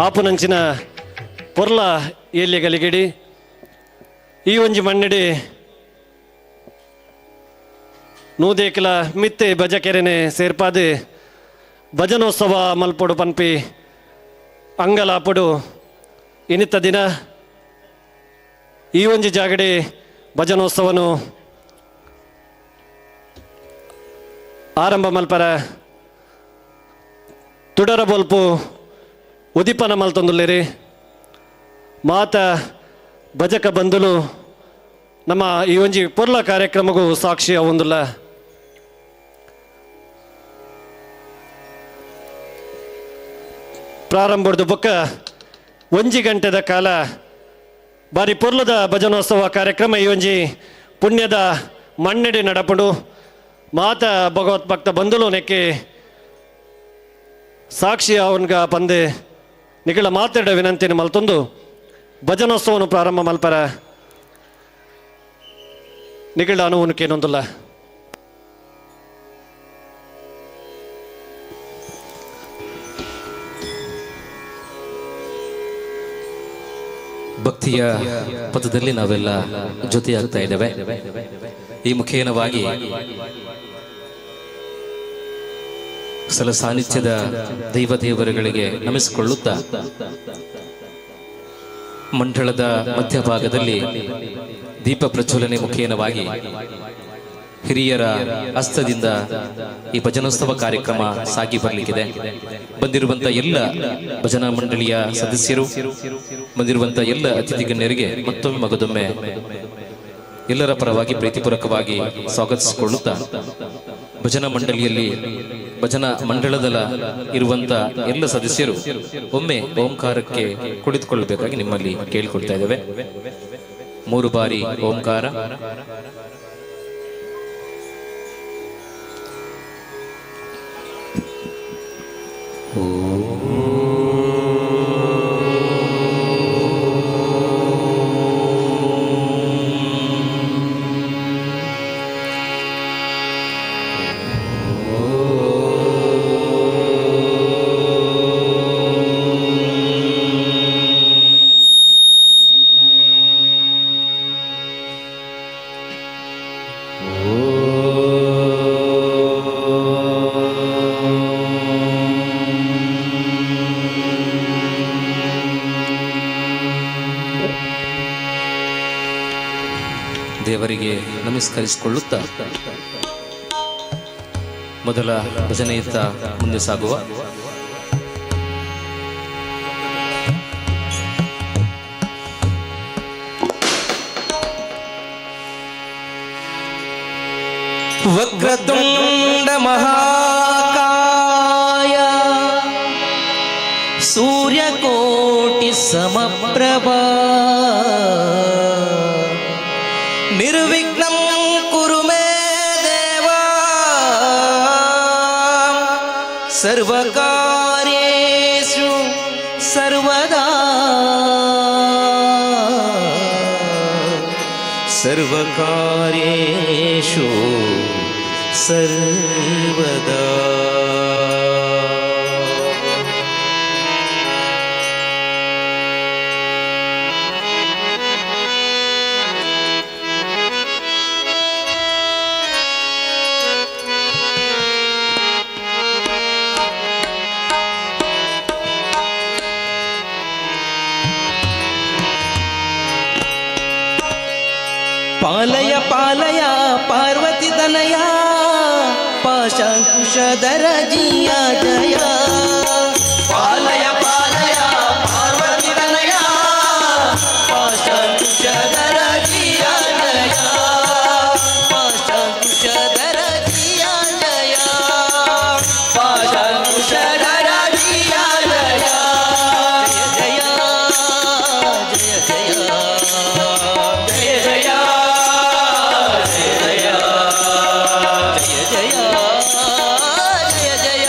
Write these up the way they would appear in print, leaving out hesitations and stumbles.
ಆಪುನಂಚಿನ ಪೊರ್ಲ ಏಲ್ಯಗಲಿಗಿಡಿ ಈ ಒಂಜಿ ಮಣ್ಣಡಿ ನೂದೇಕಲ ಮಿತ್ತೆ ಭಜಕೆರೆನೆ ಸೇರ್ಪಾದೆ ಭಜನೋತ್ಸವ ಮಲ್ಪೊಡು ಪನ್ಪಿ ಅಂಗಲಾಪೊಡು ಇನಿತ ದಿನ ಈ ಒಂಜಿ ಜಾಗಡೆ ಭಜನೋತ್ಸವನು ಆರಂಭ ಮಲ್ಪರ ತುಡರ ಬೊಲ್ಪು ಉದಿಪನ ಮಲ್ತೊಂದುಲ್ಲೇರಿ. ಮಾತ ಭಜಕ ಬಂಧುಲು ನಮ್ಮ ಈ ಒಂಜಿ ಪೊರ್ಲ ಕಾರ್ಯಕ್ರಮಗೂ ಸಾಕ್ಷಿ ಅವಂದುಲ್ಲ. ಪ್ರಾರಂಭದ ಬೊಕ್ಕ ಒಂಜಿ ಗಂಟೆದ ಕಾಲ ಬಾರಿ ಪೊರ್ಲದ ಭಜನೋತ್ಸವ ಕಾರ್ಯಕ್ರಮ ಈ ಒಂಜಿ ಪುಣ್ಯದ ಮಣ್ಣೆಡೆ ನಡಪಡು. ಮಾತ ಭಗವತ್ ಭಕ್ತ ಬಂಧುಲು ನೆಕ್ಕೆ ಸಾಕ್ಷಿ ಅವನ್ಗ ಪಂದೆ ನಿಗಳ ಮಾತಾಡ ವಿನಂತಿನ ಮಲ್ತೊಂದು ಭಜನೋತ್ಸವನು ಪ್ರಾರಂಭ ಮಲ್ಪರ ನಿಗಳ ಅನುವನಕ್ಕೇನೊಂದಿಲ್ಲ. ಭಕ್ತಿಯ ಪದದಲ್ಲಿ ನಾವೆಲ್ಲ ಜೊತೆಯಾಗ್ತಾ ಇದ್ದೇವೆ. ಈ ಮುಖೇನವಾಗಿ ಸಲ ಸಾನ್ನಿಧ್ಯದ ದೈವ ದೇವರುಗಳಿಗೆ ನಮಿಸಿಕೊಳ್ಳುತ್ತಾ ಮಂಡಳದ ಮಧ್ಯಭಾಗದಲ್ಲಿ ದೀಪ ಪ್ರಜ್ವಲನೆ ಮುಖೇನವಾಗಿ ಹಿರಿಯರ ಹಸ್ತದಿಂದ ಈ ಭಜನೋತ್ಸವ ಕಾರ್ಯಕ್ರಮ ಸಾಗಿ ಬರಲಿಕ್ಕಿದೆ. ಬಂದಿರುವಂತಹ ಎಲ್ಲ ಭಜನಾ ಮಂಡಳಿಯ ಸದಸ್ಯರು, ಬಂದಿರುವಂತಹ ಎಲ್ಲ ಅತಿಥಿ ಗಣ್ಯರಿಗೆ ಮತ್ತೊಮ್ಮೆ ಮಗದೊಮ್ಮೆ ಎಲ್ಲರ ಪರವಾಗಿ ಪ್ರೀತಿಪೂರ್ವಕವಾಗಿ ಸ್ವಾಗತಿಸಿಕೊಳ್ಳುತ್ತಾ ಭಜನಾ ಮಂಡಳಿಯಲ್ಲಿ ಭಜನಾ ಮಂಡಳದ ಇರುವಂತ ಎಲ್ಲ ಸದಸ್ಯರು ಒಮ್ಮೆ ಓಂಕಾರಕ್ಕೆ ಕುಳಿತುಕೊಳ್ಳಬೇಕಾಗಿ ನಿಮ್ಮಲ್ಲಿ ಕೇಳಿಕೊಳ್ತಾ ಇದ್ದೇವೆ. 3 ಬಾರಿ ಓಂಕಾರ. ದೇವರಿಗೆ ನಮಸ್ಕರಿಸಿಕೊಳ್ಳುತ್ತಾ ಮೊದಲ ಭಜನೆಯತ್ತ ಮುಂದೆ ಸಾಗುವ. ವಕ್ರತುಂಡ ಮಹಾಕಾಯ ಸೂರ್ಯಕೋಟಿ ಸಮಪ್ರಭಾ ನಿರ್ವಿಘ್ನಂ ಕುರು ಮೇ ದೇವ ಸರ್ವಕಾರ್ಯೇಷು ಸರ್ವದಾ ಸರ್ವಕಾರ್ಯೇಷು ಸರ್ವದಾ. ಪಾಲಯ ಪಾಲಯ ಪಾರ್ವತಿ ತನಯ ಪಾಶಾಂಕುಶಧರ ಜಿಯ ಜಯ. ಪಾಲಯ ಪಾಲಯ ಪಾರ್ವತಿ ತನಯ ಪಾಶಾಂಕುಶಧರ ಜಿಯ ಜಯ. ಪಾಶಾಂಕುಶಧರ ಜಿಯ ಜಯ. ಪಾಶಾಂಕುಶಧರ ಜಿಯ ಜಯ. ಜಯ ಜಯ ಜಯ ಜಯ ಜಯ ಜಯ ಜಯ ಜಯ ಜಯ.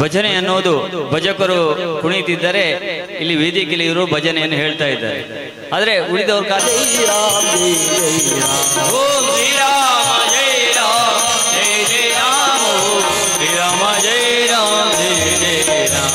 ಭಜನೆ ಅನ್ನೋದು ಭಜಕರು ಕುಣಿತಿದ್ದಾರೆ, ಇಲ್ಲಿ ವೇದಿಕೆಯಲ್ಲಿ ಇವರು ಭಜನೆಯನ್ನು ಹೇಳ್ತಾ ಇದ್ದಾರೆ. ಆದರೆ ಉಳಿದವರು ಓಂ ಶ್ರೀರಾಮ ಜಯ ರಾಮ ಜಯ ಜಯ ರಾಮ, ಶ್ರೀರಾಮ ಜಯ ರಾಮ ಜಯ ಜಯ ರಾಮ.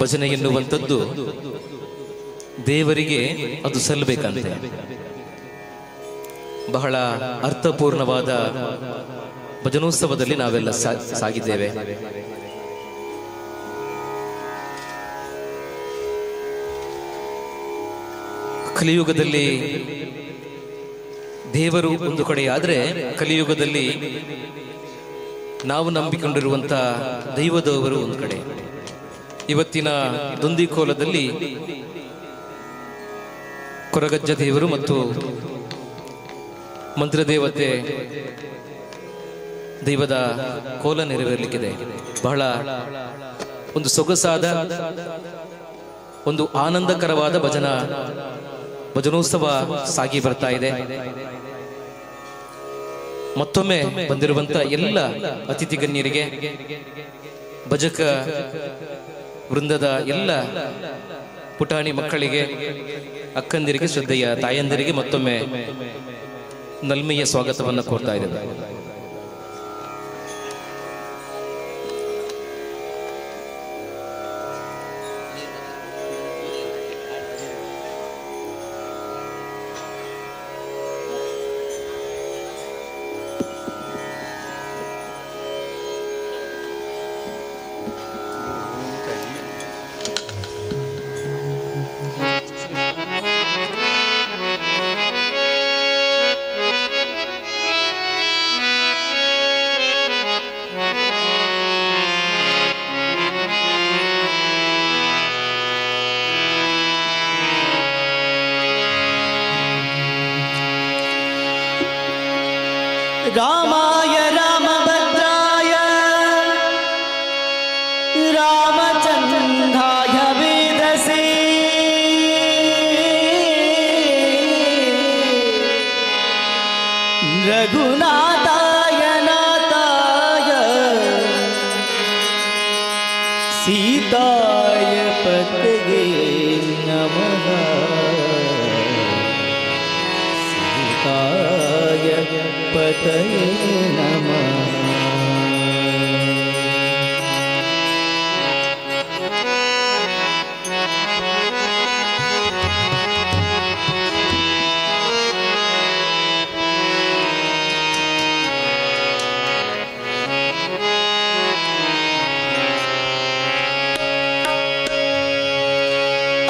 ಭಜನೆ ಎನ್ನುವಂಥದ್ದು ದೇವರಿಗೆ ಅದು ಸಲ್ಲಬೇಕಂತೆ. ಬಹಳ ಅರ್ಥಪೂರ್ಣವಾದ ಭಜನೋತ್ಸವದಲ್ಲಿ ನಾವೆಲ್ಲ ಸಾಗಿದ್ದೇವೆ. ಕಲಿಯುಗದಲ್ಲಿ ದೇವರು ಒಂದು ಕಡೆಯಾದರೆ, ಕಲಿಯುಗದಲ್ಲಿ ನಾವು ನಂಬಿಕೊಂಡಿರುವಂಥ ದೈವದವರು ಒಂದು ಕಡೆ. ಇವತ್ತಿನ ದೊಂದಿಕೋಲದಲ್ಲಿ ಕೊರಗಜ್ಜ ದೇವರು ಮತ್ತು ಮಂತ್ರದೇವತೆ ದೈವದ ಕೋಲ ನೆರವೇರಲಿಕ್ಕಿದೆ. ಬಹಳ ಒಂದು ಸೊಗಸಾದ, ಒಂದು ಆನಂದಕರವಾದ ಭಜನೋತ್ಸವ ಸಾಗಿ ಬರ್ತಾ ಇದೆ. ಮತ್ತೊಮ್ಮೆ ಬಂದಿರುವಂತ ಎಲ್ಲ ಅತಿಥಿ ಗಣ್ಯರಿಗೆ, ಭಜಕ ವೃಂದದ ಎಲ್ಲ ಪುಟಾಣಿ ಮಕ್ಕಳಿಗೆ, ಅಕ್ಕಂದಿರಿಗೆ, ಶ್ರದ್ಧೆಯ ತಾಯಂದಿರಿಗೆ ಮತ್ತೊಮ್ಮೆ ನಲ್ಮೆಯ ಸ್ವಾಗತವನ್ನು ಕೋರ್ತಾ ಇದ್ದೇವೆ. ರಾಮಾಯ ರಾಮಭದ್ರಾಯ ರಾಮಚಂದ್ರಾಯ ವೇದಸೇ ರಘುನಾಥಾಯ ನಾಥಾಯ ಸೀತಾಯ ಪತಯೇ ನಮಃ. ಸೀತಾಯ ಪತಯೇ ನಮಃ.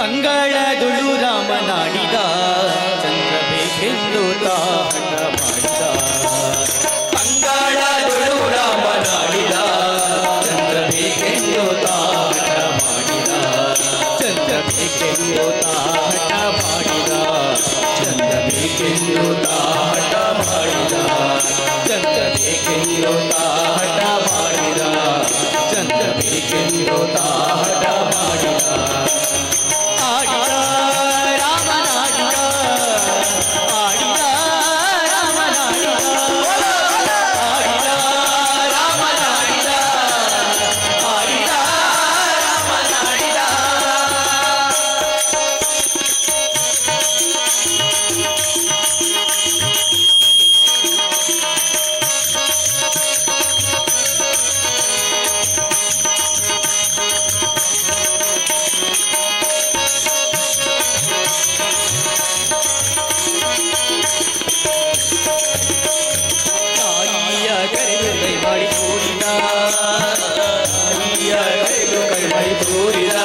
ಅಂಗಳದುಳು ರಾಮನಾಡಿದ ಚಂದ್ರ ಬೇಕೆಂದು ತಾಟ ಮಾಡಿದ. ಅಂಗಳದುಳು ರಾಮನಾಡಿದ ಬೇಕೆಂದು ತಾಹಟ ಮಾಡಿದ, ಚಂದ್ರ ಬೇಕೆಂದು ತಾಹಟ ಮಾಡಿದ, ಚಂದ್ರ ಬೇಕೆಂದು ತಾಹಟ ಮಾಡಿದ, ಚಂದ್ರ ಬೇಕೆಂದು ತಾಹಟ ಮಾಡಿದ. ಆಡಿದ ರಾಮನಾಡಿದ, ಆಡಿದ ರಾಮನಾಡಿದ, ಆಡಿದ ರಾಮನಾಡಿದ, ಆಡಿದ ರಾಮನಾಡಿದ. ತಾಯಿಯ ಕರೆದು ಕೈ ಮಾಡಿ ತೋರಿದ, ತಾಯಿಯ ಕರೆದು ಕೈ ಮಾಡಿ ತೋರಿದ,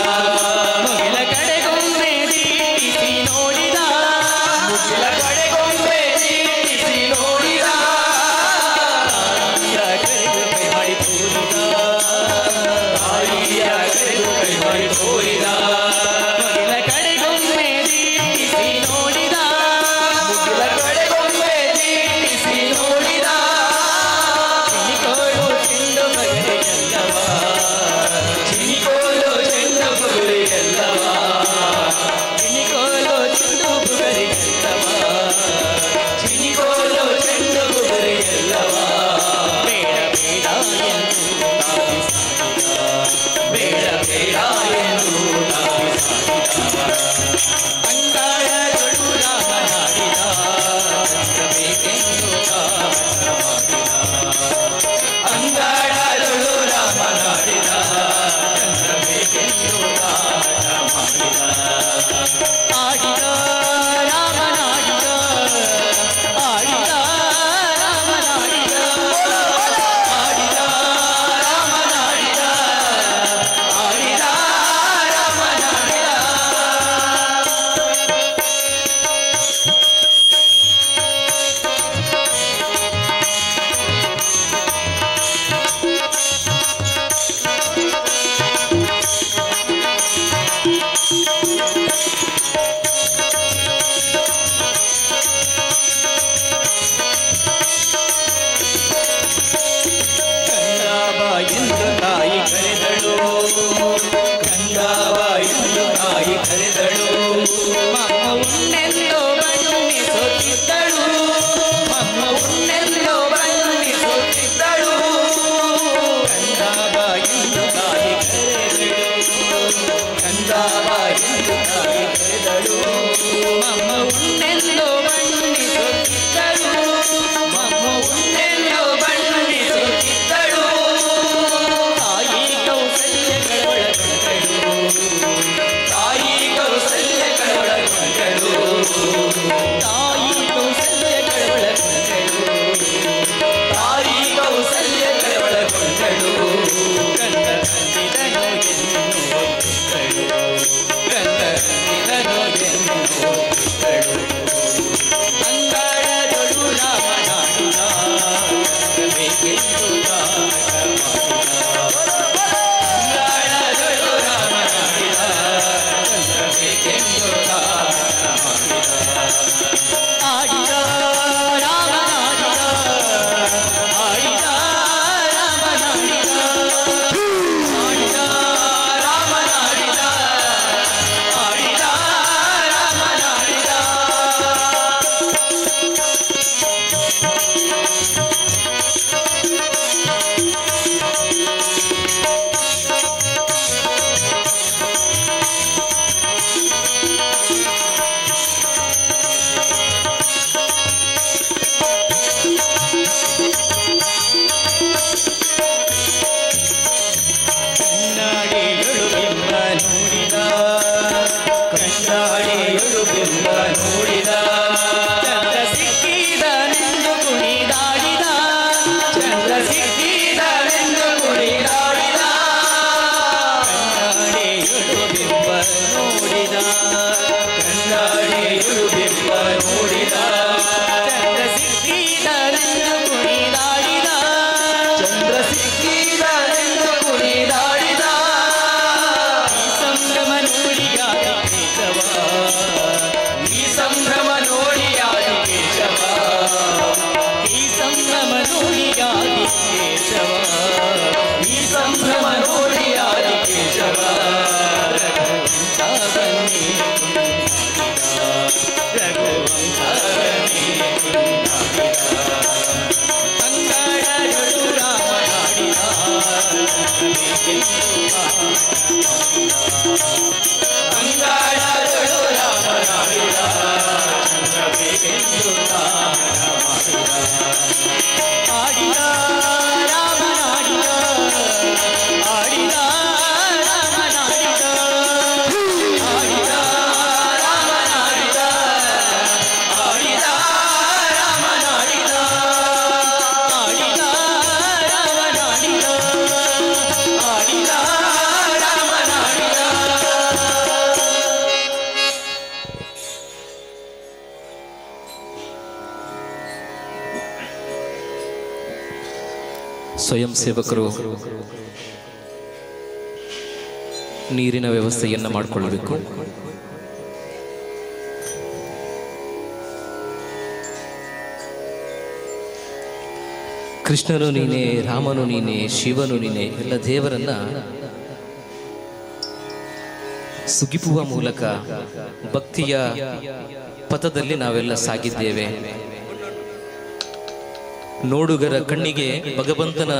ಮುಗಿಲ ಕಡೆಗೊಮ್ಮೆ ದೀಪಿಸಿ ನೋಡಿದ, ಮುಗಿಲ ಕಡೆಗೊಮ್ಮೆ ದೀಪಿಸಿ ನೋಡಿದ, ತಾಯಿಯ ಕರೆದು ಕೈ ಮಾಡಿ ತೋರಿದ, ತಾಯಿಯ ಕರೆದು ಕೈ ಮಾಡಿ ತೋರಿದ, ಮುಗಿಲ ಕಡೆಗೊಮ್ಮೆ ದೀಪಿಸಿ ನೋಡಿದ, ಮುಗಿಲ ಕಡೆಗೊಮ್ಮೆ ದೀಪಿಸಿ ನೋಡಿದ. ಚಿನಿಕೋಲು ಚೆಂಡು ಮಗರಿಗೆಲ್ಲವ, ಚಿನಿಕೋಲು ಚೆಂಡು ಬುಗುರಿಗೆಲ್ಲವ, ಚಿನಿಕೋಲು ಚೆಂಡು ಬುಗುರಿಗೆಲ್ಲವ, ಚಿನಿಕೋಲು ಚೆಂಡು ಬುಗುರಿಗೆಲ್ಲವ. ಬೇಡ ಬೇಡ ಎಂದು ತಾಯಿ ಸಾಕಿದ, ಬೇಡ ಬೇಡ ಎಂದು ತಾಯಿ ಸಾಕಿದ. ಅಂಗಾಳದೊಳು ರಾಮನಾಡಿದ, ಚಂದ್ರ ಬೇಕೆಂದು ತಾಟ ಮಾಡಿದ, ಅಂಗಾಳದೊಳು ರಾಮನಾಡಿದ, ಚಂದ್ರ ಬೇಕೆಂದು ತಾಟ ಮಾಡಿದ. ಆಡಿದ ರಾಮನಾಡಿದ, ಆಡಿದ ರಾಮನಾಡಿದ, ಆಡಿದ ರಾಮನಾಡಿದ, ಆಡಿದ ರಾಮನಾಡಿದ. ಕಂದಾವ ಎಂದು ತಾಯಿ ಕರೆದಳು, ಕಂದಾವ ಎಂದು ತಾಯಿ ಕರೆದಳು, ಮಮ್ಮ ಉಣ್ಣೆಂದು ಬಣ್ಣಿಸುತ್ತಿದ್ದಳು, ಮಮ್ಮ ಉಣ್ಣೆಂದು ಬಣ್ಣಿಸುತ್ತಿದ್ದಳು. ಕಂದಾವ ಎಂದು ತಾಯಿ ಕರೆದಳು, ಕಂದಾವ ಎಂದು ತಾಯಿ ಕರೆದಳು, ಮಮ್ಮ ಉಣ್ಣೆಂದು ಬಣ್ಣಿಸುತ್ತಿದ್ದಳು, ಮಮ್ಮ ಉಣ್ಣೆಂದು ಬಣ್ಣಿಸುತ್ತಿದ್ದಳು. ತಾಯಿ ಕೌಸಲ್ಯ ಕಳವಳಗೊಂಡಳು, ತಾಯಿ ಕೌಸಲ್ಯ ಕಳವಳಗೊಂಡಳು, ತಾಯಿ ಕೌಸಲ್ಯ ಕಳವಳಗೊಂಡಳು, ತಾಯಿ ಕೌಸಲ್ಯ ಕಳವಳಗೊಂಡಳು. ಕಂದ ತಂದಿದನು ಎನ್ನುತ್ತಿದ್ದಳು, ಕಂದ ತಂದಿದನು ಎನ್ನುತ್ತಿದ್ದಳು. ಅಂಗಾಳದೊಳು ರಾಮನಾಡಿದ, ಬೇಕೆಂದು ತಾಟ ಮಾಡಿದ, ಅಂಗಾಳದೊಳು ರಾಮನಾಡಿದ, ಚಂದ್ರ ಬೇಕೆಂದು ತಾಟ ಮಾಡಿದ. ಆಡಿದ ರಾಮನಾಡಿದ, ಆಡಿದ ರಾಮನಾಡಿದ, ಆಡಿದ ರಾಮನಾಡಿದ, ಆಡಿದ ರಾಮನಾಡಿದ. ಕನ್ನಡಿಯೊಳು ಬಿಂಬ ನೋಡಿದ, ಕನ್ನಡಿಯೊಳು ಬಿಂಬ ನೋಡಿದ, ಚಂದ್ರ ಸಿಕ್ಕಿದನೆಂದು ಕುಣಿದಾಡಿದ, ಚಂದ್ರ ಸಿಕ್ಕಿದನೆಂದು ಕುಣಿದಾಡಿದ. ಕನ್ನಡಿಯೊಳು ಬಿಂಬ ನೋಡಿದ, ಕನ್ನಡಿಯೊಳು ಬಿಂಬ ನೋಡಿದ, ಚಂದ್ರ ಸಿಕ್ಕಿದನೆಂದು ಕುಣಿದಾಡಿದ, ಚಂದ್ರ ಸಿಕ್ಕಿದನೆಂದು ಕುಣಿದಾಡಿದ. ಈ ಸಂಭ್ರಮ ನೋಡಿಯಾದ ಕೇಶವ, Keshava, ಈ ಸಂಭ್ರಮ ನೋಡಿ ಆದಿಕೇಶವ. ರಘುವಂಶ ಬನ್ನಿ ಕೊಂಡಾಡಿದ, ರಘುವಂಶ ಬನ್ನಿ ಕೊಂಡಾಡಿದ. ಅಂಗಳದೊಳು ರಾಮನಾಡಿದ, ಅಂಗಳದೊಳು ರಾಮನಾಡಿದ, ಚಂದ್ರಬೇಕೆಂದು ದಾನ ಮಾಡಿದ. ಆಡಿದ ರಾಮನಾಡಿದ, ಆಡಿದ ರಾಮನಾಡಿದ, ಆಡಿದ ರಾಮನಾಡಿದ, ಆಡಿದ ರಾಮನಾಡಿದ, ಆಡಿದ ರಾಮನಾಡಿದ, ಆಡಿದ ರಾಮನಾಡಿದ. ಸ್ವಯಂ ಸೇವಕರು ನೀರಿನ ವ್ಯವಸ್ಥೆಯನ್ನು ಮಾಡಿಕೊಳ್ಳಬೇಕು. ಕೃಷ್ಣನು ನೀನೇ, ರಾಮನು ನೀನೇ, ಶಿವನು ನೀನೇ, ಎಲ್ಲ ದೇವರನ್ನ ಸುಗಿಪುವ ಮೂಲಕ ಭಕ್ತಿಯ ಪಥದಲ್ಲಿ ನಾವೆಲ್ಲ ಸಾಗಿದ್ದೇವೆ. ನೋಡುಗರ ಕಣ್ಣಿಗೆ ಭಗವಂತನ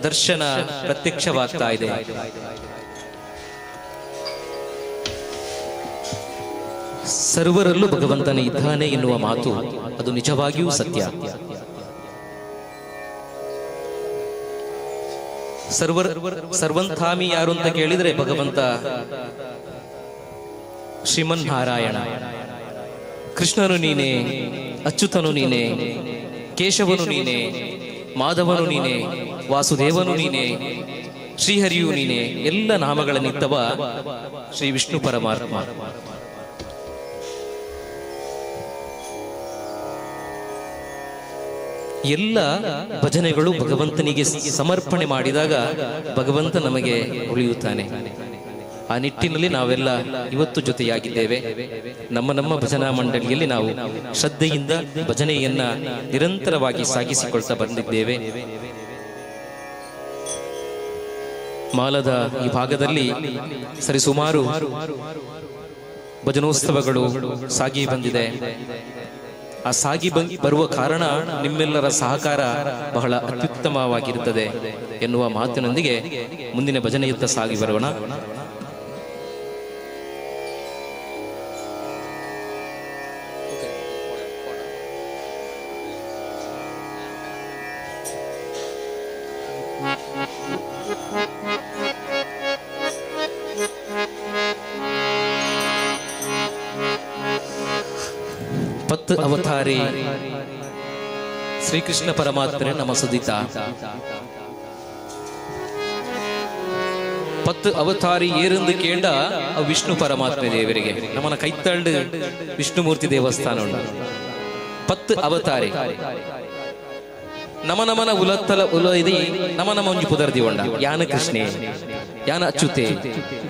ದರ್ಶನ ಪ್ರತ್ಯಕ್ಷವಾಗ್ತಾ ಇದೆ. ಸರ್ವರಲ್ಲೂ ಭಗವಂತನ ಇದ್ದಾನೆ ಎನ್ನುವ ಮಾತು ಅದು ನಿಜವಾಗಿಯೂ ಸತ್ಯ. ಸರ್ವಂಥಾಮಿ ಯಾರು ಅಂತ ಕೇಳಿದರೆ ಭಗವಂತ ಶ್ರೀಮನ್ನಾರಾಯಣ. ಕೃಷ್ಣನು ನೀನೇ, ಅಚ್ಯುತನು ನೀನೇ, ಕೇಶವನು ನೀನೇ, ಮಾಧವನು ನೀನೇ, ವಾಸುದೇವನು ನೀನೇ, ಶ್ರೀಹರಿಯು ನೀನೇ, ಎಲ್ಲ ನಾಮಗಳ ನಿತ್ತವ ಶ್ರೀ ವಿಷ್ಣು ಪರಮಾತ್ಮ. ಎಲ್ಲ ಭಜನೆಗಳು ಭಗವಂತನಿಗೆ ಸಮರ್ಪಣೆ ಮಾಡಿದಾಗ ಭಗವಂತ ನಮಗೆ ಉಳಿಯುತ್ತಾನೆ. ಆ ನಿಟ್ಟಿನಲ್ಲಿ ನಾವೆಲ್ಲ ಇವತ್ತು ಜೊತೆಯಾಗಿದ್ದೇವೆ. ನಮ್ಮ ನಮ್ಮ ಭಜನಾ ಮಂಡಳಿಯಲ್ಲಿ ನಾವು ಶ್ರದ್ಧೆಯಿಂದ ಭಜನೆಯನ್ನ ನಿರಂತರವಾಗಿ ಸಾಗಿಸಿಕೊಳ್ತಾ ಬಂದಿದ್ದೇವೆ. ಮಾಲದ ಈ ಭಾಗದಲ್ಲಿ ಸರಿಸುಮಾರು ಭಜನೋತ್ಸವಗಳು ಸಾಗಿ ಬಂದಿದೆ. ಆ ಸಾಗಿ ಬರುವ ಕಾರಣ ನಿಮ್ಮೆಲ್ಲರ ಸಹಕಾರ ಬಹಳ ಅತ್ಯುತ್ತಮವಾಗಿರುತ್ತದೆ ಎನ್ನುವ ಮಾತಿನೊಂದಿಗೆ ಮುಂದಿನ ಭಜನೆಯತ್ತ ಸಾಗಿ ಬರೋಣ. ಪತ್ತು ಅವತಾರಿ ಶ್ರೀಕೃಷ್ಣ ಪರಮಾತ್ಮನೆ ನಮ್ಮ ಸುದಿತ. ಪತ್ತು ಅವತಾರಿ ಏರೆಂದು ಕೇಂಡ ವಿಷ್ಣು ಪರಮಾತ್ಮ ದೇವರಿಗೆ ನಮ್ಮನ ಕೈತಳ್ಳು ವಿಷ್ಣುಮೂರ್ತಿ ದೇವಸ್ಥಾನ ಉಂಟು. ಪತ್ತು ಅವತಾರಿ ನಮ ನಮನ ಉಲತ್ತಲ ಉಲೈದಿ ನಮ ನಮ ಒಂಜಿ ಪುದರ್ದಿ ಉಂಡ. ಯಾನ ಕೃಷ್ಣೆ, ಯಾನ ಅಚ್ಯುತೆ,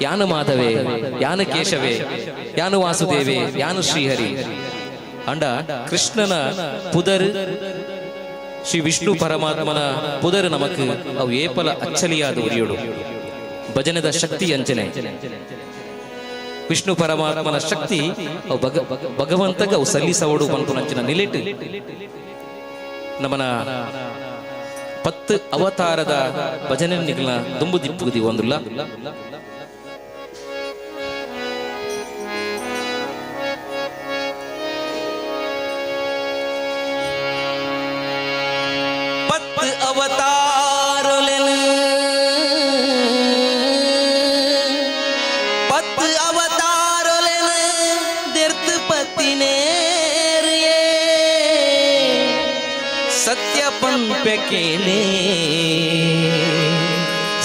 ಯಾನ ಮಾಧವೆ, ಯಾನ ಕೇಶವೆ, ಯಾನ ವಾಸುದೇವೆ, ಯಾನ ಶ್ರೀಹರಿ. ಅಂಡ ಕೃಷ್ಣನ ಪುದರ್ ಶ್ರೀ ವಿಷ್ಣು ಪರಮಾತ್ಮನ ಪುದರ್ ನಮಕ್ ಅವು ಏಪಲ ಅಚ್ಚಲಿಯಾದ ಉರಿಯೋಡು. ಭಜನದ ಶಕ್ತಿ ಅಂಚನೆ ವಿಷ್ಣು ಪರಮಾತ್ಮನ ಶಕ್ತಿ ಅವು ಭಗವಂತಗ ಅವು ಸಲ್ಲಿಸವಡು ಪನ್ಪುನಂಚಿನ ನಿಲೆಟ್ ನಮನ ಪತ್ತು ಅವತಾರದ ಭಜನೆ ನಿಗಲ ದುಂಬು ದಿಪ್ಪುದಿ ಒಂದುಲ್ಲ. ಅವತಾರೊಲೆನು ಪತ್ತು ಅವತಾರೊಲೆನು ದೆರ್ತು ಪತ್ತಿನೇರಿಯೇ ಸತ್ಯ ಪಂಪೆ ಕೇಳೆ,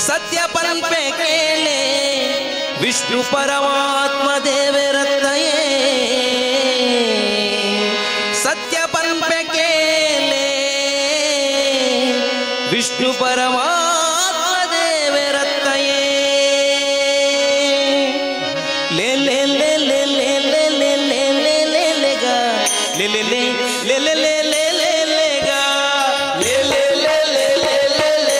ಸತ್ಯ ಪಂಪೆ ಕೇಳೆ, ವಿಷ್ಣು ಪರಮಾತ್ಮ ದೇವರತ್ತಯೇ. ಸತ್ಯ ಪಂಪೆ ಕೇಳೆ, ವಿಷ್ಣು ಪರಮಾತ್ಮ ದೇವರತ್ತಯೇ. ಲೇ ಲೇ ಲೇ ಲೇ ಲೇ ಲೇ ಲೇ ಲೇ ಲೇ ಲೇ ಲೇ ಗ ಲೇ ಲೇ ಲೇ ಲೇ ಲೇ ಲೇ ಲೇ ಲೇ ಲೇ ಗ ಲೇ ಲೇ ಲೇ ಲೇ ಲೇ ಲೇ ಲೇ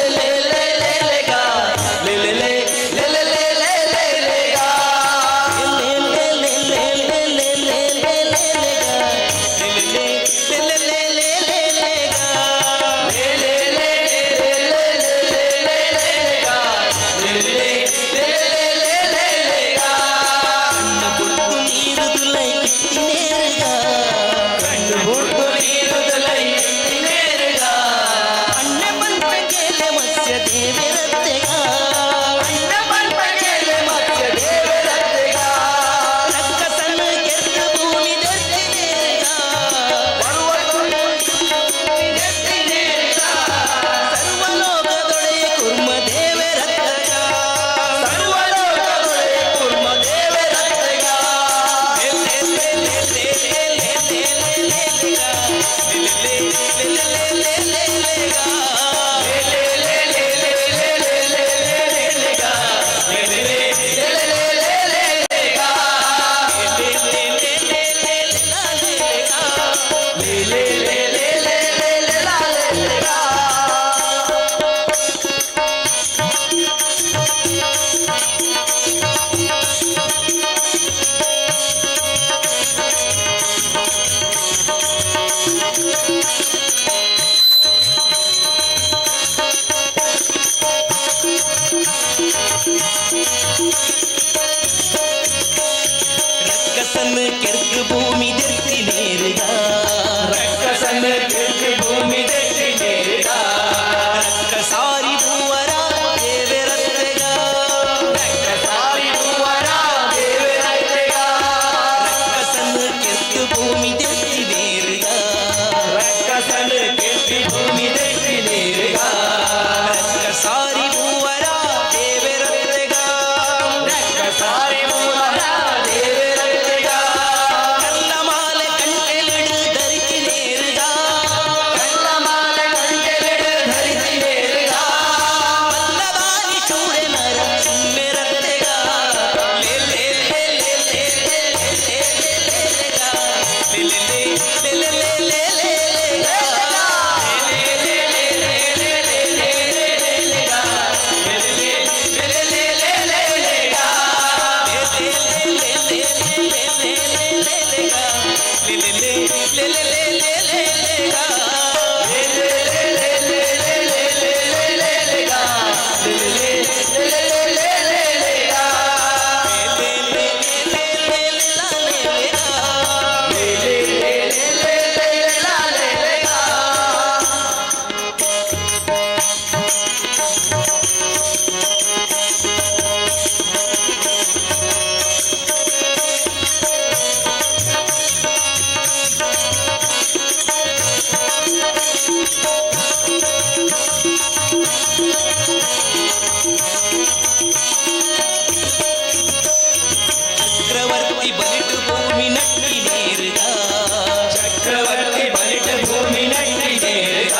ರಕ್ಕಸನ ಕೆರ್ಕು ಭೂಮಿ ದೆತ್ತಿ ನೇರುಗ ರಕ್ಕಸನ ಕೆರ್ಕು ಭೂಮಿ ದೆತ್ತಿ ನೇರುಗ ರಕ್ಕಸಾರಿ ಭೂವರ ದೇವರತ್ತೆಗ ರಕ್ಕಸಾರಿ ಭೂವರ ದೇವರತ್ತೆಗ ರಕ್ಕಸನ ಕೆರ್ಕು ಭೂಮಿ ದೆತ್ತಿ ನೇರುಗ ರಕ್ಕಸನ ಕೆರ್ಕು ಭೂಮಿ ದೆತ್ತಿ ನೇರುಗ ರಕ್ಕಸಾರಿ ಭೂವರ ದೇವರತ್ತೆಗ ರಕ್ಕಸಾರಿ ಭೂವರ ದೇವರತ್ತೆಗ ಕಲ್ಲಮಾಲೆ ಕಂಟೆಲಿಡು ಧರಿಸಿ ನೇರುಗ ಕಲ್ಲಮಾಲೆ ಕಂಟೆಲಿಡು ಧರಿಸಿ ನೇರುಗ ಮಲ್ಲದಾನಿ ಶೂರೆ ನರ ಸುಮ್ಮೆರತ್ತೆಗ ಲೇ ಲೇ ಲೇ ಲೇ ಲೇ ಲೇ ಲೇ ಲೇ ಲೇ ಲೇ ಲೇ ಲೇ ಲೇ ಲೇ ಲೇ ಚಕ್ರವರ್ತಿ ಬಲಿಟು ಭೂಮಿ ನಟ್ಟಿ ನೇರುಗ ಚಕ್ರವರ್ತಿ ಬಲಿಟ ಭೂಮಿ ನಟ್ಟಿ ನೇರುಗ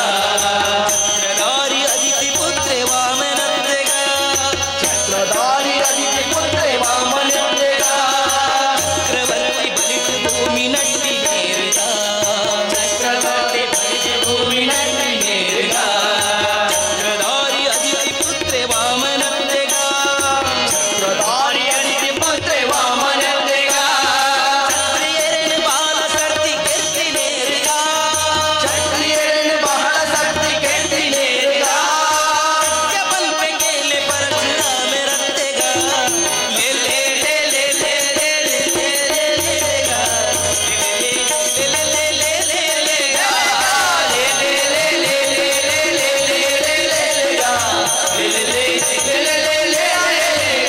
ಚಕ್ರಧಾರಿ ಅದಿತಿ ಪುತ್ರೆ ವಾಮನತ್ತೆಗ ಚಕ್ರಧಾರಿ ಅದಿತಿ ಪುತ್ರೆ ವಾಮನತ್ತೆಗ ಚಕ್ರವರ್ತಿ ಬಲಿಟು ಭೂಮಿ ನಟ್ಟಿ ನೇರುಗ ಚಕ್ರವರ್ತಿ ಬಲಿಟ ಭೂಮಿ ನಟ್ಟಿ ನೇರುಗ ಚಕ್ರಧಾರಿ ಅದಿತಿ ಪುತ್ರೆ ವಾಮನತ್ತೆಗ ಚಕ್ರಧಾರಿ ಅದಿತಿ ಪುತ್ರೆ ವಾಮನತ್ತೆಗ ಕ್ಷತ್ರಿಯರನ್ನು ಬಾಲ ಸರ್ತಿ ಕೆತ್ತಿ ನೇರುಗ ಕ್ಷತ್ರಿಯರನ್ನು ಬಹಳ ಸರ್ತಿ ಕೆತ್ತಿ ನೇರುಗ ಬಲ್ಪೆ ಕೇಲೆ ಪರಶುರಾಮರತ್ತೆಗ ಲೇ ಲೇ ಲೇ ಲೇ ಲೇ ಲೇ ಲೇ ಲೇ ಲೇ ಗ. ಲೇ ಲೇ ಲೇ ಲೇ ಲೇ ಲೇ ಗ. ಲೇ ಲೇ ಲೇ ಲೇ ಲೇ ಲೇ ಲೇ ಲೇ ಲೇ ಲೇ ಗ. ಲೇ ಲೇ ಲೇ ಲೇ ಲೇ ಲೇ ಲೇ ಲೇ ಗ.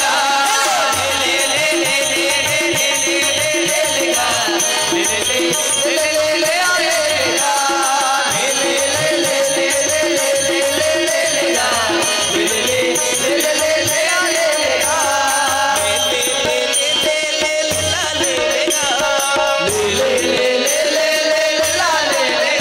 ಲೇ ಲೇ ಲೇ ಲೇ ಲೇ ಲೇ ಲೇ ಲೇ ಲೇ ಲೇ ಗ. ಲೇ ಲೇ ಲೇ ಲೇ ಲೇ ಲೇ ಲೇ ಗ. ಲೇ ಲೇ ಲೇ ಲೇ ಲೇ ಲೇ ಲೇ ಲೇ ಲೇ ಲೇ ಗ. ಲೇ ಲೇ ಲೇ ಲೇ ಲೇ ಲೇ ಲೇ ಲೇ ಗ. ಲೇ ಲೇ ಲೇ ಲೇ ಲೇ ಲೇ ಲೇ ಗ. ಲೇ ಲೇ ಲೇ ಲೇ ಲೇ ಲೇ ಲಾ ಲೇ ಲೇ ಗ. ಲೇ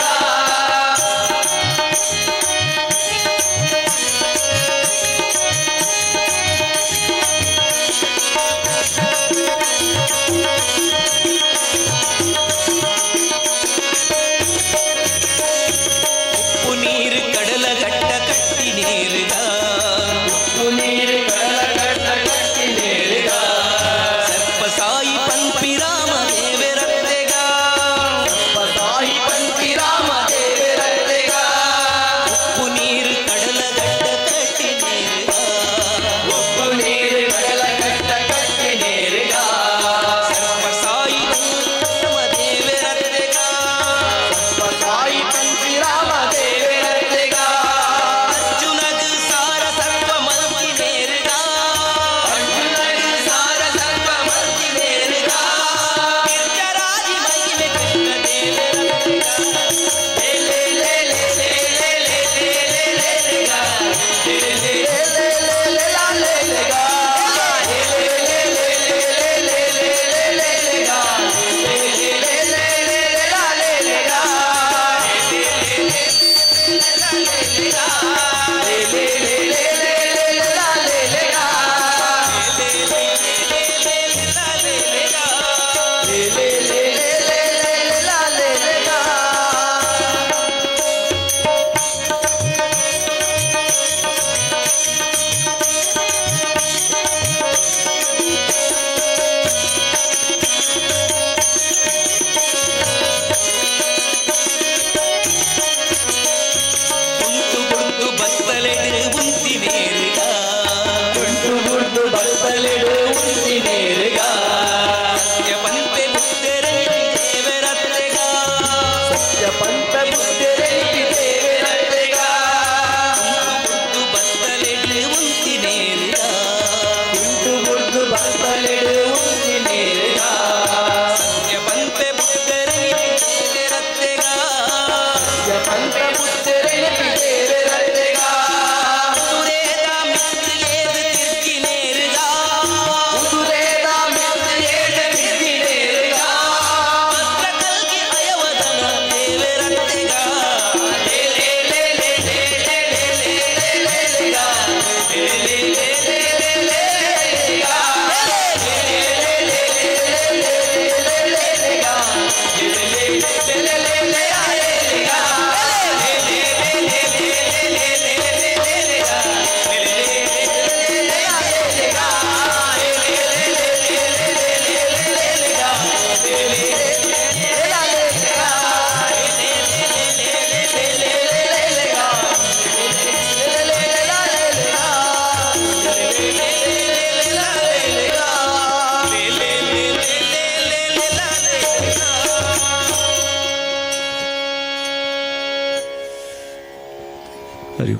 ಹರಿ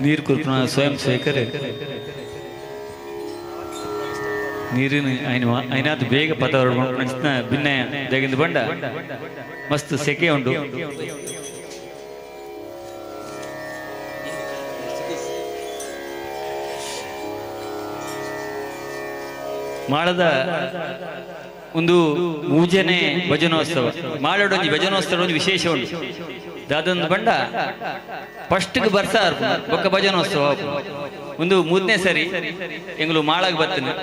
ನೀರು ಕೊರ್ಪುನ ಸ್ವಯಂ ಸೇವಕರೇ ನೀರಿನ ಐನಾತು ಬೇಗ ಪದ ಭಿನ್ನ ಜಗಿಂದ ಬಂಡ ಮಸ್ತ್ ಸೆಕೆ ಉಂಟು. ಮಾಡದ ಒಂದು ಮೂಜನೆ ಭಜನೋತ್ಸವ ಮಾಡೋಡೊಂಜಿ ಭಜನೋತ್ಸವ ಒಂದು ವಿಶೇಷ ಉಂಟು. ದಾದೊಂದು ಬಂಡ ಫಸ್ಟ್ಗೆ ಬರ್ಸ ಬೊಕ್ಕ ಭಜನೋತ್ಸವ ಒಂದು ಮೂರನೇ ಸರಿ ಎಂಗ್ಲು ಮಾಳಾಗ ಬರ್ತೇನೆ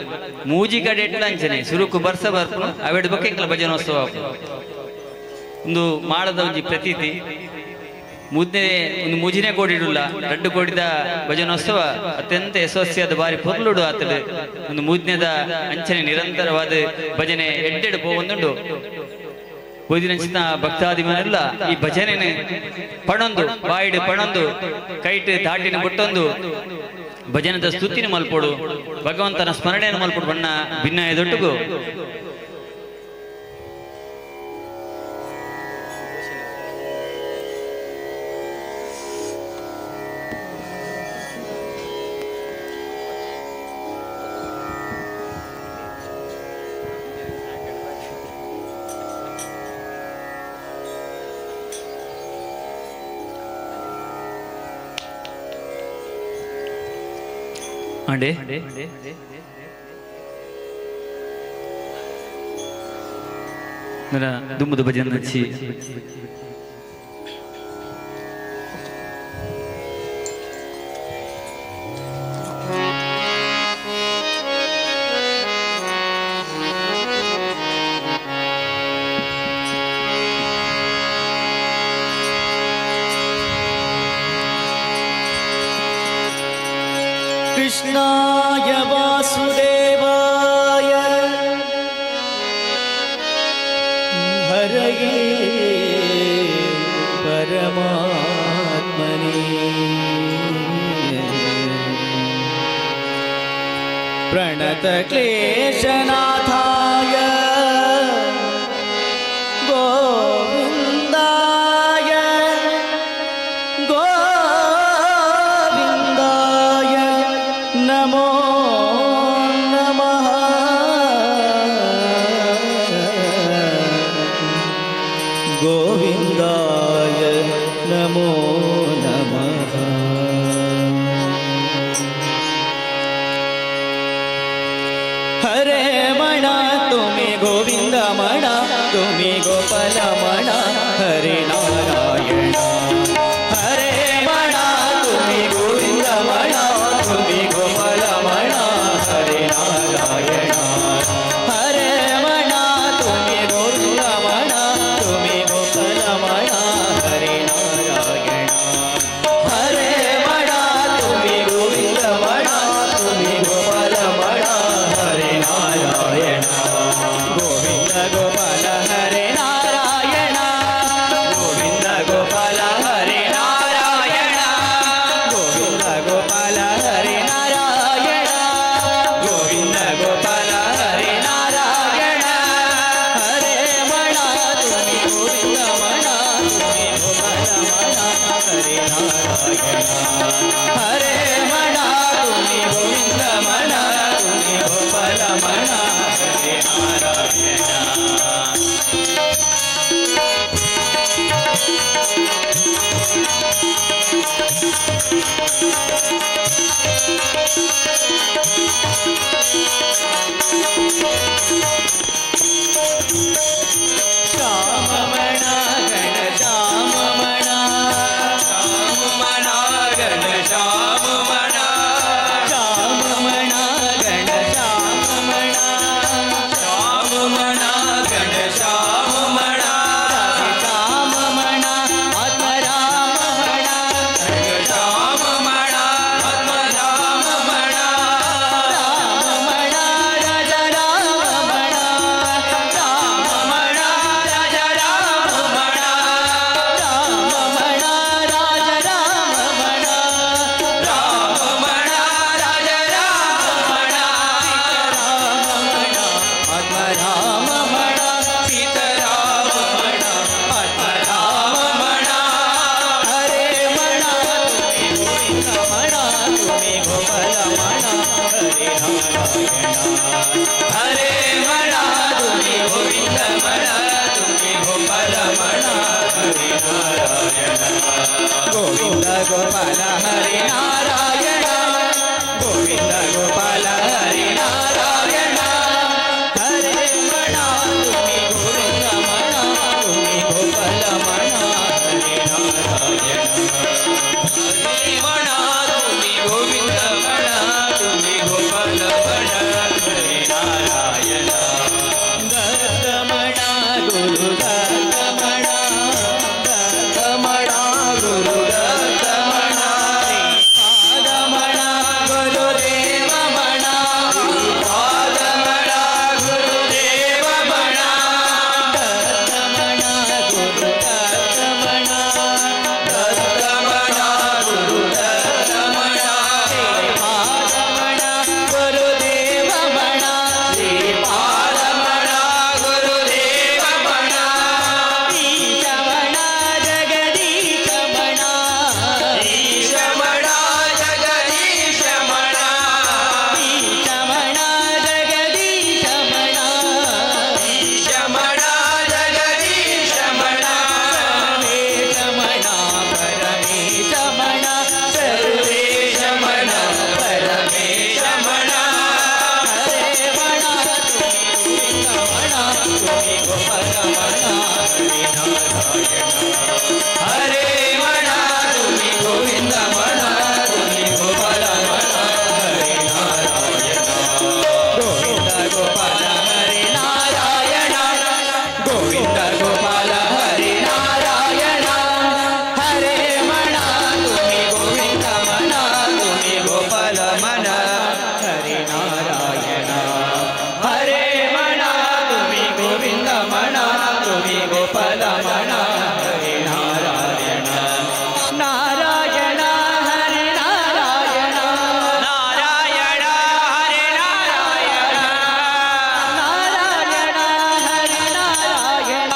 ಮೂಜಿ ಕಡೆ ಅಂಚನೆ ಸುರುಕು ಬರ್ಸ ಬರ್ಪು ಅವೆಡ್ ಬೊಕ್ಕ ಎಂಗ್ಲ ಭಜನೋತ್ಸವ ಒಂದು ಮಾಳದ ಒಂಜಿ ಪ್ರತೀತಿ. ಮೂರನೇ ಒಂದು ಮೂಜಿನೇ ಕೋಡಿಡುಲ್ಲ ರಡ್ಡು ಕೋಡಿದ ಭಜನೋತ್ಸವ ಅತ್ಯಂತ ಯಶಸ್ವಿಯಾದ ಬಾರಿ ಪೊರ್ಲುಡು ಆತಡು. ಒಂದು ಮೂರನೇದ ಅಂಚನೆ ನಿರಂತರವಾದ ಭಜನೆ ಎಡ್ಡೆಡು ಪೋವೊಂದುಂಡು. ಪೋದಿನಂಚಿನ ಭಕ್ತಾದಿಮನೆಲ್ಲ ಈ ಭಜನೆ ಪಣೊಂದು ಬಾಯಿಡು ಪಣೊಂದು ಕೈಟ್ ತಾಟಿನ ಬಿಟ್ಟೊಂದು ಭಜನದ ಸ್ತುತಿನ ಮಲ್ಪೋಡು ಭಗವಂತನ ಸ್ಮರಣೆಯನ್ನು ಮಲ್ಪೋಡು ಬಣ್ಣ ಭಿನ್ನ ಎದೊಟ್ಟುಗು. ಅಂಡೆ ದುಮ್ಮದ ಭಜನೆ ಹಚ್ಚಿ कृष्णाय वासुदेवाय हरये परमात्मने प्रणतक्लेशनाथाय गोविन्दाय गोविन्दाय नमो नमः. गोविन्दाय नमो नमः. हरे मणा तुम्हें गोविंद मणा तुम्हें गोपाल मणा हरे नारायण. हरे मणा तुम्हें गोविंद मणा तुम्हें गोपाल मणा हरे नारायण. हरे मणा तुम्हें गोविंद मणा तुम्हें गोपाल मणा हरे नारायण. हरे मणा तुम्हें गोविंद मणा तुम्हें गोपाल मणा हरे नारायण. गोविंद गोपाल हरे नारायण गोविंद गोपाल हरे नारायण गोविंद गोपाल हरे नारायण गोविंद गोपाल हरे नारायण. हरे मणा तुम्हें गोविंद मणा तुम्हें गोपाल मणा हरे नारायण. हरे मणा तुम्हें गोविंद मणा तुम्हें गोपाल मणा हरे नारायण. श्याम मणा गण श्याम मणा श्याम मणा गण श्याम मणा श्याम मणा गण श्याम मणा श्याम मणा गण श्याम मणा श्याम मणा आत्मा राम मणा श्याम मणा ಗೋವಿಂದ ಮಣ ತುಮಿ ಗೋಪಾಲ ಮಣ ಹರಿ ನಾರಾಯಣ. ಗೋವಿಂದ ಗೋಪಾಲ ಹರಿ ನಾರಾಯಣ, ಗೋವಿಂದ ಗೋಪಾಲ ಹರಿ ನಾರಾಯಣ. ಹರೇ ಮಣ ತುಮಿ ಗೋವಿಂದ ಮಣ ತುಮಿ ಗೋಪಾಲ ಮಣ ಹರಿ ನಾರಾಯಣ. ಹರೇ ಮಣ ತುಮಿ ಗೋವಿಂದ ಮಣ ತುಮಿ ಗೋಪಾಲ ಮಣ ಹರಿ ನಾರಾಯಣ. ದತ್ತ ಮಣ ಗುರು ದತ್ತ ಮಣ, ದತ್ತ ಮಣ ಗುರು ದತ್ತ ಮಣ, ಪಾದ ಮಣ ಗುರುದೇವ ಮಣ, ಪಾದ ಮಣ ಗುರುದೇವ ಮಣ. ದತ್ತ ಮಣ ಗುರು ದತ್ತ ಮಣ, ದತ್ತ ಮಣ ಗುರು ದತ್ತ ಮಣ, ಪಾದ ಮಣ ಗುರುದೇವ ಮಣ, ಪಾದ ಮಣ ಗುರುದೇವ ಮಣ. ಈಶಮಣ ಜಗದೀಶ ಮಣ, ಈಶಮಣ ಜಗದೀಶ ಮಣ, ಈಶಮಣ ಜಗದೀಶ ಮಣ, ಈಶಮಣ ಜಗದೀಶ ಮಣ. ಸರ್ವೇಶ ಮಣ ಪರಮೇಶ ಮಣ, ಸರ್ವೇಶ ಮಣ ಪರಮೇಶ ಮಣ. ಹರೇ ಮಣ ತುಮಿ ಗೋವಿಂದ ಮಣ ತುಮಿ ಗೋಪಾಲ ಮಣ ಹರಿ ನಾರಾಯಣ. ಹರೇ ಮಣ ತುಮಿ ಗೋವಿಂದ ಮಣ ತುಮಿ ಗೋಪಾಲ ಮಣ ಹರಿ ನಾರಾಯಣ. ಗೋವಿಂದ ಗೋಪಾಲ ಹರಿ ನಾರಾಯಣ, ಗೋವಿಂದ ಗೋಪಾಲ ಹರಿ ನಾರಾಯಣ. ಹರೇ ಮಣ ತುಮಿ ಗೋವಿಂದ ಮಣ ತುಮಿ ಗೋಪಾಲ ಮಣ ಹರಿ ನಾರಾಯಣ. ಹರೇ ಮಣ ತುಮಿ ಗೋವಿಂದ ಮಣ ತುಮಿ ಗೋಪಾಲ ಮಣ ಹರಿ ನಾರಾಯಣ. ನಾರಾಯಣ ಹರಿ ನಾರಾಯಣ, ನಾರಾಯಣ ಹರಿ ನಾರಾಯಣ, ನಾರಾಯಣ ಹರಿ ನಾರಾಯಣ,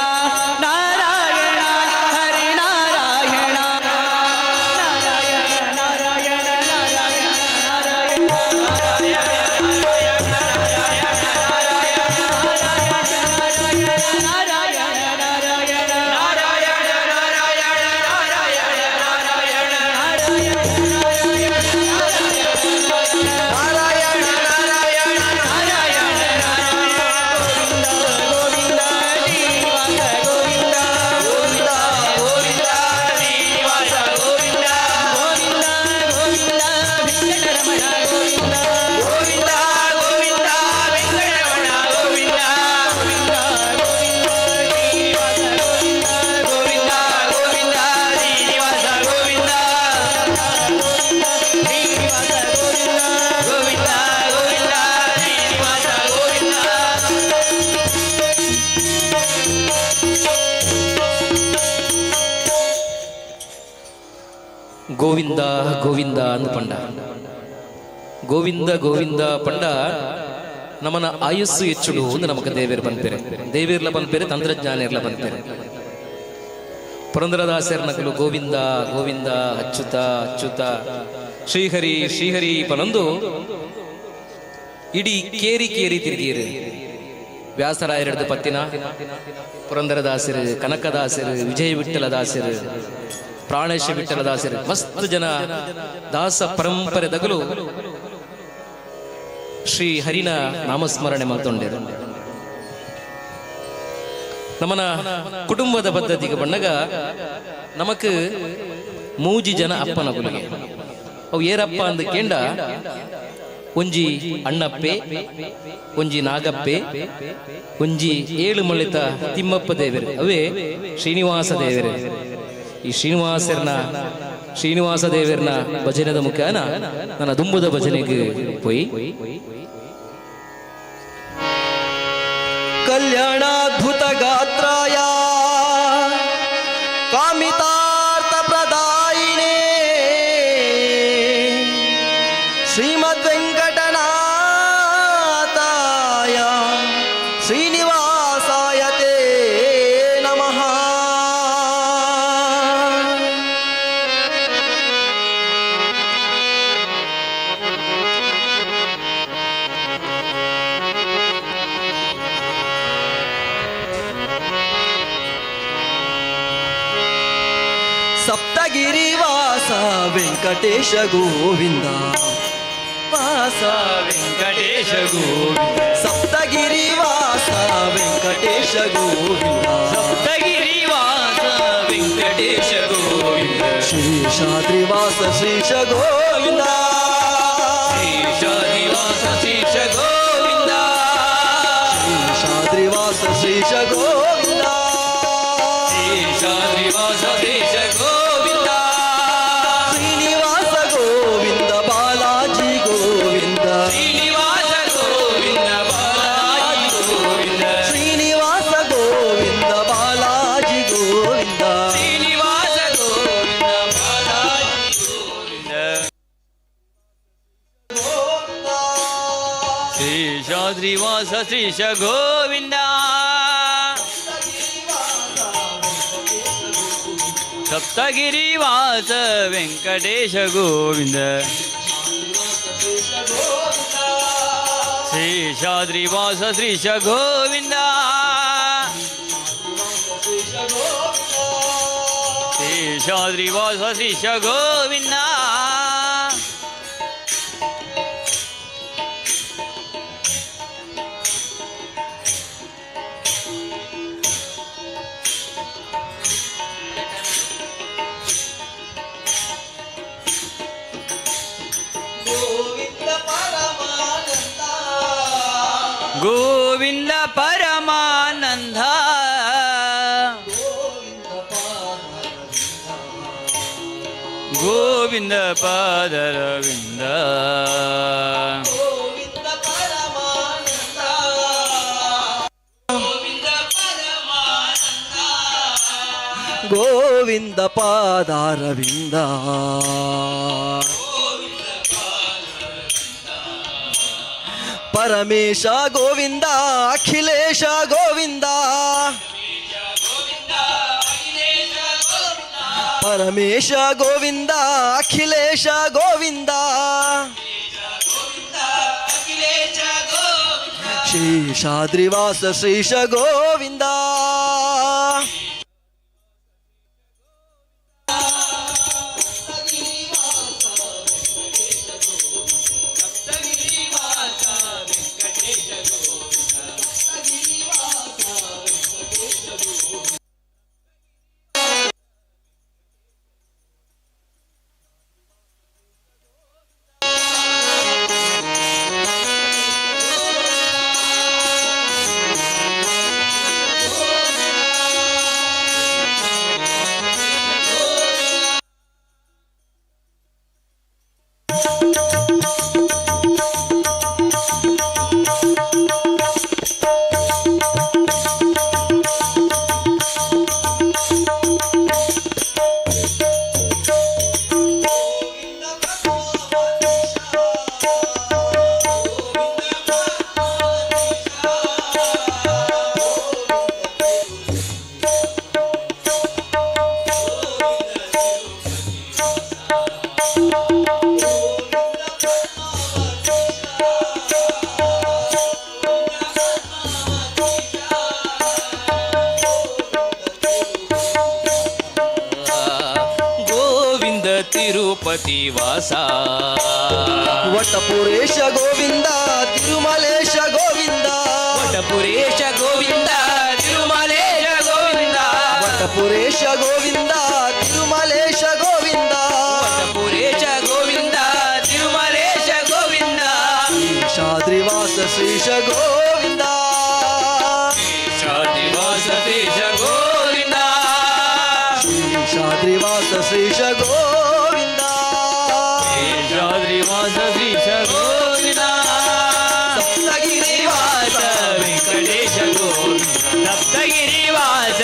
ನಾರಾಯಣ ಹರಿ ನಾರಾಯಣ, ನಾರಾಯಣ ನಾರಾಯಣ ನಾರಾಯಣ ನಾರಾಯಣ. ಗೋವಿಂದ ಗೋವಿಂದ ಅಂದ್ ಪಂಡ, ಗೋವಿಂದ ಗೋವಿಂದ ಪಂಡ ನಮನ ಆಯುಸ್ಸು ಹೆಚ್ಚುಡು ಅಂದ್ ನಮಕ ದೇವೇರ್ ಪನ್ಪೆರೆ, ದೇವೇರ್ಲ ಪನ್ಪೆರೆ, ತಂತ್ರಜ್ಞಾನಿರ್ಲ ಪನ್ಪೆರೆ. ಪುರಂದರದಾಸರ ನಕಲು ಗೋವಿಂದ ಗೋವಿಂದ ಅಚ್ಯುತ ಅಚ್ಯುತ ಶ್ರೀಹರಿ ಶ್ರೀಹರಿ ಪನೊಂದು ಇಡೀ ಕೇರಿ ಕೇರಿ ತಿರುಗಿರು. ವ್ಯಾಸರಾಯರದು ಪತ್ತಿನ ಪುರಂದರದಾಸರು, ಕನಕದಾಸರು, ವಿಜಯ ವಿಠಲದಾಸರು, ಪ್ರಾಣೇಶ ವಿಠಲದಾಸರು, ಮಸ್ತ್ ಜನ ದಾಸ ಪರಂಪರೆ ದಗಲು ಶ್ರೀ ಹರಿನ ನಾಮಸ್ಮರಣೆ ಮಲ್ತೊಂಡೆರು. ನಮನ ಕುಟುಂಬದ ಪದ್ಧತಿಗೆ ಬಣ್ಣಗ ನಮಕ್ ಮೂಜಿ ಜನ ಅಪ್ಪನ ಗುಲಿಗೆ ಅವು ಏರಪ್ಪ ಅಂದ ಕೇಂಡ ಒಂಜಿ ಅಣ್ಣಪ್ಪೆ, ಒಂಜಿ ನಾಗಪ್ಪೆ, ಒಂಜಿ ಏಳು ಮಳಿತ ತಿಮ್ಮಪ್ಪ ದೇವರು, ಅವೇ ಶ್ರೀನಿವಾಸ ದೇವರು. ಈ ಶ್ರೀನಿವಾಸ ದೇವರನ ಭಜನೆದ ಮುಖಾನ ನನ್ನ ದುಂಬುದ ಭಜನೆಗೆ ಪೋಯಿ. ಕಲ್ಯಾಣಾದ್ಭುತ ಗಾತ್ರಾಯ ಕಾಮಿತಾರ್ಥ ಪ್ರದಾಯಿನೇ ಶ್ರೀಮದ್ ವೆಂಕಟನಾಥಾಯ ಶ್ರೀನಿವಾಸಾಯ ತೇ ನಮಃ. ಸಪ್ತಗಿರಿವಾಸ ವೆಂಕಟೇಶ ಗೋವಿಂದ ವಾಸ ವೆಂಕಟೇಶ ಗೋವಿಂದ ಸಪ್ತಗಿರಿವಾಸ ವೆಂಕಟೇಶ ಗೋವಿಂದ ಸಪ್ತಗಿರಿವಾಸ ವೆಂಕಟೇಶ ಗೋವಿಂದ ಶೇಷಾದ್ರಿವಾಸ ಶ್ರೀಶ ಗೋವಿಂದ ಶೇಷಾದ್ರಿವಾಸ ಶ್ರೀಶ ಗೋವಿಂದ ಶೇಷಾದ್ರಿವಾಸ ಶ್ರೀಶ ಗೋವಿಂದ ಶೇಷಾದ್ರಿವಾಸ ಶ್ರೀಶ ಗೋವಿಂದ ಶ್ರೀನಿವಾಸ ಗೋವಿಂದ ಬಾಲಾಜಿ ಗೋವಿಂದ ಶ್ರೀನಿವಾಸ ಗೋವಿಂದ ಬಾಲಾಜಿ ಗೋವಿಂದ ಶ್ರೀನಿವಾಸ ಗೋವಿಂದ ಬಾಲಾಜಿ ಗೋವಿಂದ ಶ್ರೀನಿವಾಸ ಗೋವಿಂದ ಬಾಲಾಜಿ ಗೋವಿಂದ ಶೇಷಾದ್ರಿವಾಸ ಶ್ರೀಶ ಗೋವಿಂದ ಸಪ್ತಗಿರಿವಾಸ ವೆಂಕಟೇಶ ಗೋವಿಂದ ಶೇಷಾದ್ರಿವಾಸ ಶ್ರೀಶ ಗೋವಿಂದ ಶೇಷಾದ್ರಿವಾಸ ಶ್ರೀಶ ಗೋವಿಂದ ಗೋವಿಂದ ಪರಮಾನಂದ ಗೋವಿಂದ ಪರಮಾನಂದ ಗೋವಿಂದ ಪಾದರವಿಂದ ಗೋವಿಂದ ಪರಮಾನಂದ ಗೋವಿಂದ ಪಾದಾರವಿಂದ ಪರಮೇಶ ಗೋವಿಂದ ಅಖಿಲೇಶ ಗೋವಿಂದ ಪರಮೇಶ ಗೋವಿಂದ ಅಖಿಲೇಶ ಗೋವಿಂದ ಶೇಷಾದ್ರಿವಾಸ ಶ್ರೀಶ ಗೋವಿಂದ ಗೋವಿಂದ ತಿರುಪತಿ ವಾಸ ವಟಪುರೇಶ ಗೋವಿಂದ ತಿರುಮಲೇಶ ಗೋವಿಂದ ವಟಪುರೇಶ ಗೋವಿಂದ ತಿರುಮಲೇಶ ಗೋವಿಂದ ವಟಪುರೇಶ ಗೋವಿಂದ ತಿರುಮಲೇಶ ಗೋವಿಂದ ವಟಪುರೇಶ ಗೋವಿಂದ ತಿರುಮಲೇಶ ಗೋವಿಂದ ಶಾದ್ರಿವಾಸ ಶ್ರೀಶ ಗೋವಿಂದ ಶಾದಿವಾಸ ಶ್ರೀಶ ಗೋವಿಂದ ಶಾದ್ರಿವಾಸ ಶ್ರೀಶ ಗೋವಿಂದ ಶೇಷಾದ್ರಿವಾಸ ಶ್ರೀಶ ಗೋವಿಂದ ಸಪ್ತಗಿರಿವಾಸ ವೆಂಕಟೇಶ ಗೋವಿಂದ ಸಪ್ತಗಿರಿವಾಸ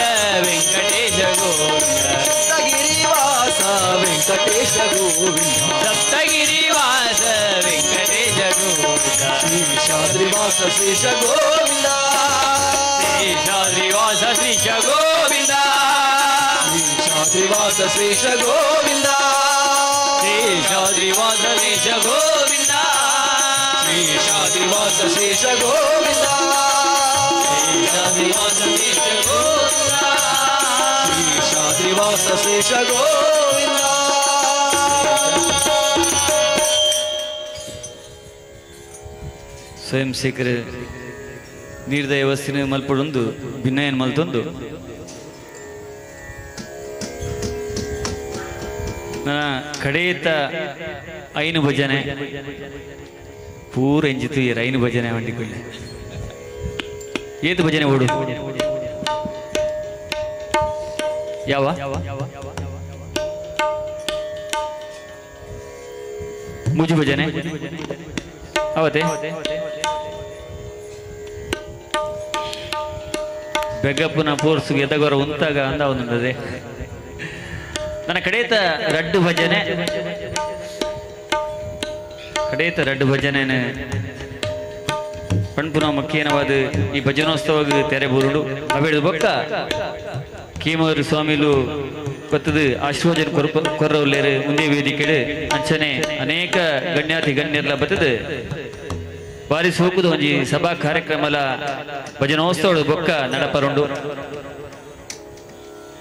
ವೆಂಕಟೇಶ ಗೋವಿಂದ ಸಪ್ತಗಿರಿವಾಸ ವೆಂಕಟೇಶ ಗೋವಿಂದ ಸಪ್ತಗಿರಿವಾಸ ವೆಂಕಟೇಶ ಗೋವಿಂದ ಶಾದ್ರಿವಾಸ ಶ್ರೀಶ ಗೋವಿಂದ ಶೇಷಾದ್ರಿವಾಸ ಶ್ರೀಶ ಗೋವಿಂದ ಶಾದ್ರಿವಾಸ ಶ್ರೀಶ ಗೋವಿಂದ ಶೇಷಾದ್ರಿವಾಸ ಶ್ರೀಶ ಗೋವಿಂದ ಶಾದ್ರಿವಾಸ ಶ್ರೀಶ ಗೋವಿಂದ ಶೇಷಾದ್ರಿವಾಸ ಶ್ರೀಶ ಗೋವಿಂದ ಶಾದ್ರಿವಾಸ ಶ್ರೀನಿವಾಸ ಶ್ರೀಶ ಗೋವಿಂದ. ಸ್ವಯಂ ಸೇಕರ್ ನೀರ್ದ ವ್ಯವಸ್ಥೆನ ಮಲ್ಪಡೊಂದು ಭಿನ್ನಯನ್ ಮಲ್ತೊಂದು ನನ್ನ ಕಡೆಯತ್ತ ಐನು ಭಜನೆ ಪೂರ ಎಂಜಿತು ಏರ್ ಐನು ಭಜನೆ ವಂಡಿಕೊಳ್ಳಿ ಏತು ಭಜನೆ ಓಡು ಯಾವ ಮುಜು ಭಜನೆ ಅವತ್ತೆ ಬೆಗ್ಗಪ್ಪನ ಪೋರ್ಸು ಎದಗೊರ ಉಂತಾಗ ಅಂದ ಒಂದದೆ ನನ್ನ ಕಡೇತ ರಡ್ಡು ಭಜನೆ ಕಡೇತ ರಡ್ಡು ಭಜನೆ ಪಣ್ಪುನ ಮುಖ್ಯನವಾದ ಈ ಭಜನೋತ್ಸವ ತೆರೆ ಬೂರುಡು ಅವೇಳು ಬೊಕ್ಕ ಕೀಮೂರು ಸ್ವಾಮಿಲು ಕೊತ್ತದು ಆಶೀರ್ವಚನ ಕೊರ್ರವುಲ್ಲೇರು ಮುಂದೆ ವೇದಿಕೆಡು ಅಂಚನೆ ಅನೇಕ ಗಣ್ಯಾತಿ ಗಣ್ಯರ್ಲ ಬತ್ತದು ಬಾರಿ ಸೋಕುದ ಒಂಜಿ ಸಭಾ ಕಾರ್ಯಕ್ರಮಲ ಭಜನೋತ್ಸವ ಬೊಕ್ಕ ನಡಪರುಂಡು.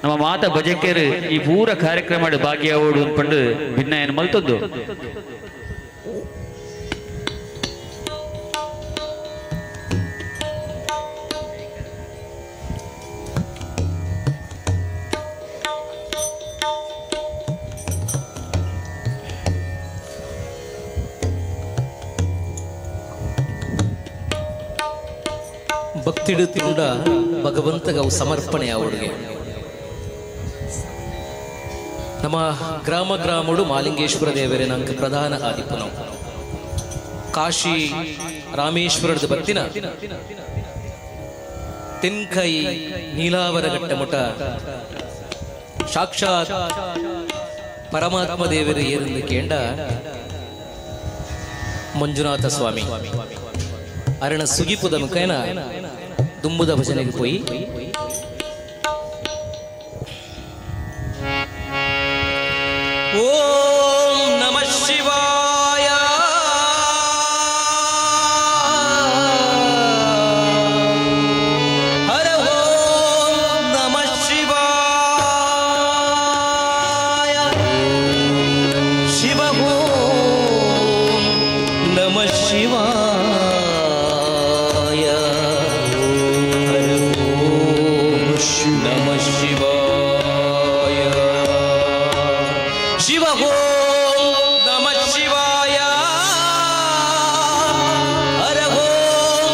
ನಮ್ಮ ಮಾತ ಭಜಕರು ಈ ಪೂರ ಕಾರ್ಯಕ್ರಮ ಭಾಗಿಯಾವೋಡು ಅನ್ಪಂಡು ಭಿನ್ನಯನ ಮಲ್ತದ್ದು. ಭಕ್ತಿಡುತ್ತುಂಡ ಭಗವಂತಗವು ಸಮರ್ಪಣೆ ಅವಳಿಗೆ. ನಮ್ಮ ಗ್ರಾಮ ಗ್ರಾಮಡು ಮಾಲಿಂಗೇಶ್ವರ ದೇವರೇ ನಂಗೆ ಪ್ರಧಾನ ಆದಿಪುನವು. ಕಾಶಿ ರಾಮೇಶ್ವರದ ಬತ್ತಿನ ತೆನ್ಕೈ ನೀಲಾವರ ಘಟ್ಟಮುಟ ಸಾಕ್ಷಾತ್ ಪರಮಾತ್ಮ ದೇವರು ಏರೆಂದು ಕೇಂಡ ಮಂಜುನಾಥ ಸ್ವಾಮಿ ಅರಣ ಸುಗಿಪುದ ಮುಖೇನ ದುಂಬುದ ಭಜನೆಗೆ ಪೋಯಿ ಓಂ ನಮಃ ಶಿವಾಯ. ಹರ ಓಂ ನಮಃ ಶಿವಾಯ. ಶಿವ ಓಂ ನಮಃ ಶಿವಾಯ. ಹರ ಓಂ ನಮಃ ಶಿವಾಯ. ಶಿವ ಓಂ ನಮಃ ಶಿವಾಯ. ಹರ ಓಂ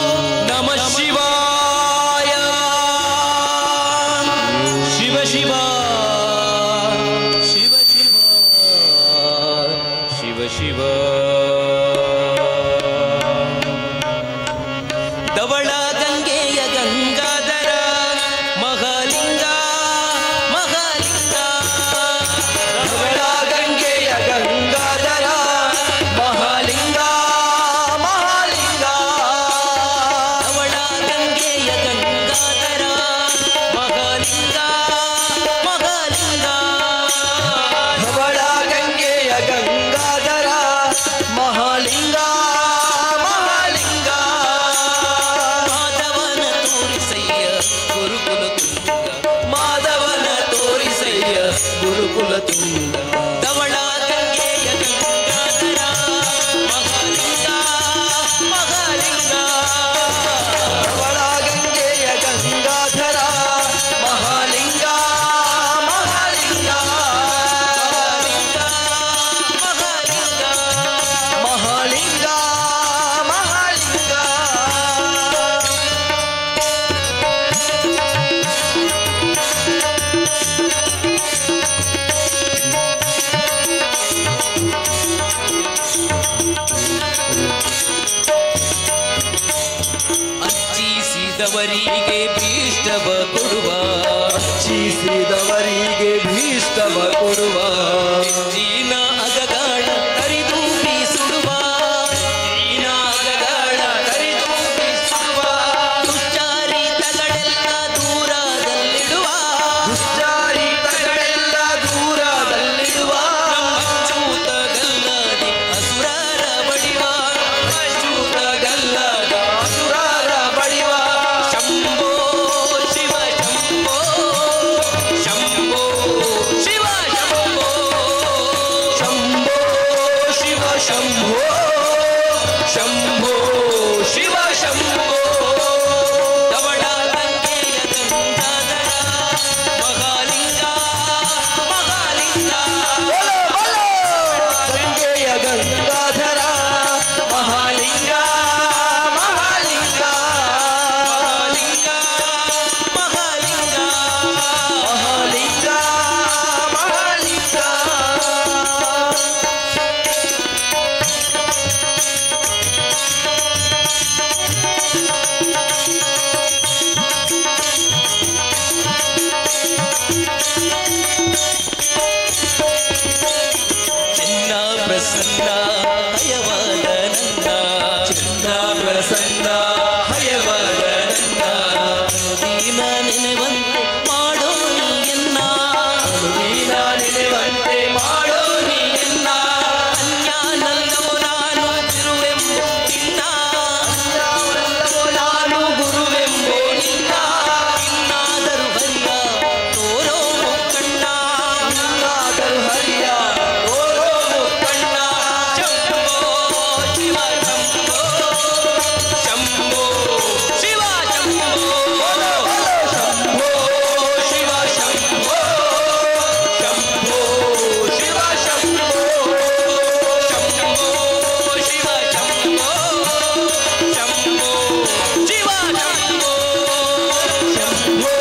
ನಮಃ ಶಿವಾಯ. ಶಿವ ಶಿವ ಶಿವ ಶಿವ ಶಿವ ಶಿವ. ಧವಳ ಗಂಗೆಯ ಗಂಗಾಧರ ಮಹಾಲಿಂಗ ಮಹಾಲಿಂಗ. ಧವಳ ಗಂಗೆಯ ಗಂಗಾಧರ ಮಹಾಲಿಂಗ ಮಹಾಲಿಂಗ. ಧವಳ ಗಂಗೆಯ ಗಂಗಾಧರ ಮಹಾಲಿಂಗ ಮಹಾಲಿಂಗ. ಧವಳ ಗಂಗೆಯ ಗಂಗಾಧರ ಮಹಾಲಿಂಗ ಮಹಾಲಿಂಗ. ಮಾಧವನ ತೋರಿಸಯ್ಯ ಗುರುಕುಲ ತುಂಗ. ಮಾಧವನ ತೋರಿಸಯ್ಯ ಗುರುಕುಲ ತುಂಗ. ಧವಳ ಗಂಗೆಯ ಗಂಗಾಧರ ಮಹಾಲಿಂಗ ಮಹಾಲಿಂಗ. ಧವಳ ಗಂಗೆಯ ಗಂಗಾಧರ ಮಹಾಲಿಂಗ ಮಹಾಲಿಂಗ. ಮಹಾಲಿಂಗ ಮಹಾಲಿಂಗ ಮಹಾಲಿಂಗ. ಅರ್ಚಿಸಿದವರಿಗೆ ಭೀಷ್ಟವ ಕೊಡುವ. ಅರ್ಚಿಸಿದವರಿಗೆ ಭೀಷ್ಟವ ಕೊಡುವ. ಚೀನ ಅಗಗಾಳ ಕರಿದು ಬೀಸುಡುವ. ಚೀನ ಅಗಗಾಳ ಕರಿದು ಬೀಸುಡುವ. ದುಶ್ಚಾರಿತಗಳೆಲ್ಲ ದೂರದಲ್ಲಿಡುವ. ದುಶ್ಚಾರಿತಗಳೆಲ್ಲ ದೂರದಲ್ಲಿಡುವ. ಅಚ್ಚೂತಗಲ್ಲದೆ ಅಸುರರ ಬಡಿವ. ಅಚ್ಚೂತಗಲ್ಲದ ಅಸುರರ ಬಡಿವ. ಶಂಭೋ ಶಿವ ಶಂಭೋ ಶಂಭೋ. ನೆನೆವಂತೆ ಮಾಡೋ ನೀಯನ್ನ, ಅನುದೀನ ನೆನೆವಂತೆ ಮಾಡೋ ನೀಯನ್ನ. ಅನ್ಯಾನಲ್ಲವೋ ನಾನು ಗುರುವೆಂಬೋ ನಿನ್ನ, ಅನ್ಯಾನಲ್ಲವೋ ನಾನು ಗುರುವೆಂಬೋ ನಿನ್ನ. ಇನ್ನಾದರೂ ಹರಿಯ ತೋರೋ ಮುಕ್ಕಣ್ಣ, ಇನ್ನಾದರೂ ಹರಿಯ ತೋರೋ ಮುಕ್ಕಣ್ಣ. ಶಂಭೋ ಶಿವ ಶಂಭೋ, ಶಂಭೋ ಶಿವ ಶಂಭೋ, ಶಂಭೋ ಶಿವ ಶಂಭೋ, ಶಂಭೋ ಶಿವ ಶಂಭೋ, ಶಂಭೋ ಶಿವ ಶಂಭೋ, ಶಂಭೋ ಶಿವ ಶಂಭೋ, ಶಂಭೋ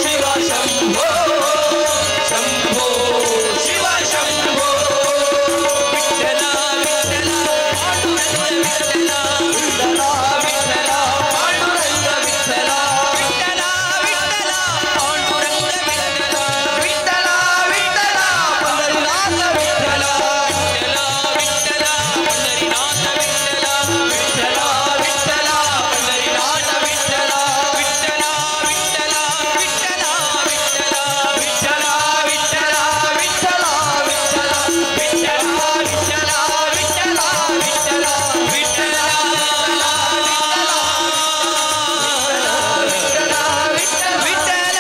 ಶಿವ ಶಂಭೋ, ಶಂಭೋ ಶಿವ ಶಂಭೋ. ವಿಠಲ ವಿಠಲ ಪಾಂಡುರಂಗ ವಿಠಲ, ವಿಠಲ ವಿಠಲ ಪಾಂಡುರಂಗ ವಿಠಲ, ವಿಠಲ ವಿಠಲ ಪಾಂಡುರಂಗ ವಿಠಲ, ವಿಠಲ ವಿಠಲ ಪಂಡರಿನಾಥ ವಿಠಲ, ವಿಠಲ ವಿಠಲ ಪಂಡರಿನಾಥ ವಿಠಲ, ವಿಠಲ ವಿಠಲ ಪಂಡರಿನಾಥ ವಿಠಲ, ವಿಠಲ ವಿಠಲ ವಿಠಲ ವಿಠಲ, ವಿಠಲ ವಿಠಲ ವಿಠಲ ವಿಠಲ, ವಿಠಲ ವಿಠಲ ವಿಠಲ ವಿಠಲ ವಿಠಲ.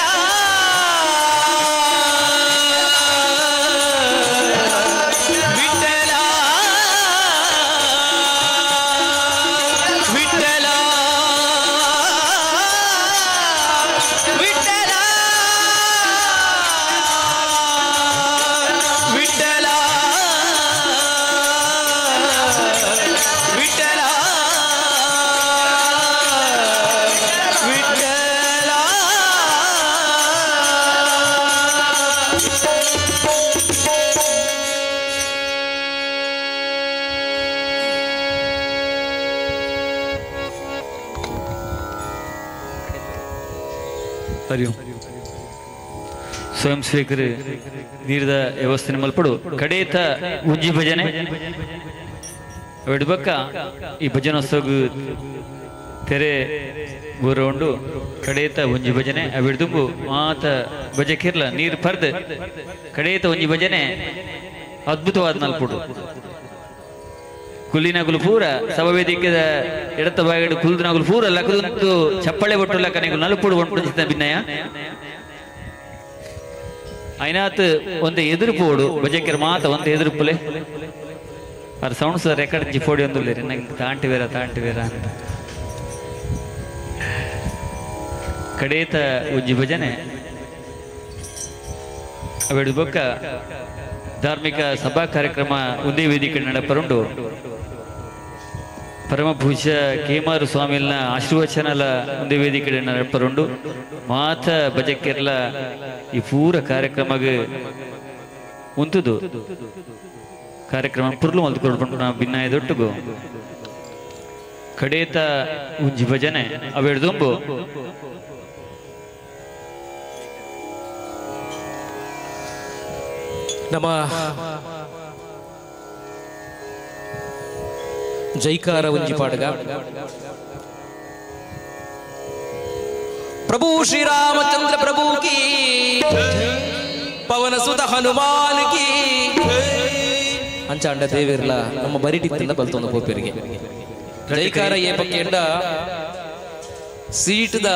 ವಿಠಲ ವಿಠಲ ವಿಠಲ ವಿಠಲ ವಿಠಲ ವಿಠಲ ವಿಠಲ. ಹರಿ ಓಂ. ಸ್ವಯಂ ಸೇವಕರು ನೀರಿದ ವ್ಯವಸ್ಥೆ ಮಲ್ಪಡು. ಕಡೇತ ಉಂಜಿ ಭಜನೆ ಅವಿಡ್ಬಕ್ಕ ಈ ಭಜನೋತ್ಸವ ತೆರೆ ಊರ ಉಂಡು. ಕಡೇತ ಒಂಜಿ ಭಜನೆ ಅವಿಡ್ದುಂಬು ಮಾತ ಭಜಕಿರ್ಲ ನೀರು ಪರ್ದು ಕಡೇತ ಒಂಜಿ ಭಜನೆ ಅದ್ಭುತವಾದ ನಲ್ಪುಡು. ಕುಲ್ಲಿನಗುಲು ಪೂರ ಸಭಾವೇದಿಕೆದ ಎಡತ ಬಾಗಡು ಕುಲ್ದನಗುಲು ಪೂರ ಲಕದಂತು ಚಪ್ಪಳೆ ಬೊಟ್ಟು ಲಕನಿಗು ನಲ್ಪುಡು ಒಂಟು ಭಿನ್ನಯ ಐನಾತ್ ಒಂದು ಎದುರು ಪೋಡು ಭಜಕಿರ ಮಾತ ಒಂದು ಎದುರು ಪುಲೆ ಅರ್ ಸೌಂಡ್ಸ್ ರೆಕಾರ್ಡ್ ಜಿ ಫೋಡಿ ಒಂದು ನಂಗೆ ತಾಂಟಿ ಬೇರ ತಾಂಟಿ ಬೇರ ಅಂತ. ಕಡೇತ ಉಜ್ಜಿ ಭಜನೆ ಅವೆಡು ಬೊಕ್ಕ ಧಾರ್ಮಿಕ ಸಭಾ ಕಾರ್ಯಕ್ರಮ ಒಂದೇ ವೇದಿಕೆ ನಡಪರುಂಡು. ಪರಮಪೂಜ್ಯ ಕೇಮಾರು ಸ್ವಾಮಿಲ್ನ ಆಶೀರ್ವಚನಲ ಒಂದೇ ವೇದಿಕೆ ನಡಪರುಂಡು. ಮಾತ ಭಜಕ್ಕೆರ್ಲ ಈ ಪೂರ ಕಾರ್ಯಕ್ರಮಗ್ ಉಂತುದು ಕಾರ್ಯಕ್ರಮ ಪುರ್ಲು ಮಲ್ತು ಕೊಡ್ಕೊಂಡು ಭಿನ್ನಾಯದೊಟ್ಟುಗು ಕಡೇತ ಉಂಜಿ ಭಜನೆ ಅವೆಡ್ದುಂಬು. ನಮ್ಮ ಜೈಕಾರ ಒಂಜಿ ಪಾಡ್ಗ. ಪ್ರಭು ಶ್ರೀರಾಮಚಂದ್ರ ಪ್ರಭು ಕಿ, ಪವನ ಸುತ ಹನುಮಾನ್ ಕಿ. ಅಂಚಾಂಡ ದೇವಿರ್ಲ ನಮ್ಮ ಬರಿಟಿತ್ತಿಂದ ಬಲ್ತೊಂದು ಪೋಪೆರಿಗೆ ಜೈಕಾರ ಏ ಪಕ್ಕೆಂಡ ಸೀಟದ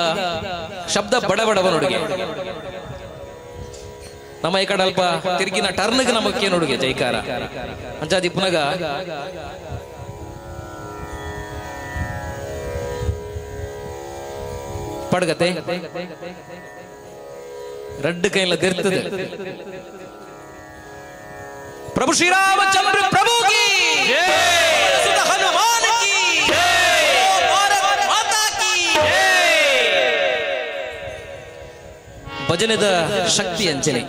ಶಬ್ದ ಬಡ ಬಡವ ನೋಡುಗೆ. ನಮ್ಮ ಈ ಕಡೆ ಅಲ್ಪ ತಿರುಗಿನ ಟರ್ನ್ಗೆ ನಮಕ್ಕೆ ನೋಡುಗೆ ಜೈಕಾರ ಅಂಚಾದಿ ಪುನಗ ಪಡ್ಗತೆ ರಡ್ಡು ಕೈಲ ದಿರ್ತದೆ. ಪ್ರಭು ಶ್ರೀರಾಮಚಂದ್ರ ಪ್ರಭು ಕಿ, ಸುತ ಹನುಮಾನ್ ಕಿ, ಭಾರತ್ ಮಾತಾ ಕಿ. ಭಜನೆದ ಶಕ್ತಿ ಅಂಚನೆ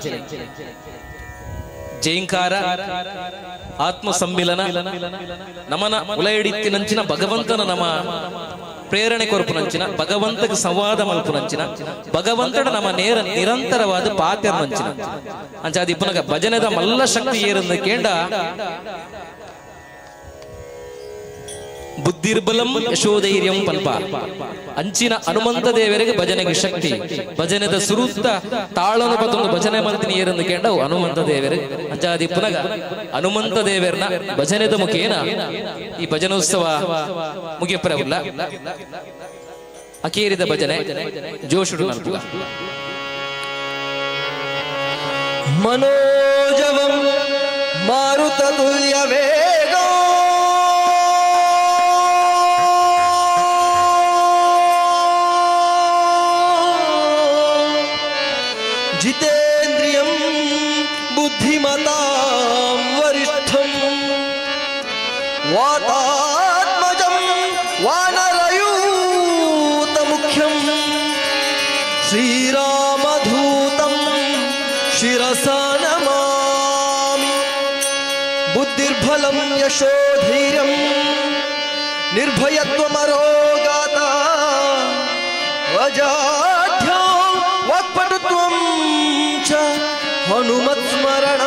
ಜೈಂಕಾರ ಆತ್ಮ ಸಮ್ಮಿಲನ ನಮನ ಉಲಯಡಿತ್ತಿನಂಚಿನ ಭಗವಂತನ ನಮ ಪ್ರೇರಣೆ ಕೊರಪುನಂಚಿನ ಭಗವಂತಕ್ಕೆ ಸಂವಾದ ಮಲ್ಪುನಂಚಿನ ಭಗವಂತನ ನಮ್ಮ ನೇರ ನಿರಂತರವಾದ ಪಾತೆರ್ನಂಚಿನ ಅಂಚಾದಿ ಪುನಗ ಭಜನೆದ ಮಲ್ಲ ಶಕ್ತಿ ಏರಂದು ಕೇಂಡ. ಬುದ್ಧಿರ್ಬಲಂ ಯಶೋಧೈರ್ಯಂ ಪಲ್ಪ ಅಂಚಿನ ಹನುಮಂತ ದೇವರಿಗೆ ಭಜನೆಗೆ ಶಕ್ತಿ. ಭಜನೆದ ಸುರುತ್ತ ತಾಳನು ಪತ್ತೊಂದು ಭಜನೆ ಮಂತಿನಿ ಏರಂದು ಕೇಂಡವು ಹನುಮಂತ ದೇವರು. ಅಂಚಾದಿ ಪುನಗ ಹನುಮಂತ ದೇವರನ ಭಜನೆದ ಮುಖೇನ ಈ ಭಜನೋತ್ಸವ ಮುಗಿಯಪ್ಪರವಲ್ಲ. ಅಕೇರಿದ ಭಜನೆ ಜೋಶುಡು ಮಲ್ಪುಗ. ಮನೋಜವಂ ಮಾರುತತುಲ್ಯ ವೇಗ ಜಿತೇಂದ್ರಿಯಂ ಬುದ್ಧಿಮತಾಂ ವರಿಷ್ಠಂ ವಾತಾತ್ಮಜಂ ವಾನರಯೂತ ಮುಖ್ಯಂ ಶ್ರೀರಾಮಧೂತಂ ಶಿರಸಾ ನಮಾಮಿ. ಬುದ್ಧಿರ್ಬಲಂ ಯಶೋಧೈರ್ಯಂ ನಿರ್ಭಯತ್ವಮರೋಗಾತ ಅಜಾಢ್ಯಂ ವಾಕ್ಪಟುತ್ವಂ ಚ ಹನುಮತ್ಸ್ಮರಣಾತ್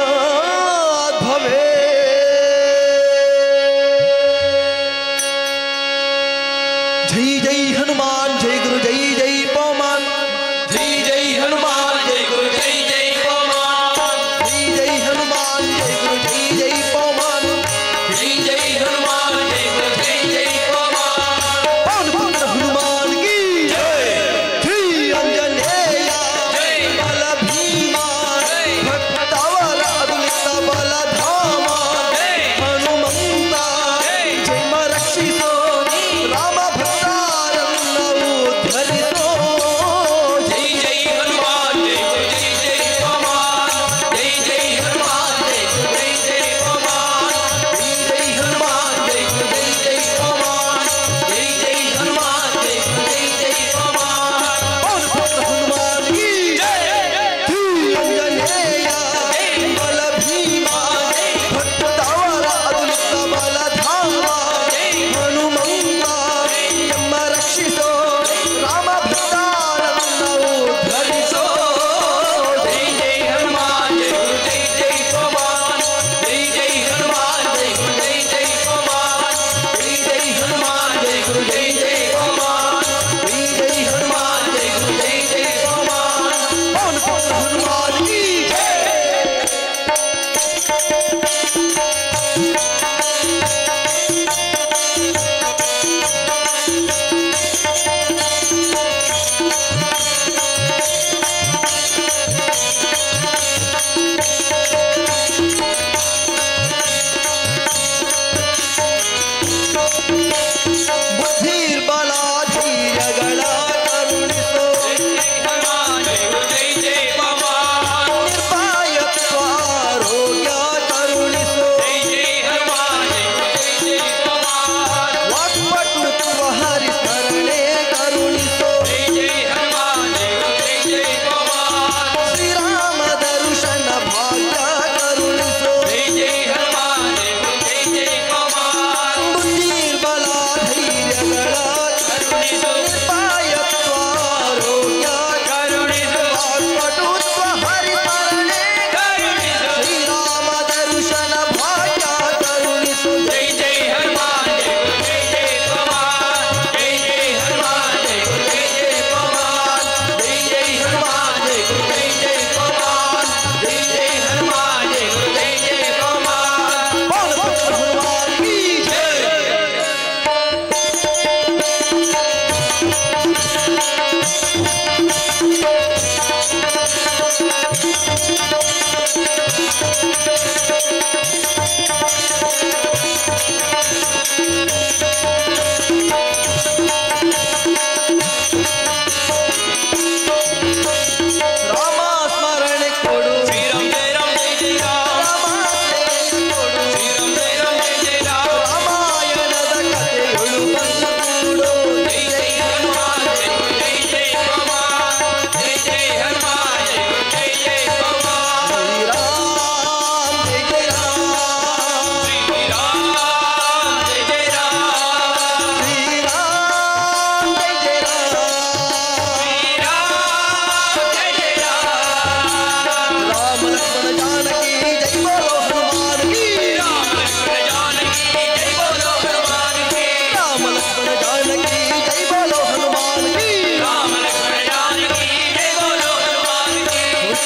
ಭವೇತ್. ಜೈ ಜೈ ಹನುಮಾನ್ ಜೈ ಗುರು ಜೈ ಜೈ ಪವಮಾನ್. ಜೈ ಜೈ ಹನುಮಾನ್ ಜೈ ಗುರು ಜೈ ಜೈ ಪವಮಾನ್. ಜೈ ಜೈ ಹನುಮಾನ್ ಜೈ ಗುರು ಜೈ ಜೈ ಪವಮಾನ್. ಜೈ ಜೈ ಹನುಮಾನ್ ಜೈ ಗುರು ಜೈ ಜೈ ಪವಮಾನ್. ಪವನ ಪುತ್ರ ಹನುಮಾನ್ ಕಿ ಜೈ. ಜೈ.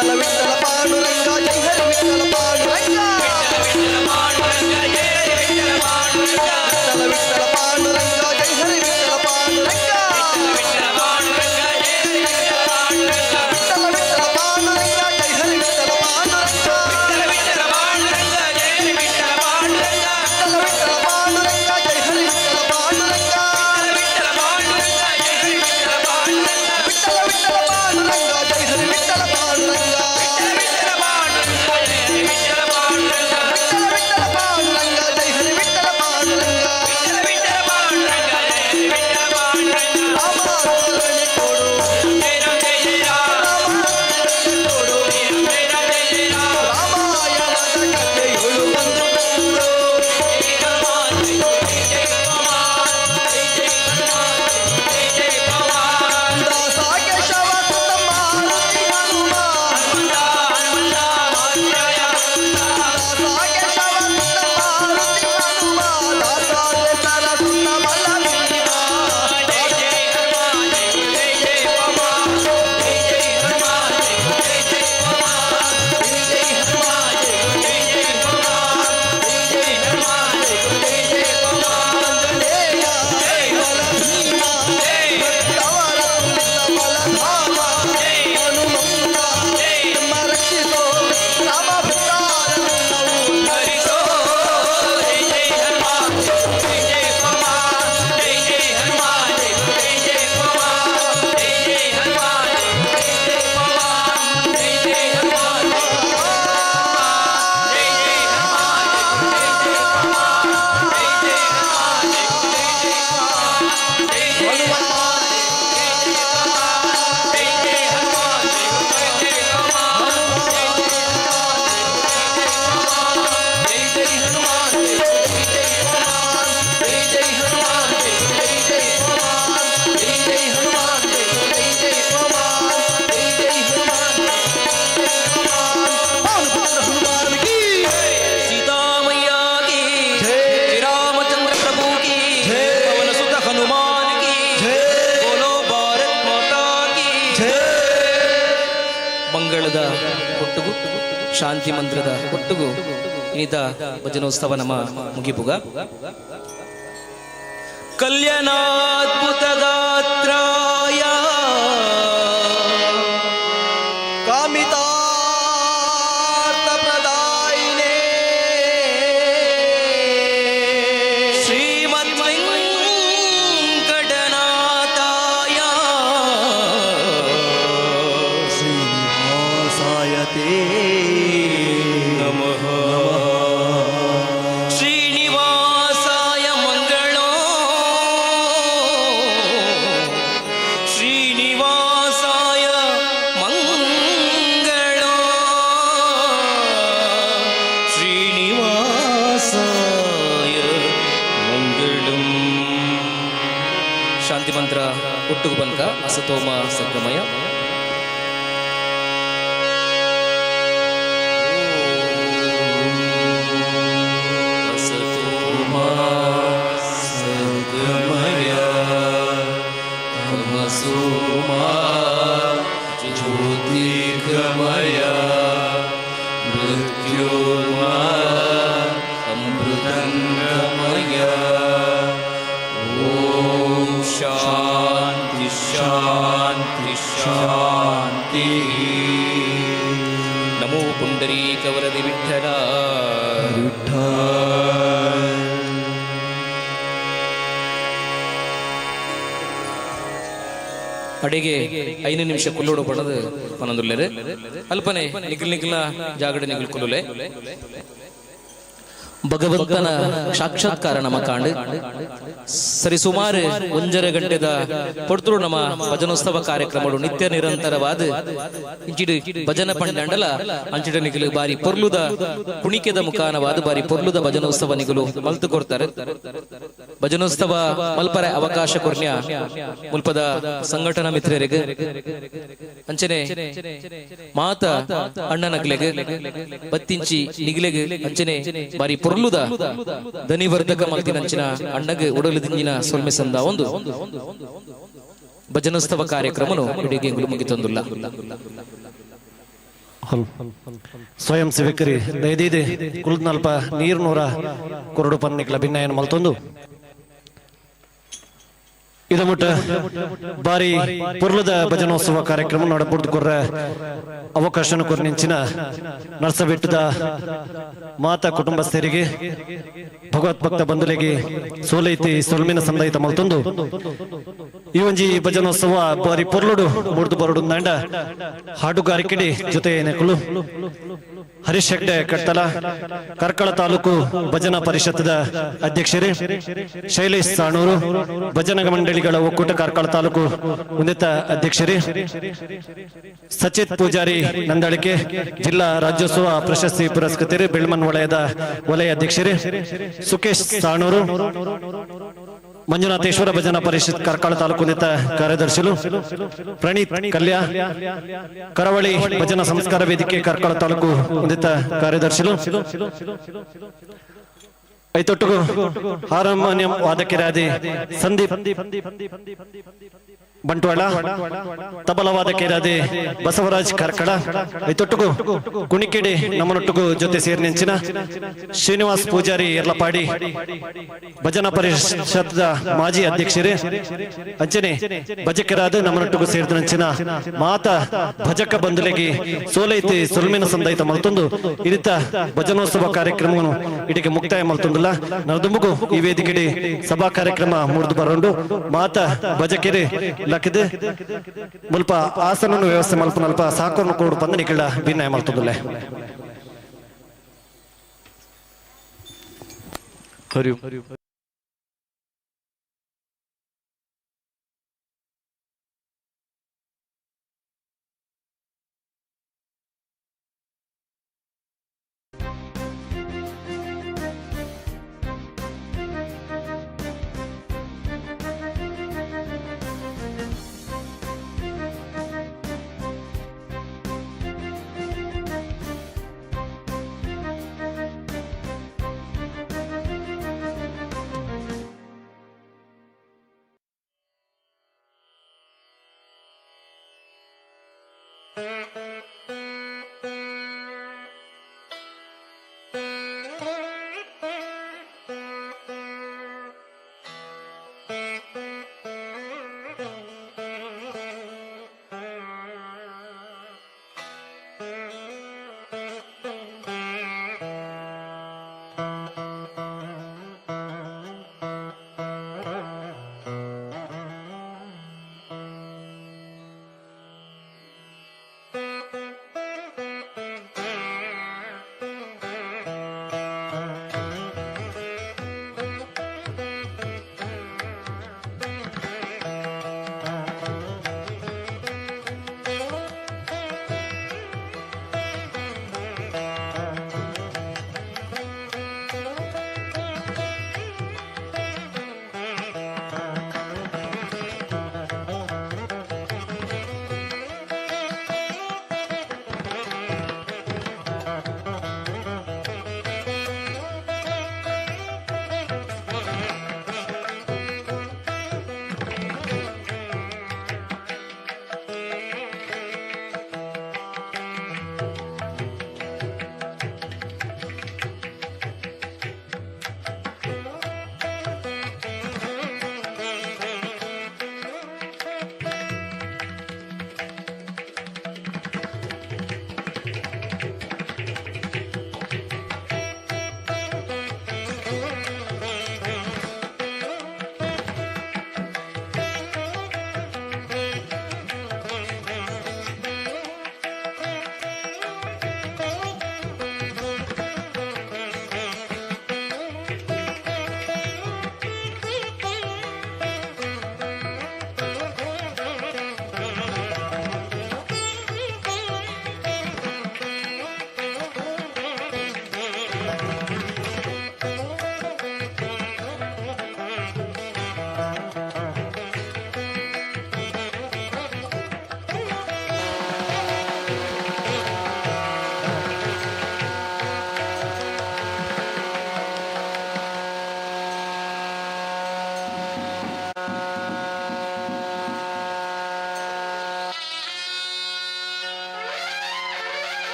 ವಿಠಲ ವಿಠಲ ಪಾಂಡುರಂಗ ಜೈ ಹರಿ ವಿಠಲ ಪಾಂಡುರಂಗ ವಿಠಲ ವಿಠಲ ಪಾಂಡುರಂಗ ಜೈ ಹರಿ ವಿಠಲ ಪಾಂಡುರಂಗ ವಿಠಲ ವಿಠಲ ಪಾಂಡುರಂಗ ಜೈ ಹರಿ ವಿಠಲ ಪಾಂಡುರಂಗ ವಿಠಲ ವಿಠಲ ಪಾಂಡುರಂಗ ಜೈ ಹರಿ ವಿಠಲ ಪಾಂಡುರಂಗ ವಿಠಲ ವಿಠಲ ಪಾಂಡುರಂಗ ಜೈ ಹರಿ ವಿಠಲ ಪಾಂಡುರಂಗ ವಿಠಲ ವಿಠಲ ಪಾಂಡುರಂಗ ಜೈ ಹರಿ ವಿಠಲ ಪಾಂಡುರಂಗ ರಾಮ ಸ್ಮರಣೆ ಕೊಡು ರಾಮ ಸ್ಮರಣೆ ಕೊಡು ರಾಮಾಯಣದ ಕಥೆಯೊಳು ಒಂದು ಕೂಡು. ದಾಸ ಕೇಶವ ಸುತ ಮಾರುತಿ ಹನುಮ. ದಾಸ ಕೇಶವ ಸುತ ಮಾರುತಿ ಹನುಮ. ದಾಸಾಗ್ರಸರ ಸುತ ಬಲ ಭೀಮ. ಆಂಜನೇಯ ಬಲ ಭೀಮ. ಭಕ್ತವರ ಸುತ ಬಲಧಾಮ. ಹನುಮಂತ ನಮ್ಮ ರಕ್ಷಿಸೋ ರಾಮ ಭಕ್ತಾರನ್ನು ಉದ್ಧರಿಸೋ. हनुमान की सीता मैया की श्री रामचंद्र प्रभु की पवन सुत हनुमान की बोलो ಭಾರತ್ ಮಾತಾ ಕಿ ಮಂಗಳದ ಒಟ್ಟುಗು ಶಾಂತಿ ಮಂತ್ರದ ಒಟ್ಟುಗು ಇನ್ನಿತ ಭಜನೋತ್ಸವ ನಮ್ಮ ಮುಗಿಪುಗ. ಕಲ್ಯಾಣಾದ್ಭುತ ಗಾತ್ರಾಯ ಕಾಮಿತಾರ್ಥ ಪ್ರದಾಯಿನೇ ಶ್ರೀಮದ್ ವೆಂಕಟನಾಥಾಯ ಶ್ರೀನಿವಾಸಾಯ ತೇ ನಮಃ. ಶ್ರೀನಿವಾಸಾಯ ಮಂಗಳೋ ಶ್ರೀನಿವಾಸಾಯ ಮಂಗಳೋ ಶ್ರೀನಿವಾಸಾಯ ಮಂಗಳಂ. ಶಾಂತಿ ಮಂತ್ರ ಒಟ್ಟುಗು ಬಂಕ. ಅಸತೋಮ ಸದ್ಗಮಯ. असतो मा सद्गमय तमसो मा ज्योतिर्गमय मृत्योर्मा अमृतङ्गमय. ॐ शान्ति शान्ति शान्तिः. नमो पुण्डरीकवरदि विठ्ठल. ಅಡಿಗೆ 5 ನಿಮಿಷ ಕುಲ್ಲೋಡು ಪಡದು ಪನೊಂದುಲ್ಲೆರ್. ಅಲ್ಪನೆ ನಿಖಿಲ್ ನಿಖಿಲ ಜಾಗಡೆ ನಿಖಿಲ್ ಕುಲ್ಲುಲೆ. ಭಗವಂತನ ಸಾಕ್ಷಾತ್ಕಾರ ನಮ್ಮ ಕಾಂಡು ಸರಿ ಸುಮಾರು 1.5 ಗಂಟೆದ ಪೊರ್ತುರು ನಮ್ಮ ಭಜನೋತ್ಸವ ಕಾರ್ಯಕ್ರಮಗಳು ನಿತ್ಯ ನಿರಂತರವಾದ ಇಂಚಿಡು ಭಜನ ಪಂಡಂಡಲ ಅಂಚಿಡ ನಿಗಲು ಬಾರಿ ಪೊರ್ಲುದ ಕುಣಿಕೆದ ಮುಖಾನವಾದ ಬಾರಿ ಪೊರ್ಲುದ ಭಜನೋತ್ಸವ ನಿಗಲು ಮಲ್ತು ಕೊಡ್ತಾರೆ. ಭಜನೋತ್ಸವ ಮಲ್ಪರೆ ಅವಕಾಶ ಕೊರ್ನ್ಯ ಮುಲ್ಪದ ಸಂಘಟನಾ ಮಿತ್ರರಿಗೆ ಅಂಚನೆ ಮಾತ ಅಣ್ಣನಗ್ಲೆಗ್ ಬತ್ತಿಂಚಿ ನಿಗಿಲೆಗ್ ಅಂಚನೆ ಬಾರಿ ಪೊರ್ಲುದ ದನಿವರ್ಧಕ ಮಲ್ತಿನಂಚಿನ ಅಣ್ಣಗ್ ಉಡಲು ದಿಂಜಿನ ಸೊಲ್ಮೆ ಸಂದ ಒಂದು ಭಜನೋತ್ಸವ ಕಾರ್ಯಕ್ರಮನು ಇಡೀ ಮುಗಿತೊಂದುಲ್ಲ. ಸ್ವಯಂ ಸೇವಕರಿ ದಯದೀದೆ ಕುಲ್ದನಲ್ಪ ನೀರ್ನೂರ ಕೊರಡು ಪನ್ನಿಕ್ಲ ಭಿನ್ನಯನ ಮಲ್ತೊಂದು ಇದಮುಟ್ಟ ಬಾರಿ ಪುರ್ಲದ ಭಜನೋತ್ಸವ ಕಾರ್ಯಕ್ರಮ ನಡಪುಡ್ದು ಕೊರ್ರ ಅವಕಾಶನ ಕೊರ್ನಿಂಚಿನ ನರ್ಸಬೆಟ್ಟದ ಮಾತಾ ಕುಟುಂಬಸ್ಥರಿಗೆ ಭಗವತ್ ಭಕ್ತ ಬಂಧುಲಿಗೆ ಸೋಲೈತಿ ಸೊಲ್ಮಿನ ಸಂದೈತ ಮಲ್ತೊಂದು ಈ ಒಂಜಿ ಭಜನೋತ್ಸವ ಬಾರಿ ಪೊರ್ಲುಡು ಮುರ್ದು ಬರುಡು ನಾಂಡ ಹಾಡುಗಾರಿಕೆಡಿ ಜೊತೆ ನೆಕುಲು ಹರೀಶ್ ಹೆಗ್ಡೆ ಕಡ್ತಲ, ಕಾರ್ಕಳ ತಾಲೂಕು ಭಜನಾ ಪರಿಷತ್ದ ಅಧ್ಯಕ್ಷರೇ ಶೈಲೇಶ್ ಸಾಣೂರು, ಭಜನಾ ಮಂಡಳಿಗಳ ಒಕ್ಕೂಟ ಕಾರ್ಕಳ ತಾಲೂಕು ಉನ್ನತ ಅಧ್ಯಕ್ಷರೇ ಸಚಿತ್ ಪೂಜಾರಿ ನಂದಳಿಕೆ, ಜಿಲ್ಲಾ ರಾಜ್ಯೋತ್ಸವ ಪ್ರಶಸ್ತಿ ಪುರಸ್ಕೃತರು ಬೆಳ್ಮನ್ ವಲಯದ ವಲಯ ಅಧ್ಯಕ್ಷರೇ ಸುಕೇಶ್ ಸಾಣೂರು, ಮಂಜುನಾಥೇಶ್ವರ ಭಜನಾ ಪರಿಷತ್ ಕಾರ್ಕಳ ತಾಲೂಕು ಉನ್ನತ ಕಾರ್ಯದರ್ಶಿಲು ಪ್ರಣೀತ್ ಕಲ್ಯಾ, ಕರಾವಳಿ ಭಜನಾ ಸಂಸ್ಕಾರ ವೇದಿಕೆ ಕಾರ್ಕಳ ತಾಲೂಕು ಉನ್ನತ ಕಾರ್ಯದರ್ಶಿಲು ಐತೊಟ್ಟಿಗೂ ಹಾರ್ಮೋನಿಯಂ ವಾದಕರಾದಿ ಸಂದೀಪ್ ಬಂಟ್ವಾಳ, ತಬಲ ವಾದಕರಾದಿ ಬಸವರಾಜ್ ಕಾರ್ಕಳ, ಐತೊಟ್ಟಿಗೂ ಕುಣಿಕೆಡಿ ನಮ್ಮನೊಟ್ಟಿಗೂ ಜೊತೆ ಸೇರಿ ನೆಂಚಿನ ಶ್ರೀನಿವಾಸ್ ಪೂಜಾರಿ ಯರ್ಲಪಾಡಿ, ಭಜನಾ ಪರಿಷತ್ದ ಮಾಜಿ ಅಧ್ಯಕ್ಷರೇ ಅಂಚನೆ ಭಜಕರಾದ ನಮ್ಮನೊಟ್ಟಿಗೂ ಸೇರಿದ ನಂಚಿನ ಮಾತಾ ಭಜಕ ಬಂಧುಲೆಗೆ ಸೋಲೈತಿ ಸೊಲ್ಮಿನ ಸಂದೈತ ಮಲ್ತೊಂದು ಇರಿತ ಭಜನೋತ್ಸವ ಕಾರ್ಯಕ್ರಮವನ್ನು ಇಡಿಗೆ ಮುಕ್ತಾಯ ಮಲ್ತೊಂದುಲ್ಲ. ನರದುಂಬುಗು ಈ ವೇದಿಕೆಡಿ ಸಭಾ ಕಾರ್ಯಕ್ರಮ ಮುರಿದು ಬರೋಂಡು ಮಾತಾ ಭಜಕೆರೆ ಲಕ್ಕದೆ ಮುಲ್ಪ ಆಸನನ್ನು ವ್ಯವಸ್ಥೆ ಮಲ್ಪನಲ್ಪ ಸಾಕೋನು ಕೋಡು ಬಂದ ನಿಖಿಳ ಭಿನ್ನಯ ಮಲ್ತೊಂದುಲ್ಲೆ. ಹರಿ.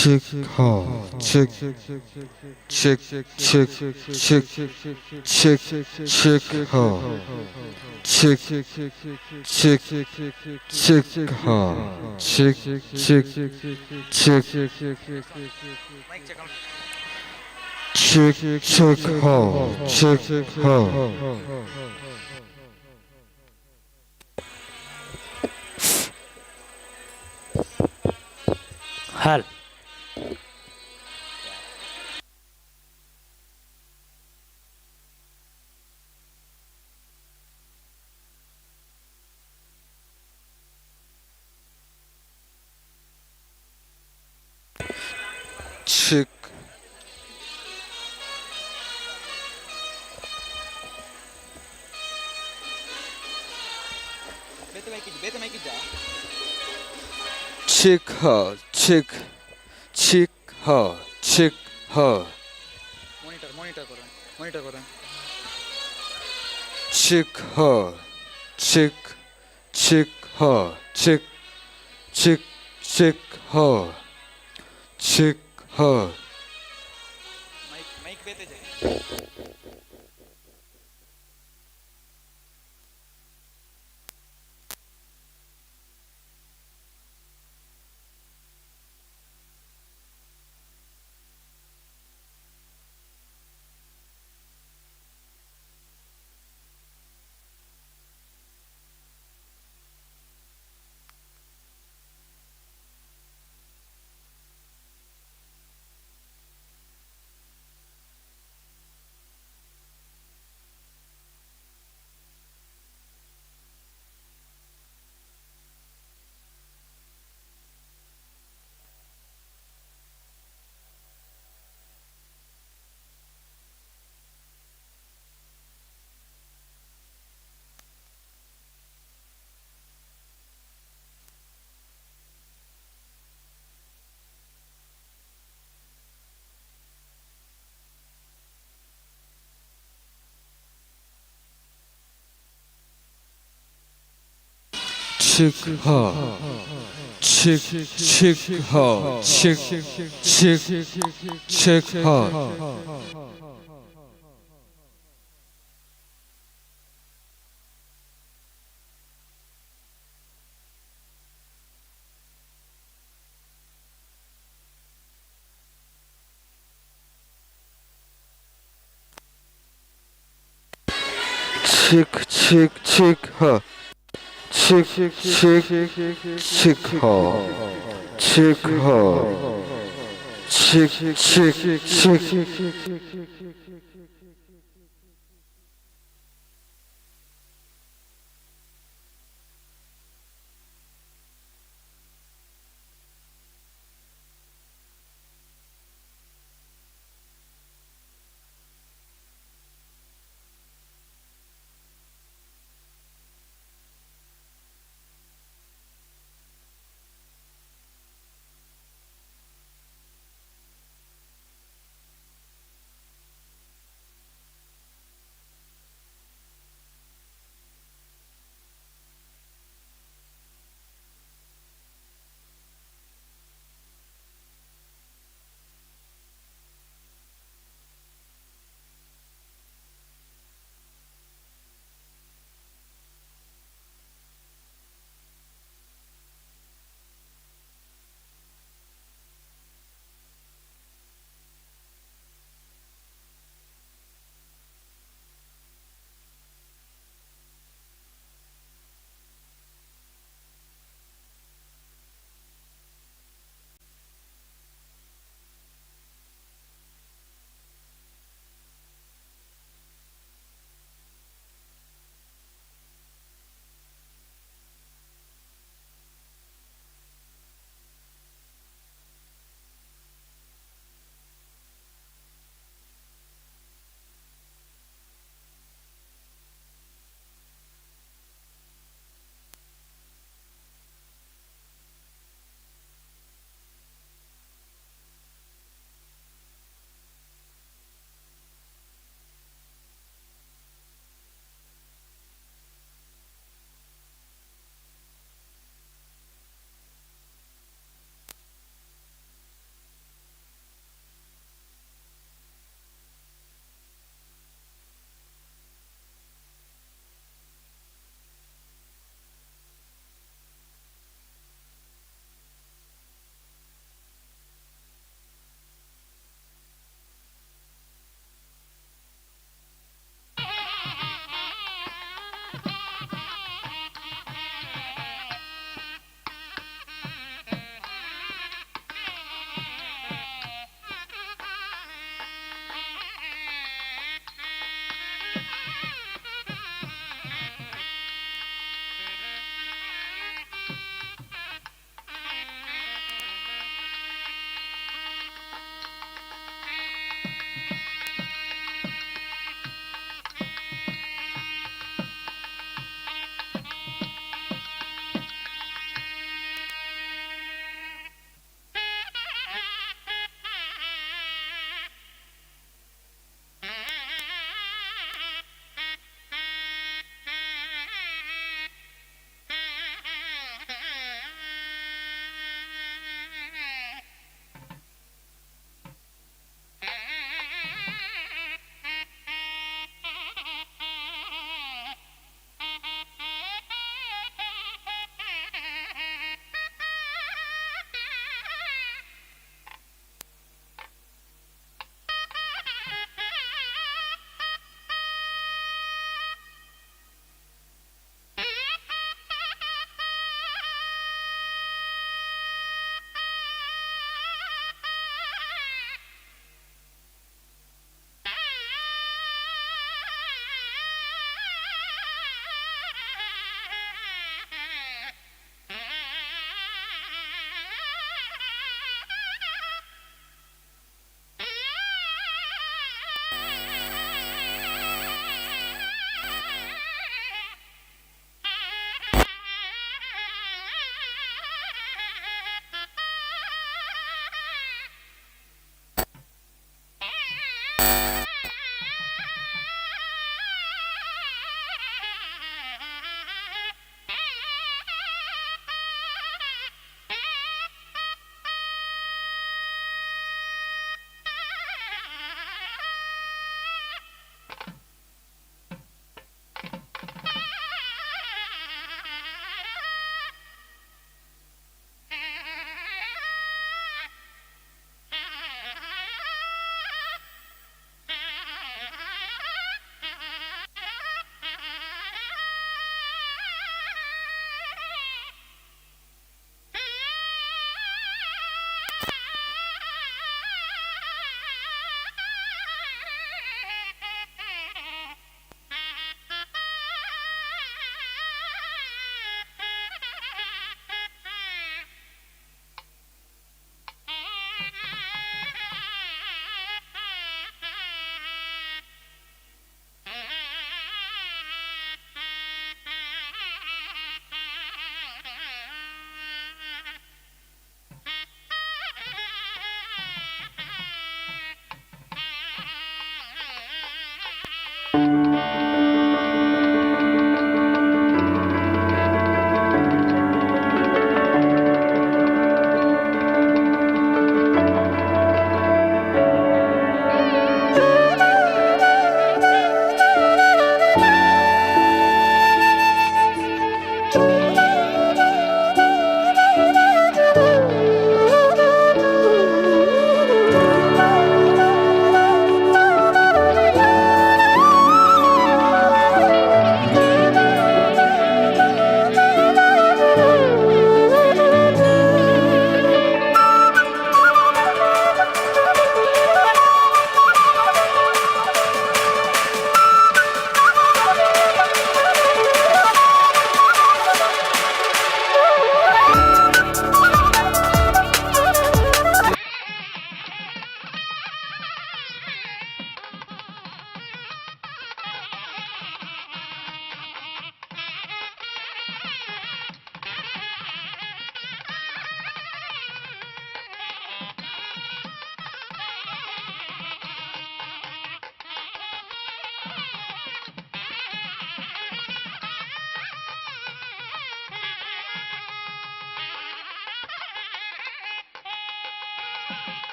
Check ha check check check check check check ha check check check ha check check check check check ha check ha. হাল। Check check ha check check ha check ha. Monitor monitor করেন, monitor করেন। Check ha check check ha check check check ha check ha. Mic mic বেতে যায়। Check ha check check ha check check check ha. Check check check ha check check check ha check ha check check check.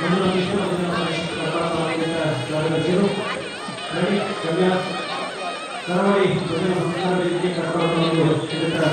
Manjunatheshwara ಭಜನಾ ಪರಿಷತ್ ಕರ್ನಾಟಕ ಕಾರ್ಯದರ್ಶಿಗಳು. Ready ಕನ್ಯಾ ಕರಾವಳಿ ಭಜನಾ ಸಂಸ್ಕಾರ ವೇದಿಕೆ ಕರ್ನಾಟಕ ಇದರ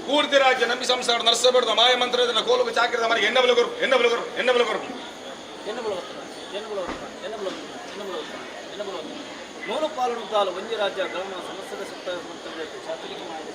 ಪೂರ್ತಿ ರಾಜ್ಯ ನಂಬಿ ಸಂಸಾರ ನರಸಬಾರ್ದು ಮಾಯ ಮಂತ್ರದ ಕೋಲುಗ ಚಾಕಿರದ ಮನೆಗೆ ಎಣ್ಣೆ ಬಲಗರು ಎಣ್ಣೆ ಬಲಗರು ಎಣ್ಣೆ ಬಲಗರು. ನೂಲು ಪಾಲು ನುಗ್ಗಾಲು ಒಂಜಿ ರಾಜ್ಯ ಗ್ರಾಮ ಸಮಸ್ಯೆದ ಸುತ್ತ ಚಾತುರಿಕೆ ಮಾಡಿದ.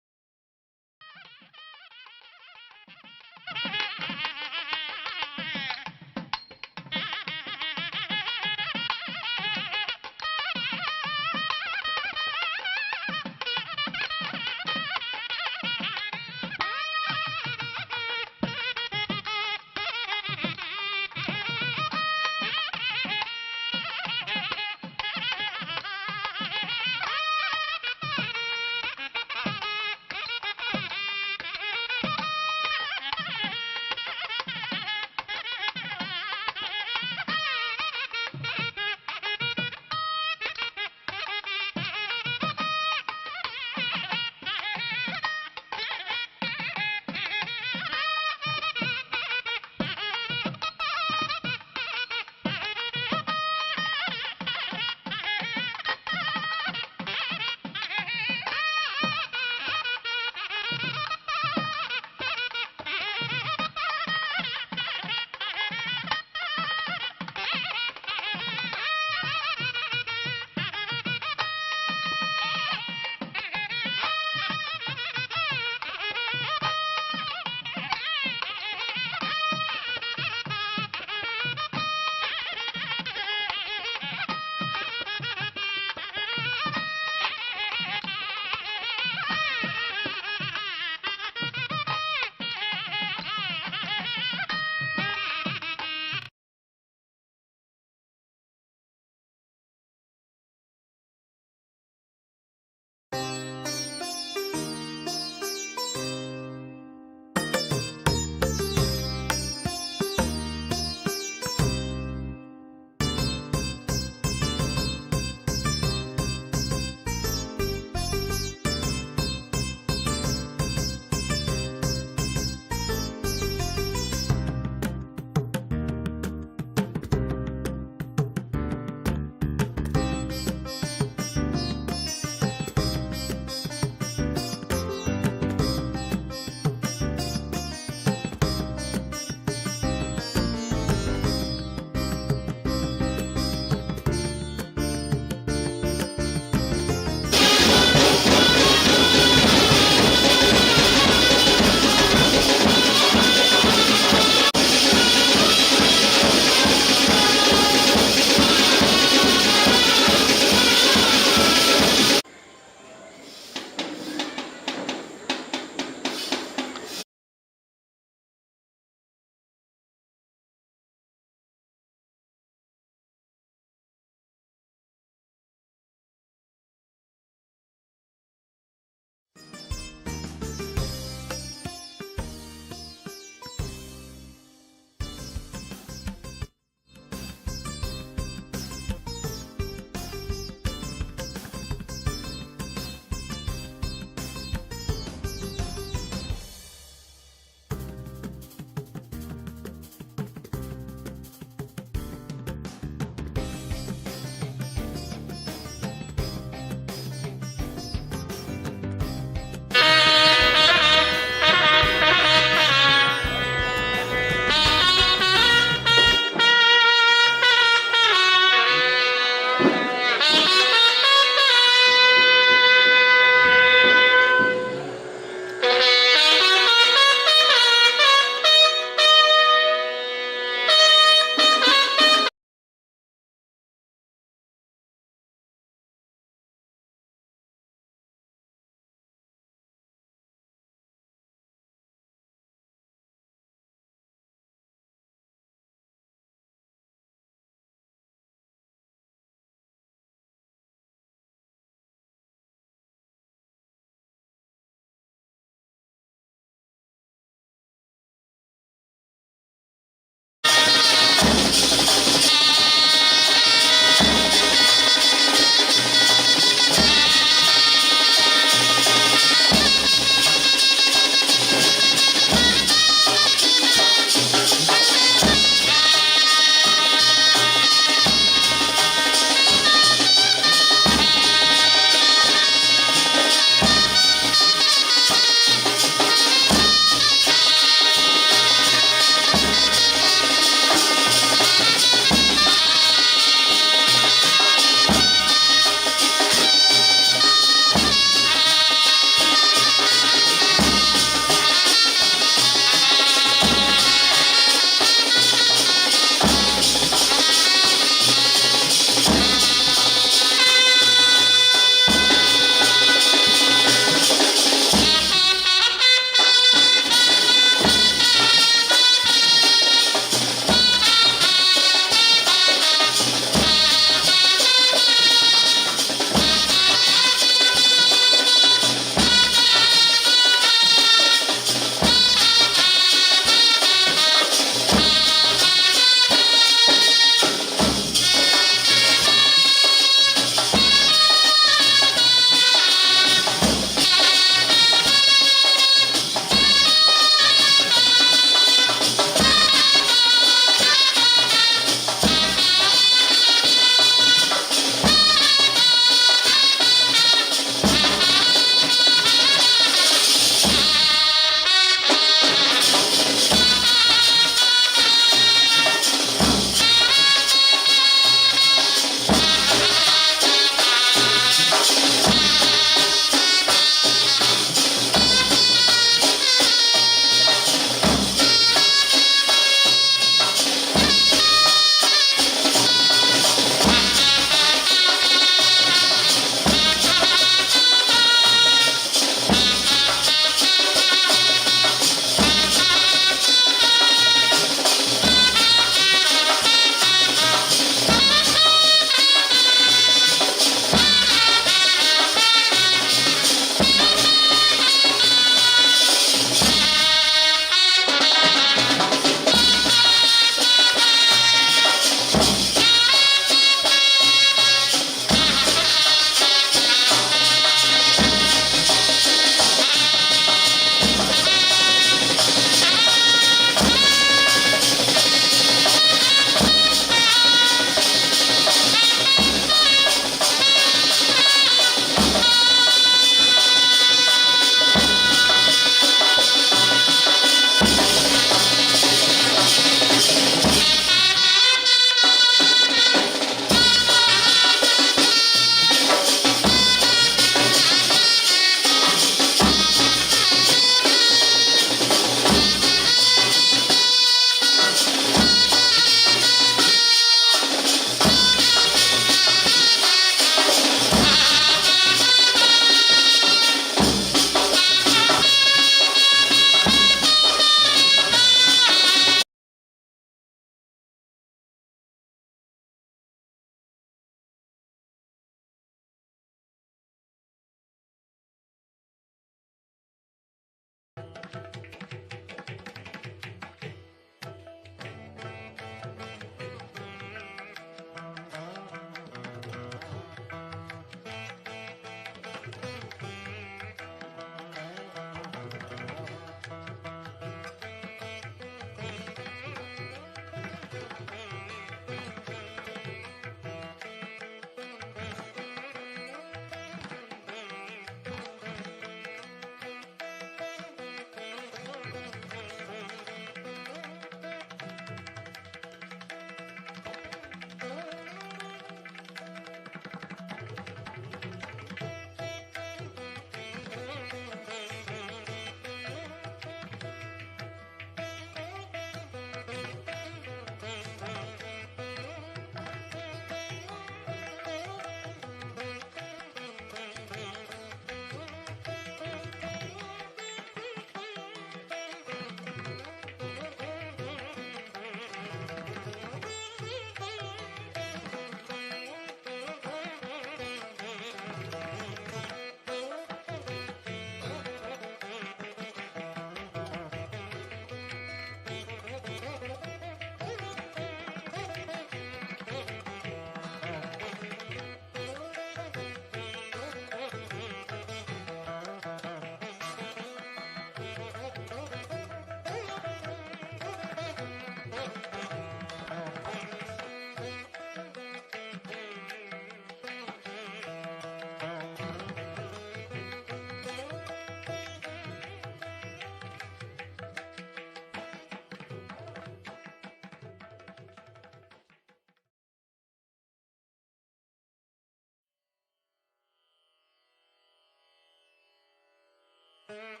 Thank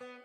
you.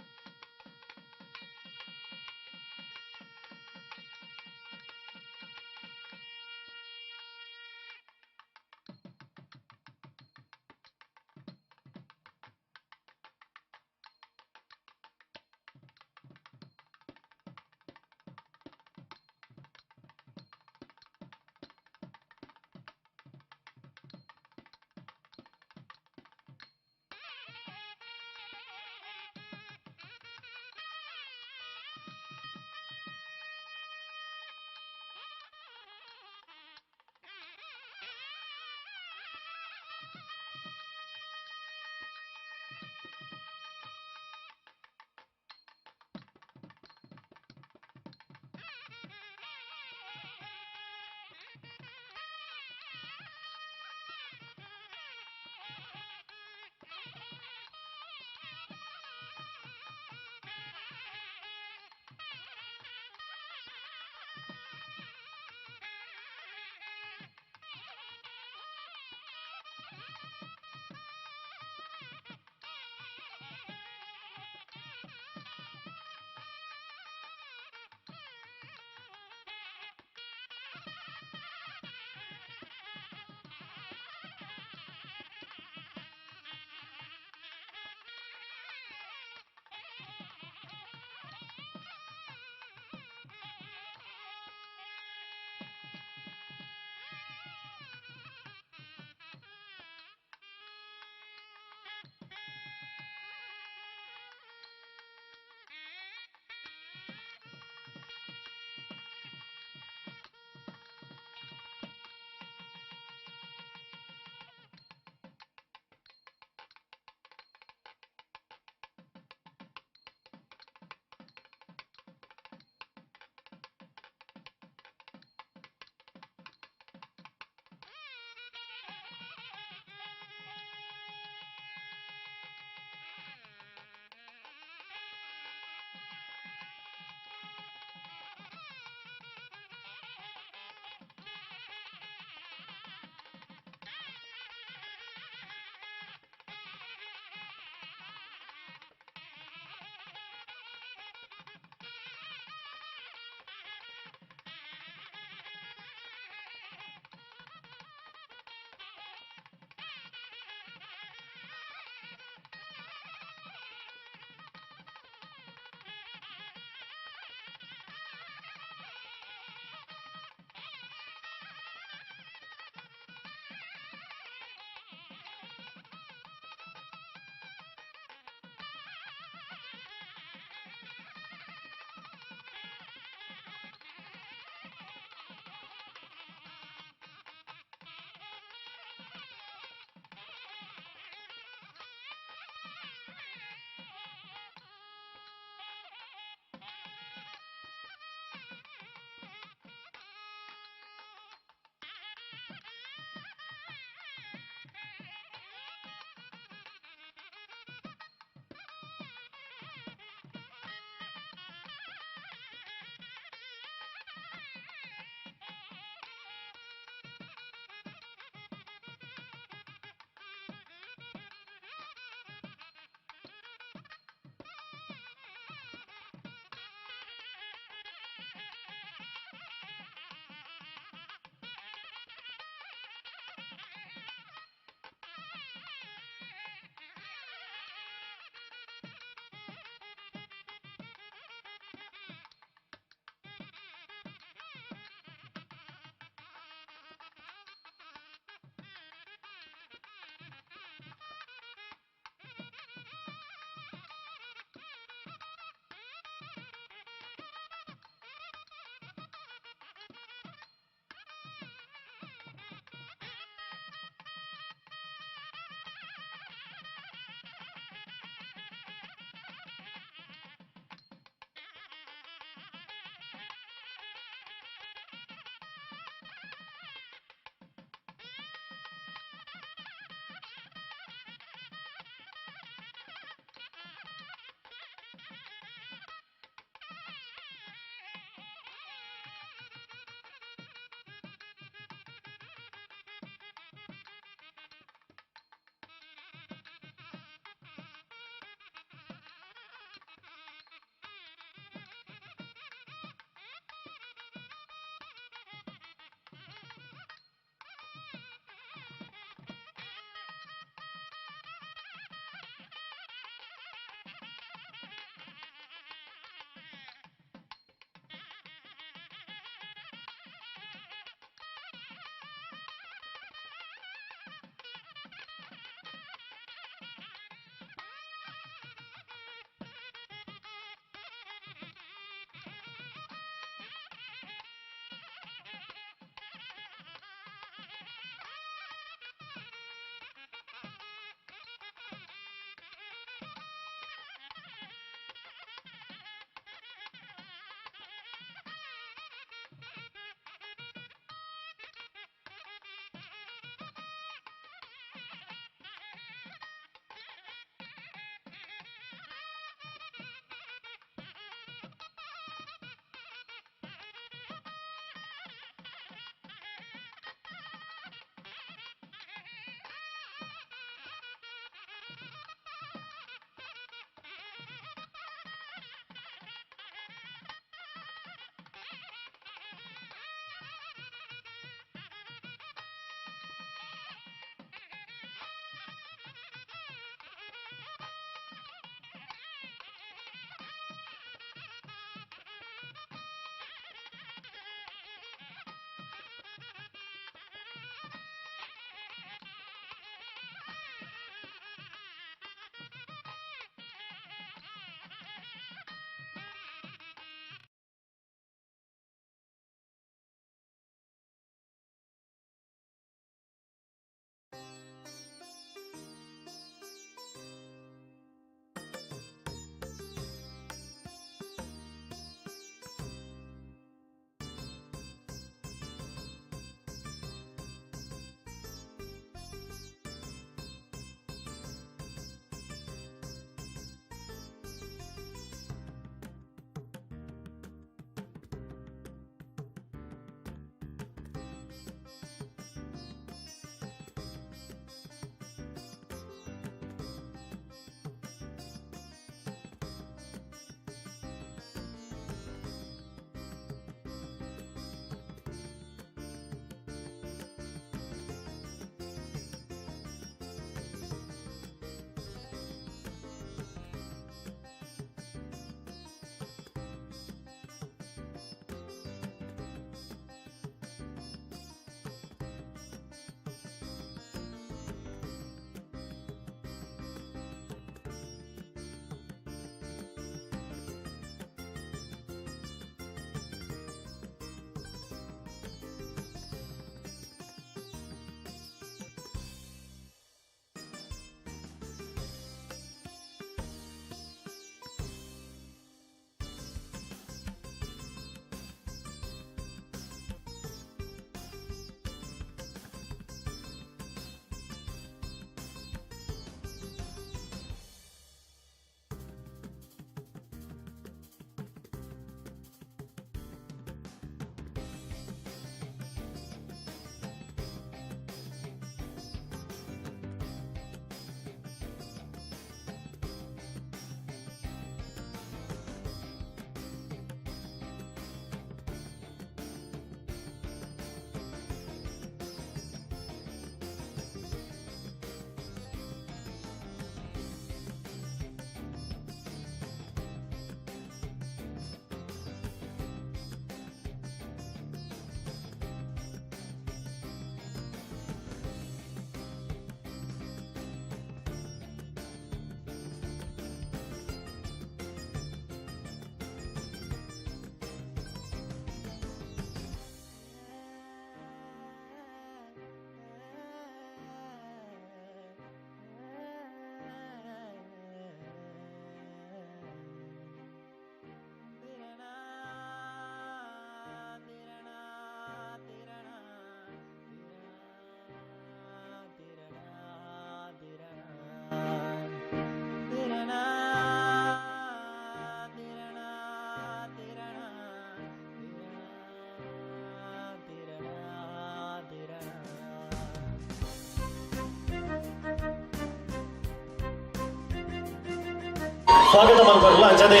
ಸ್ವಾಗತ ಮಲ್ಪರಲ್ಲ. ಅಂಚನೆ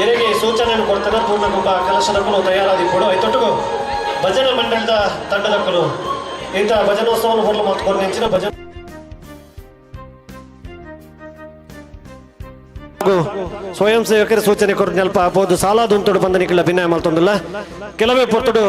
ಎರೆಗೆ ಸೂಚನೆಯನ್ನು ಕೊಡ್ತಾನೆ ಪೂರ್ಣಕುಂಭ ಕಲಶದಕ್ಕೂ ತಯಾರಾದಿಪ್ಪಡು. ಐತೊಟ್ಟಿಗೂ ಭಜನಾ ಮಂಡಳದ ತಂಡದಕ್ಕಲು ಇಂಥ ಭಜನೋತ್ಸವವನ್ನು ಹೊರಲು ಮತ್ತು ನೆಂಚಿನ ಭಜನೆ ಸ್ವಯಂ ಸೇವಕರ ಸೂಚನೆ ಕೊಟ್ಟು ನೆಲ್ಪ ಬೋದು ಸಾಲಾದುಂತುಡು ಬಂದ ನಿಖಿಲ ಭಿನ್ನಯ ಮಲ್ತೊಂದಿಲ್ಲ ಕೆಲವೇ ಪೊರ್ತುಡು.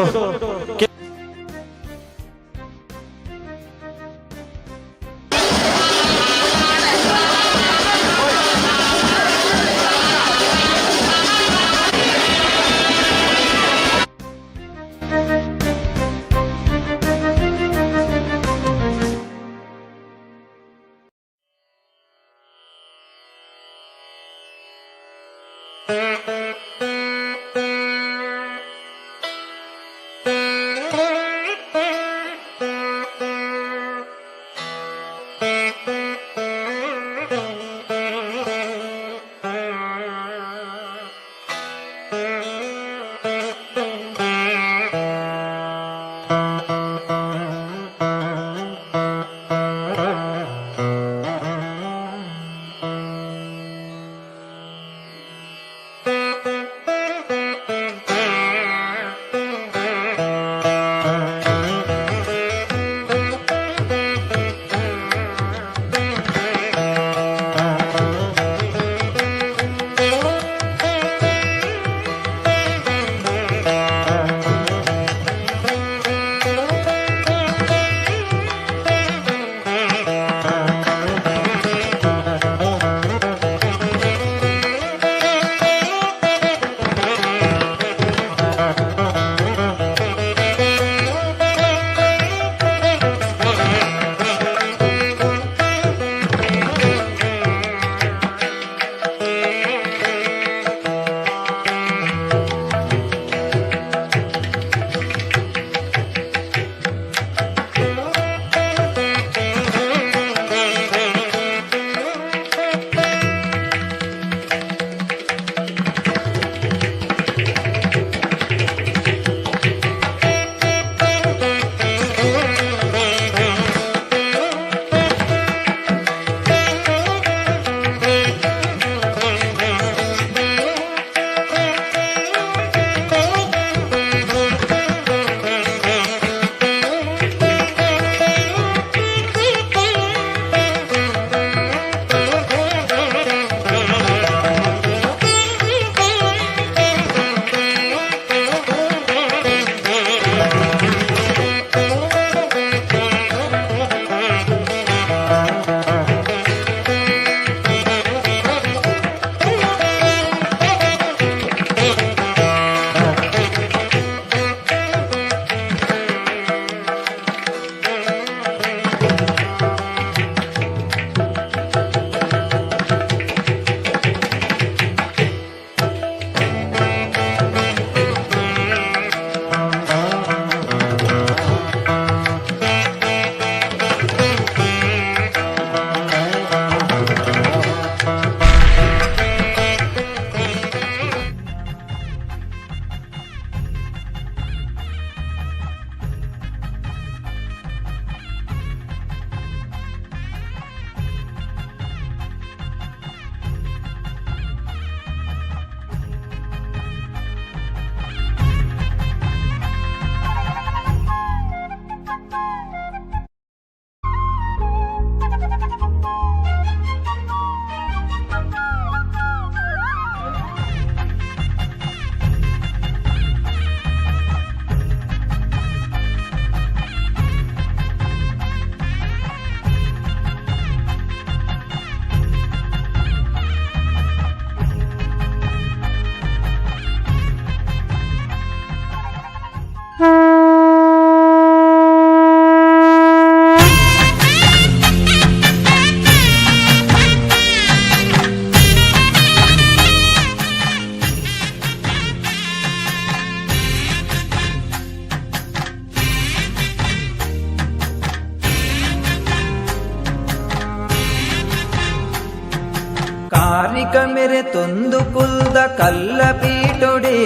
ಕಾರ್ನಿಕ ಮೇರೆ ತೊಂದು ಕುಲ್ದ ಕಲ್ಲ ಪೀಟೊಡೆ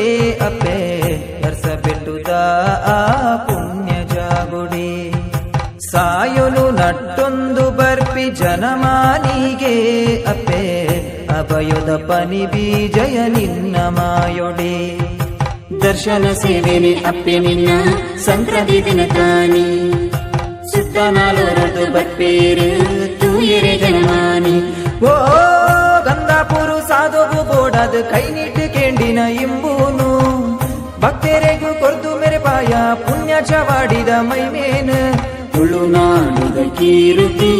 ಅಪ್ಪೆ ನರ್ಸ ಬೆಟ್ಟುದ ಆ ಪುಣ್ಯ ಜಾಗುಡಿ ಸಾಯೊನು ನಟ್ಟೊಂದು ಬರ್ಪಿ ಜನಮಾನಿಗೆ ಅಪ್ಪೆ. ಅಭಯದ ಪನಿ ಬೀಜಯ ನಿನ್ನ ಮಾಯೊಡೆ. ದರ್ಶನ ಸೇವೆನೆ ಅಪ್ಪೆ ನಿನ್ನ ಸಂಕ್ರಾಂತಿ ದಿನ ತಾನಿ, ಸುತ್ತ ನಾಲೋರದು ಬತ್ಪೇರು ತೂಯರೆ ಜನಮಾನಿ. ಓ ಗಂಧಾಪುರು ಸಾಧುವು ಬೋಡಾದ ಕೈ ನೀಟ್ಟು ಕೇಂಡಿನ ಇಂಬೂನು, ಭಕ್ತರೆಗೂ ಕೊರ್ದು ಮೇರೆ ಪಾಯ ಪುಣ್ಯ ಚವಾಡಿದ ಮೈಮೇನು. ತುಳುನಾಡುದ ಕೀರುತಿ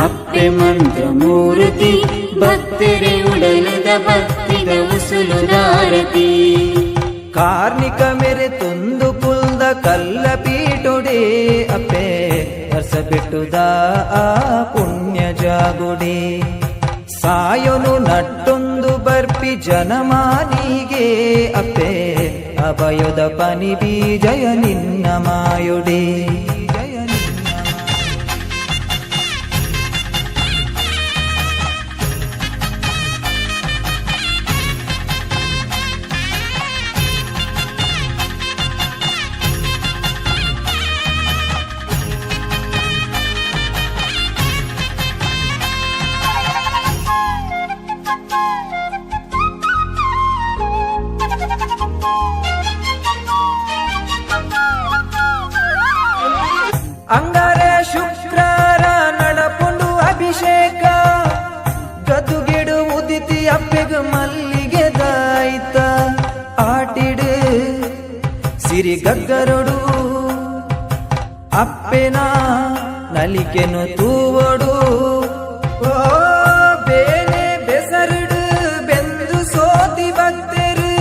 ಅಪ್ಪೆ ಮಂತ್ರ ಮೂರ್ತಿ, ಭಕ್ತರೆ ಉಡಲದ ಭಕ್ತಿದ ಉಸುಲುದಾರತಿ. ಕಾರ್ಣಿಕ ಮೇರೆ ತೊಂದು ಕುಲ್ದ ಕಲ್ಲ ಪೀಟೊಡೆ ಅಪ್ಪೆ ಹರ್ಸ ಬಿಟ್ಟುದ ಆ ಪುಣ್ಯ ಜಾಗುಡೆ. ಸಾಯೋನು ನಟ್ಟೊಂದು ಬರ್ಪಿ ಜನಮಾನಿಗೆ ಅಪ್ಪೆ ಅಭಯದ ಪನಿ ಬೀಜಯ ನಿನ್ನ ಮಾಯೊಡೆ. ಅಂಗಾರ ಶುಕ್ರಾರ ನಡಪುಂಡು ಅಭಿಷೇಕ, ಗದುಗೆಡು ಉದಿತಿ ಅಪ್ಪೆಗ ಮಲ್ಲಿಗೆ ದಾಯ್ತ. ಆಟಿಡು ಸಿರಿ ಗಗ್ಗರೊಡು ಅಪ್ಪೆನ ನಲಿಕೆನು ತೂವೊಡು. ಓ ಬೇನೆ ಬೆಸರುಡು ಬೆಂದು ಸೋತಿ ಭಕ್ತರು,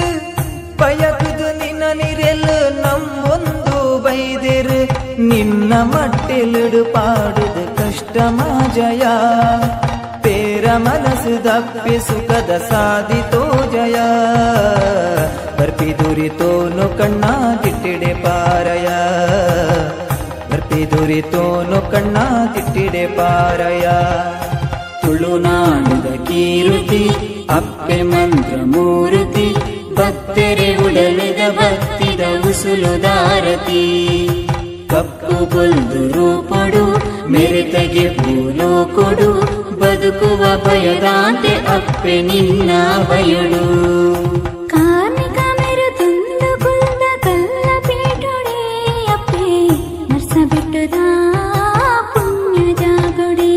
ಬಯಕುದು ನಿನ್ನ ನಿರೆಲು ನಮ್ಮೊಂದು ಬೈದೆರು. ನಿನ್ನ ಮಟ್ಟೆಲುಡು ಪಾಡುದು ಕಷ್ಟ ಮಾಜಯ, ಪೇರ ಮನಸ್ಸು ದಪ್ಪಿ ಸುಖದ ಸಾಧಿತೋ ಜಯ. ಬರ್ಪಿ ದುರಿತೋನು ಕಣ್ಣ ತಿಟ್ಟಿಡೆ ಪಾರಯ, ಬರ್ಪಿ ದುರಿತೋನು ಕಣ್ಣ ತಿಟ್ಟಿಡೆ ಪಾರಯ. ತುಳುನಾಡುದ ಕೀರುತಿ ಅಪ್ಪೆ ಮಂತ್ರ ಮೂರ್ತಿ, ಭಕ್ತರೆ ಉಡಲದ ಭಕ್ತಿದ ಉಸುಲುದಾರತಿ. ಕಪ್ಪು ಬೊಲ್ದು ರೂಪೊಡು ಮೆರೆತಗೆ ಪೂಲೋ ಕೊಡು, ಬದುಕುವ ಭಯದಾಂತೆ ಅಪ್ಪೆ ನಿನ್ನ ಬಯಳು. ಕಾರ್ಣಿಕ ಮೇರೆ ತಂದು ಕುಲ್ದ ಕಲ್ಲ ಪೀಠೊಡೆ ಅಪ್ಪೆ ನರ್ಸ ಬಿಟ್ಟುದ ಪುಣ್ಯ ಜಾಗೊಡೆ.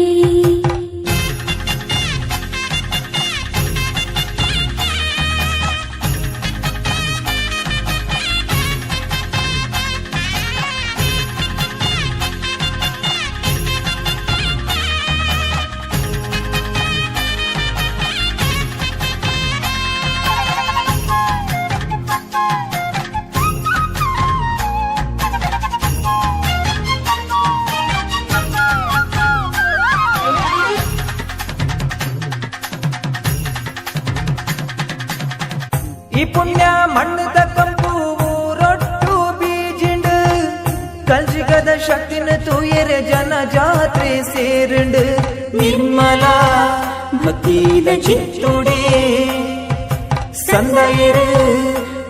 ಈ ಪುಣ್ಯ ಮಣ್ಣದ ಕಂಪು ರೊಟ್ಟು ಬೀಜಿಂಡು, ಕಲ್ಜಿಗದ ಶಕ್ತಿನ ತೂಯರೆ ಜನ ಜಾತ್ರೆ ಸೇರುಂಡು. ನಿರ್ಮಲ ಭಕ್ತಿದ ಚಿತ್ತುಡೆ ಸಂದಯರು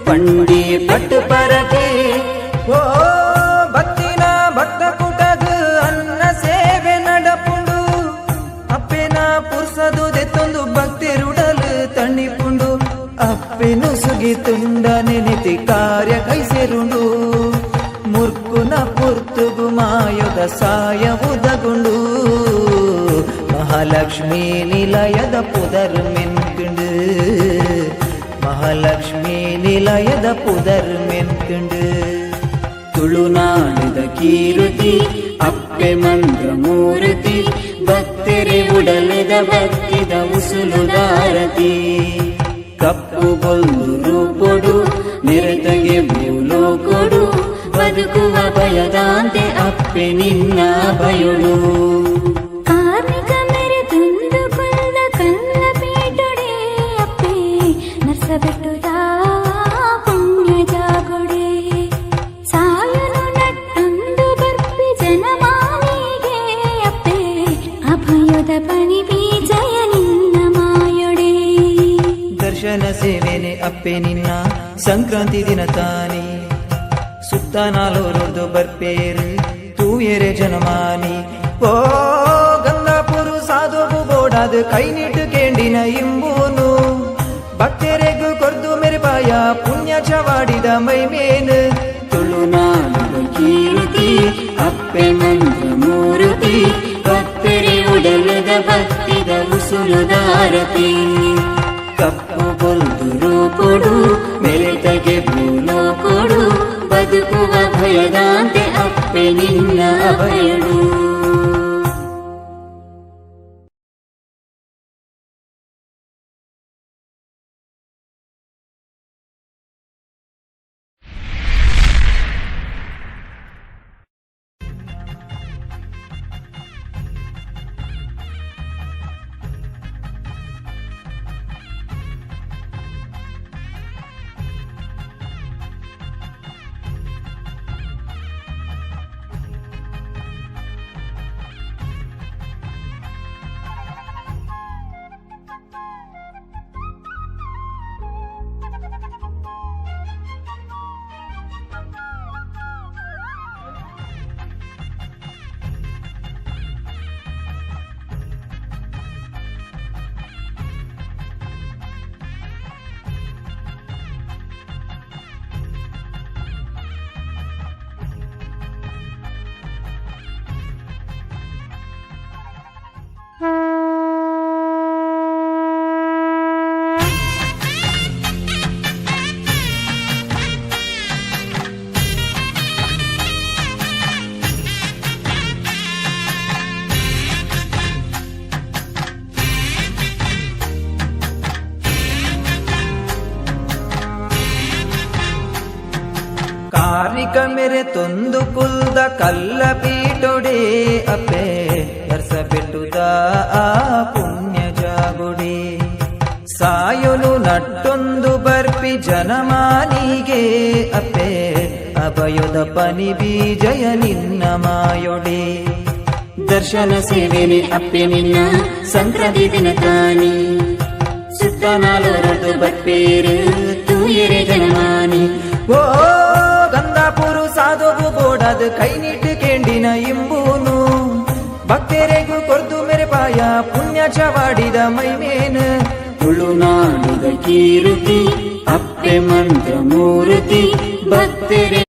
ಪಂಡಿ ಪಟ್ಟು ಪರಕೆ. ಓ ಭಕ್ತಿನ ಭಕ್ತ ಕೂಟಗ ಅನ್ನ ಸೇವೆ ನಡಪುಂಡು, ಅಪ್ಪೆನ ಪುರ್ಸದು ದೆತ್ತೊಂದು ಭಕ್ತಿರುಡಲು ತಣ್ಣಿಪುಂಡು. ಅಪ್ಪೆನು ಸುಗಿ ತುಂಡ ನೆನೆತಿ ಕಾರ್ಯ ಕೈಸೆರುಂಡು, ಮುರ್ಕುನ ಪುರ್ತುಗು ಮಾಯದ ಸಾಯ ಉದಗುಂಡು. ಮಹಾಲಕ್ಷ್ಮೀ ನಿಲಯದ ಪುದರ್ ಮೆನ್ಕುಂಡು, ಮಹಾಲಕ್ಷ್ಮೀ ನಿಲಯದ ಪುದರ್ ಮೆನ್ಕುಂಡು. ತುಳುನಾಡುದ ಕೀರುತಿ ಅಪ್ಪೆ ಮಂತ್ರ ಮೂರ್ತಿ, ಭಕ್ತರೆ ಉಡಲದ ಭಕ್ತಿದ ಉಸುಲುದಾರತಿ. ಕಪ್ಪು ಬೊಲ್ದು ರೂಪೊಡು ನಿರತಗೆ ಭೂಲೋ ಕೊಡು, ಬದುಕುವ ಭಯದಾಂತೆ ಅಪ್ಪೆ ನಿನ್ನ ಬಯಳು. ಕಾರ್ಣಿಕ ಮೇರೆ ತಂದು ಕುಲ್ದ ಕಲ್ಲ ಪೀಠೊಡೆ ಅಪ್ಪೆ ನರ್ಸ ಬಿಟ್ಟುದ ಪುಣ್ಯ ಜಾಗೊಡೆ. ಸಾಯನು ನಟ್ಟೊಂದು ಬರ್ಪಿ ಜನಮಾನಿಗೆ ಅಪ್ಪೆ ಅಭಯದ ಪನಿ ಬೀಜಯ ನಿನ್ನ ಮಾಯೊಡೆ. ದರ್ಶನ ಸೇವೆನೆ ಅಪ್ಪೆ ನಿನ್ನ ಸಂಕ್ರಾಂತಿ ದಿನ ತಾನಿ, ಸುತ್ತ ನಾಲೋರೊರ್ದು ಬರ್ಪೇರು ತೂಯರೆ ಜನಮಾನಿ. ಓ ಗಂಗಾಪುರು ಸಾಧುವು ಬೋಡಾದ ಕೈ ನೀಟ್ಟು ಕೇಂಡಿನ ಇಂಬೂನು, ಚವಾಡಿದ ಮೈಮೇನು. ತುಳುನಾಡುದ ಕೀರ್ತಿ ಅಪ್ಪೆ ಮಂತ್ರ ಮೂರ್ತಿ ಭಕ್ತರೆ ಉಡಲದ ಭಕ್ತಿದ ಉಸುಲುದಾರತಿ. ಕಪ್ಪು ಬೊಲ್ದು ರೂಪೊಡು ಮೆರೆತಗೆ ಭೂಲೋಕೊಡು ಬದುಕುವ ಭಯದಾಂತೆ ಅಪ್ಪೆ ನಿನ್ನ ಅಭಯಡು. ಕಾರ್ಣಿಕ ಮೇರೆ ತೊಂದು ಕುಲ್ದ ಕಲ್ಲ ಪೀಟೊಡೆ ಅಪ್ಪೆ ದರ್ಸ ಬೆಟ್ಟುದ ಆ ಪುಣ್ಯ ಜಾಗುಡೆ. ಸಾಯೊನು ನಟ್ಟೊಂದು ಬರ್ಪಿ ಜನಮಾನಿಗೆ ಅಪ್ಪೆ ಅಭಯದ ಪನಿ ಬೀಜಯ ನಿನ್ನ ಮಾಯೊಡೆ. ದರ್ಶನ ಸೇವೆನೆ ಅಪ್ಪೆ ನಿನ್ನ ಸಂಕ್ರಾಂತಿ ದಿನ ತಾನಿ ಸುತ್ತ ನಾಲೊರದು ಬರ್ಪೇರು ತೂಯರೆ ಜನಮಾನಿ. ಓ ಗಂಧಾಪುರು ಸಾಧುವು ಬೋಡದು ಕೈ ನೀಟ್ಟು ಕೇಂಡಿನ ಇಂಬೂನು ಭಕ್ತರೆಗೂ ಕೊರ್ದು ಮೇರೆ ಪಾಯ ಪುಣ್ಯ ಚವಾಡಿದ ಮೈಮೇನು. ತುಳುನಾಡುದ ಕೀರ್ತಿ ಅಪ್ಪೆ ಮಂತ್ರ ಮೂರ್ತಿ ಭಕ್ತರೆ.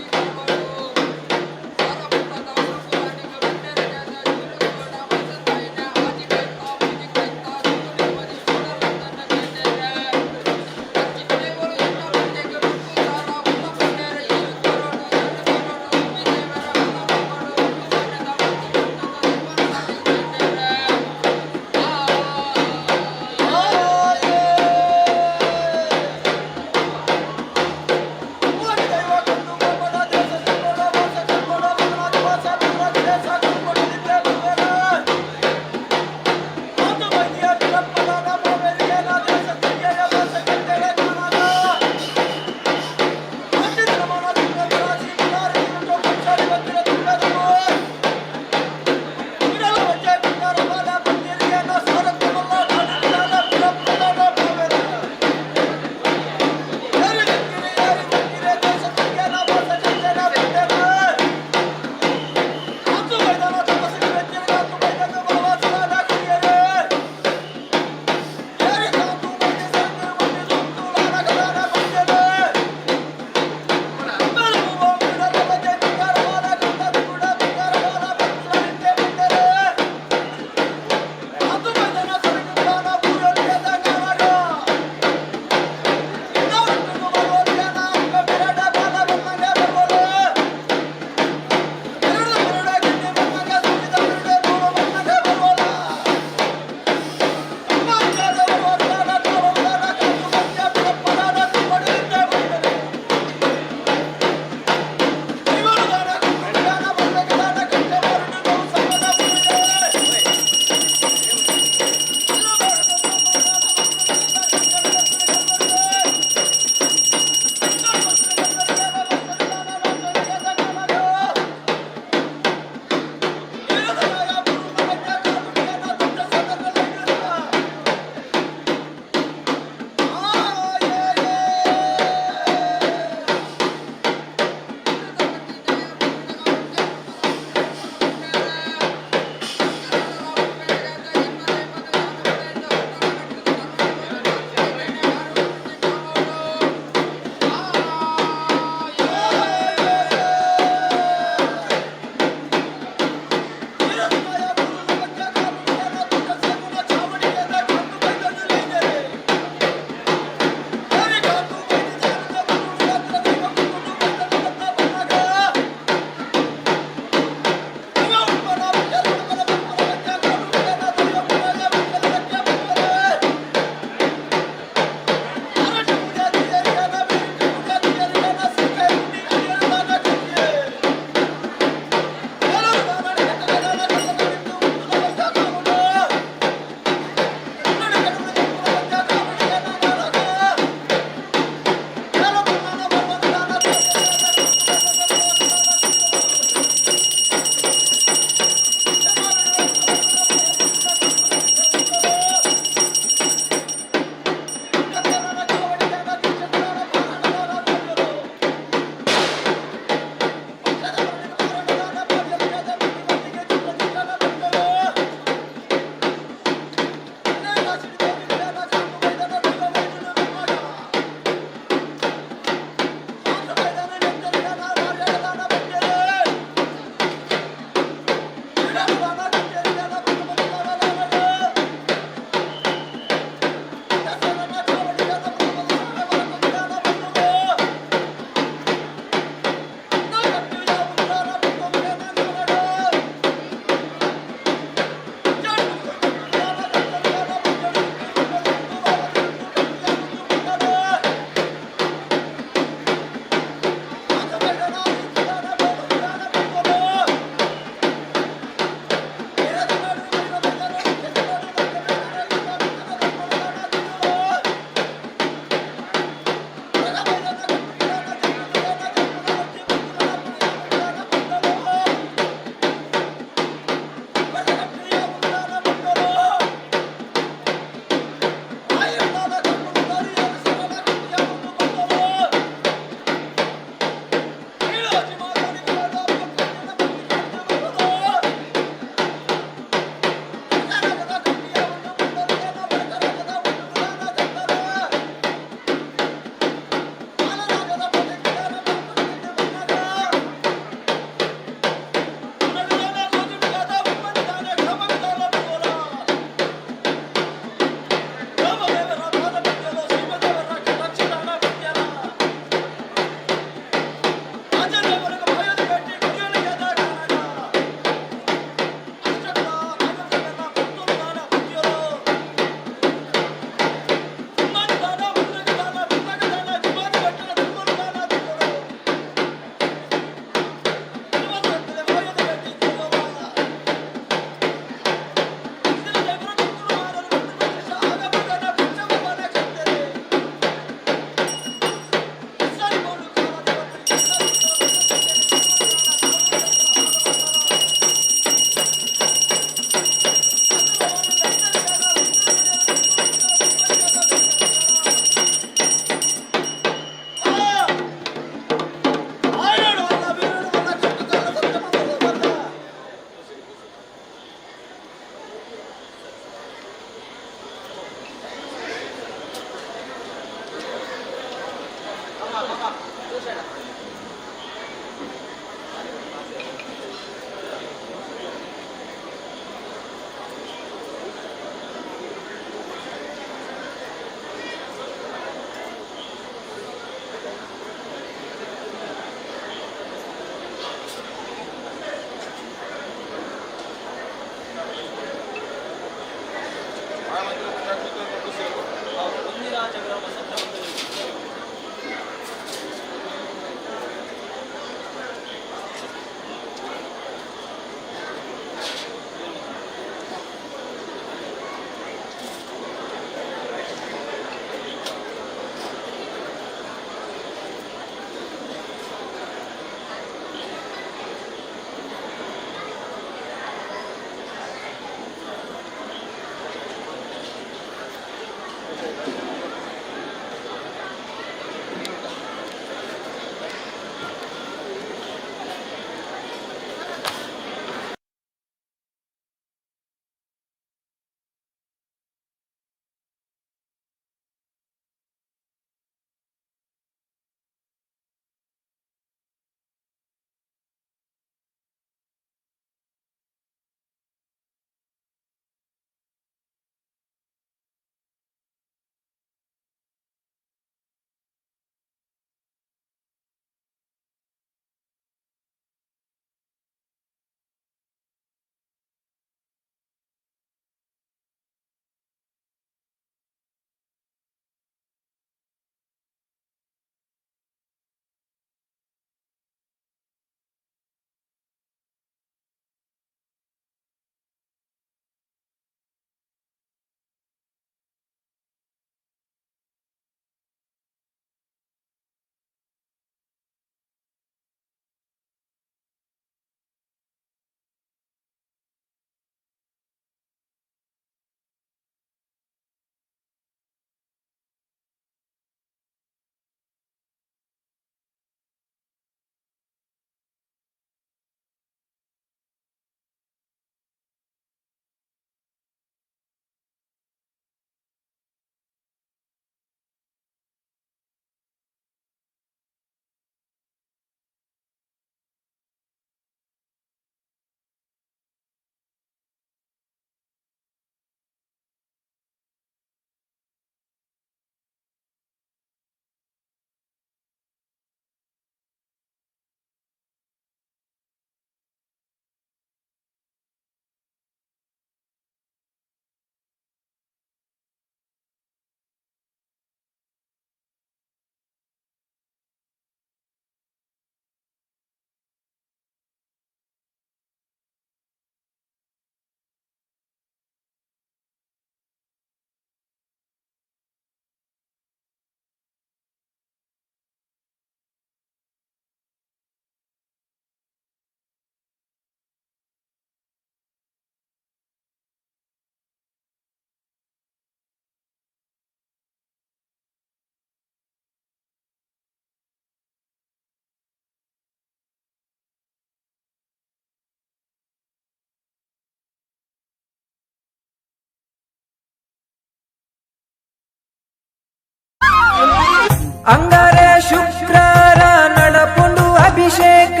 ಅಂಗಾರ ಶುಕ್ರಾರ ನಡಪುಂಡು ಅಭಿಷೇಕ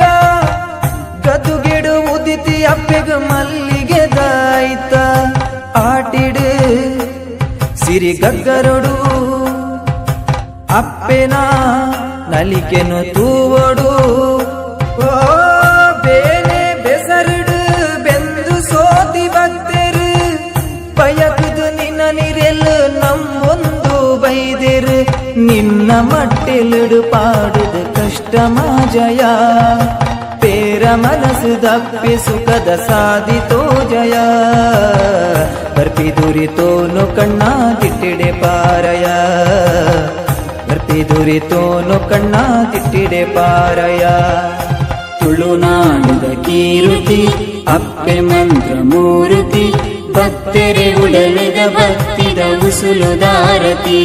ಗದುಗಿಡು ಉದಿತಿ ಅಪ್ಪೆಗ ಮಲ್ಲಿಗೆ ದಾಯ್ತ ಆಟಿಡು ಸಿರಿ ಗಗ್ಗರೊಡು ಅಪ್ಪೆನ ನಲಿಕೆನು ತೂವೊಡು ಓ ಬೇನೆ ಬೆಸರುಡು ಬೆಂದು ಸೋತಿ ಭಕ್ತರು ಬಯಕುದು ನಿನ್ನ ನಿರೆಲು ನಮ್ಮೊಂದು ಬೈದಿರು ನಿನ್ನ ಮಟ್ಟೆಲುಡು ಪಾಡುದು ಕಷ್ಟ ಮಾಜಯ ಪೇರ ಮನಸ್ಸು ದಪ್ಪಿ ಸುಖದ ಸಾಧಿತೋ ಜಯ ಬರ್ಪಿದುರಿತೋನು ಕಣ್ಣ ತಿಟ್ಟಿಡೆ ಪಾರಯ ಬರ್ಪಿದುರಿತೋನು ಕಣ್ಣ ತಿಟ್ಟಿಡೆ ಪಾರಯ. ತುಳುನಾಡುದ ಕೀರುತಿ ಅಪ್ಪೆ ಮಂತ್ರ ಮೂರುತಿ ಭಕ್ತರೆ ಉಡಲಿದ ಭಕ್ತಿದ ಉಸುಲುದಾರತಿ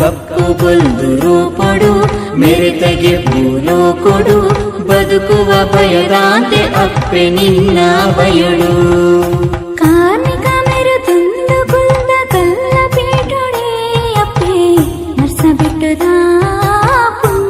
ಕಪ್ಪು ಬೊಲ್ದು ರೂಪೊಡು ಮೆರೆತಗೆ ಭೂಲೋಕೊಡು ಬದುಕುವ ಭಯದಾಂತೆ ಅಪ್ಪೆ ನಿನ್ನ ಬಯಳು. ಕಾರ್ಮಿಕ ಮೆರುತುಂದು ಕುಲ್ದ ಕಲ್ಲ ಪೀಠೊಡೆ ಅಪ್ಪೆ ನರ್ಸ ಬಿಟ್ಟುದ ಪುಣ್ಯ.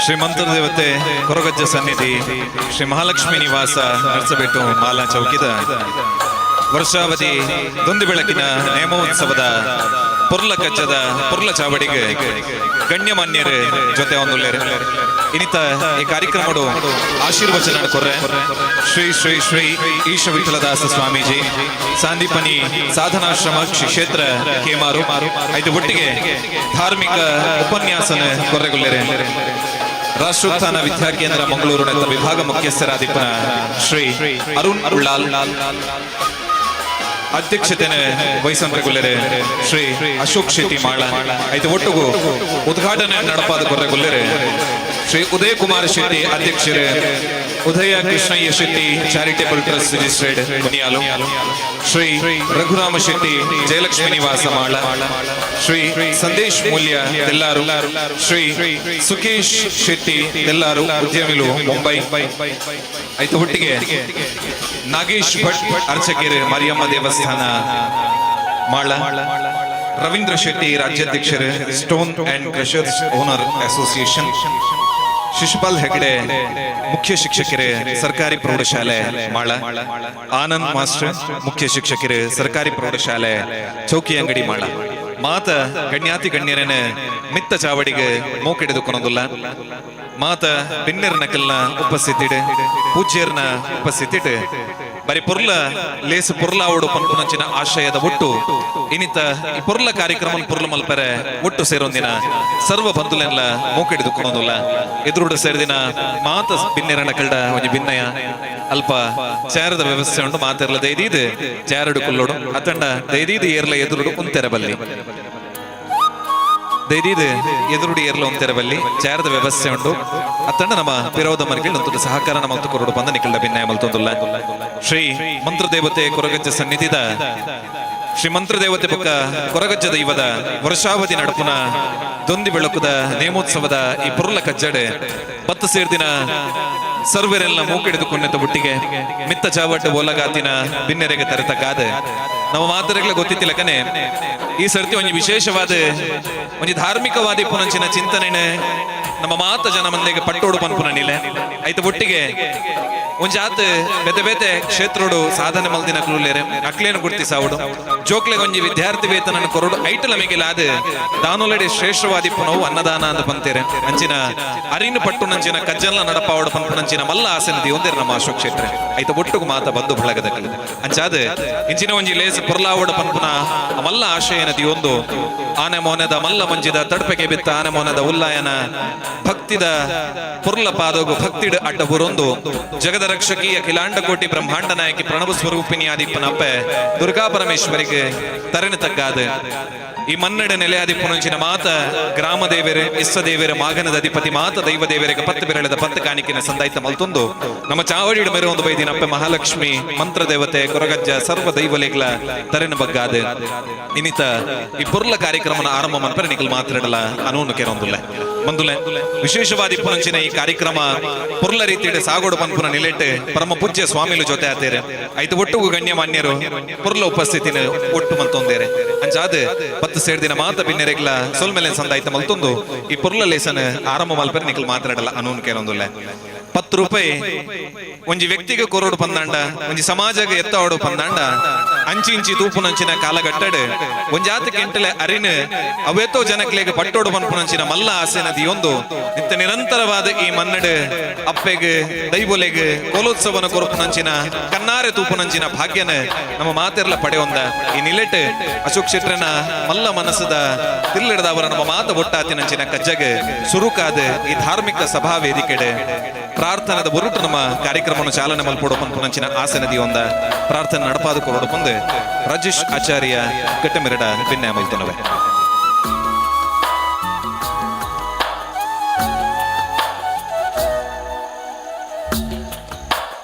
ಶ್ರೀ ಮಂತ್ರದೇವತೆ ಕೊರಗಜ್ಜ ಸನ್ನಿಧಿ ಶ್ರೀ ಮಹಾಲಕ್ಷ್ಮೀ ನಿವಾಸ ನರಸಬೆಟ್ಟು ಮಾಲಾ ಚೌಕಿದ ವರ್ಷಾವಧಿ ದೊಂದಿ ಬೆಳಕಿನ ನೇಮೋತ್ಸವದ ಪೊರ್ಲ ಕಜ್ಜದ ಪೊರ್ಲ ಚಾವಡಿಗೆ ಗಣ್ಯಮಾನ್ಯರು ಜೊತೆ ಒಂದುಲ್ಲೇರು. ಇನಿತ ಈ ಕಾರ್ಯಕ್ರಮಡು ಆಶೀರ್ವಚನ ಕೊರ್ರೆ ಶ್ರೀ ಶ್ರೀ ಶ್ರೀ ಈಶ ವಿಠಲದಾಸ ಸ್ವಾಮೀಜಿ, ಸಾಂದೀಪನಿ ಸಾಧನಾಶ್ರಮ ಕ್ಷೇತ್ರ ಕೇಮಾರು. ಐದು ಒಟ್ಟಿಗೆ ಧಾರ್ಮಿಕ ಉಪನ್ಯಾಸನ ಕೊರ್ರೆಗುಲ್ಲೇರೆ ರಾಷ್ಟ್ರೋತ್ಥಾನ ವಿದ್ಯಾಕೇಂದ್ರ ಮಂಗಳೂರು ವಿಭಾಗ ಮುಖ್ಯಸ್ಥರಾದಿಪ್ಪನ ಶ್ರೀ ಅರುಣ್ ಉಳ್ಳಾಲ್. ಅಧ್ಯಕ್ಷತೆನ ವಹಿಸಂದ್ರಗುಲ್ಲೆರೆ ಶ್ರೀ ಅಶೋಕ್ ಶೆಟ್ಟಿ ಮಾಳ. ಐದು ಒಟ್ಟುಗು ಉದ್ಘಾಟನೆ ನಡಪಾದ ಕೊರ್ರೆಗುಲ್ಲೆರೆ ಶ್ರೀ ಉದಯ ಕುಮಾರ್ ಶೆಟ್ಟಿ ಅಧ್ಯಕ್ಷರೇ, Uday Krishnaiah Shetty charitable trust registered Muniyal, Shri Raghurama Shetty Jayalakshmi Nivasa Mala, Shri Sandesh Moolya ತೆಲ್ಲಾರು, Shri Sukesh Shetty ತೆಲ್ಲಾರು ಉದ್ಯಮಿಲು Mumbai. ಐತು ಒಟ್ಟಿಗೆ ನಾಗೇಶ್ ಭಟ್ ಅರ್ಚಕರು ಮರಿಯಮ್ಮ ದೇವಸ್ಥಾನ ಮಾಳ, ರವೀಂದ್ರ ಶೆಟ್ಟಿ ರಾಜ್ಯಾಧ್ಯಕ್ಷರು stone and crushers owner association, Shishupal Hegde ಮುಖ್ಯ ಶಿಕ್ಷಕರು ಸರ್ಕಾರಿ ಪ್ರೌಢಶಾಲೆ ಮಾಳ, ಆನಂದ್ ಮಾಸ್ಟರ್ ಮುಖ್ಯ ಶಿಕ್ಷಕರು ಸರ್ಕಾರಿ ಪ್ರೌಢಶಾಲೆ ಚೌಕಿ ಅಂಗಡಿ ಮಾಳ. ಮಾತ ಗಣ್ಯಾತಿ ಗಣ್ಯರನ ಮಿತ್ತ ಚಾವಡಿಗೆ ಮೋಕೆಡೆದು ಕೊನೊಂದುಲ್ಲ. ಮಾತ ಬಿನ್ನೆರ್ ನಕಲ್ನ ಉಪಸ್ಥಿತಿಡ್, ಪೂಜ್ಯರ್ನ ಉಪಸ್ಥಿತಿಡ್ ಬರಿ ಪೊರ್ಲ ಲೇಸು ಪೊರ್ಲಾವಡು ಪನ್ಪುನಂಚಿನ ಆಶಯದ ಒಟ್ಟು ಇನಿತ ಈ ಪೊರ್ಲ ಕಾರ್ಯಕ್ರಮ ಪೊರ್ಲ ಮಲ್ಪರೆ ಒಟ್ಟು ಸೇರೊಂದಿನ ಸರ್ವ ಬಂಧುಲೆನ್ಲ ಮೂಕೆಡಿದು ಕೊನೊಂದುಲ್ಲ. ಎದುರುಡು ಸೇರಿದಿನ ಮಾತ ಬಿನ್ನೆರನ ಕಲ್ಡ ಒಂಜಿ ಭಿನ್ನಯ, ಅಲ್ಪ ಚಾರದ ವ್ಯವಸ್ಥೆ ಉಂಟು. ಮಾತೆರ್ಲ ದೈದೀದ್ ಚಾರಡು ಕುಲ್ಲೋಡು, ಅತಂಡ ದೈದೀದ್ ಏರ್ಲ ಎದುರುಡು ಉಂತೆರ ಬಲ್ಲಿ. ದೈದೀದ್ ಎದುರುಡು ಏರ್ಲ ಉಂತೆರ ಬಲ್ಲಿ, ಚಾರದ ವ್ಯವಸ್ಥೆ ಉಂಟು. ಅತ್ತಂಡ ನಮ್ಮ ಪಿರೋಧ ಮರ್ಗಿಲ್ ಒಂದು ಸಹಕಾರ ನಮ್ಮ ಕೊರಡು ಬಂದ ನಿಕಲ್ಡ ಭಿನ್ನಯ ಮಲ್ತೊಂದುಲ್ಲ. ಶ್ರೀ ಮಂತ್ರದೇವತೆ ಕೊರಗಜ್ಜ ಸನ್ನಿಧಿದ ಶ್ರೀ ಮಂತ್ರದೇವತೆ ಬೊಕ್ಕ ಕೊರಗಜ್ಜ ದೈವದ ವರ್ಷಾವಧಿ ನಡಪುನ ದೊಂದಿ ಬೆಳಕುದ ನೇಮೋತ್ಸವದ ಈ ಪೊರ್ಲ ಕಜ್ಜಡೆ 10 ಸೇರ್ದಿನ ಸರ್ವೆರೆಲ್ಲ ಮೂಕೆಡಿದು ಕೊನ್ನೆತ ಬುಟ್ಟಿಗೆ ಮಿತ್ತ ಚಾವಟ್ಟು ಓಲಗಾತಿನ ಬಿನ್ನೆರೆಗೆ ತರೆತ ಗಾದೆ ನಮ್ಮ ಮಾತರೆಗಳ ಗೊತ್ತಿತ್ತಿಲ್ಲ ಕನೆ. ಈ ಸರ್ತಿ ಒಂಜಿ ವಿಶೇಷವಾದ ಒಂಜಿ ಧಾರ್ಮಿಕವಾದಿ ಪುನಂಚಿನ ಚಿಂತನೆ ನಮ್ಮ ಮಾತ ಜನ ಮಂದಿಗೆ ಪಟ್ಟೋಡು ಪನ್ಪುನ ನಿಲೆ. ಐತ ಒಟ್ಟಿಗೆ ಒಂಜಾತ್ ಬೇತೆ ಬೇತೆ ಕ್ಷೇತ್ರೋಡು ಸಾಧನೆ ಮಲ್ದಿನ ಕುಲುಲೇರೆ ಅಕ್ಲೇನು ಗುರ್ತಿಸಾವುಡು, ಜೋಕ್ಲೆಗೆ ಒಂಜಿ ವಿದ್ಯಾರ್ಥಿ ವೇತನ ಕೊರಡು, ಐಟಲ ಮಿಗಿಲಾದ ದಾನೊಲೆಡೆ ಶ್ರೇಷ್ಠವಾದಿ ಪುನವು ಅನ್ನದಾನ ಅಂತ ಪಂತೇರೆ. ಅಂಚಿನ ಅರಿನು ಪಟ್ಟುನಂಚಿನ ಕಜ್ಜಲ್ಲ ನಡಪಾವಡು ಪನ್ಪುನಂಚಿನ ಮಲ್ಲ ಆಸೆ ನದಿ ಒಂದೇರು ನಮ್ಮ ಅಶೋಕ್ ಕ್ಷೇತ್ರ. ಐತ ಒಟ್ಟುಗು ಮಾತ ಬಂದು ಬಳಗದಕ್ಕಲು ಅಂಚಾದ ಇಂಚಿನ ಒಂಜಿ ಲೇಸ್ ಪೊರ್ಲಾವಡು ಪನ್ಪುನ ಮಲ್ಲ ಆಶಯ ನದಿ ಒಂದು ಆನೆ ಮೋನೆದ ಮಲ್ಲ ಮಂಜಿದ ತಡ್ಪೆಗೆ ಬಿತ್ತ ಆನೆ ಮೋನೆದ ಉಲ್ಲಾಯನ ಭಕ್ತಿದ ಪೊರ್ಲ ಪಾದೋಗು ಭಕ್ತಿಡ್ ಅಡ್ಡ ಬುರೊಂದು ಜಗದ ರಕ್ಷಕಿ ಅಖಿಲಾಂಡ ಕೋಟಿ ಬ್ರಹ್ಮಾಂಡ ನಾಯಕಿ ಪ್ರಣವ ಸ್ವರೂಪಿಣಿ ಆದಿಪ್ಪನಪ್ಪೆ ದುರ್ಗಾ ಪರಮೇಶ್ವರಿಗೆ ತರಣಿ ತಗ್ಗಾದ ಈ ಮನ್ನಡ ನೆಲೆಯಾದಿಪ್ಪನಂಚಿನ ಮಾತ ಗ್ರಾಮ ದೇವೆರೆ, ಇಸ್ಸ ದೇವೆರೆ, ಮಾಗನದ ಅಧಿಪತಿ ಮಾತ ದೈವ ದೇವರಿಗೆ ಪತ್ತು ಬೆರಳದ ಪತ್ತು ಕಾಣಿಕೆನ ಸಂದಾಯ್ತ ಮಲ್ತೊಂದು ನಮ್ಮ ಚಾವಡಿಡು ಮೇರೆ ಒಂದು ಬೈದಿನಪ್ಪೆ ಮಹಾಲಕ್ಷ್ಮಿ ಮಂತ್ರ ದೇವತೆ ಕೊರಗಜ್ಜ ಸರ್ವ ದೈವಲೆಗ್ಲ ತರೆನ ಬಗ್ಗಾದ ಇನ್ನಿತ ಈ ಪೊರ್ಲ ಕಾರ್ಯಕ್ರಮನ ಆರಂಭ ಮನ್ಪರೆ ನಿಕಲ್ ಮಾತಾಡಲ ಅನೂನು ಕೆರೊಂದುಲ್ಲ. ಬಂದುಲೆ ವಿಶೇಷವಾದಿ ಪುನಂಚಿನ ಈ ಕಾರ್ಯಕ್ರಮ ಪೊರ್ಲ ರೀತಿಯಲ್ಲಿ ಸಾಗೋಡು ಪನ್ಪುನ ನಿಲೆಟ್ ಪರಮ ಪೂಜ್ಯ ಸ್ವಾಮಿಲು ಜೊತೆ ಆತೇರೆ. ಐತು ಒಟ್ಟುಗು ಗಣ್ಯಮಾನ್ಯರು ಪೊರ್ಲ ಉಪಸ್ಥಿತಿನ ಒಟ್ಟು ಮಲ್ತೊಂದೇರೆ. ಅಂಚಾದ 10 ಸೇರ್ದಿನ ಮಾತ ಬಿನ್ನೆರೆಗ್ಲ ಸೊಲ್ಮೆಲೆ ಸಂದಾಯ್ತ ಮಲ್ತೊಂದು ಈ ಪೊರ್ಲ ಲೇಸನ್ ಆರಂಭ ಮಲ್ಪರೆ ನಿಕಲ್ ಮಾತಾಡಲ ಅನೂನು ಕೇರೊಂದುಲ್ಲ. 10 ರೂಪಾಯಿ ಒಂಜಿ ವ್ಯಕ್ತಿಗೆ ಕೊರೋಡು ಪಂದಾಂಡ, ಒಂಜಿ ಸಮಾಜಕ್ಕೆ ಎತ್ತಾವಡು ಪಂದಾಂಡ, ಅಂಚಿ ಇಂಚಿ ತೂಪುನಂಚಿನ ಕಾಲಗಟ್ಟಡು ಒಂಜಾತ ಕೆಂಟಲೆ ಅರಿನ ಅವೇತೋ ಜನಕ್ಲೆಗ್ ಪಟ್ಟೋಡು ಪನ್ಪುನಂಚಿನ ಮಲ್ಲ ಆಸೆ ನದಿಯೊಂದು ನಿತ್ಯ ನಿರಂತರವಾದ ಈ ಮನ್ನಡು ಅಪ್ಪೆಗ್ ದೈವೊಲೆಗ್ ಕೋಲೋತ್ಸವನ ಕೊರಪುನಂಚಿನ ಕನ್ನಾರೆ ತೂಪುನಂಚಿನ ಭಾಗ್ಯನ ನಮ್ಮ ಮಾತೆರ್ಲ ಪಡೆಯೊಂದ ಈ ನಿಲೆಟ್ ಅಶೋಕ್ ಶೆಟ್ರನ ಮಲ್ಲ ಮನಸ್ಸದ ತಿರ್ಲಿಡದವರ ನಮ್ಮ ಮಾತ ಒಟ್ಟಾತಿನಂಚಿನ ಕಜ್ಜಗ್ ಸುರುಕಾದ ಈ ಧಾರ್ಮಿಕ ಸಭಾ ವೇದಿಕೆಡೆ ಪ್ರಾರ್ಥನದ ಒರುಟು ನಮ್ಮ ಕಾರ್ಯಕ್ರಮವನ್ನು ಚಾಲನೆ ಮಲ್ಪೊಡು ಪನ್ಪುನಂಚಿನ ಆಸೆ ನದಿಯೊಂದ ಪ್ರಾರ್ಥನೆ ನಡಪಾದ ಕೊರಡು ಪಂದು ರಾಜೇಶ್ ಆಚಾರ್ಯ ಕಟ್ಟಮೆರಡ ಭಿನ್ನ ಮಲ್ತನವೆ.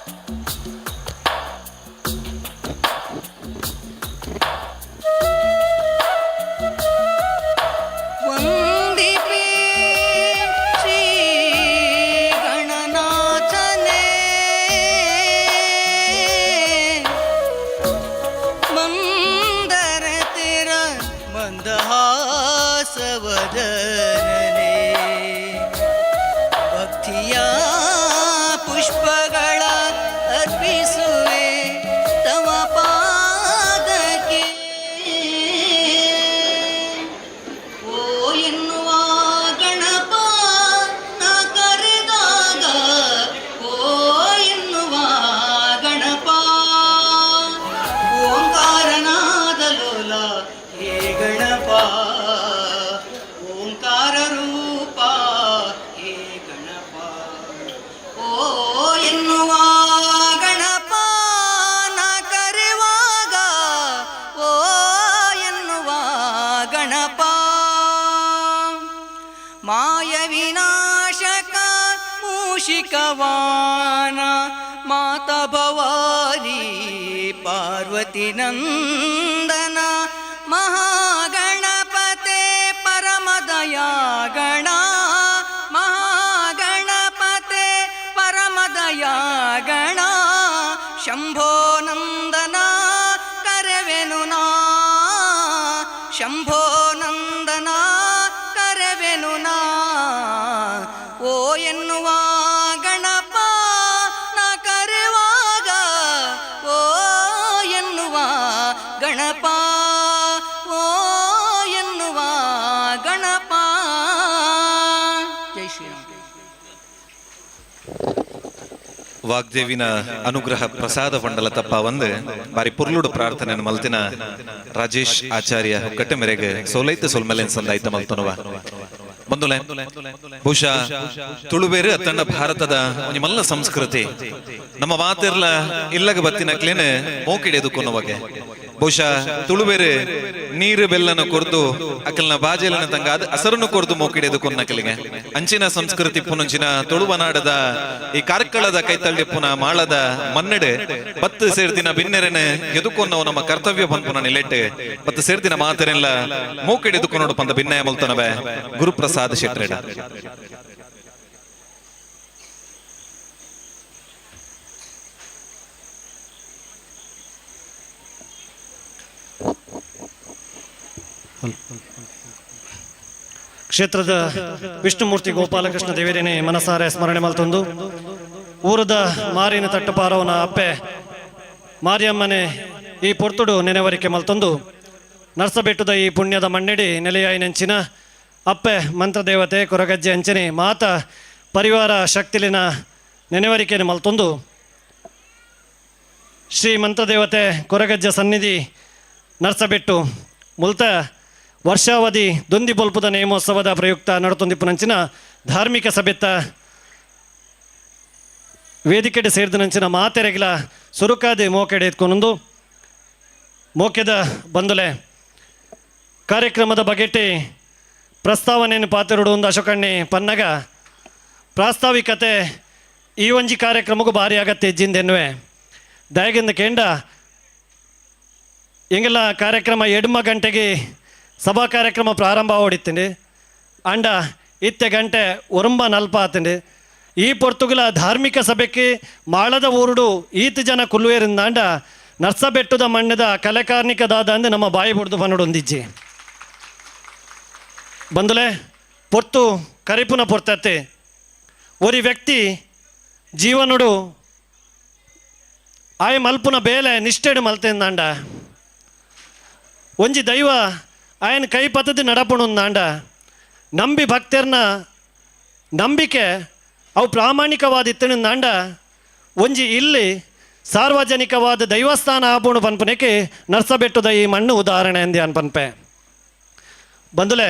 ವಂದಿಪೆ ಶ್ರೀ ಗಣನಾಥನೇ, ಮಂದರ ತೆರ ಮಂದಹಾಸವದನನೆ. ಹೇ ಗಣಪ, ಓಂಕಾರ ರೂಪ ಹೇ ಗಣಪ. ಓ ಎನ್ನುವ ಗಣಪ ನ ಕರೆವಾಗ, ಓ ಎನ್ನುವ ಗಣಪ. ಮಾಯ ವಿನಾಶಕ ಮೂಷಿಕವಾನ, ಮಾತ ಭವಾನಿ ಪಾರ್ವತಿ ನಂದನ, ಮಹಾಗಣಪತೆ ಪರಮದಯಾಗಣ, ಮಹಾಗಣಪತೆ ಪರಮದಯಾಗಣ. ಶಂಭೋ ನಂದನ ಕರೆವೆನು ನಾ, ಶಂಭೋ ನಂದನ ಕರೆವೆನು ನಾ. ಓ ಎನ್ನುವ ಗಣಪ ನಾ ಕರೆವಾಗ, ಓ ಎನ್ನುವ ಗಣಪ, ಓ ಎನ್ನುವ ಗಣಪ. ಜೈ ಶ್ರೀರಾಮ್. ವಾಗ್ದೇವಿನ ಅನುಗ್ರಹ ಪ್ರಸಾದ ಮಂಡಲ ತಪ್ಪ ಒಂದು ಬಾರಿ ಪುರ್ಲುಡು ಪ್ರಾರ್ಥನೆ ಮಲ್ತಿನ ರಾಜೇಶ್ ಆಚಾರ್ಯ ಕಟ್ಟೆ ಮೇರೆಗೆ ಸೋಲೈತ ಸೋಲ್ಮೇಲೆ ಸಂದಾಯ್ತ ಮಲ್ತನುವ. ಬಂದುಲೆ ಬಹುಶಃ ತುಳುಬೇರು ಅತ್ತಣ್ಣ ಭಾರತದ ಒಂಜಿ ಮಲ್ಲ ಸಂಸ್ಕೃತಿ ನಮ್ಮ ಮಾತಿರ್ಲ ಇಲ್ಲಗ ಬತ್ತಿನಕ್ಲೇನೆ ಮೋಕಿಡೆದು ಕೊನ್ನವಗೆ. ಬಹುಶಃ ತುಳುಬೇರು ನೀರು ಬೆಲ್ಲನ ಕೊರ್ದು ಅಕಲ್ನ ಬಾಜೆಲನ ತಂಗಾದ ಅಸರನ್ನು ಕೊರ್ದು ಮೋಕಿಡೆದು ಕೊನ್ನಕಲಿಗೆ ಅಂಚಿನ ಸಂಸ್ಕೃತಿ ಪುನಂಚಿನ ತುಳುವನಾಡದ ಈ ಕಾರ್ಕಳದ ಕೈತಳ್ಳಿ ಪುನ ಮಾಳದ ಮನ್ನಡೆ ಬತ್ತು ಸೇರ್ದಿನ ಬಿನ್ನೆರನೆ ಎದುಕೊನ್ನವು ನಮ್ಮ ಕರ್ತವ್ಯ ಪನ್ಪುನ ನಿಲೆಟ್ಟು ಬತ್ತು ಸೇರ್ದಿನ ಮಾತರೆಲ್ಲ ಮೋಕಿಡೆದು ಕೊನ್ನೋಡು ಪಂದ ಭಿನ್ನಯ ಮುಲ್ತನವೆ ಗುರುಪ್ರಸಾದ್ ಶೆಟ್ಟರೆಡ. ಕ್ಷೇತ್ರದ ವಿಷ್ಣುಮೂರ್ತಿ ಗೋಪಾಲಕೃಷ್ಣ ದೇವರೇನೆ ಮನಸಾರೆ ಸ್ಮರಣೆ ಮಲ್ತೊಂದು ಊರದ ಮಾರಿನ ತಟ್ಟಪಾರವನ ಅಪ್ಪೆ ಮಾರಿಯಮ್ಮನೆ ಈ ಪೊರ್ತುಡು ನೆನೆವರಿಕೆ ಮಲ್ತೊಂದು ನರ್ಸಬೆಟ್ಟದ ಈ ಪುಣ್ಯದ ಮಣ್ಣೆಡಿ ನೆಲೆಯಾಯಿನಂಚಿನ ಅಪ್ಪೆ ಮಂತ್ರದೇವತೆ ಕೊರಗಜ್ಜೆ ಅಂಚನೆ ಮಾತ ಪರಿವಾರ ಶಕ್ತಿಲಿನ ನೆನೆವರಿಕೆಯನ್ನು ಮಲ್ತೊಂದು ಶ್ರೀ ಮಂತ್ರದೇವತೆ ಕೊರಗಜ್ಜೆ ಸನ್ನಿಧಿ ನರ್ಸಬೆಟ್ಟು ಮುಲ್ತ ವರ್ಷಾವಧಿ ದೊಂದಿ ಬೊಲ್ಪುದ ನೇಮೋತ್ಸವದ ಪ್ರಯುಕ್ತ ನಡತೊಂದಿಪ್ಪುನಂಚಿನ ಧಾರ್ಮಿಕ ಸಭೆತ್ತ ವೇದಿಕೆಡೆ ಸೇರಿದನಂಚಿನ ಮಾತೆರೆಗಿಲ ಸುರುಕಾದೆ ಮೋಕೆಡೆ ಎತ್ಕೊನೊಂದು ಮೋಕೆದ ಬಂದುಲೆ ಕಾರ್ಯಕ್ರಮದ ಬಗೆಟೆ ಪ್ರಸ್ತಾವನೆಯನ್ನು ಪಾತಿರುಡು ಒಂದು ಅಶೋಕಣ್ಣೆ ಪನ್ನಗ ಪ್ರಾಸ್ತಾವಿಕತೆ ಈ ಒಂಜಿ ಕಾರ್ಯಕ್ರಮಕ್ಕೂ ಭಾರಿ ಆಗತ್ತೆ ಜಿಂದೆನ್ನುವೆ ದಯಗಿಂದ ಕೇಂಡ ಎಂಗೆಲ್ಲ ಕಾರ್ಯಕ್ರಮ ಎಡ್ಮ ಗಂಟೆಗೆ ಸಭಾ ಕಾರ್ಯಕ್ರಮ ಪ್ರಾರಂಭ ಓಡಿತ್ತೀನಿ ಅಂಡ ಇತ್ತೆ ಗಂಟೆ ಒರಂಬ ನಲ್ಪ ಆತಂಡಿ ಈ ಪೊರ್ತುಗಲ ಧಾರ್ಮಿಕ ಸಭೆಗೆ ಮಾಳದ ಊರುಡು ಈತ ಜನ ಕುಲ್ಲುವೇರಿಂದಾಂಡ ನರ್ಸಬೆಟ್ಟದ ಮಣ್ಣದ ಕಲೆಕಾರ್ನಿಕ ದಾದ ಅಂದು ನಮ್ಮ ಬಾಯಿ ಬುಡ್ದು ಬನ್ನಡೊಂದಿಜ್ಜಿ ಬಂದಲೆ ಪೊರ್ತು ಕರಿಪುನ ಪೊರ್ತತ್ತೆ ಒರಿ ವ್ಯಕ್ತಿ ಜೀವನುಡು ಆಯ ಮಲ್ಪುನ ಬೇಲೆ ನಿಷ್ಠೆಡು ಮಲ್ತೆಂದಾಂಡ ಒಂಜಿ ದೈವ ಆಯನ ಕೈ ಪದ್ಧತಿ ನಡಪುಣಂದಾಂಡ ನಂಬಿ ಭಕ್ತರ್ನ ನಂಬಿಕೆ ಅವು ಪ್ರಾಮಾಣಿಕವಾದ ಇತ್ತಣಿಂದಾಂಡ ಒಂಜಿ ಇಲ್ಲಿ ಸಾರ್ವಜನಿಕವಾದ ದೈವಸ್ಥಾನ ಆಪುಣು ಪನ್ಪುನೆಕ್ಕೆ ನರ್ಸಬೆಟ್ಟದ ಈ ಮಣ್ಣು ಉದಾಹರಣೆ ಅಂದೆ ಅನ್ಪನ್ಪೆ. ಬಂದುಲೆ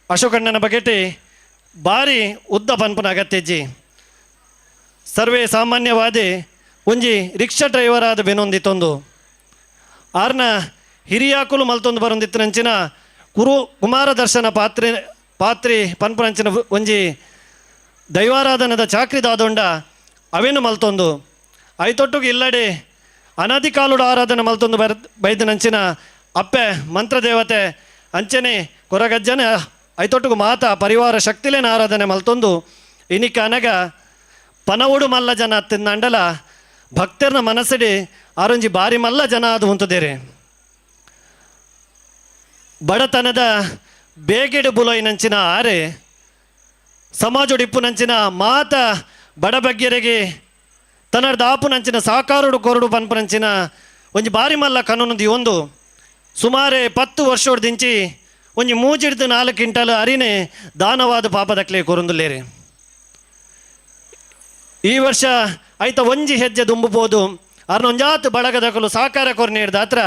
ಅಶೋಕಣ್ಣನ ಬಗೆಟಿ ಭಾರಿ ಉದ್ದ ಪನ್ಪುನ ಅಗತ್ಯಜ್ಜಿ. ಸರ್ವೇ ಸಾಮಾನ್ಯವಾದಿ ಒಂಜಿ ರಿಕ್ಷಾ ಡ್ರೈವರ್ ಆದ ಬೆನೊಂದಿತ್ತೊಂದು ಆರ್ನ ಹಿರಿಯಾಕುಲು ಮಲ್ತೊಂದು ಬರೊಂದಿತ್ತನಂಚಿನ ಕುರು ಕುಮಾರ ದರ್ಶನ ಪಾತ್ರೆ ಪಾತ್ರಿ ಪನ್ಪುನಂಚಿನ ಒಂಜಿ ದೈವಾರಾಧನದ ಚಾಕ್ರಿ ದಾದೊಂಡ ಅವೇನು ಮಲ್ತೊಂದು ಐತೊಟ್ಟುಗು ಇಲ್ಲಡೆ ಅನಾದಿ ಕಾಲುಡು ಆರಾಧನೆ ಮಲ್ತೊಂದು ಬರ್ ಬೈದನಂಚಿನ ಅಪ್ಪೆ ಮಂತ್ರದೇವತೆ ಅಂಚನೆ ಕೊರಗಜ್ಜನೆ ಐತೊಟ್ಟುಗು ಮಾತಾ ಪರಿವಾರ ಶಕ್ತಿಲೇನ ಆರಾಧನೆ ಮಲ್ತೊಂದು ಇನಿಕ ಅನಗ ಪನವುಡು ಮಲ್ಲ ಜನ ತಿನ್ನಂಡಲ ಭಕ್ತರ್ನ ಮನಸ್ಸಿಡಿ ಆರೊಂಜಿ ಬಾರಿ ಮಲ್ಲ ಜನ ಅದು ಉಂತದೇರೆ. ಬಡತನದ ಬೇಗೆಡು ಬುಲೋಯಿನಂಚಿನ ಆರೆ ಸಮಾಜೊಡಿಪ್ಪುನಂಚಿನ ಮಾತ ಬಡಬಗ್ಗೆರೆಗೆ ತನ್ನರ್ದ ಆಪುನಂಚಿನ ಸಾಕಾರುಡು ಕೊರಡು ಪನ್ಪುನಂಚಿನ ಒಂಜಿ ಬಾರಿ ಮಲ್ಲ ಕನೊಂದು ಒಂದು ಸುಮಾರು 10 ವರ್ಷೋಡ್ದಿಂಚಿ ಒಂಜಿ ಮೂಜಿಡ್ದು 4 ಕ್ವಿಂಟಲ್ ಅರಿನೆ ದಾನವಾದ ಪಾಪದಕ್ಲೆ ಕೊರೊಂದುಲ್ಲೇರಿ. ಈ ವರ್ಷ ಐತ ಒಂಜಿ ಹೆಜ್ಜೆ ದುಂಬುಬೋದು ಅರ್ನೊಂಜಾತ್ ಬಳಗದಕಲು ಸಾಕಾರ ಕೊರ್ ನೀಡ್ದ ಹತ್ರ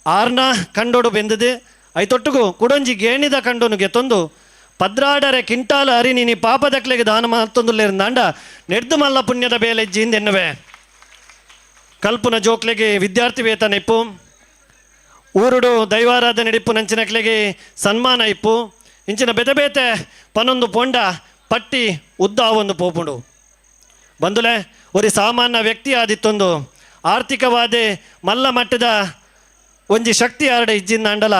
ಆರ್ನ ಕಂಡೋಡು ಬೆಂದದೆ ಐತೊಟ್ಟುಗು ಕುಡೊಂಜಿ ಗೇಣಿದ ಕಂಡೋನು ಗೆತ್ತೊಂದು ಪದ್ರಾಡರೆ ಕಿಂಟಾಲ ಅರಿ ನೀನಿ ಪಾಪದಕ್ಲೆಗೆ ದಾನ ಮತ್ತೊಂದುಲ್ಲೇರಿಂದಾಂಡ ನೆಡ್ದು ಮಲ್ಲ ಪುಣ್ಯದ ಬೇಲೆಜ್ಜಿಂದ ಎನ್ನುವೆ. ಕಲ್ಪುನ ಜೋಕ್ಲೆಗೆ ವಿದ್ಯಾರ್ಥಿ ವೇತನ ಇಪ್ಪು, ಊರುಡು ದೈವಾರಾಧನೆ ಇಪ್ಪು, ನಂಚಿನಕ್ಲೆಗೆ ಸನ್ಮಾನ ಇಪ್ಪು, ಇಂಚಿನ ಬೆತೆ ಬೇತೆ ಪನೊಂದು ಪೊಂಡ ಪಟ್ಟಿ ಉದ್ದ ಒಂದು ಪೋಪುಂಡು. ಬಂದುಲೆ ಒರಿ ಸಾಮಾನ್ಯ ವ್ಯಕ್ತಿ ಆದಿತ್ತೊಂದು ಆರ್ಥಿಕವಾದೆ ಮಲ್ಲ ಮಟ್ಟದ ಒಂಜಿ ಶಕ್ತಿ ಆರಡೆ ಇಜ್ಜಿಂದ ಅಂಡಲ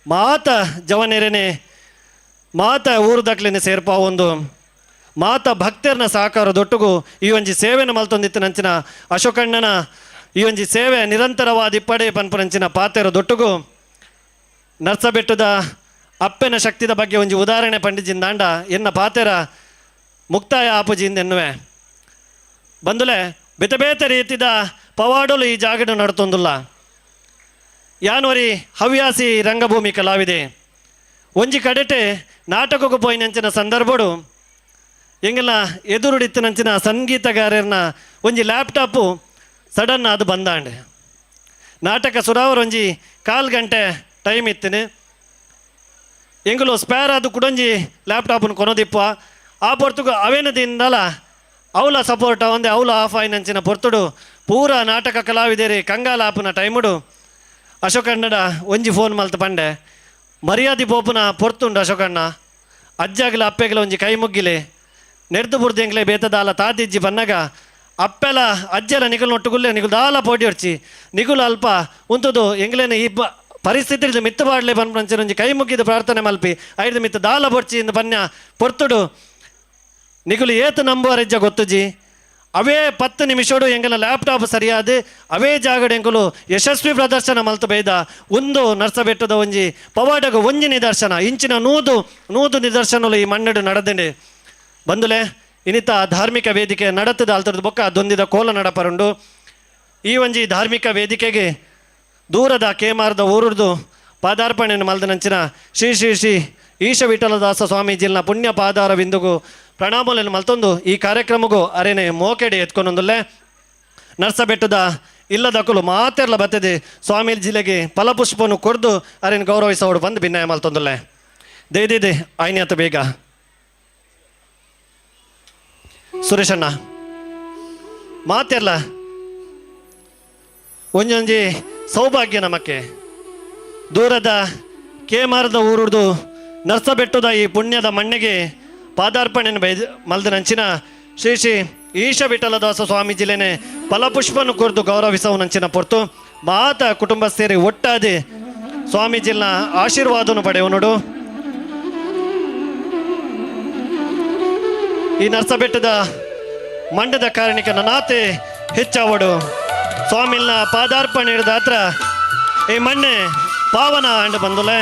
ಮಾತ ಜವನೆರೆನೆ ಮಾತ ಊರುದಕ್ಲೆನೆ ಸೇರ್ಪ ಒಂದು ಮಾತ ಭಕ್ತರನ್ನ ಸಹಕಾರ ದೊಟ್ಟುಗು ಈ ಒಂಜಿ ಸೇವೆನ ಮಲ್ತೊಂದಿತ್ತು ನಂಚಿನ ಅಶೋಕಣ್ಣನ ಈ ಒಂಜಿ ಸೇವೆ ನಿರಂತರವಾದ ಇಪ್ಪಡೆ ಪನ್ಪುನಂಚಿನ ಪಾತೆರ ದೊಟ್ಟುಗು ನರ್ಸಬೆಟ್ಟದ ಅಪ್ಪೆನ ಶಕ್ತಿದ ಬಗ್ಗೆ ಒಂಜಿ ಉದಾಹರಣೆ ಪಂಡಿಜಿಂದಾಂಡ ಎನ್ನ ಪಾತೆರ ಮುಕ್ತಾಯ ಆಪುಜಿಂದ ಎನ್ನುವೆ. ಬಂದುಲೆ ಬೇತೆ ಬೇತೆ ರೀತಿದ ಪವಾಡಲು ಈ ಜಾಗಡು ನಡ್ತೊಂದುಲ್ಲ. ಯಾನೊರಿ ಹವ್ಯಾಸಿ ರಂಗಭೂಮಿ ಕಲಾವಿದೆ ಒಂಜಿ ಕಡೆಟೆ ನಾಟಕಕ್ಕೂ ಪೋಯಿನಂಚಿನ ಸಂದರ್ಭಡು ಎಂಗೆಲ್ಲ ಎದುರುಡಿತ್ತಿನಂಚಿನ ಸಂಗೀತಗಾರರನ್ನ ಒಂಜಿ ಲ್ಯಾಪ್ಟಾಪು ಸಡನ್ ಅದು ಬಂದಾಂಡೆ. ನಾಟಕ ಸುರಾವರ್ ಒಂಜಿ ಕಾಲು ಗಂಟೆ ಟೈಮ್ ಇತ್ತಿನಿ, ಎಂಗುಲು ಸ್ಪೇರ್ ಅದು ಕುಡೊಂಜಿ ಲ್ಯಾಪ್ಟಾಪನ್ನು ಕೊನೋದಿಪ್ಪ. ಆ ಪೊರ್ತುಗು ಅವೇನ ದಿಂದಲ ಅವಲ ಸಪೋರ್ಟ್ ಒಂದೇ ಅವಲ ಆಫ್ ಆಯ್ನಂಚಿನ ಪೊರ್ತುಡು ಪೂರ ನಾಟಕ ಕಲಾವಿದೇರಿ ಕಂಗಾಲ ಆಪುನ ಟೈಮುಡು ಅಶೋಕಣ್ಣಡ ಒಂಜಿ ಫೋನ್ ಮಲ್ತ ಪಂಡೆ ಮರ್ಯಾದೆ ಪೋಪುನ ಪೊರ್ತುಂಡು ಅಶೋಕಣ್ಣ, ಅಜ್ಜಾಗಲ ಅಪ್ಪೆಗಲ ಒಂಜಿ ಕೈ ಮುಗ್ಗಿಲೆ ನೆಡ್ದು ಬುರ್ದು ಎಂಗ್ಲೆ ಬೇತದಾಲ ತಾದಿಜ್ಜಿ ಬನ್ನಗ ಅಪ್ಪೆಲ ಅಜ್ಜಲ ನಿಗುಲ್ ನೊಟ್ಟುಗುಲ್ಲೆ ನಿಗುಲ್ ದಾಲ ಪೋಡಿ ಹೊಡ್ಚಿ ನಿಗುಲ್ ಅಲ್ಪ ಉಂತುದು ಎಂಗ್ಲೇನ ಈ ಪರಿಸ್ಥಿತಿ ಮಿತ್ತು ಬಾಡ್ಲೆ ಪನ್ಪಂಚಿನ ಒಂಜಿ ಕೈ ಮುಗ್ಗಿದ ಪ್ರಾರ್ಥನೆ ಮಲ್ಪಿ ಐದು ಮಿತ್ತು ದಾಲ ಬೊಡ್ಚಿ ಇಂದು ಪನ್ಯ ಪೊರ್ತುಡು ನಿಗುಲು ಏತು ನಂಬುವರೆಜ್ಜ ಗೊತ್ತುಜಿ. ಅವೇ 10 ನಿಮಿಷಡು ಎಂಗಲ ಲ್ಯಾಪ್ಟಾಪ್ ಸರಿಯಾದ ಅವೇ ಜಾಗಡು ಎಂಕುಲು ಯಶಸ್ವಿ ಪ್ರದರ್ಶನ ಮಲ್ತು ಬೈದ ಒಂದು ನರ್ಸಬೆಟ್ಟದ ಒಂಜಿ ಪವಾಡಗ ಒಂಜಿ ನಿದರ್ಶನ ಇಂಚಿನ ನೂದು ನೂದು ನಿದರ್ಶನಲು ಈ ಮಣ್ಣಡು ನಡೆದಂಡೆ. ಬಂದುಲೆ ಇನ್ನಿತ ಧಾರ್ಮಿಕ ವೇದಿಕೆ ನಡತದ ಅಲ್ತರದ ಬೊಕ್ಕ ದೊಂದಿದ ಕೋಲ ನಡಪರುಂಡು. ಈ ಒಂಜಿ ಧಾರ್ಮಿಕ ವೇದಿಕೆಗೆ ದೂರದ ಕೇಮಾರದ ಊರುರ್ದು ಪಾದಾರ್ಪಣೆಯನ್ನು ಮಲ್ದನಂಚಿನ ಶ್ರೀ ಶ್ರೀ ಶ್ರೀ ಈಶ ವಿಠಲದಾಸ ಸ್ವಾಮೀಜಿಲ್ನ ಪುಣ್ಯ ಪಾದಾರ ಬಿಂದುಗು ಪ್ರಣಾಮలను ಮಲ್ತೊಂದು ಈ ಕಾರ್ಯಕ್ರಮಗೂ ಅರೆನೆ ಮೋಕೆಡೆ ಎತ್ಕೊಂಡೊಂದುಲ್ಲೆ. ನರ್ಸಬೆಟ್ಟದ ಇಲ್ಲದಕುಲು ಮಾತೆರ್ಲ ಬತ್ತದೆ ಸ್ವಾಮೀಜಿಲೆಗೆ ಫಲಪುಷ್ಪವನ್ನು ಕೊಡ್ದು ಅರೆನ ಗೌರವಿಸೋಡು ಬಂದು ಭಿನ್ನಯ ಮಲ್ತೊಂದುಲ್ಲೆ. ದೇದಿದೆ ಆಯ್ನಿಯತ ಬೇಗ ಸುರೇಶಣ್ಣ ಮಾತೆರ್ಲ ಒಂಜೊಂಜಿ ಸೌಭಾಗ್ಯ ನಮಕ್ಕೆ ದೂರದ ಕೇಮಾರದ ಊರುದು ನರ್ಸಬೆಟ್ಟದ ಈ ಪುಣ್ಯದ ಮಣ್ಣಿಗೆ ಪಾದಾರ್ಪಣೆಯನ್ನು ಬೈದ ಮಲ್ದನಂಚಿನ ಶ್ರೀ ಶ್ರೀ ಈಶ ವಿಠಲದಾಸ ಸ್ವಾಮೀಜಿಲೇನೆ ಫಲಪುಷ್ಪನ್ನು ಕೊರ್ದು ಗೌರವಿಸವನಂಚಿನ ಪೊರ್ತು ಮಾತ ಕುಟುಂಬ ಸೇರಿ ಒಟ್ಟಾದಿ ಸ್ವಾಮೀಜಿಲ್ನ ಆಶೀರ್ವಾದವನ್ನು ಪಡೆಯುವನುಡು. ಈ ನರ್ಸಬೆಟ್ಟದ ಮಂಡದ ಕಾರಣಿಕ ನನಾತೆ ಹೆಚ್ಚಾವಡು ಸ್ವಾಮಿಲ್ನ ಪಾದಾರ್ಪಣೆ ಹಿಡಿದ ಹತ್ರ ಈ ಮಣ್ಣೆ ಪಾವನ ಅಂಡ್ ಬಂದುಲೆ.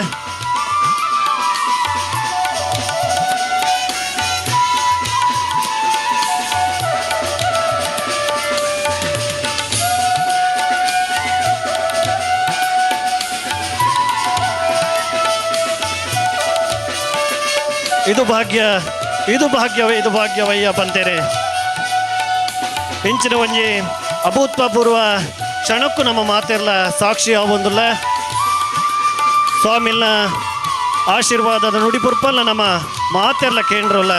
ಇದು ಭಾಗ್ಯ, ಇದು ಭಾಗ್ಯವೇ, ಇದು ಭಾಗ್ಯವಯ್ಯ ಬಂತೇನೆ. ಇಂಚಿನ ಒಂಜಿ ಅಭೂತಪೂರ್ವ ಕ್ಷಣಕ್ಕೂ ನಮ್ಮ ಮಾತೆಲ್ಲ ಸಾಕ್ಷಿ ಆವೊಂದುಲ್ಲ. ಸ್ವಾಮಿಲ್ನ ಆಶೀರ್ವಾದದ ನುಡಿಪುರ್ಪಲ್ಲ ನಮ್ಮ ಮಾತೆಲ್ಲ ಕೇಂದ್ರಲ್ಲ.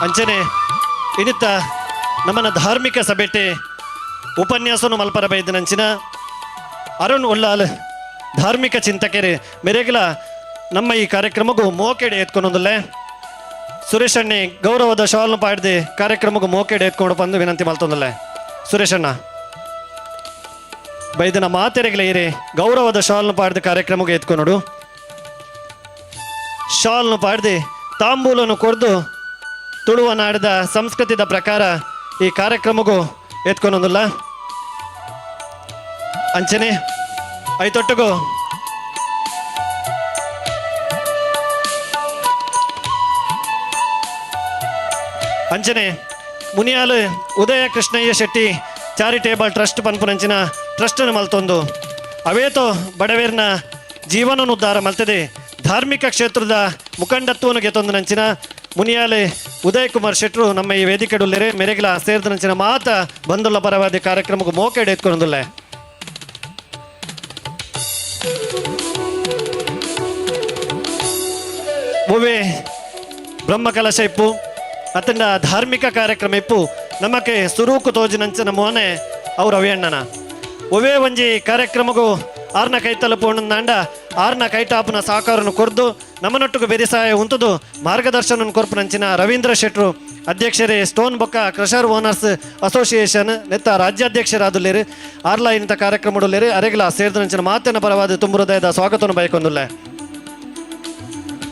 ಅಂಚನೆ ಇನ್ನಿತ್ತ ನಮ್ಮನ್ನ ಧಾರ್ಮಿಕ ಸಭೆಟೆ ಉಪನ್ಯಾಸನು ಮಲ್ಪರ ಬೈದನಂಚಿನ ಅರುಣ್ ಉಲ್ಲಾಲ್ ಧಾರ್ಮಿಕ ಚಿಂತಕರೆ ಮೆರೆಗಲ ನಮ್ಮ ಈ ಕಾರ್ಯಕ್ರಮಕ್ಕೂ ಮೋಕೆಡೆ ಎತ್ಕೊಂಡೊಂದಲ್ಲೇ. ಸುರೇಶಣ್ಣಿ ಗೌರವದ ಶಾಲ್ನು ಪಾಡ್ದೆ ಕಾರ್ಯಕ್ರಮಕ್ಕೂ ಮೋಕೆಡೆ ಎತ್ಕೊಂಡು ಬಂದು ವಿನಂತಿ ಮಲ್ತೊಂದಲ್ಲೇ. ಸುರೇಶಣ್ಣ ಬೈದನ ಮಾತೆರೆಗಲ ಇರೆ ಗೌರವದ ಶಾಲ್ನು ಪಾಡ್ದೆ ಕಾರ್ಯಕ್ರಮಕ್ಕೆ ಎತ್ಕೊನೋಡು. ಶಾಲ್ನು ಪಾಡ್ದೆ ತಾಂಬೂಲನ್ನು ಕೊಡ್ದು ತುಳುವ ನಾಡಿದ ಸಂಸ್ಕೃತಿದ ಪ್ರಕಾರ ಈ ಕಾರ್ಯಕ್ರಮಕ್ಕೂ ಎತ್ಕೊನೊಂದಿಲ್ಲ. ಅಂಚನೆ ಐತೊಟ್ಟುಗು ಅಂಚನೆ ಮುನಿಯಾಲು ಉದಯ ಕೃಷ್ಣಯ್ಯ ಶೆಟ್ಟಿ ಚಾರಿಟೇಬಲ್ ಟ್ರಸ್ಟ್ ಪನ್ಪುನಂಚಿನ ಟ್ರಸ್ಟನ್ನು ಮಲ್ತೊಂದು ಅವೇತೋ ಬಡವೇರ್ನ ಜೀವನ ಉದ್ಧಾರ ಮಲ್ತದೆ ಧಾರ್ಮಿಕ ಕ್ಷೇತ್ರದ ಮುಖಂಡತ್ವವನ್ನು ಗೆತ್ತೊಂದು ನಂಚಿನ ಮುನಿಯಾಲೆ ಉದಯ್ ಕುಮಾರ್ ಶೆಟ್ರು ನಮ್ಮ ಈ ವೇದಿಕೆಡುಲ್ಲೆರೆ ಮೆರೆಗಿಲ ಸೇರಿದ ನಂಚಿನ ಮಾತ ಬಂದುಲ್ಲ ಪರವಾದಿ ಕಾರ್ಯಕ್ರಮಕ್ಕೆ ಮೋಕೆಡೆ ಎತ್ಕೊಂಡುಲ್ಲೆ. ಒವೆ ಬ್ರಹ್ಮಕಲಶ ಇಪ್ಪು ಅತಂಡ ಧಾರ್ಮಿಕ ಕಾರ್ಯಕ್ರಮ ಇಪ್ಪು ನಮಕ್ಕೆ ಸುರೂಕು ತೋಜಿನಂಚಿನ ಮೋನೆ ಅವ್ರ ಅವಿಯಣ್ಣನ ಒವೇ ಒಂಜಿ ಕಾರ್ಯಕ್ರಮಗೂ ಆರ್ನ ಕೈ ತಲುಪೋಣಂದಾಂಡ ಆರ್ನ ಕೈಟಾಪನ ಸಹಕಾರನು ಕೊರ್ದು ನಮ್ಮನೊಟ್ಟಿಗೆ ಬೆರಿಸಾಯ ಉಂಟುದು ಮಾರ್ಗದರ್ಶನ ಕೊರ್ಪುನಂಚಿನ ರವೀಂದ್ರ ಶೆಟ್ರು ಅಧ್ಯಕ್ಷರೇ ಸ್ಟೋನ್ ಬೊಕ್ಕ crusher owners association ನೆತ್ತ ರಾಜ್ಯಾಧ್ಯಕ್ಷರಾದುಲ್ಲೇರು ಆರ್ಲ ಇಂಥ ಕಾರ್ಯಕ್ರಮಡುಲ್ಲೇರು ಅರೆಗಲ ಸೇರಿದ ಮಾತಿನ ಪರವಾದ ತುಂಬು ಹೃದಯದ ಸ್ವಾಗತವನ್ನು ಬಯಕೊಂದುಲ್ಲೆ.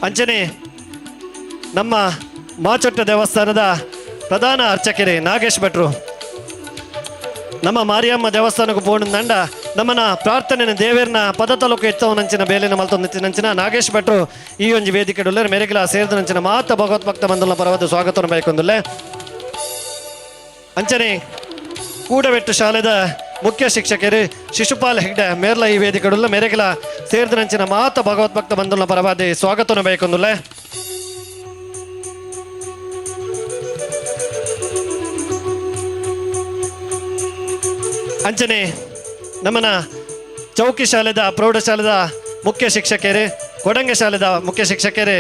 ಅಂಚನೆ ನಮ್ಮ ಮಾಚೊಟ್ಟ ದೇವಸ್ಥಾನದ ಪ್ರಧಾನ ಅರ್ಚಕರೇ ನಾಗೇಶ್ ಭಟ್ರು ನಮ್ಮ ಮಾರಿಯಮ್ಮ ದೇವಸ್ಥಾನಕ್ಕೆ ಪೋಣಂದಂಡ ನಮ್ಮನ ಪ್ರಾರ್ಥನೆ ದೇವೇರ್ನ ಪದ ತಾಲೂಕು ಎತ್ತವನಂಚಿನ ಬೇಲಿನ ಮಲ್ತೊಂದಿತ್ತಿನಂಚಿನ ನಾಗೇಶ್ ಭಟ್ರು ಈ ಒಂಜಿ ವೇದಿಕೆ ಮೇರೆಗಿಲ ಸೇರಿದ ಮಾತ ಭಗವದ್ಭಕ್ತ ಬಂಧುಲ ಪರವಾದ ಸ್ವಾಗತವನ್ನು ಬಯಕೊಂದುಲ್ಲೆ. ಅಂಚನೆ ಕೂಡವೆಟ್ಟು ಶಾಲೆದ ಮುಖ್ಯ ಶಿಕ್ಷಕರು ಶಿಶುಪಾಲ್ ಹೆಗ್ಡೆ ಮೇರ್ಲ ಈ ವೇದಿಕೆಡುಲ್ಲ ಮೇರೆಗಿಲ ಸೇರಿದ ಮಾತ ಭಗವದ್ಭಕ್ತ ಬಂಧುಲ ಪರವಾದ ಸ್ವಾಗತವನ್ನು ಬಯಕೊಂದುಲ್ಲೆ. ಅಂಚನೆ ನಮ್ಮನ ಚೌಕಿ ಶಾಲೆದ ಪ್ರೌಢಶಾಲೆದ ಮುಖ್ಯ ಶಿಕ್ಷಕರೇ ಕೊಡಂಗೆ ಶಾಲೆದ ಮುಖ್ಯ ಶಿಕ್ಷಕರೇ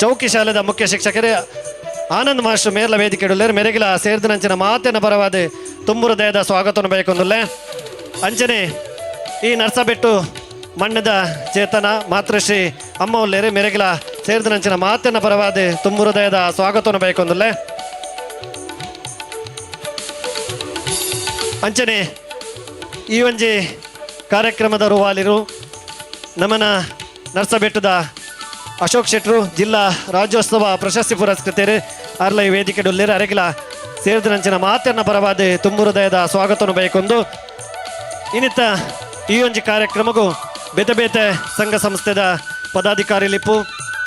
ಚೌಕಿ ಶಾಲೆದ ಮುಖ್ಯ ಶಿಕ್ಷಕರೇ ಆನಂದ್ ಮಾಸ್ಟರ್ ಮೇರ್ಲ ವೇದಿಕೆ ಮೆರೆಗಿಲ ಸೇರಿದ ಮಾತಿನ ಪರವಾದ ತುಂಬು ಹೃದಯದ ಸ್ವಾಗತವನ್ನು ಬಯಕೊಂದುಲ್ಲೆ. ಅಂಚನೆ ಈ ನರ್ಸಬೆಟ್ಟು ಮಣ್ಣದ ಚೇತನ ಮಾತೃಶ್ರೀ ಅಮ್ಮ ಉಲ್ಲೇರೆ ಮೆರೆಗಿಲ ಸೇರಿದ ಮಾತಿನ ಪರವಾದ ತುಂಬು ಹೃದಯದ ಸ್ವಾಗತವನ್ನು ಬಯಕೊಂದುಲ್ಲೆ. ಅಂಚನೆ ಈ ಒಂಜಿ ಕಾರ್ಯಕ್ರಮದ ರೂವಾಲಿರು ನಮನ ನರ್ಸಬೆಟ್ಟದ ಅಶೋಕ್ ಶೆಟ್ರು ಜಿಲ್ಲಾ ರಾಜ್ಯೋತ್ಸವ ಪ್ರಶಸ್ತಿ ಪುರಸ್ಕೃತರು ಅರ್ಲ ಈ ವೇದಿಕೆ ಡೊಲ್ಲೇರು ಅರೆಗಿಲ ಸೇರಿದ ಮಾತನ್ನ ಪರವಾದ ತುಂಬು ಹೃದಯದ ಸ್ವಾಗತವನ್ನು ಬಯಕೊಂದು ಇನ್ನಿತ್ತ ಈ ಒಂಜಿ ಕಾರ್ಯಕ್ರಮಕ್ಕೂ ಬೇತೆ ಬೇತೆ ಸಂಘ ಸಂಸ್ಥೆದ ಪದಾಧಿಕಾರಿ ಲಿಪ್ಪು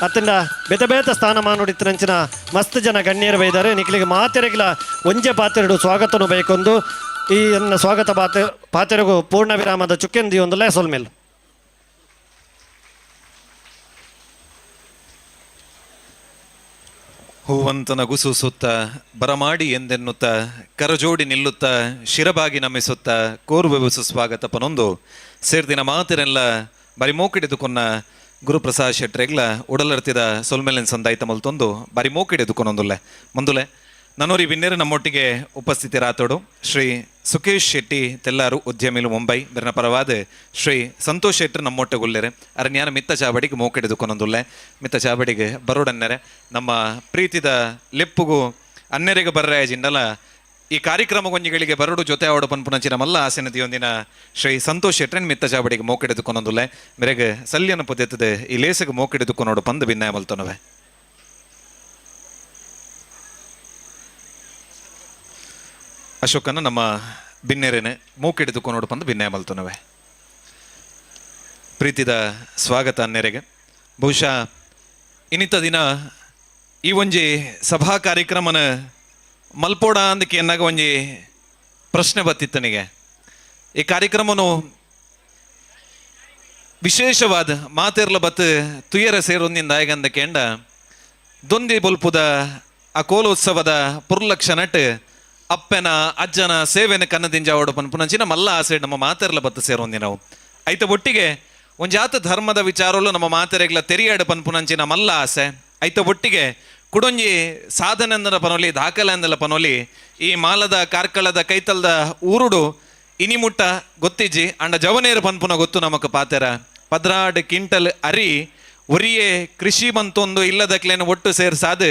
ಅತ್ತಂಡ ಬೇತೆ ಬೇತೆ ಸ್ಥಾನಮಾನ ಮಸ್ತ್ ಜನ ಗಣ್ಯರು ಬೈದಾರೆ ನಿಖಲಿಗೆ ಮಾತೆರೆಗಿಲ ಒಂಜೆ ಪಾತ್ರೆಡು ಸ್ವಾಗತವನ್ನು ಬಯಕೊಂದು ಈ ಸ್ವಾಗತ ಪಾತ್ರೆಗೂ ಪೂರ್ಣ ವಿರಾಮದ ಚುಕ್ಕೆಂದಿ ಒಂದು ಸೊಲ್ಮೇಲ್. ಹೂವಂತ ನಗುಸೂಸುತ್ತ ಬರಮಾಡಿ ಎಂದೆನ್ನುತ್ತ ಕರಜೋಡಿ ನಿಲ್ಲುತ್ತ ಶಿರಬಾಗಿ ನಮಿಸುತ್ತ ಕೋರುವೆವು ಸುಸ್ವಾಗತ ಪನೊಂದು ಸೇರ್ದಿನ ಮಾತಿರೆಲ್ಲ ಬರಿ ಮೋಕಿಡಿದುಕೊನ್ನ ಗುರುಪ್ರಸಾದ್ ಶೆಟ್ರೆಗ್ಲ ಉಡಲರ್ತಿದ ಸೊಲ್ಮೆಲಿನ ಸಂದಾಯ್ತ ಮಲ್ತೊಂದು ಬರಿ ಮೋಕಿಡಿದುಕೊನೊಂದುಲ್ಲೆ ಮಂದುಲೆ. ನನ್ನೋರಿ ಬಿನ್ನೇರು ನಮ್ಮೊಟ್ಟಿಗೆ ಉಪಸ್ಥಿತರಾತೋಡು ಶ್ರೀ ಸುಕೇಶ್ ಶೆಟ್ಟಿ ತೆಲ್ಲಾರು ಉದ್ಯಮಿಲು ಮುಂಬೈ ಬೆರನ ಪರವಾದ ಶ್ರೀ ಸಂತೋಷ್ ಶೆಟ್ಟರ್ ನಮ್ಮೊಟ್ಟಗುಲ್ಲೆರೆ ಅರಣ್ಯಾನ ಮಿತ್ತ ಚಾವಡಿಗೆ ಮೋಕೆಡಿದುಕೊನೊಂದುಲ್ಲೆ ಮಿತ್ತ ಚಾವಡಿಗೆ ಬರೋಡನ್ನೆರೆ ನಮ್ಮ ಪ್ರೀತಿದ ಲೆಪ್ಪುಗು ಅನ್ನೆರೆಗೆ ಬರ್ರೆ ಜಿಂಡಲ ಈ ಕಾರ್ಯಕ್ರಮಗೊಂಜಿಗಳಿಗೆ ಬರಡು ಜೊತೆ ಆವಡ ಪನ್ಪುನಂಚಿನ ಮಲ್ಲ ಆಸೆನದಿಯೊಂದಿನ ಶ್ರೀ ಸಂತೋಷ್ ಶೆಟ್ಟರನ್ ಮಿತ್ತ ಚಾವಡಿಗೆ ಮೋಕೆಡಿದುಕೊನೊಂದುಲ್ಲೆ ಮೆರೆಗೆ ಸಲ್ಯನ ಪೊದೆತ್ತದೆ ಈ ಲೇಸಗೆ ಮೋಕೆಡಿದುಕೊನೋಡು ಪಂದು ಭಿನ್ನಾಯ ಮಲ್ತೊನವೆ. ಅಶೋಕನ ನಮ್ಮ ಬಿನ್ನೆರೆನೆ ಮೂಕಿಡಿದುಕೊನೋಡು ಪಂದು ಬಿನ್ನೆ ಮಲ್ತೊನವೆ. ಪ್ರೀತಿದ ಸ್ವಾಗತ ಅನ್ನೆರೆಗೆ. ಬಹುಶಃ ಇನ್ನಿತ ದಿನ ಈ ಒಂಜಿ ಸಭಾ ಕಾರ್ಯಕ್ರಮನ ಮಲ್ಪೋಡ ಅಂದಕ್ಕೆ ಎನ್ನಾಗ ಒಂಜಿ ಪ್ರಶ್ನೆ ಬತ್ತಿತ್ತನಿಗೆ. ಈ ಕಾರ್ಯಕ್ರಮನು ವಿಶೇಷವಾದ ಮಾತೆರ್ಲ ಬತ್ತು ತುಯರ ಸೇರೊಂದಿಂದ ಆಯಗಂದ ಕೆಂಡ ದೊಂದಿ ಬೊಲ್ಪುದ ಆ ಕೋಲೋತ್ಸವದ ಪುರ್ಲಕ್ಷ ನಟ್ ಅಪ್ಪನ ಅಜ್ಜನ ಸೇವೆನ ಕನ್ನದಿಂಜಾವಡು ಪನ್ಪುನಂಚಿನ ಮಲ್ಲ ಆಸೆ ನಮ್ಮ ಮಾತೆರ್ಲ ಬತ್ತು ಸೇರೊಂದಿ ನಾವು ಐತ ಒಟ್ಟಿಗೆ ಒಂಜಾತ ಧರ್ಮದ ವಿಚಾರಲು ನಮ್ಮ ಮಾತೆರೆಗ್ಲ ತೆರಿಯಾಡು ಪನ್ಪುನಂಚಿನ ಮಲ್ಲ ಆಸೆ ಐತ ಒಟ್ಟಿಗೆ ಕುಡೊಂಜಿ ಸಾಧನೆಂದರ ಪನೊಲಿ ದಾಖಲೆ ಅಂದಲ ಪನೊಲಿ ಈ ಮಾಲದ ಕಾರ್ಕಳದ ಕೈತಲ್ದ ಊರುಡು ಇನಿಮುಟ್ಟ ಗೊತ್ತಿಜ್ಜಿ ಅಂಡ ಜವನೇರು ಪನ್ಪುನ ಗೊತ್ತು ನಮಕ್ ಪಾತೆರ 12 ಕ್ವಿಂಟಲ್ ಅರಿ ಒರಿಯೇ ಕೃಷಿ ಬಂತೊಂದು ಇಲ್ಲದಕ್ಲೇನು ಒಟ್ಟು ಸೇರ್ಸಾದು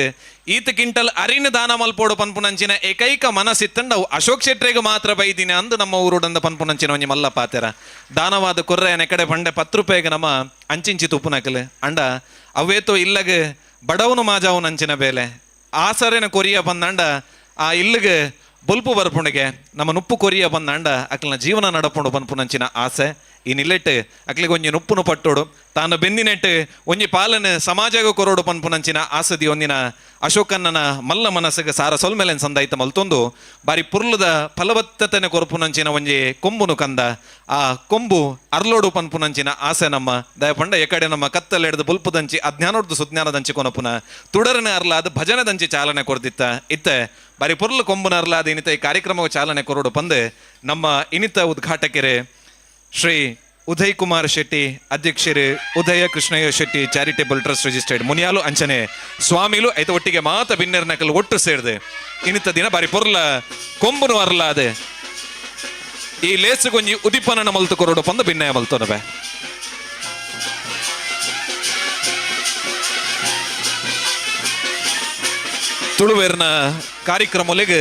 ಈತ ಕ್ವಿಂಟಲ್ ಅರಿನ ದಾನ ಮಲ್ಪೋಡು ಪನ್ಪುನಂಚಿನ ಏಕೈಕ ಮನಸ್ಸಿತ್ತಂಡ ಅಶೋಕ್ ಶೆಟ್ರೆಗೆ ಮಾತ್ರ ಬೈದಿನ ಅಂದು ನಮ್ಮ ಊರುಡಂದ ಪನ್ಪುನಂಚಿನ ಒಂಜಿ ಮಲ್ಲ ಪಾತೆರ ದಾನವಾದ ಕೊರ್ರೆ ನೆಕಡೆ ಪಂಡೆ 10 ರೂಪಾಯಿಗೆ ನಮ್ಮ ಅಂಚಿಂಚಿ ತುಪ್ಪುನಕಲು ಅಂಡ ಅವೇತೋ ಇಲ್ಲಗ ಬಡವನು ಮಾಜಾವನು ಅಂಚಿನ ಬೇಲೆ ಆಸರೇನ ಕೊರಿಯ ಬಂದಂಡ ಆ ಇಲ್ಲಿಗೆ ಬೊಲ್ಪು ಬರ್ಪುಣಿಗೆ ನಮ್ಮ ನುಪ್ಪು ಕೊರಿಯ ಬಂದಂಡ ಅಕ್ಲನ ಜೀವನ ನಡಪುಂಡು ಪನ್ಪುನಂಚಿನ ಆಸೆ ಈ ನಿಲೆಟ್ ಅಕ್ಲಿಗೆ ಒಂಜಿ ನುಪ್ಪುನು ಪಟ್ಟೋಡು ತಾನು ಬೆಂದಿನೆಟ್ ಒಂಜಿ ಪಾಲನೆ ಸಮಾಜಗ ಕೊರೋಡು ಪನ್ಪುನಂಚಿನ ಆಸದಿ ಒಂದಿನ ಅಶೋಕಣ್ಣನ ಮಲ್ಲ ಮನಸ್ಸಿಗೆ ಸಾರ ಸೊಲ್ಮೆಲೆನ್ ಸಂದಾಯ್ತ ಮಲ್ತೊಂದು ಬಾರಿ ಪುರ್ಲದ ಫಲವತ್ತತೆನ ಕೊರಪುನಂಚಿನ ಒಂಜಿ ಕೊಂಬುನು ಕಂದ ಆ ಕೊಂಬು ಅರ್ಲೋಡು ಪನ್ಪುನಂಚಿನ ಆಸೆ ನಮ್ಮ ದಯಪಂಡ ಎಕಡೆ ನಮ್ಮ ಕತ್ತಲೆಡ್ದು ಬುಲ್ಪುದಂಚಿ ಅಜ್ಞಾನೊಡ್ದು ಸುಜ್ಞಾನದಂಚಿ ಕೊನಪುನ ತುಡರನೆ ಅರ್ಲಾದ ಭಜನದಂಚಿ ಚಾಲನೆ ಕೊರ್ದಿತ್ತ ಇತ್ತೆ ಬಾರಿ ಪುರ್ಲು ಕೊಂಬುನ ಅರ್ಲಾದ ಇನಿತ ಈ ಕಾರ್ಯಕ್ರಮವು ಚಾಲನೆ ಕೊರೋಡು ಪಂದು ನಮ್ಮ ಇನಿತ ಉದ್ಘಾಟಕರೇ ಶ್ರೀ ಉದಯ್ ಕುಮಾರ್ ಶೆಟ್ಟಿ ಅಧ್ಯಕ್ಷರು Udaya Krishnaiah Shetty charitable trust registered Muniyalu ಅಂಚನೆ ಸ್ವಾಮಿಲು ಐತ ಒಟ್ಟಿಗೆ ಮಾತ ಬಿನ್ನೆರ್ ನಕಲು ಒಟ್ಟು ಸೇರಿದೆ. ಇನಿತ ದಿನ ಬಾರಿ ಪೊರ್ಲ ಕೊಂಬುನು ಅರ್ಲಾದೆ ಈ ಲೇಸುಗೊಂಜಿ ಉದಿಪನನ ಮಲ್ತು ಕೊರೋಡು ಪಂದ ಭಿನ್ನಯ ಮಲ್ತೊನವೆ. ತುಳುವೇರ್ನ ಕಾರ್ಯಕ್ರಮೊಲೆಗ್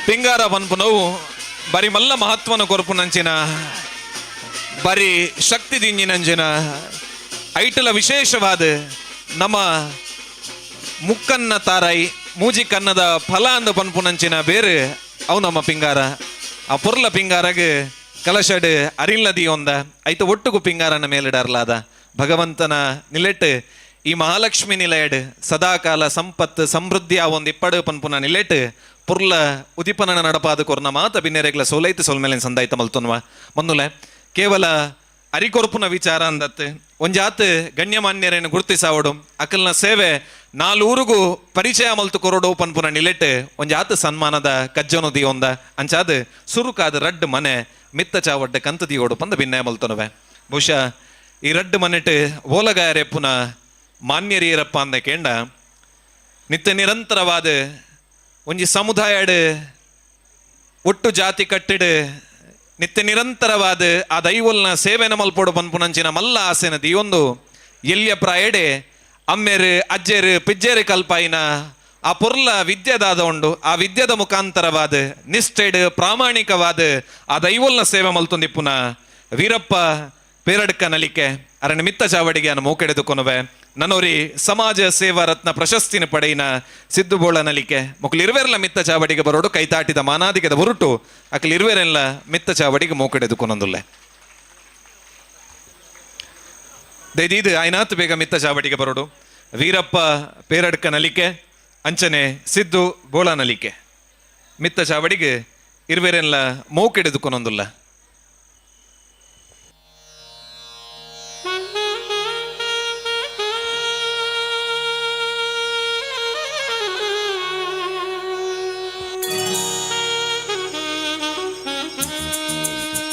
ಪಿಂಗಾರ ಪನ್ಪುನವು ಬಾರಿ ಮಲ್ಲ ಮಹತ್ವನ ಕೊರ್ಪುನಂಚಿನ ಬಾರಿ ಶಕ್ತಿ ದಿಂಜಿನಂಚಿನ ಐಟಲ ವಿಶೇಷವಾದ ನಮ್ಮ ಮುಕ್ಕನ್ನ ತಾರಾಯಿ ಮೂಜಿ ಕನ್ನದ ಫಲ ಅಂದ ಪನ್ಪುನಂಚಿನ ಬೇರು ಅವು ನಮ್ಮ ಪಿಂಗಾರ. ಆ ಪೊರ್ಲ ಪಿಂಗಾರಗ್ ಕಲಶಡ್ ಅರಿಲ್ಲದಿ ಒಂದ ಐತ ಒಟ್ಟುಗು ಪಿಂಗಾರನ ಮೇಲಿಡರ್ಲಾದ ಭಗವಂತನ ನಿಲೆಟ್ ಈ ಮಹಾಲಕ್ಷ್ಮಿ ನಿಲಯಡ್ ಸದಾಕಾಲ ಸಂಪತ್ತು ಸಮೃದ್ಧಿ ಆ ಒಂದು ಇಪ್ಪಡು ಪನ್ಪುನ ನಿಲೆಟ್ ಪುರ್ಲ ಉದಿಪನ ನಡಪಾದ ಕೊರ್ನ ಮಾತ ಬಿನ್ನೆರೆಗ್ಲ ಸೋಲೈತು ಸೋಲ್ಮೇಲೆ ಸಂದಾಯ್ತ ಮಲ್ತೊನ್ವ ಮಂದುಲೆ ಕೇವಲ ಅರಿಕೊರ್ಪುನ ವಿಚಾರ ಅಂದತ್ತು ಒಂಜಾತ್ ಗಣ್ಯಮಾನ್ಯರೇನು ಗುರುತಿಸಾವಡು ಅಕಲ್ನ ಸೇವೆ ನಾಲೂರುಗು ಪರಿಚಯ ಮಲ್ತು ಕೊರಡು ಪನ್ಪುನ ನಿಲೆಟ್ ಒಂಜಾತ್ ಸನ್ಮಾನದ ಕಜ್ಜನು ದಿಯೊಂದ ಅಂಚಾದ ಸುರುಕಾದ ರಡ್ಡ್ ಮನೆ ಮಿತ್ತ ಚಾವಡ್ಡ ಕಂತು ದಿಯೋಡು ಪಂದ ಭಿನ್ನಯ ಮಲ್ತೊನವೆ. ಬಹುಶಃ ಈ ರಡ್ಡ್ ಮನೆಟ್ ಓಲಗಾಯರೆಪ್ಪುನ ಮಾನ್ಯರಿಯರಪ್ಪ ಅಂದ ಕೇಂಡ ನಿತ್ಯ ನಿರಂತರವಾದ ಒಂಜಿ ಸಮುದಾಯಡ್ ಒಟ್ಟು ಜಾತಿ ಕಟ್ಟಿಡು ನಿತ್ಯ ನಿರಂತರವಾದ ಆ ದೈವಲ್ನ ಸೇವೆನ ಮಲ್ಪೋಡು ಪನ್ಪುನಂಚಿನ ಮಲ್ಲ ಆಸೆನ ದಿಯೊಂದು ಎಲ್ಲಿಯ ಪ್ರಾಯಡೆ ಅಮ್ಮೇರು ಅಜ್ಜೇರು ಪಿಜ್ಜೇರು ಕಲ್ಪಾಯಿನ ಆ ಪೊರ್ಲ ವಿದ್ಯೆದಾದ ಉಂಡು. ಆ ವಿದ್ಯೆದ ಮುಖಾಂತರವಾದ ನಿಷ್ಠೆಡ್ ಪ್ರಾಮಾಣಿಕವಾದ ಆ ದೈವಲ್ನ ಸೇವೆ ಮಲ್ತೊಂದಿಪ್ಪುನ ವೀರಪ್ಪ ಪೇರಡ್ಕ ನಲಿಕೆ ಅರಣ್ಯ ಮಿತ್ತ ಚಾವಡಿಗೆ ಅನ್ನು ಮೂಕೆಡೆದುಕೊನುವೆ. ನನೋರಿ ಸಮಾಜ ಸೇವಾ ರತ್ನ ಪ್ರಶಸ್ತಿನ ಪಡೆಯಿನ ಸಿದ್ದುಬೋಳ ನಲಿಕೆ ಮೊಕಲು ಇರುವೆರ್ಲ ಮಿತ್ತ ಚಾವಡಿಗೆ ಬರೋಡು ಕೈತಾಟಿದ ಮಾನಾದಿಗದ ಹೊರಟು ಅಕಲ್ ಇರುವೆರೆಲ್ಲ ಮಿತ್ತ ಚಾವಡಿಗೆ ಮೂಕೆಡೆದುಕೊನೊಂದುಲ್ಲೆ. ದೈದೀದು ಆಯ್ನಾತ್ ಬೇಗ ಮಿತ್ತ ಚಾವಡಿಗೆ ಬರೋಡು ವೀರಪ್ಪ ಪೇರಡ್ಕ ನಲಿಕೆ ಅಂಚನೆ ಸಿದ್ದು ಬೋಳ ನಲಿಕೆ ಮಿತ್ತ ಚಾವಡಿಗೆ ಇರುವೆರೆಲ್ಲ ಮೂಕೆಡೆದುಕೊನೊಂದುಲ್ಲ.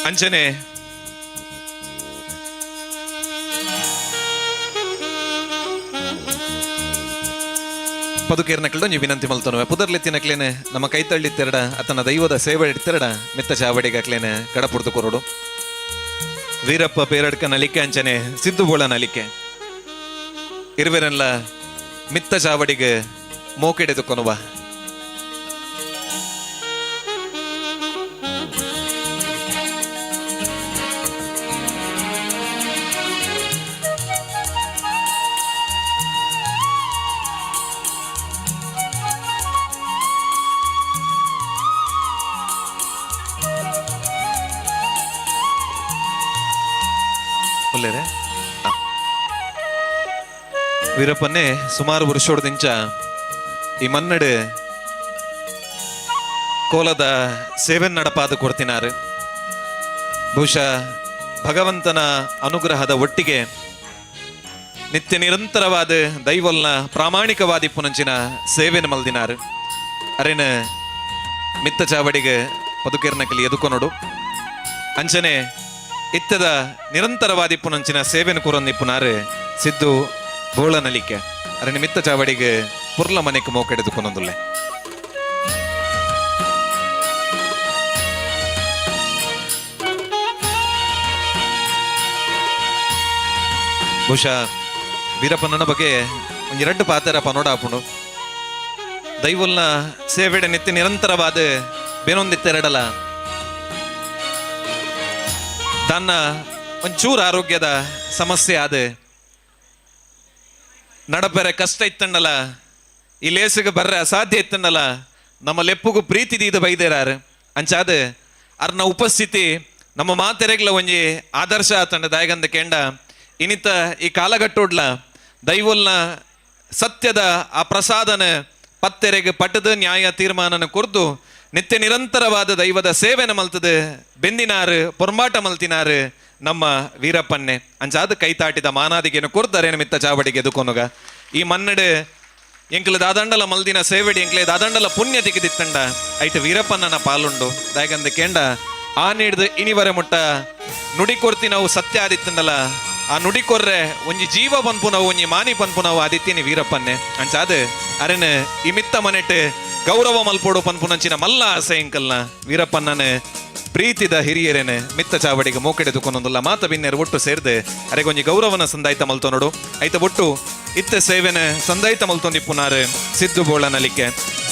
ಅಂಚನೆ ಪದುಕೇರ್ನಕ್ಳು ನೀವು ವಿನಂತಿ ಮಲ್ತೊನುವೆ ಪುದರ್ಲೆತ್ತಿನಕ್ಲೇನೆ ನಮ್ಮ ಕೈತಳ್ಳಿತ್ತೆರಡ ಅತನ ದೈವದ ಸೇವೆ ಇಡ್ತಿರಡ ಮಿತ್ತ ಚಾವಡಿಗಕ್ಲೇನೆ ಕಡಪುಡ್ದು ಕೊರಡು. ವೀರಪ್ಪ ಪೇರಡ್ಕ ನಲಿಕೆ ಅಂಚನೆ ಸಿದ್ದುಬೋಳ ನಲಿಕೆ ಇರುವೆರೆಲ್ಲ ಮಿತ್ತ ಚಾವಡಿಗೆ ಮೋಕೆಡೆದುಕೊನುವ. ವೀರಪ್ಪನ್ನೇ ಸುಮಾರು ವರ್ಷೋಡ್ದಿಂಚ ಈ ಮನ್ನಡು ಕೋಲದ ಸೇವೆ ನಡಪಾದ ಕೊಡ್ತಿನಾರು. ಬಹುಶಃ ಭಗವಂತನ ಅನುಗ್ರಹದ ಒಟ್ಟಿಗೆ ನಿತ್ಯ ನಿರಂತರವಾದ ದೈವಲ್ನ ಪ್ರಾಮಾಣಿಕವಾದಿ ಪುನಂಚಿನ ಸೇವೆನ ಮಲ್ದಿನಾರು. ಅರೇನ ಮಿತ್ತ ಚಾವಡಿಗೆ ಪದುಕೇರ್ನ ಕಲಿ ಎದುಕೊನೋಡು ಅಂಚನೆ ಇತ್ತದ ನಿರಂತರವಾದಿ ಪುನಂಚಿನ ಸೇವೆನ ಕೂರೊಂದಿಪ್ಪುನಾರು ಸಿದ್ದು ಬೋಳ ನಲಿಕೆ ಅರೆ ಮಿತ್ತ ಚಾವಡಿಗೆ ಪುರ್ಲ ಮನೆಗೆ ಮೋಕೆಡೆದುಕೊನೊಂದುಲ್ಲೆ. ಬಹುಶಃ ವೀರಪ್ಪನ ಬಗ್ಗೆ ಒಂದೆರಡು ಪಾತ್ರ ಪನೋಡ ಆಪುಂಡು. ದೈವಲ್ನ ಸೇವೆಡೆ ನಿತ್ಯ ನಿರಂತರವಾದ ಬೇನೊಂದಿತ್ತೆರಡಲ ತನ್ನ ಒಂಚೂರು ಆರೋಗ್ಯದ ಸಮಸ್ಯೆ ಆದ ನಡಪೆರೆ ಕಷ್ಟ ಇತ್ತಂಡಲ ಈ ಲೇಸಿಗೆ ಬರ್ರೆ ಅಸಾಧ್ಯ ಇತ್ತಂಡಲ ನಮ್ಮ ಲೆಪ್ಪುಗು ಪ್ರೀತಿ ದೀದ ಬೈದೇರಾರು ಅಂಚಾದ ಅರ್ನ ಉಪಸ್ಥಿತಿ ನಮ್ಮ ಮಾತೆರೆಗ್ಲ ಒಂಜಿ ಆದರ್ಶ ಆತಂಡ. ದಾಯಗಂದ ಕೇಂಡ ಇನಿತ ಈ ಕಾಲಗಟ್ಟೋಡ್ಲ ದೈವೊಲ್ನ ಸತ್ಯದ ಆ ಪ್ರಸಾದನ ಪತ್ತೆರೆಗೆ ಪಟ್ಟದ ನ್ಯಾಯ ತೀರ್ಮಾನನ ಕೊರ್ದು ನಿತ್ಯ ನಿರಂತರವಾದ ದೈವದ ಸೇವೆನ ಮಲ್ತದ ಬೆಂದಿನಾರು ಪೊರ್ಮಾಟ ಮಲ್ತಿನಾರು ನಮ್ಮ ವೀರಪ್ಪನ್ನೆ. ಅಂಚಾದ ಕೈತಾಟಿದ ಮಾನಾದಿಗೆನು ಕೊರ್ದರೆ ಮಿತ್ತ ಚಾವಡಿಗೆ ಎದುಕೊನುಗ. ಈ ಮನ್ನಡು ಎಂಕ್ಲ ದಾದಂಡಲ ಮಲ್ದಿನ ಸೇವೆಡಿ ಎಂಕ್ಲೆ ದಾದಂಡಲ ಪುಣ್ಯ ತಿಕ್ಕಿದಿತ್ತಂಡ ಐತ ವೀರಪ್ಪನ ಪಾಲುಂಡು. ದಾಯಗಂದ ಕೇಂಡ ಆ ನೀಡ್ದು ಇನಿವರೆ ಮುಟ್ಟ ನುಡಿ ಕೊರ್ತಿ ನಾವು ಸತ್ಯ ಆದಿತ್ತಂಡಲ ಆ ನುಡಿ ಕೊರ್ರೆ ಒಂಜಿ ಜೀವ ಪನ್ಪುನವು ಒಂಜಿ ಮಾನಿ ಪನ್ಪುನವು ಆದಿತ್ಯನಿ ವೀರಪ್ಪನ್ನೆ. ಅಂಚಾದ ಅರೆನ ಇಮಿತ್ತ ಮನೆಟ್ ಗೌರವ ಮಲ್ಪೋಡು ಪನ್ಪುನಂಚಿನ ಮಲ್ಲ ಆಸೆ ಎಂಕಲ್ನ ವೀರಪ್ಪಣ್ಣನ ಪ್ರೀತಿದ ಹಿರಿಯರೇನೆ ಮಿತ್ತ ಚಾವಡಿಗೆ ಮೋಕೆಡೆ ದುಕೊನೊಂದುಲ್ಲ ಮಾತ ಬಿನ್ನೆರು ಒಟ್ಟು ಸೇರ್ದೆ ಅರೆಗೊಂಜಿ ಗೌರವನ ಸಂದಾಯ್ತ ಮಲ್ತೊನೋಡು. ಐತ ಒಟ್ಟು ಇತ್ತ ಸೇವೆನ ಸಂದಾಯ್ತ ಮಲ್ತೊಂದಿಪ್ಪುನಾರು ಸಿದ್ದು ಬೋಳನಲಿಕೆ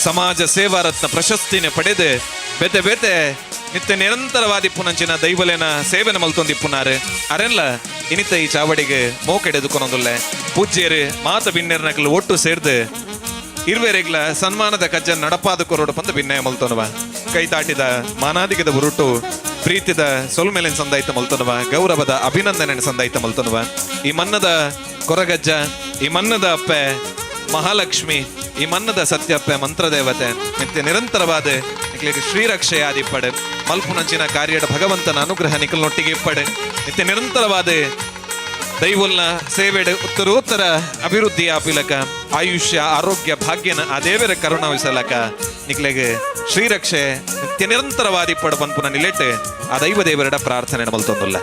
ಸಮಾಜ ಸೇವಾ ರತ್ನ ಪ್ರಶಸ್ತಿನ ಪಡೆದು ಬೇತೆ ಬೇತೆ ನಿತ್ಯ ನಿರಂತರವಾದಿಪ್ಪುನಂಚಿನ ದೈವಲೇನ ಸೇವೆನ ಮಲ್ತೊಂದಿಪ್ಪುನಾರು ಅರೆಲ್ಲ ಇನಿತ ಈ ಚಾವಡಿಗೆ ಮೋಕೆಡೆ ದುಕೊನೊಂದುಲ್ಲೆ. ಪೂಜ್ಯರು ಮಾತ ಬಿನ್ನೆರ್ನಕಲು ಒಟ್ಟು ಸೇರ್ದು ಇರ್ವೇರೆಗ್ಲ ಸನ್ಮಾನದ ಕಜ್ಜ ನಡಪಾದ ಕೊರೋಡು ಪಂದ ಭಿನ್ನಯ ಮಲ್ತೊನವ. ಕೈತಾಟಿದ ಮಾನಾದಿಗದ ಉರುಟು ಪ್ರೀತಿದ ಸೊಲ್ಮೆಲೆನ್ ಸಂದಾಯ್ತ ಮಲ್ತೊನವ, ಗೌರವದ ಅಭಿನಂದನೆ ಸಂದಾಯ್ತ ಮಲ್ತೊನವ. ಈ ಮನ್ನದ ಕೊರಗಜ್ಜ, ಈ ಮನ್ನದ ಅಪ್ಪೆ ಮಹಾಲಕ್ಷ್ಮಿ, ಈ ಮನ್ನದ ಸತ್ಯಪ್ಪೆ ಮಂತ್ರದೇವತೆ ನಿತ್ಯ ನಿರಂತರವಾದ ನಿಕ್ಲಿಗೆ ಶ್ರೀರಕ್ಷೆ ಆದಿಪ್ಪಡೆ ಮಲ್ಪುನಂಚಿನ ಕಾರ್ಯಡ ಭಗವಂತನ ಅನುಗ್ರಹ ನಿಕಲ್ನೊಟ್ಟಿಗೆ ಇಪ್ಪಡೆ ನಿತ್ಯ ನಿರಂತರವಾದ ದೈವಲ್ನ ಸೇವೆಡ್ ಉತ್ತರೋತ್ತರ ಅಭಿವೃದ್ಧಿ ಆಪಿಲಕ ಆಯುಷ್ಯ ಆರೋಗ್ಯ ಭಾಗ್ಯನ ಆ ದೇವರ ಕರುಣಾವಿಸಲಕ ನಿಕ್ಲೆಗ್ ಶ್ರೀರಕ್ಷೆ ನಿತ್ಯ ನಿರಂತರವಾದಿ ಪಡ ಪನ್ಪುನ ನಿಲೆಟ್ ಆ ದೈವ ದೇವರಡ ಪ್ರಾರ್ಥನೆ ಮಲ್ತೊಂದುಲ್ಲ.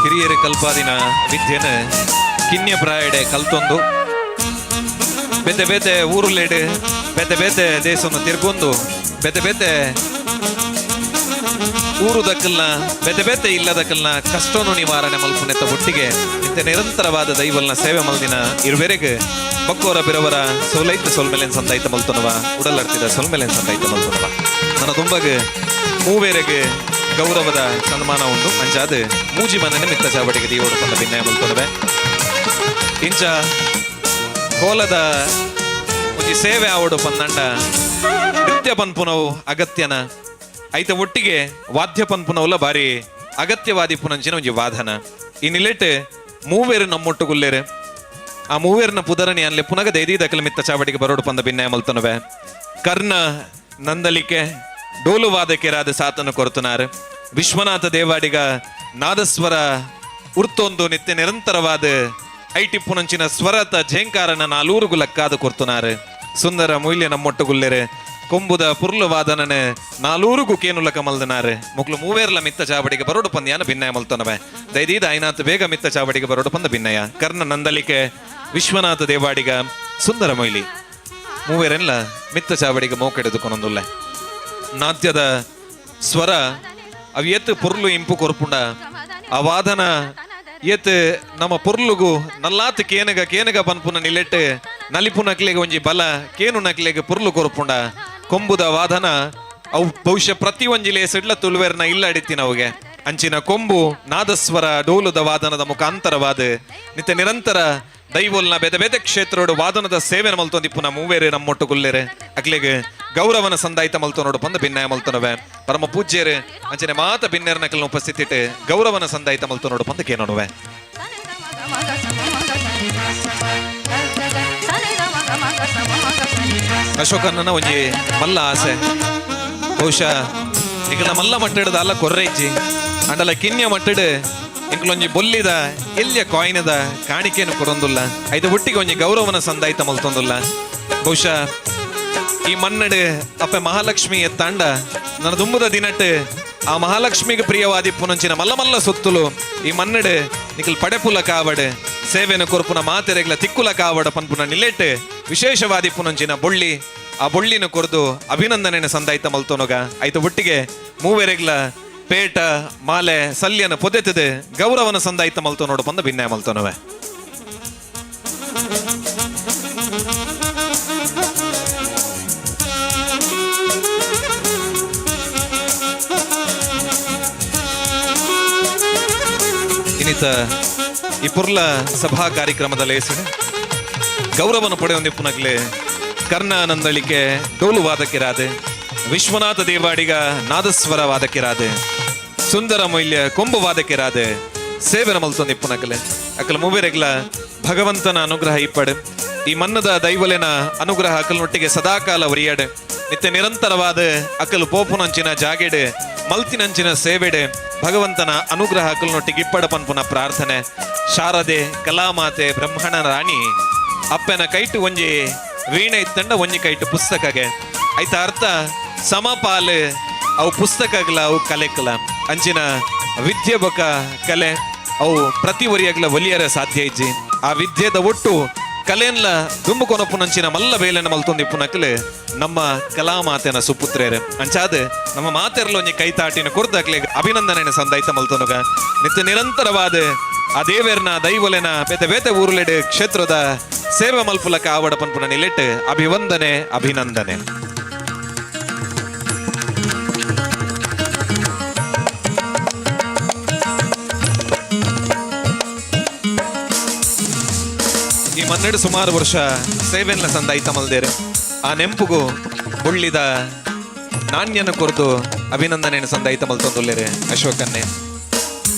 ಹಿರಿಯರ ಕಲ್ಪಾದಿನ ವಿದ್ಯೆನ ಕಿನ್ಯ ಪ್ರಾಯಡೆ ಕಲ್ತೊಂದು ಬೇತೆ ಬೇತೆ ಊರುಲೇಡು ಬೇತೆ ಬೇತೆ ದೇಶವನ್ನು ತಿರ್ಗೊಂದು ಬೇತೆ ಬೇತೆ ಊರು ದಕ್ಕಲ್ನ ಬೇತೆ ಬೇತೆ ಇಲ್ಲದಕ್ಕಲ್ನ ಕಷ್ಟವನ್ನು ನಿವಾರಣೆ ಮಲ್ಪುನೆತ್ತ ಒಟ್ಟಿಗೆ ನಿತ್ಯ ನಿರಂತರವಾದ ದೈವಲ್ನ ಸೇವೆ ಮಲ್ದಿನ ಇರುವೆರೆಗ್ ಬಕ್ಕೋರ ಬಿರವರ ಸೋಲೈತ ಸೊಲ್ಮೆಲೆನ್ ಸಂದಾಯ್ತ ಮಲ್ತೊನವ, ಉಡಲರ್ತಿದ ಸೊಲ್ಮೆಲೆನ್ ಸಂದಾಯ್ತ ಮಲ್ತೊನವ. ನನ್ನ ತುಂಬಗ್ ಮೂವೇರೆಗ್ ಗೌರವದ ಸನ್ಮಾನ ಉಂಡು. ಅಂಚಾದ ಮೂಜಿ ಮನೆ ಮಿತ್ತ ಚಾವಟಿಗೆ ದೀವೋಡು ಪಂದ ಭಿನ್ನಯ ಮಲ್ತೊನವೆ. ಇಂಚ ಕೋಲದ ಒಂಜಿ ಸೇವೆ ಆವಡು ಪಂದಂಡ ನೃತ್ಯ ಪನ್ಪುನವು ಅಗತ್ಯನ ಐತ ಒಟ್ಟಿಗೆ ವಾದ್ಯ ಪನ್ಪುನವುಲ ಬಾರಿ ಅಗತ್ಯವಾದಿ ಪುನಂಚಿನ ಒಂಜಿ ವಾದನ. ಈ ನಿಲೆಟ್ ಮೂವೇರು ನಮ್ಮೊಟ್ಟುಗುಲ್ಲೇರು ಆ ಮೂವೇರ್ನ ಪುದರಣಿ ಅನ್ಲೆ ಪುನಗ ದೈದಿ ದಕಲ ಮಿತ್ತ ಚಾವಟಿಗೆ ಬರೋಡು ಪಂದ ಭಿನ್ನಯ ಮಲ್ತೊನವೆ. ಕರ್ಣ ನಂದಲಿಕೆ ಡೋಲು ವಾದಕೆರಾದ ಸಾತನು ಕೊರತುನಾರು. ವಿಶ್ವನಾಥ ದೇವಾಡಿಗ ನಾದಸ್ವರ ಉರ್ತೊಂದು ನಿತ್ಯ ನಿರಂತರವಾದ ಐಟಿಪ್ಪುನಂಚಿನ ಸ್ವರತ ಝೇಂಕಾರನ ನಾಲೂರುಗು ಲಕ್ಕಾದ ಕೊರ್ತುನಾರು. ಸುಂದರ ಮೂಲ್ಯ ನಮ್ಮೊಟ್ಟುಗುಲ್ಲೆರೆ ಕೊಂಬುದ ಪುರ್ಲು ವಾದನನೆ ನಾಲೂರುಗು ಕೇನುಲಕ ಮಲ್ದನಾರು. ಮುಕ್ಲು ಮೂವೇರ್ಲ ಮಿತ್ತ ಚಾವಡಿಗೆ ಬರೋಡು ಪಂದ್ಯಾನ ಭಿನ್ನಯ ಮಲ್ತನವೆ. ದೈದೀದ ಐನಾತ್ ಬೇಗ ಮಿತ್ತ ಚಾವಡಿಗೆ ಬರೋಡು ಪಂದ ಭಿನ್ನಯ. ಕರ್ಣ ನಂದಲಿಕೆ ವಿಶ್ವನಾಥ ದೇವಾಡಿಗ ಸುಂದರ ಮೊಯ್ಲಿ ಮೂವೇರೆಲ್ಲ ಮಿತ್ತ ಚಾವಡಿಗೆ ಮೋಕೆಡೆದುಕೊನೊಂದುಲ್ಲೆ. ನಾಟ್ಯದ ಸ್ವರ ಅವು ಏತ್ ಪೊರ್ಲು ಇಂಪು ಕೊರ್ಪುಂಡ ಆ ವಾದನ ಏತ್ ನಮ್ಮ ಪೊರ್ಲುಗು ನಲ್ಲಾತ್ ಕೇನಗ ಕೇನಗ ಪನ್ಪುನ ನಿಲೆಟ್ ನಲಿಪು ನಕ್ಲೆಗೆ ಒಂಜಿ ಬಲ ಕೇನು ನಕ್ಲೆಗೆ ಪೊರ್ಲು ಕೊರ್ಪುಂಡ ಕೊಂಬುದ ವಾದನ ಅವು ಬಹುಶಃ ಪ್ರತಿ ಒಂಜಿಲೆ ಸಿಡ್ಲ ತುಳುವೆರ್ನ ಇಲ್ಲ ಅಡಿತಿನ ಅವುಗೆ. ಅಂಚಿನ ಕೊಂಬು ನಾದಸ್ವರ ಡೋಲುದ ವಾದನದ ಮುಖಾಂತರವಾದ ನಿತ್ಯ ನಿರಂತರ ದೈವೋಲ್ನ ಬೇತೆ ಬೇತೆ ಕ್ಷೇತ್ರೋಡು ವಾದನದ ಸೇವೆನ ಮಲ್ತೊಂದಿಪ್ಪುನ ಮೂವೇರೆ ನಮ್ಮೊಟ್ಟು ಗುಲ್ಲೆರೆ ಅಕ್ಲೆಗ್ ಗೌರವನ ಸಂದಾಯ್ತ ಮಲ್ತೊನೋಡು ಪಂದ ಭಿನ್ನಯ ಮಲ್ತೊನವೆ. ಪರಮ ಪೂಜ್ಯರು ಅಂಚನೆ ಮಾತ ಭಿನ್ನೆರ್ನಕಲ್ನ ಉಪಸ್ಥಿತಿಟ್ ಗೌರವನ ಸಂದಾಯ್ತ ಮಲ್ತೊನೋಡು ಪಂದ ಕೇನೋನುವೆ. ಅಶೋಕನ್ನ ಒಂಜಿ ಮಲ್ಲ ಆಸೆ ಬಹುಶಃ ನಿಕಲ್ನ ಮಲ್ಲ ಮಟ್ಟದ ಅಲ್ಲ ಕೊರ್ರೆ ಇಜ್ಜಿ ಅಂಡಲ ಕಿನ್ಯ ಮಟ್ಟಡ್ ಎಂಕ್ಲೊಂಜಿ ಬೊಲ್ಲಿದ ಎಲ್ಲಿಯ ಕಾಯಿನದ ಕಾಣಿಕೆಯನ್ನು ಕೊರೊಂದುಲ್ಲ ಐದ ಒಟ್ಟಿಗೆ ಒಂಜಿ ಗೌರವನ ಸಂದಾಯ್ತ ಮಲ್ತೊಂದುಲ್ಲ. ಬಹುಶಃ ಈ ಮನ್ನಡು ಅಪ್ಪೆ ಮಹಾಲಕ್ಷ್ಮಿ ಎತ್ತಾಂಡ ನನ್ನ ದುಂಬುದ ದಿನಟ್ ಆ ಮಹಾಲಕ್ಷ್ಮಿಗೆ ಪ್ರಿಯವಾದಿ ಪುನಂಚಿನ ಮಲ್ಲ ಮಲ್ಲ ಸೊತ್ತುಲು ಈ ಮನ್ನಡು ನಿಕಲ್ ಪಡೆಪುಲ ಕಾವಡ್ ಸೇವೆನ ಕೊರ್ಪುನ ಮಾತೆರೆಗ್ಲ ತಿಕ್ಕುಲ ಕಾವಡ ಪನ್ಪುನ ನಿಲೆಟ್ ವಿಶೇಷವಾದಿ ಪುನಂಚಿನ ಬೊಳ್ಳಿ ಆ ಬೊಳ್ಳಿನ ಕೊರ್ದು ಅಭಿನಂದನೆನ ಸಂದಾಯ್ತ ಮಲ್ತೊನಗ. ಐತ ಒಟ್ಟಿಗೆ ಮೂವೆರೆಗ್ಲ ಪೇಟ ಮಾಲೆ ಸಲ್ಯನ ಪೊದೆತದೆ ಗೌರವನ ಸಂದಾಯ್ತ ಮಲ್ತೊನೋಡು ಪಂದ ಭಿನ್ನಯ ಮಲ್ತೊನವೆ. ಐತ ಈ ಪುರ್ಲ ಸಭಾ ಕಾರ್ಯಕ್ರಮದ ಲೇಸಿನ ಗೌರವನ ಪಡೆಯೊಂದಿಪ್ಪುನಗ್ಲೆ ಕರ್ಣಾನಂದಳಿಕೆ ಡೋಲು ವಾದಕಿರಾದೆ, ವಿಶ್ವನಾಥ ದೇವಾಡಿಗ ನಾದಸ್ವರ ವಾದಕಿರಾದೆ, ಸುಂದರ ಮೊಯ್ಲ್ಯ ಕೊಂಬು ವಾದಕಿರಾದೆ ಸೇವೆನ ಮಲ್ತೊಂದಿಪ್ಪುನಕಲೆ ಅಕಲ ಮೂವೆರೆಗ್ಲ ಭಗವಂತನ ಅನುಗ್ರಹ ಇಪ್ಪಡು. ಈ ಮನ್ನದ ದೈವಲೆನ ಅನುಗ್ರಹ ಅಕಲ್ನೊಟ್ಟಿಗೆ ಸದಾಕಾಲ ಒರಿಯಾಡು. ನಿತ್ಯ ನಿರಂತರವಾದ ಅಕಲ್ ಪೋಪುನಂಚಿನ ಜಾಗೆಡು ಮಲ್ತಿನಂಚಿನ ಸೇವೆಡೆ ಭಗವಂತನ ಅನುಗ್ರಹ ಅಕಲ್ನೊಟ್ಟಿಗೆ ಇಪ್ಪಡ ಪನ್ಪುನ ಪ್ರಾರ್ಥನೆ. ಶಾರದೆ ಕಲಾಮಾತೆ ಬ್ರಹ್ಮಣ ರಾಣಿ ಅಪ್ಪನ ಕೈಟು ಒಂಜಿ ವೀಣೆ ಇತ್ತಂಡ ಒಂಜಿ ಕೈಟು ಪುಸ್ತಕಗೆ ಐತ ಅರ್ಥ ಸಮಪಾಲು ಅವು ಪುಸ್ತಕಗಳ ಅವು ಕಲೆಕಲ ಅಂಚಿನ ವಿದ್ಯೆ ಬೊಕ ಕಲೆ ಅವು ಪ್ರತಿ ಒರಿಯಗ್ಲ ಒಲಿಯರ ಸಾಧ್ಯ ಇಜ್ಜಿ. ಆ ವಿದ್ಯೆದ ಒಟ್ಟು ಕಲೆನ್ಲ ದುಂಬು ಕೊನಪುನಂಚಿನ ಮಲ್ಲ ಬೇಲೆನ ಮಲ್ತೊಂದಿಪ್ಪುನಕಲೆ ನಮ್ಮ ಕಲಾಮಾತೆನ ಸುಪುತ್ರೇರು. ಅಂಚಾದ ನಮ್ಮ ಮಾತೆರ್ಲ ಒಂಜಿ ಕೈತಾಟಿನ ಕೊರ್ದಕ್ಲೆ ಅಭಿನಂದನೆ ಸಂದಾಯ್ತ ಮಲ್ತೊನುಗ. ನಿತ್ಯ ನಿರಂತರವಾದ ಆ ದೇವೆರ್ನ ದೈವಲೆನ ಬೇತೆ ಬೇತೆ ಊರುಲೆಡ್ ಕ್ಷೇತ್ರದ ಸೇವೆ ಮಲ್ಪುಲಕ ಆವಡ ಪನ್ಪುನ ನಿಲೆಟ್ ಅಭಿವಂದನೆ ಅಭಿನಂದನೆ. ಈ ಮನ್ನೆಡು ಸುಮಾರು ವರ್ಷ ಸೇವೆನ್ಲ ಸಂದಾಯ್ತ ಮಲ್ದೇರು. ಆ ನೆಂಪುಗು ಬುಳ್ಳಿದ ನಾಣ್ಯನ ಕೊರ್ದು ಅಭಿನಂದನೆಯನ್ನು ಸಂದಾಯ್ತ ಮಲ್ತೊಂದುಲ್ಲೇರೆ ಅಶೋಕನ್ನೇ.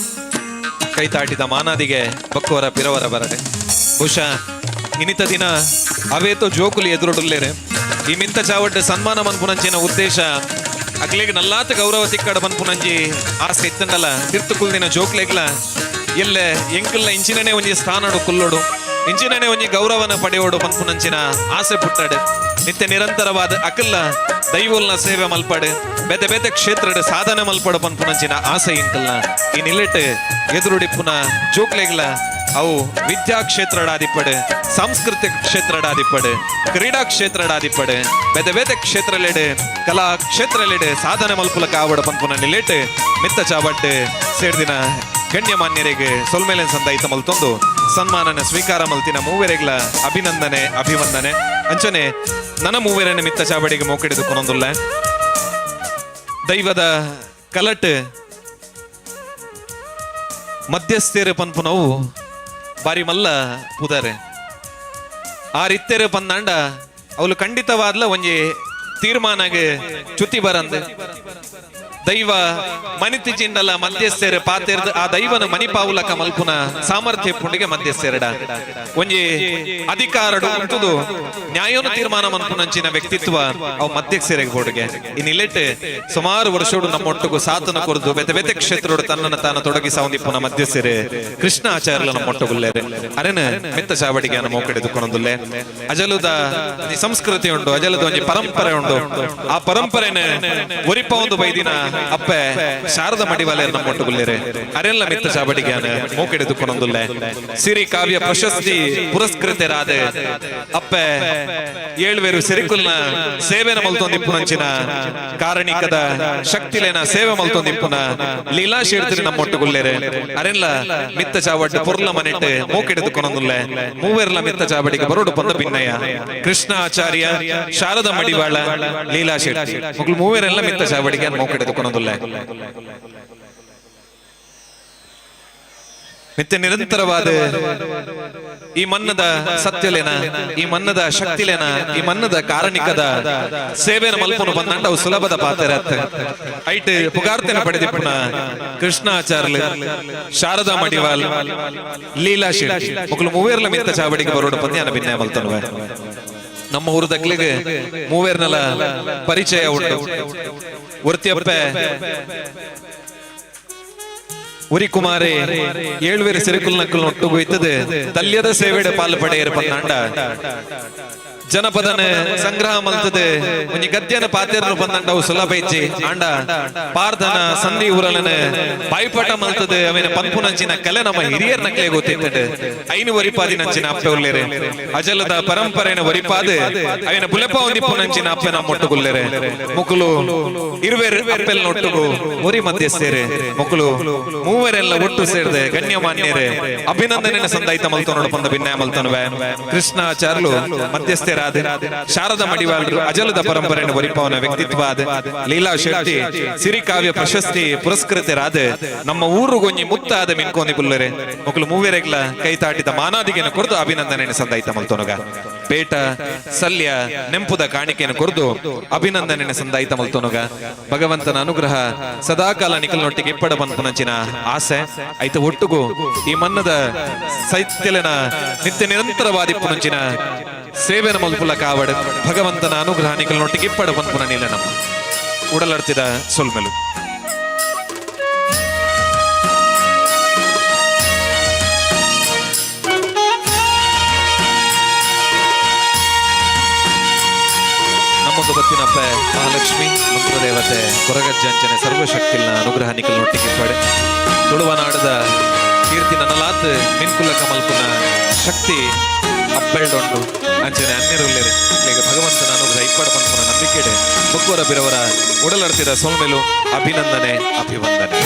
ಕೈತಾಟಿದ ಮಾನಾದಿಗೆ ಬಕ್ಕವರ ಪಿರವರ ಬರಡೆ. ಬಹುಶಃ ಇನಿತ ದಿನ ಅವೇತೋ ಜೋಕುಲಿ ಎದುರುಡುಲ್ಲೇರೆ. ಈ ಮಿಂತ ಚಾವಡ್ಡ ಸನ್ಮಾನ ಮನ್ಪುನಂಚಿನ ಉದ್ದೇಶ ಅಗ್ಲಿಗೆ ನಲ್ಲಾತ ಗೌರವ ತಿಕ್ಕಡ ಮನ್ಪುನಂಜಿ ಆಸೆ ಇತ್ತಂಡಲ ತಿರ್ತು ಕುಲ್ದಿನ ಜೋಕ್ಲೆಗ್ಲ ಎಲ್ಲೆ ಎಂಕಲ್ನ ಇಂಚಿನನೇ ಒಂಜಿ ಸ್ಥಾನಡು ಕುಲ್ಲೋಡು ಇಂಚಿನನೇ ಒಂಜಿ ಗೌರವನ ಪಡೆಯೋಡು ಪನ್ಪುನಂಚಿನ ಆಸೆ ಪುಟ್ಟಾಡು. ನಿತ್ಯ ನಿರಂತರವಾದ ಅಕಲ್ಲ ದೈವೋಲ್ನ ಸೇವೆ ಮಲ್ಪಡು ಬೇತೆ ಬೇತೆ ಕ್ಷೇತ್ರಡ್ ಸಾಧನೆ ಮಲ್ಪಡು ಪನ್ಪುನಂಚಿನ ಆಸೆ ಇಂಕಲ್ನ. ಈ ನಿಲೆಟ್ ಎದುರುಡಿಪ್ಪುನ ಜೋಕ್ಲೆಗ್ಲ ಅವು ವಿದ್ಯಾ ಕ್ಷೇತ್ರಡಾದಿಪ್ಪಡು, ಸಾಂಸ್ಕೃತಿಕ ಕ್ಷೇತ್ರಡಾದಿಪ್ಪಡು, ಕ್ರೀಡಾ ಕ್ಷೇತ್ರಡಾದಿಪ್ಪಡು, ಬೇತೆ ಬೇತೆ ಕ್ಷೇತ್ರಲೆಡ್ ಕಲಾ ಕ್ಷೇತ್ರಲೆಡ್ ಸಾಧನೆ ಮಲ್ಪುಲಕ ಆವಡ ಪನ್ಪುನ ನಿಲೆಟ್ ಮಿತ್ತ ಚಾವಟ್ಟು ಸೇರ್ದಿನ ಗಣ್ಯಮಾನ್ಯರಿಗೆ ಸೊಲ್ಮೇಲೆನ್ ಸಂದಾಯಿತ ಮಲ್ತೊಂದು ಸನ್ಮಾನನ ಸ್ವೀಕಾರ ಮಲ್ತಿನ ಮೂವೆರೆಗ್ಲ ಅಭಿನಂದನೆ ಅಭಿವಂದನೆ. ಅಂಚನೆ ನನ ಮೂವೆರನೆ ಮಿತ್ತ ಚಾವಡಿಗೆ ಮೋಕಿಡಿದು ಕೊನೊಂದುಲ್ಲ. ದೈವದ ಕಲಟ್ ಮಧ್ಯಸ್ಥೆರು ಪನ್ಪುನವು ಬಾರಿ ಮಲ್ಲ ಪುದರೆ. ಆ ರಿತ್ತೆರು ಪಂದಾಂಡ ಅವಳು ಖಂಡಿತವಾದ್ಲ ಒಂಜಿ ತೀರ್ಮಾನಗೆ ಚ್ಯುತಿ ಬರಂದು. ದೈವ ಮನಿತಿ ಚಿಂಡಲ ಮಧ್ಯಸ್ಥೆರು ಪಾತೆರ್ದು ಆ ದೈವನ ಮನಿಪಾವುಲಕ ಮಲ್ಪುನ ಸಾಮರ್ಥ್ಯ ಪುಂಡಿಗೆ ಮಧ್ಯಸ್ಥೆರಡ ಒಂಜಿ ಅಧಿಕಾರಡು ಉಂಟುದು ನ್ಯಾಯೋನು ತೀರ್ಮಾನ ಮನ್ಪುನಂಚಿನ ವ್ಯಕ್ತಿತ್ವ ಅವು ಮಧ್ಯಸ್ಥೆರೆಗೆ ಬೋಡುಗೆ. ಈ ನಿಲೆಟ್ ಸುಮಾರು ವರ್ಷೋಡು ನಮ್ಮೊಟ್ಟುಗು ಸಾತನ ಕೊರದು ಬೇತೆ ಬೇತೆ ಕ್ಷೇತ್ರೋಡು ತನ್ನನ್ನು ತಾನು ತೊಡಗಿಸ ಮಧ್ಯಸ್ಥೆರೆ ಕೃಷ್ಣ ಆಚಾರ್ಯಲ ನಮ್ಮೊಟ್ಟುಗುಲ್ಲೇರೆ. ಅರೆನ ಮೆತ್ತ ಚಾವಡಿಗೆ ಮೋಕಡೆ ಕೊನೊಂದುಲ್ಲೆ. ಅಜಲುದ ಸಂಸ್ಕೃತಿ ಉಂಟು, ಅಜಲದ ಒಂಜಿ ಪರಂಪರೆ ಉಂಟು. ಆ ಪರಂಪರೆನ ಒರಿಪ ಒಂದು ಬೈದಿನ ಅಪ್ಪೆ ಶಾರದ ಮಡಿವಾಲೆ ನಮ್ಮೊಟ್ಟುಗುಲ್ಲೇರೆ. ಅರೆಲ್ಲ ಮಿತ್ತ ಚಾವಡಿಗೆ ಮೋಕೆಡೆದು ಕೊನೊಂದುಲ್ಲೆ. ಸಿರಿ ಕಾವ್ಯ ಪ್ರಶಸ್ತಿ ಪುರಸ್ಕೃತರಾದ ಅಪ್ಪೆ ಏಳ್ವೇರು ಸಿರಿಕುಲ್ನ ಸೇವೆನ ಮಲ್ತೊಂದಿಪ್ಪುನಂಚಿನ ಕಾರಣಿಕದ ಶಕ್ತಿಲೇನ ಸೇವೆ ಮಲ್ತೊಂದಿಪ್ಪುನ ಲೀಲಾ ಶೇಡ್ತಿರಿ ನಮ್ಮೊಟ್ಟುಗುಲ್ಲೇರೆ. ಅರೆಲ್ಲ ಮಿತ್ತ ಚಾವಡ್ ಪೊರ್ಲ ಮನೆಟ್ ಮೋಕೆಡೆದು ಕೊನೊಂದುಲ್ಲೆ. ಮೂವೆರ್ಲ ಮಿತ್ತ ಚಾವಡಿಗೆ ಬರೋಡು ಪಂದ ಭಿನ್ನಯ ಕೃಷ್ಣ ಆಚಾರ್ಯ ಶಾರದ ಮಡಿವಾಳ ಲೀಲಾ ಶೆಟ್ಟಿ ಮಗಳು ಮೂವೆರೆಲ್ಲ ಮಿತ್ತ ಚಾವಡಿಗೆ ಮೋಕೆಡೆದು ಕೊನೊಂದುಲ್ಲೆ. ನಿತ್ಯ ನಿರಂತರವಾದ ಈ ಮನ್ನದ ಸತ್ಯಲೇನ, ಈ ಮನ್ನದ ಶಕ್ತಿಲೇನ, ಈ ಮನ್ನದ ಕಾರಣಿಕದ ಸೇವೆನ ಮಲ್ಪುನು ಬಂದಂಡ ಅವು ಸುಲಭದ ಪಾತ್ರ. ಐಟ್ ಪುಗಾರ್ತೆನ ಪಡೆದಿಪ್ಪುನ ಕೃಷ್ಣಾಚಾರ್ಲ ಶಾರದಾ ಮಡಿವಾಲ್ ಲೀಲಾ ಶೆಟ್ಟಿ ಮಕ್ಕಳು ಮೂವೇರ್ಲ ಮಿತ್ತ ಚಾವಡಿಗೆ ಬರೋಡು ಪಂದ್ಯಾನ ಭಿನ್ನ ಮಲ್ತನುವೆ. ನಮ್ಮ ಊರದಕ್ಲಿಗೆ ಮೂವೇರ್ನಲ ಪರಿಚಯ ಉಂಟು. ಒರ್ತಿಯಪ್ಪೆ ಉರಿ ಕುಮಾರಿ ಏಳ್ವೇರು ಸಿರಿಕುಲ್ ನಕ್ಕಲ್ ಒಟ್ಟುಗು ಇತ್ತದೆ ತಲ್ಯದ ಸೇವೆಡೆ ಪಾಲು ಪಡೆಯರು ಪನ್ನಾಂಡ ಜನಪದನ ಸಂಗ್ರಹ ಮಲ್ತದೆ ಒಂಜಿ ಗದ್ಯನ ಪಾತೆರ್ನು ಪನ್ನಂಡ ಅವು ಸುಲಭ ಇಜ್ಜಿ. ಆಂಡ ಪಾರ್ದನ ಸಂಧಿ ಊರಲನ ಬಾಯ್ಪಾಟ ಮಲ್ತದೆ ಅವಿನ ಪನ್ಪುನಂಚಿನ ಕಲೆ ನಮ್ಮ ಹಿರಿಯರ್ ನಕ್ಲೆ ಗೊತ್ತಿತ್ತಂಡು. ಐನು ಒರಿಪಾದಿನಂಚಿನ ಅಪ್ಪೆ ಉಲ್ಲೇರೆ. ಅಜಲದ ಪರಂಪರೆನ ಒರಿಪಾದ ಅವಿನ ಬುಲೆಪ ಒಂದಿಪ್ಪುನಂಚಿನ ಅಪ್ಪೆ ನಮ್ಮ ಒಟ್ಟುಗುಲ್ಲೇರೆ. ಮುಕುಲು ಇರುವೆರ್ ಅಪ್ಪೆಲ್ ನೊಟ್ಟುಗು ಒರಿ ಮಧ್ಯಸ್ಥೇರೆ ಮುಕುಲು ಮೂವರೆಲ್ಲ ಒಟ್ಟು ಸೇರ್ದೆ ಗಣ್ಯಮಾನ್ಯರೇ ಅಭಿನಂದನೆ ಸಂದಾಯ್ತ ಮಲ್ತನೋಡು ಪಂದ ಭಿನ್ನಾಯ ಮಲ್ತನುವೆ. ಕೃಷ್ಣಾಚಾರ್ಲು ಮಧ್ಯಸ್ಥೆ ಮುಖ್ಯಸ್ಥರಾದ ಶಾರದಾ ಮಡಿವಾಳರು ಅಜಲದ ಪರಂಪರೆಯನ್ನು ಒರಿಪವನ ವ್ಯಕ್ತಿತ್ವಾದ ಲೀಲಾ ಶೆಟ್ಟಿ ಸಿರಿಕಾವ್ಯ ಪ್ರಶಸ್ತಿ ಪುರಸ್ಕೃತರಾದ ನಮ್ಮ ಊರುಗೊಂಜಿ ಮುತ್ತಾದ ಮಿನ್ಕೋನಿ ಪುಲ್ಲರೆ ಮೊಕಲು ಮೂವೆರೆಗ್ಲ ಕೈತಾಟಿದ ಮಾನಾದಿಗೆಯನ್ನು ಕೊರದು ಅಭಿನಂದನೆಯನ್ನು ಸಂದಾಯಿತ ಮಲ್ತೊನಗ ಪೇಟ ಸಲ್ಯ ನೆಂಪುದ ಕಾಣಿಕೆಯನ್ನು ಕೊರದು ಅಭಿನಂದನೆಯನ್ನು ಸಂದಾಯಿತ ಮಲ್ತೊನಗ ಭಗವಂತನ ಅನುಗ್ರಹ ಸದಾಕಾಲ ನಿಕಲ್ನೊಟ್ಟಿಗೆ ಇಪ್ಪಡ ಪನ್ಪುನಂಚಿನ ಆಸೆ ಐತ ಒಟ್ಟುಗು ಈ ಮನ್ನದ ಸೈತ್ಯಲನ ನಿತ್ಯ ನಿರಂತರವಾದಿ ಪುನಂಚಿನ ಸೇವೆನ ಮಲ್ಪುಲ ಕಾವಡ ಭಗವಂತನ ಅನುಗ್ರಹ ನಿಕಲ್ನೊಟ್ಟಿಗೆ ಇಪ್ಪಡ ಪನ್ಪುನ ನೀಲ ನಮ್ಮ ಉಡಲರ್ತಿದ ಸೊಲ್ಮೆಲು. ನಮ್ಮೊಂದು ಬತ್ತಿನಪ್ಪ ಮಹಾಲಕ್ಷ್ಮಿ ಮಂತ್ರದೇವತೆ ಕೊರಗಜ್ಜಂಚನೆ ಸರ್ವಶಕ್ತಿಲ್ನ ಅನುಗ್ರಹ ನಿಕಲ್ನೊಟ್ಟಿಗೆ ಇಪ್ಪಡೆ ತುಳುವನಾಡದ ಕೀರ್ತಿ ನನ್ನಲಾತ್ ಮಿನ್ಕುಲ ಕಮಲ್ಪುನ ಶಕ್ತಿ ಅಪ್ಪೆಲ್ಡೊಂಡು ಅಂಚನೆ ಅನ್ಯರುಲ್ಲೇರೆ ಈಗ ಭಗವಂತನ ಅನುಗ್ರಹ ಇಪ್ಪಡ ಪನ್ಪುನ ನಂಬಿಕೆಡೆ ಬೊಕ್ಕುವರ ಬಿರವರ ಉಡಲರ್ತಿದ ಸೊಲ್ಮೆಲು ಅಭಿನಂದನೆ ಅಭಿವಂದನೆ.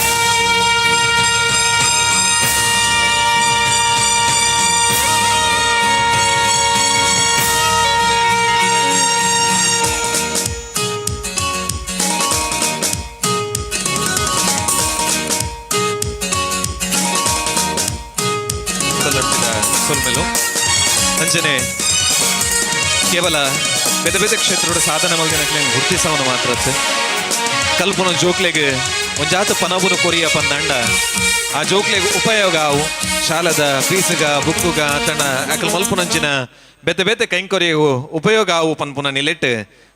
ಸೊಲ್ಮೆಲು ಅಂಚನೆ ಕೇವಲ ಬೇತೆ ಬೇತೆ ಕ್ಷೇತ್ರದ ಸಾಧನೆ ಮಲ್ದಿನಕ್ಲೆ ಗುರ್ತಿಸವನು ಮಾತ್ರ ಕಲ್ಪನ ಜೋಕ್ಲೆಗ್ ಒಂಜಾತ ಪನಬುನು ಕೊರಿಯ ಪಂದಂಡ ಆ ಜೋಕ್ಲೆಗ್ ಉಪಯೋಗ ಅವು ಶಾಲದ ಫೀಸ್ಗ ಬುಕ್ಕುಗ ತನ್ನ ಅಕಲ್ ಮಲ್ಪುನಂಚಿನ ಬೇತೆ ಬೇತೆ ಕೈಂಕೊರಿಯು ಉಪಯೋಗ ಆವು ಪನ್ಪುನ ನಿಲೆಟ್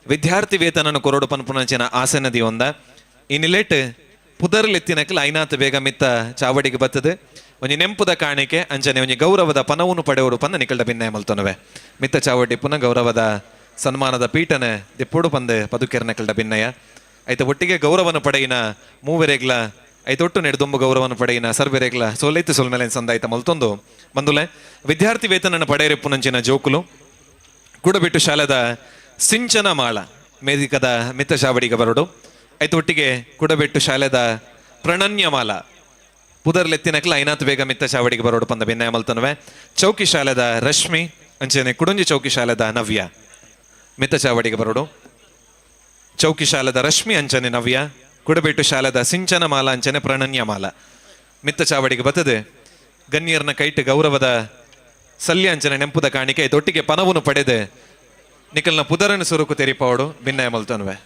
ವಿದ್ಯಾರ್ಥಿ ವೇತನನು ಕೊರಡು ಪನ್ಪುನಂಚಿನ ಆಸನದಿ ಒಂದ ಈ ನಿಲೆಟ್ ಪುದರ್ಲೆತ್ತಿನಕಲ್ ಐನಾತ್ ಬೇಗ ಮಿತ್ತ ಚಾವಡಿಗೆ ಬತ್ತದೆ ಒಂಜಿ ನೆಂಪುದ ಕಾಣಿಕೆ ಅಂಚನೆ ಒಂಜಿ ಗೌರವದ ಪನವನ್ನು ಪಡೆಯವರು ಪಂದ ನಿಕಲ್ಡ ಭಿನ್ನಯ ಮಲ್ತೊನವೆ ಮಿತ್ತ ಚಾವಡಿ ಪುನಃ ಗೌರವದ ಸನ್ಮಾನದ ಪೀಠನೆ ದಿಪ್ಪುಡು ಪಂದೆ ಪದುಕೆರ್ನಕಲ್ಡ ಭಿನ್ನಯ ಐತ ಒಟ್ಟಿಗೆ ಗೌರವನ ಪಡೆಯಿನ ಮೂವೆರೆಗ್ಲ ಐತೊಟ್ಟು ನೆಡ್ದೊಂಬು ಗೌರವನ ಪಡೆಯಿನ ಸರ್ವೆರೆಗ್ಲ ಸೋಲೈತು ಸೋಲ್ಮೇಲೆ ಸಂದಾಯ್ತ ಮಲ್ತೊಂದು ಬಂದುಲೆ ವಿದ್ಯಾರ್ಥಿ ವೇತನನ ಪಡೆಯರೆಪ್ಪುನಂಚಿನ ಜೋಕುಲು ಕೂಡಬಿಟ್ಟು ಶಾಲೆದ ಸಿಂಚನ ಮಾಳ ಮೇದಿಕದ ಮಿತ್ತ ಚಾವಡಿಗೆ ಬರೋಡು ಐತ ಒಟ್ಟಿಗೆ ಕೂಡಬೆಟ್ಟು ಶಾಲೆದ ಪ್ರಣನ್ಯಮಾಲ ಪುದರ್ಲೆತ್ತಿನಕ್ಲ ಐನಾತ್ ಬೇಗ ಮಿತ್ತ ಚಾವಡಿಗೆ ಬರೋಡು ಪಂದ ಭಿನ್ನಯ ಮಲ್ತನವೆ ಚೌಕಿ ಶಾಲೆದ ರಶ್ಮಿ ಅಂಚನೆ ಕುಡುಂಜಿ ಚೌಕಿ ಶಾಲೆದ ನವ್ಯ ಮಿತ್ತ ಚಾವಡಿಗೆ ಬರೋಡು ಚೌಕಿ ಶಾಲೆದ ರಶ್ಮಿ ಅಂಚನೆ ನವ್ಯ ಕುಡಬೆಟ್ಟು ಶಾಲೆದ ಸಿಂಚನ ಮಾಲ ಅಂಚನೆ ಪ್ರಣನ್ಯ ಮಾಲ ಮಿತ್ತ ಚಾವಡಿಗೆ ಬತ್ತದೆ ಗಣ್ಯರ್ನ ಕೈಟ್ ಗೌರವದ ಸಲ್ಯ ಅಂಚನೆ ನೆಂಪುದ ಕಾಣಿಕೆ ದೊಟ್ಟಿಗೆ ಪನವನ್ನು ಪಡೆದು ನಿಕಲ್ನ ಪುದರನ್ನು ಸುರುಕು ತೆರಿಪಾವಡು ಭಿನ್ನಯ ಮಲ್ತನವೆ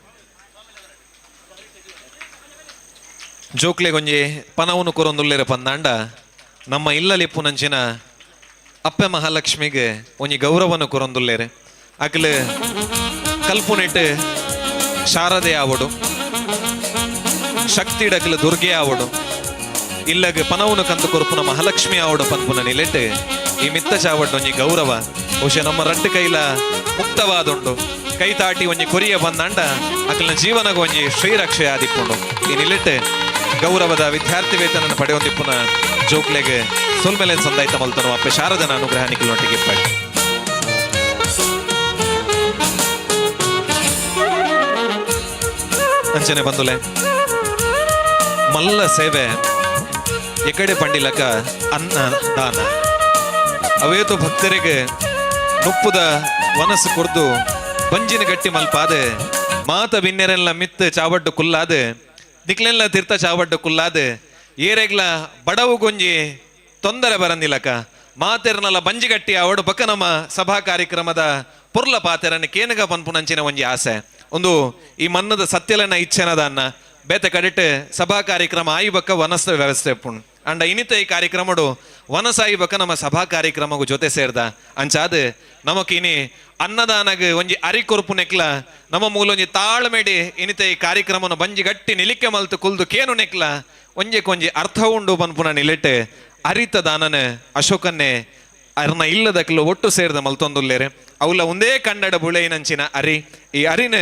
ಜೋಕ್ಲೆಗೊಂಜಿ ಪನವನ್ನು ಕೊರೊಂದುಲ್ಲೇರ ಪಂದಾಂಡ ನಮ್ಮ ಇಲ್ಲಲಿಪ್ಪುನಂಚಿನ ಅಪ್ಪೆ ಮಹಾಲಕ್ಷ್ಮಿಗೆ ಒಂಜಿ ಗೌರವನು ಕೊರೊಂದುಲ್ಲೇರೆ ಅಕ್ಲು ಕಲ್ಪುನೆಟ್ ಶಾರದೆ ಆವಡು ಶಕ್ತಿ ಡಕ್ಲು ದುರ್ಗೆ ಆವಡು ಇಲ್ಲಗ ಪನವನ್ನು ಕಂದು ಕೊರಪುನ ಮಹಾಲಕ್ಷ್ಮಿ ಆವಡು ಪನ್ಪುನ ನಿಲೆಟ್ ಈ ಮಿತ್ತ ಚಾವಡ್ಡು ಒಂಜಿ ಗೌರವ ಬಹುಶಃ ನಮ್ಮ ರಡ್ಡು ಕೈಲ ಮುಕ್ತವಾದುಂಡು ಕೈ ತಾಟಿ ಒಂಜಿ ಕೊರಿಯ ಬಂದಾಂಡ ಅಕಲ್ನ ಜೀವನಗ ಒಂಜಿ ಶ್ರೀರಕ್ಷೆ ಆದಿಪ್ಪುಂಡು ಈ ನಿಲೆಟ್ ಗೌರವದ ವಿದ್ಯಾರ್ಥಿ ವೇತನ ಪಡೆಯೊಂದಿಪ್ಪುನ ಜೋಕ್ಲೆಗೆ ಸೊಲ್ಮೆಲೆ ಸಂದಾಯ್ತ ಮಲ್ತನು ಅಪ್ಪೆ ಶಾರದನ ಅನುಗ್ರಹ ನಿಖಿಲೊಟ್ಟಿಗೆ ಇಪ್ಪಡಿ. ಅಂಚನೆ ಬಂದುಲೆ ಮಲ್ಲ ಸೇವೆ ಎಕಡೆ ಪಂಡಿಲಕ ಅನ್ನ ದಾನ ಅವೇತು ಭಕ್ತರಿಗೆ ನುಪ್ಪುದ ವನಸ್ಸು ಕೊರ್ದು ಬಂಜಿನ ಗಟ್ಟಿ ಮಲ್ಪಾದೆ ಮಾತ ಬಿನ್ನೆರೆಲ್ಲ ಮಿತ್ತು ಚಾವಡ್ಡು ಕುಲ್ಲಾದೆ ದಿಕ್ಲೆಲ್ಲ ತೀರ್ಥ ಚಾವಡ್ಡು ಕುಲ್ಲಾದೆ ಏರೆಗ್ಲ ಬಡವು ಗೊಂಜಿ ತೊಂದರೆ ಬರಂದಿಲ್ಲಕ ಮಾತೆರ್ನಲ್ಲ ಬಂಜಿಗಟ್ಟಿ ಅವಡು ಬಕ್ಕ ನಮ್ಮ ಸಭಾ ಕಾರ್ಯಕ್ರಮದ ಪೊರ್ಲ ಪಾತೆರನ್ನು ಕೇನಗ ಪನ್ಪುನಂಚಿನ ಒಂಜಿ ಆಸೆ ಒಂದು ಈ ಮನ್ನದ ಸತ್ಯಲನ ಇಚ್ಛೆನದ ಅನ್ನ ಬೇತೆ ಕಡಿಟ್ ಸಭಾ ಕಾರ್ಯಕ್ರಮ ಆಯಿ ಬಕ್ಕ ವನಸ ವ್ಯವಸ್ಥೆ ಪುಣ್ ಅಂಡ ಇನಿತ ಈ ಕಾರ್ಯಕ್ರಮಡು ವನಸಾಯಿ ಬಕ್ಕ ನಮ್ಮ ಸಭಾ ಕಾರ್ಯಕ್ರಮಗೂ ಜೊತೆ ಸೇರ್ದ ಅಂಚಾದ ನಮಕಿನಿ ಅನ್ನದಾನಗ ಒಂಜಿ ಅರಿ ಕೊರ್ಪು ನೆಕ್ಲ ನಮ್ಮ ಮೂಲೊಂಜಿ ತಾಳ್ಮೆಡಿ ಇನಿತ ಈ ಕಾರ್ಯಕ್ರಮನ ಬಂಜಿ ಗಟ್ಟಿ ನಿಲಿಕೆ ಮಲ್ತು ಕುಲ್ದು ಕೇನು ನೆಕ್ಲ ಒಂಜೆ ಕೊಂಜಿ ಅರ್ಥ ಉಂಡು ಪನ್ಪುನ ನಿಲೆಟ್ ಅರಿತ ದಾನನ ಅಶೋಕನ್ನೇ ಅರ್ನ ಇಲ್ಲದಕ್ಲು ಒಟ್ಟು ಸೇರ್ದ ಮಲ್ತೊಂದುಲ್ಲೇರೆ ಅವಲ ಒಂದೇ ಕನ್ನಡ ಬುಳೆಯಿನಂಚಿನ ಅರಿ ಈ ಅರಿನ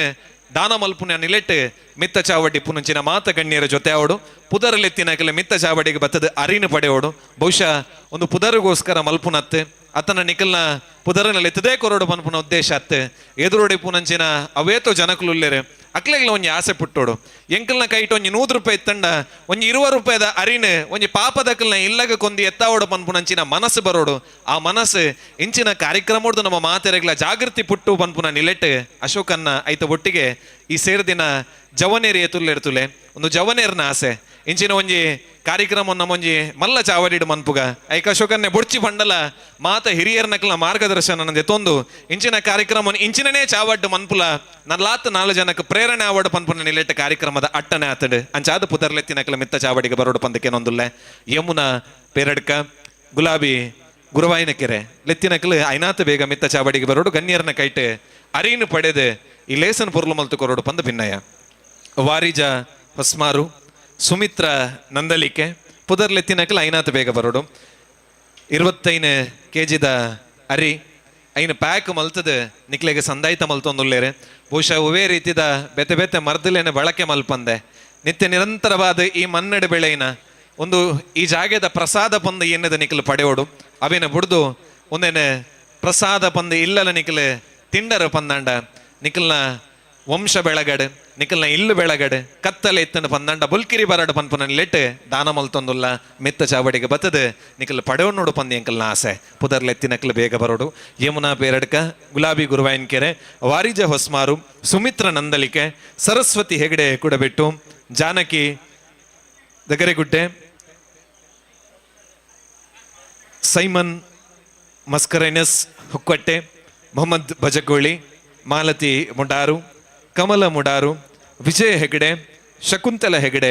ದಾನ ಮಲ್ಪುನ ನಿಲೆಟ್ ಮಿತ್ತ ಚಾವಡಿ ಪುನಂಚಿನ ಮಾತ ಗಣ್ಯರ ಜೊತೆ ಅವಡು ಪುದರಲೆತ್ತಿನಕಲೆ ಮಿತ್ತ ಚಾವಡಿಗೆ ಬತ್ತದ ಅರಿನ ಪಡೆಯೋಡು ಬಹುಶಃ ಒಂದು ಪುದರಿಗೋಸ್ಕರ ಮಲ್ಪುನತ್ತೆ ಆತನ ನಿಕಲ್ನ ಪುದರನಲ್ಲಿ ಎತ್ತದೇ ಕೊರಡು ಪನ್ಪುನ ಉದ್ದೇಶ ಅತ್ತೆ ಎದುರುಡೆ ಪುನಂಚಿನ ಅವೇತೋ ಜನಕುಲುಲ್ಲೇರೆ ಅಕ್ಲೆಗ್ಲ ಒಂಜಿ ಆಸೆ ಪುಟ್ಟೋಡು. ಎಂಕಲ್ನ ಕೈಟ್ ಒಂಜಿ 100 ರೂಪಾಯಿ ಇತ್ತಂಡ ಒಂಜಿ 20 ರೂಪಾಯಿದ ಅರಿನ ಒಂಜಿ ಪಾಪದಕ್ಕಲ್ನ ಇಲ್ಲಗ ಕೊಂದು ಎತ್ತಾವೋಡು ಪನ್ಪುನಂಚಿನ ಮನಸ್ಸು ಬರೋಡು. ಆ ಮನಸ್ಸು ಇಂಚಿನ ಕಾರ್ಯಕ್ರಮೋಡ್ದು ನಮ್ಮ ಮಾತೆರೆಗ್ಲ ಜಾಗೃತಿ ಪುಟ್ಟು ಪನ್ಪುನ ನಿಲೆಟ್ ಅಶೋಕನ್ನ ಐತ ಒಟ್ಟಿಗೆ ಈ ಸೇರ್ದಿನ ಜವನೇರಿ ಎತುಲ್ಲೆರ್ತುಲೆ ಒಂದು ಜವನೇರ್ನ ಆಸೆ ಇಂಚಿನ ಒಂಜಿ ಕಾರ್ಯಕ್ರಮ ನಮ್ಮೊಂಜಿ ಮಲ್ಲ ಚಾವಡಿಡು ಮನ್ಪುಗ ಐಕ ಅಶೋಕನ್ನೆ ಬೊಡ್ಚಿ ಬಂಡಲ ಮಾತ ಹಿರಿಯರ್ನಕ್ಲ ಮಾರ್ಗದರ್ಶನ ಎತ್ತೊಂದು ಇಂಚಿನ ಕಾರ್ಯಕ್ರಮ ಇಂಚಿನನೇ ಚಾವಡ್ಡು ಮನ್ಪುಲ ನಲ್ಲಾತ್ 4 ಜನಕ್ಕೆ ಪ್ರೇರಣೆ ಆವಡು ಪನ್ಪುನ ನಿಲೆಟ್ಟ ಕಾರ್ಯಕ್ರಮದ ಅಟ್ಟನೆ ಆತಡು ಅಂಚಾದ ಪುದರ್ಲೆತ್ತಿನಕ್ಲ ಮಿತ್ತ ಚಾವಡಿಗೆ ಬರೋಡು ಪಂದಕ್ಕೇನೊಂದುಲ್ಲೆ. ಯಮುನಾ ಪೇರಡ್ಕ ಗುಲಾಬಿ ಗುರುವಾಯಿನ ಕೆರೆ ಲೆತ್ತಿನಕ್ಲು ಐನಾತ ಬೇಗ ಮಿತ್ತ ಚಾವಡಿಗೆ ಬರೋಡು ಗಣ್ಯರ್ನ ಕೈಟ್ ಅರಿನು ಪಡೆದು ಈ ಲೇಸನ್ ಪೊರ್ಲು ಮಲ್ತು ಕೊರೋಡು ಪಂದ ಭಿನ್ನಯ. ವಾರಿಜ ಹೊಸ್ಮಾರು ಸುಮಿತ್ರ ನಂದಲಿಕೆ ಪುದರ್ಲೆತ್ತಿನಕ್ಲು ಐನಾತ ಬೇಗ ಬರೋಡು. 25 ಕೆಜಿದ ಅರಿ ಐನ ಪ್ಯಾಕ್ ಮಲ್ತದ ನಿಕ್ಲೆಗೆ ಸಂದಾಯ್ತ ಮಲ್ತೊಂದುಲ್ಲೇರೆ. ಬಹುಶಃ ಉವೇ ರೀತಿದ ಬೆತೆ ಬೆತೆ ಮರ್ದಲೇನೆ ಬಳಕೆ ಮಲ್ಪಂದೆ ನಿತ್ಯ ನಿರಂತರವಾದ ಈ ಮನ್ನಡೆ ಬೆಳೆಯಿನ ಒಂದು ಈ ಜಾಗೆದ ಪ್ರಸಾದ ಪಂದು ಎನ್ನದ ನಿಕ್ಲು ಪಡೆಯೋಡು. ಅವೇನ ಬುಡ್ದು ಒಂದೇನೆ ಪ್ರಸಾದ ಪಂದು ಇಲ್ಲಲ ನಿಕ್ಲು ತಿಂಡರ ಪಂದಾಂಡ ನಿಕ್ಲ್ನ ವಂಶ ಬೆಳಗಡೆ ನಿಕಲ್ನ ಇಲ್ಲು ಬೆಳಗಡೆ ಕತ್ತಲೆ ಇತ್ತನ ಪಂದಂಡ ಬುಲ್ಕಿರಿ ಬರಡು ಪನ್ಪುನ ಲೆಟ್ ದಾನ ಮಲ್ತೊಂದುಲ್ಲ ಮೆತ್ತ ಚಾವಡಿಗೆ ಬತ್ತದು ನಿಕಲ್ ಪಡೆವು ನೋಡು ಪಂದಿ ಅಂಕಲ್ನ ಆಸೆ ಪುದರ್ಲೆತ್ತಿ ನಕಲ್ ಬೇಗ ಬರೋಡು. ಯಮುನಾ ಪೇರಡ್ಕ ಗುಲಾಬಿ ಗುರುವಾಯಿನ ಕೆರೆ ವಾರಿಜ ಹೊಸ್ಮಾರು ಸುಮಿತ್ರ ನಂದಲಿಕೆ ಸರಸ್ವತಿ ಹೆಗಡೆ ಕುಡಬೆಟ್ಟು ಜಾನಕಿ ದಗರೆಗುಡ್ಡೆ ಸೈಮನ್ ಮಸ್ಕರೈನಸ್ ಹುಕ್ಕಟ್ಟೆ ಮೊಹಮ್ಮದ್ ಬಜಗೋಳಿ ಮಾಲತಿ ಮುಡಾರು ಕಮಲ ಮುಡಾರು ವಿಜಯ ಹೆಗಡೆ ಶಕುಂತಲ ಹೆಗಡೆ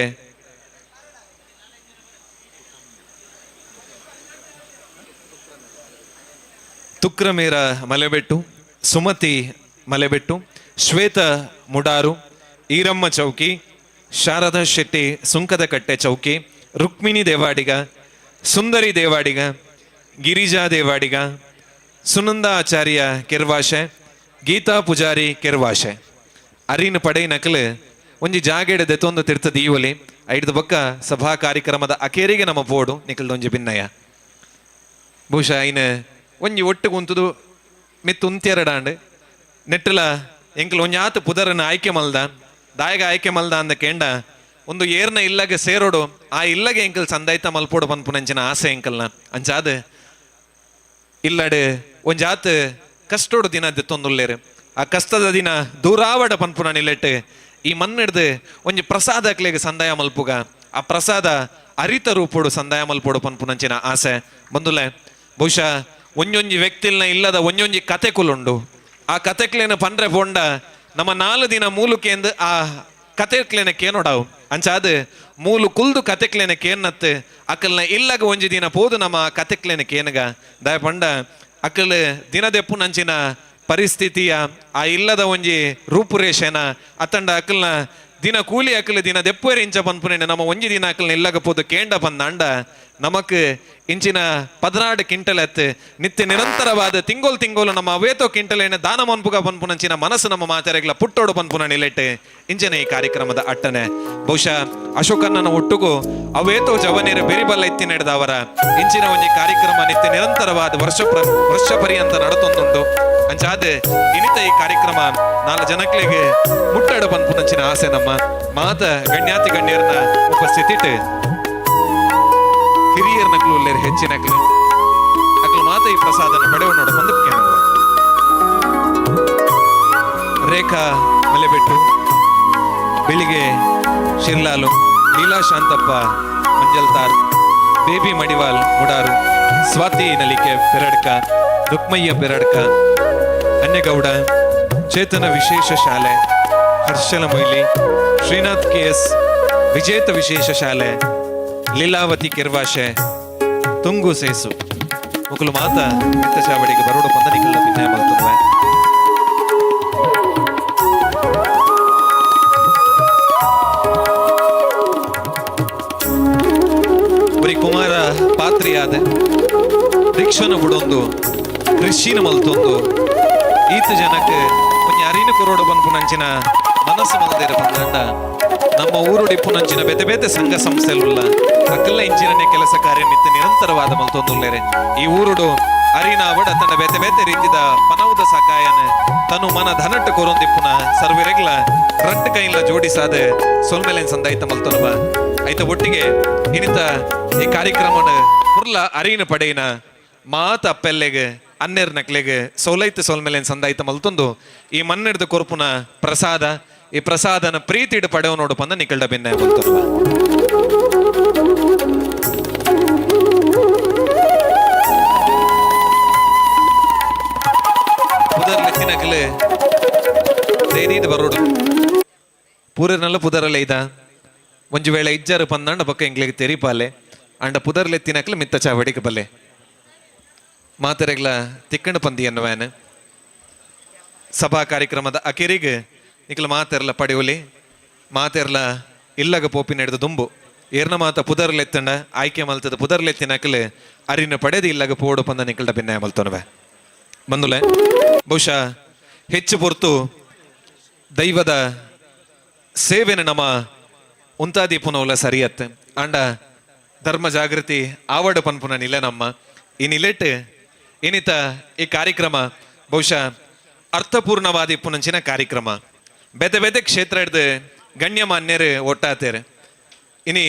ತುಕ್ರಮೇರ ಮಲೆಬೆಟ್ಟು ಸುಮತಿ ಮಲೆಬೆಟ್ಟು ಶ್ವೇತ ಮುಡಾರು ಈರಮ್ಮ ಚೌಕಿ ಶಾರದಾ ಶೆಟ್ಟಿ ಸುಂಕದಕಟ್ಟೆ ಚೌಕಿ ರುಕ್ಮಿಣಿ ದೇವಾಡಿಗ ಸುಂದರಿ ದೇವಾಡಿಗ ಗಿರಿಜಾ ದೇವಾಡಿಗ ಸುನಂದ ಆಚಾರ್ಯ ಕೆರ್ವಾಶೆ ಗೀತಾ ಪೂಜಾರಿ ಕೆರ್ವಾಶೆ ಅರಿನ ಪಡೈ ನಕಲು ಒಂಜಿ ಜಾಗೆಡೆ ದೆತ್ತೊಂದು ತಿರ್ತ ದೀವಲಿ ಐಡ್ದ ಬೊಕ್ಕ ಸಭಾ ಕಾರ್ಯಕ್ರಮದ ಅಕೇರಿಗೆ ನಮ್ಮ ಬೋಡು ನಿಕಲ್ದೊಂಜಿ ಭಿನ್ನಯ. ಬಹುಶಃ ಐನ ಒಂಜಿ ಒಟ್ಟು ಕುಂತುದು ಮಿತ್ತು ಉಂತ್ಯರಡಾಂಡ್ ನೆಟ್ಟಲ ಎಂಕಲ್ ಒಂಜಿ ಆತ ಪುದರನ ಆಯ್ಕೆ ಮಲ್ದ ದಾಯಗ ಆಯ್ಕೆ ಮಲ್ದ ಅಂದ ಕೇಂಡ ಒಂದು ಏರ್ನ ಇಲ್ಲಗೆ ಸೇರೋಡು ಆ ಇಲ್ಲಗೆ ಎಂಕಲ್ ಸಂದಾಯ್ತ ಮಲ್ಪೋಡು ಪನ್ಪುನಂಚಿನ ಆಸೆ ಎಂಕಲ್ನ ಅಂಚಾದ ಇಲ್ಲಡೆ ಒಂಜಾತ ಕಷ್ಟೋಡು ದಿನ ದೆತ್ತೊಂದುಲ್ಲೇರು ಆ ಕಷ್ಟದ ದಿನ ದೂರಾವಡ ಪನ್ಪುನ ನಿಲೆಟ್ಟು ಈ ಮಣ್ಣಿಡ್ದು ಒಂಜಿ ಪ್ರಸಾದ ಅಕ್ಲೆಗ್ ಸಂದಾಯ ಮಲ್ಪುಗ ಆ ಪ್ರಸಾದ ಅರಿತ ರೂಪೋಡು ಸಂದಾಯ ಮಲ್ಪೋಡು ಪನ್ಪುನಂಚಿನ ಆಸೆ ಬಂದುಲೆ. ಬಹುಶಃ ಒಂಜೊಂಜಿ ವ್ಯಕ್ತಿಲ್ನ ಇಲ್ಲದ ಒಂಜೊಂಜಿ ಕತೆ ಕುಲುಂಡು ಆ ಕತೆಕ್ಲೇನ ಪಂಡ್ರೆ ಪೋಂಡ ನಮ್ಮ 4 ದಿನ ಮೂಲುಕೇಂದು ಆ ಕತೆಕ್ಲೇನ ಕೇನೋಡಾವು ಅಂಚಾದ ಮೂಲು ಕುಲ್ದು ಕತೆಕ್ಲೇನ ಕೇನ್ನತ್ತು ಅಕಲ್ನ ಇಲ್ಲಗ ಒಂಜಿ ದಿನ ಪೋದು ನಮ್ಮ ಕತೆಕ್ಲೇನ ಕೇನಗ ದಯ ಪಂಡ ಅಕಲ್ ದಿನದೆಪ್ಪು ನಂಚಿನ ಪರಿಸ್ಥಿತಿಯ ಆ ಇಲ್ಲದ ಒಂಜಿ ರೂಪುರೇಷೆನ ಅತ್ತಂಡ ಅಕಲ್ನ ದಿನ ಕೂಲಿ ಅಕಲ್ ದಿನ ದೆಪ್ಪುವೇರು ಇಂಚ ಪನ್ಪುನೇನೆ ನಮ್ಮ ಒಂಜಿ ದಿನ ಅಕಲ್ನ ಇಲ್ಲಗ ಪೋದು ಕೇಂಡ ಪಂದಾಂಡ ನಮಕ್ ಇಂಚಿನ 16 ಕ್ವಿಂಟಲ್ ಎತ್ತು ನಿತ್ಯ ನಿರಂತರವಾದ ತಿಂಗೋಲ್ ತಿಂಗೋಲು ನಮ್ಮ ಅವೇತೋ ಕ್ವಿಂಟಲ್ ದಾನ ಮನ್ಪುಗ ಪನ್ಪುನಂಚಿನ ಮನಸ್ಸು ನಮ್ಮ ಮಾತೆರೆಗ್ಲ ಪುಟ್ಟೋಡು ಪನ್ಪುನ ನಿಲೆಟ್ ಇಂಚಿನ ಈ ಕಾರ್ಯಕ್ರಮದ ಅಟ್ಟನೆ. ಬಹುಶಃ ಅಶೋಕಣ್ಣನ ಒಟ್ಟುಗು ಅವೇತೋ ಜವನೇರು ಬೆರಿಬಲ್ಲ ಎತ್ತಿ ನಡೆದವರ ಇಂಚಿನ ಒಂಜಿ ಕಾರ್ಯಕ್ರಮ ನಿತ್ಯ ನಿರಂತರವಾದ ವರ್ಷ ವರ್ಷ ಪರ್ಯಂತ ನಡತೊಂದುಂಡು. ಅಂಚಾದ ಇನಿತ ಈ ಕಾರ್ಯಕ್ರಮ 4 ಜನಕ್ಲೆಗೆ ಮುಟ್ಟಾಡು ಪನ್ಪುನಂಚಿನ ಆಸೆ ನಮ್ಮ ಮಾತ ಗಣ್ಯಾತಿ ಗಣ್ಯರನ್ನ ಉಪಸ್ಥಿತಿ ಹಿರಿಯರ್ ನಕಲು ಉಲ್ಲೇರು ಹೆಚ್ಚಿನ ನಕಲು ಅಕಲು ಮಾತ ಈ ಪ್ರಸಾದನ ಪಡೆವು ನೋಡ ಬಂದು ಕೇಳುವ. ರೇಖಾ ಮಲೆಬೆಟ್ಟು ಬೆಳಿಗ್ಗೆ ಶಿರ್ಲಾಲು ಲೀಲಾ ಶಾಂತಪ್ಪ ಮಂಜಲ್ತಾರ್ ಬೇಬಿ ಮಡಿವಾಲ್ ಮುಡಾರು ಸ್ವಾತಿ ನಲಿಕೆ ಪೆರಡ್ಕ ರುಕ್ಮಯ್ಯ ಪೆರಡ್ಕ ಅನ್ನೇಗೌಡ ಚೇತನ ವಿಶೇಷ ಶಾಲೆ ಹರ್ಷಲ ಮೊಯ್ಲಿ ಶ್ರೀನಾಥ್ ಕೆ ಎಸ್ ವಿಜೇತ ವಿಶೇಷ ಶಾಲೆ ಲೀಲಾವತಿ ಕೆರ್ವಾಶೆ ತುಂಗು ಸೇಸು ಮುಕುಲು ಮಾತ ಮಿತ್ತ ಚಾವಡಿಗೆ ಬರೋಡು ಪಂದ ನಿಕಲ್ನ ಭಿನ್ನಯ ಮಲ್ತುವೆ. ಒರಿ ಕುಮಾರ ಪಾತ್ರಿಯಾದ ರಿಕ್ಷನ ಬುಡೊಂದು ಕೃಷಿನ ಮಲ್ತೊಂದು ಈತ ಜನಕ್ಕೆ ಒಂಜಿ ಅರಿನ ಕೊರೋಡು ಪನ್ಪುನಂಚಿನ ಮನಸ್ಸು ಮಲ್ದೇರ ಬಂದಂಡ ನಮ್ಮ ಊರು ಡಿಪ್ಪುನಂಚಿನ ಬೇತೆ ಬೇತೆ ಸಂಘ ಸಂಸ್ಥೆಲುಲ್ಲ ಅಕ್ಕಲ್ಲ ಇಂಚಿನನೆ ಕೆಲಸ ಕಾರ್ಯ ನಿತ್ಯ ನಿರಂತರವಾದ ಮಲ್ತೊಂದುಲ್ಲೇರೆ. ಈ ಊರುಡು ಅರಿನಾವಡ್ ತನ್ನ ಬೇತೆ ಬೇತೆ ರೀತಿದ ಪನವುದ ಸಕಾಯನ ತನು ಮನ ಧನಟ್ಟು ಕೊರೊಂದಿಪ್ಪುನ ಸರ್ವೆರೆಗ್ಲ ರಟ್ಟು ಕೈಲ ಜೋಡಿಸಾದ ಸೊಲ್ಮೆಲೆನ್ ಸಂದಾಯ್ತ ಮಲ್ತೊನುವ. ಐತ ಒಟ್ಟಿಗೆ ಇನಿತ ಈ ಕಾರ್ಯಕ್ರಮನ ಪುರ್ಲ ಅರಿನ ಪಡೆಯಿನ ಮಾತ ಅಪ್ಪೆಲ್ಲೆಗ್ ಅನ್ನೆರ್ ನಕ್ಲೆಗ್ ಸೌಲೈತ ಸೊಲ್ಮೆಲೆನ್ ಸಂದಾಯ್ತ ಮಲ್ತೊಂದು ಈ ಮಣ್ಣಿಡ್ದು ಕೊರ್ಪುನ ಪ್ರಸಾದ, ಈ ಪ್ರಸಾದನ ಪ್ರೀತಿಡ್ ಪಡೆವು ನೋಡು ಪಂದ ನಿಕಲ್ಡ ಬೆನ್ನೆ ಮಲ್ತೊನುವ. ಪುದರ್ಲೆತ್ತಿನಕ್ಲೆ ದೈದೀದ್ ಬರೋಡು ಪೂರನಲ್ಲ ಪುದರಲ್ಲ ಇದ ಒಂಜಿ ವೇಳೆ ಇಜ್ಜಾರು ಪಂದಂಡ ಬೊಕ್ಕ ಎಂಗ್ಲಿಗೆ ತೆರಿಪಾಲೆ ಅಂಡ ಪುದರ್ಲೆತ್ತಿನಕ್ಲೆ ಮಿತ್ತ ಚಾವಡಿಗೆ ಬಲ್ಲೆ ಮಾತೆರೆಗ್ಲ ತಿಕ್ಕಂಡ ಪಂದಿ ಎನ್ನುವೇನು. ಸಭಾ ಕಾರ್ಯಕ್ರಮದ ಅಕಿರಿಗೆ ನಿಕ್ಲ ಮಾತೆರ್ಲ ಪಡೆಯುಲಿ ಮಾತೆರ್ಲ ಇಲ್ಲಗ ಪೋಪಿ ನಡೆದ ದುಂಬು ಏರ್ನ ಮಾತ ಪುದರ್ಲೆತ್ತಂಡ ಆಯ್ಕೆ ಮಲ್ತದ ಪುದರ್ಲೆತ್ತಿನಕ್ಲೆ ಅರಿನ ಪಡೆದು ಇಲ್ಲಗ ಪೋಡು ಪಂದ ನಿಕ್ಲ್ಡ ಭಿನ್ನಾಯ ಮಲ್ತೊನುವೆ. ಬಂದುಲೆ ಬಹುಶಃ ಹೆಚ್ಚು ಪೊರ್ತು ದೈವದ ಸೇವೆನ ನಮ್ಮ ಉಂತಾದೀಪುನವಲ ಸರಿಯತ್ತೆ ಅಂಡ ಧರ್ಮ ಜಾಗೃತಿ ಆವಡ ಪನ್ಪುನ ನಿಲೆ ನಮ್ಮ ಈ ನಿಲೆಟ್ ಏನಿತ ಈ ಕಾರ್ಯಕ್ರಮ ಬಹುಶಃ ಅರ್ಥಪೂರ್ಣವಾದ ಇಪ್ಪುನಂಚಿನ ಕಾರ್ಯಕ್ರಮ. ಬೇತೆ ಬೇತೆ ಕ್ಷೇತ್ರ ಹಿಡ್ದು ಗಣ್ಯಮಾನ್ಯರು ಒಟ್ಟಾತೇರು. ಇನಿ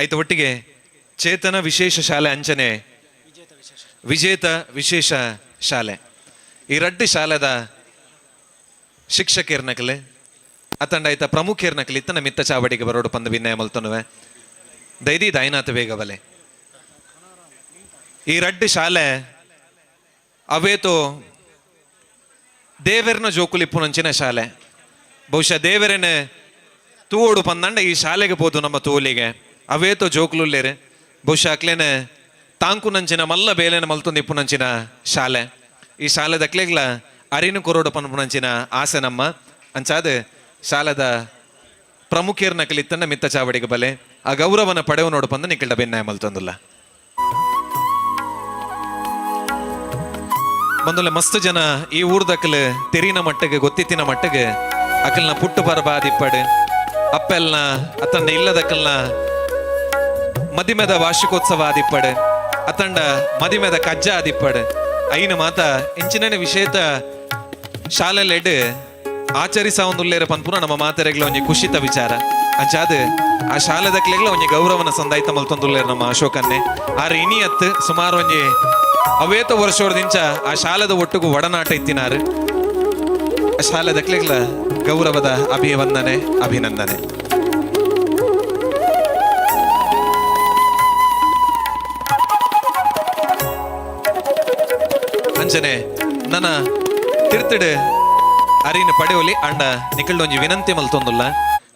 ಆಯ್ತು ಒಟ್ಟಿಗೆ ಚೇತನ ವಿಶೇಷ ಶಾಲೆ ಅಂಚನೆ ವಿಜೇತ ವಿಶೇಷ ಶಾಲೆ ಈ ರಡ್ಡು ಶಾಲೆದ ಶಿಕ್ಷಕಿರ್ನಕಲೆ ಅತಂಡ ಆಯ್ತ ಪ್ರಮುಖರ್ನಕಲೆ ಇತ್ತನ ಮಿತ್ತ ಚಾವಡಿಗೆ ಬರೋಡು ಪಂದ ವಿನಯ ಮಲ್ತನುವೆ ದೈದಿ ದಾಯನಾಥ ಬೇಗ ಬಲೆ. ಈ ರಡ್ಡು ಶಾಲೆ ಅವೇತೋ ದೇವೆರ್ನ ಜೋಕುಲಿಪ್ಪುನಂಚಿನ ಶಾಲೆ. ಬಹುಶಃ ದೇವರನ್ನ ತೂವೋಡು ಪಂದಂಡ ಈ ಶಾಲೆಗೆ ಪೋದು ನಮ್ಮ ತೂಲಿಗೆ ಅವೇತೋ ಜೋಕುಲುಲ್ಲೇರು. ಬಹುಶಃ ಅಕ್ಲೇನೆ ತಾಂಕುನಂಚಿನ ಮಲ್ಲ ಬೇಲೆನ ಮಲ್ತೊಂದು ಇಪ್ಪುನಂಚಿನ ಶಾಲೆ. ಈ ಶಾಲೆದ ಅಕ್ಲೆಗ್ಲ ಅರಿನು ಕೊರೋಡು ಪನ್ಪುನಂಚಿನ ಆಸೆ ನಮ್ಮ ಅಂಚಾದ ಶಾಲೆದ ಪ್ರಮುಖರ್ನ ಕಲಿತನ್ನ ಮಿತ್ತ ಚಾವಡಿಗೆ ಬಲೆ ಆ ಗೌರವನ ಪಡೆವು ನೋಡು ಪಂದ ನಿಕ್ಕಲ್ಡ ಬೆನ್ನಾಯ ಮಲ್ತೊಂದುಲ್ಲ. ಬಂದುಲ್ಲ ಮಸ್ತ್ ಜನ ಈ ಊರ್ದಕ್ಕಲು ತೆರಿನ ಮಟ್ಟಿಗೆ ಗೊತ್ತಿತ್ತಿನ ಮಟ್ಟಿಗೆ ಅಕಲ್ನ ಪುಟ್ಟು ಪರಬಾದಿಪ್ಪಡು ಅಪ್ಪೆಲ್ನ ಅತಂಡ ಇಲ್ಲದಕ್ಕಲ್ನ ಮದಿಮೆದ ವಾರ್ಷಿಕೋತ್ಸವ ಆದಿಪ್ಪಡು ಅತಂಡ ಮದಿಮೆದ ಕಜ್ಜ ಆದಿಪ್ಪಡು ಐನ ಮಾತ ಇಂಚಿನ ವಿಶೇಷ ಶಾಲೆಲೆಡ್ ಆಚರಿಸ ಒಂದುಲ್ಲೇರ ಪನ್ಪುನ ನಮ್ಮ ಮಾತೆರೆಗ್ಲ ಒಂಜಿ ಖುಷಿತ ವಿಚಾರ. ಅಂಚಾದ ಆ ಶಾಲೆದಕ್ಲೆಗ್ಲ ಒಂಜಿ ಗೌರವನ ಸಂದಾಯ್ತ ಮಲ್ತೊಂದುಲ್ಲೇರ ನಮ್ಮ ಅಶೋಕನ್ನೇ. ಆರ್ ಇನಿಯತ್ ಸುಮಾರು ಒಂಜಿ ಅವೇತ ವರ್ಷೋರ್ದಿಂಚ ಆ ಶಾಲೆದ ಒಟ್ಟುಗು ಒಡನಾಟ ಇತ್ತಿನಾರು. ಆ ಶಾಲೆದಕ್ಲೆಗ್ಲ ಗೌರವದ ಅಭಿವಂದನೆ ಅಭಿನಂದನೆ. ಅಂಚನೆ ನನ್ನ ತಿರ್ತಡು ಅರಿನ ಪಡೆಯೋಲಿ ಅಂಡ ನಿಕಲ್ಡೊಂಜಿ ವಿನಂತಿ ಮಲ್ತೊಂದುಲ್ಲ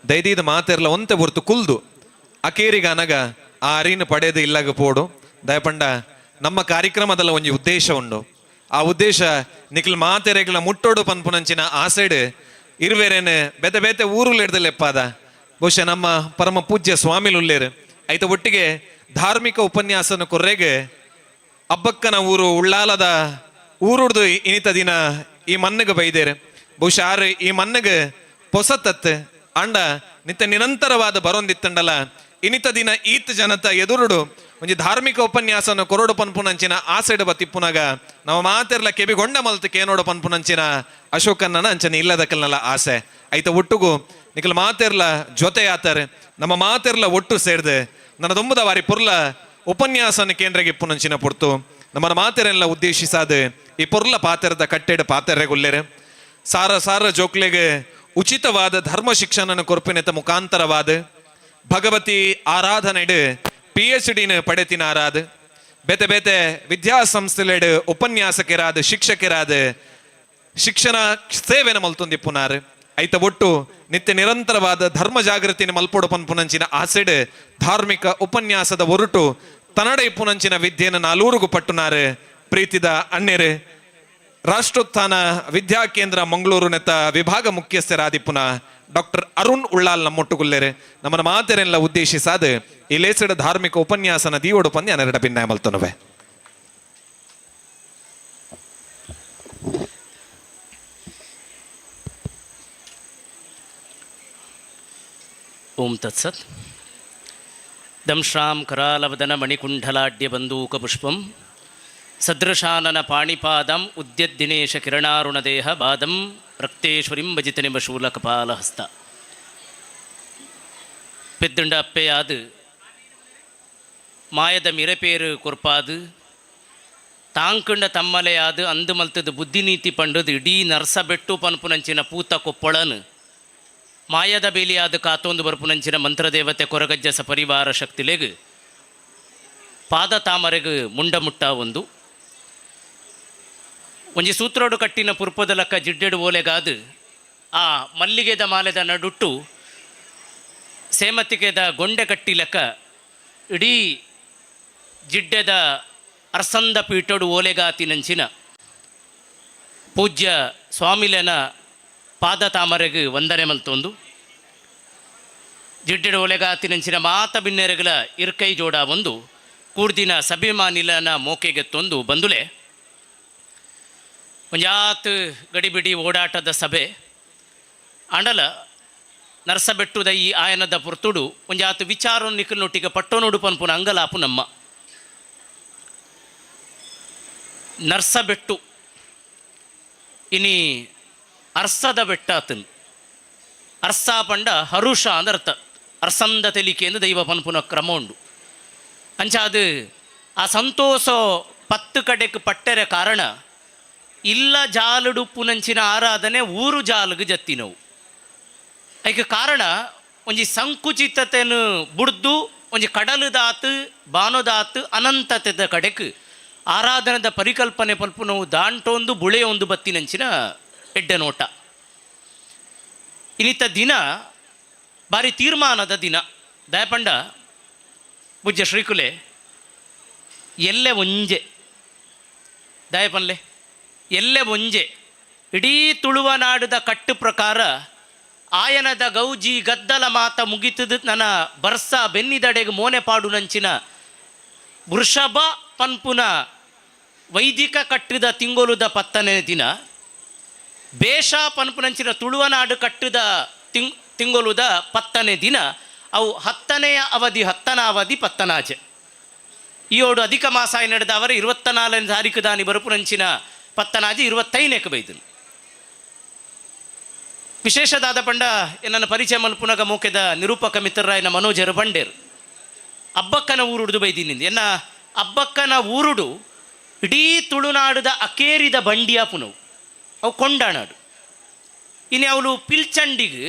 ದೈದೀದ ಮಾತೆರ್ಲ ಒಂತೆ ಬೊರ್ತು ಕುಲ್ದು ಅಕೇರಿಗ ಅನಗ ಆ ಅರಿನ ಪಡೆದು ಇಲ್ಲಾಗ ಪೋಡು ದಯಪಂಡ ನಮ್ಮ ಕಾರ್ಯಕ್ರಮದಲ್ಲ ಒಂಜಿ ಉದ್ದೇಶ ಉಂಡು. ಆ ಉದ್ದೇಶ ನಿಖಲ್ ಮಾತೆರೆಗ್ಲ ಮುಟ್ಟೋಡು ಪನ್ಪುನಂಚಿನ ಆಸೆಡ್ ಇರ್ವೇರೇನು ಬೇತೆ ಬೇತೆ ಊರುಲು ಹಿಡ್ದಲೆಪ್ಪಾದ ಬಹುಶಃ ನಮ್ಮ ಪರಮ ಪೂಜ್ಯ ಸ್ವಾಮಿಲುಲ್ಲೇರು ಐತ ಒಟ್ಟಿಗೆ ಧಾರ್ಮಿಕ ಉಪನ್ಯಾಸನ ಕೊರ್ರೆಗೆ ಅಬ್ಬಕ್ಕನ ಊರು ಉಳ್ಳಾಲದ ಊರುಡ್ದು ಇನಿತ ದಿನ ಈ ಮಣ್ಣಿಗೆ ಬೈದೇರು. ಬಹುಶಃ ಆರು ಈ ಮಣ್ಣಿಗೆ ಪೊಸತತ್ ಅಂಡ ನಿತ್ಯ ನಿರಂತರವಾದ ಬರೊಂದಿತ್ತಂಡಲ ಇನಿತ ದಿನ ಈತ್ ಜನತ ಎದುರುಡು ಒಂಜಿ ಧಾರ್ಮಿಕ ಉಪನ್ಯಾಸನ ಕೊರಡು ಪನ್ಪುನಂಚಿನ ಆಸೆಡು ಬತ್ತಿಪ್ಪುನಗ ನಮ್ಮ ಮಾತೆರ್ಲ ಕೆಬಿಗೊಂಡ ಮಲ್ತು ಕೇನೋಡು ಪನ್ಪುನಂಚಿನ ಅಶೋಕನ್ನ ಅಂಚನೆ ಇಲ್ಲದಕ್ಕಲ್ನಲ್ಲ ಆಸೆ ಐತ ಒಟ್ಟುಗು ನಿಖಲ್ ಮಾತೆರ್ಲ ಜೊತೆ ಆತಾರೆ ನಮ್ಮ ಮಾತೆರ್ಲ ಒಟ್ಟು ಸೇರ್ದೆ ನನ್ನ ದೊಂಬುದ ವಾರಿ ಪೊರ್ಲ ಉಪನ್ಯಾಸನ ಕೇಂದ್ರಗೆ ಇಪ್ಪುನಂಚಿನ ಪೊರ್ತು ನಮ್ಮ ಮಾತೆರೆಲ್ಲ ಉದ್ದೇಶಿಸಾದ ಈ ಪೊರ್ಲ ಪಾತೆರದ ಕಟ್ಟೆಡ ಪಾತೆರೆಗುಲ್ಲೆರೆ ಸಾರ ಸಾರ ಜೋಕ್ಲೆಗೆ ಉಚಿತವಾದ ಧರ್ಮ ಶಿಕ್ಷಣನ ಕೊರ್ಪಿನೆತ ಮುಖಾಂತರವಾದ ಭಗವತಿ ಆರಾಧನೆಡು PhD ಪಡೆತಿನಾರಾದ ಬೇತೆ ಬೇತೆ ವಿದ್ಯಾಸಂಸ್ಥೆಲೆಡು ಉಪನ್ಯಾಸಕರಾದ ಶಿಕ್ಷಕರಾದ ಶಿಕ್ಷಣ ಸೇವೆನ ಮಲ್ತೊಂದಿಪ್ಪುನಾರು ಐತ ಒಟ್ಟು ನಿತ್ಯ ನಿರಂತರವಾದ ಧರ್ಮ ಜಾಗೃತಿನ ಮಲ್ಪೊಡು ಪನ್ಪುನಂಚಿನ ಆಸೆಡ್ ಧಾರ್ಮಿಕ ಉಪನ್ಯಾಸದ ಒರಟು ತನಡ ಇಪ್ಪುನಂಚಿನ ವಿದ್ಯೆನ ನಾಲೂರುಗು ಪಟ್ಟುನಾರು ಪ್ರೀತಿದ ಅಣ್ಣೆರು ರಾಷ್ಟ್ರೋತ್ಥಾನ ವಿದ್ಯಾಕೇಂದ್ರ ಮಂಗಳೂರು ನೆತ್ತ ವಿಭಾಗ ಮುಖ್ಯಸ್ಥರಾದಿಪ್ಪುನ ಡಾಕ್ಟರ್ ಅರುಣ್ ಉಳ್ಳಾಲ್ ನಮ್ಮೊಟ್ಟುಗುಲ್ಲೇರು ನಮ್ಮನ ಮಾತೆರೆಲ್ಲ ಉದ್ದೇಶಿಸಾದ ಈ ಲೇಸಡ ಧಾರ್ಮಿಕ ಉಪನ್ಯಾಸನ ದೀವಡು ಪಂದ್ಯ ನೆರಡ ಭಿನ್ನಾಯ ಮಲ್ತನುವೆ. ಓಂ ತತ್ಸತ್. ದಂಶ್ರಾಂ ಕರಾಲವದನ ಮಣಿಕುಂಡಲಾಡ್ಯ ಬಂದೂಕ ಪುಷ್ಪಂ ಸದೃಶಾನನ ಪಾಣಿಪಾದಂ ಉದ್ಯದ್ದಿನೇಶ ಕಿರಣಾರುಣದೇಹ ಬಾದಂ ರಕ್ತೇಶ್ವರಿಂ ಭಜಿತನಿಮ ಶೂಲ ಕಪಾಲಹಸ್ತ. ಪೆದ್ದುಂಡ ಅಪ್ಪೆಯಾದು ಮಾಯದ ಮಿರಪೇರು ಕೊರ್ಪಾದು ತಾಂಕಂಡ ತಮ್ಮಲೆಯಾದು ಅಂದು ಮಲ್ತದ ಬುದ್ಧಿನೀತಿ ಪಂಡದು ಇಡೀ ನರ್ಸಬೆಟ್ಟು ಪನ್ಪುನಂಚಿನ ಪೂತ ಕೊಪ್ಪಳನು ಮಾಯದ ಬೇಲಿಯಾದ ಕಾತೊಂದು ಬರ್ಪುನಂಚಿನ ಮಂತ್ರದೇವತೆ ಕೊರಗಜ್ಜ ಸಪರಿವಾರ ಶಕ್ತಿಲೆಗ್ ಪಾದ ತಾಮರೆಗ್ ಮುಂಡಮುಟ್ಟ ಒಂದು ಒಂಜಿ ಸೂತ್ರೋಡು ಕಟ್ಟಿನ ಪುರ್ಪದ ಲಕ್ಕ ಜಿಡ್ಡೆಡು ಓಲೆಗಾದು ಆ ಮಲ್ಲಿಗೆದ ಮಾಲೆದ ನಡುಟ್ಟು ಸೇಮತಿಗೆದ ಗೊಂಡೆ ಕಟ್ಟಿ ಲೆಕ್ಕ ಇಡೀ ಜಿಡ್ಡೆದ ಅರ್ಸಂದ ಪೀಠೋಡು ಓಲೆಗಾತಿನಂಚಿನ ಪೂಜ್ಯ ಸ್ವಾಮಿಲೆನ ಪಾದ ತಾಮರೆಗ್ ವಂದನೆ ಮಲ್ತೊಂದು ಜಿಡ್ಡೆಡು ಓಲೆಗಾತಿನಂಚಿನ ಮಾತ ಬಿನ್ನೆರೆಗಳ ಇರ್ಕೈ ಜೋಡ ಒಂದು ಕೂಡ್ದಿನ ಸಭಿಮಾನಿಲನ ಮೋಕೆಗೆತ್ತೊಂದು ಬಂದುಲೆ ಒಂಜಾತ್ ಗಡಿಬಿಡಿ ಓಡಾಟದ ಸಭೆ ಅಂಡಲ ನರಸಬೆಟ್ಟುದ ಈ ಆಯನದ ಪುರ್ತುಡು ಒಂಜಾತ್ ವಿಚಾರ ನಿಖಲ್ನೊಟ್ಟಿಗೆ ಪಟ್ಟೋನೋಡು ಪನ್ಪುನ ಅಂಗಲಾಪು ನಮ್ಮ ನರ್ಸಬೆಟ್ಟು ಇನಿ ಅರ್ಸದ ಬೆಟ್ಟ ಆತನ್ ಅರ್ಸ ಪಂಡ ಹರುಷ ಅಂದರ್ಥ ಅರ್ಸಂದ ತೆಲಿಕೆ ಎಂದು ದೈವ ಪನ್ಪುನ ಕ್ರಮ ಉಂಡು. ಅಂಚ ಅದು ಆ ಸಂತೋಷ ಪತ್ತು ಕಡೆಕ್ ಪಟ್ಟೆರೆ ಕಾರಣ ಇಲ್ಲ ಜಾಲುಡುಪ್ಪುನಂಚಿನ ಆರಾಧನೆ ಊರು ಜಾಲುಗು ಜತ್ತಿನವು. ಐಕೆ ಕಾರಣ ಒಂಜಿ ಸಂಕುಚಿತತೆನು ಬುಡ್ದು ಒಂಜಿ ಕಡಲುದಾತು ಬಾನುದಾತು ಅನಂತತೆದ ಕಡೆಕ್ ಆರಾಧನದ ಪರಿಕಲ್ಪನೆ ಪಲ್ಪುನವು ದಾಂಟೊಂದು ಬುಳೆಯೊಂದು ಬತ್ತಿನಂಚಿನ ಎಡ್ಡೆ ನೋಟ. ಇನ್ನಿತ ದಿನ ಭಾರಿ ತೀರ್ಮಾನದ ದಿನ. ದಯಪಂಡ ಪೂಜ್ಯ ಶ್ರೀಕುಲೆ ಎಲ್ಲೆ ಒಂಜೆ ದಯಪನ್ಲೆ ಎಲ್ಲೆ ಒಂಜೆ ಇಡೀ ತುಳುವನಾಡದ ಕಟ್ಟು ಪ್ರಕಾರ ಆಯನದ ಗೌಜಿ ಗದ್ದಲ ಮಾತ ಮುಗಿತದ ನನ್ನ ಬರ್ಸ ಬೆನ್ನಿದಡೆಗೆ ಮೋನೆ ಪಾಡುನಂಚಿನ ವೃಷಭ ಪನ್ಪುನ ವೈದಿಕ ಕಟ್ಟಿದ ತಿಂಗೊಲುದ ಪತ್ತನೇ ದಿನ ಬೇಷ ಪನ್ಪುನಂಚಿನ ತುಳುವನಾಡು ಕಟ್ಟಿದ ತಿಂಗೊಲುದ ಪತ್ತನೇ ದಿನ ಅವು ಹತ್ತನೆಯ ಅವಧಿ ಹತ್ತನ ಅವಧಿ ಪತ್ತನಾಜೆ ಈಯೋಡು ಅಧಿಕ ಮಾಸ ನಡೆದ ಅವರ 24ನೇ ತಾರೀಕು ದಾನಿ ಬರುಪುನಂಚಿನ ಪತ್ತನಾಜೆ 25ಕ್ಕೆ ಬೈದನು. ವಿಶೇಷದಾದ ಪಂಡ ನನ್ನ ಪರಿಚಯ ಮಲ್ಪುನಗ ಮೋಕೆದ ನಿರೂಪಕ ಮಿತ್ರರಾಯನ ಮನೋಜರು ಬಂಡೇರು ಅಬ್ಬಕ್ಕನ ಊರುಡುದು ಬೈದಿನಿಂದ ಎನ್ನ ಅಬ್ಬಕ್ಕನ ಊರುಡು ಇಡೀ ತುಳುನಾಡುದ ಅಕೇರಿದ ಬಂಡಿಯ ಪುನವು ಅವು ಕೊಂಡಾನಾಡು. ಇನ್ನು ಅವಳು ಪಿಲ್ಚಂಡಿಗೆ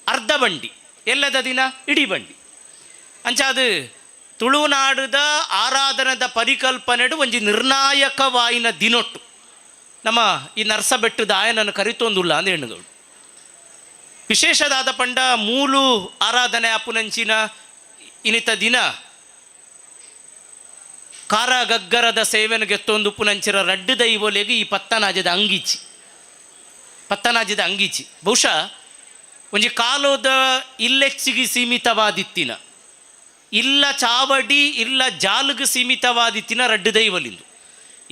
ಅರ್ಧ ಬಂಡಿ ಎಲ್ಲದ ದಿನ ಇಡೀ ಬಂಡಿ. ಅಂಚಾದು ತುಳುನಾಡುದ ಆರಾಧನದ ಪರಿಕಲ್ಪನೆಡು ಒಂಜಿ ನಿರ್ಣಾಯಕವಾಯಿನ ದಿನೊಟ್ಟು ನಮ್ಮ ಈ ನರ್ಸಬೆಟ್ಟದ ಆಯನನ್ನು ಕರಿತೊಂದುಲ್ಲ ಅಂದ ಹೆಣ್ಣುಗಳು. ವಿಶೇಷದಾದ ಪಂಡ ಮೂಲು ಆರಾಧನೆ ಅಪ್ಪುನಂಚಿನ ಇನ್ನಿತ ದಿನ ಕಾರ ಗಗ್ಗರದ ಸೇವೆನು ಗೆತ್ತೊಂದು ಪುನಂಚಿರ ರಡ್ಡು ದೈವೊಲೆಗೆ ಈ ಪತ್ತನಾಜದ ಅಂಗೀಚಿ ಪತ್ತನಾಜದ ಅಂಗೀಚಿ ಬಹುಶಃ ಒಂಜಿ ಕಾಲೋದ ಇಲ್ಲೆಚ್ಚಿಗೆ ಸೀಮಿತವಾದಿತ್ತಿನ ಇಲ್ಲ ಚಾವಡಿ ಇಲ್ಲ ಜಾಲುಗೆ ಸೀಮಿತವಾದಿತ್ತಿನ ರಡ್ಡು ದೈವಲಿಂದು.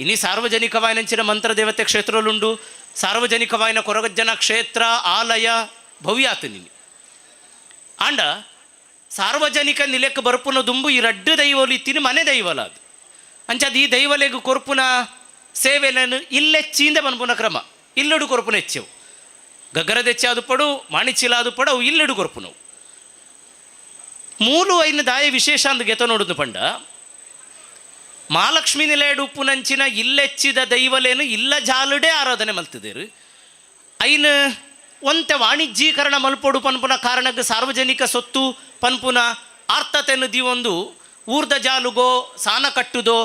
ಇನ್ನು ಸಾರ್ವಜನಿಕವಾಯಿನಂಚಿನ ಮಂತ್ರದೇವತೆ ಕ್ಷೇತ್ರಲುಂಡು ಸಾರ್ವಜನಿಕವಾಯಿನ ಕೊರಗಜ್ಜನ ಕ್ಷೇತ್ರ ಆಲಯ ಭವ್ಯಾತು ನಿನ್ನೆ ಆಂಡ ಸಾರ್ವಜನಿಕ ನಿಲೆಕ್ಕೆ ಬರ್ಪುನ ದುಂಬು ಈ ರಡ್ಡು ದೈವಲು ಇತ್ತಿನ ಮನೆ ದೈವಲ ಅದು. ಅಂಚಾದ ಈ ದೈವಲೆಗು ಕೊರ್ಪುನ ಸೇವೆలను ಇಲ್ಲೆಚ್ಚಿಂದ ಬನ್ಪುನ ಕ್ರಮ ಇಲ್ಲಡು ಕೊರ್ಪುನ ಹೆಚ್ಚೆವು ಗಗ್ಗರದೆಚ್ಚಾದು ಪಡು ಮಾಣಿಚಿಲಾದು ಪಡು ಅವು ಇಲ್ಲಡು ಕೊರ್ಪುನವು. ಮೂಲು ಐನ ದಾಯ ವಿಶೇಷ ಅಂದ್ ಗೆತ ನೋಡುದು ಪಂಡ ಮಹಾಲಕ್ಷ್ಮಿ ನಿಲಯಡು ಉಪ್ಪುನಂಚಿನ ಇಲ್ಲೆಚ್ಚಿದ ದೈವಲೇನು ಇಲ್ಲ ಜಾಲುಡೇ ಆರಾಧನೆ ಮಲ್ತಿದ್ದೇರು. ಐನ ಒಂತೆ ವಾಣಿಜ್ಯೀಕರಣ ಮಲ್ಪೊಡು ಪನ್ಪುನ ಕಾರಣಕ್ಕೆ ಸಾರ್ವಜನಿಕ ಸೊತ್ತು ಪನ್ಪುನ ಆರ್ತತೆಯನ್ನು ದೀವೊಂದು ಊರ್ದ ಜಾಲುಗೋ ಸಾನ ಕಟ್ಟುದೋ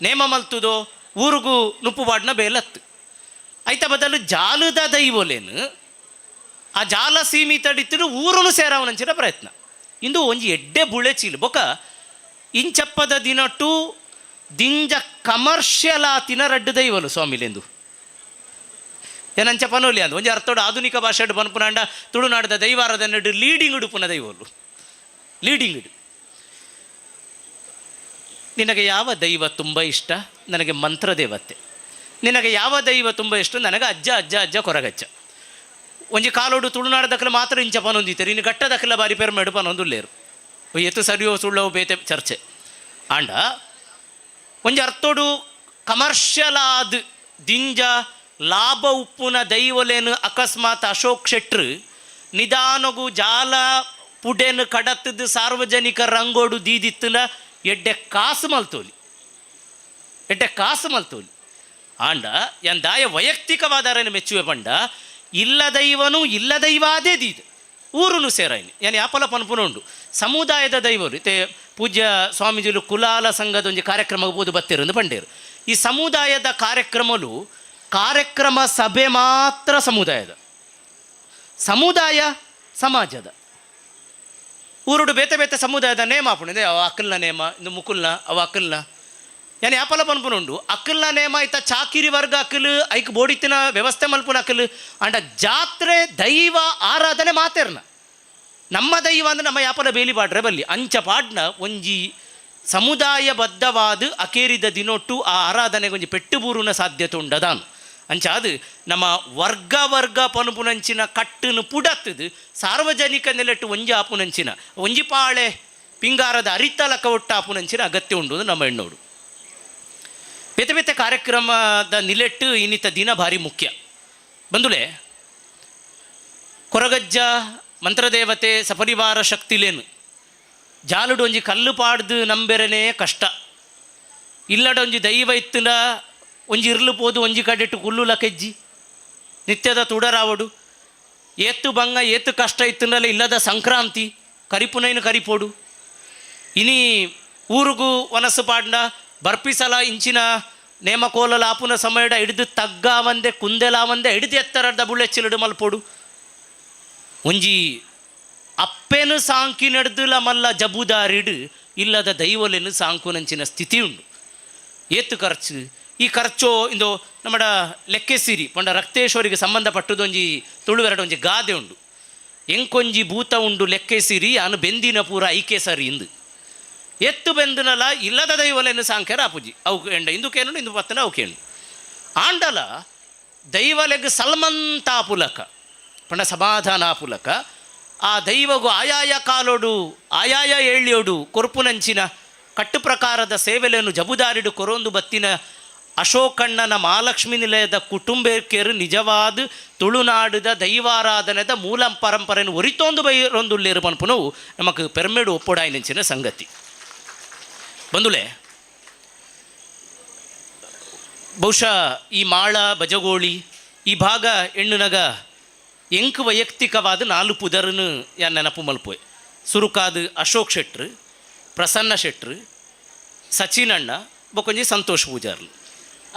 ನೇಮ ಮಲ್ತುದೋ ಊರಿಗೂ ನುಪ್ಪುಬಾಡ್ನ ಬೇಲತ್ತು. ಐತ ಬದಲು ಜಾಲದ ದೈವಲೇನು ಆ ಜಾಲ ಸೀಮಿತಡಿತ್ತಿರು ಊರುನು ಸೇರವನಂಚಿನ ಪ್ರಯತ್ನ. ಇಂದು ಒಂಜಿ ಎಡ್ಡೆ ಬುಳೆ ಚೀಲು ಬೊಕ ಇಂಚಪ್ಪದ ದಿನಟು ದಿಂಜ ಕಮರ್ಷಿಯಲ್ ಆತಿನ ರಡ್ಡು ದೈವಲು ಸ್ವಾಮಿಲೆಂದು ಏನಂಚ ಪನೋಲಿ ಅಂದ ಒಂಜಿ ಅರ್ಥೋಡು ಆಧುನಿಕ ಭಾಷೆಡು ಪನ್ಪುನಾಂಡ ತುಳುನಾಡದ ದೈವಾರದ ನಡು ಲೀಡಿಂಗ್ ಉಡುಪುನ ದೈವಲು ಲೀಡಿಂಗ್ ಇಡು. ನಿನಗೆ ಯಾವ ದೈವ ತುಂಬ ಇಷ್ಟ? ನನಗೆ ಮಂತ್ರದೇವತೆ. ನಿನಗೆ ಯಾವ ದೈವ ತುಂಬ ಇಷ್ಟ? ನನಗೆ ಅಜ್ಜ ಅಜ್ಜ ಅಜ್ಜ ಕೊರಗಜ್ಜ. ಒಂಜಿ ಕಾಲೋಡು ತುಳುನಾಡದಕ್ಕಲ ಮಾತ್ರ ಇಂಚ ಪನೊಂದಿತ್ತರು ಇನ್ನು ಘಟ್ಟದಕ್ಕಲ ಬಾರಿ ಪೆರ್ಮೆಡು ಪನೊಂದುಲ್ಲೇರು ಎತ್ತು ಸರಿಯೋ ಸುಳ್ಳೋ ಬೇತೆ ಚರ್ಚೆ. ಆಂಡ ಒಂಜಿ ಅರ್ಥೋಡು ಕಮರ್ಷಿಯಲ್ ಆದ್ ದಿಂಜ ಲಾಭ ಉಪ್ಪುನ ದೈವಲೇನು ಅಕಸ್ಮಾತ್ ಅಶೋಕ್ ಶೆಟ್ರು ನಿಧಾನಗು ಜಾಲ ಪುಡೆನು ಕಡತ್ತದು ಸಾರ್ವಜನಿಕ ರಂಗೋಡು ದೀದಿತ್ತನ ಎಡ್ಡೆ ಕಾಸು ಮಲ್ತೋಲಿ, ಎಡ್ಡೆ ಕಾಸು ಮಲ್ತೋಲಿ. ಆಂಡ ಎಂದಾಯ ವೈಯಕ್ತಿಕವಾದರೇನು ಮೆಚ್ಚುವೆ ಪಂಡ ಇಲ್ಲ ದೈವನು ಇಲ್ಲ ದೈವಾದೇ ದೀದು ಊರುನು ಸೇರಾಯಿನಿ ಯಾನ್ ಯಾಪಲ ಪನ್ಪುನ ಉಂಡು ಸಮುದಾಯದ ದೈವರು ಇತ್ತೆ ಪೂಜ್ಯ ಸ್ವಾಮೀಜಿಲು ಕುಲಾಲ ಸಂಘದ ಒಂಜಿ ಕಾರ್ಯಕ್ರಮ ಬೋದು ಬತ್ತಿರಂದು ಪಂಡೇರು. ಈ ಸಮುದಾಯದ ಕಾರ್ಯಕ್ರಮಲು ಕಾರ್ಯಕ್ರಮ ಸಭೆ ಮಾತ್ರ ಸಮುದಾಯದ ಸಮುದಾಯ ಸಮಾಜದ ಊರುಡು ಬೇತೆ ಬೇತೆ ಸಮುದಾಯದ ನೇಮ ಆಪುಂಡು ಅವ ಅಕ್ಕಲ್ನ ನೇಮ ಇಂದು ಮುಕುಲ್ನ ಅವ ಅಕ್ಕಲ್ನ ಯಾನ್ ಯಾಪಲ ಪನ್ಪುನ ಉಂಡು ಅಕ್ಕಲ್ನ ನೇಮ ಇತ್ತ ಚಾಕಿರಿ ವರ್ಗ ಅಕ್ಕಲು ಐಕ್ ಬೋಡಿತ್ತಿನ ವ್ಯವಸ್ಥೆ ಮಲ್ಪುನ ಅಕ್ಕಲು. ಅಂಡ ಜಾತ್ರೆ ದೈವ ಆರಾಧನೆ ಮಾತೆರ್ನ ನಮ್ಮ ದೈವ ಅಂದ್ರೆ ನಮ್ಮ ಯಾಪಲ ಬೇಲಿ ಪಾಡ್ರೆ ಬಲ್ಲಿ ಅಂಚ ಪಾಡ್ನ ಒಂಜಿ ಸಮುದಾಯಬದ್ಧವಾದ ಅಕೇರಿದ ದಿನೊಟ್ಟು ಆ ಆರಾಧನೆಗೆ ಒಂಜಿ ಪೆಟ್ಟು ಬೂರುನ ಸಾಧ್ಯತೆ ಉಂಡದಾನು. ಅಂಚಾದು ನಮ್ಮ ವರ್ಗ ವರ್ಗ ಪನುಪುನಂಚಿನ ಕಟ್ಟನ್ನು ಪುಡತ್ತದು ಸಾರ್ವಜನಿಕ ನೆಲೆಟ್ಟು ಒಂಜಿ ಆಪುನಂಚಿನ ಒಂಜಿ ಪಾಳೆ ಪಿಂಗಾರದ ಅರಿತಲಕ ಒಟ್ಟು ಆಪುನಂಚಿನ ಅಗತ್ಯ ಉಂಡು ನಮ್ಮ ಹೆಣ್ಣೋಡು. ಬೇತೆ ಬೇತೆ ಕಾರ್ಯಕ್ರಮದ ನಿಲೆಟ್ಟು ಇನ್ನಿತ ದಿನ ಭಾರಿ ಮುಖ್ಯ. ಬಂದುಲೆ ಕೊರಗಜ್ಜ ಮಂತ್ರದೇವತೆ ಸಪರಿವಾರ ಶಕ್ತಿಲೇನು ಜಾಲುಡು ಒಂಜಿ ಕಲ್ಲು ಪಾಡ್ದು ನಂಬೆರನೇ ಕಷ್ಟ. ಇಲ್ಲಡೊಂಜಿ ದೈವ ಇತ್ತುನ ಒಂಜಿ ಇರ್ಲು ಪೋದು ಒಂಜಿ ಕಡೆಟ್ಟು ಕುಲ್ಲುಲ ಕೆಜ್ಜಿ ನಿತ್ಯದ ತುಡರಾವಡು ಏತು ಬಂಗ ಏತು ಕಷ್ಟ ಇತ್ತುನಲ್ಲ ಇಲ್ಲದ ಸಂಕ್ರಾಂತಿ ಕರಿಪುನೈನು ಕರಿಪೋಡು. ಇನಿ ಊರುಗು ವನಸು ಪಾಡ್ನ ಬರ್ಪಿಸಲ ಇಂಚಿನ ನೇಮಕೋಲಲ ಆಪುನ ಸಮಯಡ ಹಿಡಿದು ತಗ್ಗಾವಂದೆ ಕುಂದೆಲಾವಂದೆ ಹಿಡಿದು ಎತ್ತರದ ಬುಳೆಚ್ಚಿಲಡು ಮಲ್ಪೋಡು. ಒಂಜಿ ಅಪ್ಪೆನು ಸಾಂಕಿ ನಡೆದುಲ ಮಲ್ಲ ಜಬುದಾರಿಡು ಇಲ್ಲದ ದೈವಲೆನು ಸಾಂಕುನಂಚಿನ ಸ್ಥಿತಿ ಉಂಡು. ಏತು ಖರ್ಚು ಈ ಖರ್ಚು ಇಂದು ನಮ್ಮಡ ಲೆಕ್ಕೆಸಿರಿ ಪಂಡ ರಕ್ತೇಶ್ವರಿಗೆ ಸಂಬಂಧಪಟ್ಟದೊಂಜಿ ತುಳುವೆರಡು ಒಂಜಿ ಗಾದೆ ಉಂಡು. ಎಂಕೊಂಜಿ ಭೂತ ಉಂಡು ಲೆಕ್ಕೆಸಿರಿ ಅನು ಬೆಂದಿನ ಪೂರ ಐಕೆ ಸರಿ ಇಂದು ಎತ್ತು ಬೆಂದನಲ ಇಲ್ಲದ ದೈವಲೆನು ಸಾಂಖ್ಯರ ಆಪುಜಿ ಅವು ಎಂಡ ಇಂದು ಕೇನು ಇಂದು ಪತ್ತನ ಅವು ಕೇಳು. ಆಂಡಲ ದೈವಲೆಗ್ ಸಲ್ಮಂತಾಪುಲಕ ಪಂಡ ಸಮಾಧಾನ ಆಪುಲಕ ಆ ದೈವಗು ಆಯಾಯ ಕಾಲೋಡು ಆಯಾಯ ಏಳ್ಯೋಡು ಕೊರ್ಪುನಂಚಿನ ಕಟ್ಟು ಪ್ರಕಾರದ ಸೇವೆಲೆಯನ್ನು ಜಬುದಾರಿಡು ಕೊರೊಂದು ಬತ್ತಿನ ಅಶೋಕಣ್ಣನ ಮಹಾಲಕ್ಷ್ಮಿ ನಿಲಯದ ಕುಟುಂಬೇರ್ಕೆರು ನಿಜವಾದ ತುಳುನಾಡುದ ದೈವಾರಾಧನೆದ ಮೂಲ ಪರಂಪರೆಯನ್ನು ಒರಿತೊಂದು ಬೈರೊಂದುಲ್ಲೇರು ಪನ್ಪುನವು ನಮಕ್ ಪೆರ್ಮೆಡು ಒಪ್ಪೊಡಾಯಿನಂಚಿನ ಸಂಗತಿ. ಬಂದುಲೆ ಬಹುಶಃ ಈ ಮಾಳ ಬಜಗೋಳಿ ಈ ಭಾಗ ಎಣ್ಣುನಗ ಎಂಕ್ ವೈಯಕ್ತಿಕವಾದ ನಾಲು ಪುದರನು ಯಾನ್ ನೆನಪು ಮಲ್ಪುವೆ. ಸುರುಕಾದು ಅಶೋಕ್ ಶೆಟ್ರು, ಪ್ರಸನ್ನ ಶೆಟ್ರು, ಸಚಿನ್ ಅಣ್ಣ, ಬೊಕೊಂಜಿ ಸಂತೋಷ್ ಪೂಜಾರ್ಲು.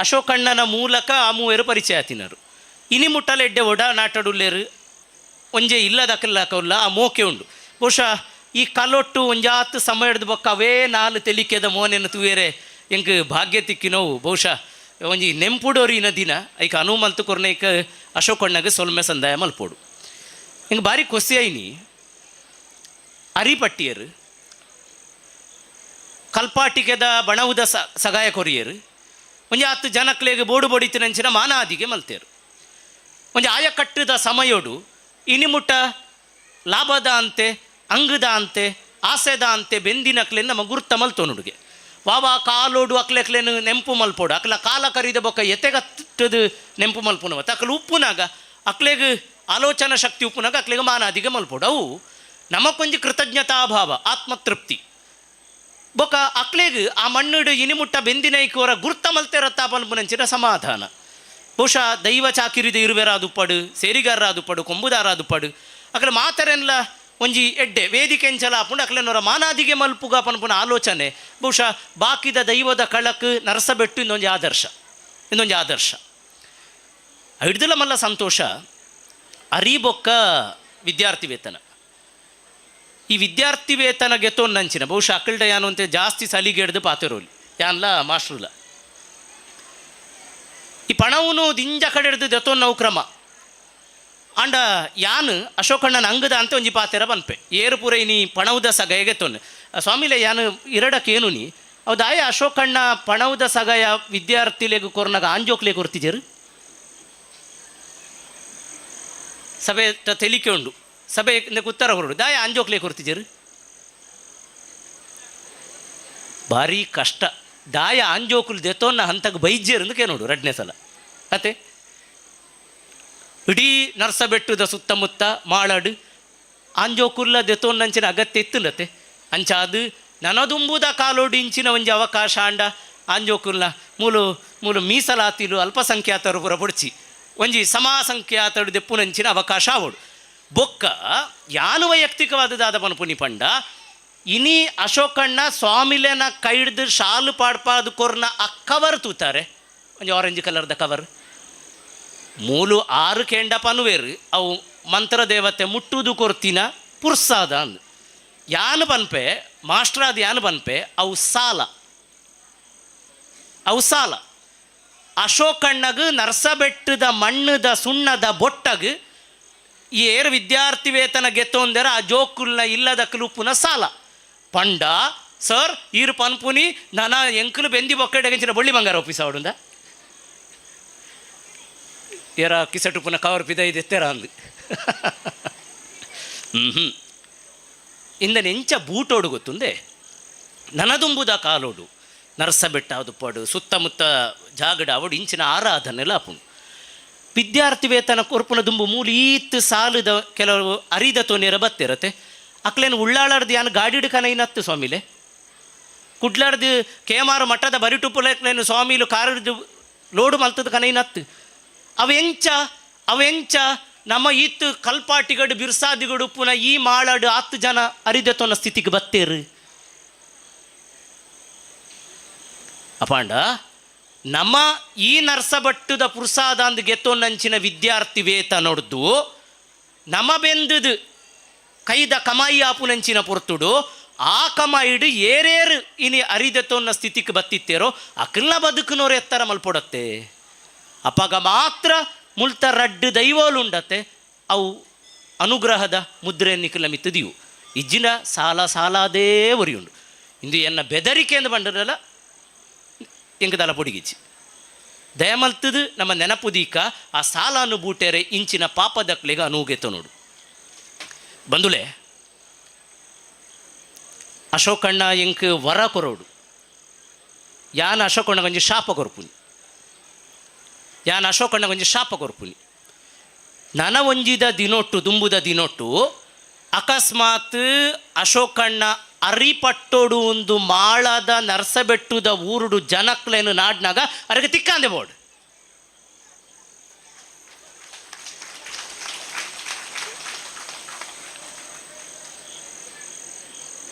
ಅಶೋಕ್ ಅಣ್ಣನ ಮೂಲಕ ಆ ಮೂವರು ಪರಿಚಯ ಆತಿನರು. ಇನಿ ಮುಟ್ಟಲ ಎಡ್ಡೆ ಒಡ ನಾಟಡುಲ್ಲೇರು ಒಂಜೆ ಇಲ್ಲದಕಲ್ಲ ಆ ಮೋಕೆ ಉಂಡು. ಬಹುಶಃ ಈ ಕಲೊಟ್ಟು ಒಂಜಾತ್ ಸಮಯ ಹಿಡ್ದು ಬೊಕ್ಕ ಅವೇ ನಾಲು ತೆಲಿಕೆದ ಮೋನೆಯನ್ನು ತೂಯರೆ ಎಂಕ್ ಭಾಗ್ಯ ತಿಕ್ಕಿನೋವು. ಬಹುಶಃ ಒಂಜಿ ನೆಂಪುಡೋರಿನ ದಿನ ಐಕ ಹನುಮಂತ ಕೊರ್ನೈಕ ಅಶೋಕಣ್ಣಗೆ ಸೊಲ್ಮೆ ಸಂದಾಯ ಮಲ್ಪೋಡು. ಹಿಂಗೆ ಭಾರಿ ಖುಷಿ ಐನಿ ಅರಿಪಟ್ಟಿಯರು ಕಲ್ಪಾಟಿಕೆದ ಬಣವುದ ಸಗಾಯ ಕೊರಿಯರು ಒಂಜಿ ಹತ್ತು ಜನಕ್ಲೆಗ್ ಬೋಡು ಬೊಡಿತಿನಂಚಿನ ಮಾನಾದಿಗೆ ಮಲ್ತೇರು. ಒಂಜಿ ಆಯಕಟ್ಟದ ಸಮಯೋಡು ಇನಿಮುಟ್ಟ ಲಾಭದ ಅಂತೆ ಅಂಗದ ಅಂತೆ ಆಸೆದ ಅಂತೆ ಬೆಂದಿನಕ್ಲೆನ್ ನಮ್ಮ ಗುರ್ತ ಮಲ್ತೋನುಡುಗೆ ವಾವಾ ಕಾಲೋಡು ಅಕ್ಲೆಕ್ಲೆನು ನೆಂಪು ಮಲ್ಪೋಡು ಅಕ್ಲ ಕಾಲ ಕರಿದ ಬೊಕ್ಕ ಎತೆಗತ್ತದು ನೆಂಪು ಮಲ್ಪುನವತ್ತ ಅಕ್ಲ ಉಪ್ಪುನಾಗ ಅಕ್ಲೆಗ್ ಆಲೋಚನಾ ಶಕ್ತಿ ಉಪ್ಪುನಾಗ ಅಕ್ಲೆಗ್ ಮಾನಾದಿಗೆ ಮಲ್ಪೋಡು. ಅವು ನಮಕೊಂಜಿ ಕೃತಜ್ಞತಾಭಾವ ಆತ್ಮತೃಪ್ತಿ ಬೊಕ ಅಕ್ಲೆಗ್ ಆ ಮಣ್ಣುಡು ಇನಿಮುಟ್ಟ ಬೆಂದಿನೈಕೋರ ಗುರ್ತ ಮಲ್ತೆರತ್ತ ಪನ್ಪುನಂಚಿನ ಸಮಾಧಾನ. ಬಹುಶಃ ದೈವ ಚಾಕಿರಿದ ಇರುವೆರಾದುಪ್ಪಡು ಸೇರಿಗಾರರಾದುಪ್ಪಡು ಕೊಂಬುದಾರಾದುಪ್ಪಡು ಅಕ್ಲೆ ಮಾತರೆನ್ಲ ಒಂಜಿ ಎಡ್ಡೆ ವೇದಿಕೆ ಎಂಚಲ ಆಪುಂಡು ಅಕ್ಲೆನೋರ ಮಾನಾದಿಗೆ ಮಲ್ಪುಗ ಪನ್ಪುನ ಆಲೋಚನೆ ಬಹುಶಃ ಬಾಕಿದ ದೈವದ ಕಳಕ್ ನರಸಬೆಟ್ಟು ಇನ್ನೊಂದು ಆದರ್ಶ ಇನ್ನೊಂದು ಆದರ್ಶ. ಹಿಡ್ದಲ ಮಲ್ಲ ಸಂತೋಷ ಅರಿಬೊಕ್ಕ ವಿದ್ಯಾರ್ಥಿ ವೇತನ. ಈ ವಿದ್ಯಾರ್ಥಿ ವೇತನ ಗೆತೊನ್ನಂಚಿನ ಬಹುಶಃ ಅಕ್ಕಲ್ಡ ಯಾನು ಅಂತ ಜಾಸ್ತಿ ಸಲಿಗೆ ಹಿಡ್ದು ಪಾತಿರೋಲಿ ಯಾನ್ಲ ಮಾಸ್ಟ್ರುಲ ಈ ಪಣವನು ದಿಂಜ ಕಡೆ ಹಿಡ್ದು ದೆತೊನ್ನವು ಕ್ರಮ. ಅಂಡ ಯಾನು ಅಶೋಕಣ್ಣನ ಅಂಗದ ಅಂತ ಒಂಜಿ ಪಾತೆರ ಪನ್ಪೆ ಏರು ಪೂರ ಇನಿ ಪಣವುದ ಸಗಯ ಗೆತ್ತೊನ್ನೆ ಸ್ವಾಮಿಲೆ ಯಾನು ಇರಡಕ್ಕೇನು ನೀ ಹೌದಾಯ ಅಶೋಕಣ್ಣ ಪಣವುದ ಸಗಯ ವಿದ್ಯಾರ್ಥಿಲೆಗ್ ಕೊರ್ನಾಗ ಆಂಜೋಕ್ಲೆ ಕೊರ್ತಿಜರು ಸಭೆ ತೆಲಿಕೆ ಉಂಡು ಸಭೆ ಉತ್ತರ ಹೊರಡು ದಾಯ ಅಂಜೋಕ್ಲೆ ಕೊರ್ತಿಜರು ಭಾರಿ ಕಷ್ಟ ದಾಯ ಅಂಜೋಕುಲು ದೆತೋನ್ನ ಹಂತಕ್ಕೆ ಬೈಜ್ಯರು ಕೇನೋಡು ರಡ್ನೇ ಸಲ ಅತ್ತೆ ಇಡೀ ನರ್ಸಬೆಟ್ಟದ ಸುತ್ತಮುತ್ತ ಮಾಳಾಡು ಆಂಜೋಕುಲ್ಲ ದೆತೋನ್ನಂಚಿನ ಅಗತ್ಯ ಇತ್ತುಲತ್ತೆ ಅಂಚಾದು ನನದುಂಬುದ ಕಾಲೋಡು ಇಂಚಿನ ಒಂಜಿ ಅವಕಾಶ ಅಂಡ ಆಂಜೋಕುಲ್ಲ ಮೂಲು ಮೂಲು ಮೀಸಲಾತಿಲು ಅಲ್ಪಸಂಖ್ಯಾತರು ಪುರ ಪೊಡ್ಚಿ ಒಂಜಿ ಸಮಾಸಂಖ್ಯಾತರು ದೆಪ್ಪುನಂಚಿನ ಅವಕಾಶ ಆವೋಡು ಬೊಕ್ಕ ಯಾನು ವೈಯಕ್ತಿಕವಾದದಾದ ಪನ್ಪುನಿ ಪಂಡ ಇನಿ ಅಶೋಕಣ್ಣ ಸ್ವಾಮಿಲೆನ ಕೈಡ್ದು ಶಾಲು ಪಾಡ್ಪಾದು ಕೊರ್ನ ಆ ಕವರ್ ತೂತಾರೆ ಒಂಜಿ ಆರೆಂಜ್ ಕಲರ್ದ ಕವರ್ ಮೂಲು ಆರು ಕೆಂಡ ಪನುವೇರು ಅವು ಮಂತ್ರದೇವತೆ ಮುಟ್ಟುದು ಕೊರ್ತಿನ ಪುರ್ಸಾದ ಅಂದ್ ಯಾನು ಪನ್ಪೆ ಮಾಸ್ಟ್ರಾದ ಯಾನು ಪನ್ಪೆ ಅವು ಸಾಲ ಅವು ಸಾಲ ಅಶೋಕಣ್ಣಗ್ ನರ್ಸಬೆಟ್ಟದ ಮಣ್ಣದ ಸುಣ್ಣದ ಬೊಟ್ಟಗ್ ಈ ಏರು ವಿದ್ಯಾರ್ಥಿ ವೇತನ ಗೆತ್ತೊಂದರ ಆ ಜೋಕುಲ್ನ ಇಲ್ಲದ ಕ್ಲೂಪುನ ಸಾಲ ಪಂಡ ಸರ್ ಈರು ಪನ್ಪುನಿ ನನ ಎಂಕಲು ಬೆಂದಿ ಬೊಕ್ಕಡೆಗಂಚಿನ ಬೊಳ್ಳಿ ಬಂಗಾರ ಒಪ್ಪಿಸ ಅವಡುಂದ ಏರ ಕಿಸಟುಪುನ ಕವರ್ ಪಿದ ಇದೆ ಅಂದು ಹ್ಞೂ ಇಂದ ನೆಂಚ ಬೂಟೋಡು ಗೊತ್ತುಂದೆ ನನದುಂಬುದ ಕಾಲೋಡು ನರಸಬೆಟ್ಟ ಅದು ಸುತ್ತಮುತ್ತ ಜಾಗಡ ಅವಡು ಇಂಚಿನ ಆರಾಧನೆಲ್ಲ ಆಪುಂಡು ವಿದ್ಯಾರ್ಥಿ ವೇತನ ಕೊರ್ಪುನ ದುಂಬು ಮೂಲು ಈತ್ ಸಾಲದ ಕೆಲವು ಅರಿದ ತೋನೇರ ಬತ್ತಿರತ್ತೆ ಅಕ್ಲೇನು ಉಳ್ಳಾಳರ್ದು ಯಾನು ಗಾಡಿಡು ಕನೈನತ್ತು ಸ್ವಾಮಿಲೆ ಕುಡ್ಲಾರ್ದು ಕೇಮಾರು ಮಠದ ಬರಿಟುಪ್ಪುಲೇನು ಸ್ವಾಮಿಲು ಕಾರದು ಲೋಡು ಮಲ್ತದ ಕನೈನತ್ತು ಅವೆಂಚ ಅವೆಂಚ ನಮ್ಮ ಈತ್ ಕಲ್ಪಾಟಿಗಡು ಬಿರ್ಸಾದಿಗಡು ಪುನಃ ಈ ಮಾಳಾಡು ಹತ್ತು ಜನ ಅರಿದತೋನ ಸ್ಥಿತಿಗೆ ಬತ್ತೇರು ಅಪಾಂಡ ನಮ್ಮ ಈ ನರ್ಸಬಟ್ಟುದ ಪುರ್ಸಾದ ಅಂದ್ ಗೆತ್ತೊನ್ನಂಚಿನ ವಿದ್ಯಾರ್ಥಿ ವೇತನೊಡ್ದು ನಮ್ಮ ಬೆಂದುದು ಕೈದ ಕಮಾಯಿ ಆಪುನಂಚಿನ ಪೊರ್ತುಡು ಆ ಕಮಾಯಿಡು ಏರೇರು ಇನಿ ಅರಿದೆತೋನ್ನ ಸ್ಥಿತಿಗೆ ಬತ್ತಿತ್ತೇರೋ ಅಕಲ್ನ ಬದುಕುನೋರು ಎತ್ತರ ಮಲ್ಪೊಡತ್ತೆ ಅಪಾಗ ಮಾತ್ರ ಮುಲ್ತ ರಡ್ಡು ದೈವೋಲುಂಡತ್ತೆ ಅವು ಅನುಗ್ರಹದ ಮುದ್ರೆ ನಿಖಲ ಮಿತ್ತದಿವು ಇಜ್ಜಿನ ಸಾಲ ಸಾಲಾದೇ ಒರಿಯುಂಡು ಇಂದು ಎನ್ನ ಬೆದರಿಕೆ ಎಂದು ಬಂಡರಲ್ಲ ಎಂಕದಲ ಪೊಡಿಗಿಚ್ಚಿ ದಯಮಲ್ತದು ನಮ್ಮ ನೆನಪುದೀಕ ಆ ಸಾಲಾನು ಬೂಟೆರೆ ಇಂಚಿನ ಪಾಪದಕ್ಲೆಗ ಅನೂಗೆತ ನೋಡು ಬಂದುಲೆ ಅಶೋಕಣ್ಣ ಎಂಕ್ ವರ ಕೊರೋಡು ಯಾನ ಅಶೋಕಣ್ಣ ಕೊಂಚ ಶಾಪ ಕೊರ್ಪುನಿ ಯಾನ ಅಶೋಕಣ್ಣ ಕೊಂಚ ಶಾಪ ಕೊರ್ಪುನಿ ನನ ಒಂಜಿದ ದಿನೊಟ್ಟು ದುಂಬುದ ದಿನೊಟ್ಟು ಅಕಸ್ಮಾತ್ ಅಶೋಕಣ್ಣ ಅರಿಪಟ್ಟೋಡು ಒಂದು ಮಾಳದ ನರ್ಸಬೆಟ್ಟುದ ಊರುಡು ಜನಕ್ಲೇನು ನಾಡ್ನಾಗ ಅರಗೆ ತಿಕ್ಕಾಂದೆ ಬೋರ್ಡ್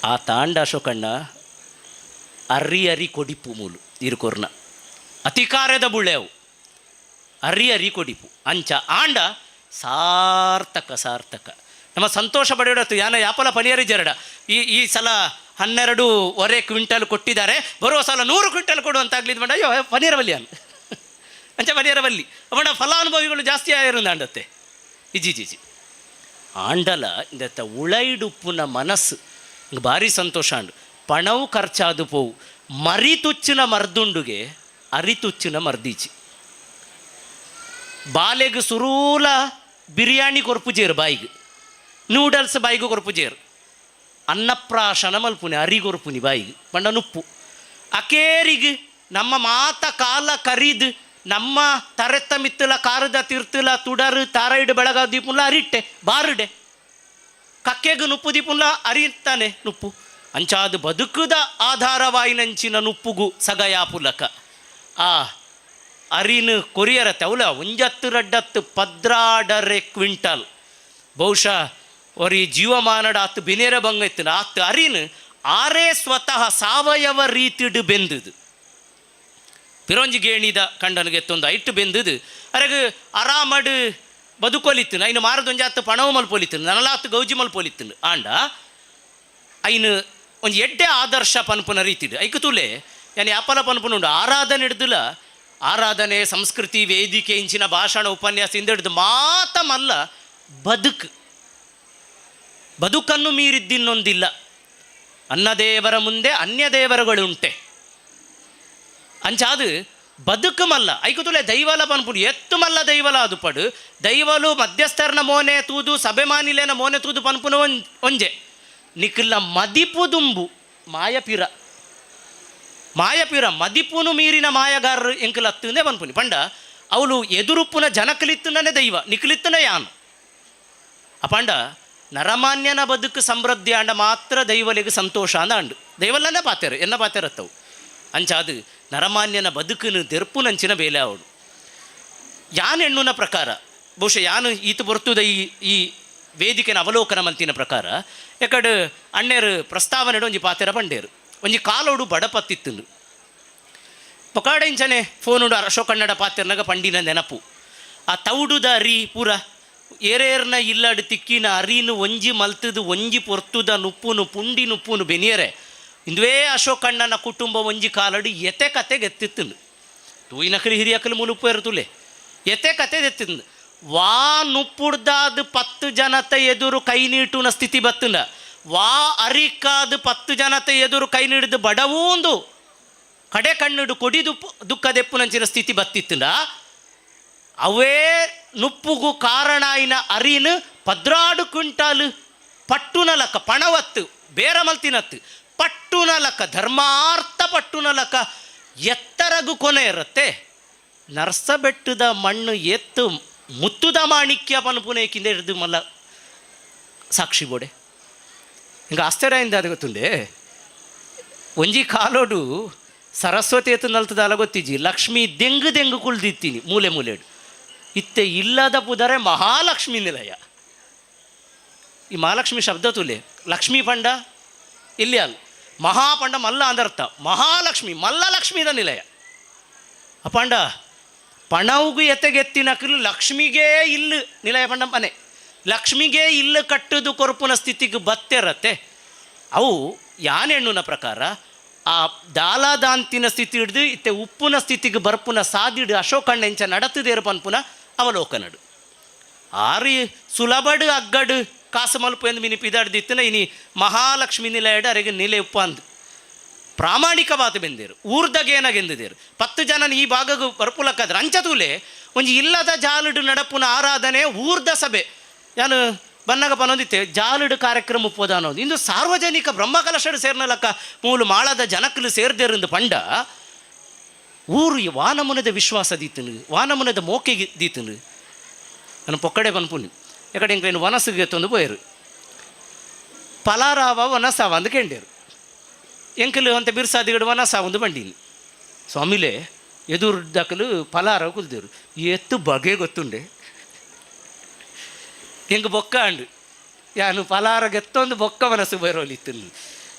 ಆ ತಾಂಡ ಅಶೋಕಣ್ಣ ಅರಿ ಅರಿ ಕೊಡಿಪು ಮೂಲು ಇರುಕೊರ್ನ ಅತಿಕಾರ್ಯದ ಬುಳ್ಳೆವು ಅರಿ ಅರಿ ಕೊಡಿಪು ಅಂಚ ಆಂಡ ಸಾರ್ಥಕ ಸಾರ್ಥಕ ನಮ್ಮ ಸಂತೋಷ ಪಡೆಯೋಡತ್ತು ಯಾನ ಯಾಪಲ ಪನಿಯರಿ ಜರಡ ಈ ಈ ಸಲ 12.25 ಕ್ವಿಂಟಲ್ ಕೊಟ್ಟಿದ್ದಾರೆ, ಬರುವ ಸಲ 100 ಕ್ವಿಂಟಲ್ ಕೊಡುವಂತಾಗ್ಲಿದ್ದು ಬೇಡ, ಅಯ್ಯೋ ಪನೀರವಲ್ಲಿ ಅನ್ ಅಂಚ ಪನೀರವಲ್ಲಿ ಅವನ ಫಲಾನುಭವಿಗಳು ಜಾಸ್ತಿ ಆಯಿರು ಅಂಡತ್ತೆ ಇಜಿ ಜಿ ಆಂಡಲ ಇಂದತ್ತ ಉಳೈಡುಪ್ಪುನ ಮನಸ್ಸು ಭಾರಿ ಸಂತೋಷ ಅಂಡು ಪಣವು ಖರ್ಚಾದು ಪೋವು ಮರಿತುಚ್ಚಿನ ಮರ್ದುಂಡುಗೆ ಅರಿತುಚ್ಚಿನ ಮರ್ದೀಚಿ ಬಾಲೆಗ್ ಸುರೂಲ ಬಿರಿಯಾನಿ ಕೊರ್ಪುಜೇರು ಬಾಯಿಗೆ ನೂಡಲ್ಸ್ ಬಾಯಿಗೆ ಕೊರ್ಪುಜೇರು ಅನ್ನಪ್ರಾಶನ ಮಲ್ಪುನಿ ಅರಿ ಕೊರ್ಪುನಿ ಬಾಯಿಗೆ ಪಂಡ ನುಪ್ಪು ಅಕೇರಿಗೆ ನಮ್ಮ ಮಾತ ಕಾಲ ಕರಿದು ನಮ್ಮ ತರೆತ್ತ ಮಿತ್ತಲ ಕಾರದ ತಿರ್ತಲ ತುಡರು ತಾರೈಡು ಬೆಳಗ ದೀಪುನ್ಲ ಅರಿಟ್ಟೆ ಬಾರುಡೆ ಕಕ್ಕೆಗು ನುಪ್ಪು ದೀಪುನ್ಲ ಅರಿತಾನೆ ನುಪ್ಪು ಅಂಚಾದು ಬದುಕುದ ಆಧಾರವಾಯಿನಂಚಿನ ನುಪ್ಪುಗು ಸಗಯಾಪುಲಕ ಆ ಅರಿನು ಕೊರಿಯರತ್ತೆ ಅವಲ ಒಂಜತ್ತು ರಡ್ಡತ್ತು 12.5 ಕ್ವಿಂಟಲ್ ಬಹುಶಃ ಒರಿ ಜೀವಮಾನಡ ಆತು ಬಿನೇರ ಬಂಗ ಇತ್ತು ಆತು ಅರಿನು ಆರೇ ಸ್ವತಃ ಸಾವಯವ ರೀತಿಡು ಬೆಂದುದು ಪಿರೋಂಜಿ ಗೇಣಿದ ಕಂಡನಿಗೆ ಎತ್ತೊಂದು ಐಟು ಬೆಂದುದು ಅರೆಗ ಆರಾಮಡು ಬದುಕೊಲಿತ್ತು ಐನು ಮಾರದೊಂಜಾತು ಪಣವು ಮಲ್ಪೊಲಿತ್ತು ನನಲಾತು ಗೌಜಿ ಮಲ್ಪೊಲಿತ್ತು ಆಂಡ ಐನು ಒಂಜಿ ಎಡ್ಡೆ ಆದರ್ಶ ಪನ್ಪುನ ರೀತಿಡು ಐಕು ತುಲೆ ಯಾನಿ ಅಪಲ ಪನ್ಪುನುಂಡು ಆರಾಧನೆ ಹಿಡ್ದುಲ ಆರಾಧನೆ ಸಂಸ್ಕೃತಿ ವೇದಿಕೆ ಇಂಚಿನ ಭಾಷಣ ಉಪನ್ಯಾಸ ಇಂದ ಹಿಡಿದು ಮಾತ ಮಲ್ಲ ಬದುಕು ಬದುಕನ್ನು ಮೀರಿದ್ದಿನ್ನೊಂದಿಲ್ಲ ಅನ್ನದೇವರ ಮುಂದೆ ಅನ್ಯದೇವರುಗಳುಂಟೆ ಅಂಚಾದು ಬದುಕು ಮಲ್ಲ ಐಕುತುಲೆ ದೈವಲ ಪನ್ಪುಡು ಎತ್ತು ಮಲ್ಲ ದೈವಲ ಅದು ಪಡು ದೈವಲು ಮಧ್ಯಸ್ಥರನ ಮೋನೆ ತೂದು ಸಭೆ ಮಾನಿಲೇನ ಮೋನೆ ತೂದು ಪನ್ಪುನ ಒಂಜೆ ನಿಖಿಲ್ಲ ಮದಿಪು ದುಂಬು ಮಾಯಪಿರ ಮಾಯಪಿರ ಮದಿಪುನು ಮೀರಿನ ಮಾಯಗಾರರು ಎಂಕಲ್ ಹತ್ತಂದೇ ಪನ್ಪುನಿ ಪಂಡ ಅವಳು ಎದುರುಪ್ಪುನ ಜನಕಲಿತ್ತನೇ ದೈವ ನಿಖಲಿತ್ತನೇ ಯಾನು ಅಪಂಡ ನರಮಾನ್ಯನ ಬದುಕು ಸಮೃದ್ಧಿ ಆಂಡ ಮಾತ್ರ ದೈವಲಿಗೆ ಸಂತೋಷ ಅಂದ ಅಂಡು ದೈವಲ್ಲನೇ ಪಾತೇರು ಎನ್ನ ಪಾತೇರತ್ತವು ಅಂಚಾದು ನರಮಾನ್ಯನ ಬದುಕನ್ನು ದೆರ್ಪುನಂಚಿನ ಬೇಲೆ ಅವಳು ಯಾನ್ ಹೆಣ್ಣುನ ಪ್ರಕಾರ ಬಹುಶಃ ಯಾನು ಈತ ಬರ್ತದ ಈ ಈ ವೇದಿಕೆನ ಅವಲೋಕನ ಮಂತಿನ ಪ್ರಕಾರ ಯಾಕಡೆ ಅಣ್ಣೇರು ಪ್ರಸ್ತಾವನೆ ಒಂಜಿ ಪಾತೆರ ಪಂಡೇರು ಒಂಜಿ ಕಾಲೋಡು ಬಡಪತ್ತಿತ್ತು ಪೊಕಾಡೆಂಚನೆ ಫೋನುಡು ಅಶೋಕ್ ಕನ್ನಡ ಪಾತೆರ್ನಾಗ ಪಂಡಿನ ನೆನಪು ಆ ತೌಡುದ ಅರಿ ಪೂರ ಏರೇರ್ನ ಇಲ್ಲಡು ತಿಕ್ಕಿನ ಅರಿನು ಒಂಜಿ ಮಲ್ತದು ಒಂಜಿ ಪೊರ್ತುದ ನುಪ್ಪುನು ಪುಂಡಿ ನುಪ್ಪುನು ಬೆನಿಯರೆ ಇಂದುವೇ ಅಶೋಕಣ್ಣನ ಕುಟುಂಬ ಒಂಜಿ ಕಾಲಡು ಎತೆ ಕತೆಗೆ ಎತ್ತಿತ್ತು ತೂಯಿನಕಲಿ ಹಿರಿಯಕಲಿ ಮುಲುಪ್ಪು ಇರ್ತುಲೆ ಎತೆ ಕತೆ ಎತ್ತಿಂದು ವಾ ನುಪ್ಪುಡ್ದಾದ 10 ಜನತ ಎದುರು ಕೈ ನೀಟುನ ಸ್ಥಿತಿ ಬತ್ತುನ ವಾ ಅರಿಕಾದ 10 ಜನತ ಎದುರು ಕೈ ನೀಡಿದ ಬಡವೂಂದು ಕಡೆ ಕಣ್ಣುಡು ಕೊಡಿ ದುಃಖದೆಪ್ಪುನಂಚಿನ ಸ್ಥಿತಿ ಬತ್ತಿತ್ತುಂಡ ಅವೇ ನುಪ್ಪುಗು ಕಾರಣ ಆಯಿನ ಅರಿನು 14 ಕ್ವಿಂಟಾಲು ಪಟ್ಟುನಲಕ ಪಣವತ್ತು ಬೇರ ಮಲ್ತಿನತ್ತು ಪಟ್ಟುನಲಕ ಧರ್ಮಾರ್ಥ ಪಟ್ಟುನಲಕ ಎತ್ತರಗು ಕೊನೆ ಇರುತ್ತೆ ನರ್ಸಬೆಟ್ಟದ ಮಣ್ಣು ಎತ್ತು ಮುತ್ತುದ ಮಾಣಿಕ್ಯ ಪನ್ಪುನೇಕಿಂದ ಹಿಡಿದು ಮಲ್ಲ ಸಾಕ್ಷಿ ಬೋಡೆ ಹಿಂಗೆ ಆಶ್ಚರ್ಯ ಅದು ಗೊತ್ತುಂಡೆ ಒಂಜಿ ಕಾಲೋಡು ಸರಸ್ವತಿ ಎತ್ತು ನಲ್ತದ ಗೊತ್ತಿಜ್ಜಿ ಲಕ್ಷ್ಮಿ ದೆಂಗು ದೆಂಗು ಕುಳ್ದಿತ್ತೀನಿ ಮೂಲೆ ಮೂಲೆಡು ಇತ್ತೆ ಇಲ್ಲದ ಪುದರೆ ಮಹಾಲಕ್ಷ್ಮಿ ನಿಲಯ ಈ ಮಹಾಲಕ್ಷ್ಮಿ ಶಬ್ದ ತುಲೆ ಲಕ್ಷ್ಮೀ ಪಂಡ ಇಲ್ಲಿ ಅಲ್ಲ ಮಹಾಪಂಡ ಮಲ್ಲ ಅಂದರ್ಥ ಮಹಾಲಕ್ಷ್ಮಿ ಮಲ್ಲಲಕ್ಷ್ಮಿದ ನಿಲಯ ಅಪಂಡ ಪಣವುಗು ಎತೆಗೆತ್ತಿನಕಲು ಲಕ್ಷ್ಮಿಗೇ ಇಲ್ಲು ನಿಲಯ ಪಂಡ ಮನೆ ಲಕ್ಷ್ಮಿಗೇ ಇಲ್ಲು ಕಟ್ಟುದು ಕೊರಪುನ ಸ್ಥಿತಿಗೆ ಬತ್ತಿರತ್ತೆ ಅವು ಯಾನೆಣ್ಣುನ ಪ್ರಕಾರ ಆ ದಾಲಾದಾಂತಿನ ಸ್ಥಿತಿ ಹಿಡ್ದು ಇತ್ತೆ ಉಪ್ಪುನ ಸ್ಥಿತಿಗೆ ಬರ್ಪುನ ಸಾದಿಡು ಅಶೋಕಣ್ಣೆಂಚ ನಡತದೇರು ಪನ್ಪುನ ಅವಲೋಕನಡು ಆರಿ ಸುಲಭಡು ಅಗ್ಗಡು ಕಾಸು ಮಲ್ಪು ಎಂದು ಮಿನಿ ಪಿದಾಡ್ದಿತ್ತಿನ ಇನಿ ಮಹಾಲಕ್ಷ್ಮಿ ನಿಲಯಡು ಅರೆಗೆ ನಿಲೆ ಉಪ್ಪ ಅಂದು ಪ್ರಾಮಾಣಿಕವಾದ ಬೆಂದೇರು ಊರ್ದಗೇನಾಗೆಂದಿದೇರು 10 ಜನ ಈ ಭಾಗಗೂ ಬರ್ಪುಲಕ್ಕಾದ್ರೆ ಅಂಚತೂಲೆ ಒಂಜಿ ಇಲ್ಲದ ಜಾಲುಡು ನಡಪುನ ಆರಾಧನೆ ಊರ್ದ ಸಭೆ ನಾನು ಬನ್ನಾಗ ಪನೊಂದಿತ್ತೆ ಜಾಲುಡು ಕಾರ್ಯಕ್ರಮ ಉಪ್ಪೋದ ಅನ್ನೋದು ಇಂದು ಸಾರ್ವಜನಿಕ ಬ್ರಹ್ಮಕಲಶಡು ಸೇರ್ನಲಕ್ಕ ಮೂಲು ಮಾಳದ ಜನಕ್ಕಲು ಸೇರ್ದೇರಂದು ಪಂಡ ಊರು ವಾನಮುನದ ವಿಶ್ವಾಸ ದೀತನು ವಾನಮುನದ ಮೋಕೆಗೆ ದೀತನು ನಾನು ಪೊಕ್ಕಡೆ ಪನ್ಪುನಿ ಯಾಕಡೆ ಇಂಕ ವನಸ್ಸಿಗೆ ತಂದು ಪೋಯರು ಪಲಾರಾವ ವನಸಾವ ಅಂದು ಕೆಂಡೇರು ಎಂಕಲು ಅಂತ ಬಿರ್ಸಾದಿಗಡು ವನಸಾವ ಒಂದು ಬಂಡೀನಿ ಸ್ವಾಮಿಲೆ ಎದುರು ದಕಲು ಪಲಾರ ಕುಲ್ದೇರು ಎತ್ತು ಬಗೆ ಗೊತ್ತುಂಡೆ ಹೆಂಗೆ ಬೊಕ್ಕ ಅಂಡು ಯಾನು ಪಲಾರ ಗೆತ್ತೊಂದು ಬೊಕ್ಕ ಮನಸ್ಸು ಬರೋಲಿತ್ತು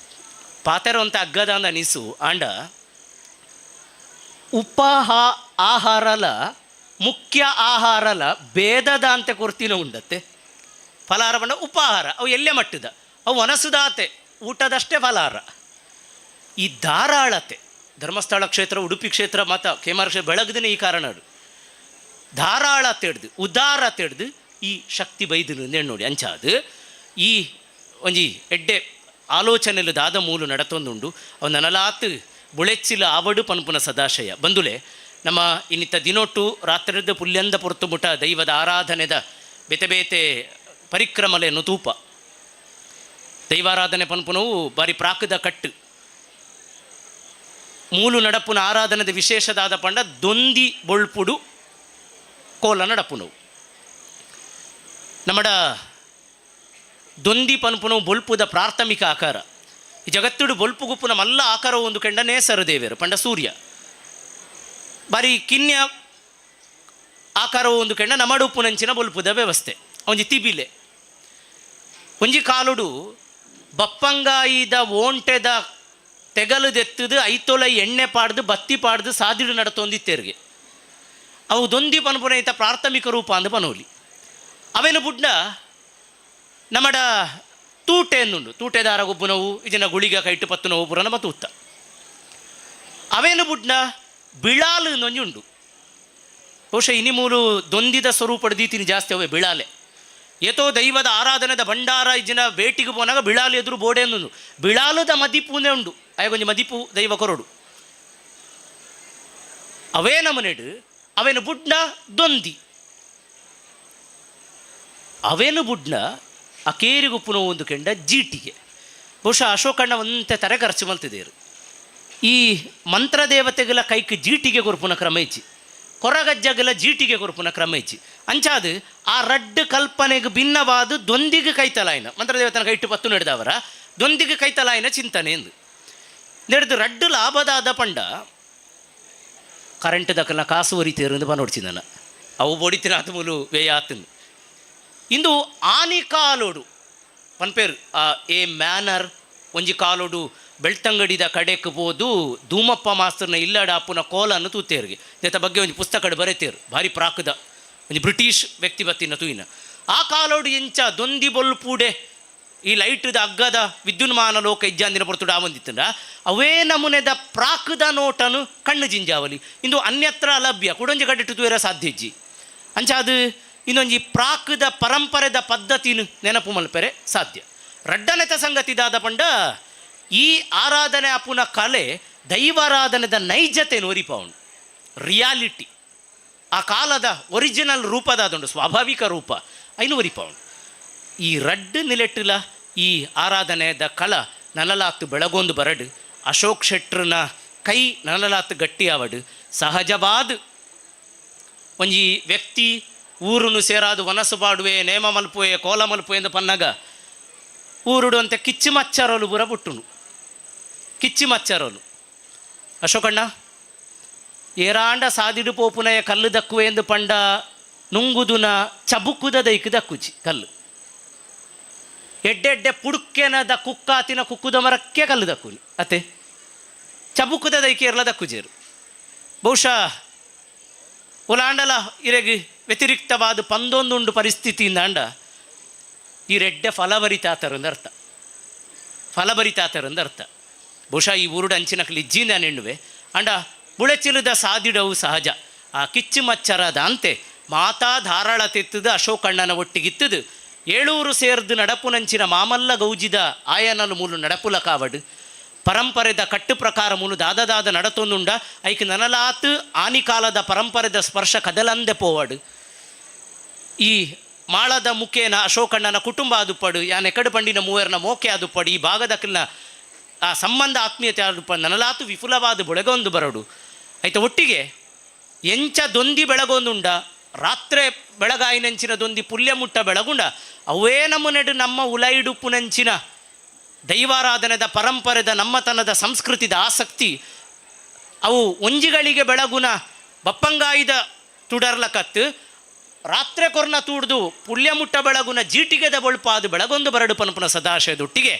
ಪಾತೆರ ಅಂತ ಅಗ್ಗದ ಅಂದ ಅನಿಸು ಆಂಡ ಉಪಾಹ ಆಹಾರಲ ಮುಖ್ಯ ಆಹಾರಲ ಭೇದದ ಅಂತ ಕೊರ್ತಿನ ಉಂಡತ್ತೆ ಫಲಾರ ಬಣ್ಣ ಉಪಾಹಾರ ಅವು ಎಲ್ಲೇ ಮಟ್ಟದ ಅವು ಒನಸುದಾತೆ ಊಟದಷ್ಟೇ ಫಲಾರ ಈ ಧಾರಾಳತೆ ಧರ್ಮಸ್ಥಳ ಕ್ಷೇತ್ರ ಉಡುಪಿ ಕ್ಷೇತ್ರ ಮಾತ ಕೇಮಾರ ಕ್ಷೇತ್ರ ಬೆಳಗ್ದಿನ ಈ ಕಾರಣ ಧಾರಾಳತೆ ಹಿಡ್ದು ಉದಾರತೆ ಹಿಡ್ದು ಈ ಶಕ್ತಿ ಬೈದನು ನೋಡಿ ಅಂಚಾದು ಈ ಒಂಜಿ ಎಡ್ಡೆ ಆಲೋಚನೆಲು ದಾದ ಮೂಲು ನಡತೊಂದುಂಡು ಅವು ನನಲಾತ್ ಬುಳೆಚ್ಚಿಲ ಆವಡು ಪನ್ಪುನ ಸದಾಶಯ ಬಂದುಲೆ ನಮ್ಮ ಇನ್ನಿತ್ತ ದಿನೊಟ್ಟು ರಾತ್ರಿದ ಪುಲ್ಯಂದ ಪೊರ್ತು ಮುಟ ದೈವದ ಆರಾಧನೆದ ಬೇತೆ ಬೇತೆ ಪರಿಕ್ರಮಲೆ ತೂಪ ದೈವಾರಾಧನೆ ಪನ್ಪುನವು ಬಾರಿ ಪ್ರಾಕದ ಕಟ್ಟು ಮೂಲು ನಡಪುನ ಆರಾಧನೆದ ವಿಶೇಷದಾದ ಪಂಡ ದೊಂದಿ ಬೊಳ್ಪುಡು ಕೋಲ ನಡಪುನವು ನಮ್ಮಡ ದೊಂದಿ ಪನ್ಪುನವು ಬೊಲ್ಪುದ ಪ್ರಾಥಮಿಕ ಆಕಾರ ಈ ಜಗತ್ತುಡು ಬೊಲ್ಪು ಗುಪ್ಪುನ ಮಲ್ಲ ಆಕಾರವು ಒಂದು ಕೆಂಡ ನೇಸರು ದೇವರು ಪಂಡ ಸೂರ್ಯ ಬಾರಿ ಕಿನ್ಯ ಆಕಾರವು ಒಂದು ಕೆಂಡ ನಮಡುಪ್ಪುನಂಚಿನ ಬೊಲ್ಪುದ ವ್ಯವಸ್ಥೆ ಒಂಜಿ ತಿಬಿಲೆ ಒಂಜಿ ಕಾಲುಡು ಬಪ್ಪಂಗಾಯಿದ ಓಂಟೆದ ತೆಗಲುದೆತ್ತದು ಐತೊಲ ಎಣ್ಣೆ ಪಾಡ್ದು ಬತ್ತಿ ಪಾಡ್ದು ಸಾದಿಡು ನಡತೊಂದಿತ್ತೇರಿಗೆ ಅವು ದೊಂದಿ ಪನ್ಪುನ ಈತ ಪ್ರಾಥಮಿಕ ರೂಪ ಅಂದು ಪನೋಲಿ ಅವೇನು ಬುಡ್ನ ನಮ್ಮಡ ತೂಟೆ ಎಂದುಂಡು ತೂಟೆದಾರ ಗೊಬ್ಬು ನೋವು ಇದನ್ನ ಗುಳಿಗ ಕೈಟು ಪತ್ತು ನೋವು ಪುರ ನಮ್ಮ ತೂತ ಅವೇನು ಬುಡ್ನ ಬಿಳಾಲು ನೊಂಜುಂಡು ಬಹುಶಃ ಇನಿ ಮೂಲು ದೊಂದಿದ ಸ್ವರೂಪ ದೀತಿನಿ ಜಾಸ್ತಿ ಅವೇ ಬಿಳಾಲೆ ಏತೋ ದೈವದ ಆರಾಧನೆದ ಭಂಡಾರ ಇಜ್ಜಿನ ಬೇಟಿಗೆ ಪೋನಾಗ ಬಿಳಾಲು ಎದುರು ಬೋಡೆ ಅಂದು ಬಿಳಾಲುದ ಮದಿಪುನೇ ಉಂಡು ಆಯ ಕೊಂಚ ಮದಿಪು ದೈವ ಕೊರಡು ಅವೇ ನಮನೆಡು ಅವೇನು ಬುಡ್ನ ದೊಂದಿ ಅವೇನು ಬುಡ್ನ ಅಕೇರಿಗುಪ್ಪುನ ಒಂದು ಕೆಂಡ ಜೀಟಿಗೆ. ಬಹುಶಃ ಅಶೋಕಣ್ಣ ಒಂತೆ ತರೆ ಖರ್ಚು ಮಲ್ತಿದ್ದೇರು. ಈ ಮಂತ್ರದೇವತೆಗಳ ಕೈಕ್ ಜೀಟಿಗೆ ಕೊರ್ಪುನ ಕ್ರಮ ಇಜ್ಜಿ, ಕೊರಗಜ್ಜಗಲ ಜೀಟಿಗೆ ಕೊರ್ಪುನ ಕ್ರಮ ಇಜ್ಜಿ. ಅಂಚಾದು ಆ ರಡ್ಡು ಕಲ್ಪನೆಗೆ ಭಿನ್ನವಾದ ದೊಂದಿಗೆ ಕೈತಲಾಯಿನ ಮಂತ್ರದೇವತನ ಕೈಟ್ಟು ಪತ್ತು ನಡೆದವರ ದೊಂದಿಗೆ ಕೈತಲಾಯಿನ ಚಿಂತನೆ ಎಂದು ನಡೆದು ರಡ್ಡು ಲಾಭದಾದ ಪಂಡ ಕರೆಂಟ್ ದಕ್ಕಲ ಕಾಸು ಒರಿತೇರು ಪನೋಡ್ಚಿಂದನ ಅವು ಬೊಡಿತಿನ ಆತ ಮೂಲು ವ್ಯಯ ಆತಂದು. ಇಂದು ಆನಿ ಕಾಲೋಡು ಪನ್ಪೇರು ಆ ಎ ಮ್ಯಾನರ್ ಒಂಜಿ ಕಾಲೋಡು ಬೆಳ್ತಂಗಡಿದ ಕಡೆಕ್ ಪೋದು ಧೂಮಪ್ಪ ಮಾಸ್ತರ್ನ ಇಲ್ಲಡ ಅಪ್ಪುನ ಕೋಲನ್ನು ತೂತೇರಿಗೆ ದೇತ ಬಗ್ಗೆ ಒಂಜಿ ಪುಸ್ತಕಡು ಬರೆತೇರು ಭಾರಿ ಪ್ರಾಕದ ಒಂಜಿ ಬ್ರಿಟಿಷ್ ವ್ಯಕ್ತಿ ಬತ್ತಿನ ತೂಯಿನ ಆ ಕಾಲೋಡು ಎಂಚ ದೊಂದಿ ಬೊಲ್ಪೂಡೆ ಈ ಲೈಟ್ದ ಅಗ್ಗದ ವಿದ್ಯುನ್ಮಾನ ಲೋಕ ಇಜ್ಜಾಂದಿನ ಪೊರ್ತುಡು ಆವಂದಿತ್ತಂಡ ಅವೇ ನಮೂನೆದ ಪ್ರಾಕದ ನೋಟನು ಕಣ್ಣು ಜಿಂಜಾವಲಿ ಇಂದು ಅನ್ಯತ್ರ ಅಲಭ್ಯ ಕುಡೊಂಜಿ ಕಡೆಟ್ಟು ತೂಯರ ಸಾಧ್ಯ ಇಜ್ಜಿ. ಅಂಚ ಅದು ಇನ್ನೊಂಜಿ ಪ್ರಾಕದ ಪರಂಪರೆದ ಪದ್ಧತಿನ ನೆನಪು ಮಲ್ಪೆರೆ ಸಾಧ್ಯ. ರಡ್ಡನೆತ ಸಂಗತಿದಾದ ಪಂಡ ಈ ಆರಾಧನೆ ಅಪುನ ಕಲೆ ದೈವಾರಾಧನೆದ ನೈಜತೆ ಒರಿಪೌಂಡು ರಿಯಾಲಿಟಿ ಆ ಕಾಲದ ಒರಿಜಿನಲ್ ರೂಪದಾದುಂಡು ಸ್ವಾಭಾವಿಕ ರೂಪ ಐನು ಒರಿಪೌಂಡು. ಈ ರಡ್ಡು ನಿಲೆಟ್ಟಿಲ ಈ ಆರಾಧನೆದ ಕಲ ನಲಲಾತ್ತು ಬೆಳಗೊಂದು ಬರಡು ಅಶೋಕ್ ಶೆಟ್ರನ ಕೈ ನಲಲಾತ್ತು ಗಟ್ಟಿಯಾವಡು ಸಹಜವಾದ ಒಂಜಿ ವ್ಯಕ್ತಿ ಊರುನು ಸೇರಾದು ವನಸು ಪಾಡುವೆ ನೇಮ ಮಲ್ಪುವೆ ಕೋಲ ಮಲ್ಪುವೆ ಎಂದು ಪನ್ನಗ ಊರುಡು ಅಂತ ಕಿಚ್ಚು ಮಚ್ಚರಲು ಬುರ ಬುಟ್ಟುನು ಕಿಚ್ಚು ಮಚ್ಚರಲು ಅಶೋಕಣ್ಣ ಏರಾಂಡ ಸಾದಿಡು ಪೋಪುನಯ ಕಲ್ಲು ದಕ್ಕುವೆ ಎಂದು ಪಂಡ ನುಂಗುದುನ ಚಬುಕುದ ದೈಕು ದಕ್ಕುಜಿ ಕಲ್ಲು ಎಡ್ಡೆಡ್ಡೆ ಪುಡುಕೆನದ ಕುಕ್ಕಾತಿನ ಕುಕ್ಕುದ ಮರಕ್ಕೆ ಕಲ್ಲು ದಕ್ಕುನಿ ಅತ್ತೆ ಚಬುಕುದ ದೈಕೆ ಇರಲ ದಕ್ಕುಜೇರು. ಬಹುಶಃ ಉಲಾಂಡಲ ಇರೆಗ್ ವ್ಯತಿರಿಕ್ತವಾದ ಪಂದೊಂದುಂಡು ಪರಿಸ್ಥಿತಿಯಿಂದ ಈ ರೆಡ್ಡೆ ಫಲಭರಿತಾತರಂದು ಅರ್ಥ ಫಲಭರಿತಾತರಂದು ಅರ್ಥ. ಬಹುಶಃ ಈ ಊರುಡು ಅಂಚಿನಕಲಿ ಇಜ್ಜಿಂದ ನೆಣ್ಣುವೆ ಅಂಡ ಬುಳೆಚಿಲದ ಸಾದಿಡವು ಸಹಜ ಆ ಕಿಚ್ಚು ಮಚ್ಚರದ ಅಂತೆ ಮಾತಾ ಧಾರಾಳ ತೆತ್ತದು ಅಶೋಕಣ್ಣನ ಒಟ್ಟಿಗಿತ್ತದು ಏಳೂರು ಸೇರ್ದು ನಡಪುನಂಚಿನ ಮಾಮಲ್ಲ ಗೌಜಿದ ಆಯನಲು ಮೂಲು ನಡಪುಲ ಕಾವಡು ಪರಂಪರೆದ ಕಟ್ಟು ಪ್ರಕಾರ ಮೂಲು ದಾದದಾದ ನಡತೊಂದುಂಡ ಐಕ್ ನನಲಾತ್ ಆನಿಕಾಲದ ಪರಂಪರೆದ ಸ್ಪರ್ಶ ಕದಲಂದೆ ಪೋವಡು. ಈ ಮಾಳದ ಮುಖೇನ ಅಶೋಕಣ್ಣನ ಕುಟುಂಬ ಆದುಪ್ಪಡು ಯಾನ್ ಎಕಡು ಪಂಡಿನ ಮೂವರ್ನ ಮೋಕೆ ಆದುಪ್ಪಡು ಈ ಭಾಗದಕ್ಕಿನ ಆ ಸಂಬಂಧ ಆತ್ಮೀಯತೆ ಆದುಪ್ಪಡು ನನಲಾತು ವಿಫುಲವಾದ ಬೆಳಗೊಂದು ಬರಡು ಆಯ್ತ ಒಟ್ಟಿಗೆ ಎಂಚ ದೊಂದಿ ಬೆಳಗೊಂದುಂಡ ರಾತ್ರೆ ಬೆಳಗಾಯಿನಂಚಿನ ದೊಂದಿ ಪುಲ್ಯ ಮುಟ್ಟ ಬೆಳಗುಂಡ ಅವೇ ನಮ್ಮ ನೆಡು ನಮ್ಮ ಉಲೈಡುಪ್ಪುನಂಚಿನ ದೈವಾರಾಧನೆದ ಪರಂಪರೆದ ನಮ್ಮತನದ ಸಂಸ್ಕೃತಿದ ಆಸಕ್ತಿ ಅವು ಒಂಜಿಗಳಿಗೆ ಬೆಳಗುನ ಬಪ್ಪಂಗಾಯಿದ ತುಡರ್ಲಕತ್ತು ರಾತ್ರೆ ಕೊರ್ನ ತೂಡ್ದು ಪುಲ್ಯ ಮುಟ್ಟ ಬೆಳಗುನ ಜೀಟಿಗೆದ ಬೊಳ್ಪಾದು ಬೆಳಗೊಂದು ಬರಡು ಪನ್ಪುನ ಸದಾಶಯದೊಟ್ಟಿಗೆ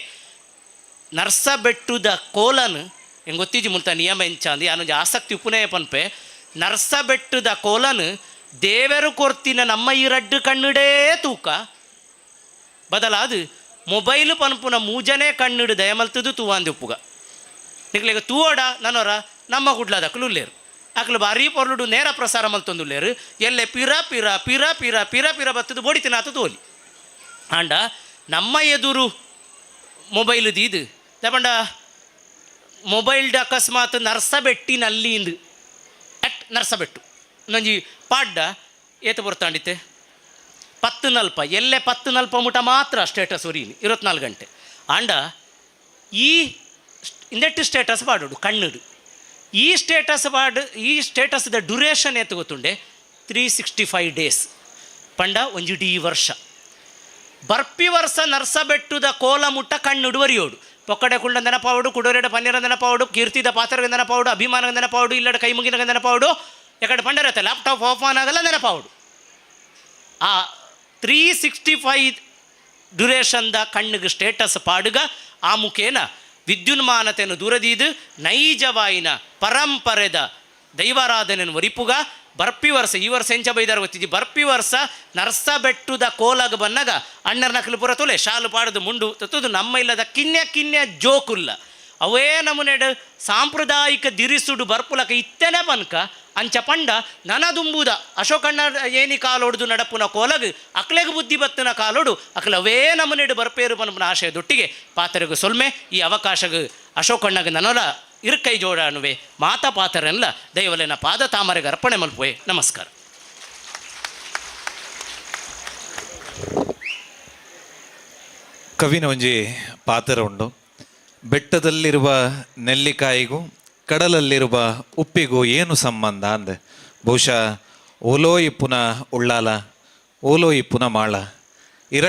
ನರ್ಸಬೆಟ್ಟುದ ಕೋಲನ್ ಹೆಂಗೆ ಗೊತ್ತಿಜ್ಜಿ ಮುಲ್ತ ನಿಯಮ ಎಂಚ ಅಂದು ಯಾನೊಂಜಿ ಆಸಕ್ತಿ ಉಪುನಯ ಪನ್ಪೆ ನರ್ಸಬೆಟ್ಟುದ ಕೋಲನ್ ದೇವರು ಕೊರ್ತಿನ ನಮ್ಮ ಈ ರಡ್ಡು ಕಣ್ಣುಡೇ ತೂಕ ಬದಲಾದು ಮೊಬೈಲ್ ಪನ್ಪುನ ಮೂಜನೇ ಕಣ್ಣುಡು ದಯಮಲ್ತದು ತೂವಾಂದಿ ಉಪ್ಪುಗ ನಿಕ್ಲೆಗ ತೂವಡ ನನ್ನೋರ ನಮ್ಮ ಗುಡ್ಲದಕ್ಕಲು ಉಲ್ಲೇರು ಅಕ್ಲು ಬಾರಿ ಪೊರ್ಲುಡು ನೇರ ಪ್ರಸಾರ ಮಲ್ತೊಂದುಲ್ಲೇರು ಎಲ್ಲೆ ಪಿರ ಪಿರ ಪಿರ ಪಿರ ಪಿರ ಪಿರ ಬತ್ತದು ಬೋಡಿತಿನಾತ ತೋಲಿ ಆಂಡ ನಮ್ಮ ಎದುರು ಮೊಬೈಲ್ ದೀದು ದಪಂಡ ಮೊಬೈಲ್ಡ್ ಅಕಸ್ಮಾತ್ ನರ್ಸಬೆಟ್ಟಿನಲ್ಲಿ ಇಂದು ಅಟ್ ನರ್ಸಬೆಟ್ಟು ನಂಜಿ ಪಾಡ್ಡ ಏತ ಬರ್ತಾಂಡಿತ್ತೆ 10 ನಲ್ಪ ಎಲ್ಲೆ 10 ನಲ್ಪ ಮುಟ ಮಾತ್ರ ಸ್ಟೇಟಸ್ ಒರೀನಿ 24 ಗಂಟೆ ಆಂಡ ಈ ಇಂದೆಟ್ಟು ಸ್ಟೇಟಸ್ ಪಾಡೋಡು ಕಣ್ಣುಡು ಈ ಸ್ಟೇಟಸ್ ಪಾಡು ಈ ಸ್ಟೇಟಸ್ದ ಡ್ಯೂರೇಷನ್ ಏತ ಗೊತ್ತುಂಡೆ 365 ಡೇಸ್ ಪಂಡ ಒಂಜಿಡೀ ವರ್ಷ ಬರ್ಪಿ ವರ್ಷ ನರ್ಸಬೆಟ್ಟುದ ಕೋಲ ಮುಟ್ಟ ಕಣ್ಣುಡು ವರಿಯೋಡು ಪೊಕ್ಕಡೆ ಕುಂಡ ನೆನಪಾವಡು ಕುಡೋರೆಡ ಪನ್ನೀರ ನೆನಪಾವಡು ಕೀರ್ತಿದ ಪಾತ್ರ ನೆನಪಾವಡು ಅಭಿಮಾನ ನೆನಪಾವಡು ಇಲ್ಲಡ ಕೈ ಮುಗಿನ ನೆನಪಾವಡು ಎಕಡೆ ಪಂಡರತ್ತೆ ಲ್ಯಾಪ್ಟಾಪ್ ಆಫ್ ಆನ್ ಆಗಲ್ಲ ನೆನಪಾವಡು ಆ 365 ಡ್ಯೂರೇಷನ್ದ ಕಣ್ಣಿಗೆ ಸ್ಟೇಟಸ್ ಪಾಡುಗ ಆ ಮುಖೇನ ವಿದ್ಯುನ್ಮಾನತೆಯನ್ನು ದೂರದೀದು ನೈಜವಾಯಿನ ಪರಂಪರೆದ ದೈವಾರಾಧನೆಯನ್ನು ಒರಿಪುಗ ಬರ್ಪಿ ವರ್ಷ ಈ ವರ್ಷ ಎಂಚ ಬೈದಾರ ಗೊತ್ತಿದ್ದಿ ಬರ್ಪಿ ವರ್ಷ ನರ್ಸಬೆಟ್ಟುದ ಕೋಲಾಗ ಬನ್ನಗ ಅಣ್ಣರ ನಕಲು ಪುರ ತೊಲೆ ಶಾಲು ಪಾಡದು ಮುಂಡು ತತ್ತದು ನಮ್ಮ ಇಲ್ಲದ ಕಿನ್ಯ ಕಿನ್ಯ ಜೋಕುಲ್ಲ ಅವೇ ನಮೂನೆಡು ಸಾಂಪ್ರದಾಯಿಕ ದಿರಿಸುಡು ಬರ್ಪುಲಕ ಇತ್ತನೆ ಪನ್ಕ ಅಂಚ ಪಂಡ ನನದುಂಬುದ ಅಶೋಕಣ್ಣ ಏನಿ ಕಾಲೊಡ್ದು ನಡಪುನ ಕೋಲಗ್ ಅಕ್ಲೆಗ್ ಬುದ್ಧಿ ಬತ್ತನ ಕಾಲೋಡು ಅಕ್ಲ ಅವೇ ನಮನೆಡು ಬರ್ಪೇರು ಪನ್ಪುನ ಆಶಯದೊಟ್ಟಿಗೆ ಪಾತ್ರೆಗು ಸೊಲ್ಮೆ ಈ ಅವಕಾಶಗ ಅಶೋಕಣ್ಣಗ ನನಲ ಇರ್ಕೈ ಜೋಡಾಣುವೆ ಮಾತಾ ಪಾತರೆಲ್ಲ ದೈವಲೆನ ಪಾದ ತಾಮರೆಗೆ ಅರ್ಪಣೆ ಮಲ್ಪುವೆ. ನಮಸ್ಕಾರ. ಕವಿನ ಒಂಜಿ ಪಾತ್ರ ಉಂಡು. ಬೆಟ್ಟದಲ್ಲಿರುವ ನೆಲ್ಲಿಕಾಯಿಗೂ ಕಡಲಲ್ಲಿರುವ ಉಪ್ಪಿಗೂ ಏನು ಸಂಬಂಧ ಅಂದೆ. ಬಹುಶಃ ಓಲೋ ಇಪ್ಪುನ ಉಳ್ಳಾಲ, ಓಲೋ ಇಪ್ಪುನ ಮಾಳ, ಈ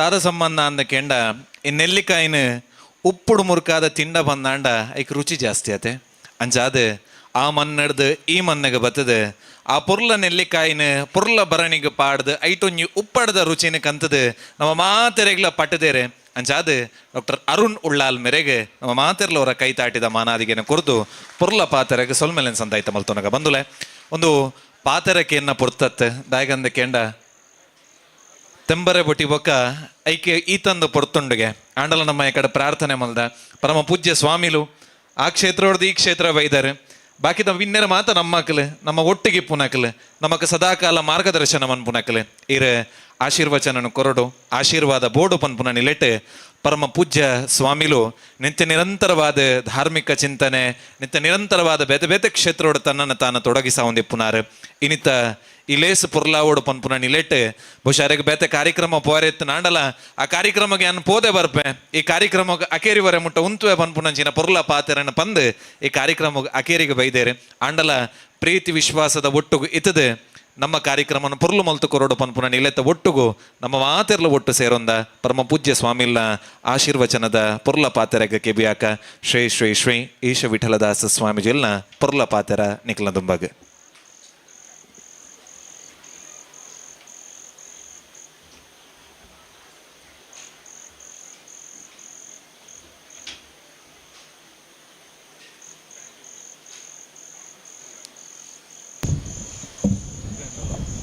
ದಾದ ಸಂಬಂಧ ಅಂದ ಕೆಂಡ. ಈ ನೆಲ್ಲಿಕಾಯಿನ ಉಪ್ಪುಡು ಮುರುಕಾದ ತಿಂಡ ಬಂದಾಂಡ ಐಕ್ ರುಚಿ ಜಾಸ್ತಿ ಆತೆ. ಅಂಚಾದ ಆ ಮನ್ನಡ್ದು ಈ ಮನ್ನಗೆ ಬತ್ತದ ಆ ಪೊರ್ಲ ನೆಲ್ಲಿಕಾಯಿನ ಪೊರ್ಲ ಬರಣಿಗೆ ಪಾಡ್ದು ಐಟೊಂಜಿ ಉಪ್ಪಡ್ದ ರುಚಿನ ಕಂತದು ನಮ್ಮ ಮಾತೆರೆಗ್ಲ ಪಟ್ಟದೇರೆ. ಅಂಚಾದ ಡಾಕ್ಟರ್ ಅರುಣ್ ಉಳ್ಳಾಲ್ ಮೇರೆಗೆ ನಮ್ಮ ಮಾತೆರ್ಲವರ ಕೈ ತಾಟಿದ ಮಾನಾದಿಗೆನ ಕುರಿತು ಪೊರ್ಲ ಪಾತೆರೆಗೆ ಸೊಲ್ಮೆಲೆನ್ ಸಂದಾಯ್ತ ಮಲ್ತೊನಗ ಬಂದುಲೆ. ಒಂದು ಪಾತೆರಕೆಯನ್ನ ಪೊರ್ತತ್ತೆ ದಾಯಗಂದ ಕೆಂಡ ತೆಂಬರೆ ಬೊಟ್ಟಿ ಬೊಕ್ಕ ಐಕೆ ಈತಂದು ಪೊರ್ತುಂಡುಗೆ ಆಂಡಲ ನಮ್ಮ ಈ ಕಡೆ ಪ್ರಾರ್ಥನೆ ಮಲ್ದ ಪರಮ ಪೂಜ್ಯ ಸ್ವಾಮಿಲು ಆ ಕ್ಷೇತ್ರ ಈ ಕ್ಷೇತ್ರ ಬೈದಾರೆ. ಬಾಕಿದ ವಿನ್ನೆರ ಮಾತ ನಮ್ಮಕ್ಕಲು ನಮ್ಮ ಒಟ್ಟಿಗೆ ಪುನಕಲು ನಮಕ್ ಸದಾಕಾಲ ಮಾರ್ಗದರ್ಶನ ಮನ್ಪುನಕಲು ಇರ ಆಶೀರ್ವಚನನು ಕೊರಡು ಆಶೀರ್ವಾದ ಬೋಡು ಪನ್ಪುನ ನಿಲೆಟ್ ಪರಮ ಪೂಜ್ಯ ಸ್ವಾಮಿಲು ನಿತ್ಯ ನಿರಂತರವಾದ ಧಾರ್ಮಿಕ ಚಿಂತನೆ ನಿತ್ಯ ನಿರಂತರವಾದ ಬೇತೆ ಬೇತೆ ಕ್ಷೇತ್ರೋಡು ತನ್ನನ್ನು ತಾನು ತೊಡಗಿಸ ಒಂದಿಪ್ಪುನಾರು. ಇನಿತ ಇಲೇಸ್ ಪೊರ್ಲಾವೋಡು ಪನ್ಪುನ ನಿಲೆಟ್ ಬಹುಶಃ ಬೇತೆ ಕಾರ್ಯಕ್ರಮ ಪೋರೆತ್ತು ನಾಂಡಲ ಆ ಕಾರ್ಯಕ್ರಮಕ್ಕೆ ಅನ್ ಪೋದೆ ಬರ್ಪೆ ಈ ಕಾರ್ಯಕ್ರಮಕ್ಕೆ ಅಕೇರಿ ವರೆ ಮುಟ್ಟ ಉಂತುವೆ ಪನ್ಪುನಂಚಿನ ಪೊರ್ಲ ಪಾತೆರನ್ನು ಪಂದು ಈ ಕಾರ್ಯಕ್ರಮಕ್ಕೆ ಅಕೇರಿಗೆ ಬೈದೇರೆ. ಆಂಡಲ ಪ್ರೀತಿ ವಿಶ್ವಾಸದ ಒಟ್ಟುಗು ಇತದೆ ನಮ್ಮ ಕಾರ್ಯಕ್ರಮನ ಪೊರ್ಲು ಮಲ್ತು ಕೊರಡು ಪನ್ಪುನ ನಿಲೆತ್ತ ಒಟ್ಟುಗು ನಮ್ಮ ಮಾತೆರ್ಲ ಒಟ್ಟು ಸೇರೊಂದ ಪರಮ ಪೂಜ್ಯ ಸ್ವಾಮಿಲ್ನ ಆಶೀರ್ವಚನದ ಪೊರ್ಲ ಪಾತೆರಗ ಕೆಬಿಯಾಕ ಶ್ರೀ ಶ್ರೀ ಶ್ರೀ ಈಶ ವಿಠಲದಾಸ ಸ್ವಾಮೀಜಿಲ್ನ ಪೊರ್ಲ ಪಾತೆರ ನಿಕ್ಲ ದುಂಬಗ್.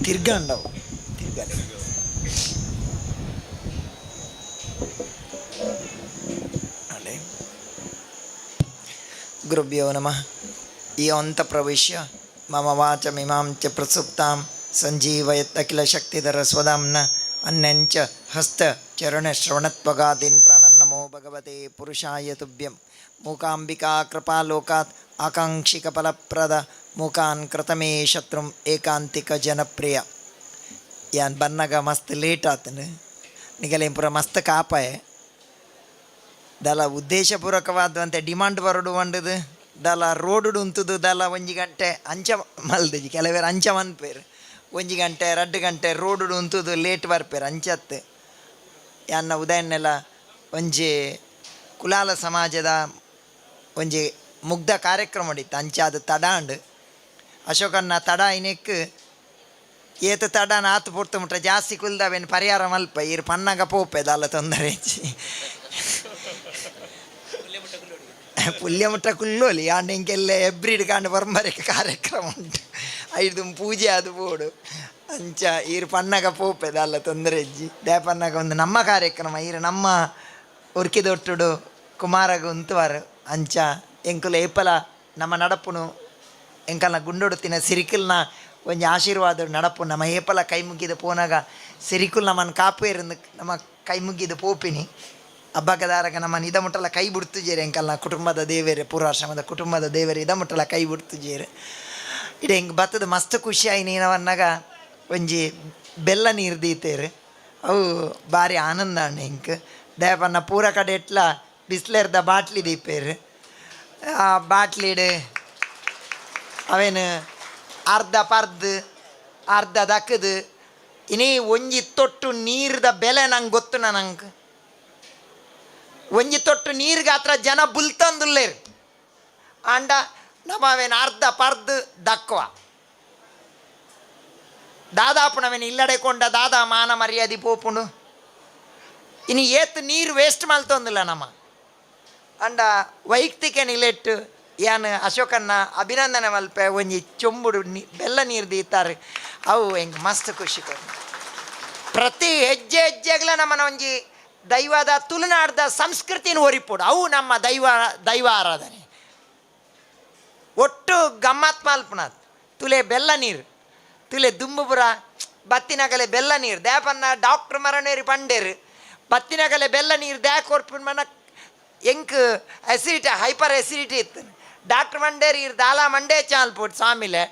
ತಿರ್ಗಂಡವು ತಿರ್ಗಲೆ ಅಲೆ. ಗುರುಭ್ಯೋ ನಮಃ. ಈ ಪ್ರವೇಶ್ಯ ಮಮ ವಾಚಮಿಮಾಂ ಚ ಪ್ರಸುಪ್ತಾಂ ಸಂಜೀವಯತ್ ಅಖಿಲ ಶಕ್ತಿಧರ ಸ್ವದಾಮ್ನ ಅನ್ಯಂಚ ಹಸ್ತ ಚರಣ ಶ್ರವಣತ್ವಗಾದೀನ್ ಪ್ರಾಣನ್ನಮೋ ಭಗವತೆ ಪುರುಷಾಯ ತುಭ್ಯಂ. ಮೂಕಾಂಬಿಕಾ ಕೃಪಾಲೋಕಾತ್ ಆಕಾಂಕ್ಷಿಕ ಫಲಪ್ರದ ಮೂಕಾನ್ ಕೃತಮೇ ಶತ್ರುಂ ಏಕಾಂತಿಕ ಜನಪ್ರಿಯ. ಯಾನ್ ಬನ್ನಗ ಮಸ್ತ್ ಲೇಟ್ ಆತನು ನಿಗಲೇಂ ಪೂರ ಮಸ್ತ್ ಕಾಪಾಯ ದಲ ಉದ್ದೇಶಪೂರ್ವಕವಾದಂತೆ ಡಿಮಾಂಡ್ ಬರೋಡು వండదు ದಲ ರೋಡು ಉಂತುದು ದಲ ಒಂಜಿ ಗಂಟೆ ಅಂಚ ಮಲ್ದಜಿ ಕೆಲವೇರು ಅಂಚ ಮನ್ಪೇರು ಒಂಜಿ ಗಂಟೆ ರಡ್ಡು ಗಂಟೆ ರೋಡು ಉಂತುದು ಲೇಟ್ ಬರ್ಪೇರು ಅಂಚತ್ತು. ಯಾನ್ನ ಉದಯನ್ನೆಲ್ಲ ಒಂಜಿ ಕುಲಾಲ ಸಮಾಜದ ಒಂಜಿ ಮುಗ್ಧ ಕಾರ್ಯಕ್ರಮ ಇತ್ತು ಅಂಚಾದ ತಡಾಂಡ್ ಅಶೋಕನ್ನ ತಡ ಇನೆಕ್ ಏತ ತಡಾನ ಆತು ಪೊರ್ತು ಮುಟ್ಟ ಜಾಸ್ತಿ ಕುಲ್ದವೇನು ಪರಿಹಾರ ಮಲ್ಪ ಇರು ಪನ್ನಾಗ ಪೋಪೆ ದಾಲ ತೊಂದರೆ ಪುಲ್ಯ ಮುಟ್ಟ ಕುಲ್ಲೋಲಿ ಆಂಡ ಇಂಕೆಲ್ಲ ಎಬ್ರಿಡ್ ಕಾಂಡ ಪರಂಪರೆಗೆ ಕಾರ್ಯಕ್ರಮ ಉಂಟು ಐದು ಪೂಜೆ ಅದು ಬೋಡು ಅಂಚ ಈರು ಪನ್ನಾಗ ಪೋಪೆ ದಾಲ ತೊಂದರೆ ಇಜ್ಜಿ ದೇಪನ್ನಾಗ ಒಂದು ನಮ್ಮ ಕಾರ್ಯಕ್ರಮ ಈರು ನಮ್ಮ ಉರ್ಕಿದೊಟ್ಟುಡು ಕುಮಾರಗ ಉಂತುವಾರು ಅಂಚ ಎಂಕುಲ ಏಪಲ ನಮ್ಮ ನಡಪುನು ಎಂಕಲ್ನ ಗುಂಡೊಡುತ್ತಿನ ಸಿರಿಕಲ್ನ ಒಂಜಿ ಆಶೀರ್ವಾದ ನಡಪು ನಮ್ಮ ಏಪಲ ಕೈ ಮುಗಿದ ಪೋನಾಗ ಸಿರಿಕುಲ್ ನಮ್ಮನ್ನು ಕಾಪೇರಂದು ನಮ್ಮ ಕೈ ಮುಗಿದ ಪೋಪಿನಿ ಹಬ್ಬಕದಾರಗ ನಮ್ಮನ್ನು ಇದ ಮುಟ್ಟಲ ಕೈ ಬಿಡ್ತುಜೇರು ಎಂಕಲ್ನ ಕುಟುಂಬದ ದೇವೇರೆ ಪೂರ್ವಾಶ್ರಮದ ಕುಟುಂಬದ ದೇವೇರೆ ಇದ ಮುಟ್ಟಲ ಕೈ ಬಿಡ್ತುಜೇರು. ಇಡೆ ಹಿಂಗೆ ಬತ್ತದ ಮಸ್ತ್ ಖುಷಿ ಆಯಿ ನೀನವನ್ನಾಗ ಒಂಜಿ ಬೆಲ್ಲ ನೀರು ದೀತೇರು ಅವು ಭಾರಿ ಆನಂದ ಅಣ್ಣ ಹಿಂಗೆ ದೇಪನ್ನ ಪೂರ ಕಡೆ ಎಟ್ಲ ಬಿಸ್ಲೇರ್ದ ಬಾಟ್ಲಿ ದೀಪೇರು ಆ ಬಾಟ್ಲಿಡ್ ಅವೇನು ಅರ್ಧ ಪರ್ದು ಅರ್ಧ ದಕ್ಕದು ಇನಿ ಒಂಜಿ ತೊಟ್ಟು ನೀರ್ದ ಬೆಲೆ ನಂಗೆ ಗೊತ್ತು ನಂಗೆ ಒಂಜಿ ತೊಟ್ಟು ನೀರ್ಗಾತ್ರ ಜನ ಬುಲ್ತಂದುಲ್ಲೇರು ಆಂಡ ನಮ್ಮವೇನು ಅರ್ಧ ಪರ್ದು ದಕ್ಕುವ ದಾದಾಪುನವೇನು ಇಲ್ಲಡೆ ಕೊಂಡ ದಾದಾ ಮಾನ ಮರ್ಯಾದೆ ಪೋಪುಂಡು ಇನಿ ಏತ್ ನೀರು ವೇಸ್ಟ್ ಮಲ್ತೊಂದಿಲ್ಲ ನಮ್ಮ ಅಂಡ ವೈಯಕ್ತಿಕ ನಿಲೆಟ್ಟು ಯಾನ್ ಅಶೋಕನ್ನ ಅಭಿನಂದನೆ ಮಲ್ಪೆ ಒಂಜಿ ಚೊಂಬುಡು ಬೆಲ್ಲ ನೀರು ದೀತಾರೆ ಅವು ಹೆಂಗೆ ಮಸ್ತ್ ಖುಷಿ ಕೊಡು. ಪ್ರತಿ ಹೆಜ್ಜೆ ಹೆಜ್ಜೆಗ್ಲ ನಮ್ಮನ ಒಂಜಿ ದೈವದ ತುಳುನಾಡ್ದ ಸಂಸ್ಕೃತಿನ ಒರಿಪೋಡು ಅವು ನಮ್ಮ ದೈವ ದೈವ ಆರಾಧನೆ ಒಟ್ಟು ಗಮ್ಮತ್ ಮಲ್ಪನಾಥ್ ತುಲೆ ಬೆಲ್ಲ ನೀರು ತುಲೆ ದುಂಬುಪುರ ಬತ್ತಿನಗಲೆ ಬೆಲ್ಲ ನೀರು ದೇಪನ್ನ ಡಾಕ್ಟ್ರ್ ಮರಣೇರಿ ಪಂಡೇರು ಬತ್ತಿನಗಲೆ ಬೆಲ್ಲ ನೀರು ದ್ಯಾ ಕೊರ್ಪಿನ ಮನ ಎಂಕ್ ಅಸಿಡಿಟಿ ಹೈಪರ್ ಅಸಿಡಿಟಿ ಇತ್ತು. ಡಾಕ್ಟ್ರ್ ಮಂಡೇರಿ ಇರ್ ದಾಲ ಮಂಡೇ ಚಾಲ್ ಪೋಟ್ ಸ್ವಾಮಿಲೆ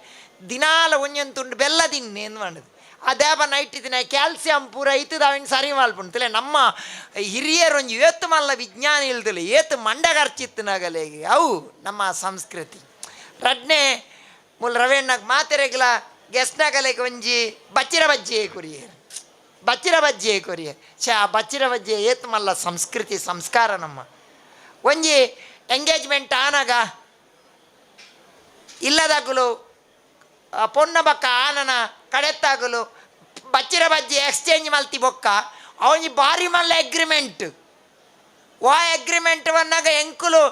ದಿನಾಲ ಒಂಜೊಂದು ತುಂಡು ಬೆಲ್ಲ ತಿನ್ನಿ ಎಂದು ಮಾಡೋದು. ಆ ದೇಪ ನೈಟ್ ದಿನ ಕ್ಯಾಲ್ಸಿಯಂ ಪೂರ ಇತ್ತದ ಅವಿನ ಸರಿ ಮಲ್ಪುಂಡು. ನಮ್ಮ ಹಿರಿಯರು ಒಂಜಿ ಏತು ಮಲ್ಲ ವಿಜ್ಞಾನ ಇಲ್ದಿಲ್ಲ, ಏತು ಮಂಡ ಖರ್ಚಿತ್ತು ನಗಲೇಗೆ ಅವು ನಮ್ಮ ಸಂಸ್ಕೃತಿ. ರಡ್ನೆ ಮೂಲ ರವೇಣ್ಣಗೆ ಮಾತೆರೆಗ್ಲ ಗೆಸ್ನಗಲೆಗೆ ಒಂಜಿ ಬಚ್ಚಿರ ಬಜ್ಜಿ ಕುರಿಯರು, ಬಚ್ಚಿರ ಬಜ್ಜಿ ಕೊರಿಯ ಛೇ ಆ ಬಚ್ಚಿರ ಬಜ್ಜಿ ಏತು ಮಲ್ಲ ಸಂಸ್ಕೃತಿ ಸಂಸ್ಕಾರ ನಮ್ಮ. ಒಂಜಿ ಎಂಗೇಜ್ಮೆಂಟ್ ಆನಾಗ ಇಲ್ಲದಾಗಲು ಪೊನ್ನ ಬಕ್ಕ ಆನನ ಕಡೆತ್ತಾಗಲು ಬಚ್ಚಿರ ಬಜ್ಜಿ ಎಕ್ಸ್ಚೇಂಜ್ ಮಲ್ತಿ ಬೊಕ್ಕ ಅವನಿ ಬಾರಿ ಮಲ್ಲ ಅಗ್ರಿಮೆಂಟ್. ವಾ ಅಗ್ರಿಮೆಂಟ್ ಬಂದಾಗ ಎಂಕುಲು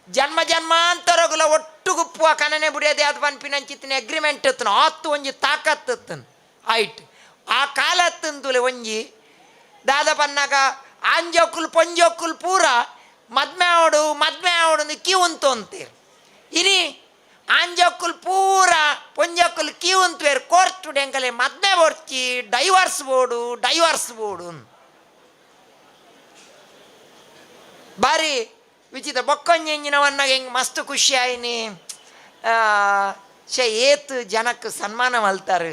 ಜನ್ಮ ಜನ್ಮಾಂತರಗುಲ ಒಟ್ಟು ಗುಪ್ಪುವ ಕನನೆ ಬುಡಿಯದೆ ಅದು ಪನ್ಪಿನಂಚಿತ್ತಿನ ಅಗ್ರಿಮೆಂಟ್ ಎತ್ತನು ಆತ್ತು ಒಂಜಿ ತಾಕತ್ತನ್ ಆಯ್ತು. ಆ ಕಾಲ ತಂದುಲೆ ಒಂಜಿ ದಾದ ಪನ್ನಾಗ ಆಂಜೋಕುಲ್ ಪೊಂಜೋಕುಲ್ ಪೂರ ಮದ್ಮೆ ಆವಡು ಮದ್ಮೆ ಆವಡು ಕ್ಯೂ ಅಂತು ಅಂತೀರಿ. ಇನಿ ಆಂಜೋಕುಲ್ ಪೂರ ಪೊಂಜೋಕುಲ್ ಕ್ಯೂ ಅಂತೇರು ಕೋರ್ಟ್ ಎಂಕಲೆ ಮದ್ಮೆ ಬೋಡ್ಚಿ ಡೈವರ್ಸ್ ಬೋಡು ಡೈವರ್ಸ್ ಬೋಡು. ಬಾರಿ ವಿಚಿತ್ರ ಬೊಕ್ಕೊಂಜಿನವನ್ನಾಗ ಹೆಂಗೆ ಮಸ್ತ್ ಖುಷಿ ಆಯ್ನಿ. ಶೇ ಏತು ಜನಕ್ಕೆ ಸನ್ಮಾನ ಮಲ್ತಾರೆ,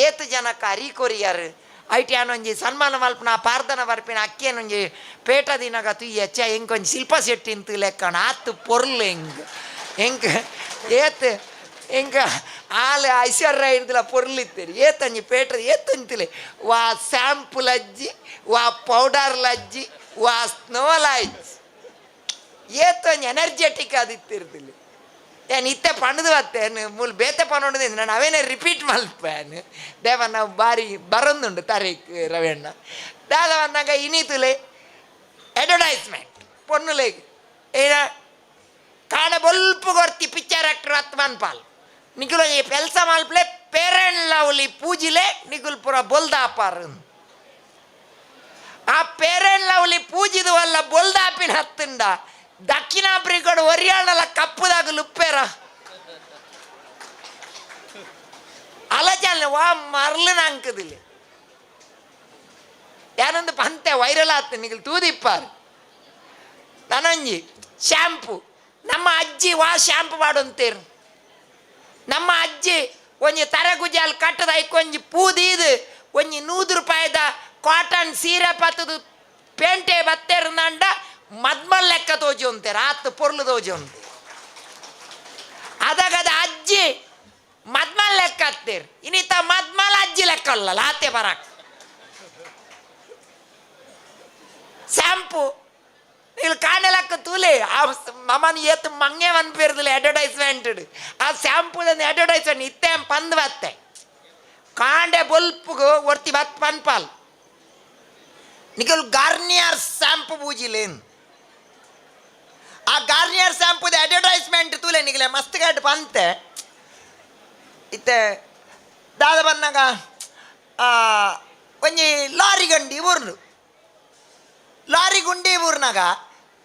ಏತು ಜನಕ್ಕೆ ಅರಿ ಕೊರಿಯಾರು. ಐಟಿ ಒಂಜಿ ಸನ್ಮಾನ ಮಲ್ಪನ ಪಾರ್ದನ ಬರ್ಪಿನ ಅಕ್ಕೇನೊಂಜಿ ಪೇಟ ದಿನಗ ತುಯ್ಯ ಚ ಹೆಂಗೆ ಶಿಲ್ಪ ಶೆಟ್ಟಿ ಅಂತ ಲೆಕ್ಕಣ ಆತು ಪೊರ್ಲು ಹೆಂಗೆ ಹೆಂಗೆ ಏತು ಹೆಂಗೆ ಆಲ್ ಐಶ್ವರ್ಯ ಇರ್ದಿಲ್ಲ ಪೊರ್ಲಿತ್ತೀರಿ ಏತಂಜಿ ಪೇಟ ಏತಂತಿಲೆ ವಾ ಸ್ಯಾಂಪಲ್ ಅಜ್ಜಿ ವಾ ಪೌಡರ್ ಲಜ್ಜಿ ವಾ ಸ್ನೋ ಲಜ್ಜಿ ಏತೊಂಜಿ ಎನರ್ಜೆಟಿಕ್ ಅದಿತ್ತಿರ್ದಿಲ್ಲ. ಏನ್ ಇತ್ತೆ ಪಣದು ಬತ್ತೇನು ಮೂಲ ಬೇತೆ ಪನೊಂಡು ನಾನು ಅವೇನೇ ರಿಪೀಟ್ ಮಲ್ಪೇನು ದೇವ ನಾವು ಬಾರಿ ಬರೊಂದುಂಡು ತಾರೀಕ್ ರವಣ್ಣ ದಾದ ಬಂದಾಗ ಇನಿತುಲೆ ಅಡ್ವರ್ಟೈಸ್ಮೆಂಟ್ ಪೊನ್ನುಲೆಗ್ ಏನ ಕಾಣ ಬೊಲ್ಪು ಕೊರ್ತಿ ಪಿಕ್ಚರ್ ಆಕ್ಟರ್ ಅತ್ಮನ್ ಪಾಲ್ ನಿಗುಲ ಈ ಕೆಲಸ ಮಲ್ಪಲೆ ಪೇರೆಂಟ್ ಲವ್ಲಿ ಪೂಜಿಲೆ ನಿಗುಲ್ ಪುರ ಬೊಲ್ದಾಪಾರ್. ಆ ಪೇರೆಂಟ್ ಲವ್ಲಿ ಪೂಜಿದು ಅಲ್ಲ ಬೊಲ್ದಾಪಿನ ಹತ್ತಂಡ ದಕ್ಷಿಣ ಆಫ್ರಿಕಾಡು ಒರಿಯಾಣಲ ಕಪ್ಪುದಾಗ ಲುಪ್ಪೇರ ಅಲಚಾಲ ವಾ ಮರ್ಲಿನ ಅಂಕದಿಲ್ಲ ಯಾನೊಂದು ಪಂತೆ ವೈರಲ್ ಆತ ನಿಗಲ್ ತೂದಿಪ್ಪಾರು. ನಾನೊಂಜಿ ಶ್ಯಾಂಪು ನಮ್ಮ ಅಜ್ಜಿ ವಾ ಶ್ಯಾಂಪು ಮಾಡುಂತೇರು. ನಮ್ಮ ಅಜ್ಜಿ ಒಂಜಿ ತರಗುಜಾಲ್ ಕಟ್ಟದ ಐಕೊಂಜಿ ಪೂದೀದು ಒಂಜಿ 100 ರೂಪಾಯಿದ ಕಾಟನ್ ಸೀರೆ ಪತ್ತದು ಪೇಂಟೆ ಬತ್ತೇರ್ನಂಡ ಮದ್ಮಲ್ ಲೆಕ್ಕ ತೋಜಿ ಅಂತಾರೆ ಆತು ಪೊರ್ಲು ತೋಜಿ ಅಂತೆ. ಅದಾಗದ ಅಜ್ಜಿ ಮದ್ಮಲ್ ಲೆಕ್ಕ ಹತ್ತೀರ್ ಇನ್ನಿತ ಮದ್ಮಲ್ ಅಜ್ಜಿ ಲೆಕ್ಕ ಅಲ್ಲಲ್ಲ ಆತೆ ಬರಾಕ್. ಶ್ಯಾಂಪು ಇಲ್ಲಿ ಕಾಣಲಕ್ಕ ತೂಲೆ ಆ ಮಮನ್ ಏತು ಮಂಗೆ ಮನ್ಪಿರ್ದಿಲ್ಲ ಅಡ್ವರ್ಟೈಸ್ಮೆಂಟ್ ಆ ಶ್ಯಾಂಪು ಅಡ್ವರ್ಟೈಸ್ಮೆಂಟ್ ಇತ್ತೆ ಪಂದ್ ಬತ್ತೆ ಕಾಂಡೆ ಬೊಲ್ಪುಗು ಒರ್ತಿ ಬತ್ ಪನ್ಪಾಲ್ ನಿಕಲ್ ಗಾರ್ನಿಯರ್ ಶ್ಯಾಂಪು ಪೂಜಿಲೇನ್. ಆ ಗಾರ್ನಿಯರ್ ಶ್ಯಾಂಪುದ ಅಡ್ವರ್ಟೈಸ್ಮೆಂಟ್ ತೂಲೆ ನಿಗಲೆ ಮಸ್ತ್ ಗಾಡ್ ಪಂತೆ ಇತ್ತೆ ದಾದ ಬಂದಾಗ ಒಂಜಿ ಲಾರಿ ಗಂಡಿ ಊರ್ನು ಲಾರಿ ಗುಂಡಿ ಊರ್ನಾಗ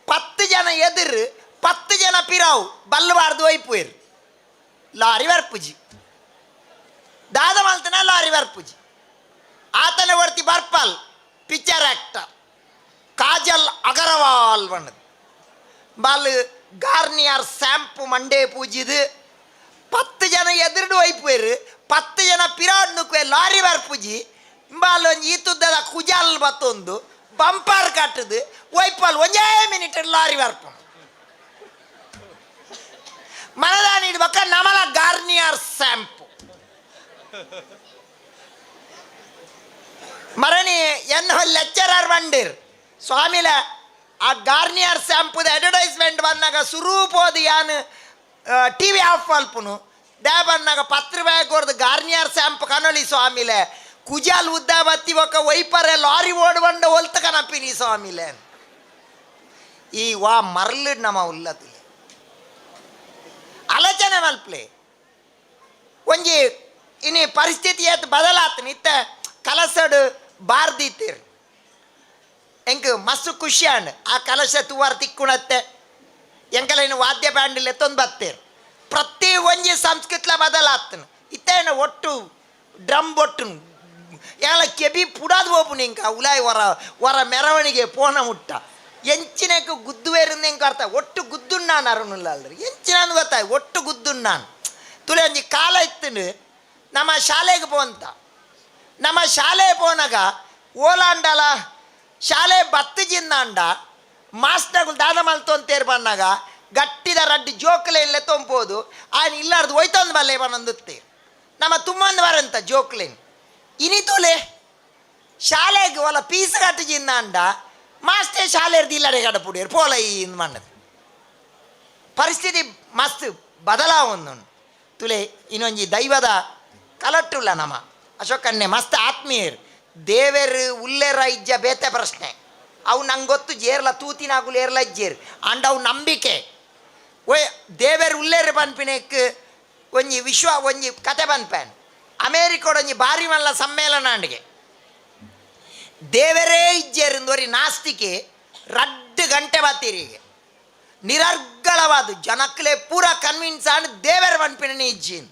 10 ಜನ ಎದುರು 10 ಜನ ಪಿರಾವು ಬಲ್ಲಬಾರ್ದು ಒಯ್ಪುಯಿರು ಲಾರಿ ಬರ್ಪುಜಿ ದಾದ ಮಲ್ತನ ಲಾರಿ ಬರ್ಪುಜಿ ಆತನ ವರ್ತಿ ಬರ್ಪಲ್ ಪಿಕ್ಚರ್ ಆಕ್ಟರ್ ಕಾಜಲ್ ಅಗರವಾಲ್ ಬಣ್ಣದ ಬಾಲ್ ಗಾರ್ನಿಯರ್ ಶ್ಯಾಂಪು ಮಂಡೆ ಪೂಜಿದು 10 ಜನ ಎದುರುಡು ಒಯ್ಪುಯಿರು 10 ಜನ ಪಿರಾಡ್ನುಕ್ವೆ ಲಾರಿ ಬರ್ಪುಜಿ ಇಂಬಾಲ್ ಒಂಜಿ ಈತುದ್ದದ ಕುಜಾಲ್ ಬತ್ತೊಂದು ಬಂಪರ್ ಕಟ್ಟದು ಒಯ್ಪಲ್ ಒಂಜೇ ಮಿನಿಟ್ ಲಾರಿ ಬರ್ಪು ಮನದಾನಿ ಇಡ್ಬೇಕ ನಮಲ ಗಾರ್ನಿಯರ್ ಶ್ಯಾಂಪು ಮರಣಿ ಎನ್ನ ಲೆಕ್ಚರರ್ ಬಂಡಿರ್ ಸ್ವಾಮಿಲ ಆ ಗಾರ್ನಿಯರ್ ಶ್ಯಾಂಪುದ ಅಡ್ವರ್ಟೈಸ್ಮೆಂಟ್ ಬಂದಾಗ ಸುರೂಪೋದು ಯಾನು ಟಿ ವಿ ಆಫ್ ಮಲ್ಪುನು they ಬಂದಾಗ 10 ರೂಪಾಯಿ ಕೊಡ್ದು ಗಾರ್ನಿಯರ್ ಶ್ಯಾಂಪು ಕನೊಲಿ ಸ್ವಾಮಿಲೆ ಕುಜಾಲ್ ಉದ್ದ ಬತ್ತಿ ಬೊಕ್ಕ ವೈಪರೆ ಲಾರಿ ಓಡ್ ಬಂಡ ಒಲ್ತ ಕನಪಿನಿ ಸ್ವಾಮಿಲೆ ಈ ವಾ ಮರ್ಲು ನಮ್ಮ ಉಲ್ಲತಿಲೆ ಆಲೋಚನೆ ಮಲ್ಪ್ಲೆ ಒಂಜಿ ಇನಿ ಪರಿಸ್ಥಿತಿ ಏತ್ ಬದಲಾತನ ಇತ್ತ ಕಲಸಡು ಬಾರ್ದಿತ್ತೀರ್ ಎಂಕ್ ಮಸ್ತ್ ಖುಷಿ ಆಂಡ್ ಆ ಕಲಶ ತುವಾರ್ ತಿಕ್ಕುಣತ್ತೆ ಎಂಕಲ ಇನ್ನು ವಾದ್ಯ ಬ್ಯಾಂಡಿಲ್ ಎತ್ತೊಂದು ಬತ್ತೀರ್ ಪ್ರತಿ ಒಂಜಿ ಸಂಸ್ಕೃತ್ಲ ಬದಲಾತನ ಇತ್ತೇನ ಒಟ್ಟು ಡ್ರಮ್ ಬೊಟ್ಟು ಎಲ್ಲ ಕೆಬಿ ಪುಡಾದ್ ಹೋಪುನ ಇಂಕ ಉಲಾಯ್ ಹೊರ ಹೊರ ಮೆರವಣಿಗೆ ಪೋನ ಮುಟ್ಟ ಎಂಚಿನಕ್ಕೆ ಗುದ್ದುವೇರಿಂದ ಎಂಕ ಅರ್ಥ ಒಟ್ಟು ಗುದ್ದುಣ್ಣಾನ್ ಅರುಣುಲ್ಲಾಲ್ರಿ ಎಂಚಿನ ಗೊತ್ತಾಯ್ ಒಟ್ಟು ಗುದ್ದುಣ್ಣಾನ್ ತುಲೆ ಒಂಜಿ ಕಾಲ ಇತ್ತುಂಡು ನಮ್ಮ ಶಾಲೆಗೆ ಪೋಂತ ನಮ್ಮ ಶಾಲೆ ಪೋನಾಗ ಓಲಾಂಡಲ ಶಾಲೆ ಬತ್ತು ಜಿನ್ನಾಂಡ ಮಾಸ್ಟರ್ಗಳು ದಾದ ಮಲ್ತೊಂತೇರು ಬನ್ನಾಗ ಗಟ್ಟಿದ ರಡ್ಡು ಜೋಕ್ಲೆ ಇಲ್ಲೇ ತೊಂಬೋದು ಆಯ್ನ ಇಲ್ಲಾರ್ದು ಹೋಯ್ತೊಂದು ಬಲ್ಲೆ ಬನ್ನೊಂದುತ್ತೇರು ನಮ್ಮ ತುಂಬೊಂದು ಬರಂತ ಜೋಕ್ಲೇನ್ ಇನಿ ತುಲೆ ಶಾಲೆಗೆ ಒಲ ಪೀಸ್ ಕಟ್ಟು ಜಿನ್ನಾಂಡ ಮಾಸ್ಟರ್ ಶಾಲೆ ಇಲ್ಲಡೆ ಕಡಪುಡಿಯರು ಪೋಲ ಈ ಮಣ್ಣದು ಪರಿಸ್ಥಿತಿ ಮಸ್ತ್ ಬದಲಾವೊಂದು ತುಲೆ ಇನ್ನೊಂಜಿ ದೈವದ ಕಲಟ್ಟುಲ್ಲ ನಮ್ಮ ಅಶೋಕನ್ನೆ ಮಸ್ತ್ ಆತ್ಮೀಯರು ದೇವೆರು ಉಲ್ಲೆರ ಇಜ್ಜ ಬೇತೆ ಪ್ರಶ್ನೆ ಅವು ನಂಗೆ ಗೊತ್ತು ಜೇರ್ಲ ತೂತಿನಾಗುಲು ಏರ್ಲ ಇಜ್ಜೇರು ಅಂಡ್ ಅವು ನಂಬಿಕೆ ಒಯ್ ದೇವೆರ್ ಉಲ್ಲೆರ್ ಪನ್ಪಿನೆಕ್ ಒಂಜಿ ವಿಶ್ವ ಒಂಜಿ ಕತೆ ಪನ್ಪೇನ್ ಅಮೇರಿಕೋಡೊಂಜಿ ಬಾರಿ ಮಲ್ಲ ಸಮ್ಮೇಳನ ಅಂಡಿಗೆ ದೇವರೇ ಇಜ್ಜೇರಿಂದೋರಿ ನಾಸ್ತಿಕೆ ರಡ್ಡು ಗಂಟೆ ಬಾತೀರಿಗೆ ನಿರರ್ಗಳವಾದ ಜನಕ್ಲೆ ಪೂರ ಕನ್ವಿನ್ಸ್ ಆಂಡ್ ದೇವರ ಪನ್ಪಿನ ಇಜ್ಜಿನ್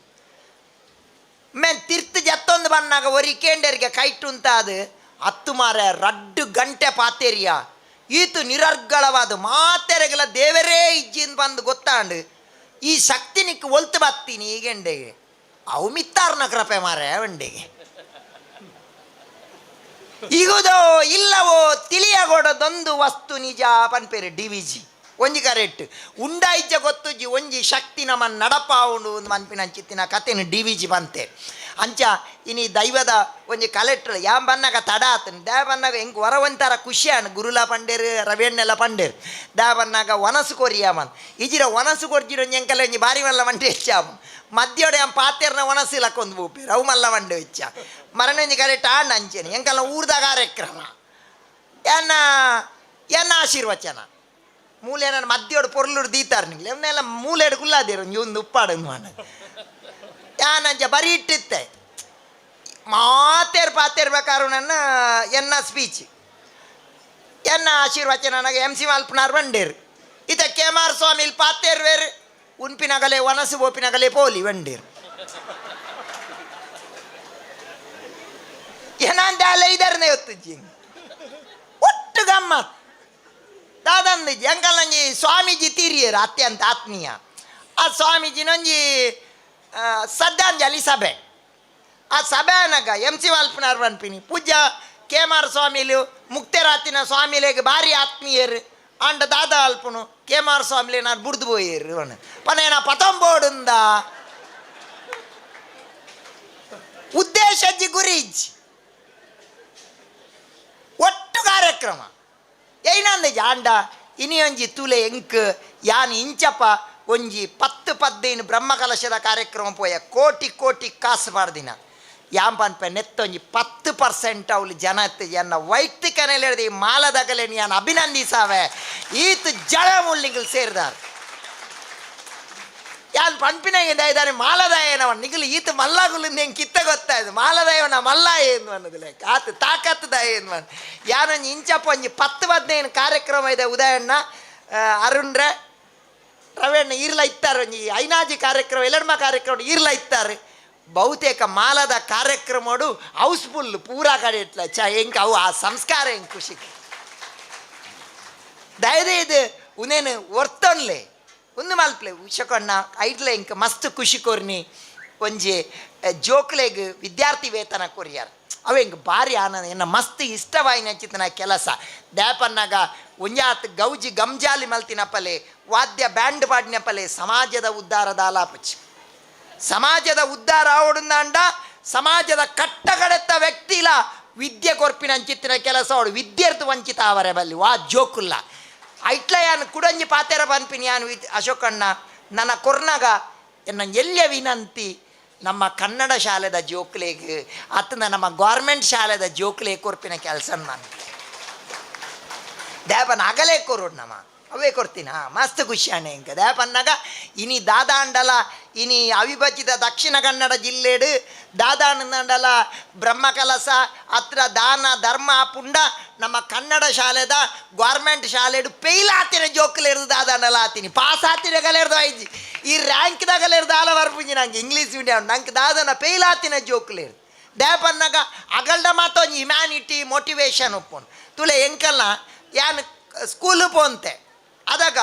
ಮೇನ್ ತಿರ್ತು ಜತ್ತೊಂದು ಬನ್ನಾಗ ಒರಿ ಕೇಂಡರಿಗೆ ಕೈಟುಂತಾದು ಹತ್ತು ಮಾರ ರಡ್ಡು ಗಂಟೆ ಪಾತೇರಿಯ ಈತು ನಿರರ್ಗಳವಾದ ಮಾತೆರೆಗೆಲ್ಲ ದೇವರೇ ಇಜ್ಜಿನ್ ಬಂದು ಗೊತ್ತಾಂಡು ಈ ಶಕ್ತಿನಿಕ್ ಒಲ್ತು ಬತ್ತೀನಿ ಈಗೆಂಡೆಗೆ ಅವು ಮಿತ್ತಾರ್ನ ಕೃಪೆ ಮಾರೆ ವಂಡೆಗೆ ಇಗುದೋ ಇಲ್ಲವೋ ತಿಳಿಯಗೊಡದೊಂದು ವಸ್ತು ನಿಜ ಪನ್ಪೇರು ಡಿ ವಿ ಜಿ ಒಂಜಿ ಕರೆಕ್ಟ್ ಉಂಡ ಇಜ್ಜ ಗೊತ್ತುಜ್ಜಿ ಒಂಜಿ ಶಕ್ತಿ ನಮ್ಮ ನಡಪಾವುಂಡು ಒಂದು ಮನ್ಪಿನ ಚಿತ್ತಿನ ಕತೆನು ಡಿ ವಿ ಜಿ ಬಂತೆ ಅಂಚ ಇನಿ ದೈವದ ಒಂಜಿ ಕಲೆಕ್ಟ್ರ್ ಯಾಂ ಬನ್ನಾಗ ತಡ ಆತನು ದ್ಯಾ ಬನ್ನಾಗ ಎಂಕ್ ವರ ಒಂಥರ ಖುಷಿ ಆನ್ ಗುರುಲ ಪಂಡೇರು ರವಿಯಣ್ಣೆಲ್ಲ ಪಂಡೇರು ದ್ಯಾ ಬನ್ನಾಗ ವನಸು ಕೊರಿಯಾಮನ್ ಇಜಿರ ವನಸು ಕೊರ್ಜಿರ ಒಂಜಿ ಎಂಕಲ್ಲ ಒಂಜಿ ಬಾರಿ ಮಲ್ಲ ಮಂಡೆ ಹೆಚ್ಚಾಮ ಮಧ್ಯೋಡೆ ಆಂ ಪಾತೇರ್ನ ವನಸು ಇಲಕ್ಕೊಂದು ಬೋಪೇರು ಅವು ಮಲ್ಲ ಮಂಡೆ ಹೆಚ್ಚ ಮರಣ ಒಂಜಿ ಕರೆಕ್ಟ್ ಆಂಡ್ ಅಂಚೇನೆ ಎಂಕಲ್ಲ ಊರ್ದ ಕಾರ್ಯಕ್ರಮ ಎನ್ನ ಎನ್ನ ಆಶೀರ್ವಚನ ಮೂಲೆ ನನ್ನ ಮಧ್ಯೋಡು ಪೊರ್ಲುಡು ದೀತಾರ ನಿಂಗೆ ಅವನ್ನೆಲ್ಲ ಮೂಲೆಡು ಕುಲ್ಲಾದಿರು ಒಂಜಿ ಒಂದು ಉಪ್ಪಾಡು ಮಾಡ ಯಾನಂಚ ಬರಿ ಇಟ್ಟಿತ್ತೆ ಮಾತೇರ್ ಪಾತೇರ್ ಬೇಕಾರು ನನ್ನ ಎನ್ನ ಸ್ಪೀಚ್ ಎನ್ನ ಆಶೀರ್ವಚನ ನನಗೆ ಎಂ ಸಿ ಮಲ್ಪನಾರ್ ಬಂಡೇರು ಇತ ಕೆ ಎಮ್ ಆರ್ ಸ್ವಾಮಿ ಇಲ್ಲಿ ಪಾತೇರ್ ವೇರು ಉನ್ಪಿನಗಲೆ ವನಸು ಬೋಪಿನಗಲೆ ಪೋಲಿ ಬಂಡೇರು ಏನಂತ ಅಲ್ಲ ಇದರನೇ ಹೊತ್ತುಜ್ಜಿ ಒಟ್ಟು ಗಮ್ಮತ್ ದಾದಂದು ಎಂಕಲ್ಲಂಜಿ ಸ್ವಾಮೀಜಿ ತೀರಿಯರು ಅತ್ಯಂತ ಆತ್ಮೀಯ ಆ ಸ್ವಾಮೀಜಿನೊಂಜಿ ಶ್ರದ್ಧಾಂಜಲಿ ಸಭೆ ಆ ಸಭೆ ಅನಗ ಎಂ ಸಿ ವಾಲ್ಪನಾರ್ ಪನ್ಪಿನಿ ಪೂಜ್ಯ ಕೆ ಎಮ್ ಆರ್ ಸ್ವಾಮಿಲು ಮುಕ್ತರಾತಿನ ಸ್ವಾಮಿಲೆಗ್ ಬಾರಿ ಆತ್ಮೀಯರು ಅಂಡ ದಾದ ಅಲ್ಪನು ಕೆ ಎಮ್ ಆರ್ ಸ್ವಾಮಿಲೆ ನಾನು ಬುಡ್ದು ಪೋಯೇರು ಪನೇನ ಪತೊಂಬೋಡುಂದ ಉದ್ದೇಶಜ್ಜಿ ಗುರಿಜ್ ಒಟ್ಟು ಕಾರ್ಯಕ್ರಮ ಏನಾಂದ ಜಾಂಡ ಇನಿಯೊಂಜಿ ತುಲೆ ಎಂಕ್ ಯಾನ್ ಇಂಚಪ ಒಂಜಿ 10 15 ಬ್ರಹ್ಮಕಲಶದ ಕಾರ್ಯಕ್ರಮ ಪೋಯ ಕೋಟಿ ಕೋಟಿ ಕಾಸು ಪಾಡ್ದಿನ ಯಾಂ ಪನ್ಪೆ ನೆತ್ತೊಂಜಿ 10% ಅವಳು ಜನ ಎನ್ನ ವೈಯಕ್ತಿಕ ನೆಲೆ ಈ ಮಾಲದಗಲೆ ಯಾನ್ ಅಭಿನಂದಿಸಾವೆ ಈತ ಜಳ ಮುಳ್ಳಿಗಳು ಸೇರಿದಾರ ಯಾನ್ ಪಂಪಿನಾಗ ಇದ್ದಾನೆ ಮಾಲದಾಯನವ ನಿಗಲು ಈತ ಮಲ್ಲಾಗುಲಿಂದ ಹೆಂಗೆ ಕಿತ್ತ ಗೊತ್ತಾಯ್ತು ಮಾಲದಾಯವನ ಮಲ್ಲ ಏನು ಅನ್ನೋದಿಲ್ಲ ಆತ ತಾಕತ್ತದ ಏನು ಯಾನೊಂಜಿ ಇಂಚಪ್ಪ ಒಂಜಿ 10 15 ಕಾರ್ಯಕ್ರಮ ಇದೆ ಉದಯಣ್ಣ ಅರುಣ್ರೆ ರವಣ್ಣ ಈರ್ಲ ಇತ್ತಾರೆ ಒಂಜಿ ಐನಾಜಿ ಕಾರ್ಯಕ್ರಮ ಎಲ್ಲಡ್ಮ ಕಾರ್ಯಕ್ರಮ ಈರ್ಲ ಇತ್ತಾರೆ ಬಹುತೇಕ ಮಾಲದ ಕಾರ್ಯಕ್ರಮಡು ಹೌಸ್ಫುಲ್ ಪೂರಾ ಕಡೆ ಇಟ್ಲ ಚ ಹೆಂಗೆ ಅವು ಆ ಸಂಸ್ಕಾರ ಹೆಂಗೆ ಖುಷಿ ದಯದೈದು ಉನೇನು ಒರ್ತೊನ್ಲೆ ಒಂದು ಮಲ್ಪ್ಲೆ ಉಷಕೊಣ್ಣ ಐಟ್ಲೆ ಇಂಕ ಮಸ್ತ್ ಖುಷಿ ಕೊರ್ನಿ ಒಂಜಿ ಜೋಕ್ಲೆಗ್ ವಿದ್ಯಾರ್ಥಿ ವೇತನ ಕೊರಿಯಾರ್ ಅವ ಹಿಂಗೆ ಭಾರಿ ಆನಂದ ಎನ್ನ ಮಸ್ತ್ ಇಷ್ಟವಾಯಿನ ಚಿತ್ತನ ಕೆಲಸ ದ್ಯಾಪನ್ನಾಗ ಒಂಜಾತ್ ಗೌಜಿ ಗಂಜಾಲಿ ಮಲ್ತಿನಪ್ಪಲೆ ವಾದ್ಯ ಬ್ಯಾಂಡ್ ಪಾಡಿನಪ್ಪಲೆ ಸಮಾಜದ ಉದ್ಧಾರದ ಆಲಾಪಚಿ ಸಮಾಜದ ಉದ್ಧಾರ ಆವಡುಂದಾಂಡ ಸಮಾಜದ ಕಟ್ಟಕಡೆತ್ತ ವ್ಯಕ್ತಿಲ ವಿದ್ಯೆ ಕೊರ್ಪಿನ ಅಂಚಿತ್ತಿನ ಕೆಲಸ ಅವಳು ವಿದ್ಯಾರ್ಥಿ ವಂಚಿತ ಅವರ ಬಲ್ಲಿ ವಾ ಜೋಕುಲ್ಲ ಐಟ್ಲ ಯಾನ್ ಕುಡಂಜಿ ಪಾತೆರ ಪನ್ಪಿನಿ ಯಾನ್ ಅಶೋಕಣ್ಣ ನನ್ನ ಕೊರ್ನಾಗ ಎನ್ನ ಎಲ್ಲಿಯ ವಿನಂತಿ ನಮ್ಮ ಕನ್ನಡ ಶಾಲೆದ ಜೋಕ್ಲೆಗ್ ಅತ್ತನ ನಮ್ಮ ಗೌರ್ಮೆಂಟ್ ಶಾಲೆದ ಜೋಕ್ಲೆ ಕೊರ್ಪಿನ ಕೆಲಸ ನಾನು ದೇಪನ ಅಗಲೇ ಕೊರೋಡು ನಮ್ಮ ಅವೇ ಕೊಡ್ತೀನ ಮಸ್ತ್ ಖುಷಿ ಅಣ್ಣ ಇಂಕ ದೇಪನ್ನಾಗ ಇನಿ ದಾದಾಂಡಲ ಇನಿ ಅವಿಭಜಿತ ದಕ್ಷಿಣ ಕನ್ನಡ ಜಿಲ್ಲೆಡು ದಾದಾಂಡಲ ಬ್ರಹ್ಮಕಲಸ ಅತ್ರ ದಾನ ಧರ್ಮ ಪುಂಡ ನಮ್ಮ ಕನ್ನಡ ಶಾಲೆದ ಗೌರ್ಮೆಂಟ್ ಶಾಲೆಡು ಪೇಲ್ ಆತಿನ ಜೋಕ್ಲೇರ್ದು ದಾದಾಂಡಲ ಆತೀನಿ ಪಾಸ್ ಆತಿನ ಕಲೆರ್ದು ಐಜಿ ಈ ರ್ಯಾಂಕ್ದಾಗಲೇರ್ದು ಆಲ ಬರ್ಪುಂಜಿ ನಂಗೆ ಇಂಗ್ಲೀಷ್ ಮೀಡಿಯಂ ನಂಗೆ ದಾದನ ಪೇಲ್ ಆತಿನ ಜೋಕ್ಲೇರ್ದು ದೇಪನ್ನಾಗ ಅಗಲ್ಡ ಮಾತೊಂಜಿ ಹ್ಯುಮ್ಯಾನಿಟಿ ಮೋಟಿವೇಶನ್ ಒಪ್ಪುನು ತುಲೆ ಎಂಕಲ್ಲ ಯಾನ್ School ಪೋಂತೆ ಅದಾಗ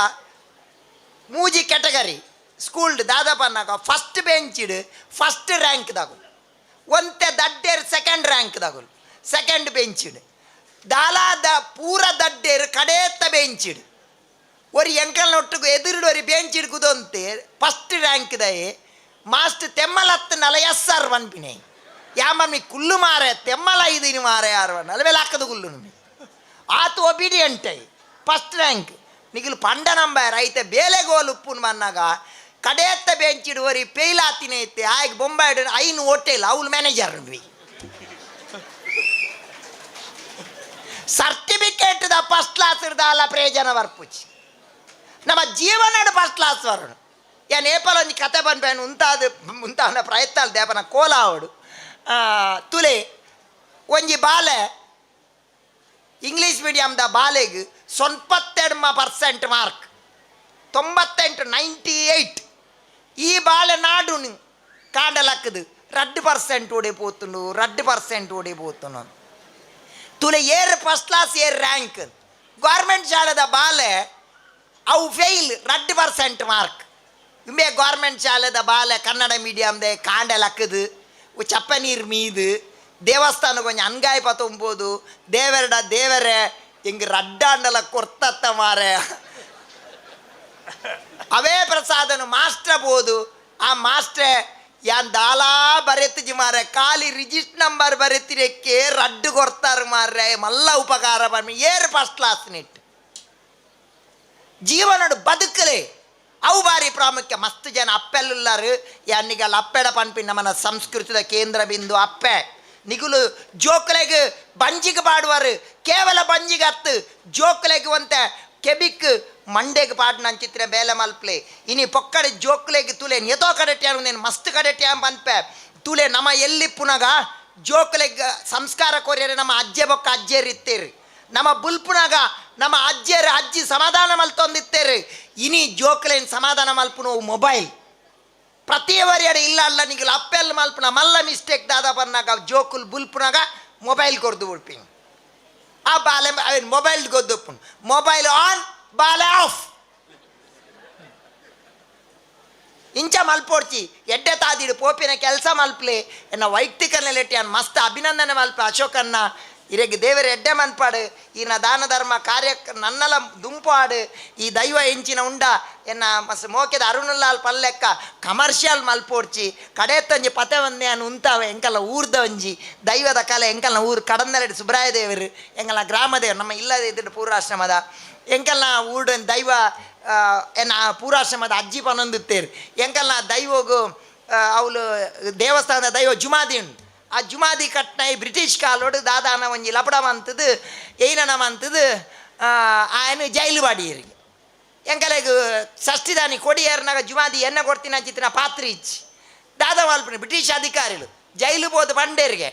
ಮೂಜಿ ಕ್ಯಾಟಗರಿ ಸ್ಕೂಲ್ ದಾದಪನ್ನಾಗ ಫಸ್ಟ್ ಬೆಂಚಿಡ್ ಫಸ್ಟ್ ರ್ಯಾಂಕ್ ದಾಗುಲು ಒಂತೆ ದಡ್ಡೇರು ಸೆಕೆಂಡ್ ರ್ಯಾಂಕ್ ದಾಗುಲು ಸೆಕೆಂಡ್ ಬೆಂಚಿಡ್ ದಾಲಾ the ಪೂರ ದಡ್ಡೇರು ಕಡೇತ್ತ ಬೆಂಚಿಡ್ ಒರಿ ಎಂಕಲ್ನೊಟ್ಟುಗು ಎದುರುಡು ಒರಿ ಬೆಂಚಿಡ್ ಕುದೊಂತೆ ಫಸ್ಟ್ ರ್ಯಾಂಕ್ ದಯೆ ಮಾಸ್ಟರ್ ತೆಮ್ಮಲತ್ತನಲ ಎಸ್ ಆರ್ ಪನ್ಪಿನೆ ಯಾಮಮ್ಮಿ ಕುಲ್ಲು ಮಾರೆ ತೆಮ್ಮಲ ಇದೀನಿ ಮಾರೆ ಯಾರು ಅಲ್ಲ ಮೇಲೆ ಹಾಕದು ಕುಲ್ಲು ನಿಮಗೆ ಆತು obedient first rank ನಿಗಿಲು ಪಂಡ ನಂಬರ್ ಐತೆ ಬೇಲೆ ಗೋಲು ಉಪ್ಪುನ್ ಬನ್ನಾಗ ಕಡೇತ್ತ ಬೆಂಚಿಡು ಒರಿ ಪೇಲಾತಿನ ಐತೆ ಆಯ್ಕೆ ಬೊಂಬಾಯ್ಡು ಐನು ಹೋಟೆಲ್ ಅವ್ಲು manager certificate the first class ಇರ್ದಾಲ ಪ್ರಯೋಜನ ಬರ್ಪುಚಿ ನಮ್ಮ ಜೀವನಡು ಫಸ್ಟ್ ಕ್ಲಾಸ್ ವರಡು ಯಾನ್ ಏಪಲ ಒಂಜಿ ಕತೆ ಪನ್ಪೇನು ಉಂತಾದ ಉಂತಾನ ಪ್ರಯತ್ನ ದೇಪನ ಕೋಲ ಅವಡು ತುಲೆ ಒಂಜಿ ಬಾಲೆ ಇಂಗ್ಲೀಷ್ ಮೀಡಿಯಮ್ದ ಬಾಲೆಗ್ 98% ಮಾರ್ಕ್ 98 98 ಈ ಬಾಲೆ ನಾಡು ಕಾಂಡಲಕ್ಕದು 2% ಓಡಿ ಪೋತುಂಡು 2% ಓಡಿ ಪೋತುಂಡು ತುಲೆ ಏರ್ ಫಸ್ಟ್ ಕ್ಲಾಸ್ ಏರ್ ರ್ಯಾಂಕ್ ಗೌರ್ಮೆಂಟ್ ಶಾಲೆದ ಬಾಲೆ ಅವು ಫೇಲ್ 2% ಮಾರ್ಕ್ ಇಂಬೆ ಗೌರ್ಮೆಂಟ್ ಶಾಲೆದ ಬಾಲೆ ಕನ್ನಡ ಮೀಡಿಯಮ್ದೆ ಕಾಂಡಲಕ್ಕದು ಚಪ್ಪ ನೀರು ಮೀದು ದೇವಸ್ಥಾನ ಕೊಂಚ ಅನ್ಗಾಯ ಪತೊಂಬೋದು ದೇವರಡ ದೇವರೇ ಹಿಂಗೆ ರಡ್ಡಾಂಡಲ ಕೊರ್ತತ್ತ ಮಾರೆ ಅವೇ ಪ್ರಸಾದನು ಮಾಸ್ಟ್ರ ಬೋದು ಆ ಮಾಸ್ಟ್ರೆ ಯಾನ್ ದಾಲಾ ಬರೆತಿಜಿ ಮಾರೆ ಖಾಲಿ ರಿಜಿಸ್ಟ್ ನಂಬರ್ ಬರೆತಿರಕ್ಕೆ ರಡ್ಡು ಕೊಡ್ತಾರೆ ಮಾರ್ರೆ ಮಲ್ಲ ಉಪಕಾರ ಬರ್ಮಿ ಏರ್ ಫಸ್ಟ್ ಕ್ಲಾಸ್ ನೆಟ್ ಜೀವನಡು ಬದುಕಲೇ ಅವು ಬಾರಿ ಪ್ರಾಮುಖ್ಯ. ಮಸ್ತ್ ಜನ ಅಪ್ಪೆಲ್ಲುಲ್ಲಾರು ಯಾನಿಗಲ್ಲ ಅಪ್ಪೆಡ ಪನ್ಪಿ ನಮ್ಮನ ಸಂಸ್ಕೃತಿದ ಕೇಂದ್ರ ಬಿಂದು ಅಪ್ಪೆ ನಿಗುಲು ಜೋಕ್ಲೆಗ್ ಬಂಜಿಗೆ ಪಾಡುವರು ಕೇವಲ ಬಂಜಿಗೆ ಹತ್ತು ಜೋಕ್ಲೆಗ್ ಒಂತೆ ಕೆಬಿಕ್ ಮಂಡೆಗೆ ಪಾಡ್ನಂಚಿತ್ರ ಬೇಲೆ ಮಲ್ಪ್ಲೆ ಇನಿ ಪೊಕ್ಕಡೆ ಜೋಕ್ಲೆಗ್ ತುಲೆ ಎತೋ ಕಡೆ ಟ್ಯಾನು ನೇನು ಮಸ್ತ್ ಕಡೆ ಟ್ಯಾಮ್ ಪನ್ಪೆ ತುಲೆ ನಮ್ಮ ಎಲ್ಲಿ ಪುನಗ ಜೋಕ್ಲೆಗ್ ಸಂಸ್ಕಾರ ಕೊರಿಯರೆ ನಮ್ಮ ಅಜ್ಜೆ ಬೊಕ್ಕ ಅಜ್ಜೆರ್ ಇತ್ತೇರು ನಮ್ಮ ಬುಲ್ಪುನಗ ನಮ್ಮ ಅಜ್ಜಿಯರು ಅಜ್ಜಿ ಸಮಾಧಾನ ಮಲ್ತೊಂದಿತ್ತೇರು ಇನಿ ಜೋಕ್ಲೇನ್ ಸಮಾಧಾನ ಮಲ್ಪುನ ಮೊಬೈಲ್ ಪ್ರತಿಯವರಿಯಡೆ ಇಲ್ಲ ಅಲ್ಲ ನಿಗಲು ಅಪ್ಪೆಲ್ ಮಲ್ಪುನ ಮಲ್ಲ ಮಿಸ್ಟೇಕ್ ದಾದ ಬನ್ನಾಗ ಜೋಕುಲ್ ಬುಲ್ಪುನಾಗ ಮೊಬೈಲ್ ಕೊರ್ದು ಬಿಡ್ಪಿಂಗ್ ಆ ಬಾಲೆ ಮೊಬೈಲ್ ಗೊದ್ದುಪ್ಪುನ್ ಮೊಬೈಲ್ ಆನ್ ಬಾಲೆ ಆಫ್ ಇಂಚ ಮಲ್ಪೋಡ್ಚಿ ಎಡ್ಡೆ ತಾದಿಡು ಪೋಪಿನ ಕೆಲಸ ಮಲ್ಪ್ಲೆ ಎನ್ನ ವೈಯಕ್ತಿಕ ನೆಲೆಟ್ಟಿ ಮಸ್ತ್ ಅಭಿನಂದನೆ ಮಲ್ಪ ಅಶೋಕನ್ನ ಇರೆಗ್ ದೇವರ ಎಡ್ಡೆ ಮನ್ಪಾಡು ಈನ ದಾನ ಧರ್ಮ ಕಾರ್ಯ ನನ್ನಲ ದುಂಪಾಡು ಈ ದೈವ ಎಂಚಿನ ಉಂಡ ಎನ್ನ ಮಸ್ ಮೋಕೆದ ಅರುಣಲಾಲ್ ಪಲ್ಲೆಕ್ಕ ಕಮರ್ಷಿಯಲ್ ಮಲ್ಪೋಡ್ಚಿ ಕಡೆತ್ತಂಜಿ ಪತೆ ಒಂದೇ ಅನ್ ಉಂತಾವೆ ಎಂಕಲ್ಲ ಊರ್ದ ಒಂಜಿ ದೈವದ ಕಲೆ ಎಂಕಲ್ನ ಊರು ಕಡಂದಲೆಡ್ ಸುಬ್ರಾಯ ದೇವರು ಎಂಕಲ್ನ ಗ್ರಾಮ ದೇವರು ನಮ್ಮ ಇಲ್ಲದ ಇದ್ದ ಪೂರ್ವಾಶ್ರಮದ ಎಂಕಲ್ನ ಊರ್ಡ ದೈವ ಎನ್ನ ಪೂರ್ವಾಶ್ರಮದ ಅಜ್ಜಿ ಪನೊಂದುತ್ತೇರು ಎಂಕಲ್ನ ದೈವಗು ಅವಳು ದೇವಸ್ಥಾನದ ದೈವ ಜುಮಾದಿ ಉಂಟು. ಆ ಜುಮಾದಿ ಕಟ್ನ ಈ ಬ್ರಿಟಿಷ್ ಕಾಲೋಡು ದಾದಾನ ಒಂಜಿ ಲಪಡ ಮಂತದು ಏನನ ಮಂತದು ಆಯನ ಜೈಲು ಬಾಡಿಯರಿಗೆ ಎಂಕಲೆಗ್ ಷಷ್ಠಿದಾನಿ ಕೊಡಿಯರ್ನಾಗ ಜುಮಾದಿ ಎನ್ನ ಕೊಡ್ತೀನಿ ಅಂಚಿತ್ತಿನ ಪಾತ್ರಿ ಇಚ್ಚಿ ದಾದಾ ಮಲ್ಪನೆ ಬ್ರಿಟಿಷ್ ಅಧಿಕಾರಿಗಳು ಜೈಲು ಬೋದು ಬಂಡೇರಿಗೆ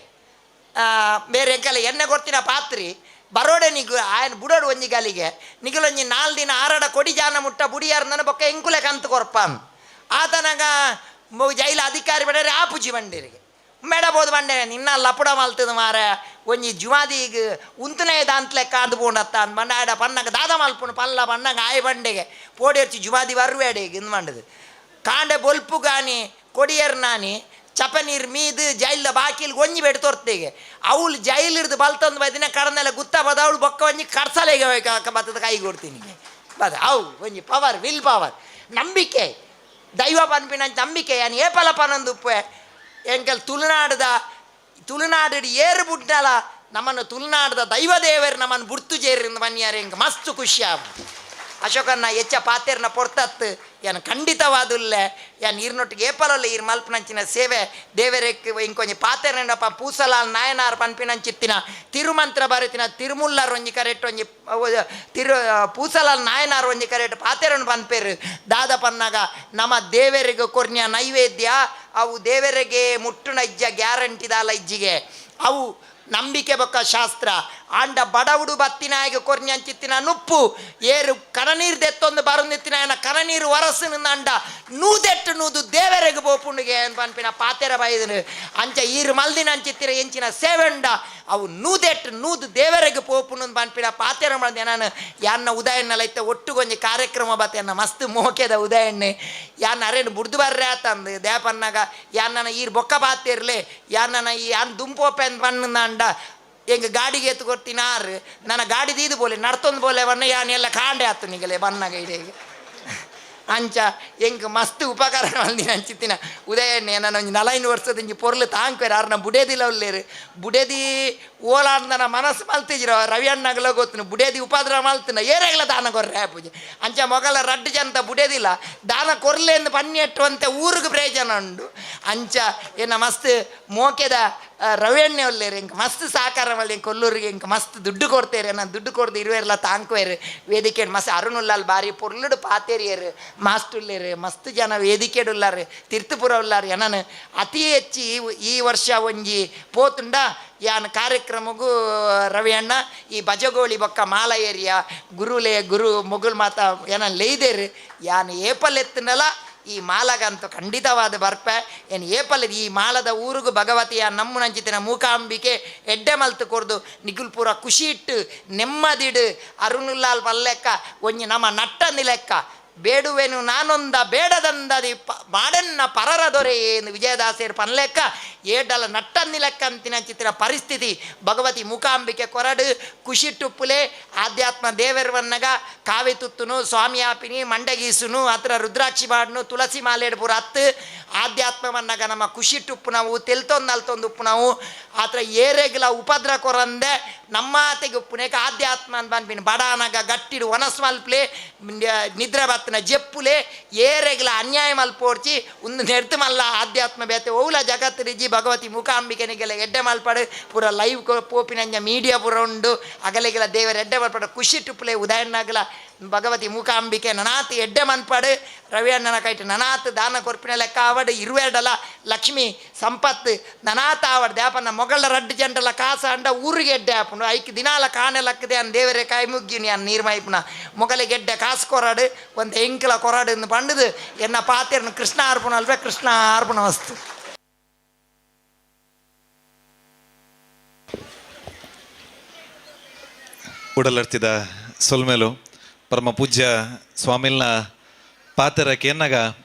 ಬೇರೆ ಎಂಕಲೆ ಎಣ್ಣೆ ಕೊಡ್ತಿನ ಪಾತ್ರಿ ಬರೋಡೆ ನಿಗು ಆಯನ ಬುಡೋಡು ಒಂಜಿ ಗಲಿಗೆ ನಿಗಲೊಂಜಿ 4 ದಿನ ಆರಡ ಕೊಡಿ ಜಾನ ಮುಟ್ಟ ಬುಡಿಯಾರ್ನ ಬೊಕ್ಕ ಎಂಕುಲೆ ಕಂತು ಕೊರ್ಪ ಆತನಾಗ ಜೈಲು ಅಧಿಕಾರಿ ಬಡರೆ ಆಪುಜಿ ಬಂಡೇರಿಗೆ ಮೇಡಬೋದು ಬಂಡೆ ನಿನ್ನ ಲಪುಡ ಮಲ್ತದ ಮಾರ ಒಂಜಿ ಜುಮಾದಿಗ್ ಉಂತನೇ ದಾಂತ್ಲೆ ಕಾದು ಪೋಂಡತ್ತ ಅಂದ್ ಬಂಡ ಆಡ ಪನ್ನಗ ದಾದ ಮಲ್ಪುನು ಪಲ್ಲ ಪನ್ನಗ ಆಯ್ ಬಂಡೆಗೆ ಪೋಡಿಯರ್ಚಿ ಜುಮಾದಿ ಬರುವೇಡೆಗೆ ಇಂದ್ ಮಂಡದು ಕಾಂಡೆ ಬೊಲ್ಪು ಗಾನಿ ಕೊಡಿಯರ್ ನಾನಿ ಚಪ ನೀರು ಮೀದು ಜೈಲ್ದ ಬಾಕಿಲ್ ಒಂಜಿ ಬೆಡ್ ತೋರ್ತೆಗೆ ಅವಳು ಜೈಲ್ ಹಿಡ್ದು ಬಲ್ತಂದು ಬದಿನ ಕಡನೆಲ್ಲ ಗುತ್ತ ಬದ ಅವಳು ಬೊಕ್ಕ ಒಂಜಿ ಕರ್ಸಲೆಗೆ ಬತ್ತದ ಕೈ ಕೊಡ್ತೀನಿ ಬದ ಅವು ಒಂಜಿ power will power ನಂಬಿಕೆ ದೈವ ಪನ್ಪಿನ ನಂಬಿಕೆ ಯಾನ್ ಏಪಲ ಪನೊಂದು ಉಪ್ಪೆ ಎಂಕಲ್ ತುಳುನಾಡದ ತುಳುನಾಡು ಏರು ಬುಡ್ಡಲ ನಮ್ಮನ್ನು ತುಳುನಾಡದ ದೈವ ದೇವರು ನಮ್ಮನ್ನು ಬುಡ್ತು ಜೇರಿಂದ ಬನ್ನಿಯಾರ ಎಂಕ್ ಮಸ್ತ್ ಖುಷಿ ಆವು. ಅಶೋಕನ್ನ ಹೆಚ್ಚ ಪಾತೆರ್ನ ಪೊರ್ತತ್ತು ಯಾನ್ ಖಂಡಿತವಾದುಲ್ಲೆ ಯಾನ್ ಈರ್ನೊಟ್ಟಿಗೆ ಏಪಲಲ್ಲ ಈರ್ ಮಲ್ಪನಂಚಿನ ಸೇವೆ ದೇವರೆಕ್ ಇಂಕೊಂಜಿ ಪಾತೆರ್ನಪ್ಪ ಪೂಸಲಾಲ್ ನಾಯನಾರ್ ಪನ್ಪಿನಂಚಿತ್ತಿನ ತಿರುಮಂತ್ರ ಬರೆತಿನ ತಿರುಮುಲ್ಲರ್ ಒಂಜಿ ಕರೆಕ್ಟ್ ಒಂಜಿ ತಿರು ಪೂಸಲಾಲ್ ನಾಯನಾರ್ ಒಂಜಿ ಕರೆಕ್ಟ್ ಪಾತೆರನ್ನು ಪನ್ಪೇರು ದಾದ ಪನ್ನಾಗ ನಮ್ಮ ದೇವರಿಗೆ ಕೊರ್ನ್ಯ ನೈವೇದ್ಯ ಅವು ದೇವರಿಗೆ ಮುಟ್ಟುನ ಇಜ್ಜ ಗ್ಯಾರಂಟಿದಾಲ ಇಜ್ಜಿಗೆ ಅವು ನಂಬಿಕೆ ಬೊಕ್ಕ ಶಾಸ್ತ್ರ ಆಂಡ ಬಡವುಡು ಬತ್ತಿನಾಯಗ ಕೊರ್ನ್ಯಂಚಿತ್ತಿನ ನುಪ್ಪು ಏರು ಕನನೀರು ದೆತ್ತೊಂದು ಬರಂದಿತ್ತಿನ ಕನನೀರು ವರಸು ಅಂಡ ನೂದೆಟ್ಟು ನೂದು ದೇವರೆಗೆ ಬೋಪುಂಡಿಗೆ ಪನ್ಪಿನ ಪಾತೆರ ಬೈದನು ಅಂಚ ಈರು ಮಲ್ದಿನ ಅಂಚಿತ್ತಿರ ಎಂಚಿನ ಸೇವೆಂಡ ಅವು ನೂದೆಟ್ಟು ನೂದು ದೇವರೆಗೆ ಪೋಪುಂಡು ಪನ್ಪಿನ ಪಾತೆರ ಮಲ್ದೆ ನಾನು ಯಾನ್ನ ಉದಯಣ್ಣಲ ಇತ್ತ ಒಟ್ಟುಗೊಂಜಿ ಕಾರ್ಯಕ್ರಮ ಬತ್ತೆ ಮಸ್ತ್ ಮೋಕೆದ ಉದಯಣ್ಣೆ ಯಾನ್ ಅರೇನು ಬುಡ್ದು ಬರ್ರೆ ಆತಂದು ದೇಪನ್ನಾಗ ಯಾನ್ನ ಈರು ಬೊಕ್ಕ ಪಾತಿರ್ಲೆ ಯಾನ್ನ ಈ ಯಾನ್ ದುಂಪೋಪೆ ಅಂತ ಪಣ್ಣಂಡ ಎಂಗ ಗಾಡಿಗೆ ಎತ್ತು ಕೊಡ್ತೀನಿ ಆರು ನನ್ನ ಗಾಡಿ ದೀದು ಬೋಲೆ ನಡ್ತೊಂದು ಬೋಲೆ ಬಣ್ಣ ಯಾನ್ ಎಲ್ಲ ಕಾಂಡೆ ಆತು ನಿಗಲೆ ಬನ್ನಾಗ ಇಡೀ ಅಂಚ ಎಂಕ್ ಮಸ್ತ್ ಉಪಕಾರ ಮಲ್ದಿನ ಅಂಚಿತ್ತಿನ ಉದಯಣ್ಣೆ ನಾನು ಒಂಜಿ ನಲೈನ್ ವರ್ಷದ ಇಂಚಿ ಪೊರ್ಲು ತಾಂಕ್ವೇರು ಆರ್ನ ಬುಡೇದಿಲ ಉಲ್ಲೇರು ಬುಡೇದಿ ಓಲಾಡ್ದನ ಮನಸ್ಸು ಮಲ್ತಿಜ್ರ ರವಿ ಅಣ್ಣಗಲ ಗೊತ್ತುನು ಬುಡೇದಿ ಉಪದ್ರ ಮಲ್ತಿನ ಏರೆಗ್ಲ ದಾನ ಕೊರ್ರೆ ಪೂಜೆ ಅಂಚ ಮೊಗಲ ರಡ್ಡು ಜನ ಬುಡೇದಿಲ್ಲ ದಾನ ಕೊರ್ಲೆಂದು ಪನ್ನಿ ಎಟ್ಟುವಂತೆ ಊರಿಗೆ ಪ್ರಯೋಜನ ಉಂಡು ಅಂಚ ಏನ ಮಸ್ತ್ ಮೋಕೆದ ರವಿ ಅಣ್ಣೆ ಉಲ್ಲೇರು ಎಂಕ್ ಮಸ್ತ್ ಸಹಕಾರ ಮಲ್ದಿ ಕೊಲ್ಲೂರಿಗೆ ಎಂಕ್ ಮಸ್ತ್ ದುಡ್ಡು ಕೊಡ್ತೇರೆ ನಾನು ದುಡ್ಡು ಕೊಡ್ದು ಇರುವೆರ್ಲ ತಾಂಕ್ವೇರು ವೇದಿಕೆ ಮಸ್ತ್ ಅರುಣುಲ್ಲಾಲ್ ಬಾರಿ ಪೊರ್ಲುಡು ಪಾತೇರಿಯರು ಮಾಸ್ಟುಲ್ಲೇರು ಮಸ್ತ್ ಜನ ವೇದಿಕೆಡುಲ್ಲಾರು ತಿರ್ತುಪುರ ಉಲ್ಲಾರು ಏನನು ಅತಿ ಹೆಚ್ಚು ಈ ವರ್ಷ ಒಂಜಿ ಪೋತುಂಡ ಯಾನ್ ಕಾರ್ಯಕ್ರಮಗೂ ರವಿ ಅಣ್ಣ ಈ ಬಜಗೋಳಿ ಬೊಕ್ಕ ಮಾಲ ಏರಿಯಾ ಗುರುಲೇ ಗುರು ಮೊಗುಲ್ ಮಾತಾ ಏನ ಲೇಯ್ದೇರು ಯಾನ್ ಏಪಲೆತ್ತನಲ ಈ ಮಾಲಗಂತೂ ಖಂಡಿತವಾದ ಬರ್ಪೆ ಏನು ಏಪಲ್ ಈ ಮಾಲದ ಊರುಗು ಭಗವತಿಯ ನಮ್ಮುನಂಚಿತಿನ ಮೂಕಾಂಬಿಕೆ ಎಡ್ಡೆ ಮಲ್ತು ಕೊರ್ದು ನಿಗುಲ್ಪುರ ಖುಷಿ ಇಟ್ಟು ನೆಮ್ಮದಿಡು ಅರುಣುಲ್ಲಾಲ್ ಪಲ್ಲೆಕ್ಕ ಒಂಜಿ ನಮ್ಮ ನಟ್ಟಂದಿ ಲೆಕ್ಕ ಬೇಡುವೆನು ನಾನೊಂದ ಬೇಡದಂದದಿ ಮಾಡನ್ನ ಪರರ ದೊರೆ ಏನು ವಿಜಯದಾಸರು ಪನ್ಲೆಕ್ಕ ಏಡಲ ನಟ್ಟಂದಿ ಲೆಕ್ಕ ಅಂತಿನ ಚಿತ್ರ ಪರಿಸ್ಥಿತಿ ಭಗವತಿ ಮೂಕಾಂಬಿಕೆ ಕೊರಡು ಖುಷಿಟ್ಟುಪ್ಪುಲೆ ಆಧ್ಯಾತ್ಮ ದೇವರವನ್ನಗ ಕಾವಿ ತುತ್ತುನು ಸ್ವಾಮಿಯಾಪಿನಿ ಮಂಡಗೀಸುನು ಅತ್ರ ರುದ್ರಾಕ್ಷಿ ಬಾಡ್ನು ತುಳಸಿ ಮಾಲೇಡು ಪೂರ ಅತ್ತು ಆಧ್ಯಾತ್ಮವನ್ನಗ ನಮ್ಮ ಖುಷಿಟ್ಟುಪ್ಪು ನಾವು ತೆಲ್ತೊಂದು ಅಲ್ತೊಂದು ಉಪ್ಪು ನಾವು ಆತ್ರ ಏರೆಗ್ಲ ಉಪದ್ರ ಕೊರಂದೆ ನಮ್ಮಾತೆಗೆ ಉಪ್ಪುನೇಕ ಆಧ್ಯಾತ್ಮ ಅಂತ ಬನ್ಪಿನ ಬಡಾನಗ ಗಟ್ಟಿಡು ಒನಸ್ ಮಲ್ಪ್ಲೆ ನಿದ್ರೆ ಬತ್ತನ ಜೆಪ್ಪುಲೆ ಏರೆಗ್ಲ ಅನ್ಯಾಯ ಮಲ್ಪೋಡ್ಚಿ ಒಂದು ನೆಡ್ತು ಮಲ್ಲ ಆಧ್ಯಾತ್ಮ ಬೇತೆ ಓಲ ಜಗತ್ತು ರಿಜಿ ಭಗವತಿ ಮೂಕಾಂಬಿಕೆನಿಗೆಲ್ಲ ಎಡ್ಡೆ ಮಲ್ಪಡು ಪೂರ ಲೈವ್ ಪೋಪಿನಂಜ ಮೀಡಿಯಾ ಪೂರ ಉಂಡು ಅಗಲಿಗೆಲ್ಲ ದೇವರ ಎಡ್ಡೆ ಮಲ್ಪಡು ಖುಷಿ ಟುಪ್ಪುಲೆ ಉದಯಣ್ಣಗಲ ಭಗವತಿ ಮೂಕಾಂಬಿಕೆ ನನಾತ್ ಎಡ್ಡೆ ಮನ್ಪಾಡು ರವಿ ಅಣ್ಣನ ಕೈಟ್ ನನಾತ್ ದಾನ ಕೊರ್ಪಿನ ಲೆಕ್ಕ ಆವಡು ಇರುವೆಡಲ ಲಕ್ಷ್ಮಿ ಸಂಪತ್ತು ನನಾತ್ ಆವಡ್ ದ್ಯಾಪನ ಮೊಗಳ ರಡ್ಡು ಜಂಟಲ ಕಾಸ ಅಂಡ ಊರಿಗೆ ಎಡ್ಡೆ ಆಪುಂಡು ಐಕ್ ದಿನಾಲ ಕಾಣೆ ಲಕ್ಕದೆ ಅನ್ ದೇವರೇ ಕಾಯಿ ಮುಗ್ಗಿನಿ ಅನ್ ನೀರ್ಮೈಪುನ ಮೊಗಲಿಗೆ ಎಡ್ಡೆ ಕಾಸು ಕೊರಾಡು ಒಂದು ಎಂಕಲ ಕೊರಾಡು ಎಂದು ಪಂಡದು ಎನ್ನ ಪಾತೆರ್ನ ಕೃಷ್ಣ ಅರ್ಪಣ ಅಲ್ವೇ ಕೃಷ್ಣ ಅರ್ಪಣ ವಸ್ತು. ಉಡಲರ್ತಿದ ಸೊಲ್ಮೇಲು ಪರಮ ಪೂಜ್ಯ ಸ್ವಾಮಿಲ್ನ ಪಾತೆರಕ್ಕೆ ಎನ್ನಾಗ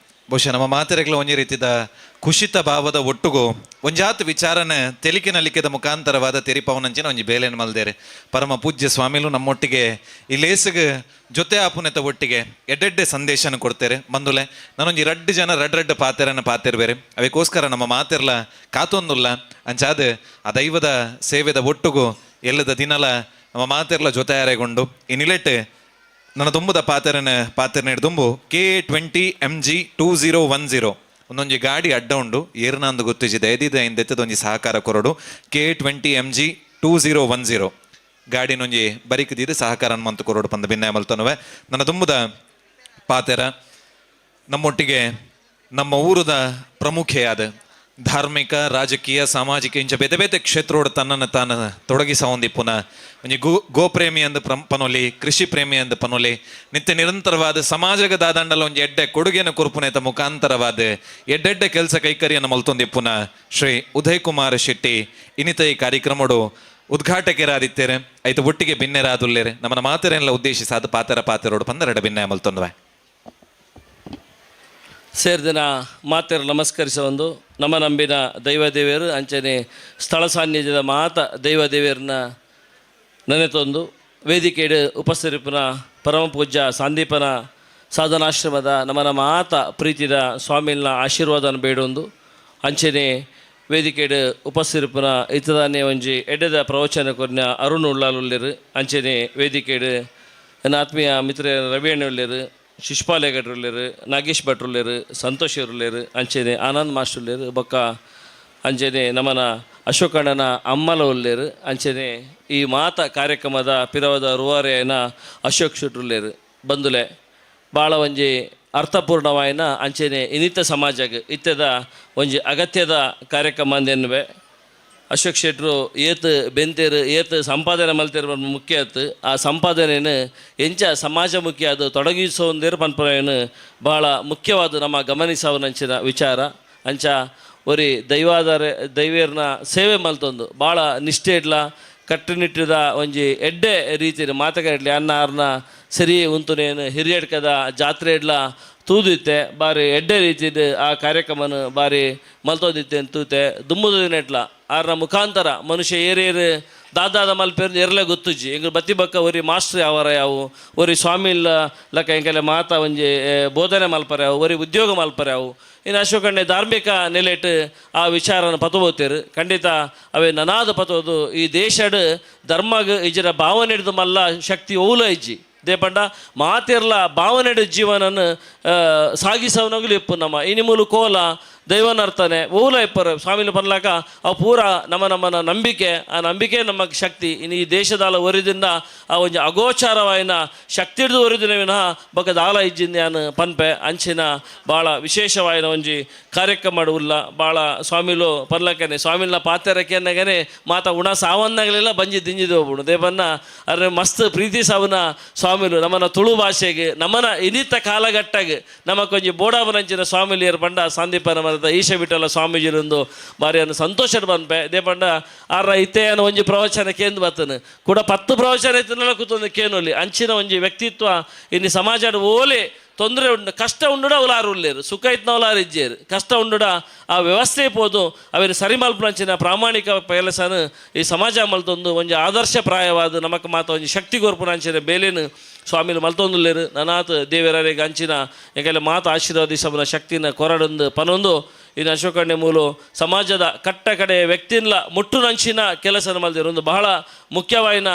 ಬಹುಶಃ ನಮ್ಮ ಮಾತೆರೆಗಳ ಒಂಜಿ ರೀತಿದ ಖುಷಿತ ಭಾವದ ಒಟ್ಟುಗು ಒಂಜಾತ್ ವಿಚಾರನ ತೆಲಿಕೆ ನಲಿಕೆದ ಮುಖಾಂತರವಾದ ತೆರಿಪವನಂಚಿನ ಒಂಜಿ ಬೇಲೆನ ಮಲ್ದೇರೆ ಪರಮ ಪೂಜ್ಯ ಸ್ವಾಮಿಲು ನಮ್ಮೊಟ್ಟಿಗೆ ಈ ಲೇಸಿಗೆ ಜೊತೆ ಆಪುನೆತ ಒಟ್ಟಿಗೆ ಎಡ್ಡೆಡ್ಡೆ ಸಂದೇಶನ ಕೊಡ್ತೇರೆ. ಬಂದುಲೆ ನಾನೊಂಜಿ ರಡ್ಡು ಜನ ರಡ್ ರಡ್ಡು ಪಾತೆರನ ಪಾತೆರ್ ಬೇರೆ ಅವಕ್ಕೋಸ್ಕರ ನಮ್ಮ ಮಾತೆರ್ಲ ಕಾತೊಂದುಲ್ಲ ಅಂಚಾದ ಆ ದೈವದ ಸೇವೆದ ಒಟ್ಟುಗು ಎಲ್ಲದ ದಿನಲ ನಮ್ಮ ಮಾತೆರ್ಲ ಜೊತೆ ಯಾರೆಗೊಂಡು ಈ ನಿಲೆಟ್ ನನ್ನ ದುಂಬುದ ಪಾತೆರನ ಪಾತೆರನ ದುಂಬು K20 MG 2010 ಒಂದೊಂಜಿ ಗಾಡಿ ಅಡ್ಡ ಉಂಡು ಏರ್ನಾಂದು ಗೊತ್ತಿಜಿ ದಯದಿದ ಇಂದೆತ್ತದೊಂಜಿ ಸಹಕಾರ ಕೊರಡು K20 MG 2010 ಗಾಡಿನೊಂಜಿ ಬರಿಕದಿದ್ದು ಸಹಕಾರ ಮಂತು ಕೊರಡು ಪಂದ ಭಿನ್ನ ಮಲ್ತನುವೆ. ನನ್ನ ದುಂಬುದ ಪಾತೆರ ನಮ್ಮೊಟ್ಟಿಗೆ ನಮ್ಮ ಊರದ ಪ್ರಮುಖೆಯಾದ ಧಾರ್ಮಿಕ ರಾಜಕೀಯ ಸಾಮಾಜಿಕ ಇಂಚ ಬೇತೆ ಬೇತೆ ಕ್ಷೇತ್ರೋಡು ತನ್ನನ್ನು ತಾನು ತೊಡಗಿಸ ಹೊಂದಿಪ್ಪುನ ಒಂಜಿ ಗೋಪ್ರೇಮಿ ಅಂದ್ ಪನೊಲಿ ಕೃಷಿ ಪ್ರೇಮಿ ಅಂದ್ ಪನೊಲಿ ನಿತ್ಯ ನಿರಂತರವಾದ ಸಮಾಜದ ದಾದಂಡಲ ಒಂಜಿ ಎಡ್ಡೆ ಕೊಡುಗೆಯನ್ನು ಕೊರ್ಪುನೇತ ಮುಖಾಂತರವಾದ ಎಡ್ಡೆಡ್ಡೆ ಕೆಲಸ ಕೈಕರಿಯನ್ನು ಮಲ್ತೊಂದಿಪ್ಪುನ ಶ್ರೀ ಉದಯ್ ಕುಮಾರ್ ಶೆಟ್ಟಿ ಇನ್ನಿತ ಈ ಕಾರ್ಯಕ್ರಮಡು ಉದ್ಘಾಟಕರಾದಿತ್ತೇರೆ ಐತ ಒಟ್ಟಿಗೆ ಬಿನ್ನೆರಾದುಲ್ಲೇರೆ ನಮ್ಮನ ಮಾತೆರೆಲ್ಲ ಉದ್ದೇಶಿಸಾದ ಪಾತೆರ ಪಾತೆರೋಡು ಪಂದರೆಡ ಬಿನ್ನೆ ಮಲ್ತೊಂದುವೆ. ಸೇರ್ದಿನ ಮಾತೆರು ನಮಸ್ಕರಿಸ ಒಂದು ನಮ್ಮ ನಂಬಿನ ದೈವ ದೇವಿಯರು ಅಂಚನೆ ಸ್ಥಳ ಸಾನ್ನಿಧ್ಯದ ಮಾತ ದೈವ ದೇವಿಯರನ್ನ ನೆನೆತೊಂದು ವೇದಿಕೆಯಡು ಉಪಸ್ಥಿರಿಪುನ ಪರಮ ಪೂಜ್ಯ ಸಾಂದೀಪನ ಸಾಧನಾಶ್ರಮದ ನಮ್ಮನ ಮಾತ ಪ್ರೀತಿದ ಸ್ವಾಮಿನ ಆಶೀರ್ವಾದನ ಬೇಡೊಂದು ಅಂಚನೆ ವೇದಿಕೆಯಡು ಉಪಸ್ಥಿರಿಪುನ ಇತದಾನೆ ಒಂಜಿ ಎಡ್ಡೆದ ಪ್ರವಚನ ಕೊರ್ನ ಅರುಣ್ ಉಳ್ಳಾಲುಲ್ಲೇರು ಅಂಚನೆ ವೇದಿಕೆಯಡು ನನ್ನ ಆತ್ಮೀಯ ಮಿತ್ರ ರವಿ ಅಣ್ಣುಲ್ಲೇರು ಶಿಶ್ಪಾಲ್ ಹೆಗಡ್ರುಲ್ಲೇರು ನಾಗೇಶ್ ಭಟ್ರುಲ್ಲೇರು ಸಂತೋಷ್ ಇರುಲ್ಲೇರು ಅಂಚನೆ ಆನಂದ್ ಮಾಸ್ಟರ್ ಬೊಕ್ಕ ಅಂಚನೆ ನಮನ ಅಶೋಕಣ್ಣನ ಅಮ್ಮಲ ಉಲ್ಲೇರು ಅಂಚನೆ ಈ ಮಾತ ಕಾರ್ಯಕ್ರಮದ ಪಿರವದ ರೂವಾರಿಯನ ಅಶೋಕ್ ಶೆಟ್ರುಲ್ಲೇರು ಬಂದುಲೆ ಭಾಳ ಒಂಜಿ ಅರ್ಥಪೂರ್ಣವಾಯಿನ ಅಂಚನೆ ಇನ್ನಿತ ಸಮಾಜಕ್ಕೆ ಇತ್ತದ ಒಂಜಿ ಅಗತ್ಯದ ಕಾರ್ಯಕ್ರಮ ಅಂದೆನ್ನುವೆ. ಅಶೋಕ್ ಶೆಟ್ರು ಏತ್ ಬೆಂತೇರು ಏತ್ ಸಂಪಾದನೆ ಮಲ್ತೇರು ಪನ್ಪು ಮುಖ್ಯ ಆತು. ಆ ಸಂಪಾದನೆಯನ್ನು ಎಂಚ ಸಮಾಜಮುಖಿ ಅದು ತೊಡಗಿಸೋಂದೇರು ಪನ್ಪುನ ಭಾಳ ಮುಖ್ಯವಾದ ನಮ್ಮ ಗಮನಿಸವನಂಚಿನ ವಿಚಾರ. ಅಂಚ ಒರಿ ದೈವಾಧಾರ ದೈವೇರ್ನ ಸೇವೆ ಮಲ್ತೊಂದು ಭಾಳ ನಿಷ್ಠೆ ಇಡ್ಲ ಕಟ್ಟುನಿಟ್ಟಿದ ಒಂಜಿ ಎಡ್ಡೆ ರೀತಿಯ ಮಾತಕ ಇಡ್ಲಿ ಅನ್ನ ಆರ್ನ ಸರಿ ಉಂತುನೇನು ಹಿರಿಯಡ್ಕದ ಜಾತ್ರೆ ಇಡ್ಲ ತೂದಿತ್ತೆ ಬಾರಿ ಎಡ್ಡೆ ರೀತಿದ ಆ ಕಾರ್ಯಕ್ರಮನ ಬಾರಿ ಮಲ್ತೋದಿತ್ತೆ ತೂತೆ ದುಮ್ಮುದ ನೆಟ್ಲ ಆರ್ನ ಮುಖಾಂತರ ಮನುಷ್ಯ ಏರೇರು ದಾದಾದ ಮಲ್ಪೇರು ಎರಲೆ ಗೊತ್ತುಜ್ಜಿ ಎಂಗ್ ಬತ್ತಿ ಬಕ್ಕ ಒರಿ ಮಾಸ್ಟ್ರ್ ಯಾವರ ಯಾವು ಒರಿ ಸ್ವಾಮಿ ಇಲ್ಲ ಲಕ್ಕ ಎಂಕೆಲೆ ಮಾತ ಒಂಜಿ ಬೋಧನೆ ಮಲ್ಪರೆ ಯಾವು ಒರಿ ಉದ್ಯೋಗ ಮಲ್ಪರೆ ಯಾವು ಇನ್ನು ಅಶೋಕಣ್ಣೆ ಧಾರ್ಮಿಕ ನೆಲೆಟ್ ಆ ವಿಚಾರನ ಪತಬೋತೇರು ಖಂಡಿತ ಅವೇ ನನಾದ ಪತೋದು ಈ ದೇಶಡ್ ಧರ್ಮಗ್ ಇಜರ ಭಾವನೆ ಹಿಡ್ದು ಮಲ್ಲ ಶಕ್ತಿ ಓಲ ಇಜ್ಜಿ ದೇಪಂಡ ಮಾತಿರ್ಲ ಭಾವನೆಡು ಜೀವನನ ಸಾಗಿಸವನಾಗಲು ಇಪ್ಪು ನಮ್ಮ ಇನಿ ಮೂಲು ಕೋಲ ದೈವನರ್ತನೆ ಓಲ ಇಪ್ಪರು ಸ್ವಾಮಿನ ಪನ್ಲಾಕ ಅವು ಪೂರ ನಮ್ಮ ನಮ್ಮನ ನಂಬಿಕೆ ಆ ನಂಬಿಕೆ ನಮ್ಮ ಶಕ್ತಿ. ಇನ್ನು ಈ ದೇಶದಾಲ ಒರಿದಿಂದ ಆ ಒಂಜಿ ಅಗೋಚಾರವಾಯಿನ ಶಕ್ತಿ ಹಿಡಿದು ಒರಿದಿನ ವಿನಃ ಬೊಕ ದಾಲ ಇಜ್ಜಿಂದ ಪನ್ಪೆ ಅಂಚಿನ ಭಾಳ ವಿಶೇಷವಾಯಿನ ಒಂಜಿ ಕಾರ್ಯಕ್ರಮ ಉಲ್ಲ ಭಾಳ ಸ್ವಾಮಿಲು ಪನ್ಲಕ್ಕನೆ ಸ್ವಾಮಿಲ್ನ ಪಾತೆರಕೆನ್ನಗನೆ ಮಾತ ಉಣ ಸಾವನ್ನಾಗಲಿಲ್ಲ ಬಂಜಿ ದಿಂಜಿದ ಹೋಗ್ಬಿಡು ದೇವನ್ನ ಅರೆ ಮಸ್ತ್ ಪ್ರೀತಿ ಸಾವನ ಸ್ವಾಮಿಲು ನಮ್ಮನ ತುಳು ಭಾಷೆಗೆ ನಮ್ಮನ ಇನಿತ ಕಾಲಘಟ್ಟಗೆ ನಮ್ಮ ಕೊಂಜಿ ಬೋಡಾಬನಂಚಿನ ಸ್ವಾಮಿಲಿಯರ್ ಪಂಡ ಸಂದೀಪ ನಮ್ಮ ಈಶ ಬಿಟ್ಟಲ್ಲ ಸ್ವಾಮೀಜಿರೊಂದು ಬಾರಿಯನ್ನು ಸಂತೋಷ ಬಂದ್ಪೆ ದೇಪಂಡ ಆರ ಇತ್ತೆಯನ ಒಂಜಿ ಪ್ರವಚನ ಕೇಂದ್ರ ಬರ್ತನೆ ಕೂಡ 10 ಪ್ರವಚನ ಇತ್ತನೆಲ್ಲ ಕೂತೊಂದು ಕೇನೊಲಿ ಅಂಚಿನ ಒಂಜಿ ವ್ಯಕ್ತಿತ್ವ ಇನ್ನು ಸಮಾಜದ ಓಲೆ ತೊಂದರೆ ಉಂಡು ಕಷ್ಟ ಉಂಡುಡ ಅವಲಾರು ಉಲ್ಲೇರು ಸುಖ ಇತ್ತನವಲಾರು ಇಜ್ಜೇರು ಕಷ್ಟ ಉಂಡುಡ ಆ ವ್ಯವಸ್ಥೆ ಪೋದು ಅವೇನು ಸರಿ ಮಲ್ಪುನಂಚಿನ ಪ್ರಾಮಾಣಿಕ ಕೆಲಸನ ಈ ಸಮಾಜ ಮಲ್ತೊಂದು ಒಂಜಿ ಆದರ್ಶ ಪ್ರಾಯವಾದ ನಮಕ್ ಮಾತ ಒಂಜಿ ಶಕ್ತಿ ಕೊರ್ಪುನಂಚಿನ ಬೇಲೇನು ಸ್ವಾಮಿಲು ಮಲ್ತೊಂದುಲ್ಲೇರು ನನಾತ್ ದೇವರಿಗೆ ಅಂಚಿನ ಎಂಕೆಲ್ಲ ಮಾತು ಆಶೀರ್ವಾದಿಸಬನ ಶಕ್ತಿನ ಕೊರಡೊಂದು ಪನೊಂದು ಇನ್ನು ಅಶೋಕಣ್ಣೆ ಮೂಲು ಸಮಾಜದ ಕಟ್ಟ ಕಡೆ ವ್ಯಕ್ತಿನ್ಲ ಮುಟ್ಟುನಂಚಿನ ಕೆಲಸ ಮಲ್ದಿರು ಒಂದು ಬಹಳ ಮುಖ್ಯವಾಯಿನ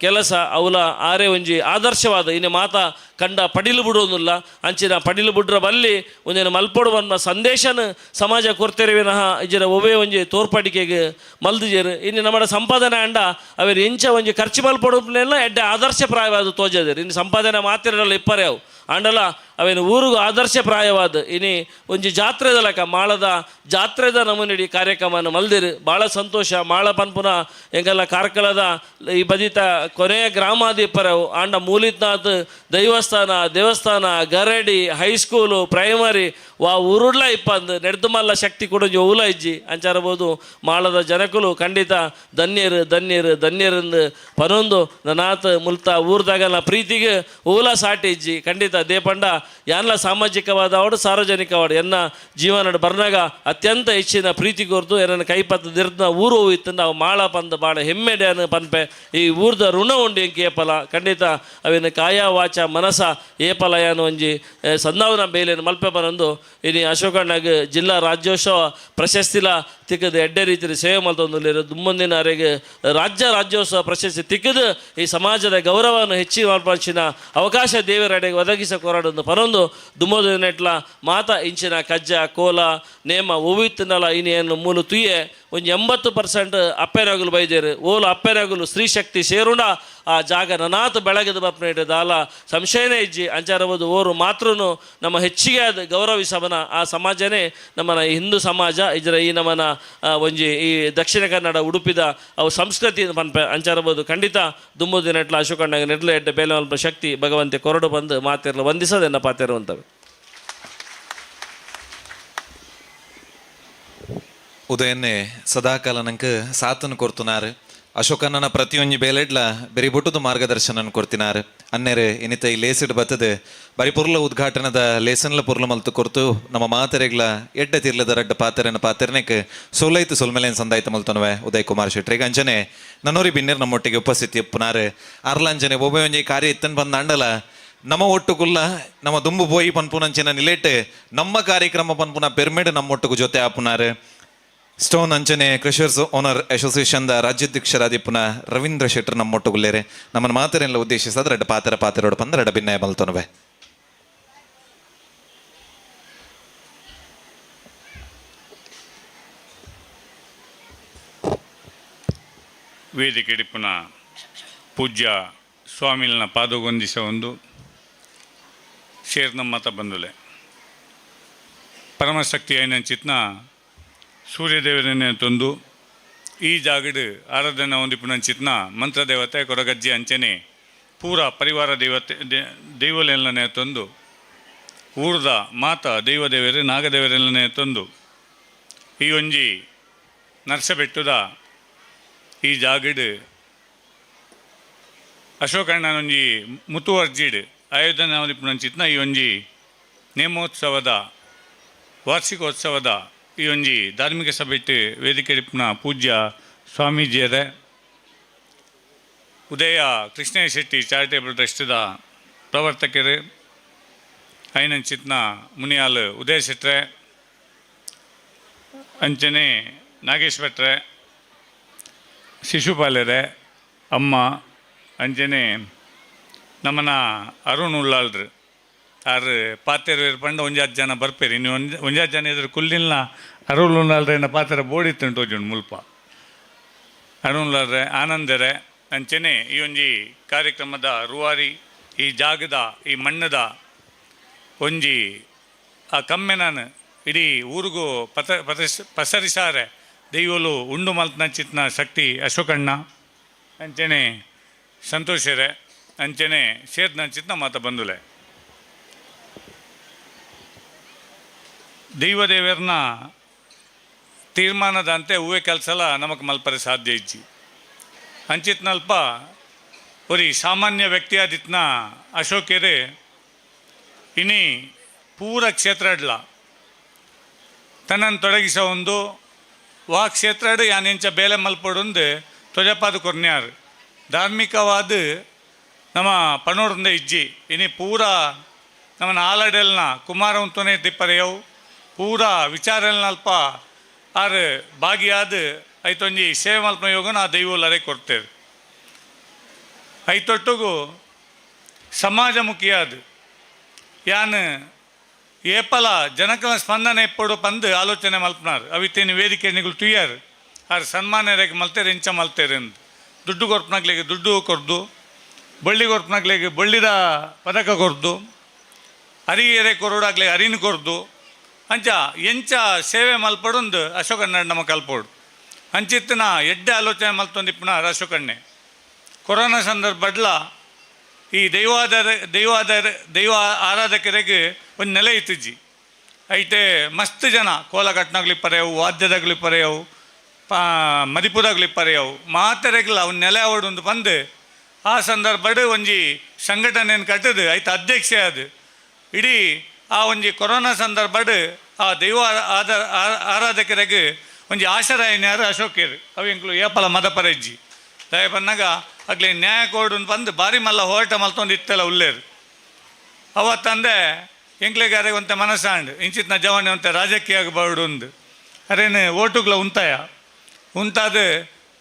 ಕೆಲಸ ಅವಲ ಆರೆ ಒಂಜಿ ಆದರ್ಶವಾದ ಇನ್ನು ಮಾತ ಕಂಡ ಪಡಿಲು ಬಿಡೋದಿಲ್ಲ ಅಂಚಿನ ಪಡಿಲು ಬಿಡ್ರ ಬಲ್ಲಿ ಒಂದಿನ ಮಲ್ಪೊಡು ಬಂದ ಸಂದೇಶನ ಸಮಾಜ ಕೊರ್ತೆರೆ ವಿನಃ ಇಜರ ಒವೇ ಒಂಜಿ ತೋರ್ಪಡಿಕೆಗೆ ಮಲ್ದಿಜೇರು ಇನ್ನು ನಮ್ಮ ಸಂಪಾದನೆ ಅಂಡ ಅವರು ಎಂಚ ಒಂಜಿ ಖರ್ಚು ಮಲ್ಪೊಡುಪ್ನೆಲ್ಲ ಎಡ್ಡೆ ಆದರ್ಶ ಪ್ರಾಯವಾದ ತೋಜದೇರು ಇನ್ನು ಸಂಪಾದನೆ ಮಾತಿರಲ್ಲ ಇಪ್ಪರೆ ಅವು ಅಂಡಲ ಅವೇನು ಊರಿಗೂ ಆದರ್ಶ ಪ್ರಾಯವಾದ ಇನಿ ಒಂಜಿ ಜಾತ್ರೆದ ಲೆಕ್ಕ ಮಾಳದ ಜಾತ್ರೆದ ನಮೂನಿಡಿ ಕಾರ್ಯಕ್ರಮನ ಮಲ್ದಿರು ಭಾಳ ಸಂತೋಷ. ಮಾಳ ಪನ್ಪುನ ಎಂಗೆಲ್ಲ ಕಾರ್ಕಳದ ಈ ಬದಿತ ಕೊನೆಯ ಗ್ರಾಮಾಧಿಪರವು ಆಂಡ ಮೂಲಿತ್ನಾಥ್ ದೈವಸ್ಥಾನ ದೇವಸ್ಥಾನ ಗರಡಿ ಹೈಸ್ಕೂಲು ಪ್ರೈಮರಿ ವಾ ಊರುಡ್ಲ ಇಪ್ಪಂದು ನೆಡ್ದು ಮಲ್ಲ ಶಕ್ತಿ ಕೊಡೊಂಜಿ ಓಲ ಇಜ್ಜಿ ಅಂಚಾರಬೋದು ಮಾಳದ ಜನಕುಲು ಖಂಡಿತ ಧನ್ಯರು ಧನ್ಯರು ಧನ್ಯರೆಂದು ಪನೊಂದು ನನಾತ್ ಮುಲ್ತ ಊರ್ದಾಗಲ್ಲ ಪ್ರೀತಿಗೆ ಓಲ ಸಾಟಿ ಇಜ್ಜಿ ಖಂಡಿತ ದೇಪಂಡ ಯಾನ್ಲ ಸಾಮಾಜಿಕವಾದ ಅವಡು ಸಾರ್ವಜನಿಕವಾಡು ಎನ್ನ ಜೀವನ ಬರ್ನಾಗ ಅತ್ಯಂತ ಹೆಚ್ಚಿನ ಪ್ರೀತಿ ಕೊರ್ದು ಎನ್ನ ಕೈಪತ್ತ ದಿರ್ದ ಊರು ಹೋಯಿತ್ತು ನಾವು ಮಾಳ ಪಂದ ಬಾಳ ಹೆಮ್ಮೆಡೆ ಪನ್ಪೆ ಈ ಊರ್ದ ಋಣ ಉಂಡು ಎಂಕ್ ಏಪಲ ಖಂಡಿತ ಅವಿನ ಕಾಯ ವಾಚ ಮನಸ ಏಪಲ ಯಾನು ಒಂಜಿ ಸಂದಾವನ ಬೇಲೆಯನ್ನು ಮಲ್ಪೆ ಪನೊಂದು ಇನಿ ಅಶೋಕಣ್ಣಗ್ ಜಿಲ್ಲಾ ರಾಜ್ಯೋತ್ಸವ ಪ್ರಶಸ್ತಿಲ ತಿಕ್ಕದ ಎಡ್ಡೆ ರೀತಿಯ ಸೇವೆ ಮಲ್ತೊಂದುಲ್ಲೆರ್ ದುಮ್ಮೊಂದಿನ ಅರೆಗ್ ರಾಜ್ಯ ರಾಜ್ಯೋತ್ಸವ ಪ್ರಶಸ್ತಿ ತಿಕ್ಕದು ಈ ಸಮಾಜದ ಗೌರವವನ್ನು ಹೆಚ್ಚಿ ಮಲ್ಪಂಚಿನ ಅವಕಾಶ ದೇವರಡೆಗೆ ಒದಗಿಸ ಕೊರಡೊಂದು ಪನೊಂದು ದುಮ್ಮೋದ ನೆಟ್ಲ ಮಾತ ಇಂಚಿನ ಕಜ್ಜ ಕೋಲ ನೇಮ ಒವಿತ್ತನಲ ಇನಿ ಮೂಲು ತುಯ್ಯೆ ಒಂಜಿ 80% ಅಪ್ಪೆನಗುಲು ಬೈದೇರು ಓಲು ಅಪ್ಪೆನಗುಲು ಸ್ತ್ರೀಶಕ್ತಿ ಸೇರುಂಡ ಆ ಜಾಗ ನನಾತ್ ಬೆಳಗದ ಬಪ್ಪನೇಟ ದಾಲ ಸಂಶಯನೇ ಇಜ್ಜಿ ಅಂಚಾರಬೋದು ಓರು ಮಾತ್ರನು ನಮ್ಮ ಹೆಚ್ಚಿಗೆ ಅದು ಗೌರವಿಸಬನ ಆ ಸಮಾಜನೇ ನಮ್ಮನ ಈ ಹಿಂದೂ ಸಮಾಜ ಇದರ ಈ ನಮ್ಮನ ಒಂಜಿ ಈ ದಕ್ಷಿಣ ಕನ್ನಡ ಉಡುಪಿದ ಅವು ಸಂಸ್ಕೃತಿ ಪನ್ಪೆ ಅಂಚಾರಬೋದು ಖಂಡಿತ ದುಮ್ಮುದಿ ನೆಟ್ಲ ಅಶೋಕಣ್ಣಗೆ ನೆಟ್ಲ ಎಡ್ಡೆ ಬೇಲೆ ಮಲ್ಪ ಶಕ್ತಿ ಭಗವಂತೆ ಕೊರಡು ಬಂದು ಮಾತಿರಲು ವಂದಿಸೋದೆನ್ನ ಪಾತಿರುವಂಥವು. ಉದಯನ್ನೇ ಸದಾಕಾಲ ನಂಗೆ ಸಾತನ್ನು ಕೊಡ್ತುನಾರು ಅಶೋಕಣ್ಣನ ಪ್ರತಿಯೊಂಜಿ ಬೇಲೆಡ್ಲ ಬೆರಿ ಬೊಟ್ಟುದು ಮಾರ್ಗದರ್ಶನ ಕೊಡ್ತಿನಾರು ಅನ್ನೆರೆ ಇನಿತ ಈ ಲೇಸಿಡ್ ಬತ್ತದೆ ಬರಿ ಪೊರ್ಲ ಉದ್ಘಾಟನದ ಲೇಸನ್ಲ ಪೊರ್ಲ ಮಲ್ತು ಕೊರ್ತು ನಮ್ಮ ಮಾತೆರೆಗ್ಲ ಎಡ್ಡೆ ತಿರ್ಲದ ರಡ್ಡ ಪಾತೆರೆನ ಪಾತೆರನೆಕ್ ಸೋಲೈತು ಸೊಲ್ಮೆಲೇನ್ ಸಂದಾಯ್ತು ಮಲ್ತನವೆ ಉದಯ್ ಕುಮಾರ್ ಶೆಟ್ರಿಗೆ ಅಂಜನೆ ನನ್ನೋರಿ ಬಿನ್ನೇರ್ ನಮ್ಮೊಟ್ಟಿಗೆ ಉಪಸ್ಥಿತಿ ಪುನಾರು ಅರ್ಲಂಜನೆ ಒಬ್ಬ ಒಂಜಿ ಕಾರ್ಯ ಇತ್ತನ್ ಬಂದ ಅಂಡಲ ನಮ್ಮ ಒಟ್ಟುಗುಲ್ಲ ನಮ್ಮ ದುಂಬು ಬೋಯಿ ಪನ್ಪುನಂಚಿನ ನಿಲೇಟ್ ನಮ್ಮ ಕಾರ್ಯಕ್ರಮ ಪನ್ಪುನ ಪೆರ್ಮೆಡ್ ನಮ್ಮೊಟ್ಟುಗು ಜೊತೆ ಆಪುನಾರು ಸ್ಟೋನ್ ಅಂಚನೆ ಕ್ರಷರ್ಸ್ ಓನರ್ ಅಸೋಸಿಯೇಷನ್ the ರಾಜ್ಯಾಧ್ಯಕ್ಷರಾದಿ ಪುನಃ ರವೀಂದ್ರ ಶೆಟ್ಟರ್ ನಮ್ಮೊಟ್ಟುಗುಲ್ಲೇರೆ ನಮ್ಮನ್ನು ಮಾತರೆಲ್ಲ ಉದ್ದೇಶಿಸದ ರಡ್ಡ ಪಾತ್ರ ಪಾತೆರೋಡು ಪಂದ ರಡ್ಡ ಭಿನ್ನಯ ಮಲ್ತೊನವೆ. ವೇದಿಕೆ ಪುನಃ ಪೂಜ್ಯ ಸ್ವಾಮಿಲ್ನ ಪಾದಗೊಂದಿಸ ಒಂದು ಶೇರ್ ನಮ್ಮ ಮತ ಬಂದುಲೆ ಪರಮಶಕ್ತಿ ಐನಂಚಿತ್ನ ಸೂರ್ಯದೇವರನ್ನೇ ತಂದು ಈ ಜಾಗಡ್ ಆರಾಧನೆ ಹೊಂದಿಪುನಂಚಿತ್ನ ಮಂತ್ರದೇವತೆ ಕೊರಗಜ್ಜಿ ಅಂಚನೆ ಪೂರ ಪರಿವಾರ ದೇವತೆ ದೈವಲೆಲ್ಲನೆ ತಂದು ಊರ್ದ ಮಾತ ದೈವದೇವರು ನಾಗದೇವರೆಲ್ಲನೆ ತಂದು ಈ ಒಂಜಿ ನರ್ಸಬೆಟ್ಟುದ ಈ ಜಾಗಡ್ ಅಶೋಕಣ್ಣನೊಂಜಿ ಮುತುವರ್ಜಿಡ್ ಆಯೋಜನೆ ಹೊಂದಿಪುನಂಚಿತ್ನ ಈ ಒಂಜಿ ನೇಮೋತ್ಸವದ ವಾರ್ಷಿಕೋತ್ಸವದ ಈ ಒಂಜಿ ಧಾರ್ಮಿಕ ಸಭೆಟ್ ವೇದಿಕೆ ಪೂಜ್ಯ ಸ್ವಾಮೀಜಿಯರೇ, ಉದಯ ಕೃಷ್ಣ ಶೆಟ್ಟಿ ಚಾರಿಟೇಬಲ್ ಟ್ರಸ್ಟ್ದ ಪ್ರವರ್ತಕರು ಐನಂಚಿತ್ನ ಮುನಿಯಾಲ್ ಉದಯ ಶೆಟ್ರೆ, ಅಂಚನೆ ನಾಗೇಶ್ ಭಟ್ರೆ, ಶಿಶುಪಾಲರೆ ಅಮ್ಮ, ಅಂಚನೆ ನಮ್ಮನ ಅರುಣ್ ಉಳ್ಳಾಲ್ರು ಆರು ಪಾತೆರು ಪಂಡ ಒಂಜಾತ್ ಜನ ಬರ್ಪೇರಿ. ಇನ್ನು ಒಂಜಾತ್ ಜನ ಇದ್ರ ಕುಲ್ಲಿನ ಅರುಣ್ ಉಳ್ಳಾಲ್ರೆ ಪಾತ್ರ ಬೋಡಿತ್ತುಂಟು ತೋಜುಂಡು ಮುಲ್ಪ ಅರುಣ್ ಉಳ್ಳಾಲ್ರೆ ಆನಂದರೆ ಅಂಚನೆ ಈ ಒಂಜಿ ಕಾರ್ಯಕ್ರಮದ ರೂವಾರಿ ಈ ಜಾಗದ ಈ ಮಣ್ಣದ ಒಂಜಿ ಆ ಕಮ್ಮೆನಾನು ಇಡೀ ಊರಿಗೂ ಪತ ಪಸರಿಸಾರೆ ದೈವಲು ಉಂಡು ಮಲ್ತನಂಚಿತ್ನ ಶಕ್ತಿ ಅಶೋಕಣ್ಣ ಅಂಚನೆ ಸಂತೋಷರೆ ಅಂಚನೆ ಸೇರ್ನಂಚಿತ್ನ ಮಾತ ಬಂದುಲೆ. ದೈವದೇವರನ್ನ ತೀರ್ಮಾನದಂತೆ ಹೂವೆ ಕೆಲಸಲ ನಮಗೆ ಮಲ್ಪರೆ ಸಾಧ್ಯ ಇಜ್ಜಿ. ಅಂಚಿತ್ನಲ್ಪ ಒರಿ ಸಾಮಾನ್ಯ ವ್ಯಕ್ತಿಯಾದಿತ್ನ ಅಶೋಕೆರೆ ಇನಿ ಪೂರ ಕ್ಷೇತ್ರ ಅಡ್ಲ ತನ್ನನ್ನು ತೊಡಗಿಸ ಒಂದು ವಾ ಕ್ಷೇತ್ರ ಯಾನೆಂಚ ಬೇಲೆ ಮಲ್ಪಡೊಂದು ತೊಜಪಾದ ಕೊರ್ನ್ಯಾರು ಧಾರ್ಮಿಕವಾದ ನಮ್ಮ ಪಣೋಡ್ರಿಂದ ಇಜ್ಜಿ. ಇನಿ ಪೂರ ನಮ್ಮನ ಆಲಡೆಲ್ನ ಕುಮಾರವಂತನೇ ತಿಪ್ಪರೆಯವು ಪೂರ ವಿಚಾರಲ್ನಲ್ಪ ಆರು ಭಾಗಿಯಾದ ಐತೊಂಜಿ ಸೇವೆ ಮಲ್ಪನ ಯೋಗನ ಆ ದೈವಲರೆ ಕೊಡ್ತೇವೆ. ಐತೊಟ್ಟುಗು ಸಮಾಜಮುಖಿಯಾದ ಯಾನ್ ಏಪಲ ಜನಕಲ ಸ್ಪಂದನೆ ಎಪ್ಪಡು ಪಂದು ಆಲೋಚನೆ ಮಲ್ಪನಾರು ಅವಿತೇನು ವೇದಿಕೆ ನಿಗಳು ತುಯ್ಯಾರು ಆರು ಸನ್ಮಾನ್ಯರಿಗೆ ಮಲ್ತೇರು ಇಂಚ ಮಲ್ತೇರು ಎಂದು ದುಡ್ಡು ಕೊರ್ಪನಾಗ್ಲಿಗೆ ದುಡ್ಡು ಕೊರ್ದು, ಬಳ್ಳಿ ಕೊರ್ಪನಾಗ್ಲಿಗೆ ಬಳ್ಳಿದ ಪದಕ ಕೊರ್ದು, ಅರಿಯರೆ ಕೊರೋಡಾಗ್ಲಿ ಅರಿನ ಕೊರ್ದು ಅಂಚ ಎಂಚ ಸೇವೆ ಮಲ್ಪಡೊಂದು ಅಶೋಕಣ್ಣ ನಮ್ಮ ಕಲ್ಪೋಡು. ಅಂಚಿತ್ತನ ಎಡ್ಡೆ ಆಲೋಚನೆ ಮಲ್ತೊಂದಿಪ್ಪನ ಅಶೋಕಣ್ಣೆ ಕೊರೋನಾ ಸಂದರ್ಭಡ್ಲ ಈ ದೈವ ಆರಾಧಕರಿಗೆ ಒಂದು ನೆಲೆ ಇತ್ತಿಜ್ಜಿ. ಐತೆ ಮಸ್ತ್ ಜನ ಕೋಲ ಕಟ್ನಾಗ್ಲಿ ಪರೆಯವು, ವಾದ್ಯದಾಗ್ಲಿ ಪರೆಯವು, ಮದಿಪುದಾಗ್ಲಿ ಪರೆಯವು, ಮಾತೆರೆಗ್ಲ ಒಂದು ನೆಲೆ ಅವಡೊಂದು ಬಂದು ಆ ಸಂದರ್ಭಡ್ ಒಂಜಿ ಸಂಘಟನೆಯನ್ನು ಕಟ್ಟದು ಐತೆ ಅಧ್ಯಕ್ಷೆ ಅದು ಇಡೀ ಆ ಒಂಜಿ ಕೊರೋನಾ ಸಂದರ್ಭಡ್ ಆ ದೈವ ಆರಾಧಕರಿಗೆ ಒಂಜಿ ಆಶರಾಯನ್ಯಾರು ಅಶೋಕೇರು ಅವು ಎಂಕ್ಲು ಏಪಲ ಮದಪರೆಜ್ಜಿ ದಯ ಬಂದಾಗ ಅಗ್ಲಿ ನ್ಯಾಯ ಕೋಡ್ ಬಂದು ಭಾರಿ ಮಲ್ಲ ಹೋರಾಟ ಮಲ್ತೊಂದು ಇತ್ತೆಲ್ಲ ಉಲ್ಲೇರು. ಅವತ್ತಂದೆ ಎಂಕ್ಲೆಗಾರೆ ಒಂತೆ ಮನಸ್ಸಾಂಡ್ ಇಂಚಿತ್ನ ಜವಾನಿ ಒಂತೆ ರಾಜಕೀಯ ಬರಡು ಒಂದು ಅರೇನು ಓಟುಗ್ಲ ಉಂತಾಯ ಉಂತಾದ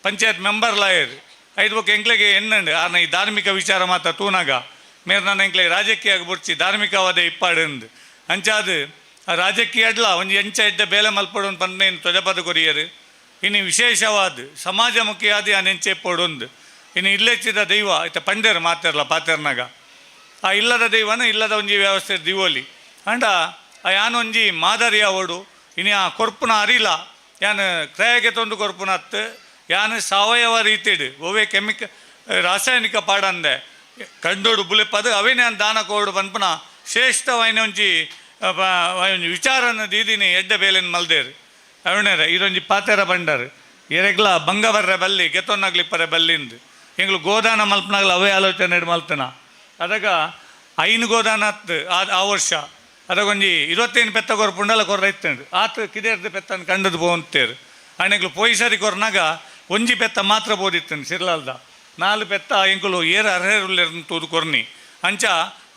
ಪಂಚಾಯತ್ ಮೆಂಬರ್ ಲಾಯರ್ ಐದು ಬೊಕ್ಕ ಎಂಕ್ಲೆಗೆ ಎನ್ನಂಡು ಆರ್ನ ಈ ಧಾರ್ಮಿಕ ವಿಚಾರ ಮಾತ್ರ ತೂನಾಗ ಮೇರ್ ನನ್ನ ಎಂಕ್ಲೆ ರಾಜಕೀಯ ಬುಡ್ಚಿ ಧಾರ್ಮಿಕವಾದ ಇಪ್ಪಾಡು ಅಂಚಾದ ಆ ರಾಜಕೀಯ ಅಡ್ಲ ಒಂಜಿ ಎಂಚ ಇದ್ದ ಬೇಲೆ ಮಲ್ಪಡು ಪನ್ನೇನು ತೊಜಪದ ಕೊರಿಯರು. ಇನ್ನು ವಿಶೇಷವಾದ ಸಮಾಜಮುಖಿಯಾದ ಆ ನೆಂಚೆ ಪೊಡೊಂದು ಇನ್ನು ಇಲ್ಲೆಚ್ಚಿದ ದೈವ ಇತ್ತ ಪಂಡೇರು ಮಾತಾರಲ್ಲ ಪಾತೆರ್ನಾಗ ಆ ಇಲ್ಲದ ದೈವನ ಇಲ್ಲದ ಒಂಜಿ ವ್ಯವಸ್ಥೆ ದಿವೋಲಿ ಅಂಡ ಆ ಯಾನೊಂಜಿ ಮಾದರಿಯ ಓಡು ಇನ್ನು ಆ ಕೊರ್ಪುನ ಅರಿಲ ಯಾನು ಕ್ರಯಕ್ಕೆ ತೊಂದು ಕೊರ್ಪುನ ಅತ್ತು ಯಾನು ಸಾವಯವ ರೀತಿಡು ಒವೇ ಕೆಮಿಕ ರಾಸಾಯನಿಕ ಪಾಡಂದೆ ಕಂಡೋಡು ಬುಲೆಪದು ಅವೇನೇ ದಾನ ಕೋಡು ಪನ್ಪುನ ಶ್ರೇಷ್ಠವಾಯಿನ ಒಂಜಿ ಒಂಜಿ ವಿಚಾರನ ದೀದಿನಿ ಎಡ್ಡೆ ಬೇಲೆನ್ ಮಲ್ದೇರು ಅರುಣೇರ ಇದೊಂಜಿ ಪಾತೆರ ಬಂಡಾರು ಎರೆಗ್ಲ ಬಂಗ ಬರ್ರೆ ಬಲ್ಲಿ ಗೆತೊನ್ನಾಗ್ಲಿ ಪರೆ ಬಲ್ಲಿಂದು ಎಂಗ್ಲು ಗೋದಾನ ಮಲ್ಪನಾಗ್ಲ ಅವೇ ಆಲೋಚನೆ ಮಲ್ತನ ಅದಾಗ ಐನು ಗೋದಾನ ಅತ್ತು ಆ ವರ್ಷ ಅದಕ್ಕೊಂಜಿ 25 ಪೆತ್ತ ಕೊರ್ಪುಂಡಲ ಕೊರ್ರ ಇತ್ತಂಡು ಆತ ಕಿದೇರ್ದು ಪೆತ್ತನ ಕಂಡದು ಪೋಂತೇರು ಆಣೆಗ್ಲು ಪೋಯಿ ಸರಿ ಕೊರ್ನಾಗ ಒಂಜಿ ಪೆತ್ತ ಮಾತ್ರ ಬೋದಿತ್ತಂಡು ಸಿರ್ಲಾಲ್ದ 4 ಪೆತ್ತ ಎಂಕುಲು ಏರು ಅರ್ಹರುಲ್ಲೇರ್ನ ತೂದು ಕೊರ್ನಿ ಅಂಚ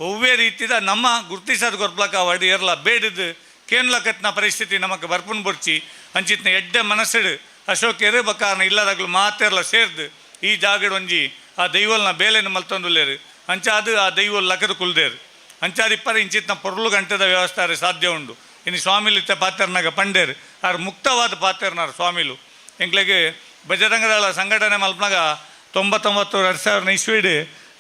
ಒವ್ವೇ ರೀತಿದ ನಮ್ಮ ಗುರ್ತಿಸದ್ ಕೊರ್ಪ್ಲಕ ಅವಡು ಏರ್ಲ ಬೇಡದು ಕೇನ್ಲಕತ್ನ ಪರಿಸ್ಥಿತಿ ನಮಕ್ ಬರ್ಪುನ್ ಬುರ್ಚಿ ಅಂಚಿತ್ನ ಎಡ್ಡೆ ಮನಸ್ಸುಡು ಅಶೋಕೇರು ಬಕ್ಕಾರನ ಇಲ್ಲದಾಗ್ಲು ಮಾತೆರ್ಲ ಸೇರ್ದು ಈ ಜಾಗಡ್ ಒಂಜಿ ಆ ದೈವಲ್ನ ಬೇಲೆನ ಮಲ್ತೊಂದುಲ್ಲೇರು ಅಂಚ ಅದು ಆ ದೈವಲ್ ಲಕದ ಕುಲ್ದೇರು ಅಂಚಾದ ಇಪ್ಪರ ಇಂಚಿತ್ನ ಪೊರ್ಲು ಗಂಟೆದ ವ್ಯವಸ್ಥೆ ಸಾಧ್ಯ ಉಂಡು. ಇನ್ನು ಸ್ವಾಮಿಲು ಇತ್ತ ಪಾತೆರ್ನಾಗ ಪಂಡೇರು ಆರು ಮುಕ್ತವಾದ ಪಾತೆರ್ನಾರು ಸ್ವಾಮಿಲು ಎಂಕ್ಲೆಗ್ ಬಜರಂಗದಳ ಸಂಘಟನೆ ಮಲ್ಪನಾಗ 99 2000 ಇಸ್ವಿಡ್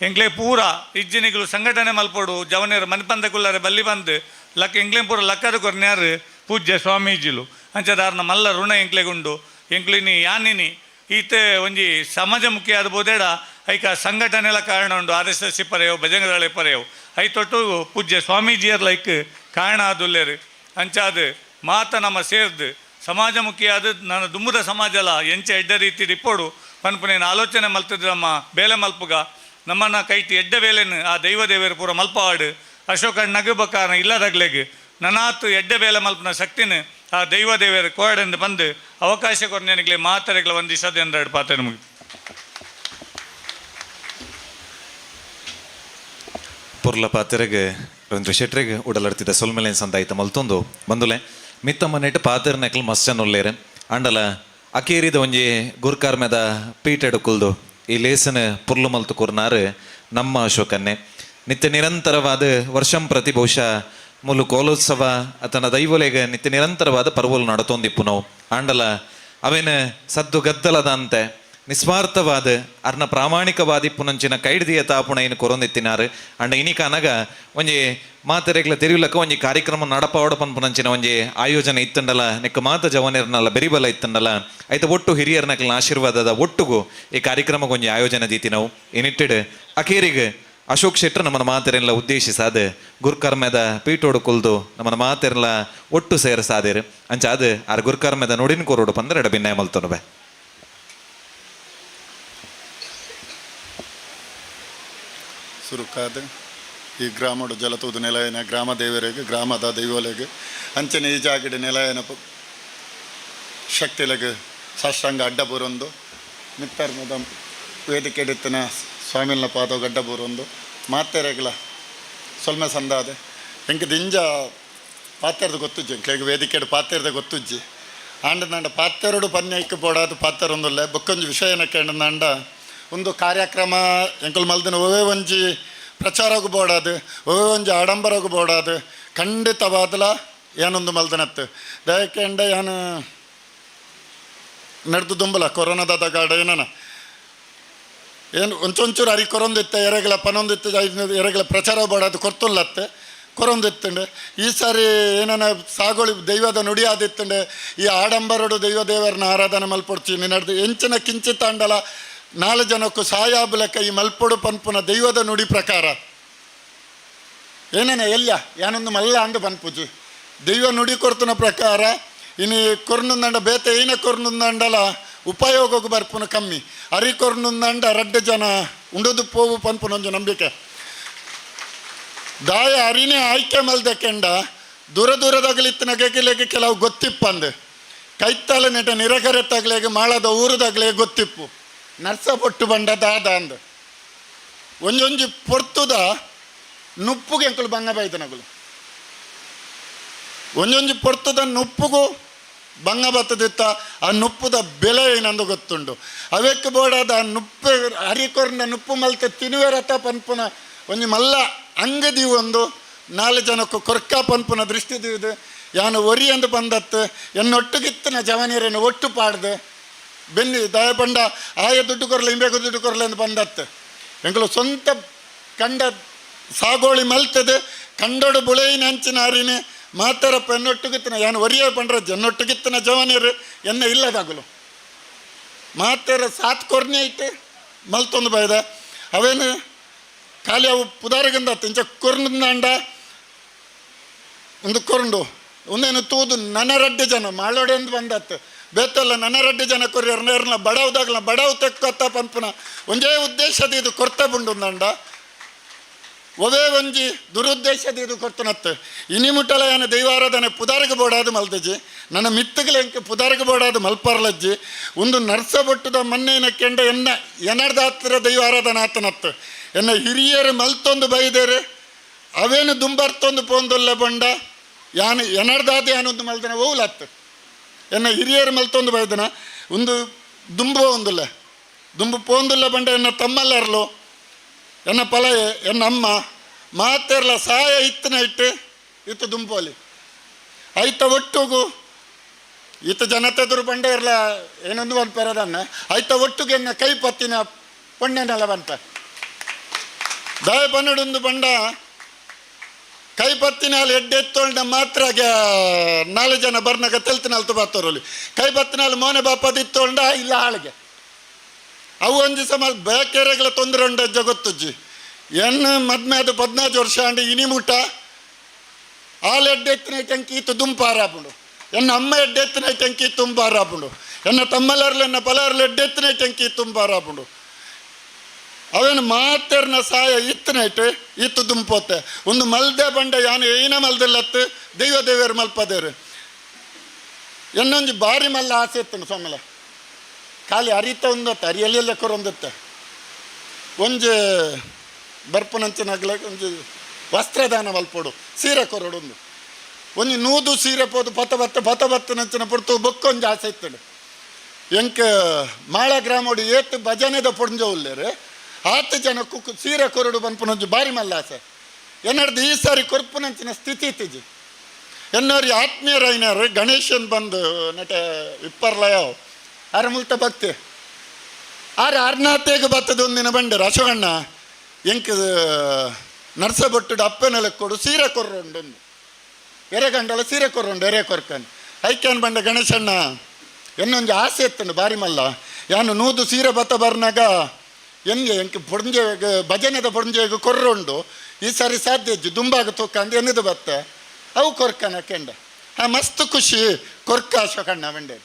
ಎಂಕ್ಲೆ ಪೂರ ಇಜ್ಜಿನಿಗಳು ಸಂಘಟನೆ ಮಲ್ಪೋಡು ಜವನೇರು ಮನ್ಪಂದ ಕುಲ್ಲಾರೆ ಬಲ್ಲಿ ಬಂದು ಲಕ್ಕ ಎಂಕ್ಲೆ ಪೂರ ಲಕ್ಕದ ಕೊರ್ನ್ಯಾರು ಪೂಜ್ಯ ಸ್ವಾಮೀಜಿಲು ಅಂಚದಾರ್ನ ಮಲ್ಲ ಋಣ ಎಂಕ್ಲೆಗುಂಡು. ಎಂಕ್ಲಿನಿ ಯಾನಿನಿ ಈತೆ ಒಂಜಿ ಸಮಾಜಮುಖಿ ಆದ ಬೋದೇಡ ಐಕ ಸಂಘಟನೆಲ ಕಾರಣ ಉಂಡು. ಆರ್ ಎಸ್ ಎಸ್ ಪರೆಯವು, ಬಜರಂಗದಳ ಪರೆಯವು ಐತೊಟ್ಟು ಪೂಜ್ಯ ಸ್ವಾಮೀಜಿಯರ್ ಲೈಕ್ ಕಾರಣ ಆದುಲ್ಲೇರು. ಅಂಚಾದ ಮಾತ ನಮ್ಮ ಸೇರ್ದು ಸಮಾಜಮುಖಿಯಾದ ನನ್ನ ದುಮ್ಮದ ಸಮಾಜಲ ಎಂಚ ಎಡ್ಡ ರೀತಿ ಇಪ್ಪೋಡು ಪನ್ಪುನೇನು ಆಲೋಚನೆ ಮಲ್ತದ ನಮ್ಮ ಬೇಲೆ ಮಲ್ಪುಗ ನಮ್ಮನ್ನ ಕೈಟಿ ಎಡ್ಡ ಬೇಲೆನು ಆ ದೈವ ದೇವರು ಪೂರ ಮಲ್ಪವಾಡು. ಅಶೋಕ ನಗು ಬಕಾರ ಇಲ್ಲದಾಗ್ಲೆಗ್ ನನಾತು ಎಡ್ಡ ಬೇಲೆ ಮಲ್ಪನ ಶಕ್ತಿನ ಆ ದೈವ ದೇವರು ಕೋಡಂದು ಬಂದು ಅವಕಾಶ ಕೊರನೆನಿಗ್ಲೆ ಮಾತರೆಗಳ ವಂದಿಸದೆ ಅಂದ್ರಾಡು ಪಾತ್ರ ಮುಗಿ. ಪೊರ್ಲ ಪಾತೆರೆಗ್ ರವೀಂದ್ರ ಶೆಟ್ರೆಗ್ ಉಡಲಡ್ತಿದ್ದ ಸೊಲ್ಮೆಲೆ ಸಂದಾಯಿತ ಮಲ್ತೊಂದು ಬಂದುಲೆ ಮಿತ್ತ ಮನೆಟ್ ಪಾತೆರ್ ನೆಕ್ಲ್ ಮಸ್ಚನ್ ಉಲ್ಲೇರು. ಅಂಡಲ ಅಕೇರಿದ ಒಂಜಿ ಗುರ್ಕಾರ್ಮೆದ ಪೀಟೆಡ್ ಕುಲ್ದು ಈ ಲೇಸನ ಪುರ್ಲು ಮಲ್ತು ಕೊರ್ನಾರು ನಮ್ಮ ಅಶೋಕನ್ನೇ. ನಿತ್ಯ ನಿರಂತರವಾದ ವರ್ಷಂ ಪ್ರತಿ ಬಹುಶಃ ಮುಲು ಕೋಲೋತ್ಸವ ಅತನ ದೈವಲೆಗ ನಿತ್ಯ ನಿರಂತರವಾದ ಪರ್ವಲು ನಡತೊಂದಿಪ್ಪು ನಾವು. ಆಂಡಲ ಅವೇನ ಸದ್ದು ಗದ್ದಲದಂತೆ ನಿಸ್ವಾರ್ಥವಾದ ಅರ್ನ ಪ್ರಾಮಾಣಿಕವಾದಿ ಪುನಂಚಿನ ಕೈಡ್ದಿಯ ತಾಪುಣ ಏನು ಕೊರೊಂದಿತ್ತಿನಾರು. ಅಂಡ ಇನಿಕಾನಗ ಒಂಜಿ ಮಾತೆರೆಗ್ಲ ತೆರಿಯುಲಕ ಒಂಜಿ ಕಾರ್ಯಕ್ರಮ ನಡಪಾವಡ ಪನ್ಪುನಂಚಿನ ಒಂಜಿ ಆಯೋಜನೆ ಇತ್ತಂಡಲ ನೆಕ್ಕ ಮಾತ ಜವನಿರ್ನಲ್ಲ ಬೆರಿಬಲ ಇತ್ತಂಡಲ ಐತ ಒಟ್ಟು ಹಿರಿಯರ್ನಕ್ಲ ಆಶೀರ್ವಾದದ ಒಟ್ಟುಗು ಈ ಕಾರ್ಯಕ್ರಮಕ್ಕೆ ಒಂಜಿ ಆಯೋಜನೆ ದೀತಿ ನಾವು. ಈ ನಿಟ್ಟಿಡ್ ಅಕೇರಿಗೆ ಅಶೋಕ್ ಶೆಟ್ಟರ್ ನಮ್ಮನ ಮಾತೆರೆಲ್ಲ ಉದ್ದೇಶಿಸಾದ ಗುರ್ಕರ್ಮೆದ ಪೀಠೋಡು ಕುಲ್ದು ನಮ್ಮನ ಮಾತೆರೆಲ್ಲ ಒಟ್ಟು ಸೇರಸಾದಿರು. ಅಂಚಾದ ಆರ್ ಗುರ್ಕರ್ಮೆದ ನುಡಿನ ಕೋರೋಡು ಪಂದ್ರೆ ಎಡ ಮಲ್ತೊನುಬೆ. ಸುರುಕಾದ ಈ ಗ್ರಾಮಡು ಜಲತೂದು ನೆಲಯನ ಗ್ರಾಮ ದೇವರಿಗೆ ಗ್ರಾಮದ ದೈವಲೆಗೆ ಅಂಚನೆ ಈ ಜಾಗಡೆ ನೆಲಯನ ಶಕ್ತಿಲೆಗೆ ಸಾಷ್ಟಾಂಗ ಅಡ್ಡ ಬರೊಂದು ಮಿತ್ತರ್ಮದ ವೇದಿಕೆ ಎತ್ತನ ಸ್ವಾಮಿಲ್ನ ಪಾದ ಗಡ್ಡ ಬರೊಂದು ಮಾತೆರೆಗ್ಲ ಸೊಲ್ಮೆ ಸಂದಾದೆ. ಎಂಕ್ ದಿಂಜ ಪಾತೆರ್ದ ಗೊತ್ತುಜ್ಜಿ, ಎಂಕ್ಲೆಗ್ ವೇದಿಕೆಡ್ ಪಾತೆರ್ದ ಗೊತ್ತುಜ್ಜಿ. ಆಂಡ ಪಾತೆರಡು ಪನ್ಯಕ್ಕೆ ಬೋಡಾದ ಪಾತೆರೊಂದುಲ್ಲೆ ಬೊಕ್ಕೊಂಜಿ ವಿಷಯನ ಕೇಂಡ ಒಂದು ಕಾರ್ಯಕ್ರಮ ಎಂಕುಲು ಮಲ್ದಿನ ಒವೇ ಒಂಜಿ ಪ್ರಚಾರಗೂ ಬೋಡಾದು ಒವೇ ಒಂಜಿ ಆಡಂಬರಗೂ ಬೋಡಾದು ಖಂಡಿತವಾದಲ ಏನೊಂದು ಮಲ್ದನತ್ತು. ದಯಕೆಂಡ ಏನು ನಡೆದು ದುಂಬಲ ಕೊರೋನಾದ ಗಾಡ ಏನನ ಏನು ಒಂಚೊಂಚೂರು ಅರಿ ಕೊರೊಂದಿತ್ತು ಎರೆಗಳ ಪನೊಂದಿತ್ತು ಎರೆಗಳ ಪ್ರಚಾರ ಬೋಡಾದು ಕೊರ್ತುಲ್ಲತ್ತೆ ಕೊರೊಂದಿತ್ತುಂಡು. ಈ ಸಾರಿ ಏನನ ಸಾಗೋಳಿ ದೈವದ ನುಡಿ ಆದಿತ್ತುಂಡು ಈ ಆಡಂಬರಡು ದೈವ ದೇವರನ್ನ ಆರಾಧನೆ ಮಲ್ಪೊಡ್ಚಿ ನಡೆದು ಎಂಚಿನ ಕಿಂಚಿತ ಅಂಡಲ ನಾಲ್ ಜನಕ್ಕೂ ಸಾಯಾಬಲಕ ಈ ಮಲ್ಪೊಡು ಪನ್ಪುನ ದೈವದ ನುಡಿ ಪ್ರಕಾರ ಏನೇನ ಎಲ್ಲ ಯಾನೊಂದು ಮಲ್ಲ ಅಂದು ಪನ್ಪುಜಿ ದೈವ ನುಡಿ ಕೊರ್ತುನ ಪ್ರಕಾರ ಇನಿ ಕೊರ್ನುಂದಂಡ ಬೇತೆ ಏನ ಕೊರ್ನುಂದಂಡಲ ಉಪಯೋಗಕ್ಕೆ ಬರ್ಪುನ ಕಮ್ಮಿ ಅರಿ ಕೊರ್ನುಂದಂಡ ರಡ್ಡು ಜನ ಉಂಡದು ಪೋವು ಪನ್ಪುನ ಒಂಜಿ ನಂಬಿಕೆ. ದಾಯ ಅರಿನೇ ಆಯ್ಕೆ ಮಲ್ದಕೆಂಡ ದೂರ ದೂರದಾಗಲಿತ್ತಿನ ಗೆಗಿಲೆಗೆ ಕೆಲವು ಗೊತ್ತಿಪ್ಪಂದು ಕೈತಾಲ ನೆಟ ನಿರಕರೆತ್ತಾಗ್ಲೇಗೆ ಮಾಳದ ಊರುದಾಗಲೇ ಗೊತ್ತಿಪ್ಪು ನರ್ಸ ಪೊಟ್ಟು ಬಂಡ ದಾದ ಅಂದು ಒಂಜೊಂಜಿ ಪೊರ್ತುದ ನುಪ್ಪುಗೆ ಎಂಕುಲು ಬಂಗ ಬೈದನಗುಲು ಒಂಜೊಂಜಿ ಪೊರ್ತುದ ನುಪ್ಪುಗು ಬಂಗ ಬತ್ತದಿತ್ತ ಆ ನುಪ್ಪುದ ಬೆಲೆ ಏನಂದು ಗೊತ್ತುಂಡು. ಅವೆಕ್ ಬೋಡಾದ ಆ ನುಪ್ಪು ಅರಿಕೊರ್ನ ನುಪ್ಪು ಮಲ್ತೆ ತಿನ್ನುವೆರತ ಪನ್ಪುನ ಒಂಜಿ ಮಲ್ಲ ಅಂಗದಿ ಒಂದು ನಾಲ್ ಜನಕ್ಕೂ ಕೊರ್ಕ ಪನ್ಪುನ ದೃಷ್ಟಿ ದಿವ್ದು ಯಾನು ಒರಿ ಅಂದು ಬಂದತ್ತು ಎನ್ನೊಟ್ಟುಗಿತ್ತನ ಜವನೀರನ್ನು ಒಟ್ಟು ಪಾಡ್ದು ಬೆನ್ನಿ ದಯಪಂಡ ಆಯ ದುಡ್ಡು ಕೊರಲೆ ಇಂಬೇಕು ದುಡ್ಡು ಕೊರಲೆ ಅಂತ ಬಂದತ್ತು. ಎಂಕುಲು ಸ್ವಂತ ಕಂಡ ಸಾಗೋಳಿ ಮಲ್ತದೆ ಕಂಡೋಡು ಬುಳೆಯಿನ ಅಂಚಿನ ಅರಿನಿ ಮಾತಾರಪ್ಪ ಎನ್ನೊಟ್ಟುಗಿತ್ತನ ಯಾನು ಒರಿಯ ಪಂಡ್ರ ಎನ್ನೊಟ್ಟುಗಿತ್ತನ ಜವನೀರು ಎನ್ನ ಇಲ್ಲದಾಗಲು ಮಾತಾರ ಸಾತ್ ಕೊರ್ನೆ ಐತೆ ಮಲ್ತೊಂದು ಬೈದ ಅವೇನು ಖಾಲಿ ಅವು ಪುದಾರಗಂದ ಇಂಚ ಕೊರ್ನಂಡ ಒಂದು ಕೊರಂಡು ಒಂದೇನು ತೂದು ನನ್ನ ರಡ್ಡು ಜನ ಮಾಳೋಡೆ ಅಂತ ಬಂದತ್ತು ಬೇತಲ್ಲ ನನ್ನ ರಡ್ಡು ಜನ ಕೊರ್ರಿ ಎರನ ಬಡವದಾಗಲ ಬಡವು ತೆಕ್ಕತ್ತ ಪಂಪನ ಒಂದೇ ಉದ್ದೇಶದ ಇದು ಕೊರ್ತೆ ಬಂಡು ಒವೇ ಒಂಜಿ ದುರುದ್ದೇಶದ ಇದು ಕೊರ್ತನತ್ತು. ಇನಿ ಮುಟ್ಟಲ ಏನ ದೈವಾರಾಧನೆ ಪುದಾರ್ಗೆ ಬೋಡಾದು ಮಲ್ದಜ್ಜಿ ನನ್ನ ಮಿತ್ತುಗಳ ಎಂಕ ಪುದಾರ್ಗೆ ಬೋಡಾದು ಮಲ್ಪರ್ಲಜ್ಜಿ ಒಂದು ನರ್ಸ ಬೊಟ್ಟುದ ಮನ್ನೇನ ಕೆಂಡ ಎನ್ನ ಎನರ್ದ ಹತ್ತಿರ ದೈವಾರಾಧನೆ ಆತನತ್ತು ಎನ್ನ ಹಿರಿಯರು ಮಲ್ತೊಂದು ಬೈದೇರು ಅವೇನು ದುಂಬರ್ತೊಂದು ಪೋಂದೊಲ್ಲ ಬಂಡ ಯಾನು ಎನರ್ದಾದ ಯಾನೊಂದು ಮಲ್ದನ ಓಲತ್ತು ಎನ್ನ ಹಿರಿಯರು ಮಲ್ತೊಂದು ಬೈದನ ಒಂದು ದುಂಬು ಒಂದುಲ್ಲ ದುಂಬು ಪೋಂದುಲ್ಲ ಬಂಡ ಎನ್ನ ತಮ್ಮಲ್ಲರ್ಲು ಎನ್ನ ಪಲಯೆ ಎನ್ನ ಅಮ್ಮ ಮಾತೆರ್ಲ ಸಹಾಯ ಇತ್ತನ ಇಟ್ಟು ಇತ್ತು ದುಂಪೋಲಿ ಐತ ಒಟ್ಟುಗು ಈತ ಜನತೆದುರು ಬಂಡ ಇರಲ ಏನೊಂದು ಒಂದು ಪೆರದನ್ನ ಐತ ಒಟ್ಟುಗೆ ಎನ್ನ ಕೈ ಪತ್ತಿನ ಪೊಣ್ಣೆನೆಲ್ಲ ಬಂತ ದಾಯ ಪನ್ನಡೊಂದು ಬಂಡ ಕೈ ಪತ್ತಿನಾಲ್ ಎಡ್ಡೆ ಎತ್ತೊಂಡ ಮಾತ್ರ ನಾಲ್ ಜನ ಬರ್ನಗ ತೆಲ್ತಿನಾಲ್ತು ಬಾತೋರಲ್ಲಿ ಕೈ ಪತ್ತಿನಾಲ್ ಮೋನೆ ಬಾಪದಿತ್ತೊಂಡ ಇಲ್ಲ ಆಳಿಗೆ ಅವು ಒಂಜಿ ಸಮ ಬೇಕೆರೆಗಳ ತೊಂದರೆ ಉಂಡು ಜಗತ್ತುಜ್ಜಿ ಎನ್ನ ಮದ್ಮೆ ಅದು 14 ವರ್ಷ ಅಂಡು ಇನಿ ಮುಟ್ಟ ಆಲ್ ಎಡ್ಡೆತ್ತಿನ ಟೆಂಕಿ ಇತ್ತು ದುಂಪಾರಾಪುಂಡು ಎನ್ನ ಅಮ್ಮ ಎಡ್ಡೆತ್ತಿನ ಟೆಂಕಿ ತುಂಪಾರಾಪುಂಡು ಎನ್ನ ತಮ್ಮಲರ್ಲು ಎನ್ನ ಪಲರ್ಲು ಎಡ್ಡೆತ್ತಿನ ಟೆಂಕಿ ತುಂಪಾರಾಪುಂಡು ಅವೇನು ಮಾತೆರ್ನ ಸಾಯ ಇತ್ತನೈಟ್ ಇತ್ತು ದುಂಪೋತೆ ಒಂದು ಮಲ್ದೆ ಬಂಡೆ ಯಾನು ಏನ ಮಲ್ದಿಲ್ಲತ್ತು ದೈವ ದೇವರು ಮಲ್ಪದೇರು ಎನ್ನೊಂಜಿ ಬಾರಿ ಮಲ್ಲ ಆಸೆ ಇತ್ತು ಸ್ವಾಮಿಲ ಖಾಲಿ ಅರಿತ ಒಂದತ್ತ ಅರಿಯಲ್ಲೆಲ್ಲ ಕೊರೊಂದತ್ತೆ ಒಂಜಿ ಬರ್ಪನಂಚಿನಾಗ್ಲ ಒಂಜಿ ವಸ್ತ್ರದಾನ ಮಲ್ಪೋಡು ಸೀರೆ ಕೊರಡು ಒಂದು ಒಂಜಿ ನೂದು ಸೀರೆ ಪೋದು ಪತ ಬತ್ತ ಪತ ಬತ್ತನಂಚಿನ ಪೊರ್ತು ಬೊಕ್ಕೊಂಜಿ ಆಸೆ ಇತ್ತಡು ಎಂಕ್ ಮಾಳ ಗ್ರಾಮೋಡು ಏತ್ ಭಜನೆದ ಪೊಂಜ ಉಲ್ಲೇರು ಆತು ಜನ ಕುಕ್ಕು ಸೀರೆ ಕೊರಡು ಬನ್ಪುನಂಜಿ ಬಾರಿ ಮಲ್ಲ ಆಸೆ ಎನ್ನಡ್ದು ಈ ಸಾರಿ ಕೊರ್ಪುನಂಚಿನ ಸ್ಥಿತಿ ಇತ್ತಿಜಿ ಎನ್ನೋರು ಆತ್ಮೀಯರಾಯಿನಾರು ಗಣೇಶನ್ ಬಂದು ನಟ ಇಪ್ಪರ್ಲಯ ಆರ ಮುಲ್ತ ಭಕ್ತಿ ಆರ ಅರ್ನಾತೆಗೆ ಬತ್ತದ ಒಂದಿನ ಬಂಡರು ಅಶೋಕಣ್ಣ ಎಂಕ್ ನರ್ಸಬೊಟ್ಟು ಅಪ್ಪನೆಲ್ಲ ಕೊಡು ಸೀರೆ ಕೊರ್ರುಂಡು ಎರೆ ಗಂಡಲ ಸೀರೆ ಕೊರ್ರುಂಡು ಎರೆ ಕೊರ್ಕನ್ ಐಕ್ಯಾನ್ ಬಂಡ ಗಣೇಶಣ್ಣ ಎನ್ನೊಂಜಿ ಆಸೆ ಇತ್ತಂಡು ಬಾರಿ ಮಲ್ಲ ಯಾನು ನೂದು ಸೀರೆ ಬತ್ತ ಬರ್ನಾಗ ಎಂಗೆ ಎಂಕ್ ಪೊಂಜೆ ಭಜನೆದ ಪೊಂಜೆಗೆ ಕೊರ್ರುಂಡು ಈ ಸಾರಿ ಸಾಧ್ಯ ಇಜ್ಜಿ ದುಂಬಾಗ ತೂಕ ಅಂದ್ ಎನ್ನದು ಬತ್ತ ಅವು ಕೊರ್ಕನ ಕೆಂಡ ಹಾ ಮಸ್ತ್ ಖುಷಿ ಕೊರ್ಕ ಅಶೋಕಣ್ಣ ಬಂಡೆ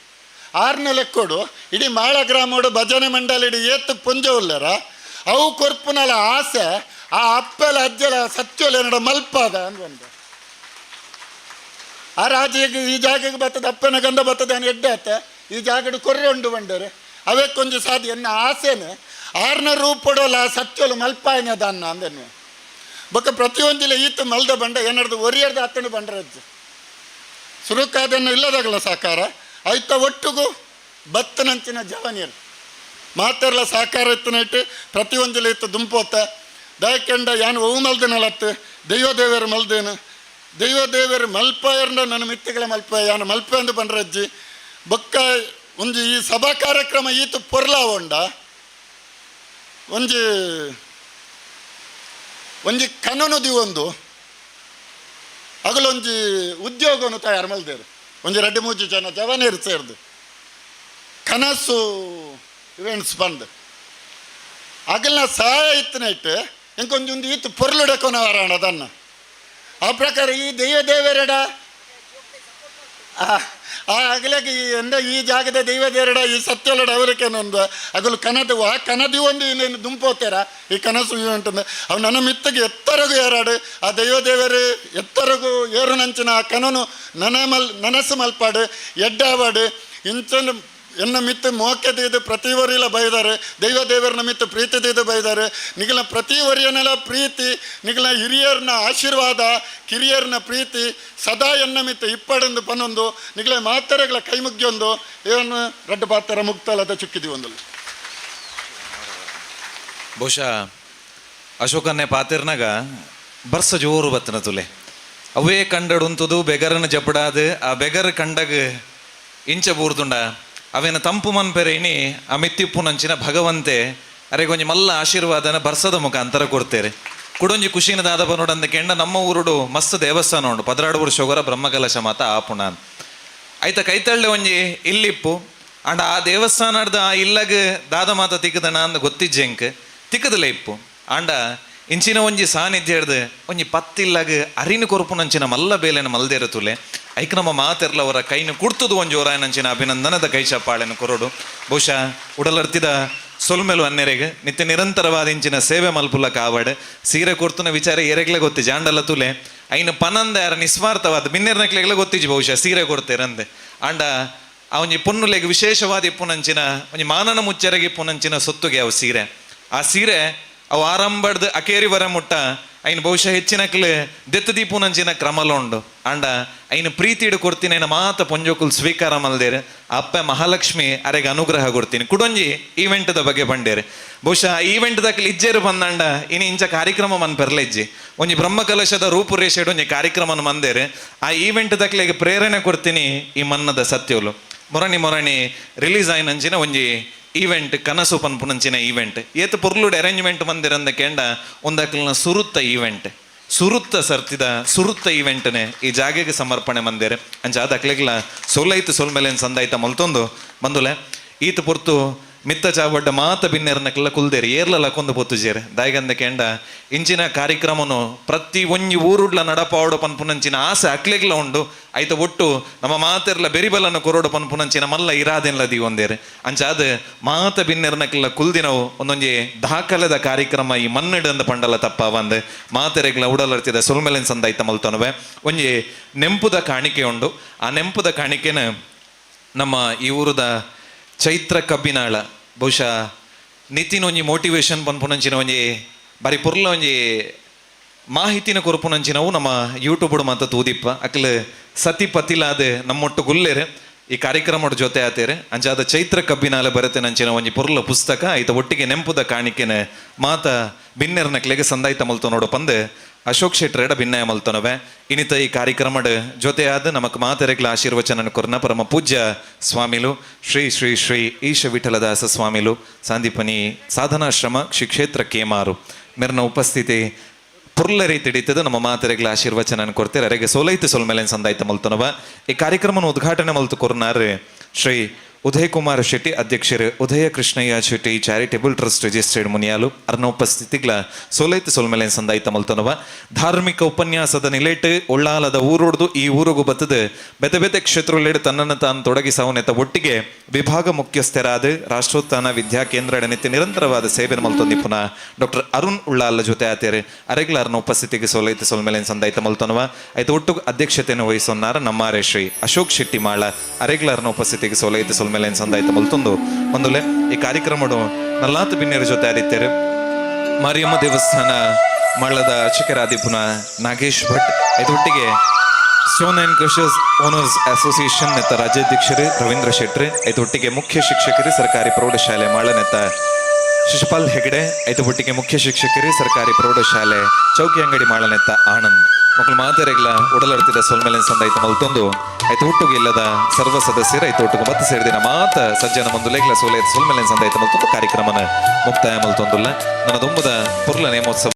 ಆರ್ನ ಲೆಕ್ಕೋಡು ಇಡೀ ಮಾಳ ಗ್ರಾಮೋಡು ಭಜನೆ ಮಂಡಲ ಇಡೀ ಏತ್ತು ಪುಂಜ ಉಲ್ಲರ ಅವು ಕೊರ್ಪುನಲ ಆಸೆ ಆ ಅಪ್ಪಲ ಅಜ್ಜಲ ಸತ್ಯೋಲ ಏನಡ ಮಲ್ಪಾದ ಅಂದ್ಬಂದು ಆ ರಾಜಿಗೆ ಈ ಜಾಗಕ್ಕೆ ಬರ್ತದೆ ಅಪ್ಪನ ಗಂಧ ಬರ್ತದೆ ಅನ್ ಎಡ್ಡೆ ಆತ ಈ ಜಾಗಡು ಕೊರ್ರೆ ಉಂಡು ಬಂಡರು ಅವೇ ಕೊಂಚ ಸಾಧ್ಯ ಎನ್ನ ಆಸೆನೆ ಆರ್ನ ರೂಪಡೋಲ ಸತ್ಯೋಲು ಮಲ್ಪಾಯನ ದಾನ್ನ ಅಂದೆನ್ನು ಬೊಕ್ಕ ಪ್ರತಿಯೊಂದಿಲ್ಲ ಈತ ಮಲ್ದ ಬಂಡ ಏನರ್ದು ಒರಿಯರ್ದು ಆತನು ಬಂಡರಜ್ಜು ಸುರುಕಾದನ್ನು ಇಲ್ಲದಾಗಲ್ಲ ಸಾಕಾರ ಐತ ಒಟ್ಟುಗೂ ಬತ್ತನಂಚಿನ ಜವನಿಯರು ಮಾತೆರ್ಲ ಸಾಕಾರ ಇತ್ತನೈಟ್ ಪ್ರತಿಯೊಂದಿಲ್ಲ ಇತ್ತು ದುಂಪೋತ ದಯಕೆಂಡ ಯಾನು ಒವು ಮಲ್ದನಲತ್ತು ದೈವ ದೇವರು ಮಲ್ದೇನು ದೈವ ದೇವರು ಮಲ್ಪಾಯರ್ನ ನನ್ನ ಮಿತ್ತಿಗಳ ಮಲ್ಪ ಯಾನು ಮಲ್ಪ ಎಂದು ಬಂಡ್ರಜ್ಜಿ ಬೊಕ್ಕ ಒಂಜಿ ಈ ಸಭಾ ಕಾರ್ಯಕ್ರಮ ಈತು ಪೊರ್ಲ ಉಂಡ ಒಂಜಿ ಒಂಜಿ ಕನನು ದಿವೊಂದು ಅಗಲೊಂಜಿ ಉದ್ಯೋಗವನ್ನು ತಯಾರು ಮಲ್ದೇರು ಒಂಜಿ ರಡ್ಡು ಮೂಜಿ ಜನ ಜವನೇರು ಸೇರ್ದು ಕನಸು ಇವೆಂಟ್ಸ್ ಬಂದು ಅಗಲ್ನ ಸಹಾಯ ಇತ್ತನೈಟ್ ಇಂಕೊಂಜಿ ಒಂದು ಈತು ಪೊರ್ಲುಡಕೊನ ವಾರಾಣ ಅದನ್ನ ಆ ಪ್ರಕಾರ ಈ ದೈವ ದೇವರೆಡ ಆ ಅಗಲಕ್ಕೆ ಈ ಎಂದ ಈ ಜಾಗದ ದೈವ ದೇವರೆಡ ಈ ಸತ್ಯಲಡ ಅವರಿಕೇನೊಂದು ಅಗಲು ಕನದು ಆ ಕನದಿ ಒಂದು ಇನ್ನೇನು ದುಂಪೋತಾರ ಈ ಕನಸು ಉಂಟಂದು ಅವು ನನ್ನ ಮಿತ್ತಗೆ ಎತ್ತರಗು ಏರಾಡು ಆ ದೈವ ದೇವರು ಎತ್ತರಗು ಏರುನಂಚಿನ ಆ ಕನನು ನನಸು ಮಲ್ಪಾಡು ಎಡ್ಡಾವಾಡು ಇಂಚನು ಎನ್ನ ಮಿತ್ತು ಮೋಕೆದಿದ್ದು ಪ್ರತಿ ವರಿಲ ಬೈದಾರೆ ದೈವ ದೇವರನ್ನ ಮಿತ್ತು ಪ್ರೀತಿ ದಿದ್ದು ಬೈದಾರೆ ನಿಗಲ ಪ್ರತಿ ವರಿಯನೆಲ್ಲ ಪ್ರೀತಿ ನಿಗಲ ಹಿರಿಯರ್ನ ಆಶೀರ್ವಾದ ಕಿರಿಯರ್ನ ಪ್ರೀತಿ ಸದಾ ಎನ್ನ ಮಿತ್ತು ಇಪ್ಪಡೊಂದು ಪನ್ನೊಂದು ನಿಗಲ ಮಾತರೆಗಳ ಕೈ ಮುಗ್ಯೊಂದು ಏನು ರಡ್ಡು ಪಾತ್ರ ಮುಕ್ತಲದ ಚುಕ್ಕಿದಿ ಒಂದು. ಬಹುಶಃ ಅಶೋಕನ್ನೇ ಪಾತಿರ್ನಾಗ ಬರ್ಸ ಜೋರು ಬತ್ತನ ತುಲೆ ಅವೇ ಕಂಡಡುಂತದು ಬೆಗರನ ಜಪಡಾದ ಆ ಬೆಗರ್ ಕಂಡಗ ಇಂಚ ಬೂರ್ದುಂಡ ಅವೇನ ತಂಪು ಮನ್ಪೆರೆ ಇನಿ ಆ ಮಿತ್ತಿಪ್ಪುನಂಚಿನ ಭಗವಂತೆ ಅರೆ ಕೊಂಜಿ ಮಲ್ಲ ಆಶೀರ್ವಾದನ ಬರ್ಸದ ಮುಖಾಂತರ ಕೊಡ್ತೇರೆ. ಕುಡೊಂಜಿ ಖುಷಿನ ದಾದಪ ನೋಡಂದ ಕೆಂಡ ನಮ್ಮ ಊರುಡು ಮಸ್ತ್ ದೇವಸ್ಥಾನ ಉಂಡು 12 ವರ್ಷ ಬ್ರಹ್ಮಕಲಶ ಮಾತ ಆಪುಣ ಆಯ್ತ ಕೈತಳ್ಳೆ ಒಂಜಿ ಇಲ್ಲಿಪ್ಪು ಅಂಡ ಆ ದೇವಸ್ಥಾನದ ಆ ಇಲ್ಲಗ ದಾದ ಮಾತ ತಿಕ್ಕದನ ಅಂದ ಗೊತ್ತಿಜ್ಜೆಂಕ್ ತಿಕ್ಕದಲ್ಲ ಇಪ್ಪು ಅಂಡ ಇಂಚಿನ ಒಂಜಿ ಸಾನ್ನಿಧ್ಯ ಹಿಡ್ದು ಒಂಜಿ ಪತ್ತಿಲ್ಲಾಗ ಅರಿನ ಕೊರಪುನಂಚಿನ ಮಲ್ಲ ಬೇಲೆನ ಮಲ್ದೇರ ತುಲೆ ಐಕ್ ನಮ್ಮ ಮಾತೆರ್ಲ ಅವರ ಕೈನ ಕುಡ್ತದು ಒಂಜಿ ಓರಾಯನಂಚಿನ ಅಭಿನಂದನದ ಕೈ ಚಪ್ಪಾಳೆನ ಕೊರಡು. ಬಹುಶಃ ಉಡಲರ್ತಿದ ಸೊಲ್ಮೆಲು ಅನ್ನೆರೆಗ್ ನಿತ್ಯ ನಿರಂತರವಾದ ಇಂಚಿನ ಸೇವೆ ಮಲ್ಪುಲ ಕಾವಡ್ ಸೀರೆ ಕೊರ್ತುನ ವಿಚಾರ ಎರೆಗ್ಲೆ ಗೊತ್ತಿ ಜಾಂಡಲ ತುಲೆ ಐನ ಪನಂದ ಯಾರ ನಿಸ್ವಾರ್ಥವಾದ ಬಿನ್ನೆರ್ನಕ್ಲೆಗ್ಲ ಗೊತ್ತಿಜಿ ಬಹುಶಃ ಸೀರೆ ಕೊಡ್ತೇರಂದೆ ಅಂಡ ಆ ಒಂಜಿ ಪೊನ್ನುಲೆಗ್ ವಿಶೇಷವಾದ ಇಪ್ಪುನಂಚಿನ ಒಂಜಿ ಮಾನನ ಮುಚ್ಚರೆಗೆ ಇಪ್ಪುನಂಚಿನ ಸೊತ್ತುಗೆ ಅವು ಸೀರೆ ಆ ಸೀರೆ ಅವು ಆರಂಭಡ್ದು ಅಕೇರಿ ವರ ಮುಟ್ಟ ಐನ್ ಬಹುಶಃ ಹೆಚ್ಚಿನಕ್ಲೆ ದೆತ್ತ ದೀಪುನಂಚಿನ ಕ್ರಮಲ ಉಂಡು ಅಂಡ ಐನ ಪ್ರೀತಿಡು ಕೊಡ್ತೀನಿ ಐನ ಮಾತ ಪೊಂಜೋಕುಲ್ ಸ್ವೀಕಾರ ಮಲ್ದೇರು ಅಪ್ಪ ಮಹಾಲಕ್ಷ್ಮಿ ಅರೆಗೆ ಅನುಗ್ರಹ ಕೊಡ್ತೀನಿ. ಕುಡೊಂಜಿ ಈವೆಂಟ್ದ ಬಗ್ಗೆ ಬಂಡೇರು ಬಹುಶಃ ಈವೆಂಟ್ ದಕ್ಲಿ ಇಜ್ಜೇರು ಬಂದಂಡ ಇನಿ ಇಂಚ ಕಾರ್ಯಕ್ರಮ ಮನ್ ಪೆರ್ಲೆಜ್ಜಿ ಒಂಜಿ ಬ್ರಹ್ಮಕಲಶದ ರೂಪುರೇಷೆಡು ಒಂಜಿ ಕಾರ್ಯಕ್ರಮನ ಮಂದೇರು ಆ ಈವೆಂಟ್ ದಕ್ಲೆಗೆ ಪ್ರೇರಣೆ ಕೊಡ್ತೀನಿ ಈ ಮನ್ನದ ಸತ್ಯೋಲು ಮೊರಣಿ ಮೊರಣಿ ರಿಲೀಸ್ ಆಯ್ನಂಚಿನ ಒಂಜಿ ಈವೆಂಟ್ ಕನಸು ಪನ್ಪುನಂಚಿನ ಈವೆಂಟ್ ಏತ್ ಪೊರ್ಲುಡ್ ಅರೇಂಜ್ಮೆಂಟ್ ಮಂದಿರಂದ ಕೆಂಡ ಒಂದಕ್ಲಿನ ಸುರುತ್ತ ಈವೆಂಟ್ ಸುರುತ್ತ ಸರ್ತಿದ ಸುರುತ್ತ ಈವೆಂಟ್ನೆ ಈ ಜಾಗೆಗೆ ಸಮರ್ಪಣೆ ಮಂದಿರ ಅಂಚ ಅದ ಅಕ್ಲೆಗ್ಲ ಸೊಲ್ಲೈತು ಸೊಲ್ಮೇಲೆ ಸಂದಾಯ್ತ ಮಲ್ತೊಂದು ಬಂದುಲೆ ಈತ ಪೊರ್ತು ಮಿತ್ತ ಚಾವಡ್ಡ ಮಾತ ಬಿನ್ನೆರ್ನಕ್ಲ ಕುಲ್ದೇರು ಏರ್ಲ ಲಕೊಂದು ಪೊತ್ತುಜೇರು ದಾಯಗಂದ ಕೇಂಡ ಇಂಚಿನ ಕಾರ್ಯಕ್ರಮನು ಪ್ರತಿ ಒಂಜಿ ಊರುಡ್ಲ ನಡಪಾವಡು ಪನ್ಪುನಂಚಿನ ಆಸೆ ಅಕ್ಲೆಗ್ಲ ಉಂಡು. ಐತ ಒಟ್ಟು ನಮ್ಮ ಮಾತೆರ್ಲ ಬೆರಿಬಲನ್ನು ಕೊರೋಡು ಪನ್ಪುನಂಚಿನ ಮಲ್ಲ ಇರಾದೆನ್ಲ ದೀವೊಂದೇರು. ಅಂಚಾದ ಮಾತ ಬಿನ್ನೆರ್ನಕ್ಲ ಕುಲ್ದಿನವು ಒಂದೊಂಜಿ ದಾಖಲೆದ ಕಾರ್ಯಕ್ರಮ ಈ ಮನ್ನಡು ಅಂದ ಪಂಡಲ ತಪ್ಪಾವಂದು ಮಾತೆರೆಗ್ಲ ಉಡಲರ್ತಿದ ಸೊಲ್ಮೆಲೆನ್ ಸಂದಾಯ್ತ ಮಲ್ತೊನವೆ. ಒಂಜಿ ನೆಂಪುದ ಕಾಣಿಕೆ ಉಂಡು. ಆ ನೆಂಪುದ ಕಾಣಿಕೆನ ನಮ್ಮ ಈ ಊರುದ ಚೈತ್ರ ಕಬ್ಬಿನಾಳ ಬಹುಶಃ ನಿತಿನ್ ಒಂಜಿ ಮೋಟಿವೇಶನ್ ಪನ್ಪುನಂಚಿನ ಒಂಜಿ ಬಾರಿ ಪೊರ್ಲ ಒಂಜಿ ಮಾಹಿತಿನ ಕೊರ್ಪುನಂಚಿನವು ನಮ್ಮ ಯೂಟ್ಯೂಬ್ ಮಾತ ತೂದಿಪ್ಪ ಅಕ್ಲು ಸತಿ ಪತಿಲಾದ ನಮ್ಮೊಟ್ಟು ಗುಲ್ಲೇರು ಈ ಕಾರ್ಯಕ್ರಮದ ಜೊತೆ ಆತೇರು. ಅಂಚಾದ ಚೈತ್ರ ಕಬ್ಬಿನಾಲ ಬರತೆನಂಚಿನ ಒಂಜಿ ಪೊರ್ಲ ಪುಸ್ತಕ ಐತ ಒಟ್ಟಿಗೆ ನೆಂಪುದ ಕಾಣಿಕೆನ ಮಾತ ಬಿನ್ನೆರ್ನಕ್ಲೆಗೆ ಸಂದಾಯ್ತ ಮಲ್ತೊ ನೋಡು ಪಂದು ಅಶೋಕ್ ಶೆಟ್ಟರೆಡ ಭಿನ್ನಯ ಮಲ್ತೊನವೆ. ಇನಿತ ಈ ಕಾರ್ಯಕ್ರಮದ ಜೊತೆಯಾದ ನಮಕ್ ಮಾತೆರೆಗ್ಲ ಆಶೀರ್ವಚನ ಕೊರ್ನ ಪರಮ ಪೂಜ್ಯ ಸ್ವಾಮಿಲು ಶ್ರೀ ಶ್ರೀ ಶ್ರೀ ಈಶ ವಿಠಲದಾಸ ಸ್ವಾಮಿಲು ಸಾಂದೀಪನಿ ಸಾಧನಾಶ್ರಮ ಶ್ರೀ ಕ್ಷೇತ್ರ ಕೇಮಾರು ಮೆರ್ನ ಉಪಸ್ಥಿತಿ ಪುರ್ಲ ರೀತಿ ಹಿಡಿತದ ನಮ್ಮ ಮಾತೆರೆಗ್ಲ ಆಶೀರ್ವಚನ ಕೊರ್ತಾರೆ. ಅರೆಗೆ ಸೋಲೈತು ಸೊಲ್ಮೆಲೆನ್ ಸಂದಾಯ್ತ ಮಲ್ತೊನವ. ಈ ಕಾರ್ಯಕ್ರಮನ ಉದ್ಘಾಟನೆ ಮಲ್ತು ಕೊರ್ನಾರು ಶ್ರೀ ಉದಯ್ ಕುಮಾರ್ ಶೆಟ್ಟಿ ಅಧ್ಯಕ್ಷರು Udaya Krishnaiah Shetty charitable trust registered Muniyalu ಅರ್ನ ಉಪಸ್ಥಿತಿಗ್ಲ ಸೋಲೈತು ಸೊಲ್ಮೆಲೆನ್ ಸಂದಾಯ್ತ ಮಲ್ತೊನವ. ಧಾರ್ಮಿಕ ಉಪನ್ಯಾಸದ ನಿಲೇಟ್ ಒಳ್ಳಾಲದ ಊರುಡ್ದು ಈ ಊರುಗು ಬತ್ತದು ಬೆತೆ ಬೆತೆ ಕ್ಷೇತ್ರಲೆಡ್ ತನ್ನನ್ನು ತಾನು ತೊಡಗಿಸವನೆತ ಒಟ್ಟಿಗೆ ವಿಭಾಗ ಮುಖ್ಯಸ್ಥರಾದ ರಾಷ್ಟ್ರೋತ್ಥಾನ ವಿದ್ಯಾ ಕೇಂದ್ರ ನಿತ್ಯ ನಿರಂತರವಾದ ಸೇವೆ ಮಲ್ತೊಂದಿಪ್ಪುನ ಡಾಕ್ಟರ್ ಅರುಣ್ ಉಳ್ಳಾಲ ಜೊತೆ ಆತೇರು. ಅರೆಗ್ಲ ಅರ್ನ ಉಪಸ್ಥಿತಿಗೆ ಸೋಲೈತು ಸೊಲ್ಮೆಲೆನ್ ಸಂದಾಯ್ತ ಮಲ್ತೊನವ. ಐತ ಒಟ್ಟು ಅಧ್ಯಕ್ಷತೆಯನ್ನು ವಹಿಸೊನ್ನಾರ ನಮ್ಮಾರೆ ಶ್ರೀ ಅಶೋಕ್ ಶೆಟ್ಟಿ ಮಾಳ ಅರೆಗ್ಲ ಅರ್ನ ಉಪಸ್ಥಿತಿಗೆ ಸೋಲೈತು ಸೊಲ್ಮೆಲೆನ್ ಸಂದಾಯ್ತ ಮಲ್ತೊಂದು ಒಂದುಲೆ ಈ ಕಾರ್ಯಕ್ರಮಡು ನಲ್ಲಾತು ಬಿನ್ನೆರ ಜೊತೆ ಆದಿತ್ಯರು ಮಾರಿಯಮ್ಮ ದೇವಸ್ಥಾನ ಮಳ್ಳದ ಅರ್ಚಕರಾದಿಪುನ Nagesh Bhat ಇದೊಟ್ಟಿಗೆ stone and crushers owners association ನೆತ್ತ ರಾಜ್ಯಾಧ್ಯಕ್ಷರು ರವೀಂದ್ರ ಶೆಟ್ರು ಇದೊಟ್ಟಿಗೆ ಮುಖ್ಯ ಶಿಕ್ಷಕರು ಸರ್ಕಾರಿ ಪ್ರೌಢಶಾಲೆ ಮಾಳನೆತ್ತ ಶಿಶುಪಾಲ್ ಹೆಗಡೆ ಐದು ಮುಖ್ಯ ಶಿಕ್ಷಕರು ಸರ್ಕಾರಿ ಪ್ರೌಢಶಾಲೆ ಚೌಕಿ ಅಂಗಡಿ ಮಾಳನೆತ್ತ ಆನಂದ್ ಮಕ್ಕಳು ಮಾತೆರೆಗ್ಲ ಉಡಲರ್ತಿದ ಸೊಲ್ಮೆಲೆನ್ ಸಂದಾಯ್ತ ಮಲ್ತೊಂದು ಐತ ಒಟ್ಟುಗು ಇಲ್ಲದ ಸರ್ವ ಸದಸ್ಯರು ಐತ ಒಟ್ಟುಗು ಮತ್ತೆ ಸೇರಿದಿನ ಮಾತ ಸಜ್ಜನ ಮುಂದುಲೆಗ್ಲ ಸೋಲೆ ಸೊಲ್ಮೆಲೆನ್ ಸಂದಾಯ್ತ ಮಲ್ತೊಂದು ಕಾರ್ಯಕ್ರಮನ ಮುಕ್ತಾಯ ಮಲ್ತೊಂದುಲ್ಲ. ನನ್ನ ದೊಂಬುದ ಪುರ್ಲ ನೇಮೋತ್ಸವ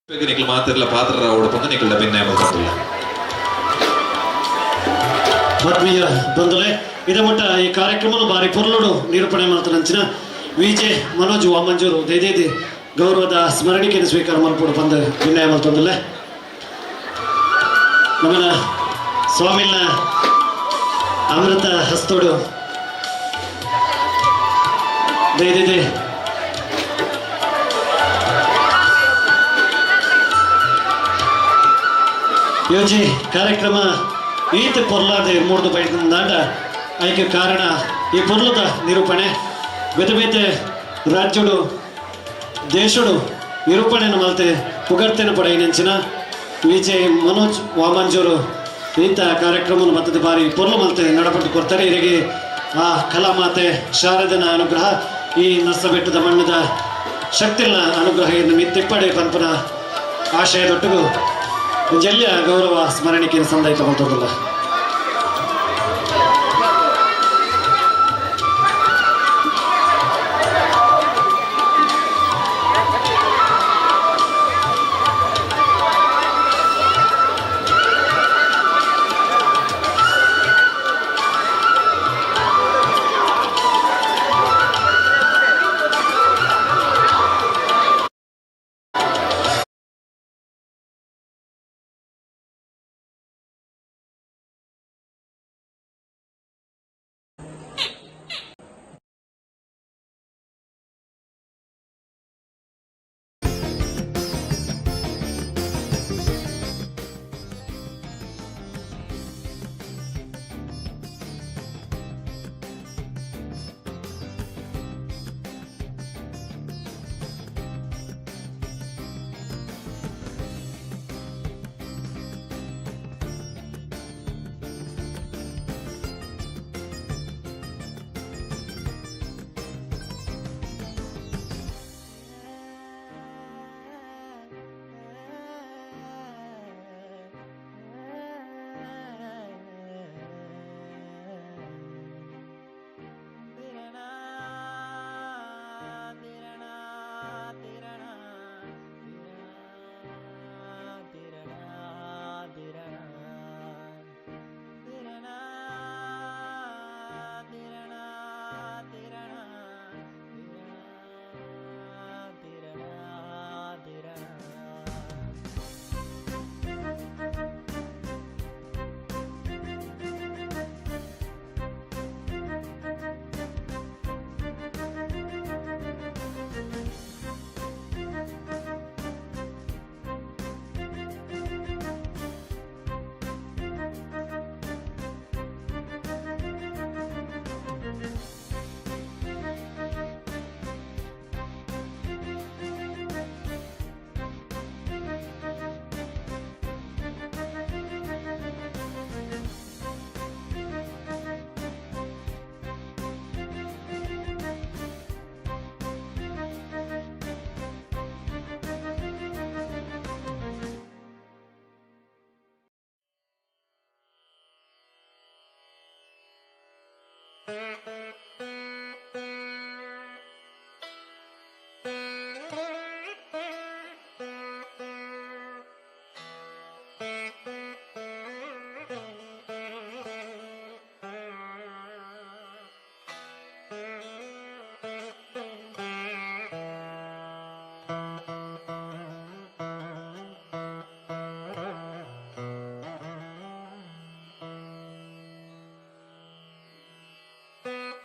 ನಿಕ್ಲು ಮಾತಿರ್ಲ ಪಾತ್ರ ಓಡಪಂದು ನಿಕ್ಲ ಭಿನ್ನಯ ಮಲ್ತೊಂದುಲ್ಲ. ಆತ್ಮೀಯ ಬಂಧುಲೆ ಇದ ಮಟ್ಟ ಈ ಕಾರ್ಯಕ್ರಮನು ಬಾರಿ ಪೊರ್ಲುಡು ನಿರೂಪಣೆ ಮಲ್ತನಂಚಿನ ವಿಜೆ ಮನೋಜ್ ವಾಮಂಜೂರು ದಯದೇದಿ ಗೌರವದ ಸ್ಮರಣಿಕೆಯನ್ನು ಸ್ವೀಕಾರ ಮಲ್ಪೊಡು ಬಂದು ವಿನಯ ಮಲ್ತೊಂದುಲ್ಲೆ. ನಮ್ಮನ ಸ್ವಾಮಿನ ಅಮೃತ ಹಸ್ತೋಡು ದಯದೇದಿ ಯೋಜಿ ಕಾರ್ಯಕ್ರಮ ಈತ ಪೊರ್ಲಾದ ಮೂರ್ದು ಬೈದಂದಾಂಡ ಐಕೆ ಕಾರಣ ಈ ಪೊರ್ಲದ ನಿರೂಪಣೆ ಬೇತೆ ಬೇತೆ ರಾಜ್ಯಡು ದೇಶಡು ನಿರೂಪಣೆಯನ್ನು ಮಲ್ತೆ ಪುಗರ್ತೆನ ಪಡೆಯಿನಂಚಿನ ವಿಜಯ್ ಮನೋಜ್ ವಾಮಂಜೂರು ಈತ ಕಾರ್ಯಕ್ರಮ ಮತ್ತದ ಬಾರಿ ಪೊರ್ಲು ಮಲ್ತೆ ನಡಪಟ್ಟು ಕೊಡ್ತಾರೆ. ಇರಿಗೆ ಆ ಕಲಾಮಾತೆ ಶಾರದನ ಅನುಗ್ರಹ ಈ ನರ್ಸಬೆಟ್ಟದ ಮಣ್ಣದ ಶಕ್ತಿನ ಅನುಗ್ರಹ ಇನ್ನು ಮಿತ್ತಿಪ್ಪಡೆ ಪನ್ಪನ ಆಶಯದೊಟ್ಟಿಗೂ ಜಲ್ಯ ಗೌರವ ಸ್ಮರಣಿಕೆಯನ್ನು ಸಂದಾಯಿತ ಮಲ್ತೊಂದುಲ್ಲ. Thank you.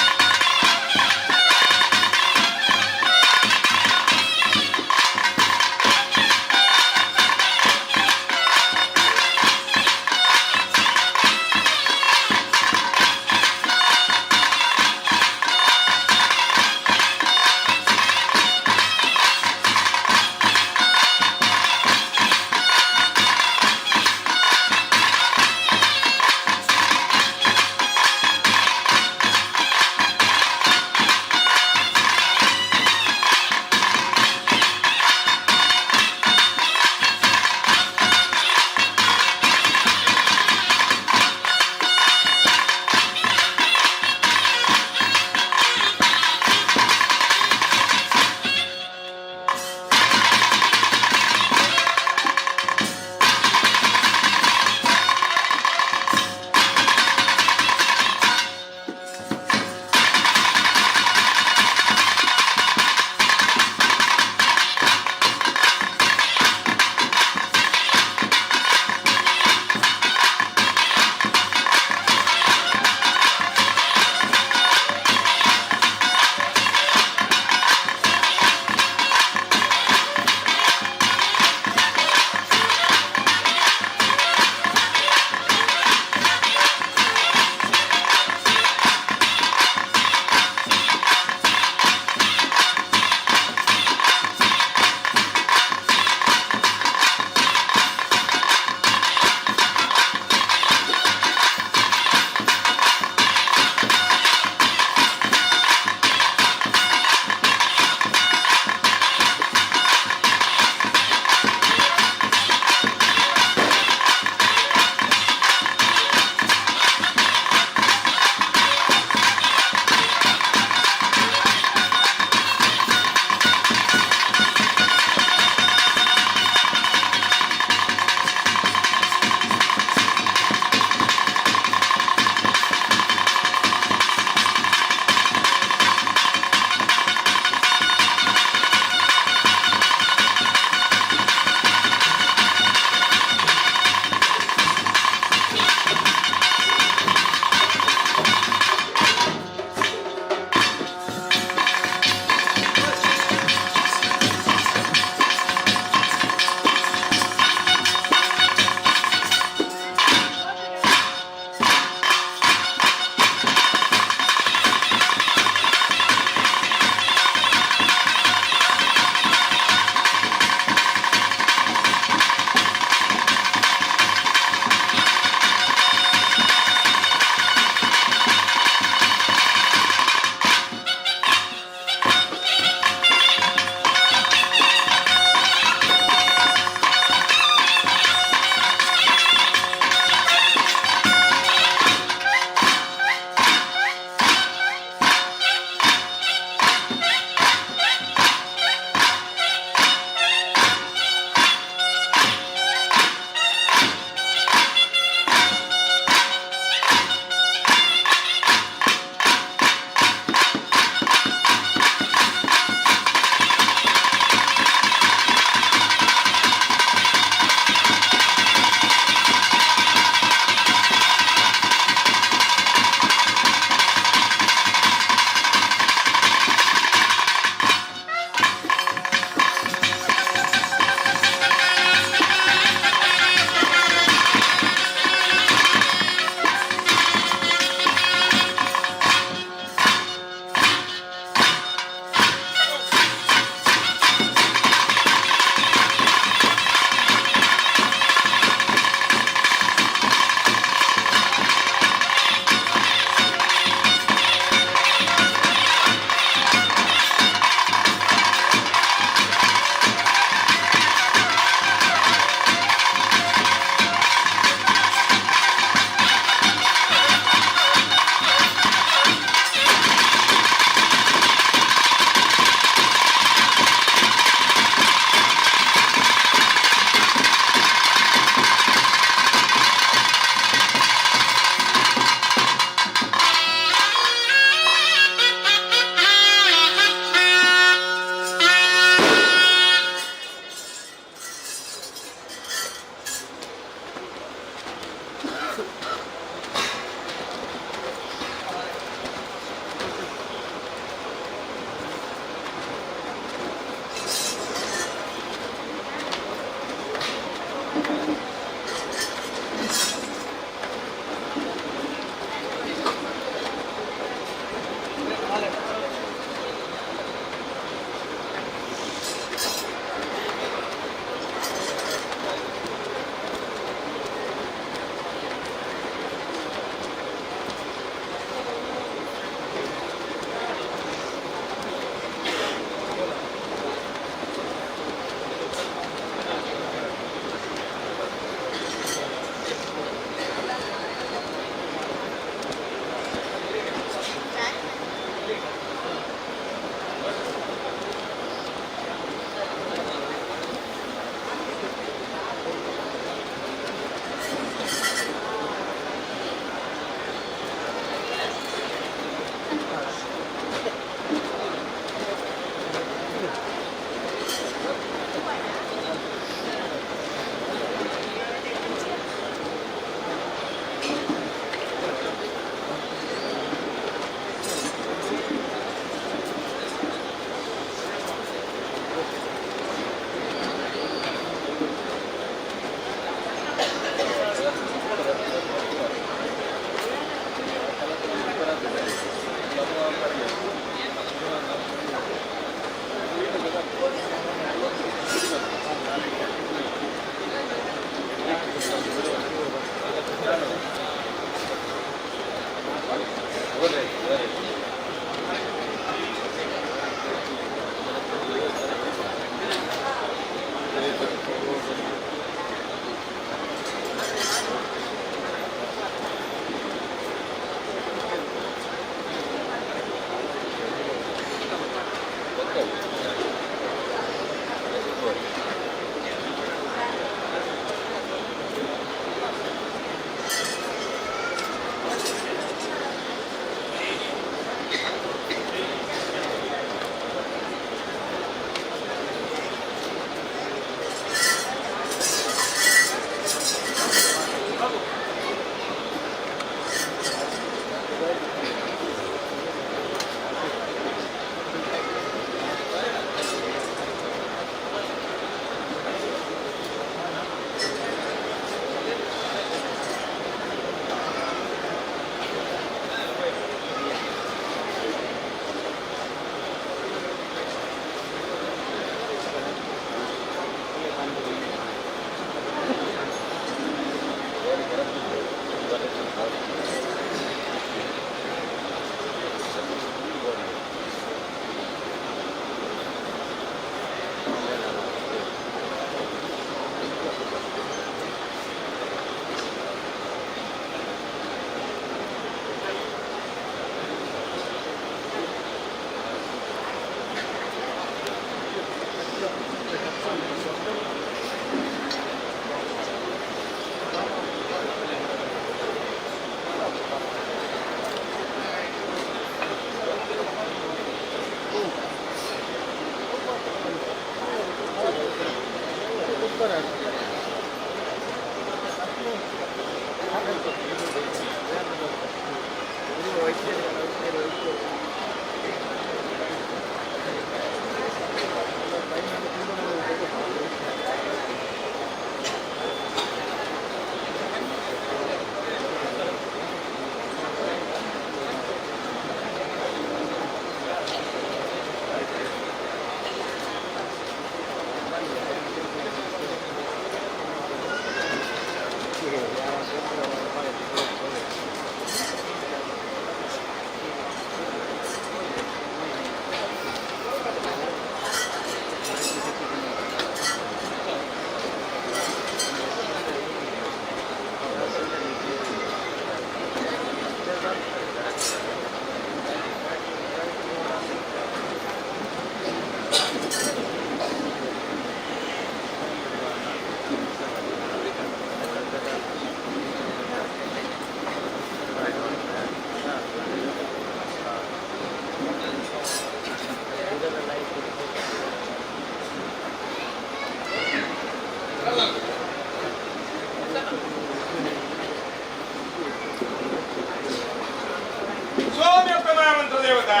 ಸ್ವಾಮಿ ಮಂತ್ರ ದೇವತಾ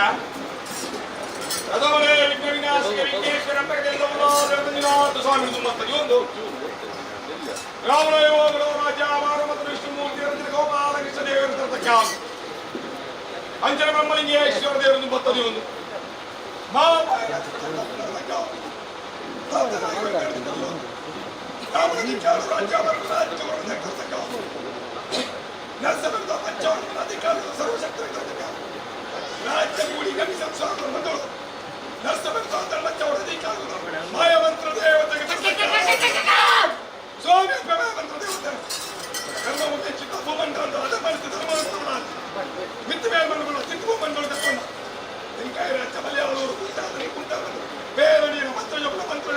ರಥಮನೆ ವಿಘ್ನ ವಿನಾಶಕ ವಿಘ್ನೇಶ್ವರ ಸ್ವಾಮಿ ಒಂದು ರಾಮನಯೋಗೋ ರಾಜ ಮಾರಮತ್ರ ವಿಷ್ಣುಮೂರ್ತಿ ರಚನ ಗೋಪಾಲ ಕೃಷ್ಣ ದೇವರು ತರ್ತಕ್ಕ ಅಂಜನ ಬ್ರಹ್ಮಲಿಂಗೇಶ್ವರ ದೇವರು ಬರ್ತದೆ ಒಂದು ಮಾಯಮಂತ್ರ ದೇವತೆ ಸ್ವಾಮಿ ಮಂತ್ರ ದೇವತೆ ಕರ್ಮ ಚಿಕ್ಕ ಭೂಮಂಡಲ ಅದ ಮನಸ್ಸು ಧರ್ಮ ಮಿತ್ತು ಮೇಲ್ಮಂಡಲ ಚಿಕ್ಕ ಭೂಮಂಡಲ ತಕ್ಕೊಂಡ ತೆಂಕಾಯ ರಾಜ್ಯ ಮಲಯಾಳವರು ಕುಂಟಾದ್ರೆ ಕುಂಟ ಬೇರೆ ನೀನು ಮಂತ್ರ ಜಪನ ಮಂತ್ರ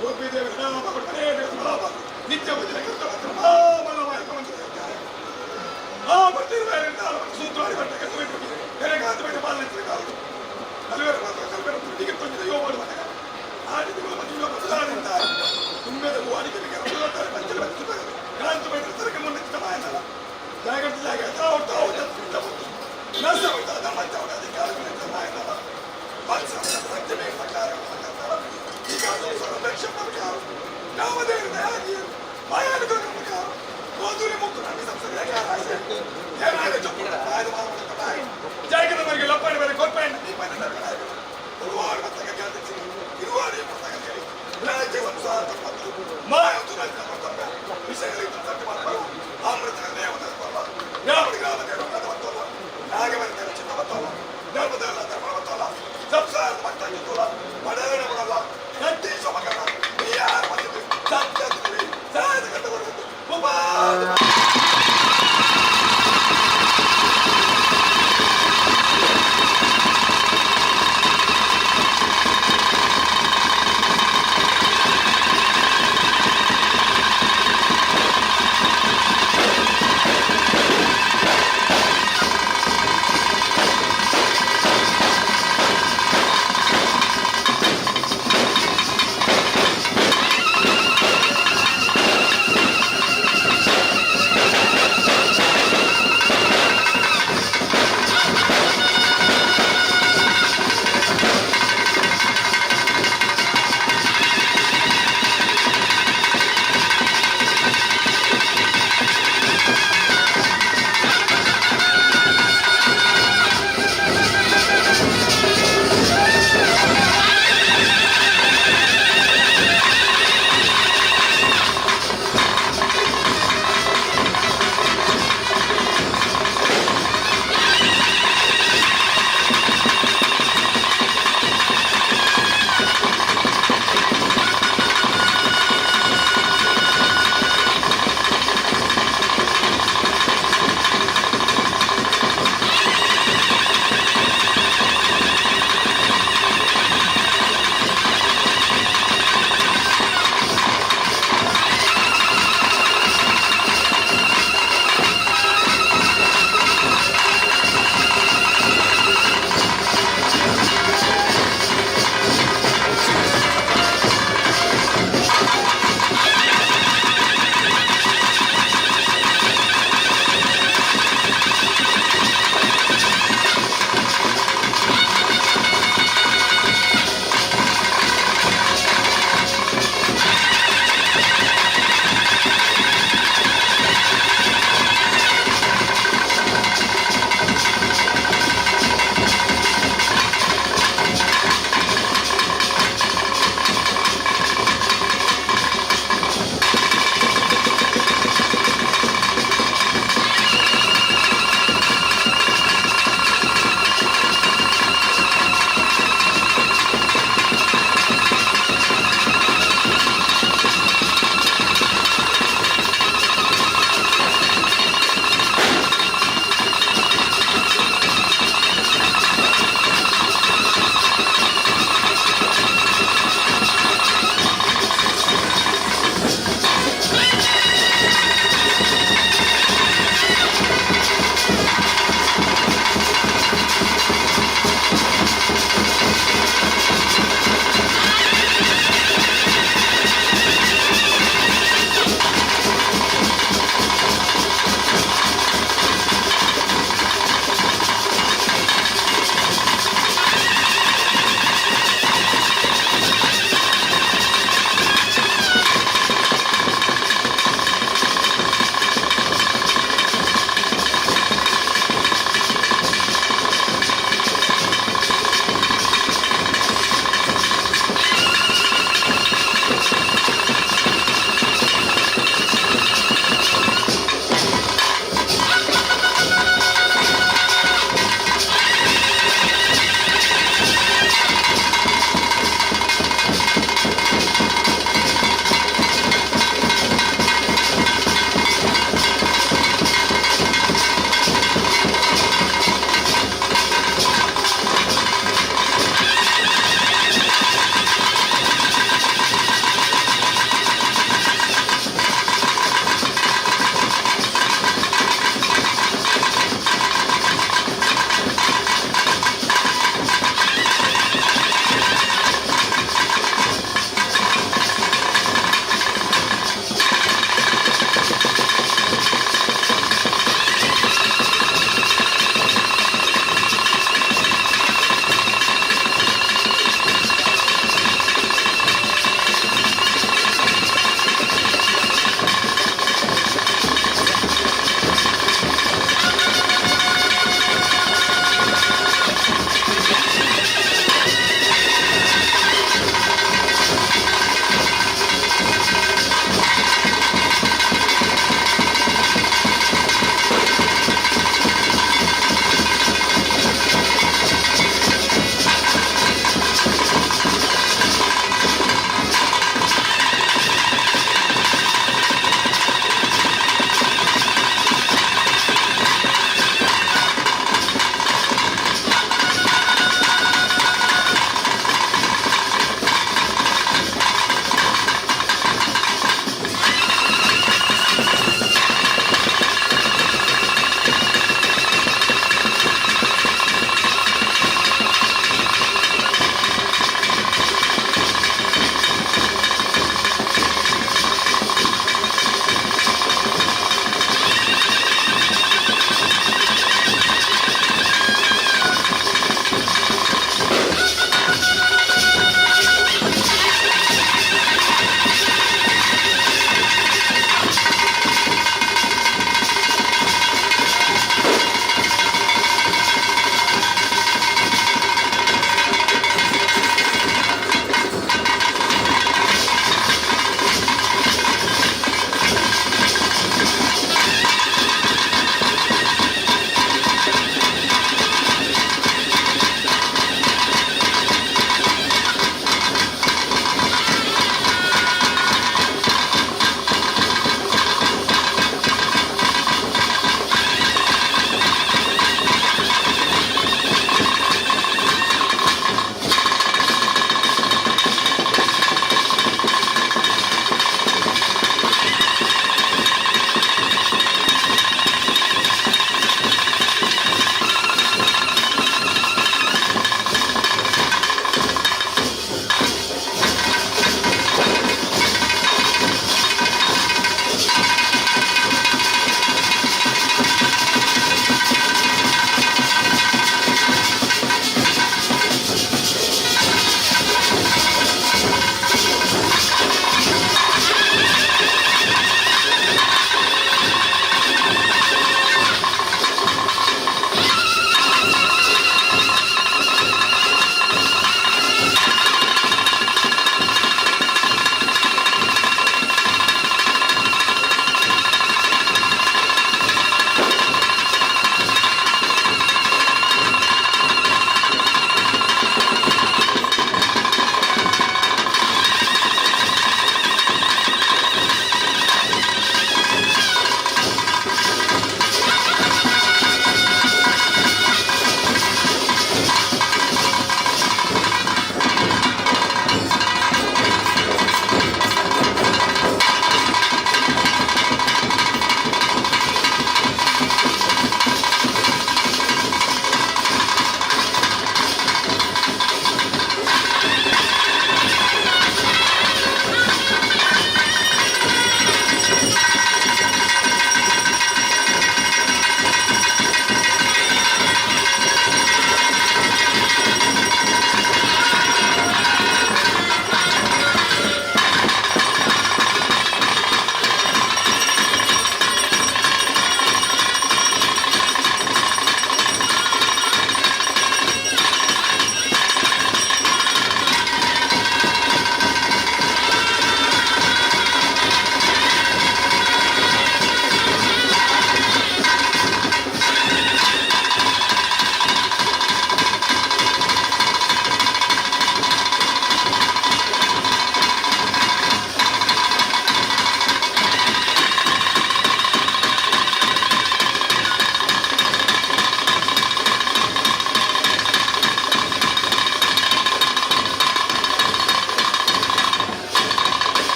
ಗೋಪಿದೇವಿ ನಾಮ ನಿತ್ಯ ಭಜನೆ ಕರ್ತ ಮಂತ್ರ ಮಾಮಲ ಮಾಯಕ ಮಂತ್ರ ಆ ಬರ್ತಿರುವ ಸೂತ್ರಾಡಿ ಬಟ್ಟೆ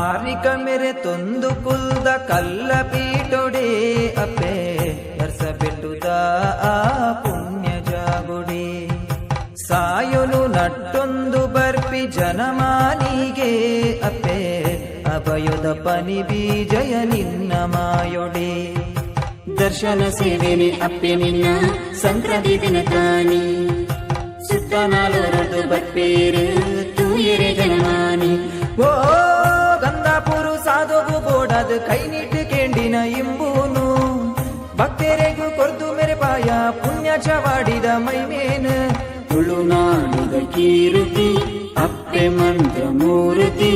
ಕಾರ್ಣಿಕ ಮೇರೆ ತೊಂದು ಕುಲ್ದ ಕಲ್ಲ ಪೀಟೊಡೆ ಅಪ್ಪೆ ನರ್ಸ ಬೆಟ್ಟುದ ಆ ಪುಣ್ಯ ಜಾಗುಡೆ. ಸಾಯೊನು ನಟ್ಟೊಂದು ಬರ್ಪಿ ಜನಮಾನಿಗೆ ಅಪ್ಪೆ ಅಭಯದ ಪನಿ ಬೀಜಯ ನಿನ್ನ ಮಾಯೊಡೆ. ದರ್ಶನ ಸೇವೆನೆ ಅಪ್ಪೆ ನಿನ್ನ ಸಂಕ್ರಾಂತಿ ದಿನ ತಾನಿ ಸುತ್ತ ನಾಲೋರದು ಬತ್ಪೇರು ತೂಯರೆ ಜನಮಾನಿ. ಓ ಗಂಧಾಪುರು ಸಾಧುವು ಬೋಡದ ಕೈ ನೀಟ್ಟು ಕೇಂಡಿನ ಇಂಬೂನು ಭಕ್ತರೆಗೂ ಕೊರ್ದು ಮೇರೆ ಪಾಯ ಪುಣ್ಯ ಚವಾಡಿದ ಮೈಮೇನು. ತುಳುನಾಡುದ ಕೀರ್ತಿ ಅಪ್ಪೆ ಮಂತ್ರ ಮೂರ್ತಿ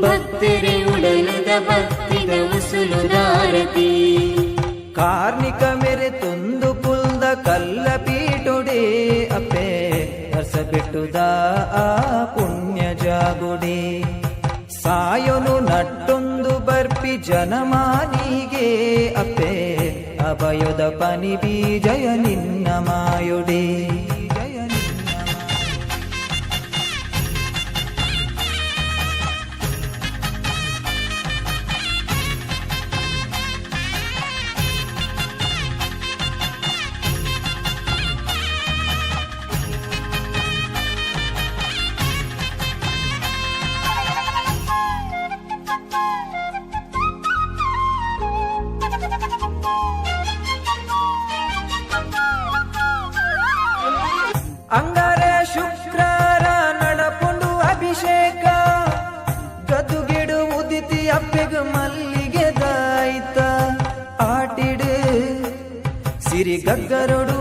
ಭಕ್ತರೆ ಉಡಲದ ಭಕ್ತಿದ ಉಸುಲುದಾರತಿ. ಕಾರ್ಣಿಕ ಮೇರೆ ತೊಂದು ಕುಲ್ದ ಕಲ್ಲ ಪೀಟೊಡೆ ಅಪ್ಪೆ ಹರ್ಸ ಬಿಟ್ಟುದ ಆ ಪುಣ್ಯ ಜಾಗುಡೆ. ಸಾಯೊನು ನಟ್ಟೊಂದು ಬರ್ಪಿ ಜನಮಾನಿಗೆ ಅಪ್ಪೆ ಅಭಯದ ಪನಿ ಬೀಜಯ ನಿನ್ನ ಮಾಯೊಡೆ. ಅಂಗಾರ ಶುಕ್ರಾರ ನಡಪುಂಡು ಅಭಿಷೇಕ ಗದುಗೆಡು ಉದಿತಿ ಅಪ್ಪೆಗ ಮಲ್ಲಿಗೆ ದಾಯ್ತ ಆಟಿಡು ಸಿರಿ ಗಗ್ಗರೊಡು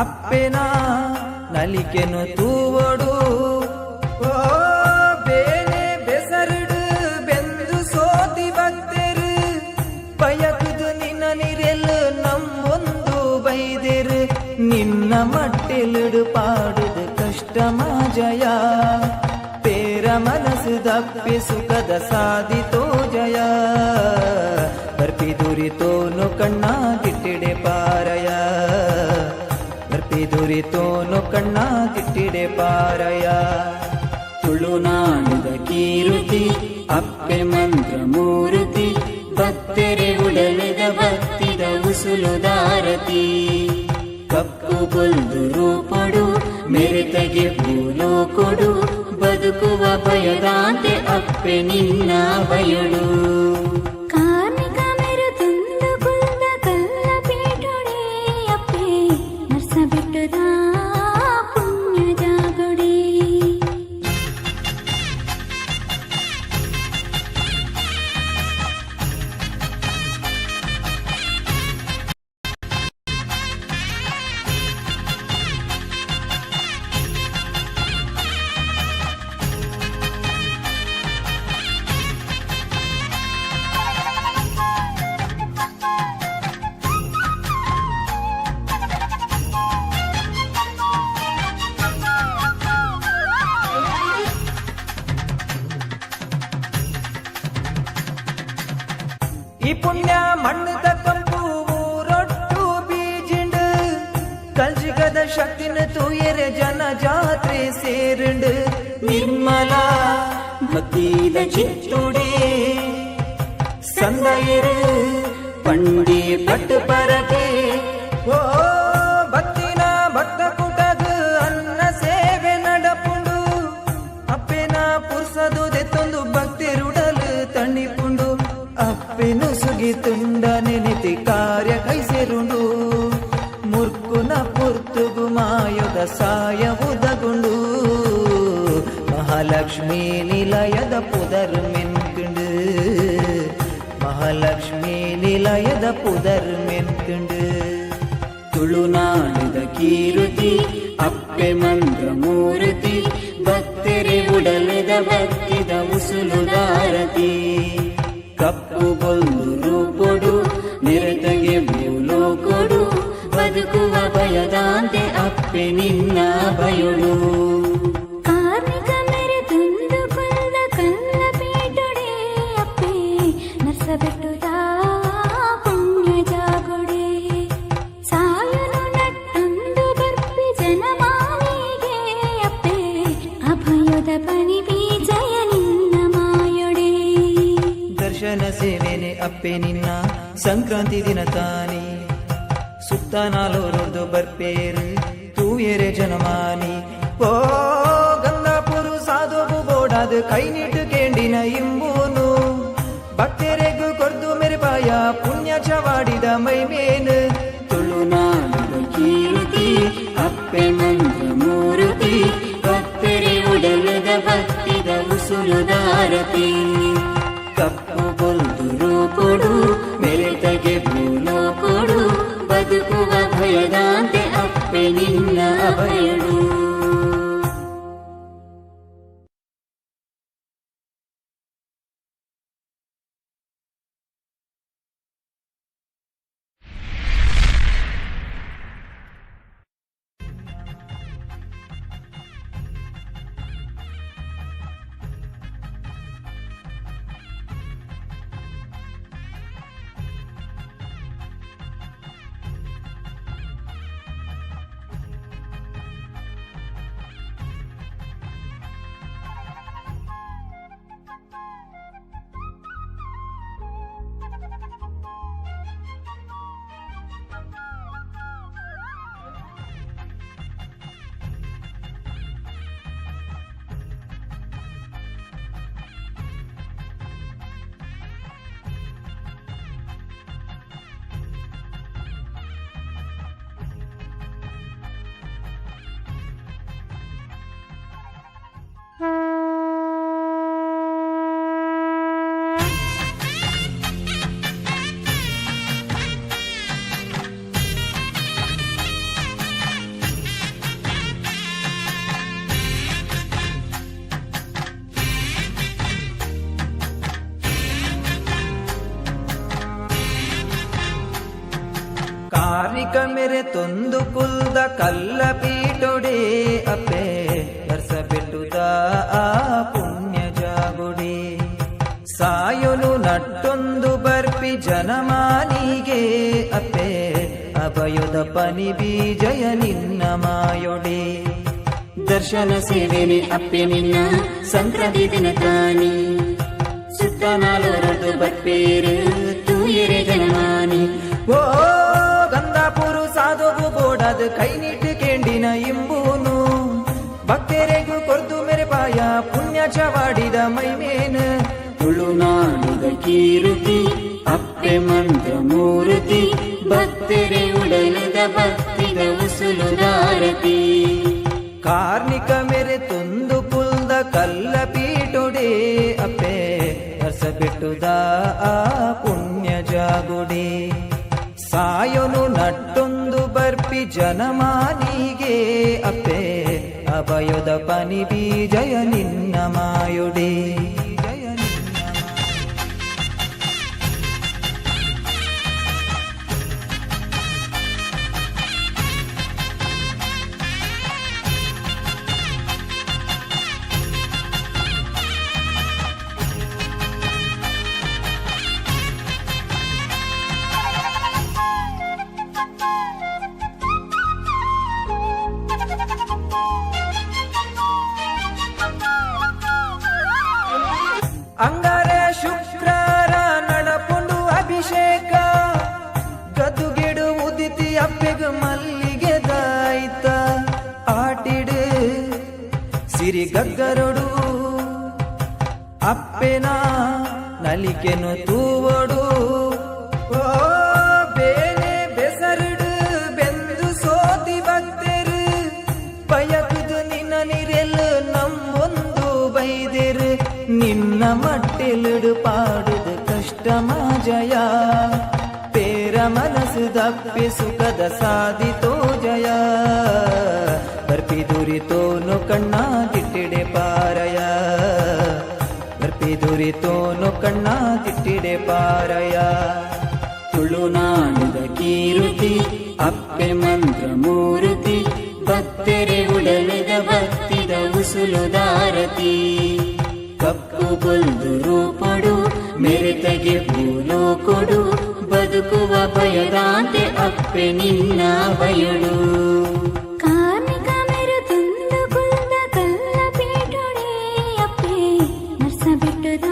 ಅಪ್ಪೆನ ನಲಿಕೆನು ತೂವೊಡು. ಓ ಬೇನೆ ಬೆಸರುಡು ಬೆಂದು ಸೋತಿ ಭಕ್ತರು ಬಯಕುದು ನಿನ್ನ ನಿರೆಲು ನಮ್ಮೊಂದು ಬೈದೆರು. ನಿನ್ನ ಮಟ್ಟಿಲಿಡು ಪಾಡುದು ಕಷ್ಟ ಮಾಜಯ ಪೇರ ಮನಸ್ಸು ದಪ್ಪಿ ಸುಖದ ಸಾಧಿತೋ ಜಯ. ಬರ್ಪಿ ದುರಿತೋನು ಕಣ್ಣ ದಿಟ್ಟಿಡೆ ಪಾರಯ ಬರ್ಪಿ ದುರಿತೋನು ಕಣ್ಣ ದಿಟ್ಟಿಡೆ ಪಾರಯ. ತುಳುನಾಡುದ ಕೀರ್ತಿ ಅಪ್ಪೆ ಮಂತ್ರ ಮೂರ್ತಿ ಭಕ್ತರೆ ಉಡಲದ ಭಕ್ತಿದ ಉಸುಲುದಾರತಿ. ಕಪ್ಪು ಬೊಲ್ದು ರೂಪಡು ಮೆರೆತಗೆ ಪೂಲೋ ಕೊಡು ಬದುಕುವ ಭಯದಾಂತೆ ಅಪ್ಪೆ ನಿನ್ನ ಬಯಳು. ಕಾರ್ಣಿಕ ಮೇರೆ ತಂದು ಕುಲ್ದ ಕಲ್ಲ ಪೀಟೊಡೆ ಅಪ್ಪೆ ನರ್ಸ ಬಿಟ್ಟುದ ಪುಣ್ಯ ಜಾಗುಡೆ. ಈ ಪುಣ್ಯ ಮಣ್ಣದ ಕಂಪು ರೊಟ್ಟು ಬೀಜಿಂಡು ಕಲ್ಜಿಗದ ಶಕ್ತಿನ ತೂಯರೆ ಜನ ಜಾತ್ರೆ ಸೇರಿಂಡು. ನಿರ್ಮಲ ಭಕ್ತಿದ ಚಿತ್ತುಡೆ ಸಂದಯರು ಪಂಡಿ ಪಟ್ಟು ಪರಕೆ. ಓ ಭಕ್ತಿನ ಭಕ್ತ ಕುಟಗ ಅನ್ನ ಸೇವೆ ನಡಪುಂಡು ಅಪ್ಪೆನ ಪುರ್ಸದು ದೆತ್ತೊಂದು ಭಕ್ತಿರುಡಲು ತಣಿಪುಂಡು. ಅಪ್ಪೆನು ಸುಗಿ ತುಂಡ ನೆನೆತಿ ಕಾರ್ಯ ಕೈಸೆರುಂಡು ಮುರ್ಕುನ ಪುರ್ತುಗು ಮಾಯದ ಸಾಯ ಉದಗುಂಡು. ಮಹಾಲಕ್ಷ್ಮೀ ನಿಲಯದ ಪುದರ್ ಮೆನ್ಕುಂಡು ಮಹಾಲಕ್ಷ್ಮೀ ನಿಲಯದ ಪುದರ್ ಮೆನ್ಕುಂಡು. ತುಳುನಾಡುದ ಕೀರ್ತಿ ಅಪ್ಪೆ ಮಂತ್ರ ಮೂರ್ತಿ ಭಕ್ತರೆ ಉಡಲದ ಭಕ್ತಿದ ಉಸುಲುದಾರತಿ. ಕಪ್ಪು ಬೊಲ್ಲು ರೂಪೊಡು ನಿರತಗೆ ಭೂಲೋ ಕೊಡು ಬದುಕುವ ಭಯದಾಂತೆ ಅಪ್ಪೆ ನಿನ್ನ ಬಯಳು. ಕಾರ್ಣಿಕ ಮೇರೆ ತಂದು ಕುಲ್ದ ಕಲ್ಲ ಪೀಟೊಡೆ ಅಪ್ಪೆ ನರ್ಸ ಬಿಟ್ಟುದ ಪುಣ್ಯ ಜಾಗುಡೆ. ಸಾಯನು ನಟ್ಟೊಂದು ಬರ್ಪಿ ಜನಮಾನಿಗೆ ಅಪ್ಪೆ ಅಭಯದ ಪನಿ ಬೀಜಯ ನಿನ್ನ ಮಾಯೊಡೆ. ಅಪ್ಪೆ ನಿನ್ನ ಸಂಕ್ರಾಂತಿ ದಿನ ತಾನಿ. ಸುತ್ತ ನಾಲೋರೊರ್ದು ಬರ್ಪೇರು ತೂಯೆರೆ ಜನಮಾನಿ. ಓ ಗಂಗಾಪುರು ಸಾಧುವು ಬೋಡಾದ ಕೈ ನೀಟು ಕೇಂಡಿನ ಇಂಬೂನು. ಭಕ್ತರೆಗು ಕೊರ್ದು ಮೆರೆಪಾಯ ಪುಣ್ಯ ಚವಾಡಿದ ಮೈಮೇನು. ತುಳುನಾಡುದ ಕೀರ್ತಿ ಅಪ್ಪೆ ಮಂತ್ರ ಮೂರುತಿ, ಭಕ್ತರೆ ಉಡಲದ ಭಕ್ತಿದ ಉಸುಲುದಾರತಿ. ಕಪ್ಪು ಬೊಲ್ದು ರೂಪುಡು ಮೆರೆತಗೆ ಭೂಲೋಕೊಡು, ಬದುಕುವ ಭಯದಾಂತೆ ಅಪ್ಪೆ ನಿನ್ನ ಅಭಯಡು. ಕಾರ್ಣಿಕ ಮೇರೆ ತೊಂದು ಕುಲ್ದ ಕಲ್ಲ ಪೀಟೊಡೆ ಅಪ್ಪೆ ವರ್ಷ ಬೆಟ್ಟುದ ಆ ಪುಣ್ಯ ಜಾಗುಡೆ. ಸಾಯೊನು ನಟ್ಟೊಂದು ಬರ್ಪಿ ಜನಮಾನಿಗೆ ಅಪ್ಪೆ ಅಭಯದ ಪನಿ ಬೀಜಯ ನಿನ್ನ ಮಾಯೊಡೆ. ದರ್ಶನ ಸೇವೆನೆ ಅಪ್ಪೆ ನಿನ್ನ ಸಂಕ್ರಾಂತಿ ದಿನ ತಾನಿ. ಸುತ್ತ ನಾಲೋರದು ಬರ್ಪೇರು ತೂಯೆರೆ ಜನಮಾನಿ. ಓ ಗಂಗಾಪುರು ಸಾಧುವು ಬೋಡಾದ ಕೈ ನೀಟು ಕೇಂಡಿನ ಇಂಬೂನು. ಭಕ್ತರೆಗು ಕೊರ್ದು ಮೆರೆಪಾಯ ಪುಣ್ಯ ಚವಾಡಿದ ಮೈಮೇನು. ತುಳುನಾಡುದ ಕೀರ್ತಿ ಅಪ್ಪೆ ಮಂತ್ರ ಮೂರ್ತಿ, ಭಕ್ತರೆ ಉಡಲದ ಭಕ್ತಿದ ಉಸುಲುದಾರತಿ. ಕಾರ್ಣಿಕ ಮೇರೆ ತೊಂದು ಕುಲ್ದ ಕಲ್ಲ ಪೀಟೊಡೆ ಅಪ್ಪೆ ವರ್ಷ ಬಿಟ್ಟುದ ಆ ಪುಣ್ಯ ಜಾಗುಡೆ. ಸಾಯೊನು ನಟ್ಟೊಂದು ಬರ್ಪಿ ಜನಮಾನಿಗೆ ಅಪ್ಪೆ ಅಭಯದ ಪನಿ ಬೀಜಯ ನಿನ್ನ ಮಾಯುಡೆ. ಅಂಗಾರ ಶುಕ್ರಾರ ನಡಪುಂಡು ಅಭಿಷೇಕ, ಗದುಗೆಡು ಉದಿತಿ ಅಪ್ಪೆಗ ಮಲ್ಲಿಗೆ ದಾಯ್ತ. ಆಟಿಡು ಸಿರಿ ಗಗ್ಗರೊಡು ಅಪ್ಪೆನ ನಲಿಕೆನು ತೂವೊಡು. ಓ ಬೇನೆ ಬೆಸರುಡು ಬೆಂದು ಸೋತಿ ಭಕ್ತರು, ಬಯಕುದು ನಿನ್ನ ನಿರೆಲು ನಮ್ಮೊಂದು ಬೈದೆರು. ನಿನ್ನ ಮಟ್ಟೆಲುಡು ಪಾಡುದು ಕಷ್ಟ ಮಾಜಯ, ಪೇರ ಮನಸ್ಸು ದಪ್ಪಿ ಸುಖದ ಸಾಧಿತೋ ಜಯ. ಬರ್ಪಿ ದುರಿತೋನು ಕಣ್ಣ ದಿಟ್ಟಿಡೆ ಪಾರಯ, ಬರ್ಪಿ ದುರಿತೋನು ಕಣ್ಣ ದಿಟ್ಟಿಡೆ ಪಾರಯ. ತುಳುನಾಡುದ ಕೀರ್ತಿ ಅಪ್ಪೆ ಮಂತ್ರ ಮೂರ್ತಿ, ಭಕ್ತರೆ ಉಡಲದ ಭಕ್ತಿದ ಉಸುಲುದಾರತಿ. ಕಪ್ಪು ಬೊಲ್ದು ರೂಪಡು ಮೆರೆತಗೆ ಭೂಲೋಕೊಡು, ಬದುಕುವ ಭಯದಾಂತೆ ಅಪ್ಪೆ ನಿನ್ನ ಬಯಳು. ಕಾರ್ಣಿಕ ಮೇರೆ ತೊಂದು ಕುಲ್ದ ಕಲ್ಲ ಪೀಟೊಡೆ ಅಪ್ಪೆ ನರ್ಸ ಬೆಟ್ಟದ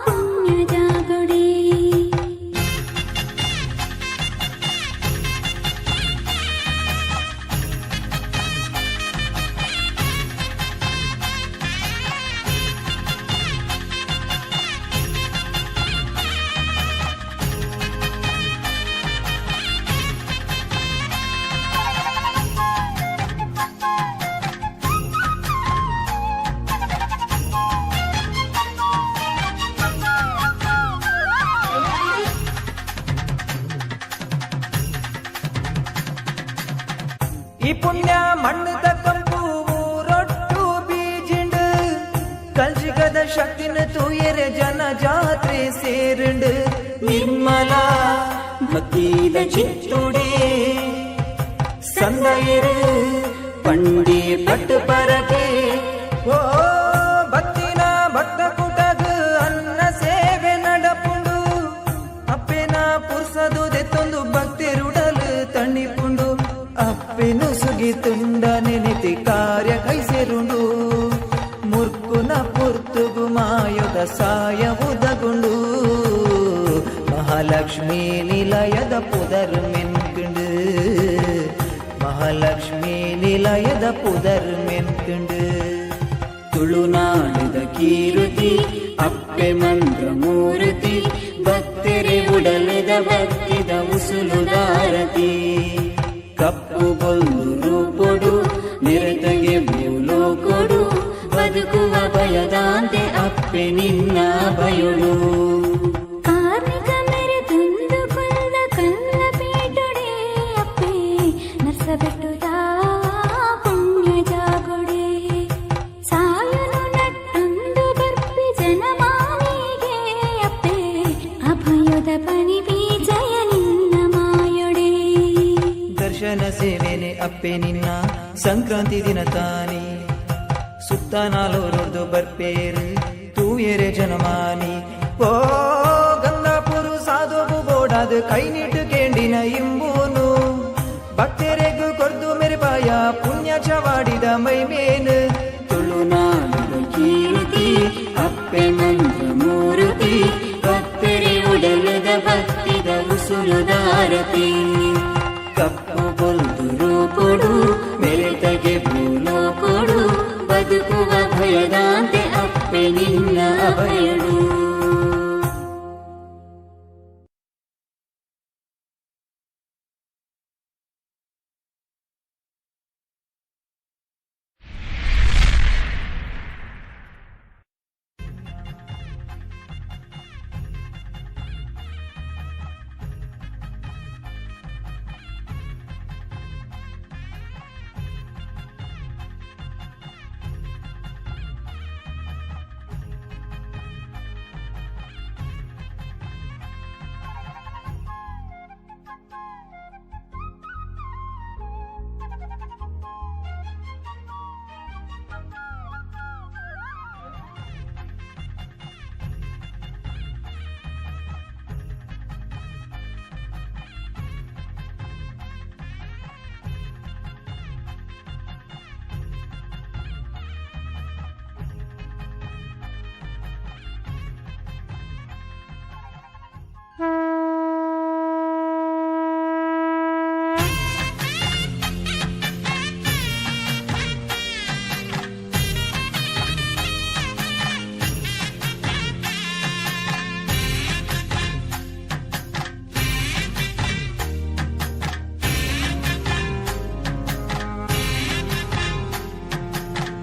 ಪುಣ್ಯ ಜಾಗುಡೆ. ಈ ಪುಣ್ಯ ಮಣ್ಣದ ಕಂಪು ಊರೊಟ್ಟು ಬೀಜಿಂಡು ಕಲ್ಜಿಗದ ಶಕ್ತಿನ ತೂಯರೆ ಜನ ಜಾತ್ರೆ ಸೇರುಂಡು. ನಿರ್ಮಲ ಭಕ್ತಿದ ಚಿತ್ತುಡೆ ಸಂದಯರು ಪಂಡಿ ಪಟ್ಟು ಪರಕೆ. ಓ ಭಕ್ತಿನ ಭಕ್ತ ಕೂಟಗ ಅನ್ನ ಸೇವೆ ನಡಪುಂಡು. ಅಪ್ಪೆನ ಪುರ್ಸದು ದೆತ್ತೊಂದು ಭಕ್ತಿರುಡಲು ತಣಿಪುಂಡು. ಅಪ್ಪೆನು ಸುಗಿ ತುಂಡ ನೆನೆತಿ ಕಾರ್ಯ ಕೈಸೆರುಂಡು. ಮುರ್ಕುನ ಪುರ್ತುಗು ಮಾಯುದ ಸಾಯ ಉದಗುಂಡು. ಮಹಾಲಕ್ಷ್ಮೀ ನಿಲಯದ ಪುದರ್ ಮೆನ್ಕುಂಡು. ಮಹಾಲಕ್ಷ್ಮೀ ನಿಲಯದ ಪುದರ್ ಮೆನ್ಕುಂಡು. ತುಳುನಾಡದ ಕೀರುತಿ ಅಪ್ಪೆ ಮಂತ್ರ ಮೂರ್ತಿ ಭಕ್ತರೆ ಉಡಲದ ಭಕ್ತಿದ ಉಸುಲುದಾರತಿ. ಕಪ್ಪು ಬೊಲ್ಲು ರೂಪೊಡು ನಿರತಗೆ ಭೂಲೋಕೊಡು ಬದುಕುವ ಭಯದಾಂತೆ ಅಪ್ಪೆ ನಿನ್ನ ಭಯೊಡು. ಕಾರ್ಮಿಕ ಮೇರೆ ತುಂದು ಕುಲ್ಲ ಕಲ್ಲ ಪೀಟೊಡೆ ಅಪ್ಪೆ ನರ್ಸಬೆಟ್ಟುದ ಪುಣ್ಯ ಜಾಗೊಡೆ. ಸಾಯನು ನಟ್ಟೊಂದು ಬರ್ಪಿ ಜನಮಾನಿಗೆ ಅಪ್ಪೆ ಅಭಯದ ಪನಿ ಬೀಜಯ ನಿನ್ನ ಮಾಯೊಡೆ. ದರ್ಶನ ಸೇವೆನೆ ಅಪ್ಪೆ ನಿನ್ನ ಸಂಕ್ರಾಂತಿ ದಿನ ತಾನಿ. ಸುತ್ತ ನಾಲೋರೊರ್ದು ಬರ್ಪೇರು ತೂಯೆರೆ ಜನಮಾನಿ. ಓ ಗಂಗಾಪುರು ಸಾಧುವು ಬೋಡಾದ ಕೈ ನೀಟು ಕೇಂಡಿನ ಇಂಬೂನು. ಭಕ್ತರೆಗು ಕೊರ್ದು ಮೆರೆಪಾಯ ಪುಣ್ಯ ಚವಾಡಿದ ಮೈಮೇನು. ತುಳುನಾಡದ ಕೀರ್ತಿ ಅಪ್ಪೆ ಮಂತ್ರ ಮೂರ್ತಿ ಭಕ್ತರೆ ಉಡಲದ ಭಕ್ತಿದ ಉಸುಲುದಾರತಿ. ಕಪ್ಪು ಬೊಲ್ದು ರೂಪೊಡು ಮೆರೆತಗೆ ಭೂಲೋಕೊಡು ಬದುಕುವ ಭಯದಾಂತೆ ಅಪ್ಪೆ ನಿನ್ನ ಅಭಯಡು.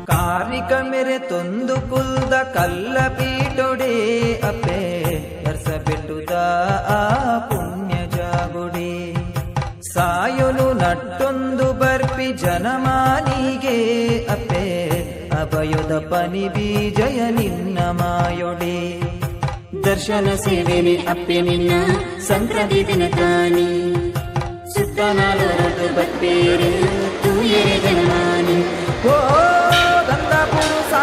ಕಾರ್ಣಿಕ ಮೇರೆ ತೊಂದು ಕುಲ್ದ ಕಲ್ಲ ಪೀಟೊಡೆ ಅಪ್ಪೆ ನರ್ಸ ಬೆಟ್ಟುದ ಆ ಪುಣ್ಯ ಜಾಗುಡೆ. ಸಾಯೊನು ನಟ್ಟೊಂದು ಬರ್ಪಿ ಜನಮಾನಿಗೆ ಅಪ್ಪೆ ಅಭಯದ ಪನಿ ಬೀಜಯ ನಿನ್ನ ಮಾಯೊಡೆ. ದರ್ಶನ ಸೇವೆನೆ ಅಪ್ಪೆ ನಿನ್ನ ಸಂಕ್ರಾಂತಿ ದಿನ ತಾನಿ. ಸುತ್ತ ನಾಲೊರದು ಬತ್ತೇರು ತೂಯರೆ ಜನಮಾನಿ. ಓ ಗಂಗಾಪುರು ಸಾ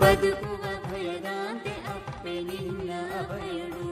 ಬದುಕುವ ಭಯದಾಂತೆ ಅಪ್ಪೆ ನಿನ್ನ ಅಭಯಡು.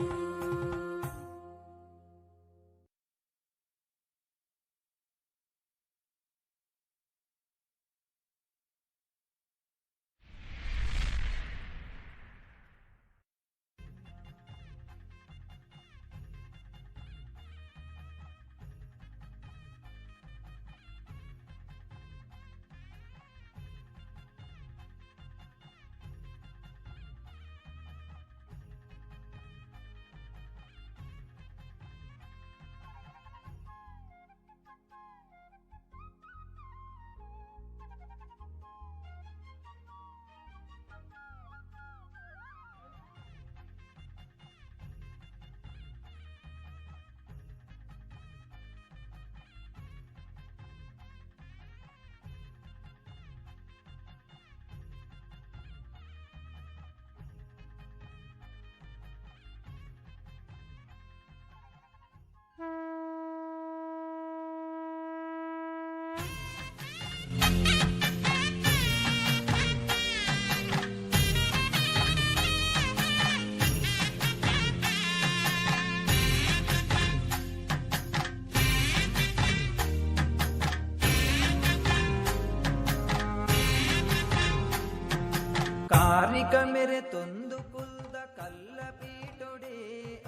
ಕಾರ್ಣಿಕ ಮೇರೆ ತೊಂದು ಕುಲ್ದ ಕಲ್ಲ ಪೀಟೊಡೆ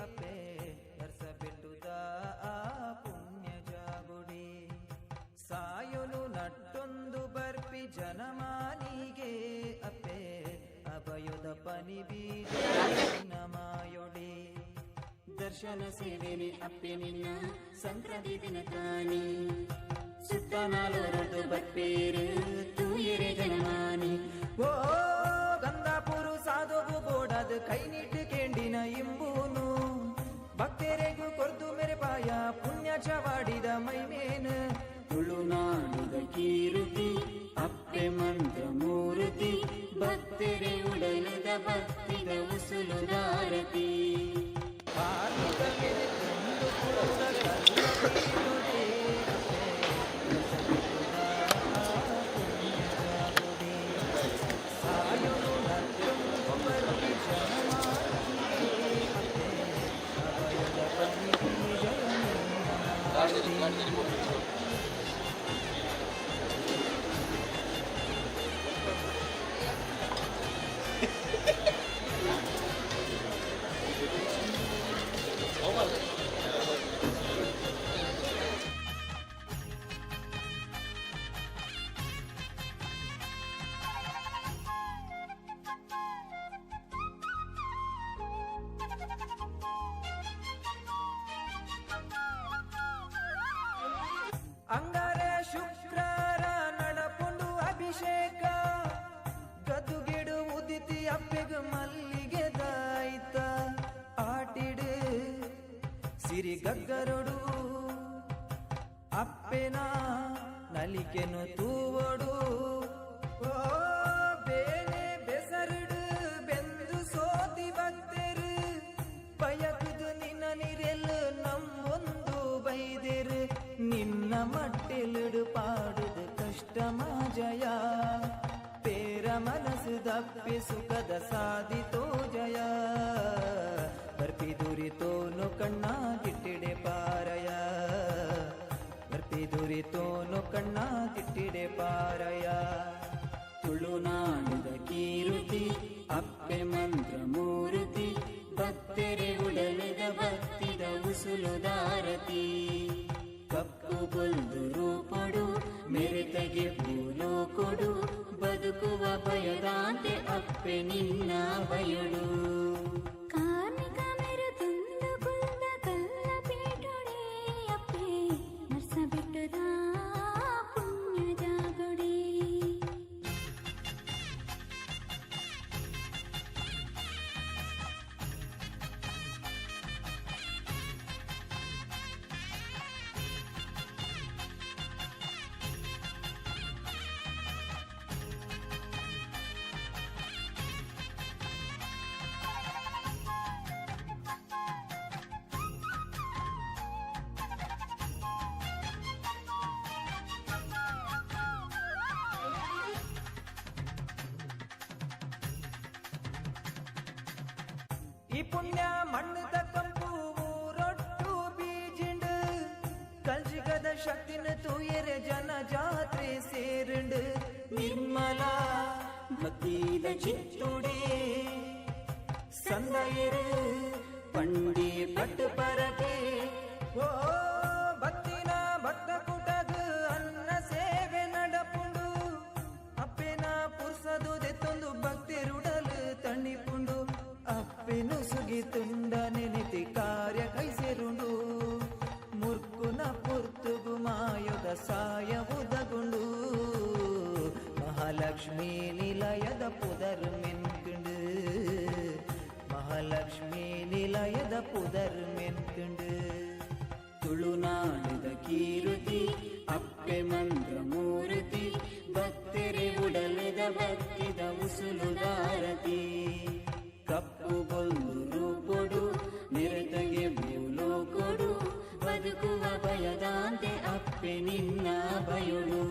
ಅಪ್ಪೆ ನರ್ಸಬೆಟ್ಟುದ ಆ ಪುಣ್ಯ ಜಾಗುಡೆ ಸಾಯೊನು ನಟ್ಟೊಂದು ಬರ್ಪಿ ಜನಮಾನಿಗೆ ಅಪ್ಪೆ ಅಭಯದ ಪನಿ ಬೀಜ ಮಾಯೊಡೆ. ದರ್ಶನ ಸೇವೆನೆ ಅಪ್ಪೆ ನಿನ್ನ ಸಂಕ್ರಾಂತಿ ದಿನ ತಾನೆ ಸುತ್ತ ನಾಲೋರದು ಬತ್ಪೇರು ತೂಯರೆ ಜನಮಾನಿ. ಓ ಗಂಧಾಪುರು ಸಾಧುವು ಬೋಡದು ಕೈ ನೀಟ್ಟು ಕೇಂಡಿನ ಇಂಬೂನು ಭಕ್ತರೆಗೂ ಕೊರ್ದು ಮೇರೆ ಪಾಯ ಪುಣ್ಯ ಚವಾಡಿದ ಮೈಮೇನು. ತುಳುನಾಡುದ ಕೀರುತಿ ಅಪ್ಪೆ ಮಂತ್ರ ಮೂರುತಿ ಭಕ್ತರೆ ಉಡಲದ ಭಕ್ತಿದ ಉಸುಲುದಾರತಿ. ಅಂಗಾರ ಶುಕ್ರಾರ ನಡಪುಂಡು ಅಭಿಷೇಕ ಗದುಗಿಡು ಉದಿತಿ ಅಪ್ಪೆಗ ಮಲ್ಲಿಗೆ ದಾಯ್ತ ಆಟಿಡು ಸಿರಿ ಗಗ್ಗರೊಡು ಅಪ್ಪೆನ ನಲಿಕೆನು ತೂವೊಡು. ಓ ಬೇನೆ ಬೆಸರುಡು ಬೆಂದು ಸೋತಿ ಭಕ್ತರು ಬಯಕುದು ನಿನ್ನ ನಿರೆಲ್ಲು ನಮ್ಮೊಂದು ಬೈದಿರು ನಿನ್ನ ಮಟ್ಟಿಲಿಡು ಪಾಡುದು ಕಷ್ಟ ಮಾಜಯ ಪೇರ ಮನಸ್ಸು ದಪ್ಪಿ ಸುಖದ ಸಾಧಿತೋ ಜಯ ಬರ್ಪಿ ದುರಿತೋನು ಕಣ್ಣ ಗಿಟ್ಟಿಡೆ ಪಾರಯ ಬರ್ಪಿ ದುರಿತೋನು ಕಣ್ಣ ಗಿಟ್ಟಿಡೆ ಪಾರಯ. ತುಳುನಾಡುದ ಈ ಪುಣ್ಯ ಮಣ್ಣದ ಕಂಪು ಊರೊಟ್ಟು ಬೀಜಿಂಡು ಕಲ್ಜಿಗದ ಶಕ್ತಿನ ತೂಯರೆ ಜನ ಜಾತ್ರೆ ಸೇರುಂಡು ನಿರ್ಮಲ ಭಕ್ತಿದ ಚಿತ್ತುಡೆ ಸಂದಯರು ಪಂಡಿ ಪಟ್ಟು ಪರಕೆ ಓ ಭಕ್ತಿನ ಭಕ್ತ ಕೂಟಗು ಅನ್ನ ಸೇವೆ ನಡಪುಂಡು ಅಪ್ಪೆನ ಪುರ್ಸದು ದೆತ್ತೊಂದು ಭಕ್ತಿರುಡಲು ತಣಿಪುಂಡು ಅಪ್ಪೆನು ಸುಗಿ ತುಂಡ ನೆನೆತಿ ಕಾರ್ಯ ಕೈಸೆರುಂಡು ಮುರ್ಕುನ ಪುರ್ತುಗು ಮಾಯದ ಸಾಯ ಉದಗುಂಡು ಮಹಾಲಕ್ಷ್ಮೀ ನಿಲಯದ ಪುದರ್ ಮೆನ್ಕುಂಡು ಮಹಾಲಕ್ಷ್ಮೀ ನಿಲಯದ ಪುದರ್ ಮೆನ್ಕುಂಡು ತುಳುನಾಡಿದ ಕೀರುತಿ ಅಪ್ಪೆ ಮಂತ್ರ ಮೂರ್ತಿ ಭಕ್ತರೆ ಉಡಲದ ಭಕ್ತಿದ ಉಸುಲುದಾರತಿ ಕಪ್ಪು ಬೊಲ್ಲು ರೂಪೊಡು ನಿರತಗೆ ಭೂಲೋಕೊಡು ಬದುಕುವ ಭಯದಾಂತೆ ಅಪ್ಪೆ ನಿನ್ನ ಭಯೊಡು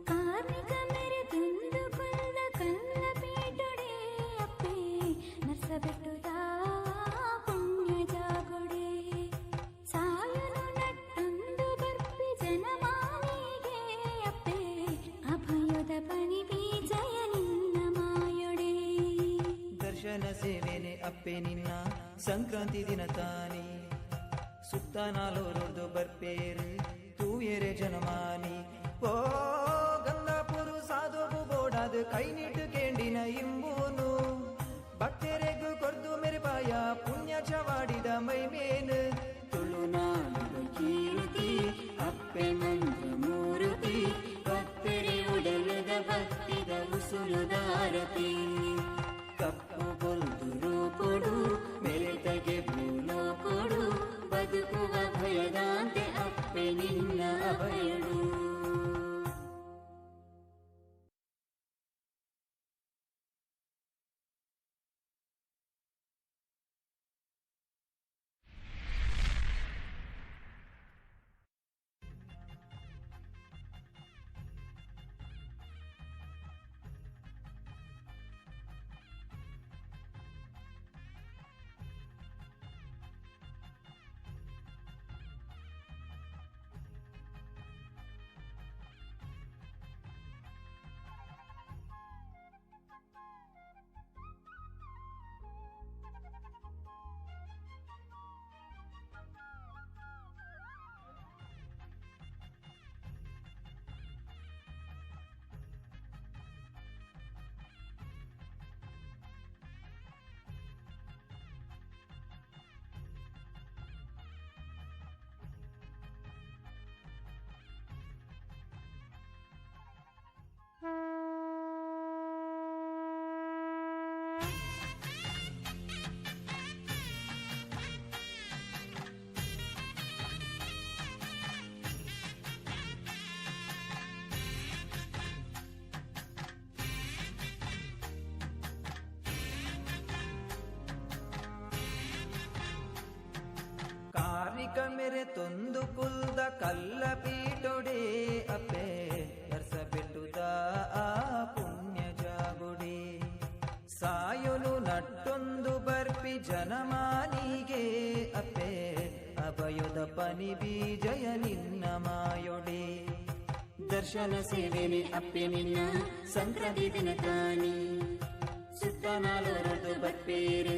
ಕಾರ್ಮಿಕ ಮೇರೆ ತುಂದು ಕುಲ್ಲ ಕಲ್ಲ ಪೀಟುಡೆ ಅಪ್ಪೆ ನರ್ಸಬೆಟ್ಟುದ ಪುಣ್ಯ ಜಾಗುಡೆ ಸಾಯನು ನಟ್ಟಂದು ಬರ್ಪಿ ಜನಮಾನಿಗೆ ಅಪ್ಪೆ ಅಭಯದ ಪನಿ ಬೀಜಯ ನಿನ್ನ ಮಾಯೊಡೆ ದರ್ಶನ ಸೇವೆನೆ ಅಪ್ಪೆ ನಿನ್ನ ಸಂಕ್ರಾಂತಿ ದಿನ ತಾನಿ ಸುತ್ತ ನಾಲೋರೊರ್ದು ಬರ್ಪೇರು ತೂಯೆರೆ ಜನಮಾನಿ ಓ ಗಂಗಾಪುರು ಸಾಧುವು ಬೋಡಾದ ಕೈ ನೀಟು ಕೇಂಡಿನ ಇಂಬೂನು ಭಕ್ತರೆಗು ಕೊರ್ದು ಮೆರೆಪಾಯ ಪುಣ್ಯ ಚವಾಡಿದ ಮೈಮೇನು ತುಳುನಾಡಿದ ಕೀರುತಿ ಅಪ್ಪೆ ಮಂತ್ರ ಮೂರುತಿ ಭಕ್ತರೆ ಉಡಲದ ಭಕ್ತಿದ ಉಸುಲುದಾರತಿ ಕಪ್ಪು ಬೊಲ್ದು ರೂಪೊಡು ಮೆರೆತಗೆ ಭೂಲೋಕೊಡು ಬದುಕುವ ಭಯದಾಂತೆ ಅಪ್ಪೆ ನಿನ್ನ ಅಭಯಡು ಕಾರ್ಮಿಕ ಮೇರೆ ತೊಂದು ಕುಲ್ದ ಕಲ್ಲ ಪೀಟೊಡೆ ಅಪ್ಪೆ ನರ್ಸ ಬೆಟ್ಟುದ ಆ ಪುಣ್ಯ ಜಾಗುಡೆ ಸಾಯೊಲು ನಟ್ಟೊಂದು ಬರ್ಪಿ ಜನಮಾನಿಗೆ ಅಪ್ಪೆ ಅಭಯದ ಪನಿ ಬೀಜಯ ನಿನ್ನ ಮಾಯೊಡೆ ದರ್ಶನ ಸೇವೆನೆ ಅಪ್ಪೆ ನಿನ್ನ ಸಂಕ್ರಾಂತಿ ದಿನ ತಾನಿ ಸುತ್ತ ನಾಲೋರದು ಬತ್ಪೇರು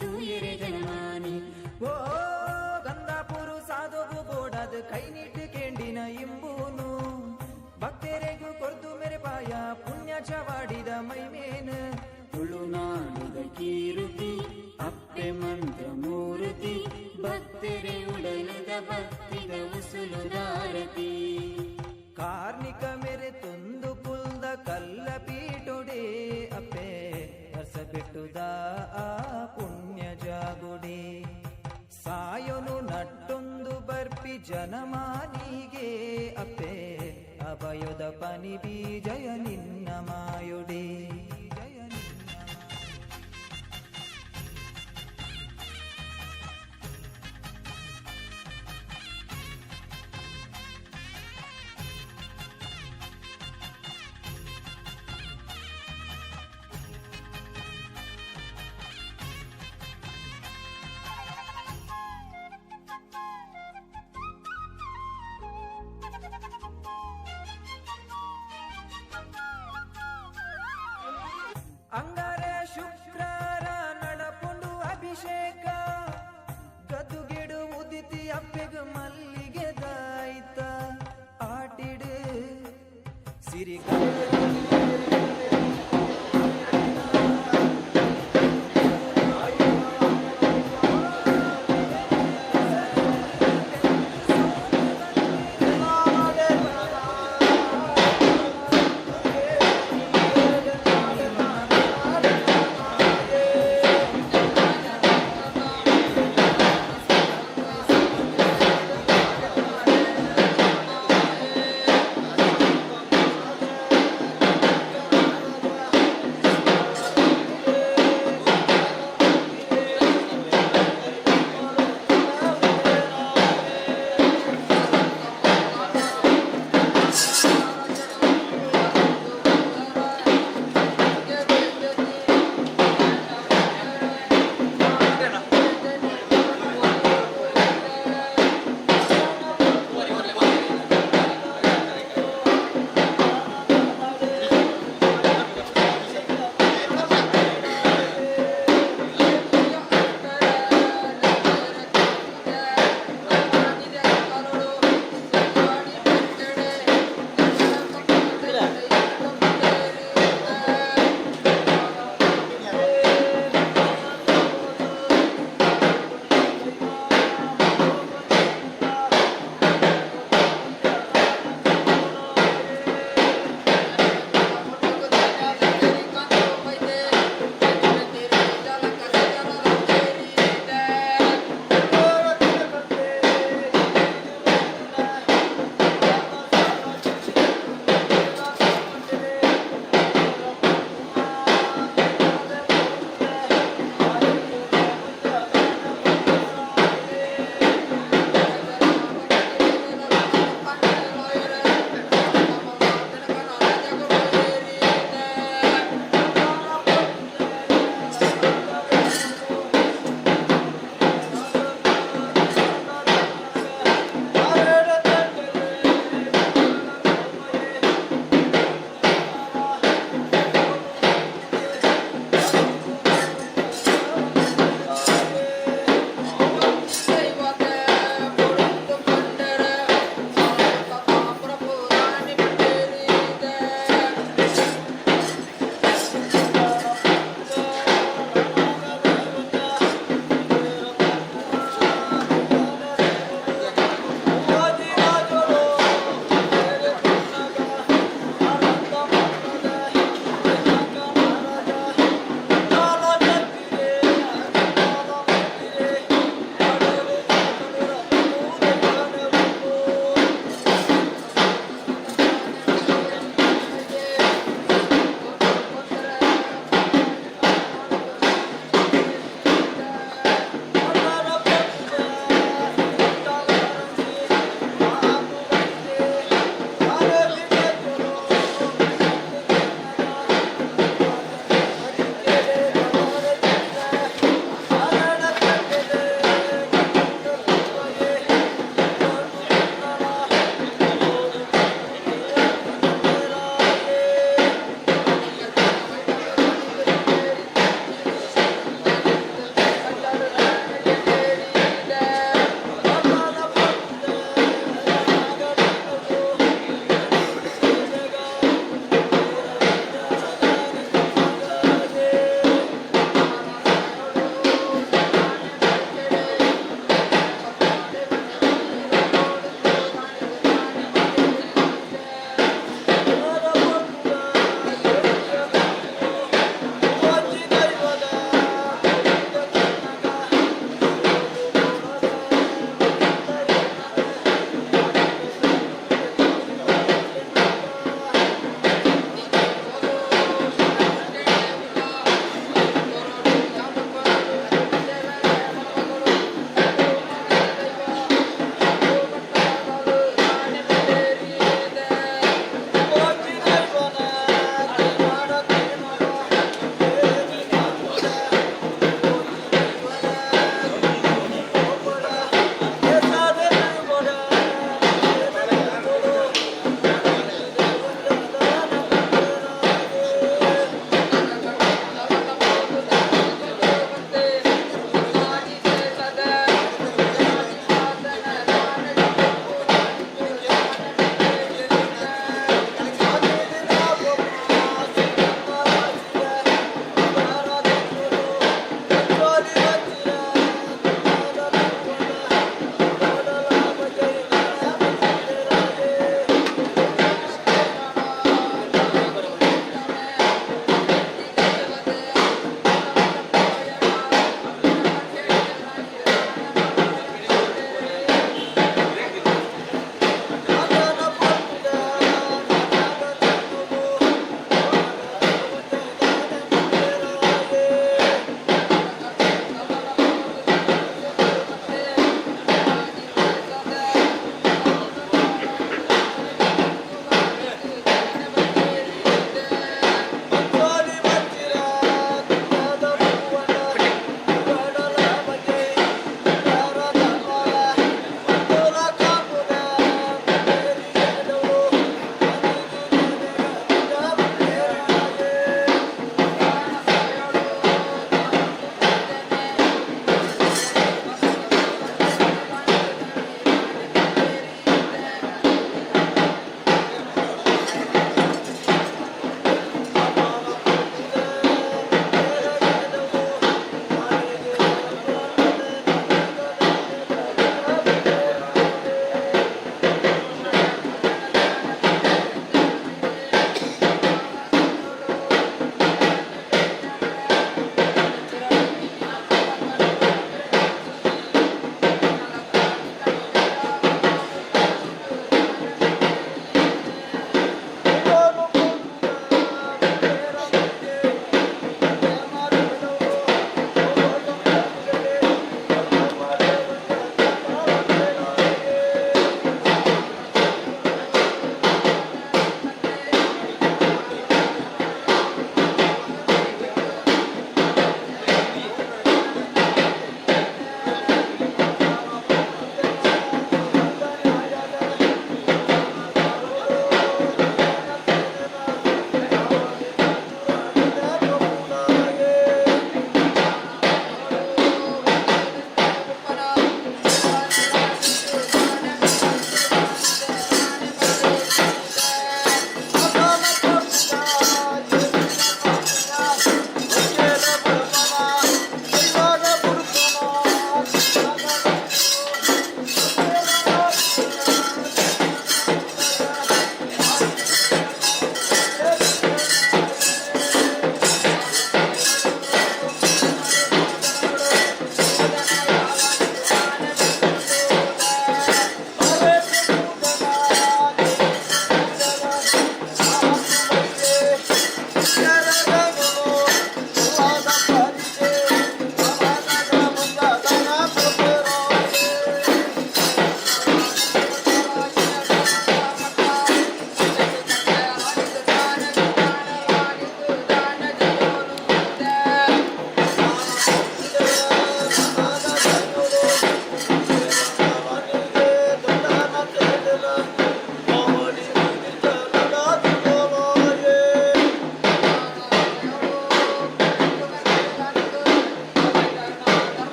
ತೂಯರೆ ಜನಮಾನಿ ಓ ಗಂಗಾಪುರು ಸಾಧುವು ಬೋಡಾದ ಕೈ ನೀಟು ಕೇಂಡಿನ ಇಂಬೂನು ಭಕ್ತರೆಗು ಕೊರ್ದು ಮೆರೆಪಾಯ ಪುಣ್ಯ ಚವಾಡಿದ ಮೈಮೇನು ತುಳುನಾಡಿದ ಕೀರುತಿ ಅಪ್ಪೆ ಮಂತ್ರ ಮೂರುತಿ ಭಕ್ತರೆ ಉಡಲದ ಭಕ್ತಿದ ಉಸುಲುದಾರತಿ ಕಾರ್ಣಿಕ ಮೇರೆ ತೊಂದು ಕುಲ್ದ ಕಲ್ಲ ಪೀಟೊಡೆ ಅಪ್ಪೆ ಹರ್ಸ ಬಿಟ್ಟುದ ಆ ಪುಣ್ಯ ಜಾಗುಡೆ ಸಾಯೊನು ನಟ್ಟೊಂದು ಬರ್ಪಿ ಜನಮಾನಿಗೆ ಅಪ್ಪೆ ಅಭಯದ ಪನಿ ಬೀಜಯ ನಿನ್ನ ಮಾಯೊಡೆ ಅಂಗಾರೆ ಶುಕ್ರಾರ ನಡಪುಂಡು ಅಭಿಷೇಕ. ಗದುಗಿಡು ಉದಿತಿ ಅಪ್ಪೆಗ್ ಮಲ್ಲಿಗೆ ದಾಯ್ತ ಆಟಿಡು ಸಿರಿ.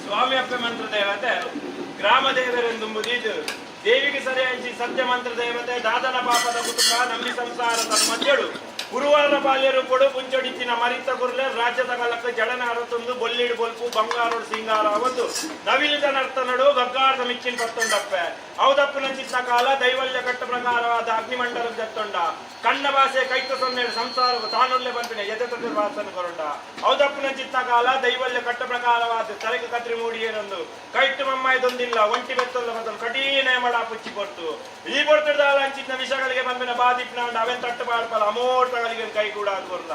ಸ್ವಾಮಿ ಅಪ್ಪೆ ಮಂತ್ರ ದೇವತೆ ಗ್ರಾಮ ದೇವರೆಂದುಂಬುದೀದು ದೇವಿಗೆ ಸರಿಯಾಗಿ ಸತ್ಯ ಮಂತ್ರ ದೇವತೆ ದಾದನ ಪಾಪದ ಕುಟುಂಬ ನಂಬಿ ಸಂಸಾರ ತನ್ನ ಮಧ್ಯಳು ಗುರುವಾರ ಬಾಲ್ಯರು ಕೊಡು ಪುಂಚೊಡಿತ್ತಿನ ಮರಿತ ಗುರ್ಲೆ ರಾಜ್ಯದ ಕಲಕ್ಕ ಜಡನ ಅರತೊಂದು ಬೊಲ್ಲಿಡು ಬೊಲ್ಪು ಬಂಗಾರೋಡು ಸಿಂಗಾರ ಒಂದು ನವಿಲಿದ ನರ್ತನಡು ಗಗ್ಗಾರದ ಮಿಚ್ಚಿನ ಪತ್ತೊಂಡಪ್ಪೆ ಔದಪ್ಪನ ಚಿತ್ತ ಕಾಲ ದೈವಲ್ಯ ಕಟ್ಟ ಪ್ರಕಾರವಾದ ಅಗ್ನಿಮಂಡಲ ದತ್ತೊಂಡ ಕಣ್ಣ ಭಾಷೆ ಕೈತ ಸೊನ್ನೆ ಸಂಸಾರ ತಾನುಳ್ಳೆ ಬಂಪಿನ ಎದೆ ವಾಸನ ಕೊರೊಂಡ ಔದಪ್ಪನ ಚಿತ್ತ ಕಾಲ ದೈವಲ್ಯ ಕಟ್ಟ ಪ್ರಕಾರವಾದ ತಲೆಗೆ ಕತ್ರಿ ಮೂಡಿ ಏನೊಂದು ಕೈಟ್ಟು ಮಮ್ಮಾಯ್ದೊಂದಿಲ್ಲ ಒಂಟಿ ಬೆತ್ತೊಲ್ಲ ಮೊದಲು ಕಠಿಣ ಮಡ ಪುಚ್ಚಿ ಕೊಡ್ತು ಈ ಕೊಡ್ತಿರ್ದ ಅಂಚಿನ ವಿಷಗಳಿಗೆ ಬಂಪಿನ ಬಾದಿಪ್ನಾಂಡ ಅವೆನ್ ತಟ್ಟು ಪಾಡ್ಪಲ ಅಮೋಟಗಳಿಗೆ ಕೈ ಕೂಡ ಕೊರ್ಲ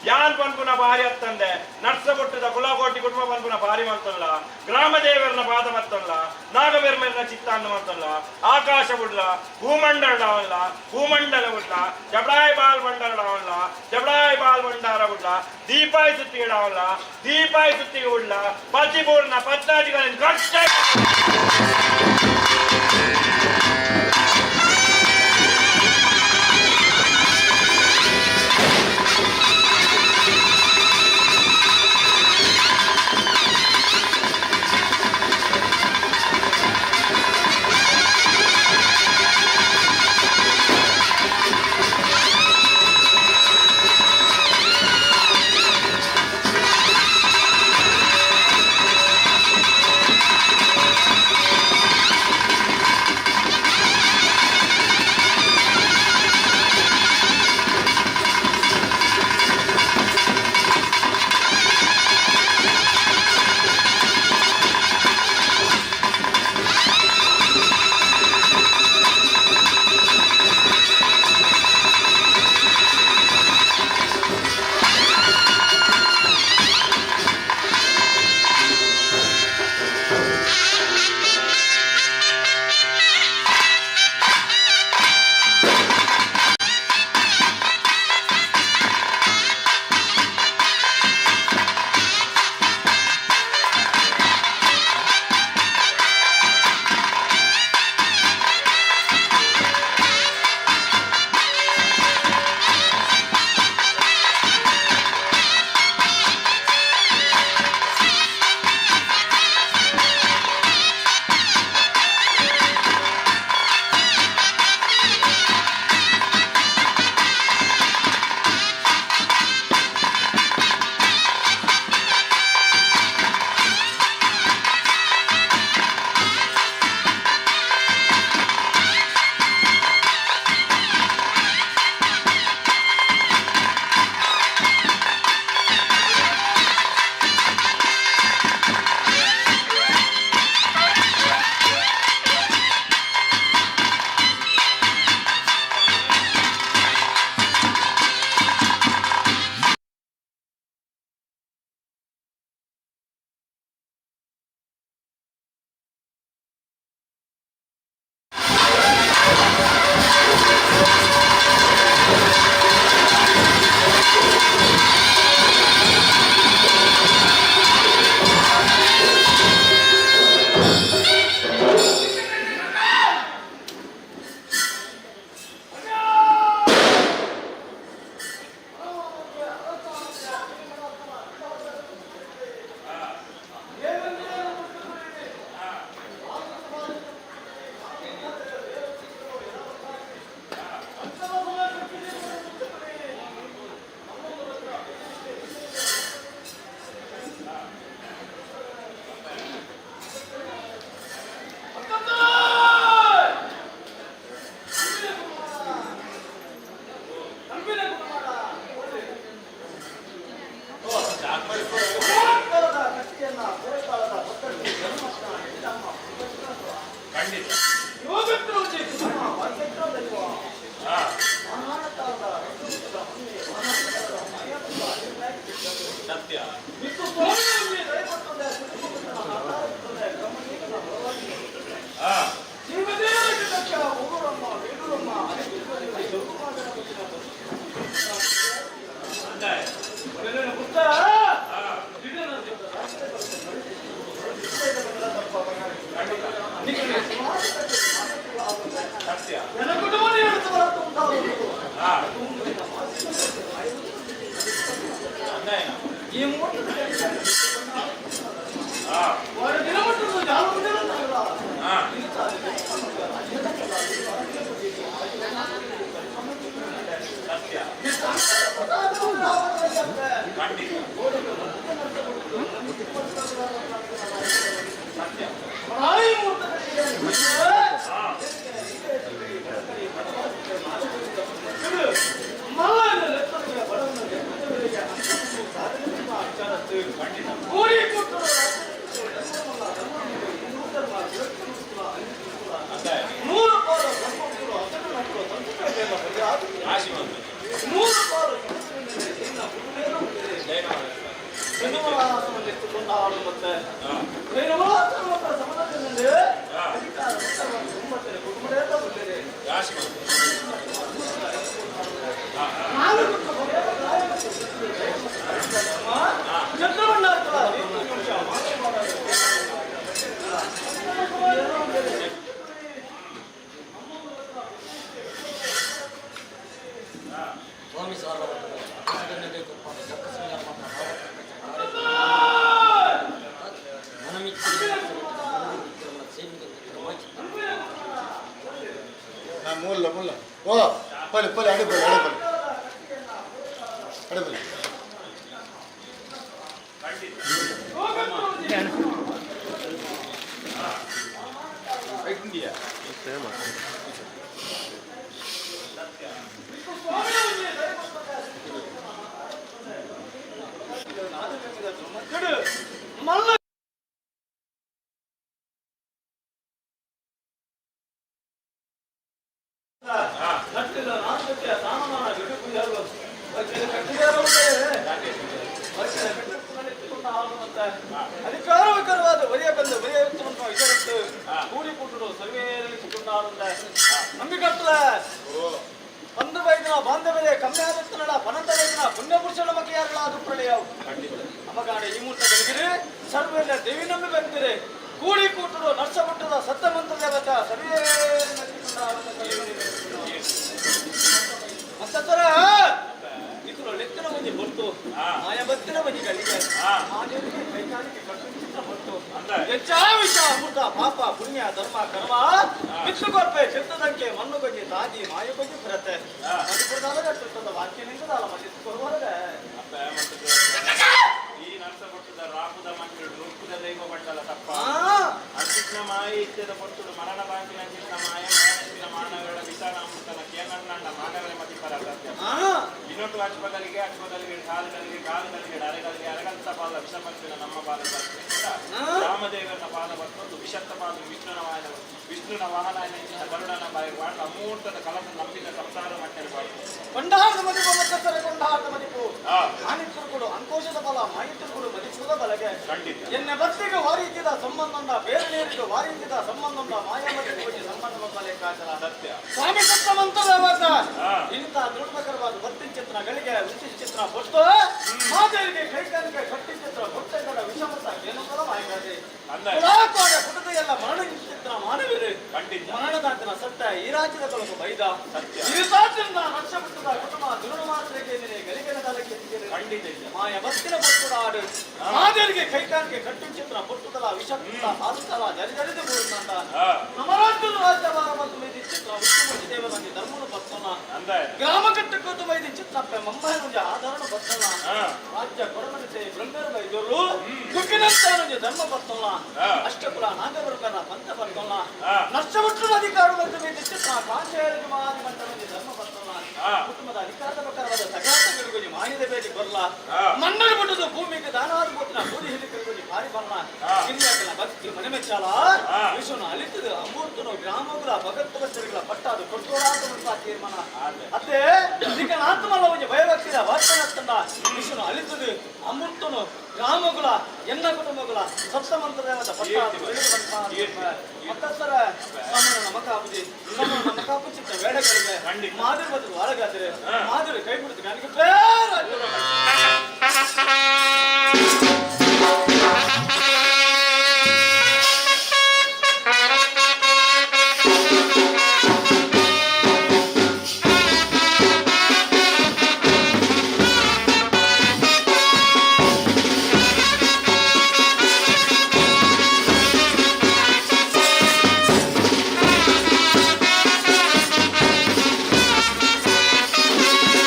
ಯಾನ್ ಪನ್ಪುನ ಭಾರಿ ಅತ್ತಂದೆ ನರ್ಸ ಬೊಟ್ಟದ ಕುಲಕೋಟಿ ಕುಟುಂಬ ಪನ್ಪುನ ಭಾರಿ ಮಂತಲ್ಲ ಗ್ರಾಮ ದೇವರನ ಪಾದ ಮತ್ತಲ್ಲ ನಾಗಬೆರ್ಮೆರ್ನ ಚಿತ್ತಾನ್ನು ಮಂತಲ್ಲ ಆಕಾಶ ಬುಡ್ಲ ಭೂಮಂಡಲ ಭೂಮಂಡಲ ಬುಡ್ಲ ಜಬಡಾಯ್ ಬಾಲ್ ಬಂಡಾರವಲ್ಲ ಜಬಡಾಯ್ ಬಾಲ್ ಬಂಡಾರ ಬುಡ್ಲ ದೀಪಾಯ್ ಸುತ್ತಿಗಿಡವಲ್ಲ ದೀಪಾಯ್ ಸುತ್ತಿಗೆ ಉಡ್ಲ ಪತಿಪೂರ್ಣ ಪತ್ತಾಜಿಗಳನ್ನು ಕಟ್ಟ. ಮುಲ್ಲ ಮುಲ್ಲ ಓ ಪೊಲೆ ಪೊಲೆ ಅಡೆ ಪೊಲೆ ಅಡೆ ಪೊಲೆ ಅಡೆ ಪೊಲೆ. ಮಲ್ಲ ಅಧಿಕಾರವಿಕರವಾದ ಒರಿಯ ಬಂದು ಒರಿಯ ವಿಚಾರತ್ತು ಕೂಡಿ ಕೂಟು ಸರ್ವೇರಿಸಿಕೊಂಡಾರುಂದ ನಂಬಿಕರ್ತಲ ಒಂದು ವೈದ್ಯನ ಬಾಂಧವ್ಯರೇ ಕಮ್ಯಾದತ್ತನಡ ಪನಂತ ವೈದ್ಯನ ಪುಣ್ಯಪುರುಷನ ಮಕೆಯಾರಲಾದ ಪ್ರಳಯವು ಅಮಗಾಡ ಈ ಮೂರ್ತ ಗಳಿಗಿರಿ ಸರ್ವೆಲ್ಲ ದೇವಿ ನಂಬಿ ಬಂದಿರಿ ಕೂಡಿ ಕೂಟರು ನರ್ಸಪಟ್ಟದ ಸತ್ತಮಂತ್ರ ದೇವತ ಸರ್ವೇ ಮತ್ತತರ ಇತರು ಲೆಕ್ಕನ ಮಂಜಿ ಬೊಟ್ಟು ಮಾಯ ಬತ್ತಿನ ಮಂಜಿ ಗಳಿಗೆ ಮಾದೇವಿಗೆ ಕೈಕಾಲಿಗೆ ಕಟ್ಟು ಚಿತ್ರ ಬೊಟ್ಟು ಹೆಚ್ಚಾವಿಷ ಅಮೃತ ಪಾಪ ಪುಣ್ಯ ಧರ್ಮ ಕರ್ಮ ಬಿತ್ತುಕೊರ್ಪೆ ಚಿತ್ತದಂಕೆ ಮಣ್ಣು ಕೊಜ್ಜಿ ತಾಜಿ ಮಾಯ ಕೊಜ್ಜಿ ಬರತ್ತೆ ಮಧುಪುರದಾದ ಕಟ್ಟುತ್ತದ ವಾಕ್ಯ ನಿಂತದಲ್ಲ ಮಲ್ಲಿಸಿಕೊರುವರೆ. ಈ ನರ್ಸಪಟ್ಟದ ರಾಪುದ ಮಣ್ಣು ನುಗ್ಗುದ ದೈವ ಮಂಡಲ ತಪ್ಪ ಅಂಚಿನ ಮಾಯ ಇತ್ಯದ ಪೊರ್ತುಡು ಮರಣ ಬಾಕಿನ ಅಂಚಿನ ಮಾಯ ಮರಣಕ್ಕಿನ ಮಾನವರ ವಿಷಾಣ ಅಮೃತನ ಕೇನಣ್ಣಣ್ಣ ಮಾನವರ ಮತಿಪರ ಸತ್ಯ ಇನ್ನೊಂದು ಅಶ್ವಗಳಿಗೆ ಅಶ್ವಗಳಿಗೆ ಕಾಲುಗಳಿಗೆ ಕಾಲುಗಳಿಗೆ ಅರೆಗಳಿಗೆ ಅರಗಂತ ಪಾದ ವಿಷಪಂಚಿನ ನಮ್ಮ ಪಾದ ರಾಮದೇವರನ ಪಾದ ಬರ್ತದ್ದು ವಿಷತ್ತ ಪಾದ ವಿಷ್ಣುನ ವಾಹನ ವಿಷ್ಣುನ ವಾಹನ ಅಂಚಿನ ಗರುಡನ ಬಾಯಿ ವಾಟ ಅಮೂರ್ತದ ಕಲಸ ನಂಬಿದ ಸಂಸಾರ ಮಟ್ಟೆ ಬಾಯಿ ಕೊಂಡಾರದ ಮದಿಪು ಮತ್ತಸರ ಕೊಂಡಾರದ ಮದಿಪು ಮಾಣಿತ್ಯರುಗಳು ಅಂಕೋಶದ ಬಲ ಮಾಣಿತ್ಯರುಗಳು ಮದಿಪುದ ಬಲಗೆ ಎನ್ನ ಭಕ್ತಿಗೆ ವಾರೀತಿದ ಸಂಬಂಧ ಬೇರೆ ನೀರಿಗೂ ವಾರೀತಿದ ಸಂಬಂಧ ಮಾಯ ಮದಿಪು ಸಂಬಂಧ ಲೆಕ್ಕಾಚಾರ ಸತ್ಯ ಸ್ವಾಮಿ ಸತ್ತವಂತದ ಇಂಥ ದೃಢಕರವಾದ ಭಕ್ತಿ ಚಿತ್ರಗಳಿಗೆ ರುಚಿ ಚಿತ್ರ ಕೊಟ್ಟು ಮಾದೇವಿಗೆ ಕೈಕಾಲಿಗೆ ಕಟ್ಟಿ ಚಿತ್ರ ಕೊಟ್ಟೆಗಳ ವಿಷಮತ ಏನಂತಲ್ಲ ಮಾಯಕಾರಿ ಪುಟದ ಎಲ್ಲ ಮರಣ ಚಿತ್ರ ಮಾನವೀರು ಮರಣದಾತನ ಸತ್ತ ಈ ರಾಜ್ಯದ ಕೊಳಕು ಬೈದ ಈ ಸಾಧ್ಯನ ರಕ್ಷಪಟ್ಟದ ಕುಟುಂಬ ದುರುಣ ಮಾತ್ರಕ್ಕೆ ಗಳಿಗೆನ ತಲಕ್ಕೆ ಮಾಯ ಭಕ್ತಿನ ಭಕ್ತರಾಡು ಮಾದೇವಿಗೆ ಕೈಕಾಲಿಗೆ ಕಟ್ಟು ಚಿತ್ರ ಪೊಟ್ಟುದಲ ವಿಷ ಸಾಧುತ್ತಲ ಜರಿಜರಿದು ಬೀಳುತ್ತಂತ ನಮರಾಜ್ಯದ ರಾಜ್ಯಭಾರ ಮತ್ತು ಮೈದಿ ಚಿತ್ರ ಉತ್ತಮ ದೇವರಲ್ಲಿ ಧರ್ಮನು ಬರ್ತನ ಗ್ರಾಮ ಕಟ್ಟಕ್ಕೊತ್ತು ಮೈದಿ ಚಿತ್ರಪ್ಪೆ ಮಂಬೈನುಂಜ ಆಧಾರಣ ಬರ್ತನ ರಾಜ್ಯ ಕೊಡಮನಿಸೆ ಬೃಂಗರ ಬೈದೋರು ದುಃಖಿನಂತಾನುಂಜ ಧರ್ಮ ಬರ್ತನ ಅಷ್ಟಕುಲ ನಾಗವರ್ಗನ ಪಂಥ ಬರ್ತನ ನಷ್ಟಮಟ್ಟದ ಅಧಿಕಾರ ಮತ್ತು ಮೈದಿ ಚಿತ್ರ ಕಾಂಚೇರಿಗೆ ಮಾದಿ ಮಂಟನುಂಜ ಧರ್ಮ ಬರ್ತನ ಕುಟುಂಬದ ಅಧಿಕಾರದ ಪ್ರಕಾರವಾದ ಸಗಾತಗಳಿಗೆ ಮಾಹಿತಿ ಬೇಡಿ ಬರಲ್ಲ ಮನ್ನರು ಬಿಟ್ಟದು ಭೂಮಿಗೆ ದಾನಾದ ಗೊತ್ತಿನ ಕೂಲಿ ಹಿಡಿಕರಿಗೆ ಭಾರಿ ಬರಲ್ಲ ಹಿರಿಯಕನ ಭಕ್ತಿ ಮನೆ ಮೆಚ್ಚಾಲ ವಿಶ್ವನ ಅಲಿತದ ಅಮೂರ್ತನು ಗ್ರಾಮಗಳ ಭಗತ್ವ ಸರಿಗಳ ಪಟ್ಟಾದು ಕೊಟ್ಟೋಡಾದ ತೀರ್ಮಾನ ಅತ್ತೆ ಈಗ ಆತ್ಮಲ್ಲ ಒಂದು ಭಯಭಕ್ತಿಯ ವಾರ್ತನ ವಿಶ್ವನ ಅಲಿತದ ಅಮೂರ್ತನು ಗ್ರಾಮಗಳ ಎನ್ನ ಕುಟುಂಬಗಳ ಸಪ್ತಮಂತ್ರದೇವದ ಪಟ್ಟಾದು ಮತ್ತಸರ ಸಮನ ನಮಕಾಪುಜಿ ಸಮನ ನಮಕಾಪುಚಿತ್ತ ಬೇಡಗಳಿಗೆ ಮಾದಿರಿ ಬದಲು ಒಳಗಾದರೆ ಮಾದಿರಿ ಕೈ ಬಿಡುತ್ತೆ ನನಗೆ ಬೇರೆ. Thank you.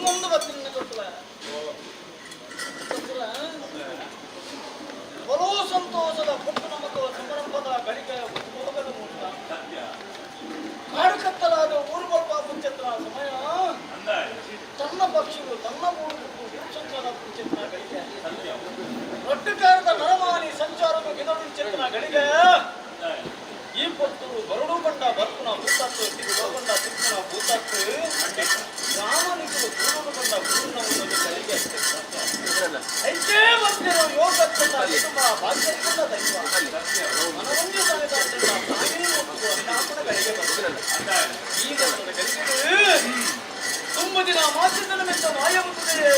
ನಮ್ಮೊಂದು ಬತ್ತಿನ ಕೊಟ್ಟಲ ಬರೋ ಸಂತೋಷದ ಪುಟ್ಟು ನಮಕ ಸಮಾರಂಭದ ಗಳಿಕೆ ಹೋಗದ ಮೂರ್ತ ಕಾಡು ಕತ್ತಲಾದ ಊರು ಬಲ್ಪ ಪುಂಚತ್ರ ಸಮಯ ತನ್ನ ಪಕ್ಷಿಗಳು ತನ್ನ ಊರು ಸಂಚಾರ ಪುಂಚತ್ರ ಗಳಿಗೆ ರೊಟ್ಟುಕಾರದ ನರಮಾನಿ ಸಂಚಾರದ ಗಿದಡು ಚಿತ್ರ ಗಳಿಗೆ ಈ ಪೊತ್ತು ಬರಡು ಬಂಡ ಬರ್ಪುನ ಭೂತತ್ತು ತಿರುಗೋ ಬಂಡ ತಿರುಗುನ ಭೂತತ್ತು ರಾಮನಿಗೂ ಗುರುಡು ಬಂಡ ಗುರುನವನ ಗಳಿಗೆ ಐತೇ ಬಂದಿರೋ ಯೋಗಕ್ಕಂತ ಕುಟುಂಬ ಭಾಗ್ಯಕ್ಕಂತ ದೈವ ಮನವಂಜು ತಾಯಿದ ತಾಯಿ ಒಪ್ಪುವ ಶಾಪನ ಗಳಿಗೆ ಬಂದಿರಲ್ಲ ಈಗ ಗಳಿಗೆ ತುಂಬ ದಿನ ಮಾಸಿದ್ದನ ಮೆತ್ತ ಮಾಯವುತ್ತದೆ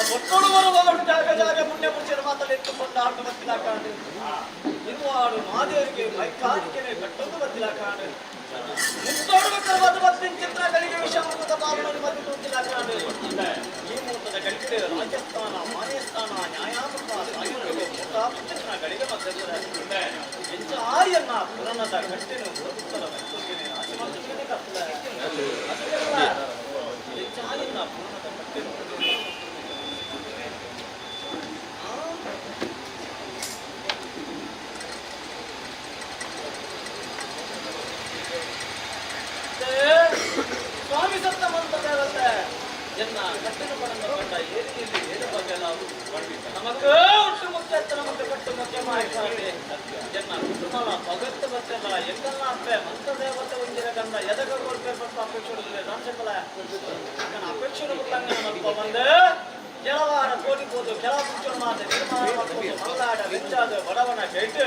ಬೊಟ್ಟೋಡು ಬರುವವರು ಜಾಗ ಜಾಗ ಪುಣ್ಯ ಪುರುಷರ ಮಾತಲ್ಲಿ ಎತ್ತುಕೊಂಡ ಆಡು ಬತ್ತಿಲ ಕಾಣು ಇನ್ನು ಆಡು ಮಾದೇವರಿಗೆ ಮೈಕಾಲಿಕೆನೆ ಕಟ್ಟೊಂದು ಬತ್ತಿಲ ಕಾಣು ಮುತ್ತೋಡು ಬಕ್ಕರವಾದ ಬತ್ತಿನ ಚಿತ್ರಗಳಿಗೆ ವಿಷಮೃತ ಪಾಲನೆ ಮದ್ದು ತುಂಬಿಲ ಕಾಣು ಈ ಮೂತದ ಗಳಿಗೆ ರಾಜಸ್ಥಾನ ಮಾನ್ಯಸ್ಥಾನ ನ್ಯಾಯಾಮೃತ ಸಾಹಿತ್ಯವು ಮೂತಾಪುಚಿತ್ರ ಗಳಿಗೆ ಮದ್ದ ಹೆಚ್ಚಾಯನ್ನ ಪುರಾಣದ ಕಟ್ಟಿನ ಉತ್ತರ ಮೈಸೂರಿಗೆ ರಾಜಮಾತೃಗೆ ಕತ್ತಲ ಹೆಚ್ಚಾಯನ್ನ ಪುರಾಣದ ಕಟ್ಟಿನ ಸ್ವಾಮಿ ಸತ್ತ ಮಂತ್ರ ದೇವತೆ ಎನ್ನ ಕಟ್ಟಿನ ಪಡಂದ ಕಂಡ ಏರಿಯಲ್ಲಿ ಏಳು ಬಗೆಲ ನಮಗ ಹುಟ್ಟು ಮುಖ್ಯತ್ತ ನಮಗ ಕಟ್ಟು ಮುಖ್ಯ ಮಾಹಿತಿ ಎನ್ನ ಕುಟುಂಬಲ ಭಗತ್ತ ಬತ್ತೆಲ್ಲ ಎಂಗಲ್ಲ ಅಪ್ಪೆ ಮಂತ್ರ ದೇವತೆ ಒಂದಿರ ಕಂದ ಎದಗ ಕೊಲ್ಪೆ ಪಟ್ಟ ಅಪೇಕ್ಷೆ ರಾಮಚಂದ್ರ ಅಪೇಕ್ಷೆ ಗೊತ್ತಂಗ ಮಲ್ಪ ಬಂದೆ ಕೆಲವಾರ ಕೋಟಿಬೋದು ಕೆಲ ಮುಂಚೆ ಮಾತೆ ನಿರ್ಮಾಣ ಮಾಡ್ಬೋದು ಮಲ್ಲಾಡ ವೆಚ್ಚಾದ ಬಡವನ ಕೇಟು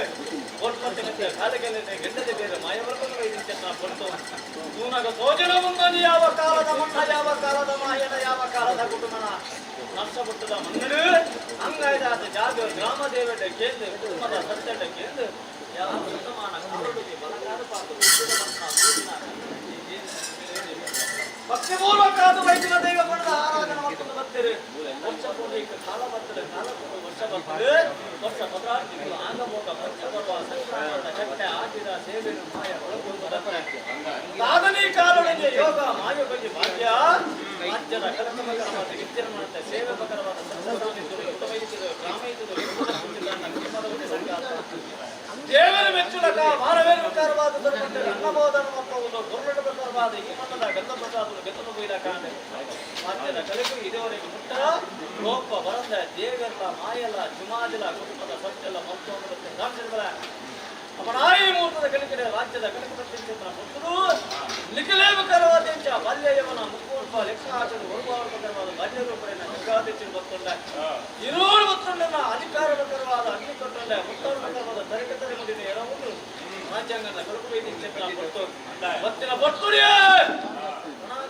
ಕೊಟ್ಪತ್ತೆ ಮತ್ತೆ ಕಾಲಗೆಲ್ಲದೆ ಗೆಡ್ಡದೆ ಬೇರೆ ಮಾಯವರ್ಗನು ವೈದ್ಯನ ಕೊಡ್ತು ತೂನಗ ಸೋಜನ ಮುಂದನಿ ಯಾವ ಕಾಲದ ಮಣ್ಣ ಯಾವ ಕಾಲದ ಮಾಯನ ಯಾವ ಕಾಲದ ಕುಟುಂಬನ ನರ್ಸಬುಟ್ಟದ ಮಣ್ಣು ಅಂಗಾಯ್ದಾದ ಜಾಗ ಗ್ರಾಮ ದೇವಟ ಕೇಂದ್ರ ಕುಟುಂಬದ ಸತ್ಯಟ ಕೇಂದ್ರ ಯಾವ ಶತಮಾನ ಕಾಲುಡಿಗೆ ಬಲಗಾದ ಪಾತು ಭಕ್ತಿಪೂರ್ವಕಾದ ವೈದ್ಯನ ದೈವ ಗುಣದ ಆರಾಧನೆ ಮಾಡ್ಕೊಂಡು ಬರ್ತೀರಿ ವರ್ಷ ಪೂರ್ಣಿಕ ಕಾಲ ಬರ್ತದೆ ಕಾಲ ವರ್ಷ ಬರ್ತದೆ ವರ್ಷ ಪದ್ರಾರು ತಿಂಗಳು ಆಂಗಭೋಗ ಪಂಚಪರ್ವ ಸಂಕ್ರಾಂತ ಚಟ್ಟೆ ಆಟಿದ ಸೇವೆನು ಮಾಯ ಒಳಗೊಂಡು ಸಾಧನೆ ಕಾಲೊಳಗೆ ಯೋಗ ಮಾಯ ಬಗ್ಗೆ ಭಾಗ್ಯ ರಾಜ್ಯದ ಕಲಕಮಕರವಾದ ವಿದ್ಯಮಾನತೆ ಸೇವೆ ಬಕರವಾದ ಉತ್ತಮ ಗ್ರಾಮ ಕುಟುಂಬದ ದೇವರ ಮೆಚ್ಚುಲಕ ಮಾನವೇರು ವಿಕಾರವಾದ ಧರ್ಮಕ್ಕೆ ಅನ್ನಬೋಧನ ಮಕ್ಕಳು ಕೊರಡು ಪ್ರಕಾರವಾದ ಈ ಮನ್ನದ ಗಂಧ ಪ್ರಸಾದನು ಗೆದ್ದನು ಬೈದ ಕಾಣೆ ರಾಜ್ಯದ ಕಲೆಗೂ ಇದುವರೆಗೆ ಮುಟ್ಟ ಲೋಪ ಬರಂದ ದೇವೆಲ್ಲ ಮಾಯಲ್ಲ ಜುಮಾದಿಲ ಕುಟುಂಬದ ಸತ್ಯಲ್ಲ ಮತ್ತೊಂದು ರಾಜ್ಯಗಳ ಅಪರಾಯಿ ಮುಹೂರ್ತದ ಕಲಿಕೆಡೆ ರಾಜ್ಯದ ಕಲಿಕೆ ಪ್ರತಿಷ್ಠಿತ ಮುಟ್ಟರು ನಿಖಲೇಮಕರವಾದ ಬಾಲ್ಯ ಯವನ ಮುಕ್ಕೋರ್ಪ ಲೆಕ್ಕಾಚರು ಒರುವಾರಕರವಾದ ಬಾಲ್ಯ ರೂಪರೇನ ಜಗ್ಗಾದಿಚ್ಚು ಬತ್ತೊಂಡ ಇರೋರು ಬತ್ತೊಂಡನ ಅಧಿಕಾರ ಪ್ರಕಾರವಾದ ಅಗ್ನಿ ಕೊಟ್ಟೊಂಡ ಮುತ್ತೋರು ಪ್ರಕಾರವಾದ ತರಕ ತರೆ ಮುಡಿನ ಎರವುದು ರಾಜ್ಯಾಂಗದ ಕಲುಕು ವೈದ್ಯ ಚಿತ್ರ ಕೊಟ್ಟು ಬತ್ತಿನ ಬರ್ತುಡಿಯೇ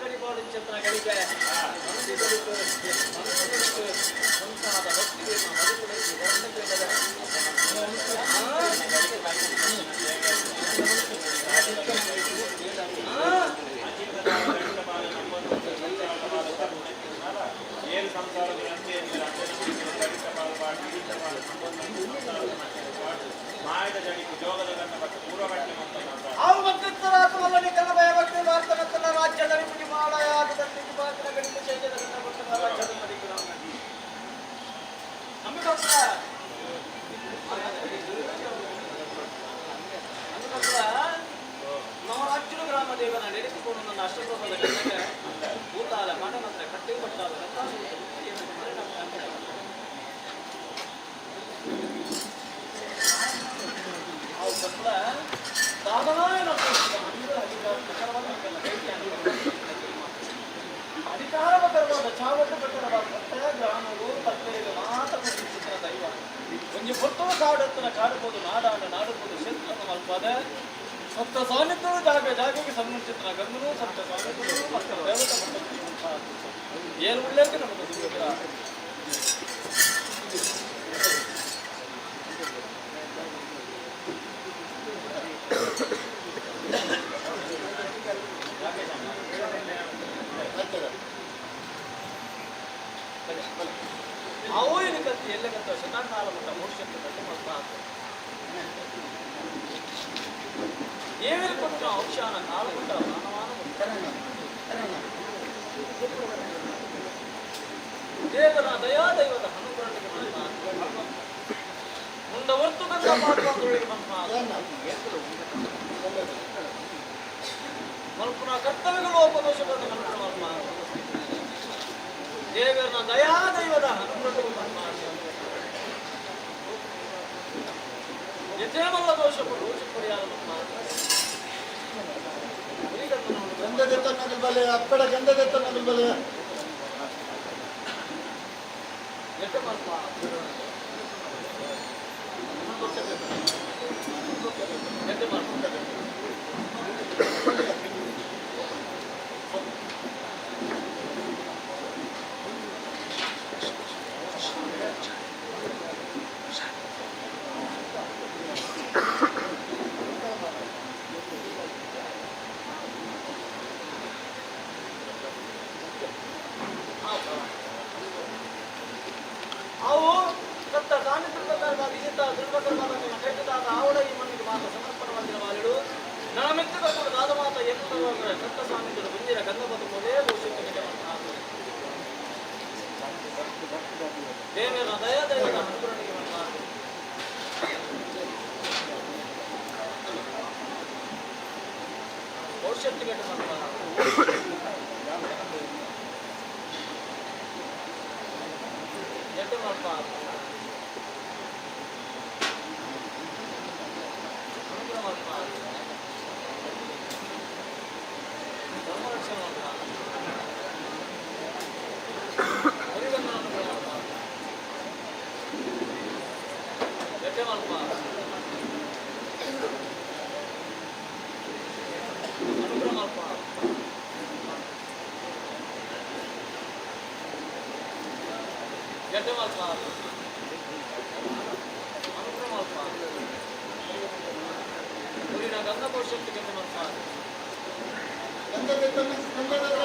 ಗಡಿಪಾಡು ಚಿತ್ರ ಗಳಿಕೆ ಮನದಿ ಬದುಕು ಮನಸ್ಸು ಬದುಕು ಸಂಸಾರದ ಭಕ್ತಿಯನ್ನು ಏನು ಸಂಸಾರದ ಮಾಯದ ಜಡಿಗೆ ಜೋಗದ ಗಂಡ ಮತ್ತು ಪೂರ್ವಗಟ್ಟಲೆ ಅವು ಭಕ್ತಿತ್ತರಾತ್ಮಲ್ಲಿ ಕನ್ನಡ ಭಕ್ತಿ ವಾರ್ತನತ್ತನ ರಾಜ್ಯದ ನಿಮಗೆ ಮಾಳಯಾಗದಲ್ಲಿ ಬಾಗಿನ ಗಡಿಗೆ ಶೈಲ್ಯದ ಗಂಡ ಕೊಟ್ಟ ರಾಜ್ಯದ ಮಡಿಕು ನಮ್ಮ ರಾಜ್ಯದ ಗ್ರಾಮ ದೇವನ ನಡೆಸಿಕೊಂಡು ನನ್ನ ಅಷ್ಟಪ್ರಭದ ಗಂಡಗೆ ಭೂತಾಲ ಮಠನತ್ರ ಕಟ್ಟಿ ಪಟ್ಟಾದ ಅವು ಕಟ್ಲ ಅಧಿಕಾರ ಬಕರವಾದ ಚಾವಟ್ಟು ಬಕರವಾದ ಭಕ್ತ ಗ್ರಾಮವು ಪತ್ತೆಗೆ ಮಾತ್ರ ಪ್ರತಿಷ್ಠಿತ ದೈವ ಒಂಜಿ ಪೊಟ್ಟು ಕಾಡತ್ತನ ಕಾಡುಬೋದು ನಾಡಾಡ ನಾಡುಬೋದು ಕ್ಷೇತ್ರವನ್ನು ಮಲ್ಪಾದ ಸಪ್ತ ಸಾನ್ನಿಧ್ಯರು ಜಾಗ ಜಾಗಕ್ಕೆ ಸಂಬಂಧಿಸಿದ ಗಂಗನು ಸಪ್ತ ಸಾನ್ನಿಧ್ಯರು ಮತ್ತು ದೇವತ ಏನು ಉಳ್ಳೇಕೆ ನಮಗೆ ಸಿಗುತ್ತಿಲ್ಲ. ಅವು ಏನಕ್ಕೆ ಎಲ್ಲಕತ್ತ ಶತಕಾಲ ಮಟ್ಟ ಮೋಕ್ಷಕ್ಕೆ ಕಟ್ಟು ಔಷಾನ ಕಾಲಕುಟ ಮಾನವಾನ ದೇವರ ದಯಾದೈವದ ಅನುಗ್ರಹಕ್ಕೆ ಮುಂದ ಹೊರ್ತು ಗಂಧ ಪಾತ್ರದೊಳಗೆ ಮಲ್ಪುನ ಕರ್ತವ್ಯಗಳು ಉಪದೋಷಗಳನ್ನು ಮಲ್ಪುನ ದೇವರ ದಯಾದೈವದ ಅನುಗ್ರಹಕ್ಕೆ ಯಥೇಮಲ್ಲ ದೋಷ ದೋಷ ಪರಿಹಾರ ಗಂಧದೆತ್ತ ನಗಲ್ ಬಲೆ ಅಪ್ಪಡ ಗಂಧದೆತ್ತ ನಗಲ್ ಬಲೆ ಅವು ಕತ್ತ ಸಾನ್ನಿಧ್ಯದ ವಿಜಿತ ದುರ್ಬಕರ್ಮದ ಕೈತದಾದ ಆವಡ ಈ ಮಣ್ಣಿಗೆ ಮಾತ ಸಮರ್ಪಣವಾಗಿನ ವಾಲಿಡು ನಳಮೆತ್ತಿದ ಕೂಡ ದಾದ ಮಾತ ಎನ್ನುವುದರ ಕತ್ತ ಸಾನ್ನಿಧ್ಯದ ಮುಂದಿನ ಗಂಧಪದ ಮೊದಲೇ ದೋಷಕ್ಕೆ ದೇವರ ದಯ ದೈವದ ಅನುಗ್ರಹಕ್ಕೆ ಮಾಡ್ಬಾರದು. ಭವಿಷ್ಯತ್ತಿಗೆ ಮಾಡಬಾರದು. ಎಡ್ಡೆ ಮಾಡಬಾರದು. ಅನುಗ್ರಹ ಮಾಡಬಾರದು. ಧರ್ಮ ರಕ್ಷಣೆ ಮಾಡಬಾರದು. ಹರಿಗಂಧನ ಅನುಗ್ರಹ ಮಾಡಬಾರದು. ಎಡ್ಡೆ ಮಾಡಬಾರದು. ಅನುಗ್ರಹ ಮಾಡಬಾರದು. ಎಡ್ಡೆ ಮಾಡಬಾರದು. ಅನುಗ್ರಹ ಮಾಡಬಾರದು. ಊರಿನ ಗಂಧ ಭವಿಷ್ಯಕ್ಕೆ ಮಾಡಬಾರದು. ಗಂಧದೆತ್ತ ಗಂಧದೆತ್ತ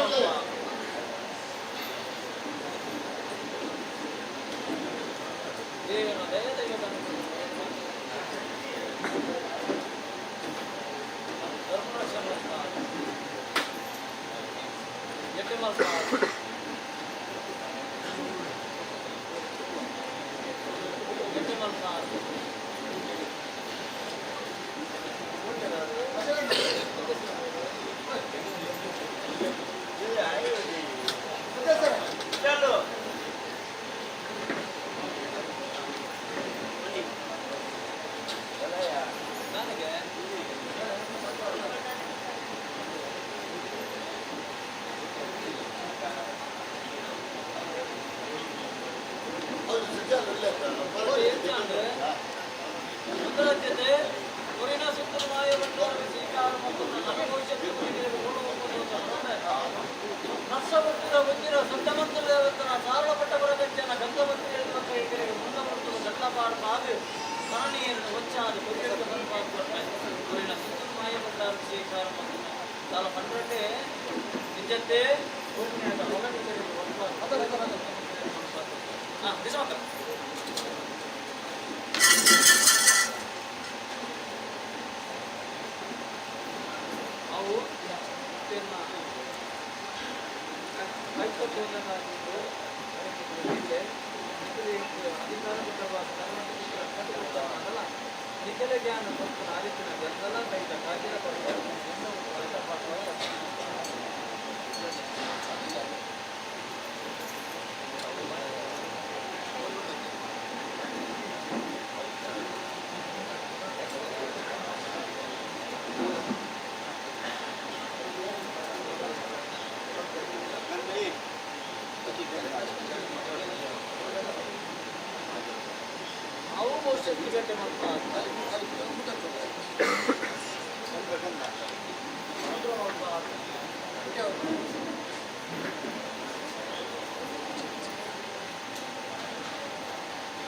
ದೇವರ ದಯ ದೈವದ ಅನುಗ್ರಹ. ಧರ್ಮ ರಕ್ಷಣೆ ಮಾಡಬಾರದು. ಎಡ್ಡೆ ಮಾಡಬಾರದು. ಎಡ್ಡೆ ಮಾಡಬಾರದು. ಚಲೋ. ನನಗೆ ಊರಿನ ಸುತ್ತಲೂ ಮಾಯವನ್ನು ಸ್ವೀಕಾರ ಮತ್ತು ನನ್ನ ಭವಿಷ್ಯಕ್ಕೆ ನರ್ಸಪಟ್ಟದ ಉಜ್ಜಿರ ಸತ್ಯಮಂತ್ರ ದೇವತನ ಸಾರಳಪಟ್ಟ ಬರಗಜ್ಜನ ಗಂಧಮಂತ್ರಿ ಹೇಳಿದ ಮುಂದಮಂತರು ಗಂಡಪಾಡು ಬಾದು ಸರಣಿಯನ್ನು ಒಚ್ಚಾದು ಕೊರಿಯದ ಬಂದು ಊರಿನ ಸುತ್ತಲೂ ಮಾಯಬಂಡಾರ ಸ್ವೀಕಾರ ಮತ್ತು ತಾಲ ಪಂಡ್ರಟ್ಟೆ ನಿಜತೆ ಹಾಂ ನಿಜ ಅವು ನಿಖಲ ಜ್ಞಾನ ಮತ್ತು ಆದಿತ್ಯನ ಗಂಧಲ ಕೈತ ಕಾಜಿನ ಅವು ಬಹುಶಃ ಗಂಟೆ ಮಾಡ್ತಾರೆ.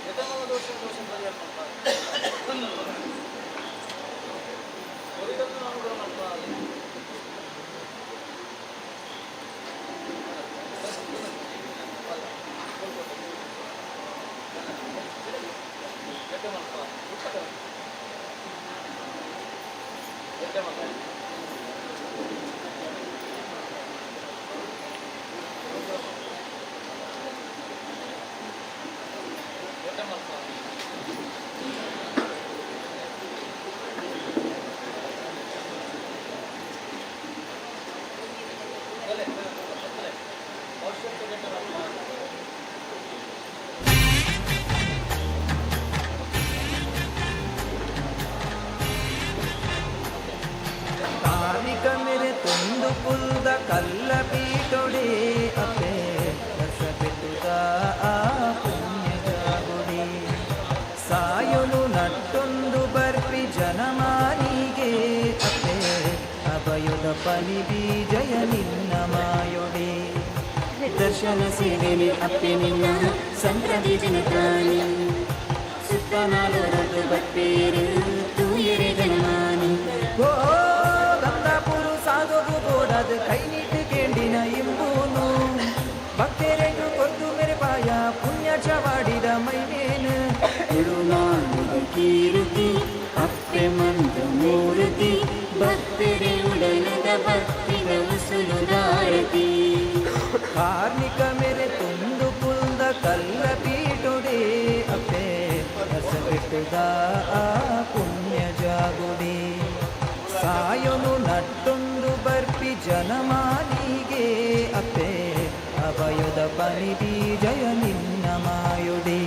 ಯಥಾಮಲ ದೋಷ ದೋಷ ಪರಿಹಾರ ಮಾಡ್ತಾರೆ. ಹೊರಿಗನ್ನು ಅನುಗ್ರಹ ಮಾಡ್ತಾರೆ. ಎಡ್ಡೆ ಮಾಡ್ತಾರೆ. ಎಡ್ಡೆ ಮಾಡ್ತಾರೆ. ಕುಲ್ದ ಕಲ್ಲ ಪೀಟೊಡೆ ಅಪ್ಪೆ ನರ್ಸಬೆಟ್ಟುದ ಆ ಪುಣ್ಯ ಜಾಗುಡಿ. ಸಾಯೊನು ನಟ್ಟೊಂದು ಬರ್ಪಿ ಜನಮಾನಿಗೆ ಅಪ್ಪೆ ಅಭಯದ ಪನಿ ಬೀಜಯ ನಿನ್ನ ಮಾಯೊಡೆ. ದರ್ಶನ ಸೇವೆನೆ ಅಪ್ಪೆ ನಿನ್ನ ಸಂಕ್ರಾಂತಿ ಜನತಾನಿ ಸುತ್ತ ನಾಲೊರದು ಬಪ್ಪೇರು ತೂಯರೆ ಜನಮಾನಿ. ಓ ಗಂಗಾಪುರು ಸಾಧುಗು ಬೋಡದು ಕೈ ನೀಟ್ಟು ಕೇಂಡಿನ ಇಂಬೂನು ಭಕ್ತರೆಗು ಕೊರ್ದು ಮೇರೆ ಪಾಯ ಪುಣ್ಯ ಚವಾಡಿದ ಮೈಮೇನು. ತುಳುನಾಡುದ ಕೀರ್ತಿ ಅಪ್ಪೆ ಮಂತ್ರ ಮೂರ್ತಿ ಭಕ್ತರೆ ಉಡಲದ ಭಕ್ತಿದ ಉಸುಲುದಾರತಿ. ಕಾರ್ಣಿಕ ಮೇರೆ ತುಂಡು ಕುಲ್ದ ಕಲ್ಲ ಪೀಟೊಡೆ ಅಪ್ಪೆ ನರ್ಸಬೆಟ್ಟುದ ಆ ಪುಣ್ಯ ಜಾಗುಡಿ. ಸಾಯೊನು ನಟ್ಟೊಂದು ಬರ್ಪಿ ಜನಮಾನಿಗೆ ಅಪ್ಪೆ ಅಭಯದ ಪನಿ ಬೀಜಯ ನಿನ್ನ ಮಾಯುಡಿ.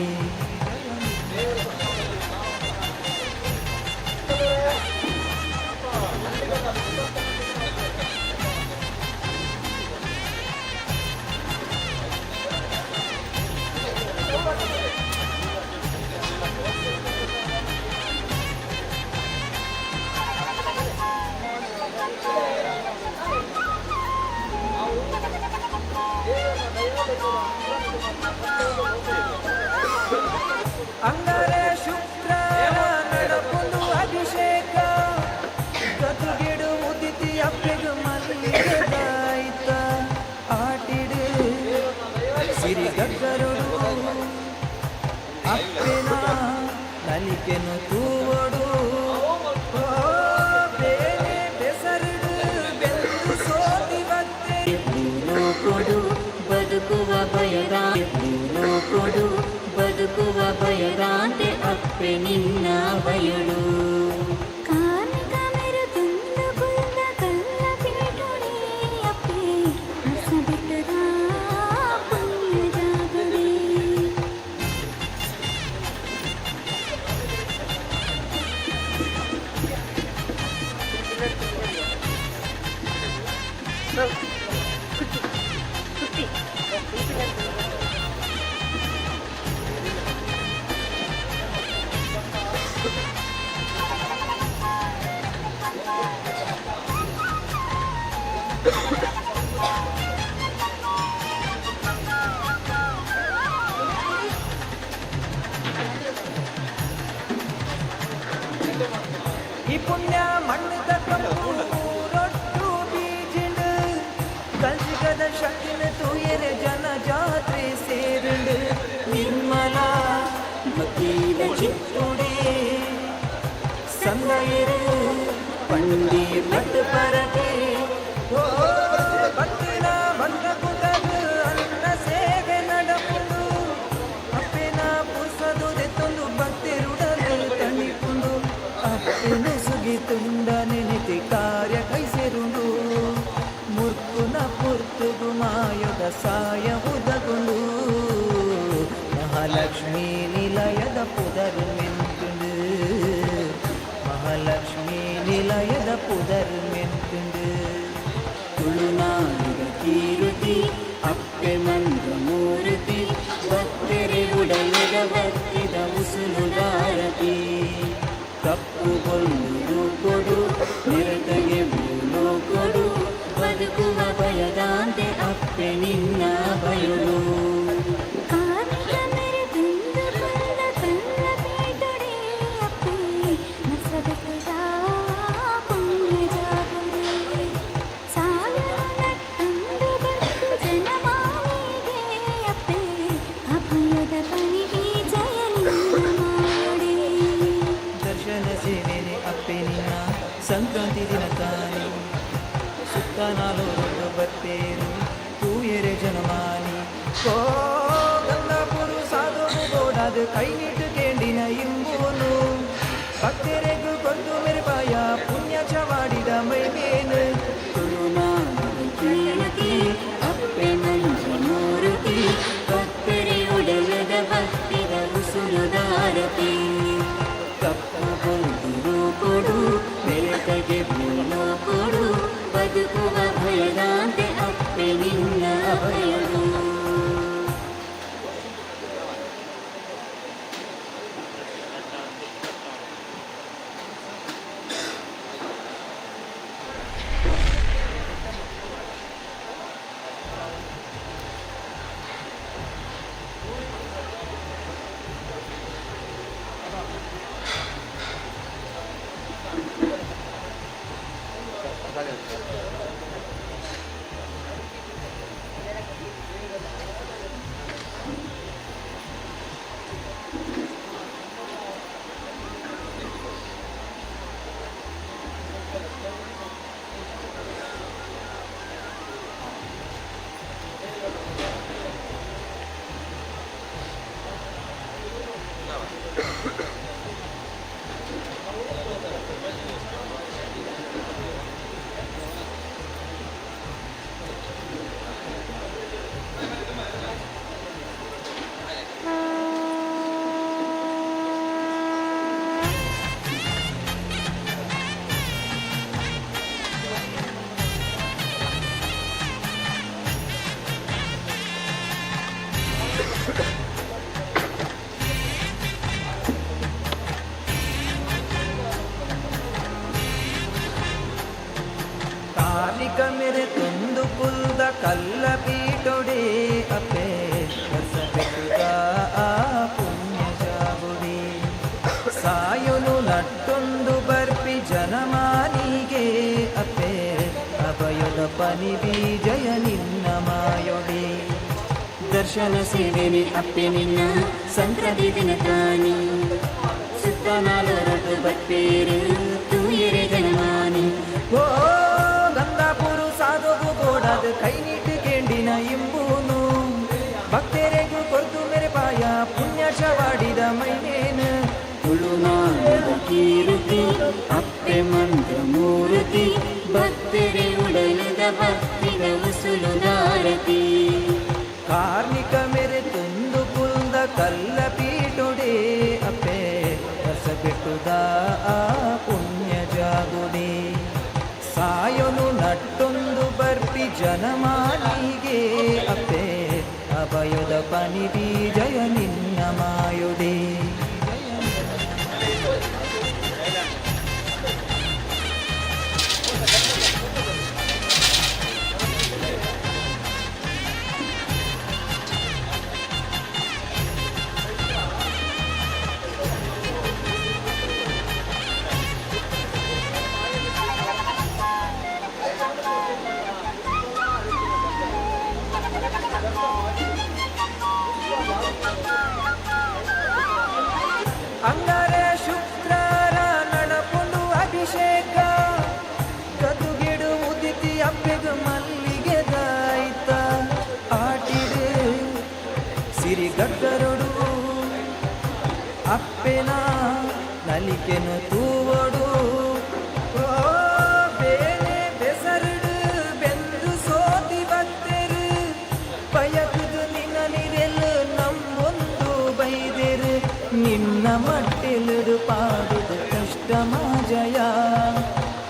ಅಂಗಾರೆ ಶುಕ್ರ ನಡಪುಂದು ಅಭಿಷೇಕ ಗದುಗಿಡು ಉದಿತಿ ಅಪ್ಪೆಗು ಮಲ್ಲಿಗೆದಾಯ್ತ ಆಟಿಡು ಸಿರಿ ಗಗ್ಗರುಡು ಅಪ್ಪೆನ ನಲಿಕೆನು ತೂವೊಡು. ಓ ಬೇನೆ ಬೆಸರುಡು ಬೆಂದು ಸೋತಿ ಬತ್ತೆ ಕೊಡು ಬದುಕುವ ಬಯದ ಕೊಡು ಬದುಕುವ ಬಯದಾಂತೆ ಅಪ್ಪೆ ನಿನ್ನ ಬಯಳು. ಕಾರ್ಣಿಕ ಮೇರೆ ತುಂಡು ಕುಲ್ದ ಕಲ್ಲ ಪೀಟೊಡೆ ಅಪ್ಪೆ ನರ್ಸಬೆಟ್ಟುದ ಪುಣ್ಯ ಜಾಗುಡಿ. ಈ ಪುಣ್ಯ ಮಣ್ಣದ ಕಪ್ಪು ರೊಟ್ಟು ಬೀಜಿಂಡು ಕಲ್ಜಿಗದ ಶಕ್ತಿನ ತೂಯರೆ ಜನ ಜಾತ್ರೆ ಸೇರಿಂಡು ನಿರ್ಮಲ ಭಕ್ತಿದ ಚಿತ್ತುಡೆ ಸಂದಯರು ಪಂಡಿ ಪಟ್ಟು ಪರಕೆ. ಓ ಭಕ್ತಿನ ಬಂದ ಕುಟದು ಅನ್ನ ಸೇವೆ ನಡಪುಂಡು ಅಪ್ಪೆನ ಪುರ್ಸದು ದೆತ್ತೊಂದು ಭಕ್ತಿರುಡಲು ತಣಿಪುಂಡು ಅಪ್ಪೆನ ಸುಗಿ ತುಂಡ ನೆನೆತಿ ಕಾರ್ಯ ಕೈ ಸೇರುಂಡು ಮುರ್ಕುನ ಪುರ್ತುಗು ಮಾಯದ ಸಾಯ ಉದಗುಂಡು ಮಹಾಲಕ್ಷ್ಮೀ ನಿಲಯದ ಪುದರು ಮೆಂತುಂಡು ಮಹಾಲಕ್ಷ್ಮೀ ನಿಲಯದ ಪುದರು ಮೆಂತುಂಡು. ತುಳುನಾಡುದ ಕೀರ್ತಿ ಅಪ್ಪೆ ಮಂತ್ರ ಮೂರ್ತಿ ಭಕ್ತರೆ ಉಡಲದ ಭಕ್ತಿದ ಉಸುಲುದಾರತಿ. ಕಪ್ಪು ಬೊಲ್ಲು ಕೊಡು ನಿರತಗೆ ಬೂಲು ಕೊಡು ಬದುಕುವ ಬಯದಾಂತೆ ಅಪ್ಪೆ ನಿನ್ನ ಬಯಲು. ಕಾರ್ಣಿಕ ಮೇರೆ ತುಂಡು ಕುಲ್ದ ಕಲ್ಲ ಪೀಟೊಡೆ ಅಪ್ಪೆ ನರ್ಸಬೆಟ್ಟುದ ಪುಣ್ಯ ಜಾಗುಡಿ. ಸಾಯೊನು ನಟ್ಟೊಂದು ಬರ್ಪಿ ಜನಮಾನಿಗೆ ಅಪ್ಪೆ ಅಭಯದ ಪನಿ ಬೀಜಯ ನಿನ್ನ ಮಾಯುಡಿ. ದರ್ಶನ ಸೇವೆನೆ ಅಪ್ಪೆ ನಿನ್ನ ಸಂಕ್ರಾಂತಿ ದಿನ ತಾನೆ ಸುತ್ತ ನಾಲೋರು ಬತ್ತೇರು ತೂಯರೆ ಜನಮಾನಿ. ಓ ಗಂಗಾಪುರು ಸಾಧುವು ಬೋಡಾದ ಕೈ ನೀಟ್ಟು ಕೇಂಡಿನ ಇಂಬೂನು ಭಕ್ತರೆಗು ಕೊರ್ದು ಮೇರೆ ಪಾಯ ಪುಣ್ಯ ಚವಾಡಿದ ಮೈಮೇನು. ತುಳುನಾಡುದ ಕೀರ್ತಿ ಅಪ್ಪೆ ಮಂತ್ರ ಮೂರ್ತಿ ಭಕ್ತರೆ ಉಡಲದ ಭಕ್ತಿದ ಉಸುಲುದಾರತಿ. ಕಪ್ಪು ಬೊಲ್ಲು ಕೊಡು ಬೆಳಕಗೆ ಬೂಲು ಕೊಡು ಬದುಕುವ ಭಯ ಕಾರ್ಣಿಕ ಮೇರೆ ತುಂದು ಕುಲ್ದ ಕಲ್ಲ ಪೀಟೊಡೆ ಅಪ್ಪೆ ರಸಪೆಟ್ಟುದ ಆ ಪುಣ್ಯ ಜಾಗುಡಿ. ಸಾಯುನು ನಟ್ಟೊಂದು ಬರ್ಪಿ ಜನಮಾನಿಗೆ ಅಪ್ಪೆ ಅಭಯದ ಪನಿ ಬೀಜಯ ನಿನ್ನ ಮಾಯೊಡೆ. ದರ್ಶನ ಸೇವೆನೆ ಅಪ್ಪೆ ನಿನ್ನ ಸಂಕ್ರಾಂತಿ ದಿನ ತಾನಿ ಸುತ್ತ ನಾಲೊರಟು ಬತ್ತೇರು ತೂಯರೆ ಜನಮಾನಿ. ಓ ಗಂಗಾಪುರು ಸಾಧುಗು ಗೋಡಾದ ಕೈ ನೀಟ್ಟು ಕೇಂಡಿನ ಇಂಬೂನು ಭಕ್ತರೆಗೂ ಕೊರ್ದು ಮೇರೆ ಪಾಯ ಪುಣ್ಯ ಚವಾಡಿದ ಮೈನೇನು. ತುಳುನಾಡದ ಕೀರ್ತಿ ಅಪ್ಪೆ ಮಂತ್ರ ಮೂರ್ತಿ ಭಕ್ತರೆ ಉಡಲದ ಭಕ್ತಿದ ಉಸುಲುದಾರತಿ. ಕಾರ್ಣಿಕ ಮೇರೆ ತುಂದು ಕುಲ್ದ ಕಲ್ಲ ಪೀಟೊಡೆ ಅಪ್ಪೆ ರಸಪೆಟ್ಟುದ ಆ ಪುಣ್ಯ ಜಾಗುಡೆ. ಸಾಯನು ನಟ್ಟೊಂದು ಬರ್ಪಿ ಜನಮಾನಿಗೆ ಅಪ್ಪೆ ಅಭಯದ ಪನಿ ಬೀಜಯ ನಿನ್ನ ಮಾಯುಡೆ. ಅಂಗಾರ ಶುಕ್ರಾರ ನಡಪುಂಡು ಅಭಿಷೇಕ ಕದುಗಿಡು ಉದಿತಿ ಅಪ್ಪೆಗು ಮಲ್ಲಿಗೆ ದಾಯ್ತ ಆಟಿಡು ಸಿರಿಗಟ್ಟರೊಡು ಅಪ್ಪೆನ ನಲಿಕೆನು ತೂವೊಡು. ಓ ಬೇನೆ ಬೆಸರುಡು ಬೆಂದು ಸೋತಿ ಭಕ್ತರು ಬಯಕುದು ನಿನ್ನ ನಿರೆಲು ನಂಬೊಂದು ಬೈದೆರು ನಿನ್ನ ಮಟ್ಟೆಲುಡು ಪಾಡುದು ಕಷ್ಟ ಮಾಜಯ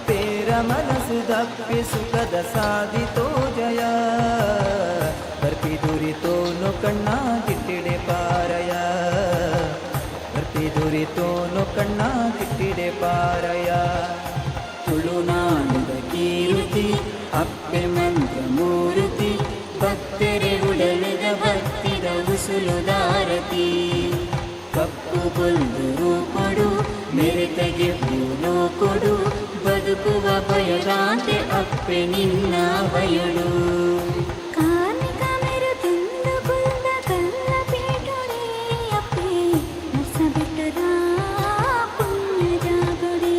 ತೇರ ಮನಸ್ಸು ದಪ್ಪಿ ಸುಖದ ಸಾಧಿತೋ ಜಯ ಬರ್ಪಿ ದುರಿತೋನು ಕಣ್ಣ ಗಿಟ್ಟಿಡೆ ಪಾರಯ ಬರ್ಪಿ ದುರಿತೋನು ಕಣ್ಣ ಗಿಟ್ಟಿಡೆ ಪಾರಯ. ತುಳುನಾಡದ ಕೀರ್ತಿ ಅಪ್ಪೆ ಮಂತ್ರ ಮೂರ್ತಿ ಭಕ್ತರೆ ಉಡಲದ ಭಕ್ತಿದ ಉಸುಲುದಾರತಿ. ಕಪ್ಪು ಬೊಲ್ದು ಕೊಡು ಮೆರೆತಗೆ ಕೊಡು ಬದುಕುವ ಭಯದಾಂತೆ ಅಪ್ಪೆ ನಿನ್ನ ಬಯಳು. ಕಾರ್ಣಿಕ ಮೇರೆ ತುಂದು ಕುಲ್ದ ಕಲ್ಲ ಪೀಟೊಡೆ ಅಪ್ಪೆ ನರ್ಸಬೆಟ್ಟದ ಪುಣ್ಯ ಜಾಗುಡೆ.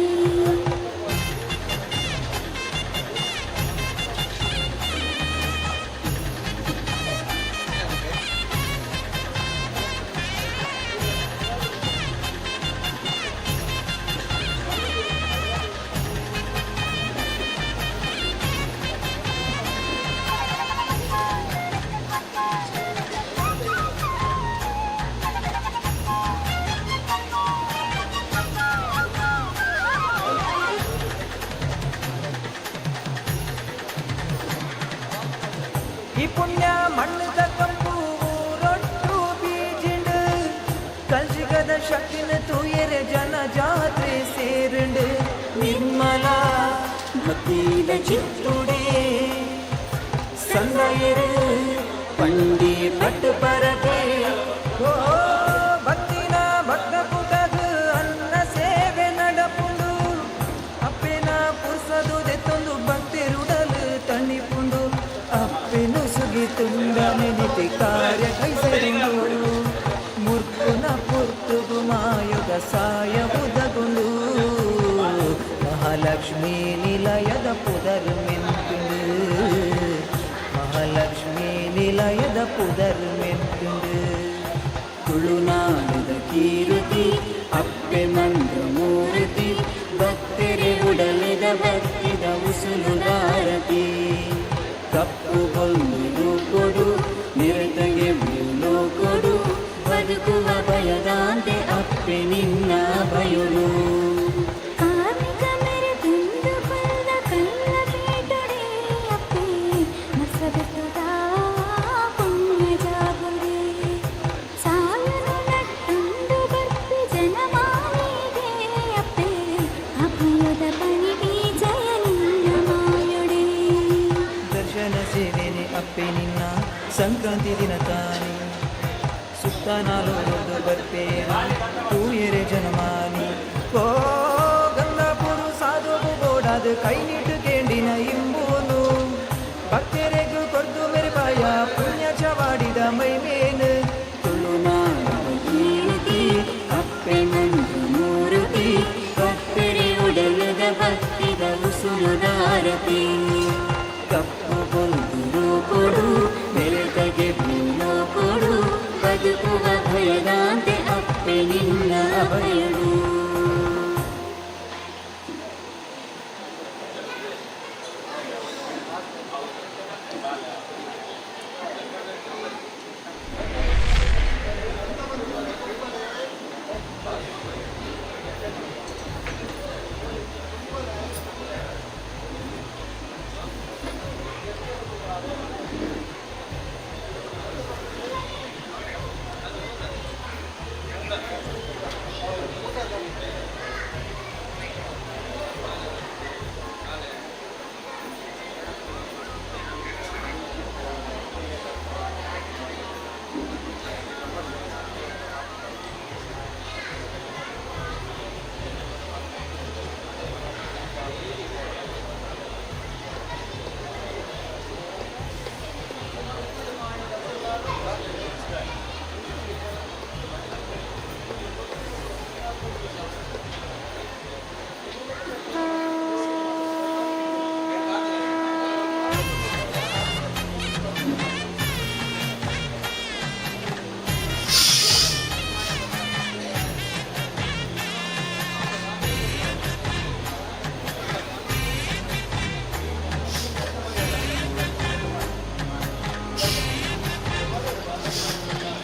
ಈ ಪುಣ್ಯ ಮಣ್ಣದ ಕಂಪು ರೊಟ್ಟು ಬೀಜಿಂಡು ಕಲ್ಜಿಗದ ಶಕ್ತಿನ ತೂಯರೆ ಜನ ಜಾತ್ರೆ ಸೇರುಂಡು ನಿರ್ಮಲ ಭಕ್ತಿದ ಚಿತ್ತುಡೆ ಸಂದಯರು ಪಂಡಿ ಪಟ್ಟು ಪರದೆ. ಓ ಭಕ್ತಿನ ಭಕ್ತ ಪುಟಗು ಅನ್ನ ಸೇವೆ ನಡಪುಂಡು ಅಪ್ಪೆನ ಪುರ್ಸದು ದೆತ್ತೊಂದು ಭಕ್ತಿರುಡಲು ತಣಿಪುಂಡು ಅಪ್ಪೆನು ಸುಗಿ ತುಂಡ ನೆನಿತಿ ಕಾರ್ಯ ಕೈಸರಿಂಡು ಮುರ್ಕುನ ಪುರ್ತುಗು ಮಾಯುಗ ಸಾಯ ಉದಗುಂಡು ಮಹಾಲಕ್ಷ್ಮೀ ನಿಲಯದ ಪುದರ್ ಮೆಂತುಂಡು ಮಹಾಲಕ್ಷ್ಮೀ ನಿಲಯದ ಪುದರ್ ಮೆಂತುಂಡು. ತುಳುನಾಡದ ಕೀರ್ತಿ ಅಪ್ಪೆ ಮಂತ್ರ ಮೂರ್ತಿ ಭಕ್ತರೆ ಉಡಲದ ಭಕ್ತಿದ ಉಸುಲುದಾರತಿ. ಕಪ್ಪು ಬೊಲ್ಲು ಕೊಡು ನಿರತಗೆ ಬೀಳು ಕೊಡು ಬದುಕುವ ಭಯದಾಂತೆ ಅಪ್ಪೆ ನಿನ್ನ ಬಯಲು. ಕಾರ್ಣಿಕ ಮೇರೆ ತುಂದು ಕುಲ್ದ ಕಲ್ಲ ಪೀಟೊಡೆ ಅಪ್ಪೆ ನರ್ಸಬೆಟ್ಟುದ ಪುಣ್ಯ ಜಾಗುಡೆ. ಸಾಯನು ನಟ್ಟೊಂದು ಬರ್ಪಿ ಜನಮಾನಿಗೆ ಅಪ್ಪೆ ಅಭಯದ ಪನಿ ಬೀಜಯ ನಿನ್ನ ಮಾಯೊಡೆ. ಸುತ್ತನಾಲೋದು ಬರ್ಪೇರು ತೂಯೆರೆ ಜನಮಾನಿ. ಓ ಗಂಗಾಪುರು ಸಾಧುವು ಗೋಡಾದ ಕೈ ನೀಟು ಕೇಂಡಿನ ಇಂಬೂನು ಭಕ್ತರೆಗು ಕೊರ್ದು ಮೆರೆಪಾಯ ಪುಣ್ಯ ಚವಾಡಿದ ಮೈಮೇನು. ಕೀರ್ತಿ ಅಪ್ಪೆ ಮಂತ್ರ ಮೂರುತಿ ಭಕ್ತರೆ ಉಡಲದ ಭಕ್ತಿದ ಉಸುರುದಾರತಿ. ಕಪ್ಪು ಬೊಲ್ದು ಕೊಡು ಬೆಳಕಗೆ ಬೀಳೋ ಕೊಡು ಬದುಕುವ ಭಯದಾಂತೆ ಅಪ್ಪೆ ನಿನ್ನ ಅಭಯಡು.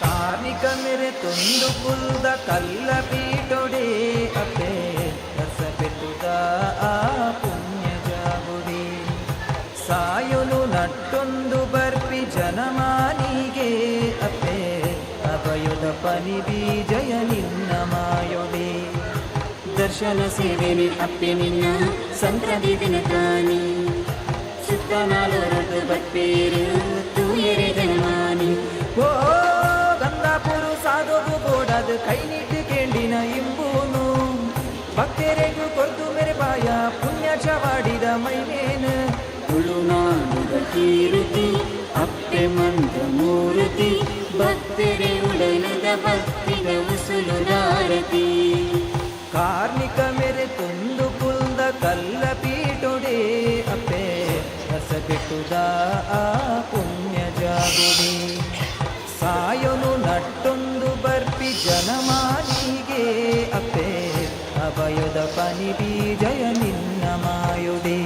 ಕಾರ್ಣಿಕ ಮೇರೆ ತೊಂದು ಕುಲ್ದ ಕಲ್ಲ ಪೀಟೊಡೆ ಅಪ್ಪೆ ರಸ ಪೆಟ್ಟುದ ಆ ಪುಣ್ಯ ಜಾಗುಡಿ. ಸಾಯುನು ನಟ್ಟೊಂದು ಬರ್ಪಿ ಜನಮಾನಿಗೆ ಅಪ್ಪೆ ಅಭಯುದ ಪನಿ ಬೀಜಯ ನಿನ್ನ ಮಾಯೊಡೆ. ದರ್ಶನ ಸೇವೆನೆ ಅಪ್ಪೆ ನಿನ್ನ ಸಂಕ್ರಾಂತಿ ದಿನ ತಾನಿ ಸುತ್ತನಾಲೊರದು ಬತ್ಪೇರು ತೂಯರೆ ಜನಮಾನಿ. ಓ ಗಂಗಾಪುರು ಸಾಧುವು ಗೋಡಾದ ಕೈ ನೀಟ್ಟು ಕೇಂಡಿನ ಇಂಬೂನು ಭಕ್ತರೆಗು ಕೊರ್ದು ಮೆರೆಪಾಯ ಪುಣ್ಯ ಚವಾಡಿದ ಮೈಮೇನು. ತುಳುನಾಡುದ ಕೀರ್ತಿ ಅಪ್ಪೆ ಮಂತ್ರ ಮೂರ್ತಿ ಭಕ್ತರೆ ಉಡಲದ ಭಕ್ತಿದ ಉಸುಲುದಾರತಿ. ಕಾರ್ಣಿಕ ಮೇರೆ ತೊಂದು ಕುಲ್ದ ಕಲ್ಲ ಪೀಟೊಡೆ ಅಪ್ಪೆ ರಸ ಪೆಟ್ಟುದ ಆ ಪುಣ್ಯ ಜಾಗುಡಿ. ಸಾಯೋನು ನಟ್ಟೊಂದು ಬರ್ಪಿ ಜನಮಾನಿಗೆ ಅಪ್ಪೆ ಅಭಯದ ಪನಿ ಬೀಜಯ ನಿನ್ನ ಮಾಯುಡೆ.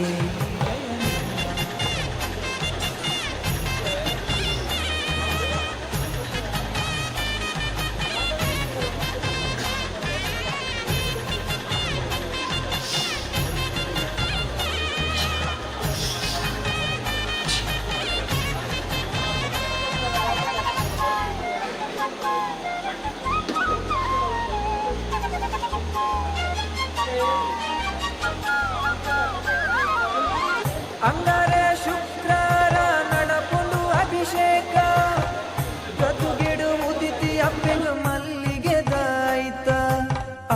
ಅಂಗಾರ ಶುಕ್ರಾರ ನಡಪುಂಡು ಅಭಿಷೇಕ ಗದುಗೆಡು ಉದಿತಿ ಅಪ್ಪೆನು ಮಲ್ಲಿಗೆ ದಾಯ್ತ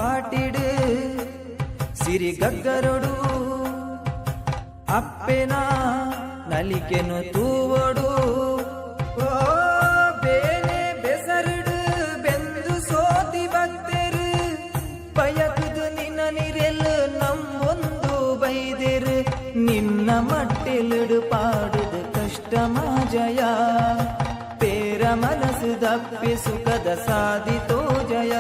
ಆಟಿಡು ಸಿರಿ ಗಗ್ಗರೊಡು ಅಪ್ಪೆನ ನಲಿಕೆನು ತೂವೊಡು. ಓ ಬೇನೆ ಬೆಸರುಡು ಬೆಂದು ಸೋತಿ ಭಕ್ತರು ಬಯಕುದು ನಿನ್ನ ನಿರೆಲು ನಮ್ಮೊಂದು ಬೈದೆರು ನಿನ್ನ ಮಟ್ಟಿಲಿಡು ಪಾಡುದು ಕಷ್ಟ ಮಾಜಯ ಪೇರ ಮನಸ್ಸು ದಪ್ಪಿ ಸುಖದ ಸಾಧಿತೋ ಜಯ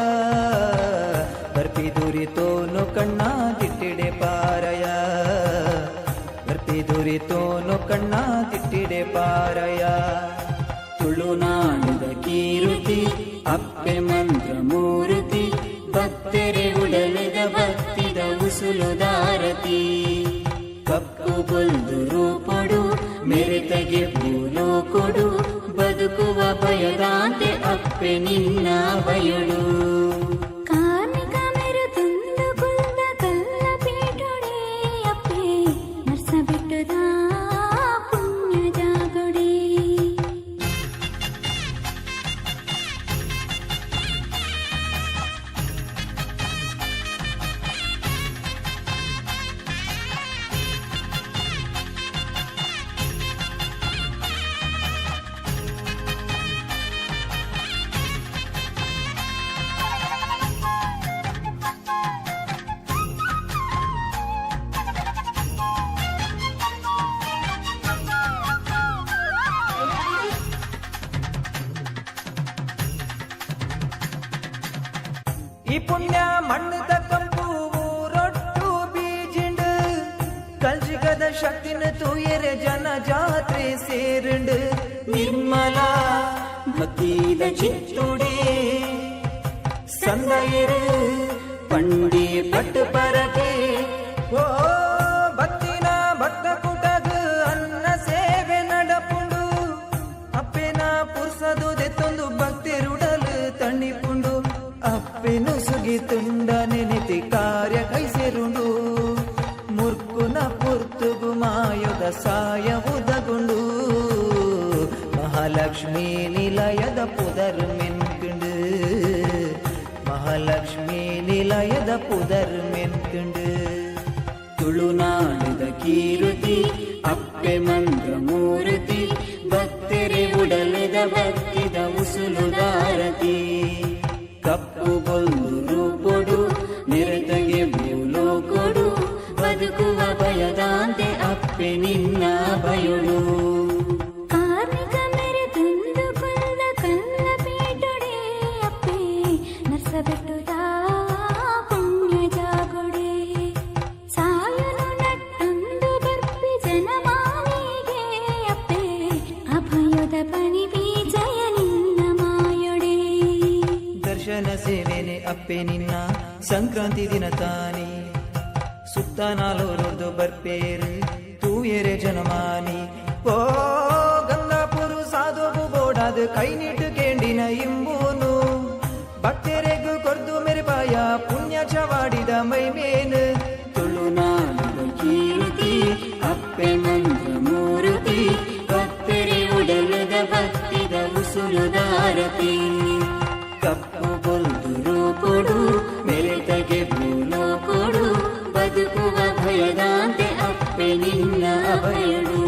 ಬರ್ಪಿ ದುರಿತೋನು ಕಣ್ಣ ದಿಟ್ಟಿಡೆ ಪಾರಯ ಬರ್ಪಿ ದುರಿತೋನು ಕಣ್ಣ ದಿಟ್ಟಿಡೆ ಪಾರಯ. ತುಳುನಾಡುದ ಕೀರ್ತಿ ಅಪ್ಪೆ ಮಂತ್ರ ಮೂರ್ತಿ ಭಕ್ತರೆ ಉಡಲದ ಭಕ್ತಿದ ಉಸುಲುದಾರತಿ. ಕಪ್ಪು ಬೊಲ್ದು ರೂಪಡು ಮೆರೆತಗೆ ಪೂಲೋ ಕೊಡು ಬದುಕುವ ಭಯದಾಂತೆ ಅಪ್ಪೆ ನಿನ್ನ ಬಯಳು. ಕಾರ್ಣಿಕ ಮೇರೆ ತೊಂದು ಕುಲ್ದ ಕಲ್ಲ ಪೀಟೊಡೆ ಅಪ್ಪೆ ನರ್ಸ ಬಿಟ್ಟುದ ಪುಣ್ಯ ಜಾಗುಡಿ. ಈ ಪುಣ್ಯ ಮಣ್ಣದ ಕಂಪು ಊರೊಟ್ಟು ಬೀಜಿಂಡು ಕಲ್ಜಿಗದ ಶಕ್ತಿನ ತೂಯರೆ ಜನ ಜಾತ್ರೆ ಸೇರುಂಡು. ನಿರ್ಮಲ ಭಕ್ತಿದ ಚಿತ್ತುಡೆ ಸಂದಯರು ಪಂಡಿ ಪಟ್ಟು ಪರಕೆ. ಓ ಭಕ್ತಿನ ಭಕ್ತ ಕೂಟಗ ಅನ್ನ ಸೇವೆ ನಡಪುಂಡು. ಅಪ್ಪೆನ ಪುರ್ಸದು ದೆತ್ತೊಂದು ಭಕ್ತಿರುಡಲು ತಣ್ಣಿಪುಂಡು. ಅಪ್ಪೆನು ಸುಗಿ ತುಂಡ ನೆನೆತಿ ಕಾರ್ಯ ಕೈಸೆರುಂಡು. ಮುರ್ಕುನ ಪುರ್ತುಗು ಮಾಯದ ಸಾಯ ಉದಗುಂಡು. ಮಹಾಲಕ್ಷ್ಮೀ ನಿಲಯದ ಪುದರ್ ಮೆನ್ಕುಂಡು. ಮಹಾಲಕ್ಷ್ಮೀ ನಿಲಯದ ಪುದರ್ ಮೆನ್ಕುಂಡು. ತುಳುನಾಡದ ಕೀರುತಿ ಅಪ್ಪೆ ಮಂತ್ರ ಮೂರ್ತಿ ಭಕ್ತರೆ ಉಡಲದ ಭಕ್ತಿದ ಉಸುಲುದಾರತಿ. ಕಪ್ಪು ಬೊಲ್ಲು ರೂಪೊಡು ನಿರತಗೆ ಭೂಲೋಕೊಡು ಬದುಕುವ ಭಯದಾಂತೆ ಅಪ್ಪೆ ನಿನ್ನ ಭಯೊಡು. ಕಾರ್ಮಿಕ ಮೇರೆ ತಂದು ಕುಲ್ಲ ಕಲ್ಲ ಪೀಟೊಡೆ ಅಪ್ಪೆ ನರ್ಸಬೆಟ್ಟುದ ಪುಣ್ಯ ಜಾಗೊಡೆ. ಸಾಯನು ನಟ್ಟಂದು ಬರ್ಪಿ ಜನಮಾನಿಗೆ ಅಪ್ಪೆ ಅಭಯದ ಪನಿ ಬೀಜಯ ನಿನ್ನ ಮಾಯೊಡೆ. ದರ್ಶನ ಸೇವೆನೆ ಅಪ್ಪೆ ನಿನ್ನ ಸಂಕ್ರಾಂತಿ ದಿನ ತಾನಿ. ಸುತ್ತ ನಾಲೋರೊರ್ದು ಬರ್ಪೇರು ತೂಯೆರೆ ಜನಮಾನಿ. ಓ ಗಂಗಾಪುರು ಸಾಧುವು ಬೋಡಾದ ಕೈ ನೀಟು ಕೇಂಡಿನ ಇಂಬೂನು. ಭಕ್ತರೆಗು ಕೊರ್ದು ಮೆರೆಪಾಯ ಪುಣ್ಯ ಚವಾಡಿದ ಮೈಮೇನು. ತುಳುನಾಡದ ಕೀರ್ತಿ ಅಪ್ಪೆ ಮಂತ್ರ ಮೂರ್ತಿ ಭಕ್ತರೆ ಉಡಲದ ಭಕ್ತಿದ ಉಸುಲುದಾರತಿ. ಕಪ್ಪು ಬೊಲ್ದು ರೂಪೊಡು ಮೆರೆತಗೆ ಭೂಲೋಕೊಡು ಬದುಕುವ ಭಯದಾಂತೆ ಅಪ್ಪೆ ನಿನ್ನ ಅಭಯಡು.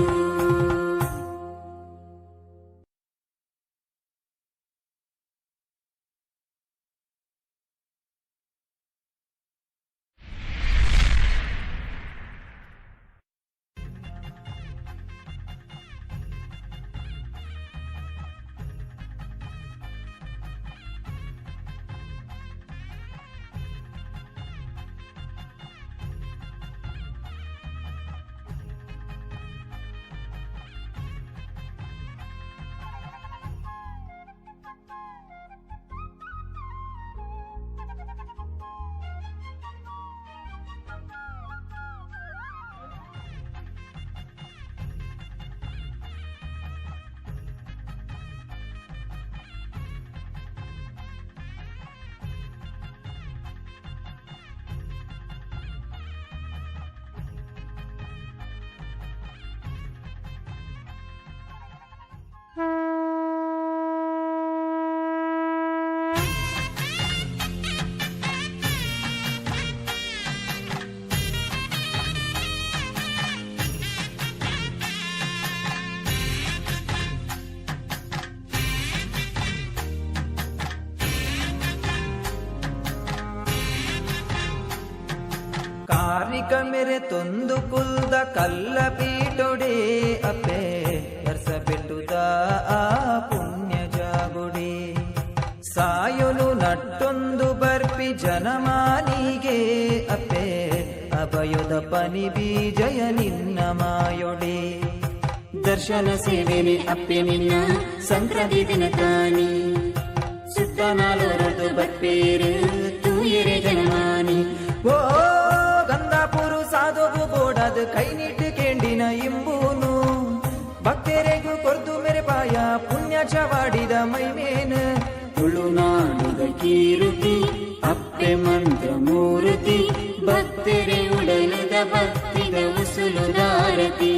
ಕಾರ್ಣಿಕ ಮೇರೆ ತೊಂದು ಕುಲ್ದ ಕಲ್ಲ ಪೀಟೊಡೆ ಅಪ್ಪೆ ಬೆಟ್ಟುದ ಆ ಪುಣ್ಯ ಜಾಗುಡಿ. ಸಾಯೊನು ನಟ್ಟೊಂದು ಬರ್ಪಿ ಜನಮಾನಿಗೆ ಅಪ್ಪೆ ಅಭಯದ ಪನಿ ಬೀಜಯ ನಿನ್ನ ಮಾಯೊಡೆ. ದರ್ಶನ ಸೇವೆನೆ ಅಪ್ಪೆ ನಿನ್ನ ಸಂಕ್ರಾಂತಿ ದಿನ ತಾನಿ. ಸುತ್ತ ನಾಲೋರದು ಬರ್ಪೇರು ತೂಯರೆ ಜನಮಾನಿ. ಓ ಗಂಗಾಪುರು ಸಾಧುವು ಬೋಡಾದ ಕೈ ನೀಟ್ಟು ಕೇಂಡಿನ ಇಂಬೂನು. ಭಕ್ತರೆಗು ಕೊರ್ದು ಮೆರೆಪಾಯ ಪುಣ್ಯ ಚವಾಡಿದ ಮೈಮೇನು. ತುಳುನಾಡುದ ಕೀರುತಿ ಅಪ್ಪೆ ಮಂತ್ರ ಮೂರ್ತಿ ಭಕ್ತರೆ ಉಡಲದ ಭಕ್ತಿದ ಉಸುಲುದಾರತಿ.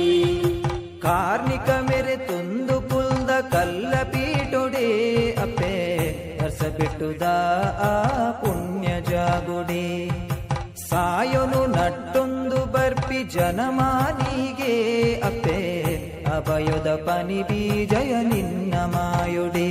ಕಾರ್ಣಿಕ ಮೇರೆ ತೊಂದು ಕುಲ್ದ ಕಲ್ಲ ಪೀಟೊಡೆ ಅಪ್ಪೆ ಬೆಟ್ಟುದ ಆ ಪುಣ್ಯ ಜಾಗುಡಿ. ಸಾಯೊನು ನಟ್ಟೊಂದು ಬರ್ಪಿ ಜನಮಾನಿಗೆ ಅಪ್ಪೆ ಅಭಯದ ಪನಿ ಬೀಜಯ ನಿನ್ನ ಮಾಯೊಡೆ.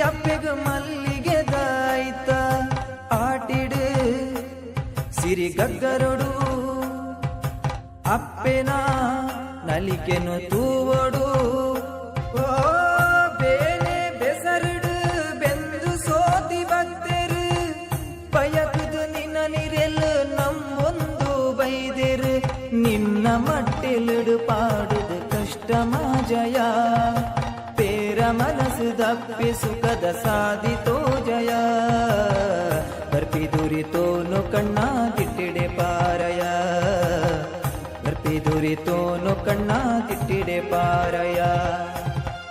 ಅಪ್ಪೆಗ ಮಲ್ಲಿಗೆ ದಾಯ್ತ ಆಟಿಡು ಸಿರಿ ಗಗ್ಗರೊಡು ಅಪ್ಪೆನ ನಲಿಕೆನು ತೂವೊಡು. ಓ ಬೇನೆ ಬೆಸರುಡು ಬೆಂದು ಸೋತಿ ಭಕ್ತರು ಬಯಕುದು ನಿನ್ನ ನಿರೆಲು ನಮ್ಮೊಂದು ಬೈದೆರು. ನಿನ್ನ ಮಟ್ಟೆಲುಡು ಪಾಡುದು ಕಷ್ಟ ಮಾಜಯ ಪೇರ ಮನಸ್ಸು ದಪ್ಪಿ ಸುಖದ ಸಾಧಿತೋ ಜಯ. ಬರ್ಪಿ ದುರಿತೋನು ಕಣ್ಣ ತಿಟ್ಟಿಡೆ ಪಾರಯ, ಬರ್ಪಿ ದುರಿತೋನು ಕಣ್ಣ ತಿಟ್ಟಿಡೆ ಪಾರಯ.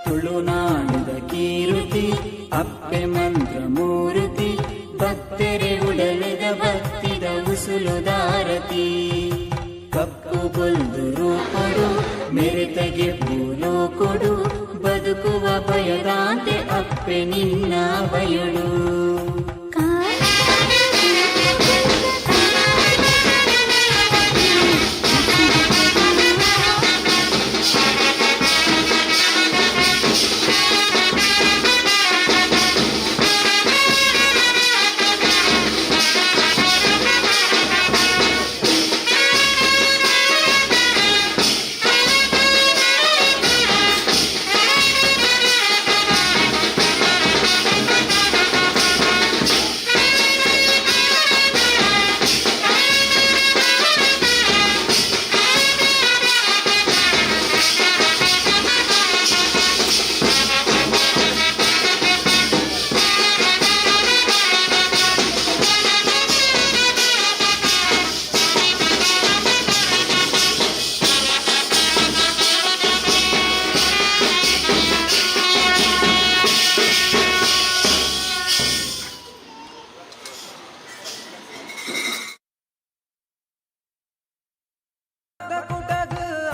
ತುಳುನಾಡುದ ಕೀರುತಿ ಅಪ್ಪೆ ಮಂತ್ರ ಮೂರ್ತಿ ಭಕ್ತರೆ ಉಡಲಿದ ಭಕ್ತಿದ ಉಸುಲುದಾರತಿ. ಕಪ್ಪು ಬೊಲ್ದು ರೂಪಡು ಮೆರೆತಗೆ ಪೂಲೋ ಕೊಡು ಬದುಕುವ ಭಯದಾಂತೆ ಅಪ್ಪೆ ನಿನ್ನ ಬಯಳು.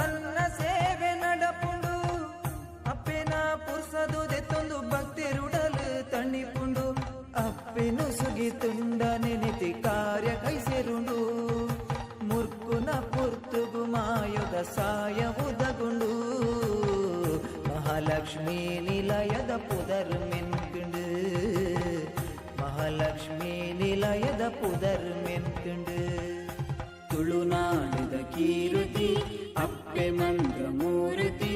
ಅನ್ನ ಸೇವೆ ನಡಪುಂಡು ಅಪ್ಪೆನ ಪುರ್ಸದು ದೆತ್ತೊಂದು ಭಕ್ತಿರುಡಲು ತಣ್ಣಿಪುಂಡು. ಅಪ್ಪೆನು ಸುಗಿ ತುಂಡ ನೆನೆತಿ ಕಾರ್ಯ ಕೈಸೆರುಂಡು ಮುರ್ಕುನ ಪುರ್ತುಗು ಮಾಯದ ಸಾಯ ಉದಗುಂಡು. ಮಹಾಲಕ್ಷ್ಮೀ ನಿಲಯದ ಪುದರ್ ಮೆನ್ಕುಂಡು, ಮಹಾಲಕ್ಷ್ಮೀ ನಿಲಯದ ಪುದರ್ ಮೆನ್ಕುಂಡು. ತುಳುನಾಡುದ ಕೀರುತಿ ಅಪ್ಪೆ ಮಂತ್ರ ಮೂರ್ತಿ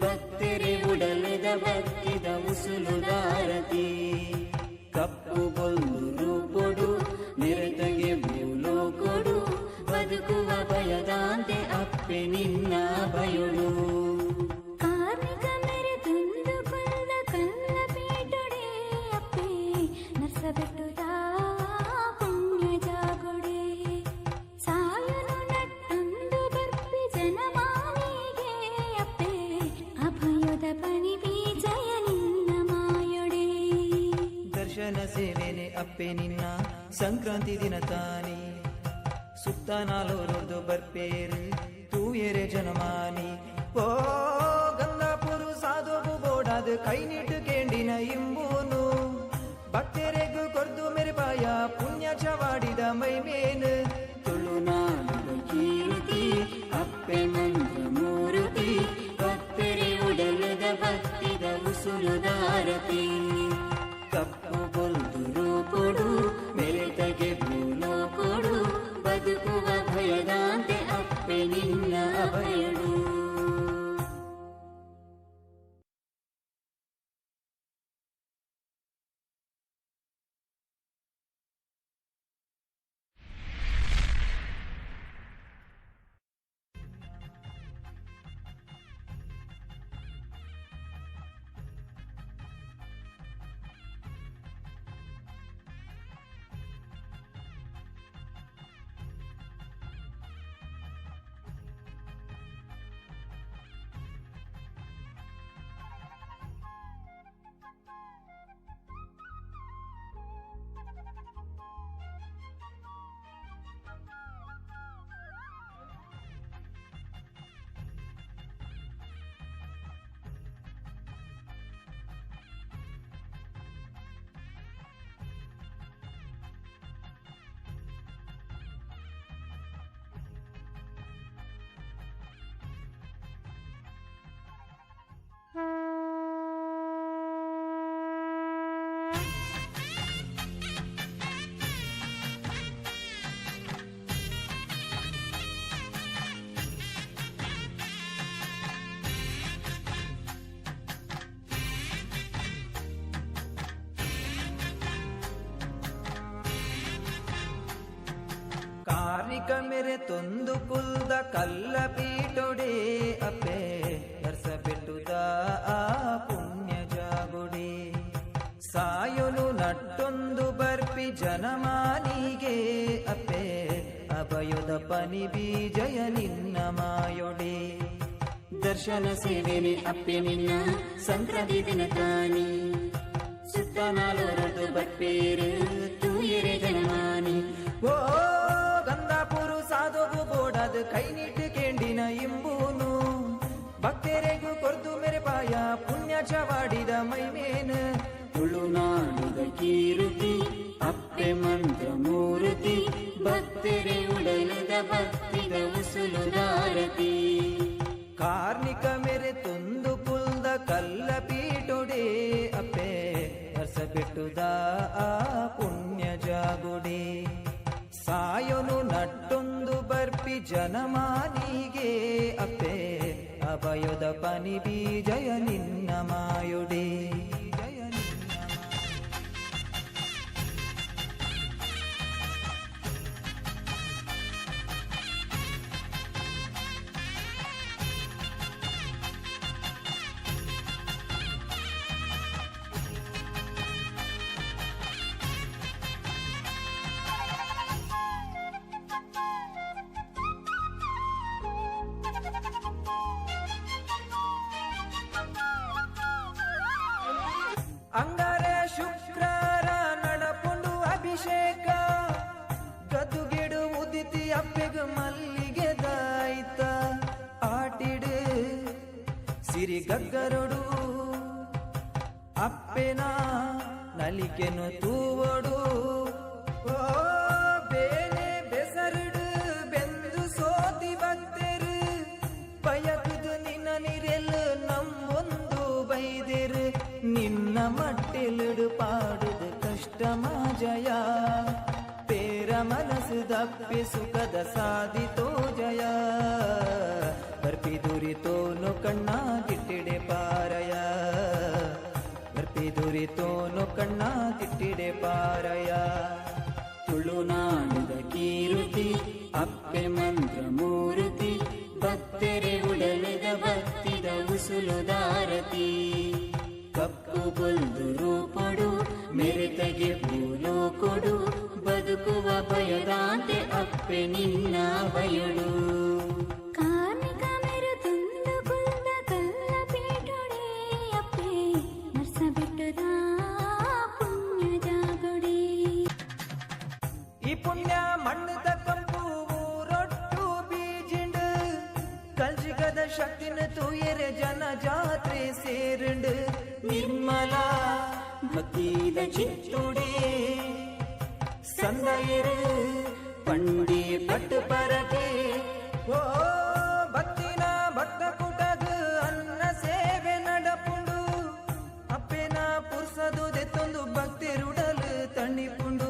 ಭಕ್ತರೆ ಉಡಲಿದ ಭಕ್ತಿದ ಉಸುಲುದಾರತಿ. ಕಪ್ಪು ಬೊಲ್ದು ರೂಪೊಡು ನೆರೆತಗೆ ಭೂಲೋ ಕೊಡು ಬದುಕುವ ಭಯದಾಂತೆ ಅಪ್ಪೆ ನಿನ್ನ ಬಯಳು. ಕಾರ್ಮಿಕ ಮೆರೆದುಂದು ಕೊಲ್ಲ ಕಲ್ಲ ಪೀಟೊಡೆ ಅಪ್ಪೆ ನರ್ಸಬೆಟ್ಟುದ ಪುಣ್ಯ ಜಾಗೊಡೆ. ಸಾಯನು ನಟ್ಟೊಂದು ಬರ್ಪಿ ಜನಮಾನಿಗೆ ಅಪ್ಪೆ ಅಭಯದ ಪನಿ ಬೀಜಯ ನಿನ್ನ ಮಾಯೊಡೆ. ದರ್ಶನ ಸೇವೆನೆ ಅಪ್ಪೆ ನಿನ್ನ ಸಂಕ್ರಾಂತಿ ದಿನ ತಾನಿ ಸುತ್ತ ನಾಲೋರೊರ್ದು ಬರ್ಪೇರು ತೂಯೆರೆ ಜನಮಾನಿ. ಓ ಗಂಗಾಪುರು ಸಾಧುವು ಬೋಡಾದ ಕೈ ನೀಟು ಕೇಂಡಿನ ಇಂಬೂನು ಭಕ್ತರೆಗು ಕೊರ್ದು ಮೆರೆಪಾಯ ಪುಣ್ಯ ಚವಾಡಿದ ಮೈಮೇನು. ತುಳುನಾಡುದ ಕೀರುತಿ ಅಪ್ಪೆ ಮಂತ್ರ ಮೂರ್ತಿ ಭಕ್ತರೆ ಉಡಲದ ಭಕ್ತಿದ ಉಸುಲುದಾರತಿ. ಕಪ್ಪು ಬೊಲ್ದು ರೂಪೊಡು ಮೆರೆತಗೆ ಭೂಲೋ ಕೊಡು ಬದುಕುವ ಭಯದಾಂತೆ ಅಪ್ಪೆ ನಿನ್ನ ಬಯಳು. ಕಾರ್ಣಿಕ ಮೇರೆ ತೊಂದು ಕುಲ್ದ ಕಲ್ಲ ಪೀಟೊಡೆ ಅಪ್ಪೆ ನರ್ಸ ಬೆಟ್ಟುದ ಆ ಪುಣ್ಯ ಜಾಗುಡೆ. ಸಾಯೊನು ನಟ್ಟೊಂದು ಬರ್ಪಿ ಜನಮಾನಿಗೆ ಅಪ್ಪೆ ಅಭಯದ ಪನಿ ಬೀಜಯ ನಿನ್ನ ಮಾಯೊಡೆ. ದರ್ಶನ ಸೇವೆನೆ ಅಪ್ಪೆ ನಿನ್ನ ಸಂಕ್ರಾಂತಿ ದಿನ ತಾನಿ ಸುತ್ತ ನಾಲೋರದು ಬಟ್ಪೇರು ತೂಯರೆ ಜನಮಾನಿ. ಓ ಗಂಧಾಪುರು ಸಾಧುಗು ಬೋಡದು ಕೈ ನೀಟ್ಟು ಕೇಂಡಿನ ಇಂಬೂನು ಭಕ್ತರೆಗು ಕೊರ್ದು ಮೇರೆ ಪಾಯ ಪುಣ್ಯ ಚವಾಡಿದ ಮೈಮೇನು. ತುಳುನಾಡುದ ಕೀರುತಿ ಅಪ್ಪೆ ಮಂತ್ರ ಮೂರುತಿ ಭಕ್ತರೆ ಉಡಲದ ಭಕ್ತಿದ ಉಸುಲುದಾರತಿ. ಕಾರ್ಣಿಕ ಮೇರೆ ತೊಂದು ಕುಲ್ದ ಕಲ್ಲ ಪೀಟೊಡೆ ಅಪ್ಪೆ ಹರ್ಸ ಬಿಟ್ಟುದ ಆ ಪುಣ್ಯ ಜಾಗುಡೆ. ಸಾಯೊನು ನಟ್ಟೊಂದು ಬರ್ಪಿ ಜನಮಾನಿಗೆ ಅಪ್ಪೆ ಅಭಯದ ಪನಿ ಬೀಜಯ ನಿನ್ನ ಮಾಯುಡೆ. ಅಂಗಾರ ಶುಕ್ರಾರ ನಡಪುಂಡು ಅಭಿಷೇಕ ಗದ್ದುಗೆಡು ಉದಿತಿ ಅಪ್ಪೆಗ ಮಲ್ಲಿಗೆ ದಾಯ್ತ ಆಟಿಡು ಸಿರಿ ಗಗ್ಗರೊಡು ಅಪ್ಪೆನ ನಲಿಕೆನು ತೂವೊಡು. ಓ ಬೇನೆ ಬೆಸರುಡು ಬೆಂದು ಸೋತಿ ಭಕ್ತರು ಬಯಕುದು ನಿನ್ನ ನಿರೆಲು ನಮ್ಮೊಂದು ಬೈದಿರು ನಿನ್ನ ಮಟ್ಟಿಲಿಡು ಪಾಡುದು ಕಷ್ಟ ಮಾಜಯ ಪೇರ ಮನಸ್ಸು ದಪ್ಪಿ ಸುಖದ ಸಾಧಿತೋ ಜಯ ಬರ್ಪಿ ದುರಿತೋನು ಕಣ್ಣ ತಿಟ್ಟಿಡೆ ಪಾರಯ ಬರ್ಪಿ ದುರಿತೋನು ಕಣ್ಣ ತಿಟ್ಟಿಡೆ ಪಾರಯ. ತುಳುನಾಡುದ ಕೀರುತಿ ಅಪ್ಪೆ ಮಂತ್ರ ಮೂರುತಿ ಭಕ್ತರೆ ಉಡಲದ ಭಕ್ತಿದ ಉಸುಲುದಾರತಿ. ಕಪ್ಪು ಬೊಲ್ದು ರೂಪೊಡು ಮೆರೆತಗೆ ಪೂಲೋ ಕೊಡು ಬದುಕುವ ಭಯದಾಂತೆ ಅಪ್ಪೆ ನಿನ್ನ ಬಯಳು. ಕಾರ್ಣಿಕ ಮೇರು ತಂದು ಕುಲ್ದ ಕಲ್ಲ ಪೀಟೊಡೆ ಅಪ್ಪೆ ನರ್ಸ ಬಿಟ್ಟುದ ಪುಣ್ಯ ಜಾಗೊಡೆ. ಈ ಪುಣ್ಯ ಮಣ್ಣದ ಕಂಪು ರೊಟ್ಟು ಬೀಜಿಂಡು ಕಲ್ಜಿಗದ ಶಕ್ತಿನ ತೂಯರೆ ಜನ ಜಾತ್ರೆ ಸೇರುಂಡು ನಿರ್ಮಲ ಭಕ್ತಿದ ಚಿತ್ತುಡೆ ಸಂದಯರು ಪಂಡಿ ಪಟ್ಟು ಪರಕೆ. ಓ ಭಕ್ತಿನ ಭಕ್ತ ಕುಟಗ ಅನ್ನ ಸೇವೆ ನಡಪುಂಡು ಅಪ್ಪೆನ ಪುರ್ಸದು ದೆತ್ತೊಂದು ಭಕ್ತಿರುಡಲು ತಣಿಪುಂಡು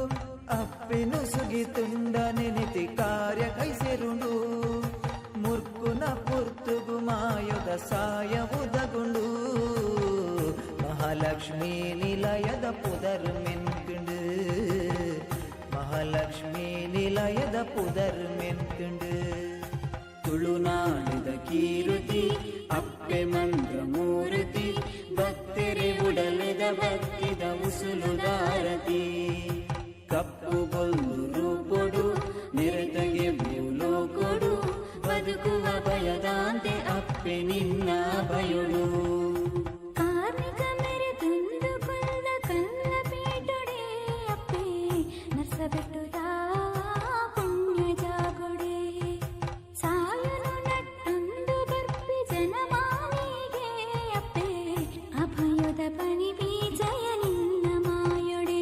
ಅಪ್ಪೆನು ಸುಗಿ ತುಂಡ ನೆನೆತಿ ಕಾರ್ಯ ಕೈ ಸೇರುಂಡು ಮುರ್ಕುನ ಪುರ್ತುಗು ಮಾಯದ ಸಾಯವುದಗುಂಡು ಮಹಾಲಕ್ಷ್ಮೀ ನಿಲಯದ ಪುದರ್ ಮೆನ್ಕುಂಡು ಮಹಾಲಕ್ಷ್ಮೀ ನಿಲಯದ ಪುದರ್ ಮೆನ್ಕುಂಡು. ತುಳುನಾಡುದ ಕೀರುತಿ ಅಪ್ಪೆ ಮಂತ್ರ ಮೂರುತಿ ಭಕ್ತರೆ ಉಡಲದ ಭಕ್ತಿದ ಉಸುಲುದಾರತಿ. ಕಪ್ಪು ಬೊಲ್ದು ರೂಪೊಡು ನಿರತಗೆ ಭೂಲೋ ಕೊಡು ಬದುಕುವ ಭಯದಾಂತೆ ಅಪ್ಪೆ ನಿನ್ನ ಬಯಳು. ಕಾರ್ಣಿಕ ಮೇರೆ ತಂದು ಕುಲ್ದ ಕಲ್ಲ ಪೀಟೊಡೆ ಅಪ್ಪೆ ನರ್ಸ ಬೆಟ್ಟುದ ಪುಣ್ಯ ಜಾಗೊಡೆ. ಸಾಯನು ನಟ್ಟೊಂದು ಬರ್ಪಿ ಜನಮಾನಿಗೆ ಅಪ್ಪೆ ಅಭಯದ ಪನಿ ಬೀಜಯ ನಿನ್ನ ಮಾಯೊಡೆ.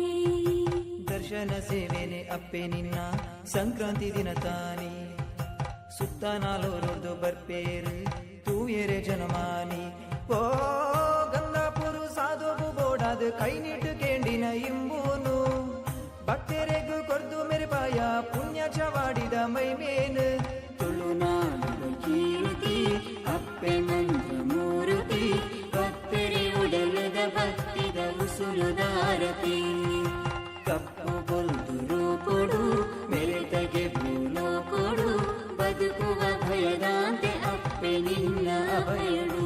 ದರ್ಶನ ಸೇವೆನೆ ಅಪ್ಪೆ ನಿನ್ನ ಸಂಕ್ರಾಂತಿ ದಿನ ತಾನಿ ಸುತ್ತ ನಾಲೋರೊರ್ದು ಬರ್ಪೇರು ತೂಯರೆ ಜನಮಾನಿ. ಓ ಗಂಗಾಪುರು ಸಾಧುವು ಬೋಡಾದ ಕೈ ನೀಟ್ಟು ಕೇಂಡಿನ ಕೆಂಡಿನ ಇಂಬೂನು ಭಕ್ತರೆಗು ಕೊರ್ದು ಮೆರೆಪಾಯ ಪುಣ್ಯ ಚವಾಡಿದ ಮೈಮೇನು. ತುಳುನಾಡುದ ಕೀರ್ತಿ ಅಪ್ಪೆ ಮಂತ್ರ ಮೂರ್ತಿ ಭಕ್ತರೆ ಉಡಲದ ಭಕ್ತಿದ ಉಸುಲುದಾರತಿ. ಕಪ್ಪು ಬೊಲ್ದು ರೂಪೊಡು ಮೆರೆತಗೆ ಭೂಲೋಕೊಡು ಬದುಕುವ ಭಯದಾಂತೆ ಅಪ್ಪೆ ನಿನ್ನ ಅಭಯಡು.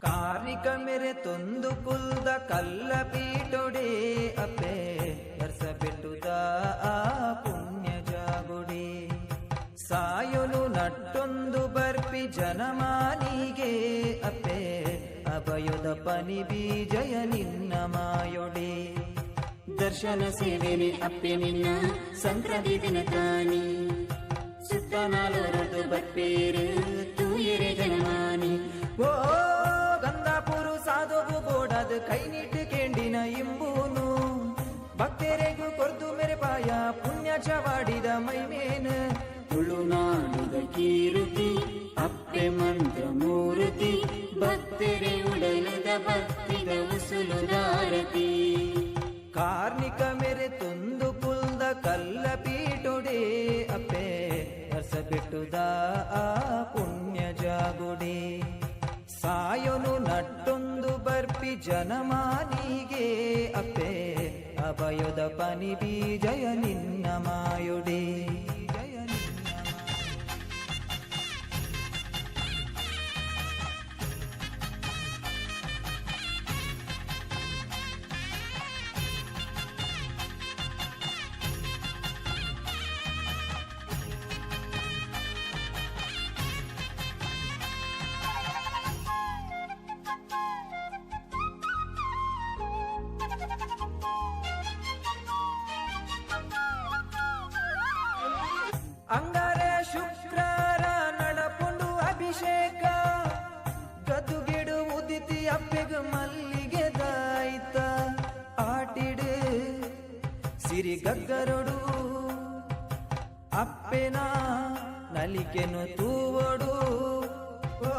ಕಾರ್ಣಿಕ ಮೇರೆ ತೊಂದು ಕುಲ್ದ ಕಲ್ಲ ಪೀಟೊಡೆ ಅಪ್ಪೆ ನರ್ಸ ಬೆಟ್ಟುದ ಆ ಪುಣ್ಯ ಜಾಗುಡೆ. ಸಾಯೊನು ನಟ್ಟೊಂದು ಬರ್ಪಿ ಜನಮಾನಿಗೆ ಅಪ್ಪೆ ಅಭಯದ ಪನಿ ಬೀಜಯ ನಿನ್ನ ಮಾಯೊಡೆ. ದರ್ಶನ ಸೇವೆನೆ ಅಪ್ಪೆ ನಿನ್ನ ಸಂಕ್ರಾಂತಿ ದಿನ ತಾನಿ ಸುತ್ತ ನಾಲೋರದು ಬರ್ಪೇರು ತೂಯರೆ ಜನಮಾನಿ. ಓ ಗಂಧಾಪುರು ಸಾಧುವು ಗೋಡದ ಕೈ ನೀಟ್ಟು ಕೆಂಡಿನ ಇಂಬೂನು ಭಕ್ತರೆಗು ಕೊರ್ದು ಮೆರೆಪಾಯ ಪುಣ್ಯ ಚವಾಡಿದ ಮೈಮೇನು. ತುಳುನಾಡುದ ಕೀರ್ತಿ ಅಪ್ಪೆ ಮಂತ್ರ ಮೂರ್ತಿ ಭಕ್ತರೆ ಉಡಲದ ಭಕ್ತಿದ ಉಸುಲುದಾರತಿ. ಕಾರ್ಣಿಕ ಮೇರೆ ತೊಂದು ಕುಲ್ದ ಕಲ್ಲ ಪೀಟೊಡೆ ಅಪ್ಪೆ ಹರ್ಸ ಬಿಟ್ಟುದ ಆ ಪುಣ್ಯ ಜಾಗುಡೆ. ಸಾಯೊನು ನಟ್ಟೊಂದು ಬರ್ಪಿ ಜನಮಾನಿಗೆ ಅಪ್ಪೆ ಅಭಯದ ಪನಿ ಬೀಜಯ ನಿನ್ನ ಮಾಯೊಡೆ. ಅಂಗಾರ ಶುಕ್ರಾರ ನಡಪುಂಡು ಅಭಿಷೇಕ ಗದುಗಿಡು ಉದಿತಿ ಅಪ್ಪೆಗ ಮಲ್ಲಿಗೆ ದಾಯ್ತ ಆಟಿಡು ಸಿರಿ ಗಗ್ಗರೊಡು ಅಪ್ಪೆನ ನಲಿಕೆನು ತೂವೊಡು. ಓ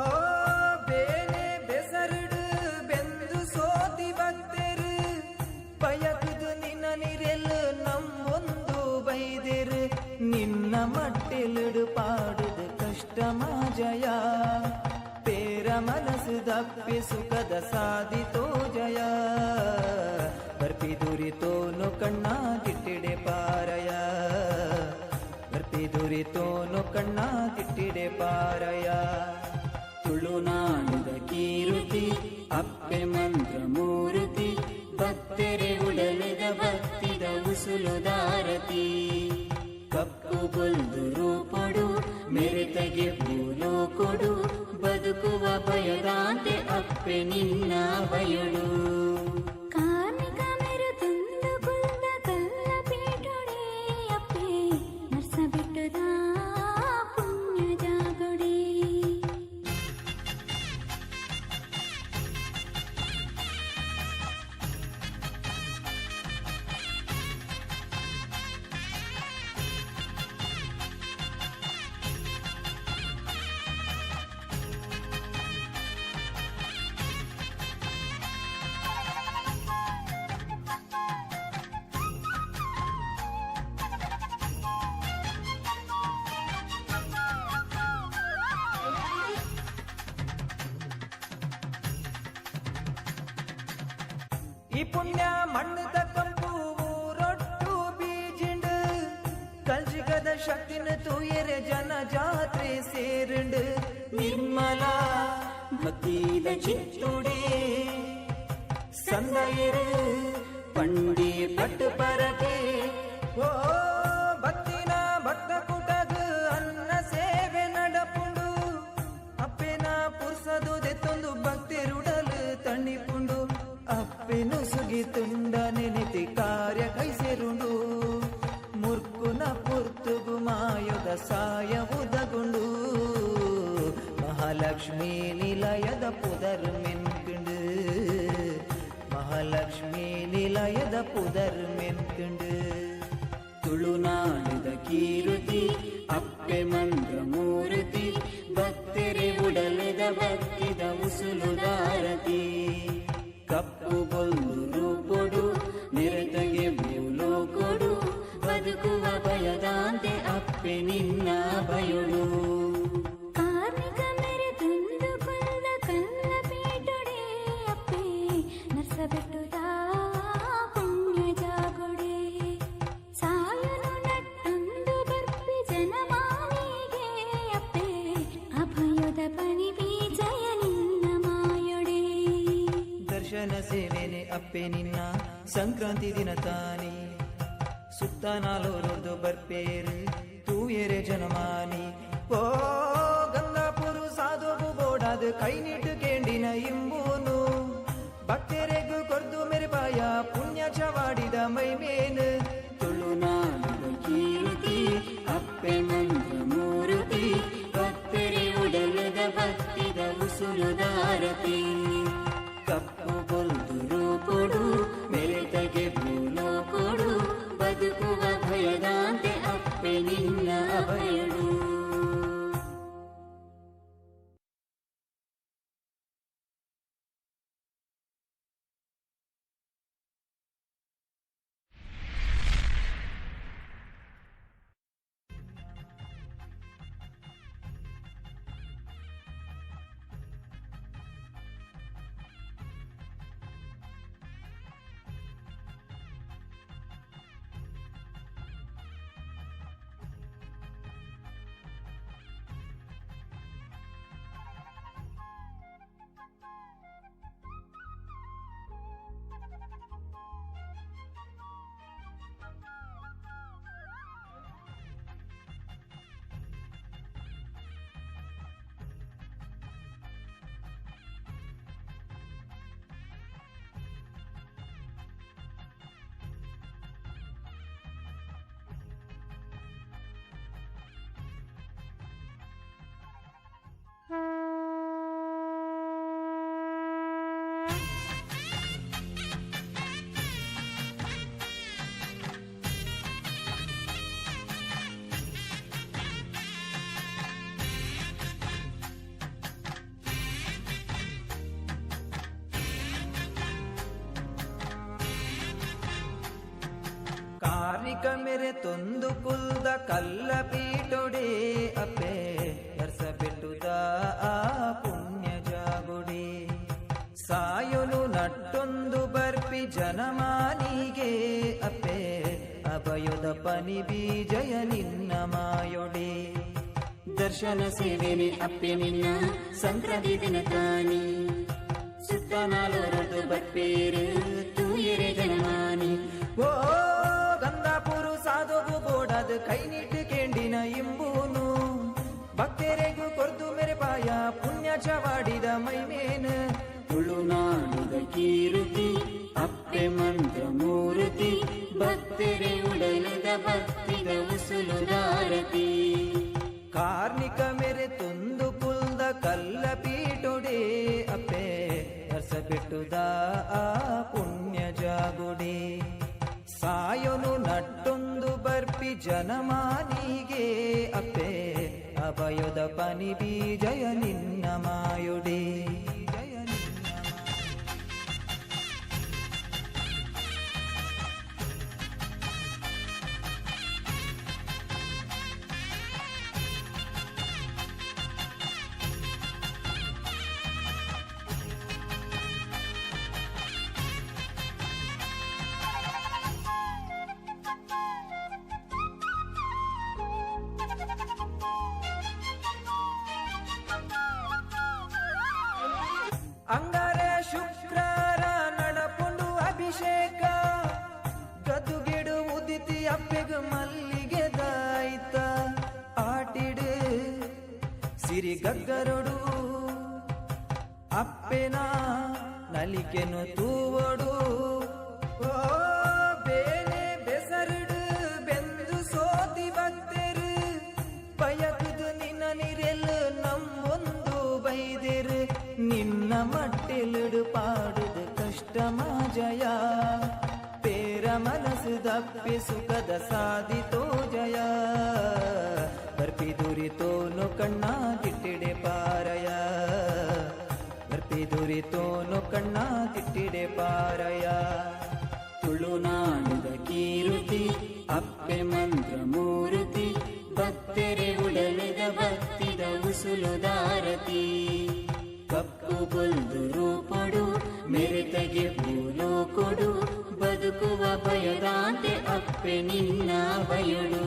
ಬೇನೆ ಬೆಸರುಡು ಬೆಂದು ಸೋತಿ ಭಕ್ತರು ಬಯಕುದು ನಿನ್ನ ನಿರೆಲು ನಮ್ಮೊಂದು ಬೈದಿರು ನಿನ್ನ ಮಟ್ಟಿಲಿಡು ಪಾಡುದು ಕಷ್ಟ ಮಾಜಯ ಪೇರ ಮನಸ್ಸು ದಪ್ಪಿ ಸುಖದ ಸಾಧಿತೋ ಜಯ ಬರ್ಪಿ ದುರಿತೋನು ಕಣ್ಣ ಗಿಟ್ಟಿಡೆ ಪಾರಯ ಬರ್ಪಿ ದುರಿತೋನು ಕಣ್ಣ ಗಿಟ್ಟಿಡೆ ಪಾರಯ. ತುಳುನಾಡುದ ಕೀರ್ತಿ ಅಪ್ಪೆ ಮಂತ್ರ ಮೂರ್ತಿ ಭಕ್ತರೆ ಉಡಲದ ಭಕ್ತಿದ ಉಸುಲುದಾರತಿ. ಕಪ್ಪು ಬೊಲ್ದು ರೂಪೊಡು ಮೆರೆತಗೆ ಭೂಲೋಕೊಡು ಬದುಕುವ ಭಯದಾಂತೆ ಅಪ್ಪೆ ನಿನ್ನ ಬಯಳು. ಕಾರ್ಣಿಕ ಮೇರೆ ತಂದು ಕುಲ್ದ ಕಲ್ಲ ಪೀಟೊಡೆ ಅಪ್ಪೆ ನರ್ಸ ಬಿಟ್ಟುದ ಪುಣ್ಯ ಜಾಗೊಡೆ. ಈ ಪುಣ್ಯ ಮಣ್ಣದ ಕಂಪು ರೊಟ್ಟು ಬೀಜಿಂಡು ಕಲ್ಜಿಗದ ಶಕ್ತಿನ ತೂಯರೆ ಜನ ಜಾತ್ರೆ ಸೇರುಂಡು ನಿರ್ಮಲ ಭಕ್ತಿದ ಚಿತ್ತುಡೆ ಸಂದಯರು ಪಂಡಿ ಪಟ್ಟು ಪರಕೆ ಓ ಭಕ್ತಿನ ಭಕ್ತ ಕೂಟಗ ಅನ್ನ ಸೇವೆ ನಡಪುಂಡು ಅಪ್ಪೆನ ಪುರ್ಸದು ದೆತ್ತೊಂದು ಭಕ್ತಿರುಡಲು ತಣಿಪುಂಡು ಅಪ್ಪೆನು ಸುಗಿ ತುಂಡ ನೆನೆತಿ ಕಾರ್ಯ ಕೈ ಸೇರುಂಡು ಮುರ್ಕುನ ಪುರ್ತುಗು ಮಾಯದ ಸಾಯ ಉದಗುಂಡು ಮಹಾಲಕ್ಷ್ಮೀ ನಿಲಯದ ಪುದರ್ ಮೆನ್ಕುಂಡು ಮಹಾಲಕ್ಷ್ಮೀ ನಿಲಯದ ಪುದರ್ ಮೆನ್ಕುಂಡು ತುಳುನಾಡಿದ ಕೀರುತಿ ಅಪ್ಪೆ ಮಂತ್ರ ಮೂರ್ತಿ ಭಕ್ತರೆ ಉಡಲದ ಭಕ್ತಿದ ಉಸುಲುದಾರತಿ ಕಪ್ಪು ಬೊಲ್ಲು ರೂಪೊಡು ನಿರತಗೆ ಭೂಲೋಕೊಡು ಬದುಕುವ ಭಯದಾಂತೆ ಅಪ್ಪೆ ನಿನ್ನ ಭಯೊಡು ಕಾರ್ಮಿಕ ಮೇರೆ ತುಂದು ಕುಲ್ದ ಕಲ್ಲ ಪೀಟೊಡೆ ಅಪ್ಪೆ ನರ್ಸಬೆಟ್ಟುದ ಪುಣ್ಯ ಜಾಗೊಡೆ ಸಾಯನು ನಟ್ಟಂದು ಬರ್ಪಿ ಜನಮಾನಿಗೆ ಅಪ್ಪೆ ಅಭಯದ ಪನಿ ಬೀಜಯ ನಿನ್ನ ಮಾಯೊಡೆ ದರ್ಶನ ಸೇವೆನೆ ಅಪ್ಪೆ ನಿನ್ನ ಸಂಕ್ರಾಂತಿ ದಿನ ತಾನಿ ಸುತ್ತ ನಾಲೋರೊರ್ದು ಬರ್ಪೇರು ತೂಯೆರೆ ಜನಮಾನಿ ಓ ಗಂಗಾಪುರು ಸಾಧುವು ಬೋಡಾದ ಕೈ ನೀಟು ಕೇಂಡಿನ ಇಂಬೂನು ಭಕ್ತರೆಗು ಕೊರ್ದು ಮೆರೆಪಾಯ ಪುಣ್ಯ ಚವಾಡಿದ ಮೈಮೇನು ತುಳುನಾಡಿದ ಕೀರ್ತಿ ಅಪ್ಪೆ ಮಂತ್ರ ಮೂರ್ತಿ ಭಕ್ತರೆ ಉಡಲದ ಭಕ್ತಿದ ಉಸುಲುದಾರತಿ ಕಪ್ಪು ಬೊಲ್ದು ರೂಪೊಡು ಮೆರೆತಗೆ ಭೂಲೋಕೊಡು ಬದುಕುವ ಭಯದಾಂತೆ ಅಪ್ಪೆ ನಿನ್ನ ಅಭಯಡು ಕಾರ್ಣಿಕ ಮೇರೆ ತೊಂದು ಕುಲ್ದ ಕಲ್ಲ ಪೀಟೊಡೆ ಅಪ್ಪೆ ನರ್ಸ ಬೆಟ್ಟುದ ಆ ಪುಣ್ಯ ಜಾಗುಡೆ ಸಾಯೊನು ನಟ್ಟೊಂದು ಬರ್ಪಿ ಜನಮಾನಿಗೆ ಅಪ್ಪೆ ಅಭಯದ ಪನಿ ಬೀಜಯ ನಿನ್ನ ಮಾಯೊಡೆ ದರ್ಶನ ಸೇವೆನೆ ಅಪ್ಪೆ ನಿನ್ನ ಸಂಕ್ರಾಂತಿ ದಿನ ತಾನಿ ಸುತ್ತ ನಾಲೋರದು ಬತ್ಪೇರು ತೂಯರೆ ಜನಮಾನಿ ಓ ಗಂಗಾಪುರು ಸಾಧುವು ಬೋಡಾದ ಕೈ ನೀಟ್ಟು ಕೇಂಡಿನ ಇಂಬೂನು ಭಕ್ತರೆಗು ಕೊರ್ದು ಮೆರೆಪಾಯ ಪುಣ್ಯ ಚವಾಡಿದ ಮೈಮೇನು ತುಳುನಾಡಿದ ಕೀರ್ತಿ ಅಪ್ಪೆ ಮಂತ್ರ ಮೂರ್ತಿ ಭಕ್ತರೆ ಉಡಲದ ಭಕ್ತಿದ ಉಸುಲುದಾರತಿ ಕಾರ್ಣಿಕ ಮೇರೆ ತೊಂದು ಕುಲ್ದ ಕಲ್ಲ ಪೀಟೊಡೆ ಅಪ್ಪೆ ನರ್ಸ ಬಿಟ್ಟುದ ಆ ಪುಣ್ಯ ಜಾಗುಡೆ ಸಾಯೊನು ನಟ್ಟೊಂದು ಬರ್ಪಿ ಜನಮಾನಿಗೆ ಅಪ್ಪೆ ಅಭಯದ ಪನಿ ಬೀಜಯ ನಿನ್ನ ಮಾಯೊಡೆ ಅಂಗಾರೆ ಶುಕ್ರಾರ ನಡಪುಂಡು ಅಭಿಷೇಕ ಗದುಗೆಡು ಉದಿತಿ ಅಪ್ಪೆಗ್ ಮಲ್ಲಿಗೆ ದಾಯ್ತ ಆಟಿಡು ಸಿರಿ ಗಗ್ಗರೊಡು ಅಪ್ಪೆನ ನಲಿಕೆನು ತೂವೊಡು ಓ ಬೇನೆ ಬೆಸರುಡು ಬೆಂದು ಸೋತಿ ಭಕ್ತರು ಬಯಕುದು ನಿನ್ನ ನಿರೆಲು ನಮ್ಮೊಂದು ಬೈದಿರು ನಿನ್ನ ಮಟ್ಟಿಲಿಡು ಪಾಡುದು ಕಷ್ಟ ಮಾಜಯ ಪೇರ ಮನಸ್ಸು ದಪ್ಪಿ ಸುಖದ ಸಾಧಿತೋ ಜಯ ಬರ್ಪಿ ದುರಿತೋನು ಕಣ್ಣ ದಿಟ್ಟಿಡೆ ಪಾರಯ ಬರ್ಪಿ ದುರಿತೋನು ಕಣ್ಣ ದಿಟ್ಟಿಡೆ ಪಾರಯ ತುಳುನಾಡುದ ಕೀರುತಿ ಅಪ್ಪೆ ಮಂತ್ರ ಮೂರುತಿ ಭಕ್ತರೆ ಉಡಲಿದ ಭಕ್ತಿದ ಉಸುಲುದಾರತಿ ಕಪ್ಪು ಬೊಲ್ದು ರೂಪಡು ಮೆರೆತಗೆ ಪೂಲೋ ಕೊಡು ಬದುಕುವ ಭಯದಾಂತೆ ಅಪ್ಪೆ ನಿನ್ನ ಬಯಳು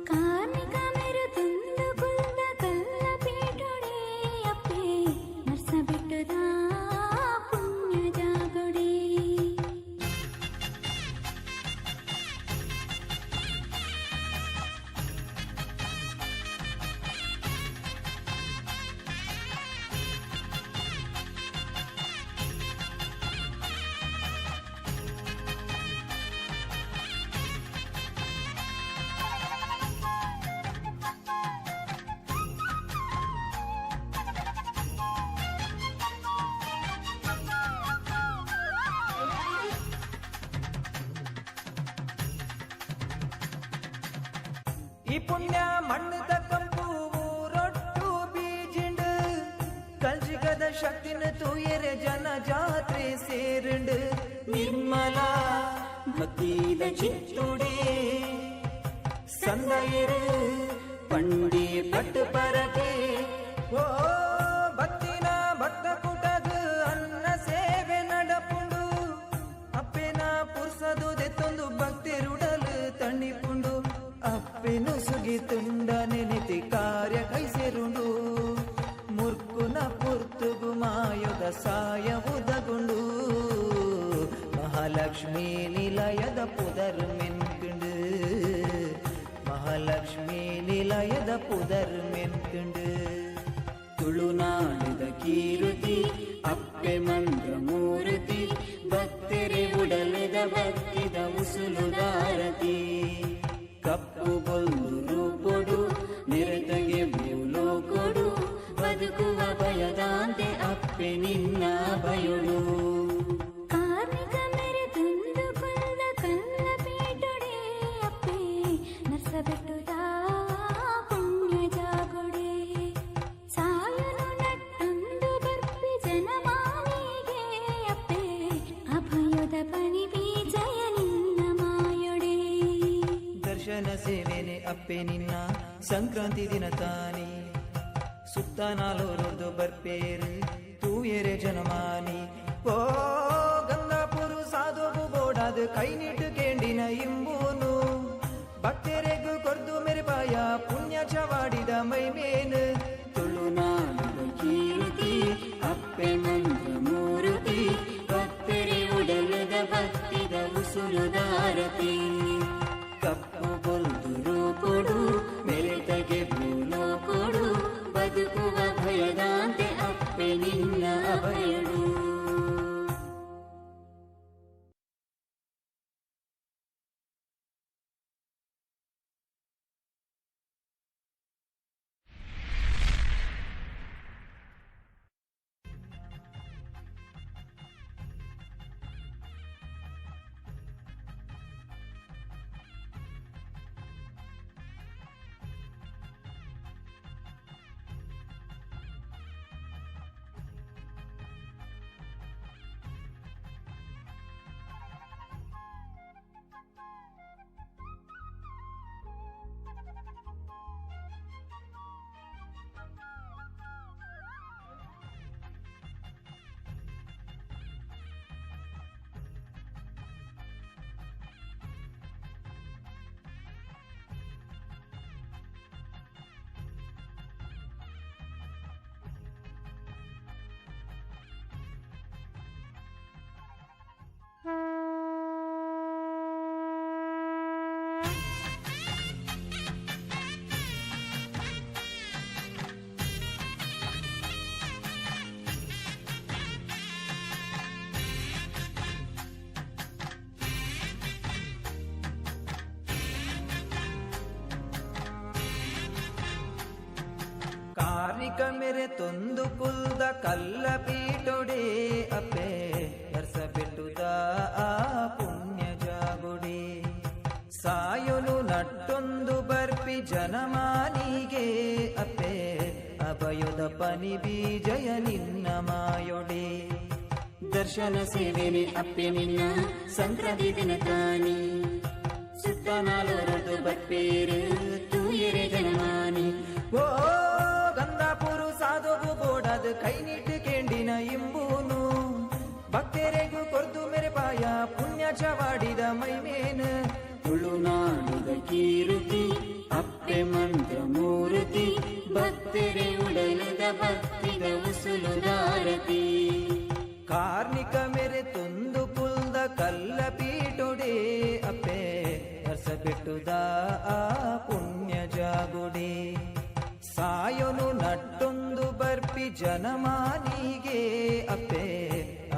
ಕಾರ್ಮಿಕ ಮೆರುತುಂದು ಕುಲ್ದ ಕಲ್ಲ ಪೀಠೊಡೆ ಅಪ್ಪೆ ನರ್ಸ ಬೆಟ್ಟದ ಪುಣ್ಯ ಜಾಗೊಡೆ. ಈ ಪುಣ್ಯ ಮಣ್ಣದ ಕಂಪು ರೊಟ್ಟು ಬೀಜಿಂಡು ಕಲ್ಜಿಗದ ಶಕ್ತಿನ ತೂಯರೆ ಜನ ಜಾತ್ರೆ ಸೇರಿಂಡು ನಿರ್ಮಲ ಭಕ್ತಿದ ಚಿತ್ತುಡೆ ಸಂದಯರು ಪಂಡಿ ಪಟ್ಟು ಪರಕೆ ಓ ಭಕ್ತಿನ ಭಕ್ತ ಕೂಟಗ ಅನ್ನ ಸೇವೆ ನಡಪುಂಡು ಅಪ್ಪೆನ ಪುರ್ಸದು ದೆತ್ತೊಂದು ಭಕ್ತಿರುಡಲು ತಣಿಪುಂಡು ಅಪ್ಪೆನು ಸುಗಿ ತುಂಡ ನೆನೆತಿ ಕಾರ್ಯ ಕೈಸೆರುಂಡು ಮುರ್ಕುನ ಪುರ್ತುಗು ಮಾಯುದ ಸಾಯ ಉದಗುಂಡು ಮಹಾಲಕ್ಷ್ಮೀ ನಿಲಯದ ಪುದರ್ ಮೆನ್ಕುಂಡು ಮಹಾಲಕ್ಷ್ಮೀ ನಿಲಯದ ಪುದರ್ ಮೆನ್ಕುಂಡು ತುಳುನಾಡುದ ಕೀರುತಿ ಅಪ್ಪೆ ಮಂತ್ರ ಮೂರುತಿ ಭಕ್ತರೆ ಉಡಲಿದ ಭಕ್ತಿದ ಉಸುಲುದಾರತಿ ಕಪ್ಪು ಬೊಲ್ಲು ರೂಪೊಡು ನಿರತಗೆ ಭೂಲೋ ಕೊಡು ಬದುಕುವ ಭಯದಾಂತೆ ಅಪ್ಪೆ ನಿನ್ನ ಬಯಳು ಕಾರ್ಮಿಕ ಮೆರೆತುಂದು ಕುಲ್ದ ಕಲ್ಲ ಪೀಠೊಡೆ ಅಪ್ಪೆ ನರ್ಸ ಬೆಟ್ಟದ ಪುಣ್ಯ ಜಾಗೊಡೆ. ಸಾಯನು ನಟ್ಟಂದು ಬರ್ಪಿ ಜನಮಾನಿಗೆ ಅಪ್ಪೆ ಅಭಯದ ಪನಿ ಬೀಜಯ ನಿನ್ನ ಮಾಯೊಡೆ. ದರ್ಶನ ಸೇವೆನೆ ಅಪ್ಪೆ ನಿನ್ನ ಸಂಕ್ರಾಂತಿ ದಿನ ತಾನಿ ಸುತ್ತ ನಾಲೋರೊರ್ದು ಬರ್ಪೇರು ತೂಯೆರೆ ಜನಮಾನಿ ಓ ಗಂಗಾಪುರು ಸಾಧುವು ಬೋಡಾದ ಕೈ ನೀಟು ಕೇಂಡಿನ ಇಂಬೂನು ಭಕ್ತರೆಗು ಕೊರ್ದು ಮೆರೆಪಾಯ ಪುಣ್ಯ ಚವಾಡಿದ ಮೈಮೇನು ತುಳುನಾಡುದ ಕೀರುತಿ ಅಪ್ಪೆ ಮಂತ್ರ ಮೂರುತಿ ಭಕ್ತರೆ ಉಡಲದ ಭಕ್ತಿದ ಉಸುಲುದಾರತಿ ಕಪ್ಪು ಬೊಲ್ದು ರೂಪೊಡು ಮೆರೆತಗೆ ಭೂಲೋ ಕೊಡು ಬದುಕುವ ಭಯದಾಂತೆ ಅಪ್ಪೆ ನಿನ್ನ ಅಭಯಡು. ಕಾರ್ಣಿಕ ಮೇರೆ ತೊಂದು ಕುಲ್ದ ಕಲ್ಲ ಪೀಟೊಡೆ ಅಪ್ಪೆ ನರ್ಸಬೆಟ್ಟುದ ಆ ಪುಣ್ಯ ಜಾಗುಡೆ. ಸಾಯೊನು ನಟ್ಟೊಂದು ಬರ್ಪಿ ಜನಮಾನಿಗೆ ಅಪ್ಪೆ ಅಭಯದ ಪನಿ ಬೀಜಯ ನಿನ್ನ ಮಾಯೊಡೆ. ದರ್ಶನ ಸೇವೆನೆ ಅಪ್ಪೆ ನಿನ್ನ ಸಂಕ್ರಾಂತಿ ದಿನ ತಾನಿ ಸುತ್ತ ನಾಲೊರದು ಬತ್ಪೇರು ತೂಯರೆ ಜನಮಾನಿ. ಓ ಗಂಧಾಪುರು ಸಾಧುಗು ಬೋಡದು ಕೈ ನೀಟ್ಟು ಕೇಂಡಿನ ಇಂಬೂನು ಭಕ್ತರೆಗೂ ಕೊರ್ದು ಮೇರೆ ಪಾಯ ಪುಣ್ಯ ಚವಾಡಿದ ಮೈಮೇನು. ತುಳುನಾಡುದ ಕೀರುತಿ ಅಪ್ಪೆ ಮಂತ್ರ ಮೂರುತಿ ಭಕ್ತರೆ ಉಡಲದ ಭಕ್ತಿದ ಉಸುಲುದಾರತಿ. ಕಾರ್ಣಿಕ ಮೇರೆ ತೊಂದು ಕುಲ್ದ ಕಲ್ಲ ಪೀಟೊಡೆ ಅಪ್ಪೆ ನರ್ಸಬೆಟ್ಟುದ ಆ ಪುಣ್ಯ ಜಾಗುಡೆ. ಸಾಯೊನು ನಟ್ಟೊಂದು ಬರ್ಪಿ ಜನಮಾನಿಗೆ ಅಪ್ಪೆ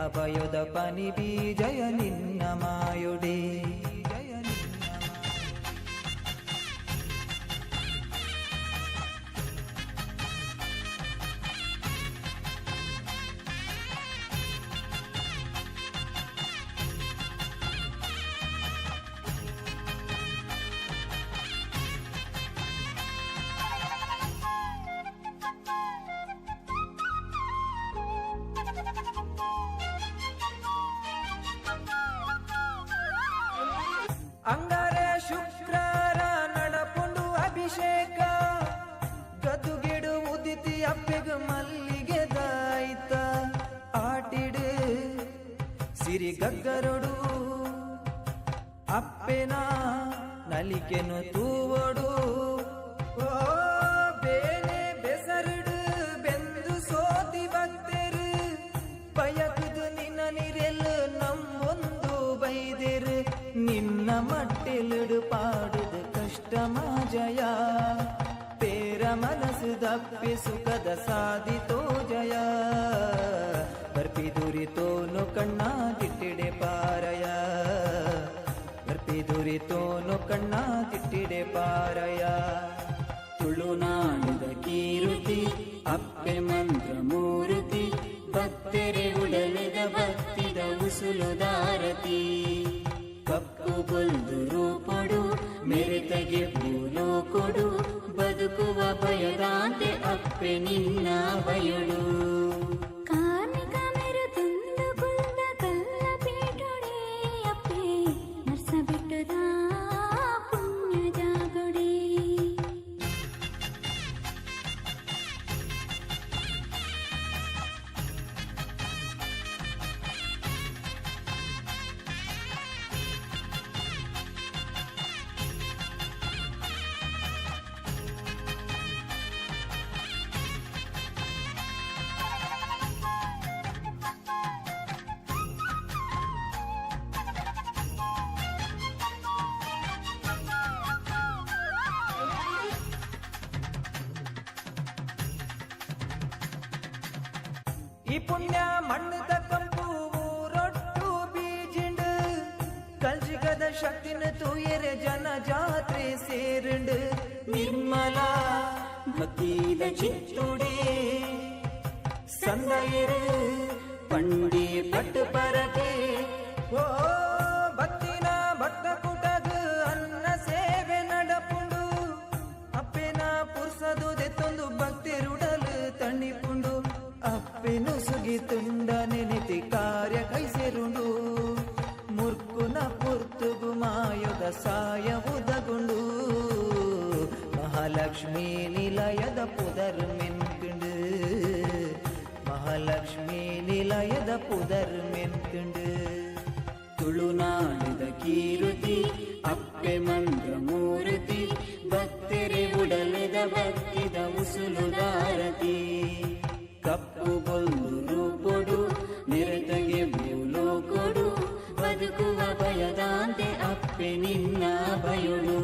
ಅಭಯದ ಪನಿ ಬೀಜಯ ನಿನ್ನ ಮಾಯುಡೆ. ಅಂಗಾರ ಶುಕ್ರಾರ ನಡಪುಂಡು ಅಭಿಷೇಕ ಗದುಗೆಡು ಉದಿತಿ ಅಪ್ಪೆಗ ಮಲ್ಲಿಗೆ ದಾಯ್ತ ಆಟಿಡು ಸಿರಿ ಗಗ್ಗರೊಡು ಅಪ್ಪೆನ ನಲಿಕೆನು ತೂವೊಡು. ಓ ಬೇನೆ ಬೆಸರುಡು ಬೆಂದು ಸೋತಿ ಭಕ್ತರು ಬಯಕುದು ನಿನ್ನ ನಿರೆಲು ನಮ್ಮೊಂದು ಬೈದಿರು ನಿನ್ನ ಮಟ್ಟಿಲಿಡು ಪಾಡುದು ಕಷ್ಟ ಮಾಜಯ ಪೇರ ಮನಸ್ಸು ದಪ್ಪಿ ಸುಖದ ಸಾಧಿತೋ ಜಯ ಬರ್ಪಿ ದುರಿತೋನು ಕಣ್ಣ ತಿಟ್ಟಿಡೆ ಪಾರಯ ಬರ್ಪಿ ದುರಿತೋನು ಕಣ್ಣ ತಿಟ್ಟಿಡೆ ಪಾರಯ. ತುಳುನಾಡುದ ಕೀರುತಿ ಅಪ್ಪೆ ಮಂತ್ರ ಮೂರುತಿ ಭಕ್ತರೆ ಉಡಲದ ಭಕ್ತಿದ ಉಸುಲುದಾರತಿ. ಕಪ್ಪು ಬೊಲ್ದು ರೂಪಡು ಮೆರೆತಗೆ ಪೂಲೋ ಕೊಡು ಬದುಕುವ ಭಯದಾಂತೆ ಅಪ್ಪೆ ನಿನ್ನ ಬಯಳು. ಕಾರ್ಣಿಕ ಮೇರೆ ತೊಂದು ಕುಲ್ದ ಕಲ್ಲ ಪೀಟೊಡೆ ಅಪ್ಪೆ ನರ್ಸಬೆಟ್ಟುದ ಪುಣ್ಯ ಜಾಗುಡೆ. ಈ ಪುಣ್ಯ ಮಣ್ಣದ ಕಂಪು ರೊಟ್ಟು ಬೀಜಿಂಡು ಕಲ್ಜಿಗದ ಶಕ್ತಿನ ತೂಯರೆ ಜನ ಜಾತ್ರೆ ಸೇರುಂಡು ನಿರ್ಮಲ ಭಕ್ತಿದ ಚಿತ್ತುಡೆ ಸಂದಯರು ಪಂಡಿ ಪಟ್ಟು ಪರಕೆ. ಓ ಭಕ್ತಿನ ಭಕ್ತ ಕುಟಗ ಅನ್ನ ಸೇವೆ ನಡಪುಂಡು ಅಪ್ಪೆನ ಪುರ್ಸದು ದೆತ್ತೊಂದು ಭಕ್ತಿರುಡಲು ತಣ್ಣಿಪುಂಡು ಅಪ್ಪೆನು ಸುಗಿ ತುಂಡ ನೆನೆತಿ ಕಾರ್ಯ ಕೈಸೆರುಂಡು ಮುರ್ಕುನ ಪುರ್ತುಗು ಮಾಯದ ಸಾಯವುದಗುಂಡು ಮಹಾಲಕ್ಷ್ಮೀ ನಿಲಯದ ಪುದರ್ ಮೆನ್ಕುಂಡು ಮಹಾಲಕ್ಷ್ಮೀ ನಿಲಯದ ಪುದರ್ ಮೆನ್ಕುಂಡು. ತುಳುನಾಡುದ ಕೀರುತಿ ಅಪ್ಪೆ ಮಂತ್ರ ಮೂರುತಿ ಭಕ್ತರೆ ಉಡಲದ ಭಕ್ತಿದ ಉಸುಲುದಾರತಿ. ಕಪ್ಪು ಬೊಲ್ಲು ರೂಪೊಡು ನೆರೆತಗೆ ಬೂಲೋ ಕೊಡು ಬದುಕುವ ಭಯದಾಂತೆ ಅಪ್ಪೆ ನಿನ್ನ ಬಯಳು.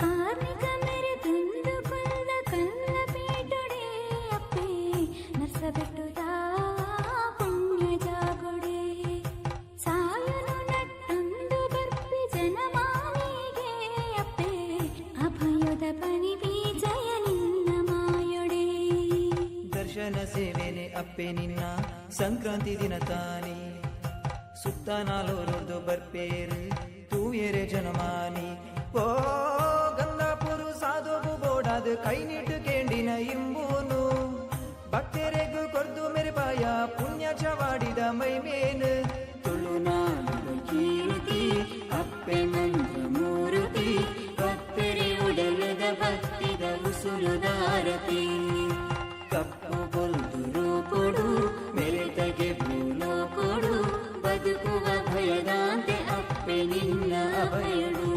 ಕಾರ್ಣಿಕ ಮೇರೆ ತೊಂದು ಕುಲ್ದ ಕಲ್ಲ ಪೀಟೊಡೆ ಅಪ್ಪೆ ನರ್ಸಬೆಟ್ಟುದ ಪುಣ್ಯ ಜಾಗುಡೆ. ಸಾಯನು ನಟ್ಟೊಂದು ಬರ್ಪಿ ಜನಮಾನಿಗೆ ಅಪ್ಪೆ ಅಭಯದ ಪನಿ ಬೀಜಯ ನಿನ್ನ ಮಾಯೊಡೆ. ದರ್ಶನ ಸೇವೆನೆ ಅಪ್ಪೆ ನಿನ್ನ ಸಂಕ್ರಾಂತಿ ದಿನ ತಾನಿ ಸುತ್ತ ನಾಲೋರೊರ್ದು ಬರ್ಪೇರು ತೂಯೆರೆ ಜನಮಾನಿ ಓ ಗಂಗಾಪುರು ಸಾಧುವು ಬೋಡಾದ ಕೈ ನೀಟು ಕೇಂಡಿನ ಇಂಬೂನು ಭಕ್ತರೆಗು ಕೊರ್ದು ಮೆರೆಪಾಯ ಪುಣ್ಯ ಚವಾಡಿದ ಮೈಮೇನು ತುಳುನಾಡುದ ಕೀರ್ತಿ ಅಪ್ಪೆ ಮಂತ್ರ ಮೂರುತಿ ಭಕ್ತರೆ ಉಡಲದ ಭಕ್ತಿದ ಉಸುಲುದಾರತಿ ಕಪ್ಪು ಬೊಲ್ದು ರೂಪೊಡು ಮೆರೆತಗೆ ಭೂಲೋಕೊಡು ಬದುಕುವ ಭಯದಾಂತೆ ಅಪ್ಪೆ ನಿನ್ನ ಅಭಯಡು.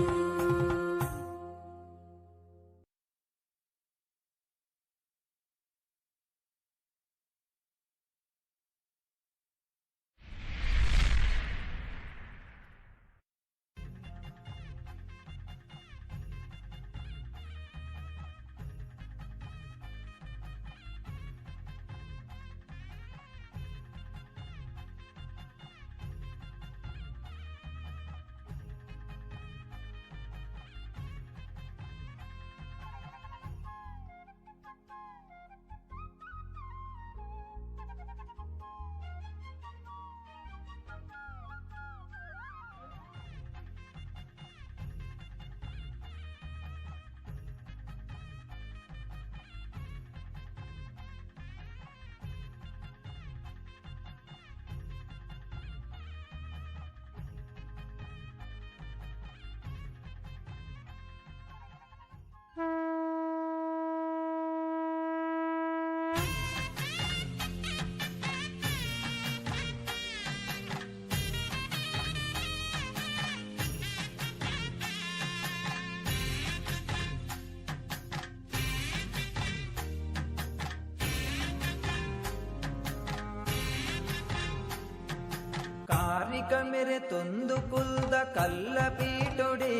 ಕಾರ್ಣಿಕ ಮೇರೆ ತೊಂದು ಕುಲ್ದ ಕಲ್ಲ ಪೀಟೊಡೆ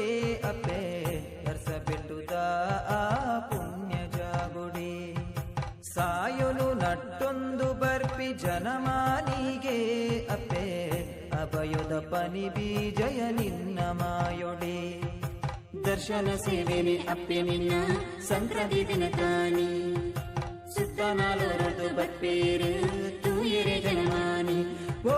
ಅಪ್ಪೆ ವರ್ಷ ಬೆಟ್ಟುದ ಆ ಪುಣ್ಯ ಜಾಗುಡಿ ಸಾಯೊನು ನಟ್ಟೊಂದು ಬರ್ಪಿ ಜನಮಾನಿಗೆ ಅಪ್ಪೆ ಅಭಯದ ಪನಿ ಬೀಜಯ ನಿನ್ನ ಮಾಯೊಡೆ. ದರ್ಶನ ಸೇವೆನೆ ಅಪ್ಪೆ ನಿನ್ನ ಸಂಕ್ರಾಂತಿ ದಿನ ತಾನಿ ಸುತ್ತ ನಾಲೋರದು ಬತ್ಪೇರು ತೂಯರೆ ಜನಮಾನಿ. ಓ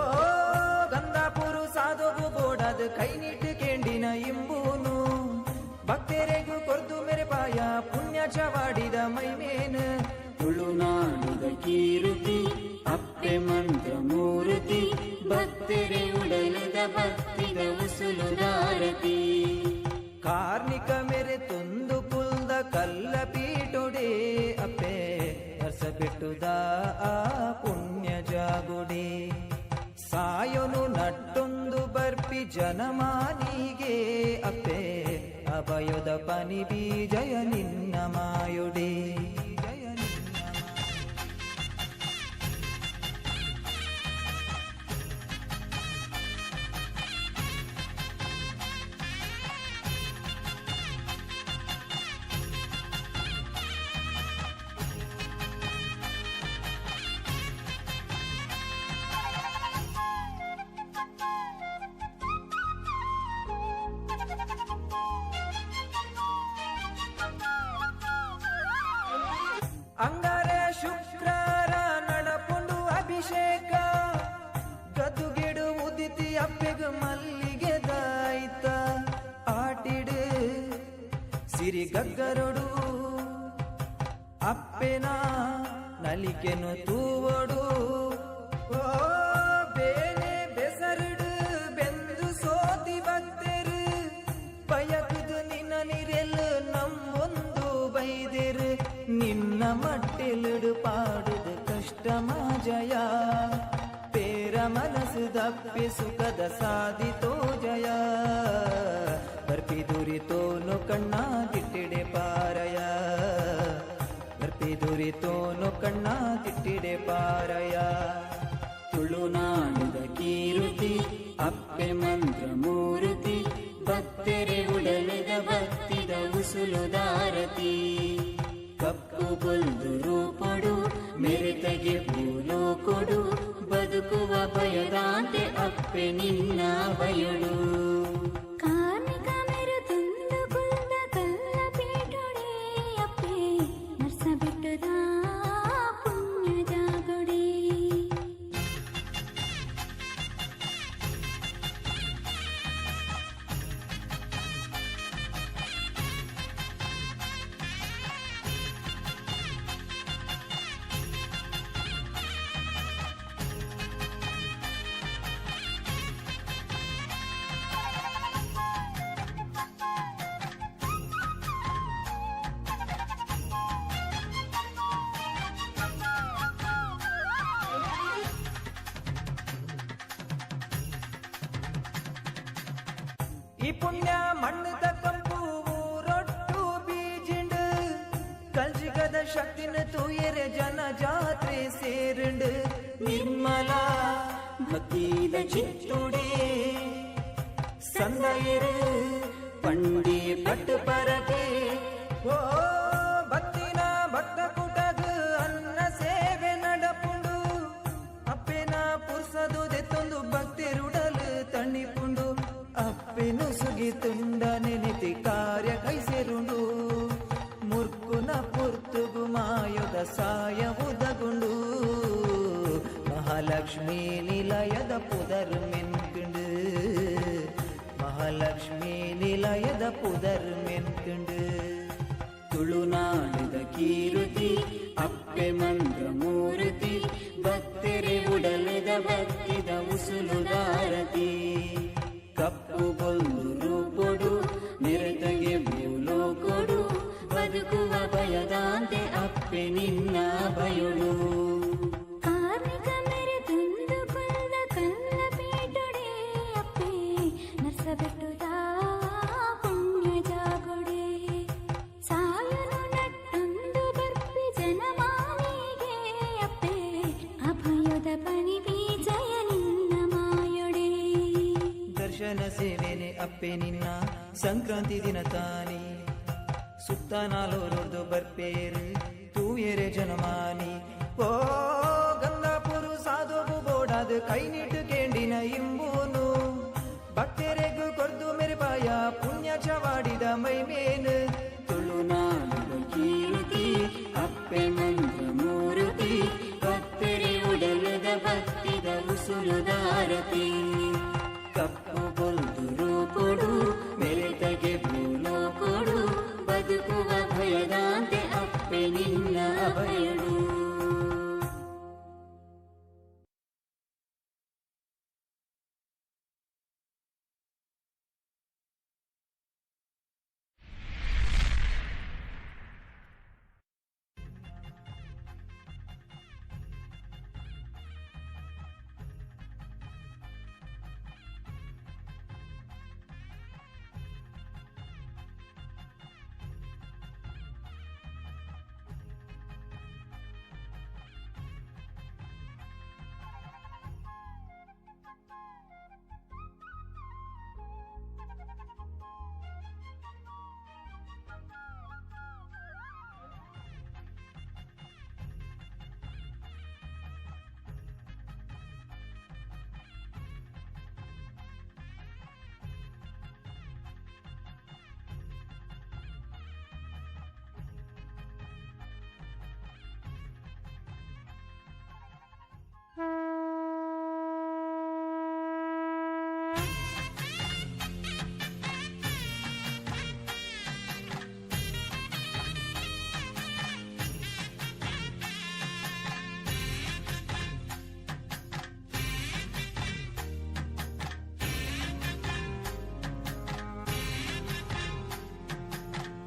ಗಂಗಾಪುರು ಸಾಧುವು ಬೋಡಾದ ಕೈ ನೀಟ್ಟು ಕೇಂಡಿನ ಇಂಬೂನು ಭಕ್ತರೆಗು ಕೊರ್ದು ಮೆರೆಪಾಯ ಪುಣ್ಯ ಚವಾಡಿದ ಮೈಮೇನು. ತುಳುನಾಡುದ ಕೀರ್ತಿ ಅಪ್ಪೆ ಮಂತ್ರ ಮೂರ್ತಿ ಭಕ್ತರೆ ಉಡಲದ ಭಕ್ತಿದ ಉಸುಲುದಾರತಿ. ಕಾರ್ಣಿಕ ಮೇರೆ ತೊಂದು ಕುಲ್ದ ಕಲ್ಲ ಪೀಟೊಡೆ ಅಪ್ಪೆ ವರ್ಷ ಬಿಟ್ಟುದ ಆ ಪುಣ್ಯ ಜಾಗುಡಿ ಸಾಯೊನು ನಟ್ಟೊಂದು ಬರ್ಪಿ ಜನಮಾನಿಗೆ ಅಪ್ಪೆ ಅಭಯದ ಪನಿ ಬೀಜಯ ನಿನ್ನ ಮಾಯುಡಿ. ಅಂಗಾರ ಶುಕ್ರಾರ ನಡಪುಂಡು ಅಭಿಷೇಕ ಗದುಗಿಡು ಉದಿತಿ ಅಪ್ಪೆಗ ಮಲ್ಲಿಗೆ ದಾಯ್ತ ಆಟಿಡು ಸಿರಿ ಗಗ್ಗರೊಡು ಅಪ್ಪೆನ ನಲಿಕೆನು ತೂವೊಡು. ಓ ಬೇನೆ ಬೆಸರುಡು ಬೆಂದು ಸೋತಿ ಭಕ್ತರು ಬಯಕುದು ನಿನ್ನ ನಿರೆಲು ನಮ್ಮೊಂದು ಬೈದಿರು ನಿನ್ನ ಮಟ್ಟಿಲಿಡು ಪಾಡುದು ಕಷ್ಟ ಮಾಜಯ ಪೇರ ಮನಸ್ಸು ದಪ್ಪಿ ಸುಖದ ಸಾಧಿತೋ ಜಯ ಬರ್ಪಿ ದುರಿತೋನು ಕಣ್ಣ ತಿಟ್ಟಿಡೆ ಪಾರಯ ಬರ್ಪಿ ದುರಿತೋನು ಕಣ್ಣ ತಿಟ್ಟಿಡೆ ಪಾರಯ. ತುಳುನಾಡುದ ಕೀರ್ತಿ ಅಪ್ಪೆ ಮಂತ್ರ ಮೂರ್ತಿ ಭಕ್ತರೆ ಉಡಲದ ಭಕ್ತಿದ ಉಸುಲುದಾರತಿ. ಕಪ್ಪು ಬೊಲ್ದು ರೂಪೊಡು ಮೆರೆತಗೆ ಭೂಲೋಕೊಡು ಬದುಕುವ ಭಯದಾಂತೆ ಅಪ್ಪೆ ನಿನ್ನ ಬಯಳು. ಕಾರ್ಣಿಕ ಮೇರು ತಂದು ಕುಲ್ದ ಕಲ್ಲ ಪೀಟೊಡೆ ಅಪ್ಪೆ ನರ್ಸ ಬಿಟ್ಟುದ ಪುಣ್ಯ ಜಾಗುಡೆ. ಈ ಪುಣ್ಯ ಮಣ್ಣದ ಕಂಪು ರೊಟ್ಟು ಬೀಜಿಂಡು ಕಲ್ಜಿಗದ ಶಕ್ತಿನ ತೂಯರೆ ಜನ ಜಾತ್ರೆ ಸೇರುಂಡು. ನಿರ್ಮಲ ಭಕ್ತಿದ ಚಿತ್ತುಡೆ ಸಂದಯರು ಪಂಡಿ ಪಟ್ಟು ಪರಕೆ. ಓ ಭಕ್ತಿನ ಭಕ್ತ ಕುಟಗು ಅನ್ನ ಸೇವೆ ನಡಪುಂಡು. ಅಪ್ಪೆನ ಪುರ್ಸದು ದೆತ್ತೊಂದು ಭಕ್ತಿರುಡಲು ತಣ್ಣಿಪುಂಡು. ಅಪ್ಪೆನು ಸುಗಿ ತುಂಡ ನೆನೆತಿ ಕಾರ್ಯ ಕೈಸೆರುಂಡು. ಮುರ್ಕುನ ಪುರ್ತುಗು ಮಾಯದ ಸಾಯ ಉದಗುಂಡು. ಮಹಾಲಕ್ಷ್ಮೀ ನಿಲಯದ ಪುದರ್ ಮೆನ್ಕುಂಡು. ಮಹಾಲಕ್ಷ್ಮೀ ನಿಲಯದ ಪುದರ್ ಮೆನ್ಕುಂಡು. ತುಳುನಾಡಿದ ಕೀರುತಿ ಅಪ್ಪೆ ಮಂತ್ರ ಮೂರ್ತಿ ಭಕ್ತರೆ ಉಡಲದ ಭಕ್ತಿದ ಉಸುಲುದಾರತಿ. ಕಪ್ಪು ಬೊಲ್ಲು ರೂಪೊಡು ನೆರೆತಗೆ ಭೂಲೋಕೊಡು ಬದುಕುವ ಭಯದಾಂತೆ ಅಪ್ಪೆ ನಿನ್ನ ಭಯೊಡು. ಕಾರ್ಮಿಕ ಮೆರೆದುಂದು ಕುಲ್ದ ಕಲ್ಲ ಪೀಟೊಡೆ ಅಪ್ಪೆ ನರ್ಸಬೆಟ್ಟುದ ಪುಣ್ಯ ಜಾಗೊಡೆ. ಸಾಯನು ನಟ್ಟೊಂದು ಬರ್ಪಿ ಜನಮಾನಿಗೆ ಅಪ್ಪೆ ಅಭಯದ ಪನಿ ಬೀಜಯ ನಿನ್ನ ಮಾಯೊಡೆ. ದರ್ಶನ ಸೇವೆನೆ ಅಪ್ಪೆ ನಿನ್ನ ಸಂಕ್ರಾಂತಿ ದಿನ ತಾನಿ. ಸುತ್ತ ನಾಲೋರೊರ್ದು ಬರ್ಪೇರು ತೂಯೆರೆ ಜನಮಾನಿ. ಓ ಗಂಗಾಪುರು ಸಾಧುವು ಬೋಡಾದ ಕೈ ನೀಟು ಕೇಂಡಿನ ಇಂಬೂನು. ಭಕ್ತರೆಗು ಕೊರ್ದು ಮೆರೆಪಾಯ ಪುಣ್ಯ ಚವಾಡಿದ ಮೈಮೇನು. ತುಳುನಾಡಿದ ಕೀರ್ತಿ ಅಪ್ಪೆ ಮಂತ್ರ ಮೂರ್ತಿ ಭಕ್ತರೆ ಉಡಲದ ಭಕ್ತಿದ ಉಸುಲುದಾರತಿ. ಕಪ್ಪು ಬೊಲ್ದು ರೂಪೊಡು ಮೆರೆತಗೆ ಭೂಲೋಕೊಡು ಬದುಕುವ ಭಯದಾಂತೆ ಅಪ್ಪೆ ನಿನ್ನ ಅಭಯಡು.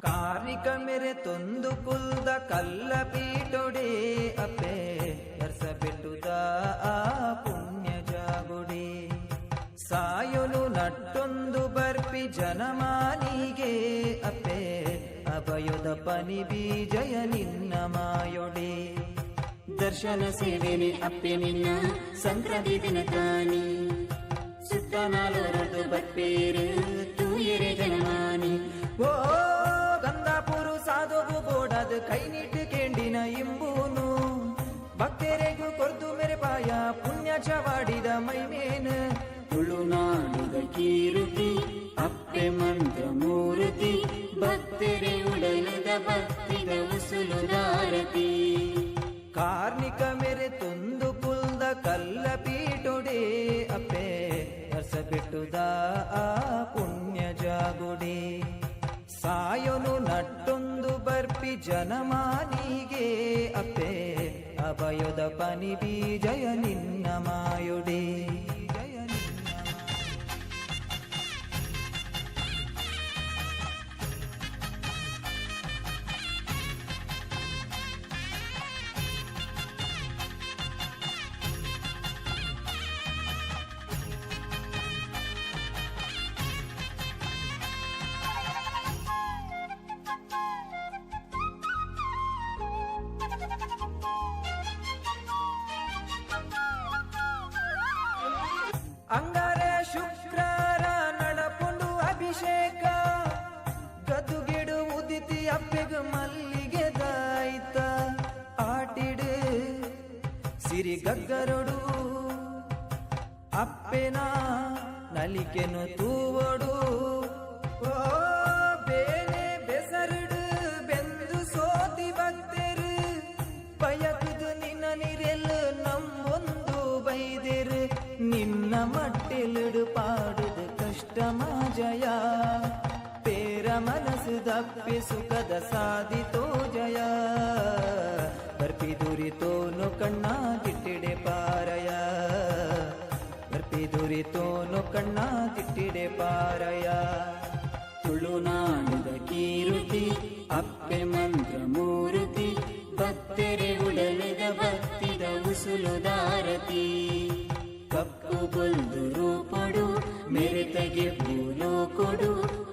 ಕಾರ್ಣಿಕ ಮೇರೆ ತೊಂದು ಕುಲ್ದ ಕಲ್ಲ ಪೀಟೊಡೆ ಅಪ್ಪೆ ನರ್ಸಬೆಟ್ಟುದ ಆ ಪುಣ್ಯ ಜಾಗುಡೆ. ಸಾಯೊಲು ನಟ್ಟೊಂದು ಬರ್ಪಿ ಜನಮಾನಿಗೆ ಅಪ್ಪೆ ಅಭಯದ ಪನಿ ಬೀಜಯ ನಿನ್ನ ಮಾಯೊಡೆ. ದರ್ಶನ ಸೇವೆನೆ ಅಪ್ಪೆ ನಿನ್ನ ಸಂಕ್ರಾಂತಿ ದಿನ ತಾನಿ. ಸುತ್ತ ನಾಲೋರದು ಬರ್ಪೇರು ತೂಯರೆ ಜನಮಾನಿ. ಓ ಗಂಗಾಪುರು ಸಾಧುವು ಬೋಡಾದ ಕೈ ನೀಟು ಕೇಂಡಿನ ಇಂಬೂನು. ಭಕ್ತರೆಗು ಕೊರ್ದು ಮೆರೆಪಾಯ ಪುಣ್ಯ ಚವಾಡಿದ ಮೈಮೇನು. ತುಳುನಾಡಿದ ಕೀರುತಿ ಅಪ್ಪೆ ಮಂತ್ರ ಮೂರ್ತಿ ಭಕ್ತರೆ ಉಡಲದ ಭಕ್ತಿದ ಉಸುಲುದಾರತಿ. ಕಾರ್ಣಿಕ ಮೇರೆ ತೊಂದು ಕುಲ್ದ ಕಲ್ಲ ಪೀಟೊಡೆ ಅಪ್ಪೆ ನರ್ಸಬೆಟ್ಟುದ ಆ ಪುಣ್ಯ ಜಾಗುಡೆ. ಸಾಯೊನು ನಟ್ಟೊಂದು ಬರ್ಪಿ ಜನಮಾನಿಗೆ ಅಪ್ಪೆ ಅಭಯದ ಪನಿ ಬೀಜಯ ನಿನ್ನ ಮಾಯೊಡೆ. ಅಂಗಾರೆ ಶುಕ್ರಾರ ನಡಪುಂಡು ಅಭಿಷೇಕ ಗದುಗೆಡು ಉದಿತಿ ಅಪ್ಪೆಗ್ ಮಲ್ಲಿಗೆ ದಾಯ್ತ ಆಟಿಡು ಸಿರಿ ಗಗ್ಗರೊಡು ಅಪ್ಪೆನ ನಲಿಕೆನು ತೂವೊಡು ಓ ಬೇನೆ ಬೆಸರುಡು ಬೆಂದು ಸೋತಿ ಭಕ್ತರು ಬಯಕುದು ನಿನ್ನ ನಿರೆಲ್ ನಮ್ಮೊಂದು ಬೈದಿರು ನಿನ್ನ ಮಟ್ಟಿಲಿಡು ಪಾಡುದು ಕಷ್ಟ ಮಾಜಯ ಪೇರ ಮನಸ್ಸು ದಪ್ಪಿ ಸುಖದ ಸಾಧಿತೋ ಜಯ ಬರ್ಪಿ ದುರಿತೋನು ಕಣ್ಣ ಗಿಟ್ಟಿಡೆ ಪಾರಯ ಬರ್ಪಿ ದುರಿತೋನು ಕಣ್ಣ ತಿಟ್ಟಿಡೆ ಪಾರಯ ತುಳುನಾಡುದ ಕೀರುತಿ ಅಪ್ಪೆ ಮಂತ್ರ ಮೂರುತಿ ಭಕ್ತರೆ ಉಡಲದ ಭಕ್ತಿದ ಉಸುಲುದಾರತಿ ಕಪ್ಪು ಬೊಲ್ದು ರೂಪೊಡು ಮೆರೆತಗೆ ಭೂಲೋಕೊಡು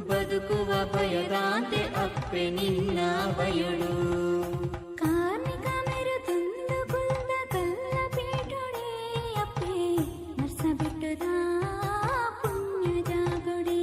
ಬದುಕುವ ಭಯದಾಂತೆ ಅಪ್ಪೆ ನಿನ್ನ ಬಯಳು ಕಾರ್ಮಿಕ ಮೆರು ತಂದು ಕುಲ್ದ ಕಲ್ಲ ಪೀಠೊಡೆ ಅಪ್ಪೆ ನರ್ಸ ಬಿಟ್ಟುದ ಪುಣ್ಯ ಜಾಗೊಡೆ.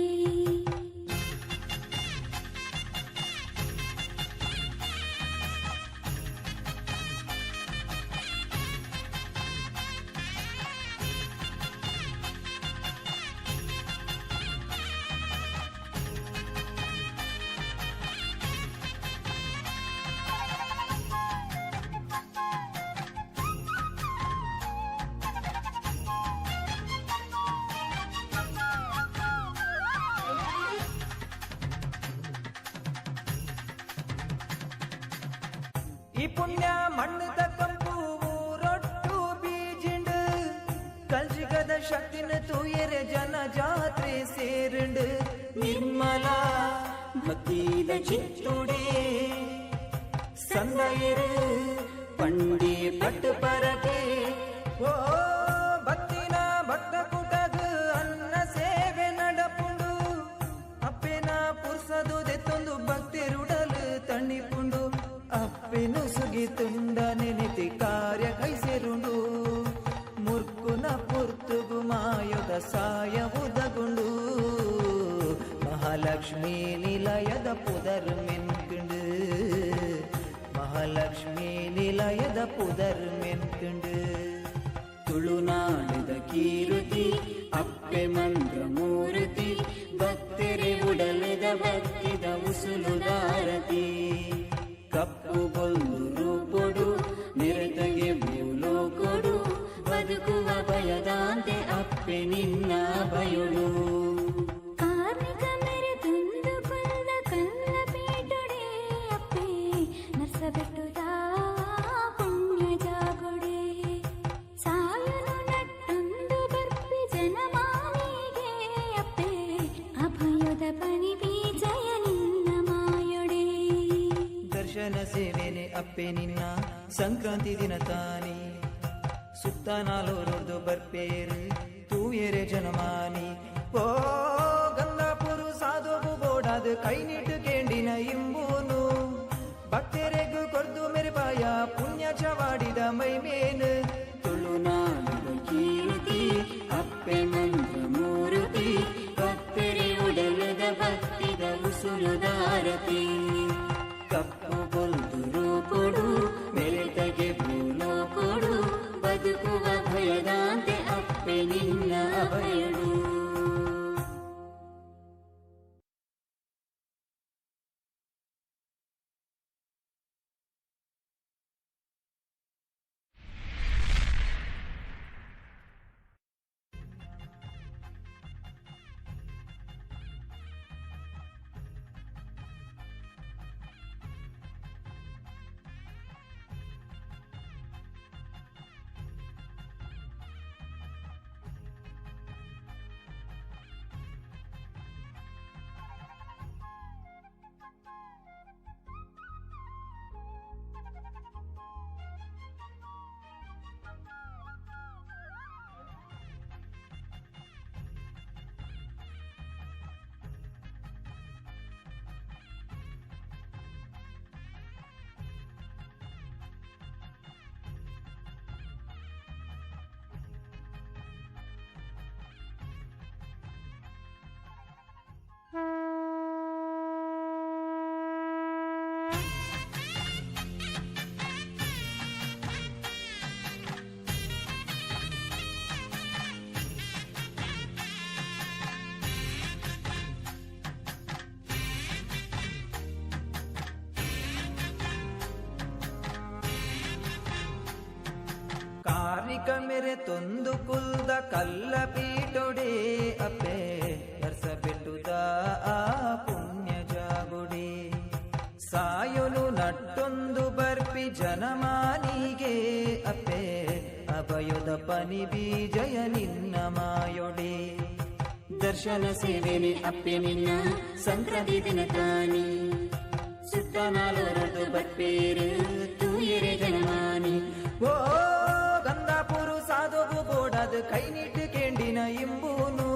ಈ ಪುಣ್ಯ ಮಣ್ಣದ ಕಂಪು ರೊಟ್ಟು ಬೀಜಿಂಡು ಕಲ್ಜಿಗದ ಶಕ್ತಿನ ತೂಯರೆ ಜನ ಜಾತ್ರೆ ಸೇರುಂಡು ನಿರ್ಮಲ ಭಕ್ತಿದ ಚಿತ್ತುಡೆ ಸಂದಯರು ಪಂಡಿ ಪಟ್ಟು ಪರಕೆ ಓ ಭಕ್ತಿನ ಭಕ್ತ ಕೂಟಗ ಅನ್ನ ಸೇವೆ ನಡಪುಂಡು ಅಪ್ಪೆನ ಪುರ್ಸದು ದೆತ್ತೊಂದು ಭಕ್ತಿರುಡಲು ತಣಿಪುಂಡು ಅಪ್ಪೆನು ಸುಗಿ ತುಂಡ ನೆನೆತಿ ಕಾರ್ಯ ಕೈಸೆರುಂಡು ಮುರ್ಕುನ ಪುರ್ತುಗು ಮಾಯದ ಸಾಯ ಉದಗುಂಡು ಮಹಾಲಕ್ಷ್ಮೀ ನಿಲಯದ ಪುದರ್ ಮೆನ್ಕುಂಡು ಮಹಾಲಕ್ಷ್ಮೀ ನಿಲಯದ ಪುದರ್ ಮೆನ್ಕುಂಡು ತುಳುನಾಡುದ ಕೀರುತಿ ಅಪ್ಪೆ ಮಂತ್ರ ಮೂರುತಿ ಭಕ್ತರೆ ಉಡಲದ ಭಕ್ತಿದ ಉಸುಲುದಾರತಿ ಕಪ್ಪು ಬೊಲ್ಲು ರೂಪೊಡು ನಿರತಗೆ ಭೂಲೋಕೊಡು ಬದುಕುವ ಭಯದಾಂತೆ ಅಪ್ಪೆ ನಿನ್ನ ಬಯಳು ಕಾರ್ಮಿಕ ಮೆರು ತಂದು ಕುಲ್ದ ಕಲ್ಲ ಪೀಠೊಡೆ ಅಪ್ಪೆ ನರ್ಸ ಬಿಟ್ಟುದ ಪುಣ್ಯ ಜಾಗೊಡೆ. ಸಾಯನು ನಟ್ಟೊಂದು ಬರ್ಪಿ ಜನಮಾನಿಗೆ ಅಪ್ಪೆ ಅಭಯದ ಪನಿ ಬೀಜಯ ನಿನ್ನ ಮಾಯೊಡೆ. ದರ್ಶನ ಸೇವೆನೆ ಅಪ್ಪೆ ನಿನ್ನ ಸಂಕ್ರಾಂತಿ ದಿನ ತಾನಿ ಸುತ್ತ ನಾಲೋರೊರ್ದು ಬರ್ಪೇರು ತೂಯೆರೆ ಜನಮಾನಿ ಓ ಗಂಗಾಪುರು ಸಾಧುವು ಬೋಡಾದ ಕೈ ನೀಟು ಕೇಂಡಿನ ಇಂಬೂನು ಭಕ್ತರೆಗು ಕೊರ್ದು ಮೆರೆಪಾಯ ಪುಣ್ಯ ಚವಾಡಿದ ಮೈಮೇನು ತುಳುನಾಡುದ ಕೀರುತಿ ಅಪ್ಪೆ ಮಂತ್ರ ಮೂರುತಿ ಭಕ್ತರೆ ಉಡಲದ ಭಕ್ತಿದ ಉಸುಲುದಾರತಿ ಕಪ್ಪು ಬೊಲ್ದು ರೂಪೊಡು ಮೆರೆತಗೆ ಭೂಲೋಕೊಡು ಬದುಕುವ ಭಯದಾಂತೆ ಅಪ್ಪೆ ನಿನ್ನ ಬಯಳು. ಕಾರ್ಣಿಕ ಮೇರೆ ತೊಂದು ಕುಲ್ದ ಕಲ್ಲ ಪೀಟೊಡೆ ಅಪ್ಪೆ ನರ್ಸ ಬೆಟ್ಟುದ ಆ ಪುಣ್ಯ ಜಾಗುಡೆ. ಸಾಯೊನು ನಟ್ಟೊಂದು ಬರ್ಪಿ ಜನಮಾನಿಗೆ ಅಪ್ಪೆ ಅಭಯದ ಪನಿ ಬೀಜಯ ನಿನ್ನ ಮಾಯೊಡೆ. ದರ್ಶನ ಸೇವೆನೆ ಅಪ್ಪೆ ನಿನ್ನ ಸಂಕ್ರಾಂತಿ ದಿನ ತಾನಿ ಸುತ್ತ ನಾಲೋರದು ಬತ್ಪೇರು ತೂಯರೆ ಜನಮಾನಿ. ಓ ಗಂಧಾಪುರು ಸಾಧುಗು ಬೋಡದು ಕೈ ನೀಟ್ಟು ಕೇಂಡಿನ ಇಂಬೂನು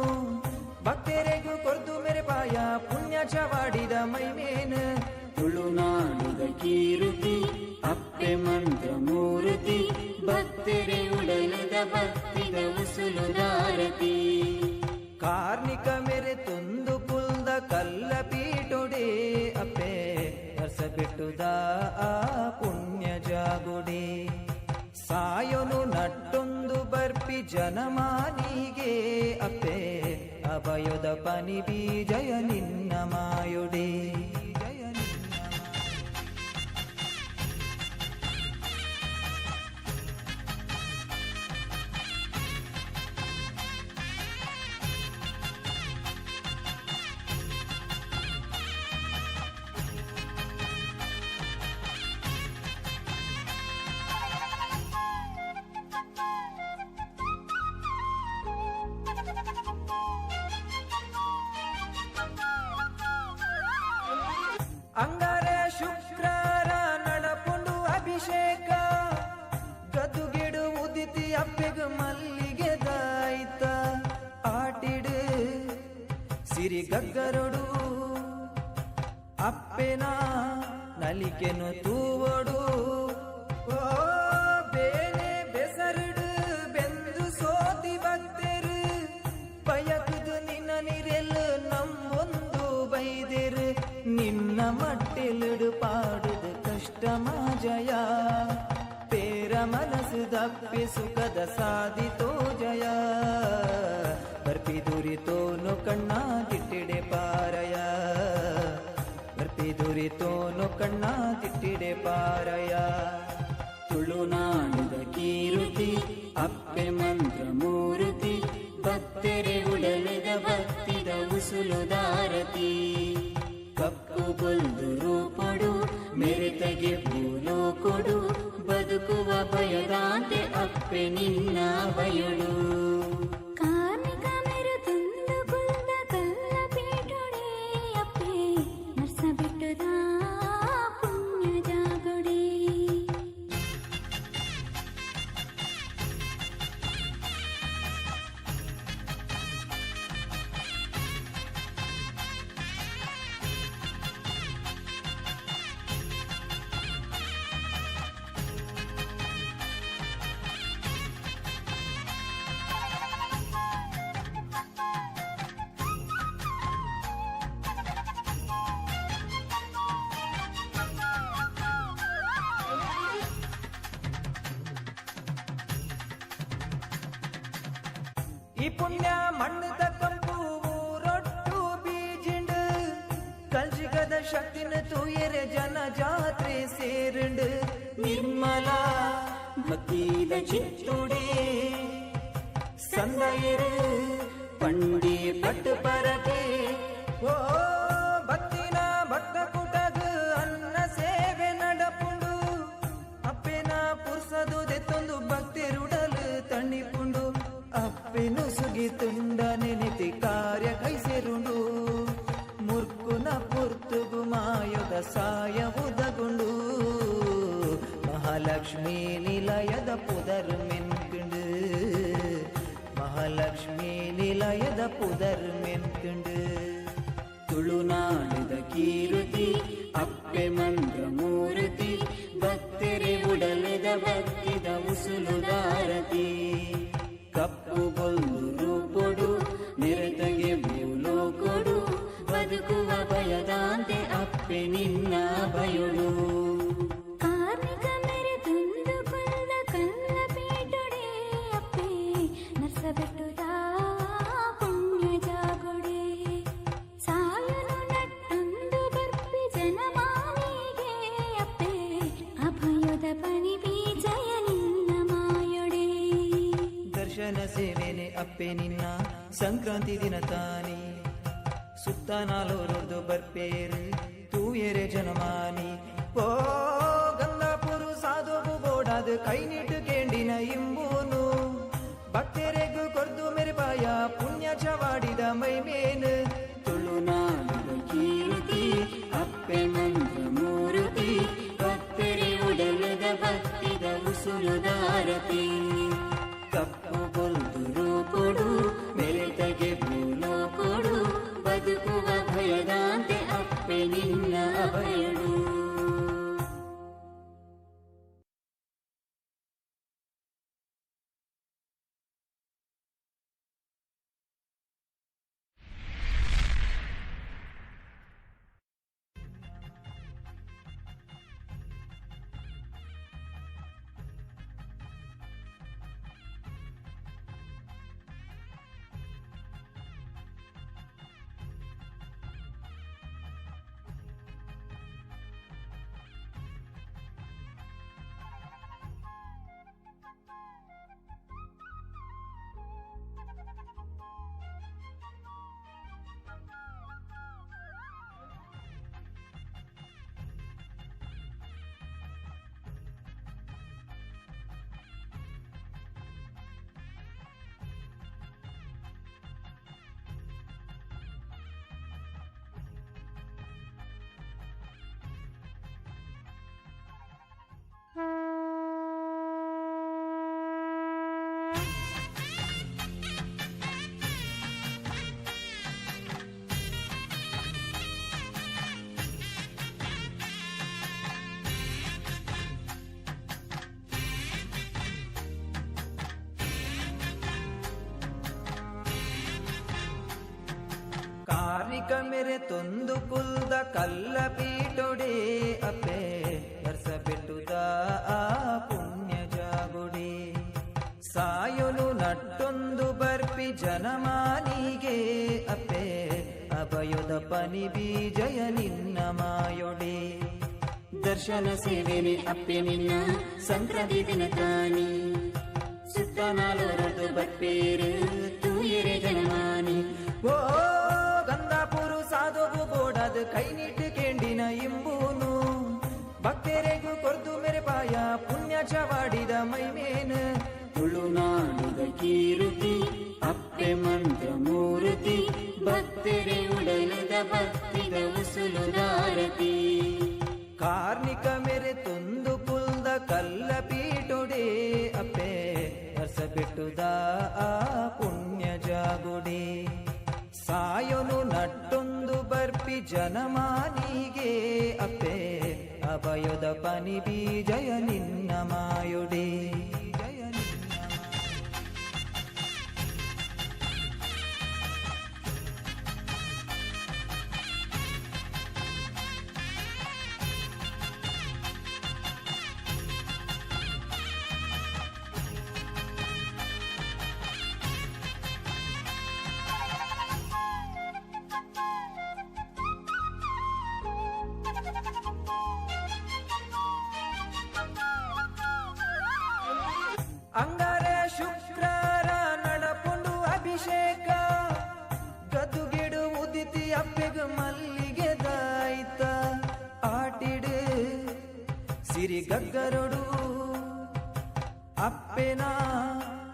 ಭಕ್ತರೆಗೂ ಕೊರ್ದು ಮೇರೆ ಪಾಯ ಪುಣ್ಯ ಚವಾಡಿದ ಮೈಮೇನು. ತುಳುನಾಡುದ ಕೀರ್ತಿ ಅಪ್ಪೆ ಮಂತ್ರ ಮೂರ್ತಿ ಭಕ್ತರೆ ಉಡಲದ ಭಕ್ತಿದ ಉಸುಲುದಾರತಿ. ಕಾರ್ಣಿಕ ಮೇರೆ ತೊಂದು ಕುಲ್ದ ಕಲ್ಲ ಪೀಟೊಡೆ ಅಪ್ಪೆ ಹರ್ಸ ಬಿಟ್ಟುದ ಆ ಪುಣ್ಯ ಜಾಗುಡೆ. ಸಾಯೊನು ನಟ್ಟೊಂದು ಬರ್ಪಿ ಜನಮಾನಿಗೆ ಅಪ್ಪೆ ಅಭಯದ ಪನಿ ಬೀಜಯ ನಿನ್ನ ಮಾಯೊಡೆ. ಅಂಗಾರ ಶುಕ್ರಾರ ನಡಪುಂಡು ಅಭಿಷೇಕ ಗದುಗೆಡು ಉದಿತಿ ಅಪ್ಪೆಗು ಮಲ್ಲಿಗೆ ದಾಯ್ತ ಆಟಿಡು ಸಿರಿ ಗಗ್ಗರೊಡು ಅಪ್ಪೆನ ನಲಿಕೆನು ತೂವೊಡು. ಓ ಬೇನೆ ಬೆಸರುಡು ಬೆಂದು ಸೋತಿ ಭಕ್ತರು ಬಯಕುದು ನಿನ್ನ ನಿರೆಲು ನಮ್ಮೊಂದು ಬೈದೆರು. ನಿನ್ನ ಮಟ್ಟಿಲಿಡು ಪಾಡುದು ಕಷ್ಟ ಮಾಜಯ ಪೇರ ಮನಸ್ಸು ದಪ್ಪಿ ಸುಖದ ಸಾಧಿತೋ ಜಯ. ಬರ್ಪಿ ದುರಿತೋನು ಕಣ್ಣ ತಿಟ್ಟಿಡೆ ಪಾರಯ ಬರ್ಪಿ ದುರಿತೋನು ಕಣ್ಣ ತಿಟ್ಟಿಡೆ ಪಾರಯ. ತುಳುನಾಡುದ ಕೀರ್ತಿ ಅಪ್ಪೆ ಮಂತ್ರ ಮೂರ್ತಿ ಭಕ್ತರೆ ಉಡಲದ ಭಕ್ತಿದ ಉಸುಲುದಾರತಿ. ಕಪ್ಪು ಬೊಲ್ದು ರೂಪಡು ಮೆರೆತಗೆ ಪೂಲೋ ಕೊಡು ಬದುಕುವ ಭಯದಾಂತೆ ಅಪ್ಪೆ ನಿನ್ನ ಬಯಳು. ಕಾರ್ಣಿಕ ಮೇರೆ ತಂದು ಕುಲ್ದ ಕಲ್ಲ ಪೀಟೊಡೆ ಅಪ್ಪೆ ನರ್ಸ ಬಿಟ್ಟುದ ಪುಣ್ಯ ಜಾಗುಡೆ. ಈ ಪುಣ್ಯ ಮಣ್ಣದ ಕಂಪು ರೊಟ್ಟು ಬೀಜಿಂಡು ಕಲ್ಜಿಗದ ಶಕ್ತಿನ ತೂಯರೆ ಜನ ಜಾತ್ರೆ ಸೇರಿಂಡು. ನಿರ್ಮಲ ಭಕ್ತಿದ ಚಿತ್ತುಡೆ ಸಂದಯರು ಪಂಡಿ ಪಟ್ಟು ಪರಕೆ. ಓ ಭಕ್ತಿನ ಭಕ್ತ ಕುಟಗ ಅನ್ನ ಸೇವೆ ನಡಪುಂಡು ಅಪ್ಪೆನ ಪುರ್ಸದು ದೆತ್ತೊಂದು ಭಕ್ತಿರುಡಲು ತಣಿಪುಂಡು. ಅಪ್ಪೆನು ಸುಗಿ ತುಂಡ ನೆನೆತಿ ಕಾರ್ಯ ಕೈಸೆರುಂಡು ಮುರ್ಕುನ ಪುರ್ತುಗು ಮಾಯದ ಸಾಯ ಉದಗುಂಡು. ಮಹಾಲಕ್ಷ್ಮೀ ನಿಲಯದ ಪುದರ್ ಮೆನ್ಕುಂಡು ಮಹಾಲಕ್ಷ್ಮೀ ನಿಲಯದ ಪುದರ್ ಮೆನ್ಕುಂಡು. ತುಳುನಾಡುದ ಕೀರ್ತಿ ಅಪ್ಪೆ ಮಂತ್ರ ಮೂರ್ತಿ ಭಕ್ತರೆ ಉಡಲದ ಭಕ್ತಿದ ಉಸುಲುದಾರತಿ. ಕಪ್ಪು ಬೊಲ್ದು ರೂಪೊಡು ನಿರತಗೆ ಭೂಲೋ ಕೊಡು ಬದುಕುವ ಭಯದಾಂತೆ ಅಪ್ಪೆ ನಿನ್ನ ಬಯಳು. ಕಾರ್ಣಿಕ ಮೇರೆ ತಂದು ಕುಲ್ದ ಕಲ್ಲ ಪೀಟೊಡೆ ಅಪ್ಪೆ ನರ್ಸ ಬೆಟ್ಟುದ ಪುಣ್ಯ ಜಾಗುಡೆ. ಸಾಯನು ನಟ್ಟೊಂದು ಬರ್ಪಿ ಜನಮಾನಿಗೆ ಅಪ್ಪೆ ಅಭಯದ ಪನಿ ಬೀಜಯ ನಿನ್ನ ಮಾಯೊಡೆ. ಅಪ್ಪೆ ನಿನ್ನ ಸಂಕ್ರಾಂತಿ ದಿನ ತಾನಿ. ಸುತ್ತ ನಾಲೋರೊರ್ದು ಬರ್ಪೇರು ತೂಯೆರೆ ಜನಮಾನಿ. ಓ ಗಂಗಾಪುರು ಸಾಧುವು ಬೋಡಾದ ಕೈ ನೀಟು ಕೇಂಡಿನ ಇಂಬೂನು. ಭಕ್ತರೆಗು ಕೊರ್ದು ಮೆರೆಪಾಯ ಪುಣ್ಯ ಚವಾಡಿದ ಮೈಮೇನು. ತುಳುನಾಡಿದ ಕೀರ್ತಿ ಅಪ್ಪೆ ಮಂತ್ರ ಮೂರುತಿ, ಭಕ್ತರೆ ಉಡಲದ ಭಕ್ತಿದ ಉಸುಲುದಾರತಿ. ಕಪ್ಪು ಬೊಲ್ದು ಕೊಡು ಮೆರೆತಗೆ ಭೂಲೋ ಕೊಡು, ಬದುಕುವ ಭಯದಾಂತೆ ಅಪ್ಪೆ ನಿನ್ನ ಅಭಯಡು. ಕಾರ್ಣಿಕ ಮೇರೆ ತೊಂದು ಕುಲ್ದ ಕಲ್ಲ ಪೀಟೊಡೆ ಅಪ್ಪೆ ನರ್ಸ ಬೆಟ್ಟುದ ಆ ಪುಣ್ಯ ಜಾಗುಡೆ. ಸಾಯೊನು ನಟ್ಟೊಂದು ಬರ್ಪಿ ಜನಮಾನಿಗೆ ಅಪ್ಪೆ ಅಭಯದ ಪನಿ ಬೀಜಯ ನಿನ್ನ ಮಾಯೊಡೆ. ದರ್ಶನ ಸೇವೆನೆ ಅಪ್ಪೆ ನಿನ್ನ ಸಂಕ್ರಾಂತಿ ದಿನ ತಾನಿ. ಸುತ್ತ ನಾಲೋರದು ಬರ್ಪೇರು ತೂಯೆರೆ ಜನಮಾನಿ. ಓ ಗಂಗಾಪುರು ಸಾಧುವು ಬೋಡಾದ ಕೈ ನೀಟು ಕೇಂಡಿನ ಇಂಬೂನು. ಭಕ್ತರೆಗು ಕೊರ್ದು ಮೆರೆಪಾಯ ಪುಣ್ಯ ಚವಾಡಿದ ಮೈಮೇನು. ತುಳುನಾಡಿದ ಕೀರ್ತಿ ಅಪ್ಪೆ ಮಂತ್ರ ಮೂರ್ತಿ, ಭಕ್ತರೆ ಉಡಲದ ಭಕ್ತಿದ ಉಸುಲುದಾರತಿ. ಕಾರ್ಣಿಕ ಮೇರೆ ತೊಂದು ಕುಲ್ದ ಕಲ್ಲ ಪೀಟೊಡೆ ಅಪ್ಪೆ ಹರ್ಸ ಬೆಟ್ಟುದ ಆ ಪುಣ್ಯ ಜಾಗುಡೆ. ಸಾಯೊನು ನಟ್ಟೊಂದು ಬರ್ಪಿ ಜನಮಾನಿಗೆ ಅಪ್ಪೆ ಅಭಯದ ಪನಿ ಬೀಜಯ ನಿನ್ನ ಮಾಯೊಡೆ. ಅಂಗಾರ ಶುಕ್ರಾರ ನಡಪುಂಡು ಅಭಿಷೇಕ, ಗದುಗೆಡು ಉದಿತಿ ಅಪ್ಪೆಗ ಮಲ್ಲಿಗೆ ದಾಯ್ತ. ಆಟಿಡು ಸಿರಿ ಗಗ್ಗರೊಡು ಅಪ್ಪೆನ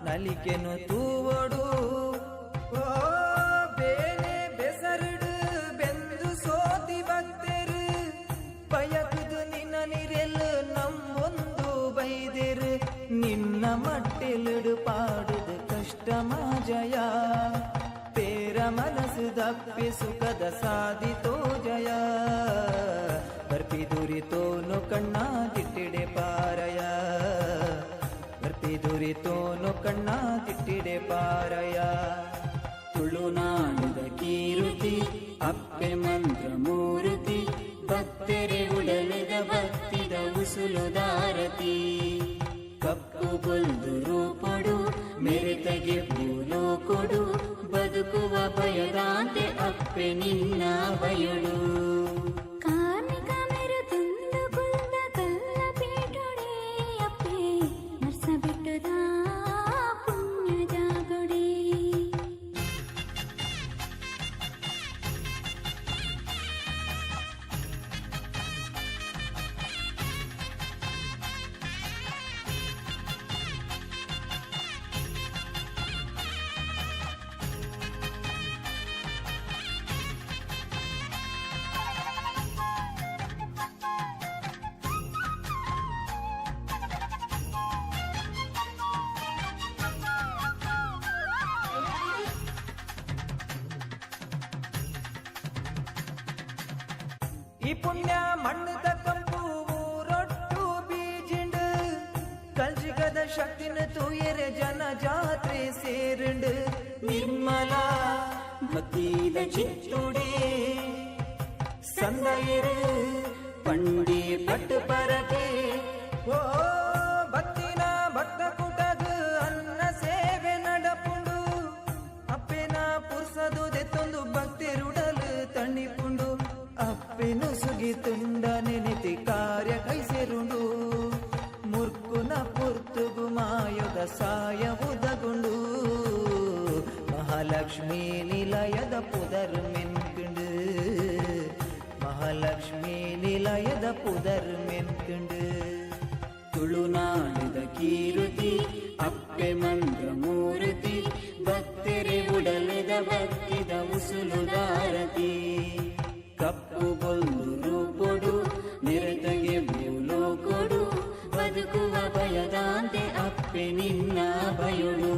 ನಲಿಕೆನು ತೂವೊಡು. ಓ ಬೇನೆ ಬೆಸರುಡು ಬೆಂದು ಸೋತಿ ಭಕ್ತರು, ಬಯಕುದು ನಿನ್ನ ನಿರೆಲು ನಮ್ಮೊಂದು ಬೈದೆರು. ನಿನ್ನ ಮಟ್ಟೆಲುಡು ಪಾಡುದು ಕಷ್ಟ ಮಾಜಯ, ಪೇರ ಮನಸ್ಸು ದಪ್ಪಿ ಸುಖದ ಸಾಧಿತೋ ಜಯ. ಬರ್ಪಿ ದುರಿತೋನು ಕಣ್ಣ ತಿಟ್ಟಿಡೆ ಪಾರಯ, ಬರ್ಪಿ ದುರಿತೋನು ಕಣ್ಣ ತಿಟ್ಟಿಡೆ ಪಾರಯ. ತುಳುನಾಡಿದ ಕೀರ್ತಿ ಅಪ್ಪೆ ಮಂತ್ರ ಮೂರ್ತಿ, ಭಕ್ತರೆ ಉಡಲದ ಭಕ್ತಿದ ಉಸುಲುದಾರತಿ. ಕಪ್ಪು ಬೊಲ್ದು ರೂಪಡು ಮೆರೆತಗೆ ಭೂಲೋ ಕೊಡು, ಬದುಕುವ ಭಯದಾಂತೆ ಅಪ್ಪೆ ನಿನ್ನ ಬಯಳು. ಕಾರ್ಣಿಕ ಮೇರೆ ತೊಂದು ಕುಲ್ದ ಕಲ್ಲ ಪೀಟೊಡೆ ಅಪ್ಪೆ ನರ್ಸ ಬೆಟ್ಟುದ ಪುಣ್ಯ ಜಾಗುಡೆ. ಈ ಪುಣ್ಯ ಮಣ್ಣದ ಕಂಪು ರೊಟ್ಟು ಬೀಜಿಂಡು ಕಲ್ಜಿಗದ ಶಕ್ತಿನ ತೂಯರೆ ಜನ ಜಾತ್ರೆ ಸೇರಿಂಡು ನಿರ್ಮಲ ಭಕ್ತಿದ ಚಿತ್ತುಡೆ ಸಂದಯರು ಪಂಡಿ ಪಟ್ಟು ಪರಕೆ. ಓ ಭಕ್ತಿನ ಭಕ್ತ ಕೂಟಗ ಅನ್ನ ಸೇವೆ ನಡಪುಂಡು ಅಪ್ಪೆನ ಪುರ್ಸದು ದೆತ್ತೊಂದು ಭಕ್ತಿರುಡಲು ತಣ್ಣಿಪುಂಡು ಅಪ್ಪೆನು ಸುಗಿ ತುಂಡ ನೆನೆತಿ ಕಾರ್ಯ ಕೈಸೆರುಂಡು ಮುರ್ಕುನ ಪುರ್ತುಗು ಮಾಯದ ಸಾಯ ಉದಗುಂಡು ಮಹಾಲಕ್ಷ್ಮೀ ನಿಲಯದ ಪುದರ್ ಮೆನ್ಕುಂಡು ಮಹಾಲಕ್ಷ್ಮೀ ನಿಲಯದ ಪುದರ್ ಮೆನ್ಕುಂಡು. ತುಳುನಾಡಿದ ಕೀರುತಿ ಅಪ್ಪೆ ಮಂತ್ರ ಮೂರ್ತಿ ಭಕ್ತರೆ ಉಡಲದ ಭಕ್ತಿದ ಉಸುಲುದಾರತಿ ಕಪ್ಪು ಬೊಲ್ಲು ರೂಪೊಡು ನಿರತಗೆ ಭೂಲೋಕೊಡು ಬದುಕುವ ಭಯದಾಂತೆ ಅಪ್ಪೆ ನಿನ್ನ ಭಯೊಡು.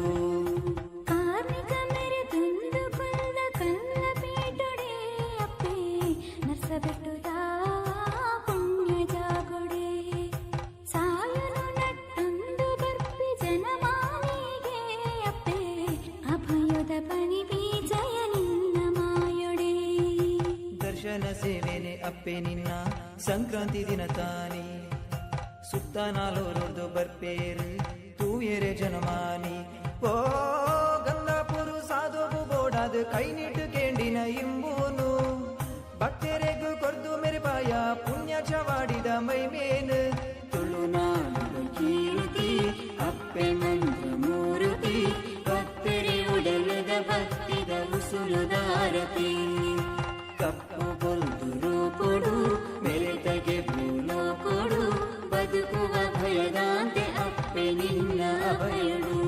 ಕಾರ್ಮಿಕ ಮೇರೆ ತುಂದು ಕುಲ್ಲ ಕಲ್ಲ ಪೀಟೊಡೆ ಅಪ್ಪೆ ನರ್ಸಬೆಟ್ಟುದ ಪುಣ್ಯ ಜಾಗೊಡೆ ಸಾಯನು ನಟ್ಟೊಂದು ಬರ್ಪಿ ಜನಮಾನಿಗೆ ಅಪ್ಪೆ ಅಭಯದ ಪನಿ ಬೀಜಯ ನಿನ್ನ ಮಾಯೊಡೆ. ದರ್ಶನ ಸೇವೆನೆ ಅಪ್ಪೆ ನಿನ್ನ ಸಂಕ್ರಾಂತಿ ದಿನ ತಾನಿ ಸುತ್ತ ನಾಲೋರೊರ್ದು ಬರ್ಪೇರು ತೂಯೆರೆ ಜನಮಾನಿ. ಓ ಗಂಗಾಪುರು ಸಾಧುವು ಬೋಡಾದ ಕೈ ನೀಟು ಕೇಂಡಿನ ಇಂಬೂನು ಭಕ್ತರೆಗು ಕೊರ್ದು ಮೆರೆಪಾಯ ಪುಣ್ಯ ಚವಾಡಿದ ಮೈಮೇನು. ತುಳುನಾಡಿದ ಕೀರ್ತಿ ಅಪ್ಪೆ ಮಂತ್ರ ಮೂರ್ತಿ ಭಕ್ತರೆ ಉಡಲದ ಭಕ್ತಿದ ಉಸುಲುದಾರತಿ ಕಪ್ಪು ಬೊಲ್ದು ರೂಪೊಡು ಮೆರೆತಗೆ ಭೂಲೋಕೊಡು ಬದುಕುವ ಭಯದಾಂತೆ ಅಪ್ಪೆ ನಿನ್ನ ಅಭಯಡು.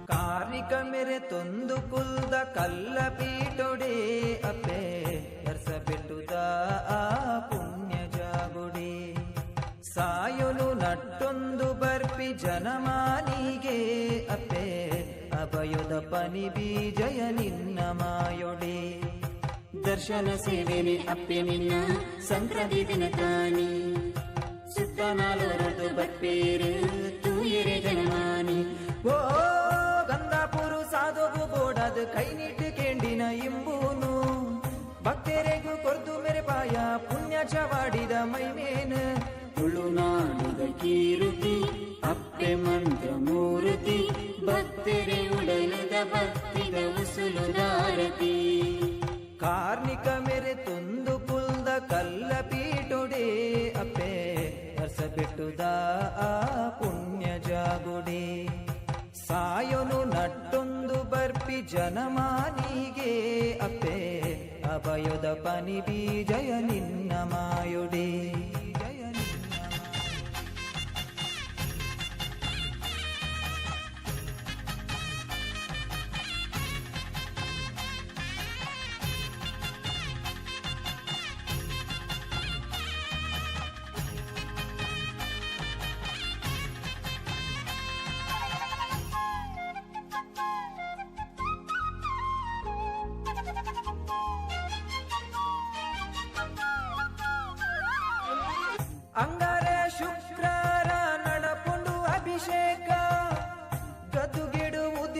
ಕಾರ್ಣಿಕ ಮೇರೆ ತೊಂದು ಕುಲ್ದ ಕಲ್ಲ ಪೀಟೊಡೆ ಅಪ್ಪೆ ಬೆಟ್ಟುದ ಆ ಪುಣ್ಯ ಜಾಗುಡೆ ಸಾಯೊನು ನಟ್ಟೊಂದು ಬರ್ಪಿ ಜನಮಾನಿಗೆ ಅಪ್ಪೆ ಅಭಯದ ಪನಿ ಬೀಜಯ ನಿನ್ನ ಮಾಯೊಡೆ. ದರ್ಶನ ಸೇವೆನೆ ಅಪ್ಪೆ ನಿನ್ನ ಸಂಕ್ರಾಂತಿ ದಿನ ತಾನಿ ಸುತ್ತ ನಾಲೋರದು ಬರ್ಪೇರು ತೂಯರೆ ಜನಮಾನಿ. ಓ ಗಂಗಾಪುರು ಸಾಧುವು ಬೋಡಾದ ಕೈ ನೀಟ್ಟು ಕೇಂಡಿನ ಇಂಬೂನು ಭಕ್ತರೆಗು ಕೊರ್ದು ಮೆರೆಪಾಯ ಪುಣ್ಯ ಚವಾಡಿದ ಮೈಮೇನು. ತುಳುನಾಡಿದ ಕೀರುತಿ ಅಪ್ಪೆ ಮಂತ್ರ ಮೂರ್ತಿ ಭಕ್ತರೆ ಉಡಲದ ಭಕ್ತಿದ ಉಸುಲುದಾರತಿ ಕಾರ್ಣಿಕ ಮೇರೆ ತೊಂದು ಕುಲ್ದ ಕಲ್ಲ ಪೀಟೊಡೆ ಅಪ್ಪೆ ಬೆಟ್ಟುದ ಆ ಪುಣ್ಯ ಜಾಗುಡೆ ಸಾಯೊನು ನಟ್ಟೊಂದು ಬರ್ಪಿ ಜನಮಾನಿಗೆ ಅಪ್ಪೆ ಅಭಯದ ಪನಿ ಬೀಜಯ ನಿನ್ನ ಮಾಯೊಡೆ.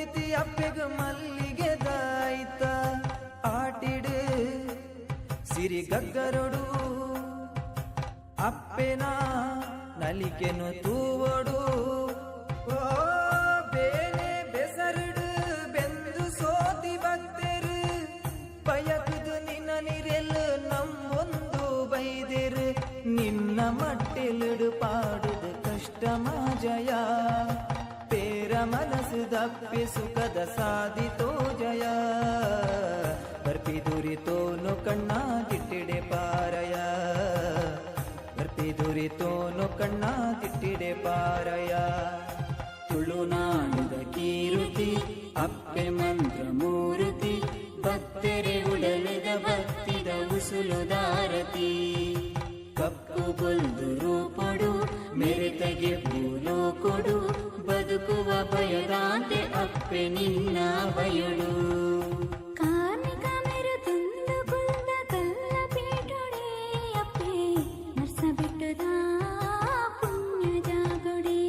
ಪೂಜಿತಿ ಅಪ್ಪೆಗ್ ಮಲ್ಲಿಗೆ ದಾಯ್ತ ಆಟಿಡು ಸಿರಿ ಗಗ್ಗರೊಡು ಅಪ್ಪೆನ ನಲಿಕೆನು ತೂವೊಡು. ಓ ಬೇನೆ ಬೆಸರುಡು ಬೆಂದು ಸೋತಿ ಭಕ್ತರು ಬಯಕುದು ನಿನ್ನ ನಿರೆಲ್ ನಮ್ಮೊಂದು ಬೈದಿರು ನಿನ್ನ ಮಟ್ಟೆಲುಡು ಪಾಡುದು ಕಷ್ಟ ಮಾಜಯ ಪೇರ ಮನಸ್ಸು ದಪ್ಪಿ ಸುಖದ ಸಾಧಿತೋ ಜಯ ಬರ್ಪಿ ದುರಿತೋನು ಕಣ್ಣ ತಿಟ್ಟಿಡೆ ಪಾರಯ ಬರ್ಪಿ ದುರಿತೋನು ಕಣ್ಣ ತಿಟ್ಟಿಡೆ ಪಾರಯ. ತುಳುನಾಡುದ ಕೀರುತಿ ಅಪ್ಪೆ ಮಂತ್ರ ಮೂರುತಿ ಭಕ್ತರೆ ಉಡಲಿದ ಭಕ್ತಿದ ಉಸುಲುದಾರತಿ ಕಪ್ಪು ಬೊಲ್ದು ರೂಪಡು ಮೆರೆತಗೆ ಪೂಲೋ ಕೊಡು ಬದುಕುವ ಭಯದಾಂತೆ ಅಪ್ಪೆ ನಿನ್ನ ಬಯಳು. ಕಾರ್ಮಿಕ ಮೆರುತುಂದು ಕುಲ್ದ ಕಲ್ಲ ಪೀಠೊಡೆ ಅಪ್ಪೆ ನರ್ಸ ಬೆಟ್ಟದ ಪುಣ್ಯ ಜಾಗೊಡೆ.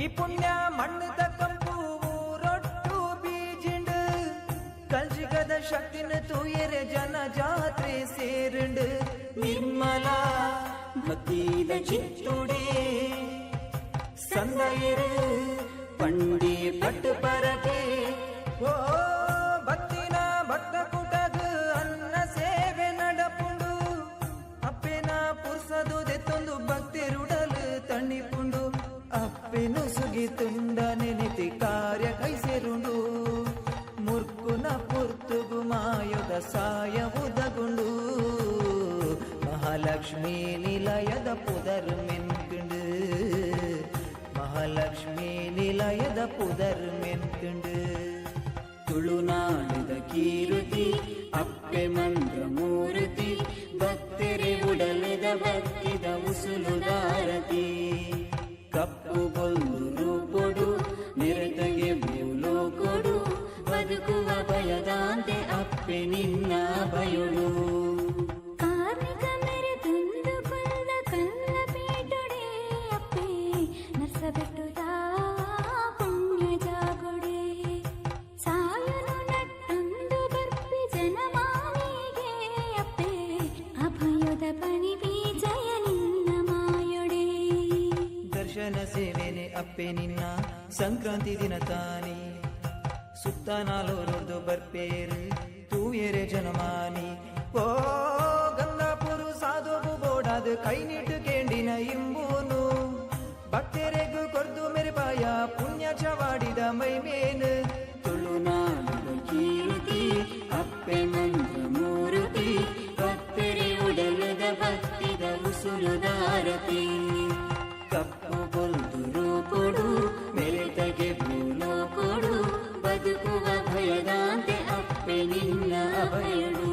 ಈ ಪುಣ್ಯ ಮಣ್ಣದ ಕಂಪು ರೊಟ್ಟು ಬೀಜಿಂಡು ಕಲ್ಜಿಗದ ಶಕ್ತಿನ ತೂಯರೆ ಜನ ಜಾತ್ರೆ ಸೇರುಂಡು ನಿರ್ಮಲ ಭಕ್ತಿದ ಚಿತ್ತುಡೆ ಸಂದಯರು ಪಂಡಿ ಪಟ್ಟು ಪರಕೆ. ಓ ಭಕ್ತಿನ ಭಕ್ತ ಕೂಟಗ ಅನ್ನ ಸೇವೆ ನಡಪುಂಡು ಅಪ್ಪೆನ ಪುರ್ಸದು ದೆತ್ತೊಂದು ಭಕ್ತಿರುಡಲು ತಣ್ಣಿಪುಂಡು ಅಪ್ಪೆನು ಸುಗಿ ತುಂಡ ನೆನೆತಿ ಕಾರ್ಯ ಕೈಸೆರುಂಡು ಮುರ್ಕುನ ಪುರ್ತುಗು ಮಾಯದ ಸಾಯವುದಗುಂಡು ಮಹಾಲಕ್ಷ್ಮೀ ನಿಲಯದ ಪುದರ್ ಮೆನ್ಕುಂಡು ಮಹಾಲಕ್ಷ್ಮೀ ನಿಲಯದ ಪುದರ್ ಮೆನ್ಕುಂಡು. ತುಳುನಾಡುದ ಕೀರುತಿ ಅಪ್ಪೆ ಮಂತ್ರ ಮೂರುತಿ ಭಕ್ತರೆ ಉಡಲಿದ ಭಕ್ತಿದ ಉಸುಲುದಾರತಿ ಕಪ್ಪು ಬೊಲ್ಲು ರೂಪೊಡು ನೆರೆತಗೆ ಭೂಲೋ ಕೊಡು ಬದುಕುವ ಭಯದಾಂತೆ ಅಪ್ಪೆ ನಿನ್ನ ಬಯಳು. ಕಾರ್ಮಿಕ ಮೆರೆದುಂದು ಕುಲ್ದ ಕಲ್ಲ ಪೀಠೊಡೆ ಅಪ್ಪೆ ನರ್ಸ ಬೆಟ್ಟದ ಪುಣ್ಯ ಜಾಗೊಡೆ. ಸಾಯನು ನಟ್ಟೊಂದು ಬರ್ಪಿ ಜನಮಾನಿಗೆ ಅಪ್ಪೆ ಅಭಯದ ಪನಿ ಬೀಜಯ ನಿನ್ನ ಮಾಯೊಡೆ. ದರ್ಶನ ಸೇವೆನೆ ಅಪ್ಪೆ ನಿನ್ನ ಸಂಕ್ರಾಂತಿ ದಿನ ತಾನಿ ಸುತ್ತ ನಾಲೋರೊರ್ದು ಬರ್ಪೇರು ತೂಯೆರೆ ಜನಮಾನಿ. ಓ ಗಂಗಾಪುರು ಸಾಧುವು ಬೋಡಾದ ಕೈ ನೀಟು ಕೇಂಡಿನ ಇಂಬೂನು ಭಕ್ತರೆಗು ಕೊರ್ದು ಮೆರೆಪಾಯ ಪುಣ್ಯ ಚವಾಡಿದ ಮೈಮೇನು. ತುಳುನಾಡುದ ಕೀರುತಿ ಅಪ್ಪೆ ಮಂತ್ರ ಮೂರುತಿ ಭಕ್ತರೆ ಉಡಲದ ಭಕ್ತಿದ ಉಸುಲುದಾರತಿ ಕಪ್ಪು ಬೊಲ್ದು ರೂಪೊಡು ಮೆರೆತಗೆ ಭೂಲೋ ಕೊಡು ಬದುಕುವ ಭಯದಾಂತೆ ಅಪ್ಪೆ ನಿನ್ನ ಬಯಳು.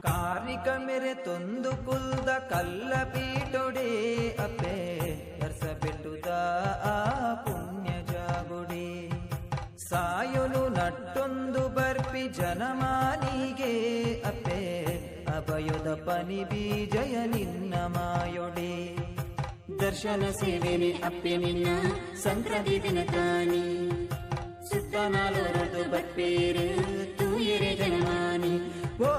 ಕಾರ್ಣಿಕ ಮೇರೆ ತೊಂದು ಕುಲ್ದ ಕಲ್ಲ ಪೀಟೊಡೆ ಅಪ್ಪೆ ವರ್ಷ ಬೆಟ್ಟುದ ಆ ಪುಣ್ಯ ಜಾಗುಡಿ ಸಾಯೊನು ನಟ್ಟೊಂದು ಬರ್ಪಿ ಜನಮಾನಿಗೆ ಅಪ್ಪೆ ಅಭಯದ ಪನಿ ಬೀಜಯ ನಿನ್ನ ಮಾಯೊಡೆ. ದರ್ಶನ ಸೇವೆನೆ ಅಪ್ಪೆ ನಿನ್ನ ಸಂಕ್ರಾಂತಿ ದಿನ ತಾನಿ ಸುತ್ತ ನಾಲೋರದು ಬರ್ಪೇರು ತೂಯರೆ ಜನಮಾನಿ. ಓ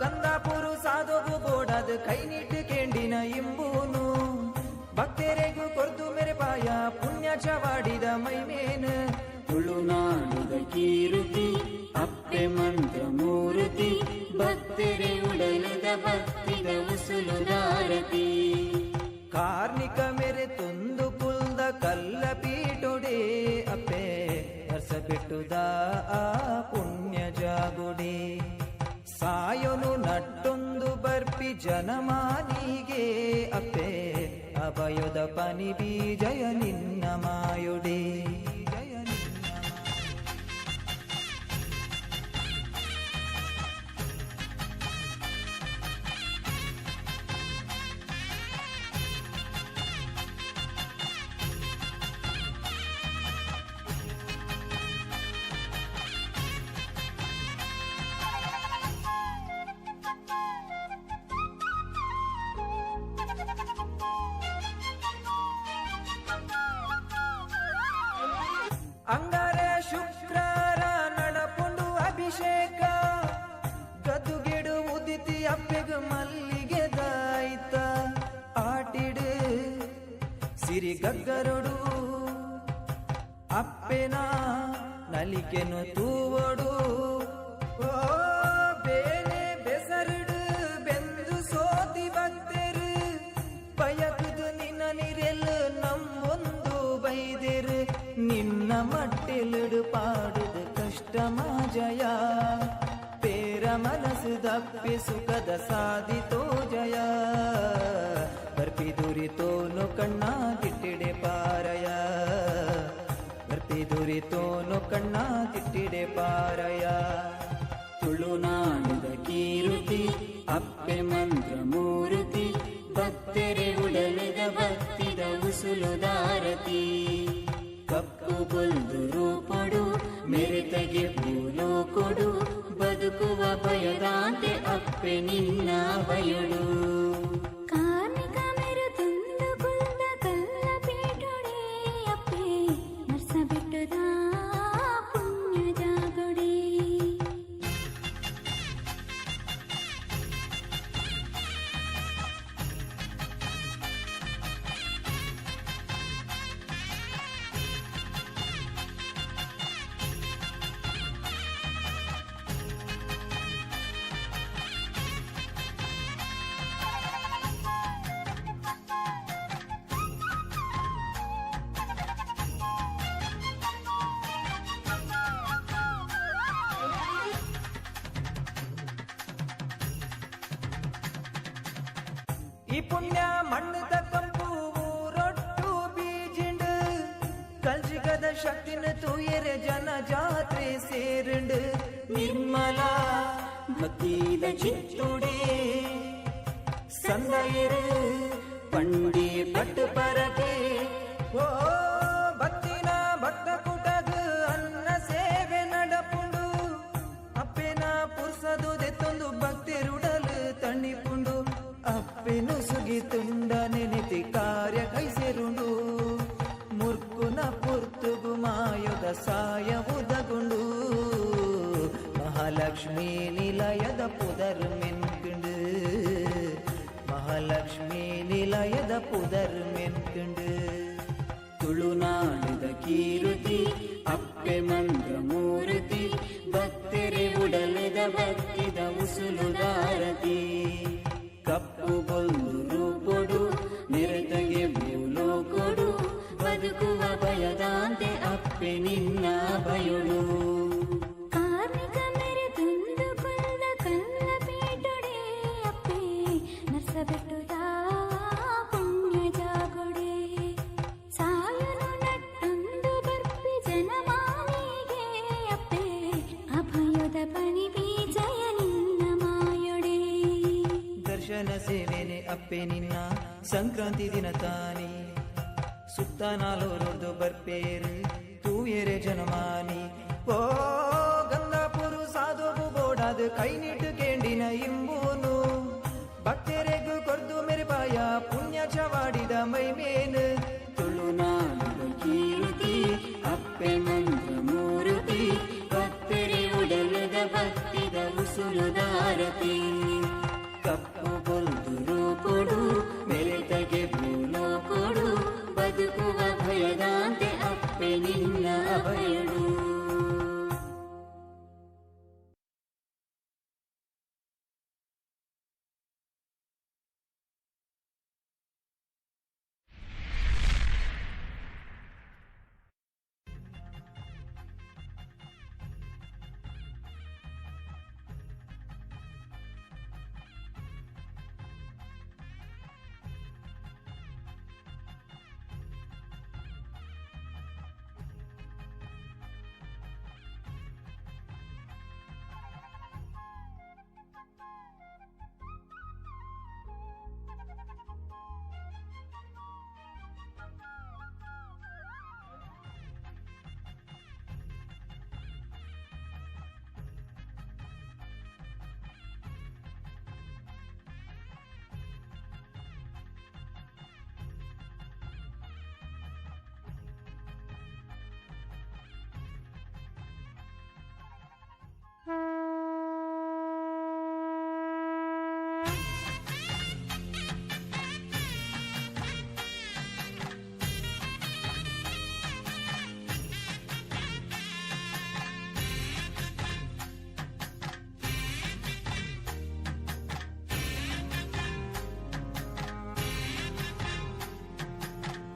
ಗಂಧಾಪುರು ಸಾಧುಗು ಬೋಡದು ಕೈ ನೀಟ್ಟು ಕೇಂಡಿನ ಇಂಬೂನು ಭಕ್ತರೆಗು ಕೊರ್ದು ಮೇರೆ ಪಾಯ ಪುಣ್ಯ ಚವಾಡಿದ ಮೈಮೇನು. ತುಳುನಾಡುದ ಕೀರುತಿ ಅಪ್ಪೆ ಮಂತ್ರ ಮೂರುತಿ ಭಕ್ತರೆ ಉಡಲದ ಭಕ್ತಿದ ಉಸುಲುದಾರತಿ. ಕಾರ್ಣಿಕ ಮೇರೆ ತೊಂದು ಕುಲ್ದ ಕಲ್ಲ ಪೀಟೊಡೆ ಅಪ್ಪೆ ವರ್ಷ ಬಿಟ್ಟುದ ಆ ಪುಣ್ಯ ಜಾಗುಡಿ ಸಾಯೊನು ನಟ್ಟೊಂದು ಬರ್ಪಿ ಜನಮಾನಿಗೆ ಅಪ್ಪೆ ಅಭಯದ ಪನಿ ಬೀಜಯ ನಿನ್ನ ಮಾಯುಡಿ. ಅಂಗಾರ ಶುಕ್ರಾರ ನಡಪುಂಡು ಅಭಿಷೇಕ ಗದ್ದುಗೆಡು ಉದಿತಿ ಅಪ್ಪೆಗ ಮಲ್ಲಿಗೆ ದಾಯ್ತ ಆಟಿಡು ಸಿರಿ ಗಗ್ಗರೊಡು ಅಪ್ಪೆನ ನಲಿಕೆನು ತೂವೊಡು. ಓ ಬೇನೆ ಬೆಸರುಡು ಬೆಂದು ಸೋತಿ ಭಕ್ತರು ಬಯಕುದು ನಿನ್ನ ನಿರೆಲ್ ನಮ್ಮೊಂದು ಬೈದಿರು ನಿನ್ನ ಮಟ್ಟಿಲಿಡು ಪಾಡುದು ಕಷ್ಟ ಮಾಜಯ ಪೇರ ಮನಸ್ಸು ದಪ್ಪಿ ಸುಖದ ಸಾಧಿತೋ ಜಯ ಬರ್ಪಿ ದುರಿತೋನು ಕಣ್ಣ ತಿಟ್ಟಿಡೆ ಪಾರಯ ಬರ್ಪಿ ದುರಿತೋನು ಕಣ್ಣ ತಿಟ್ಟಿಡೆ ಪಾರಯ. ತುಳುನಾಡುದ ಕೀರುತಿ ಅಪ್ಪೆ ಮಂತ್ರ ಮೂರುತಿ ಭಕ್ತರೆ ಉಡಲದ ಭಕ್ತಿದ ಉಸುಲುದಾರತಿ. ಕಪ್ಪು ಬೊಲ್ದು ರೂಪೊಡು ಮೆರೆತಗೆ ಪೂಲೋ ಕೊಡು ಬದುಕುವ ಭಯದಾಂತೆ ಅಪ್ಪೆ ನಿನ್ನ ಬಯಳು. ಕಾರ್ಣಿಕ ಮೇರೆ ತೊಂದು ಕುಲ್ದ ಕಲ್ಲ ಪೀಟೊಡೆ ಅಪ್ಪೆ ನರ್ಸ ಬೆಟ್ಟದ ಪುಣ್ಯ ಜಾಗೊಡೆ. ಈ ಪುಣ್ಯ ಮಣ್ಣದ ಕಂಪು ರೊಟ್ಟು ಬೀಜಿಂಡು ಕಲ್ಜಿಗದ ಶಕ್ತಿನ ತೂಯರೆ ಜನ ಜಾತ್ರೆ ಸೇರುಂಡು ನಿರ್ಮಲ ಭಕ್ತಿದ ಚಿತ್ತುಡೆ ಸಂದಯರು ಪಂಡಿ ಪಟ್ಟು ಪರಕೆ. ಓ ಭಕ್ತಿನ ಭಕ್ತ ಕುಟಗ ಅನ್ನ ಸೇವೆ ನಡಪುಂಡು ಅಪ್ಪೆನ ಪುರ್ಸದು ದೆತ್ತೊಂದು ಭಕ್ತಿರುಡಲು ತಣ್ಣಿಪುಂಡು ಅಪ್ಪೆನು ಸುಗಿ ತುಂಡ ನೆನೆತಿ ಕಾರ್ಯ ಕೈಸೆರುಂಡು ಮುರ್ಕುನ ಪುರ್ತುಗು ಮಾಯದ ಸಾಯವುದಗುಂಡು ಮಹಾಲಕ್ಷ್ಮೀ ನಿಲಯದ ಪುದರ್ ಮೆನ್ಕುಂಡು ಮಹಾಲಕ್ಷ್ಮೀ ನಿಲಯದ ಪುದರ್ ಮೆನ್ಕುಂಡು. ತುಳುನಾಡುದ ಕೀರುತಿ ಅಪ್ಪೆ ಮಂತ್ರ ಮೂರುತಿ ಭಕ್ತರೆ ಉಡಲದ ಭಕ್ತಿದ ಉಸುಲುದಾರತಿ. ಕಪ್ಪು ಬೊಲ್ದು ರೂಪೊಡು ನೆರೆತಗೆ ಭೂಲೋಕೊಡು ಬದುಕುವ ಭಯದಾಂತೆ ಅಪ್ಪೆ ಅಪ್ಪೆ ನಿನ್ನ ಭಯಡು. ಕಾರ್ಮಿಕ ಮೇರೆ ತುಂದು ಕುಲ್ದ ಕಲ್ಲ ಪೀಟೊಡೆ ಅಪ್ಪೆ ನರ್ಸಬೆಟ್ಟುದ ಪುಣ್ಯ ಜಾಗೊಡೆ. ಸಾಯನು ನಟ್ಟೊಂದು ಬರ್ಪಿ ಜನಮಾನಿಗೆ ಅಪ್ಪೆ ಅಭಯದ ಪನಿ ಬೀಜಯ ನಿನ್ನ ಮಾಯೊಡೆ. ದರ್ಶನ ಸೇವೆನೆ ಅಪ್ಪೆ ನಿನ್ನ ಸಂಕ್ರಾಂತಿ ದಿನ ತಾನಿ ಸುತ್ತ ನಾಲೋರೊರ್ದು ಬರ್ಪೇರು ತೂಯೆರೆ ಜನಮಾನಿ. ಓ ಗಂಗಾಪುರು ಸಾಧುವು ಬೋಡಾದ ಕೈ ನೀಟು ಕೇಂಡಿನ ಇಂಬೂನು ಭಕ್ತರೆಗು ಕೊರ್ದು ಮೆರೆಪಾಯ ಪುಣ್ಯ ಚವಾಡಿದ ಮೈಮೇನು. ತುಳುನಾಡುದ ಕೀರ್ತಿ ಅಪ್ಪೆ ಮಂತ್ರ ಮೂರುತಿ ಭಕ್ತರೆ ಉಡಲದ ಭಕ್ತಿದ ಉಸುಲುದಾರತಿ. ಕಪ್ಪು ಬೊಲ್ದು ರೂಪುಡು ಮೆರೆತಗೆ ಭೂಲೋಕೊಡು ಬದುಕುವ ಭಯದಾಂತೆ ಅಪ್ಪೆ ನಿನ್ನ ಅಭಯಡು.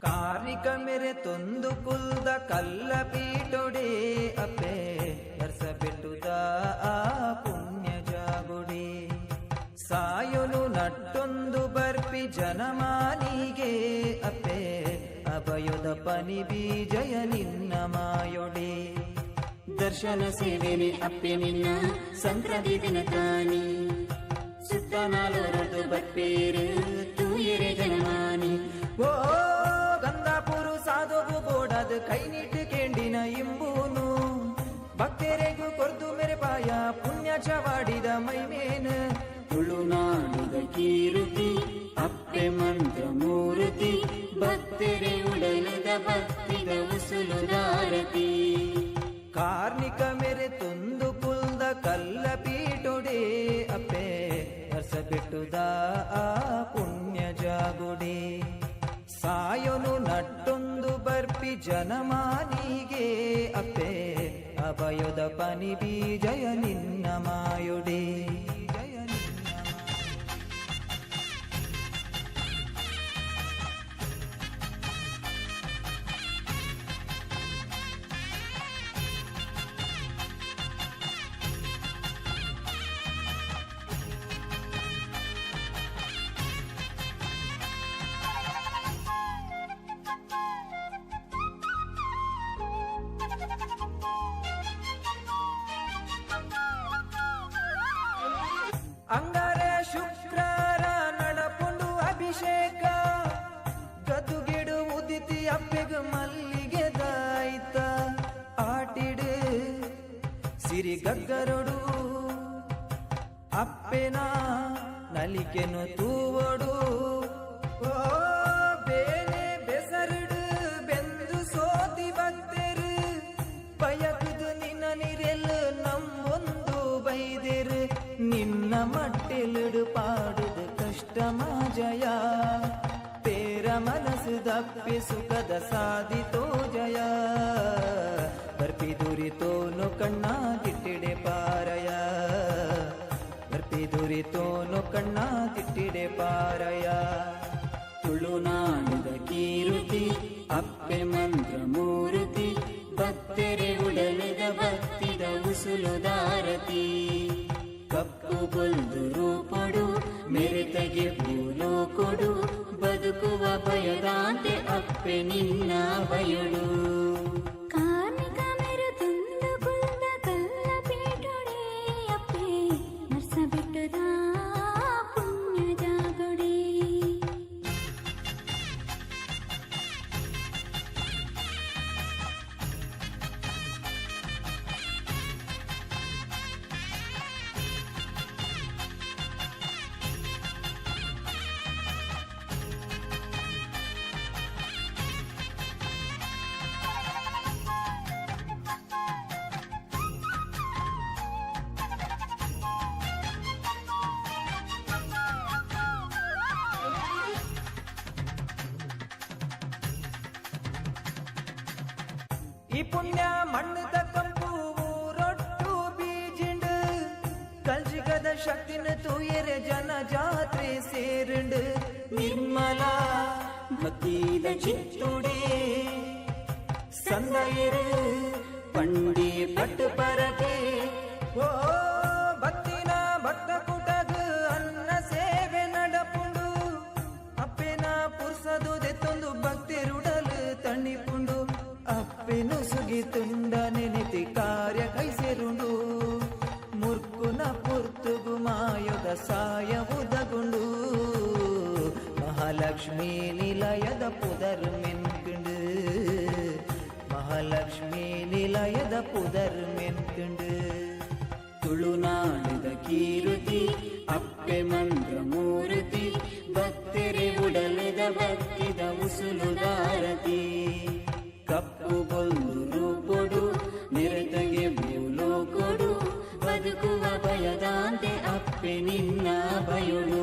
ಕಾರ್ಣಿಕ ಮೇರೆ ತೊಂದು ಕುಲ್ದ ಕಲ್ಲ ಪೀಟೊಡೆ ಅಪ್ಪೆ ನರ್ಸಬೆಟ್ಟುದ ಆ ಪುಣ್ಯ ಜಾಗುಡೆ. ಸಾಯೊನು ನಟ್ಟೊಂದು ಬರ್ಪಿ ಜನಮಾನಿಗೆ ಅಪ್ಪೆ ಅಭಯದ ಪನಿ ಬೀಜಯ ನಿನ್ನ ಮಾಯೊಡೆ. ದರ್ಶನ ಸೇವೆನೆ ಅಪ್ಪೆ ನಿನ್ನ ಸಂಕ್ರಾಂತಿ ದಿನ ತಾನಿ ಸುತ್ತ ನಾಲೋರದು ಬರ್ಪೇರು ತೂಯೆರೆ ಜನಮಾನಿ. ಓ ಗಂಗಾಪುರು ಸಾಧುವು ಬೋಡಾದ ಕೈ ನೀಟು ಕೇಂಡಿನ ಇಂಬೂನು ಭಕ್ತರೆಗು ಕೊರ್ದು ಮೆರೆಪಾಯ ಪುಣ್ಯ ಚವಾಡಿದ ಮೈಮೇನು. ತುಳುನಾಡುದ ಕೀರ್ತಿ ಅಪ್ಪೆ ಮಂತ್ರ ಮೂರ್ತಿ ಭಕ್ತರೆ ಉಡಲದ ಭಕ್ತಿದ ಉಸುಲುದಾರತಿ. ಕಾರ್ಣಿಕ ಮೇರೆ ತೊಂದು ಕುಲ್ದ ಕಲ್ಲ ಪೀಟೊಡೆ ಅಪ್ಪೆ ನರ್ಸಬೆಟ್ಟುದ ಆ ಪುಣ್ಯ ಜಾಗುಡೆ. ಸಾಯೊನು ನಟ್ಟೊಂದು ಬರ್ಪಿ ಜನಮಾನಿಗೆ ಅಪ್ಪೆ ಅಭಯದ ಪನಿ ಬೀಜಯ ನಿನ್ನ ಮಾಯೊಡೆ. ಅಂಗಾರ ಶುಕ್ರಾರ ನಡಪುಂಡು ಅಭಿಷೇಕ ಗದುಗಿಡು ಉದಿತಿ ಅಪ್ಪೆಗ ಮಲ್ಲಿಗೆ ದಾಯ್ತ ಆಟಿಡು ಸಿರಿ ಗಗ್ಗರೊಡು ಅಪ್ಪೆನ ನಲಿಕೆನು ತೂವೊಡು. ಓ ಬೇನೆ ಬೆಸರುಡು ಬೆಂದು ಸೋತಿ ಭಕ್ತರು ಬಯಕುದು ನಿನ್ನ ನಿರೆಲ್ ನಮ್ಮೊಂದು ಬೈದಿರು ನಿನ್ನ ಮಟ್ಟಿಲಿಡು ಪಾಡುದು ಕಷ್ಟ ಮಾಜಯ ತೇರ ಮನಸ್ಸು ದಪ್ಪಿ ಸುಖದ ಸಾಧಿತೋ ಜಯ ಬರ್ಪಿ ದುರಿತೋನು ಕಣ್ಣ ತಿಟ್ಟಿಡೆ ಪಾರಯ ಬರ್ಪಿ ದುರಿತೋನು ಕಣ್ಣ ತಿಟ್ಟಿಡೆ ಪಾರಯ. ತುಳುನಾಡುದ ಕೀರ್ತಿ ಅಪ್ಪೆ ಮಂತ್ರ ಮೂರ್ತಿ ಭಕ್ತರೆ ಉಡಲದ ಭಕ್ತಿದ ಉಸುಲುದಾರತಿ ಕಪ್ಪು ಬೊಲ್ದು ರೂಪೊಡು ಮೆರೆತಗೆ ಪೂಲೋ ಕೊಡು ಬದುಕುವ ಭಯದಾಂತೆ ಅಪ್ಪೆ ನಿನ್ನ ಬಯಳು ಕಾರ್ಮಿಕ ಮೆರು ತಂದು ಕುಲ್ದ ಕಲ್ಲ ಪೀಟೊಡೆ ಅಪ್ಪೆ ನರ್ಸ ಬಿಟ್ಟುದ ಪುಣ್ಯ ಜಾಗೊಡೆ. ಈ ಪುಣ್ಯ ಮಣ್ಣದ ಕಂಪು ರೊಟ್ಟು ಬೀಜಿಂಡು ಕಲ್ಜಿಗದ ಶಕ್ತಿನ ತೂಯರೆ ಜನ ಜಾತ್ರೆ ಸೇರುಂಡು ನಿರ್ಮಲ ಭಕ್ತಿದ ಚಿತ್ತುಡೆ ಸಂದಯರು ಪಂಡಿ ಪಟ್ಟು ಪರಕೆ ಓ ಭಕ್ತಿನ ಭಕ್ತ ಕೂಟಗ ಅನ್ನ ಸೇವೆ ನಡಪುಂಡು ಅಪ್ಪೆನ ಪುರ್ಸದು ದೆತ್ತೊಂದು ಭಕ್ತಿರುಡಲು ತಣಿಪುಂಡು ಅಪ್ಪೆನು ಸುಗಿ ತುಂಡ ನೆನೆತಿ ಕಾರ್ಯ ಕೈಸೆರುಂಡು ಮುರ್ಕುನ ಪುರ್ತುಗು ಮಾಯದ ಸಾಯವುದಗುಂಡು ಮಹಾಲಕ್ಷ್ಮೀ ನಿಲಯದ ಪುದರ್ ಮೆನ್ಕುಂಡು ಮಹಾಲಕ್ಷ್ಮೀ ನಿಲಯದ ಪುದರ್ ಮೆನ್ಕುಂಡು ತುಳುನಾಡದ ಕೀರುತಿ ಅಪ್ಪೆ ಮಂತ್ರ ಮೂರ್ತಿ ಭಕ್ತರೆ ಉಡಲದ ಭಕ್ತಿದ ಉಸುಲುದಾರತಿ ಕಪ್ಪು ಬೊಲ್ದು ರೂಪೊಡು ನಿರತಗೆ ಭೂಲೋ ಕೊಡು ಬದುಕುವ ಭಯದಾಂತೆ ಅಪ್ಪೆ ನಿನ್ನ ಬಯಳು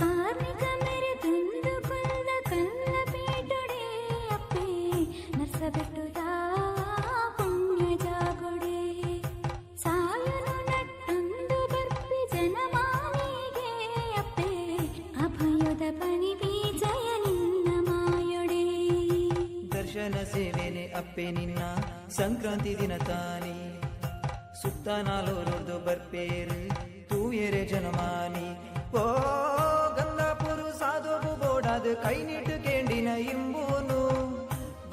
ಕಾರ್ಮಿಕ ಮೆರೆ ತಂದು ಕುಲ್ದ ಕಲ್ಲ ಪೀಟೊಡೆ ಅಪ್ಪೆ ನರ್ಸ ಬಿಟ್ಟುದ ಪುಣ್ಯ ಜಾಗೊಡೆ. ಸಾಯನು ನಟ್ಟಂದು ಬರ್ಪಿ ಜನಮಾನಿಗೆ ಅಪ್ಪೆ ಅಭಯದ ಪನಿ ಬೀಜಯ ನಿನ್ನ ಮಾಯೊಡೆ. ದರ್ಶನ ಸೇವೆನೆ ಅಪ್ಪೆ ನಿನ್ನ ಸಂಕ್ರಾಂತಿ ದಿನ ತಾನಿ ಸುತ್ತ ನಾಲೋರೊರ್ದು ಬರ್ಪೇರು ತೂಯೆರೆ ಜನಮಾನಿ ಓ ಗಂಗಾಪುರು ಸಾಧುವು ಬೋಡಾದ ಕೈ ನೀಟು ಕೇಂಡಿನ ಇಂಬೂನು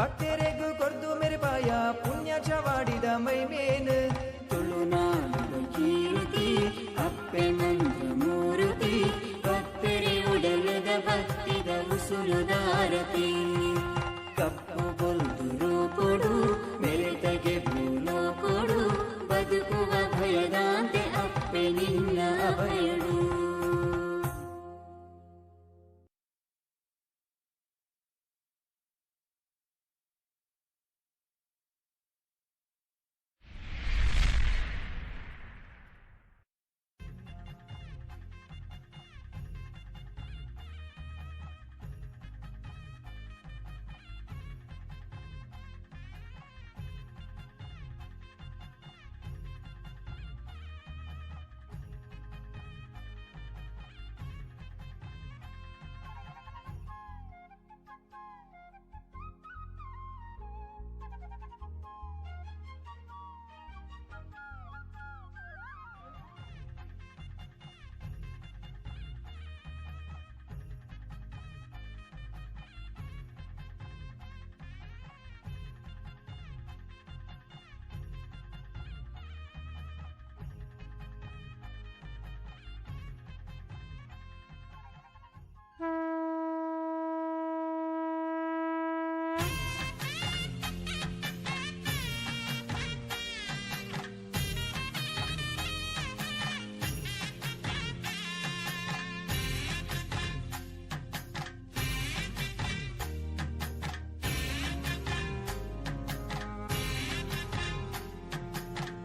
ಭಕ್ತರೆಗು ಕೊರ್ದು ಮೆರೆಪಾಯ ಪುಣ್ಯ ಚವಾಡಿದ ಮೈಮೇನು ತುಳುನಾಡದ ಕೀರ್ತಿ ಅಪ್ಪೆ ಮಂತ್ರ ಮೂರ್ತಿ ಭಕ್ತರೆ ಉಡಲದ ಭಕ್ತಿದ ಉಸುಲುದಾರತಿ ಕಪ್ಪು ಬೊಲ್ದು ರೂಪೊಡು ಮೆರೆತಗೆ ಭೂಲೋ ಕೊಡು ಬದುಕುವ ಭಯದಾಂತೆ ಅಪ್ಪೆ ನಿನ್ನ ಅಭಯಡು.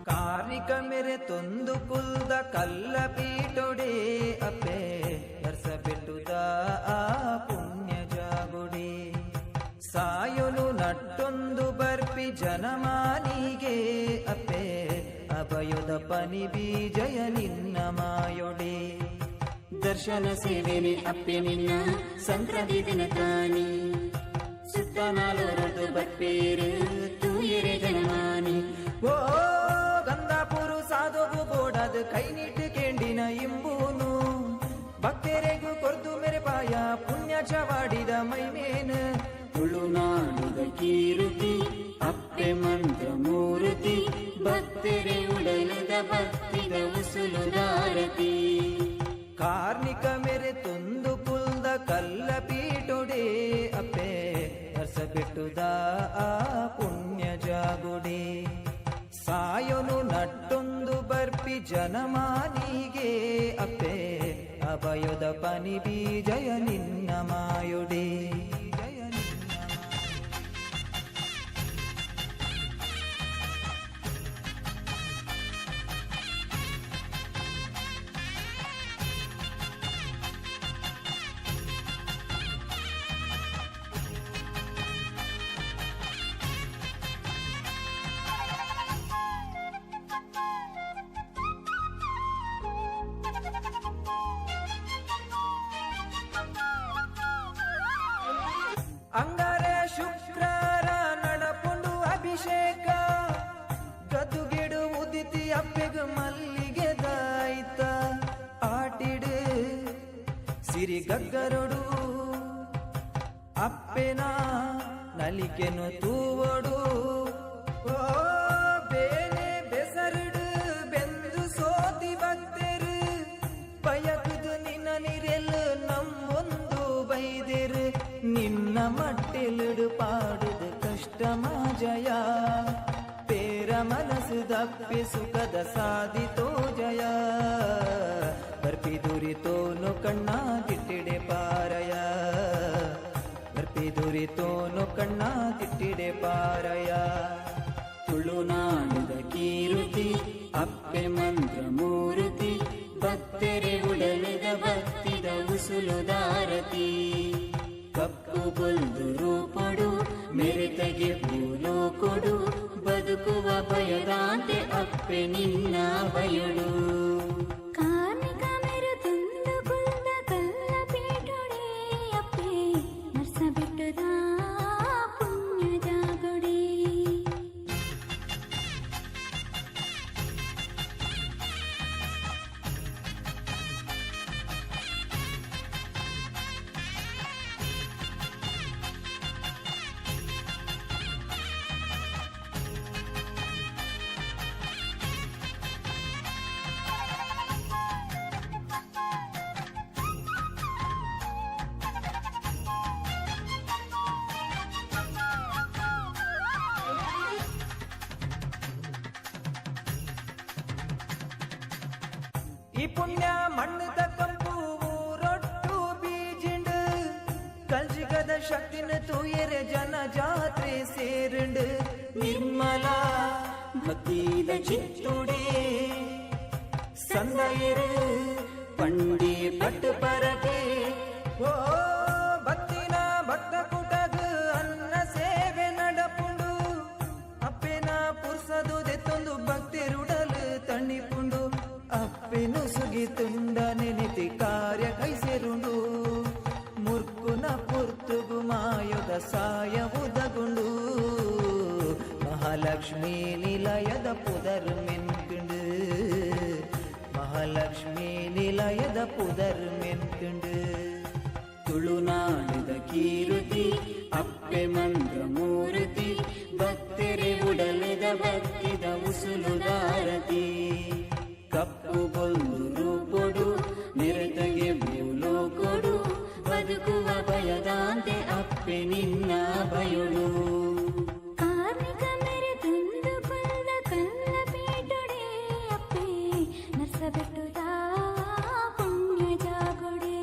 ಕಾರ್ಣಿಕ ಮೇರೆ ತೊಂದು ಕುಲ್ದ ಕಲ್ಲ ಪೀಟೊಡೆ ಅಪ್ಪೆ ನರ್ಸ ಬೆಟ್ಟುದ ಆ ಪುಣ್ಯ ಜಾಗುಡೆ. ಸಾಯಲು ನಟ್ಟೊಂದು ಬರ್ಪಿ ಜನಮಾನಿಗೆ ಅಪ್ಪೆ ಅಭಯದ ಪನಿ ಬೀಜಯ ನಿನ್ನ ಮಾಯೊಡೆ. ದರ್ಶನ ಸೇವೆನೆ ಅಪ್ಪೆ ನಿನ್ನ ಸಂಕ್ರಾಂತಿ ದಿನ ತಾನಿ ಸುತ್ತ ನಾಲೋರದು ಬತ್ಪೇರು ತೂಯೆ ಭಕ್ತರೆ ಜನಮಾನಿ. ಓ ಗಂಧಾಪುರು ಸಾಧುಗು ಬೋಡಾದ ಕೈ ನೀಟ್ಟು ಕೇಂಡಿನ ಇಂಬೂನು ಭಕ್ತರೆಗು ಕೊರ್ದು ಮೇರೆ ಪಾಯ ಪುಣ್ಯ ಚವಾಡಿದ ಮೈಮೇನು. ತುಳುನಾಡುದ ಕೀರ್ತಿ ಅಪ್ಪೆ ಮಂತ್ರ ಮೂರ್ತಿ ಭಕ್ತರೆ ಉಡಲದ ಭಕ್ತಿದ ಉಸುಲುದಾರತಿ. ಕಾರ್ಣಿಕ ಮೇರೆ ತೊಂದು ಕುಲ್ದ ಕಲ್ಲ ಪೀಟೊಡೆ ಅಪ್ಪೆ ಹರ್ಸ ಬಿಟ್ಟುದ ಆ ಪುಣ್ಯ ಜಾಗುಡೆ. ಸಾಯೋನು ನಟ್ಟೊಂದು ಬರ್ಪಿ ಜನಮಾನಿಗೆ ಅಪ್ಪೆ ಅಭಯದ ಪನಿ ಬೀಜಯ ನಿನ್ನ ಮಾಯುಡೆ. ಅಂಗಾರ ಶುಕ್ರಾರ ನಡಪುಂಡು ಅಭಿಷೇಕ ಗದುಗಿಡು ಉದಿತಿ ಅಪ್ಪೆಗ ಮಲ್ಲಿಗೆ ದಾಯ್ತ ಆಟಿಡು ಸಿರಿ ಗಗ್ಗರೊಡು ಅಪ್ಪೆನ ನಲಿಕೆನು ತೂವೊಡು. ಓ ಬೇನೆ ಬೆಸರುಡು ಬೆಂದು ಸೋತಿ ಭಕ್ತರು ಬಯಕುದು ನಿನ್ನ ನಿರೆಲು ನಮ್ಮೊಂದು ಬೈದಿರು ನಿನ್ನ ಮಟ್ಟಿಲಿಡು ಪಾಡುದು ಕಷ್ಟ ಮಾಜಯ ಪೇರ ಮನಸ್ಸು ದಪ್ಪಿ ಸುಖದ ಸಾಧಿತೋ ಜಯ ಬರ್ಪಿ ದುರಿತೋನು ಕಣ್ಣ ದಿಟ್ಟಿಡೆ ಪಾರಯ ಬರ್ಪಿ ದುರಿತೋನು ಕಣ್ಣ ದಿಟ್ಟಿಡೆ ಪಾರಯ. ತುಳುನಾಡುದ ಕೀರ್ತಿ ಅಪ್ಪೆ ಮಂತ್ರ ಮೂರ್ತಿ ಭಕ್ತರೆ ಉಡಲದ ಭಕ್ತಿದ ಉಸುಲುದಾರತಿ. ಕಪ್ಪು ಬೊಲ್ದು ರೂಪಡು ಮೆರೆತಗೆ ಪೂಲೋ ಕೊಡು ಬದುಕುವ ಭಯದಾಂತೆ ಅಪ್ಪೆ ನಿನ್ನ ಬಯಳು. ಕಾರ್ಣಿಕ ಮೇರೆ ತಂದು ಕುಲ್ದ ಕಲ್ಲ ಪೀಟೊಡೆ ಅಪ್ಪೆ ನರ್ಸ ಬಿಟ್ಟುದ ಪುಣ್ಯ ಜಾಗೊಡೆ. ಈ ಪುಣ್ಯ ಮಣ್ಣದ ಕಂಪು ರೊಟ್ಟು ಬೀಜಿಂಡು ಕಲ್ಜಿಗದ ಶಕ್ತಿನ ತೂಯರೆ ಜನ ಜಾತ್ರೆ ಸೇರುಂಡು ನಿರ್ಮಲ ಭಕ್ತಿದ ಚಿತ್ತುಡೆ ಸಂದಯರು ಪಂಡಿ ಪಟ್ಟು ಪರಕೆ. ಓ ಭಕ್ತಿನ ಭಕ್ತ ಕುಟಗ ಅನ್ನ ಸೇವೆ ನಡಪುಂಡು ಅಪ್ಪೆನ ಪುರ್ಸದು ದೆತ್ತೊಂದು ಭಕ್ತಿರುಡಲು ತಣ್ಣಿಪುಂಡು ಅಪ್ಪೆನು ಸುಗಿ ತುಂಡ ನೆನೆತಿ ಕಾರ್ಯ ಕೈಸೆರುಂಡು ಮುರ್ಕುನ ಪುರ್ತುಗು ಮಾಯದ ಸಾಯ ಉದಗುಂಡು ಮಹಾಲಕ್ಷ್ಮೀ ನಿಲಯದ ಪುದರ್ ಮೆನ್ಕುಂಡು ಮಹಾಲಕ್ಷ್ಮೀ ನಿಲಯದ ಪುದರ್ ಮೆನ್ಕುಂಡು. ತುಳುನಾಡುದ ಕೀರ್ತಿ ಅಪ್ಪೆ ಮಂತ್ರ ಮೂರ್ತಿ ಭಕ್ತರೆ ಉಡಲದ ಭಕ್ತಿದ ಉಸುಲುದಾರತಿ. ಕಪ್ಪು ಬೊಲ್ದು ರೂಪೊಡು ನಿರತಗೆ ಬೂಲೋ ಕೊಡು ಬದುಕುವ ಭಯದಾಂತೆ ಅಪ್ಪೆ ನಿನ್ನ ಬಯಳು. ಕಾರ್ಣಿಕ ಮೇರೆ ತಂದು ಕುಲ್ದ ಕಲ್ಲ ಪೀಟೊಡೆ ಅಪ್ಪೆ ನರ್ಸ ಬಿಟ್ಟುದ ಪುಣ್ಯ ಜಾಗೊಡೆ.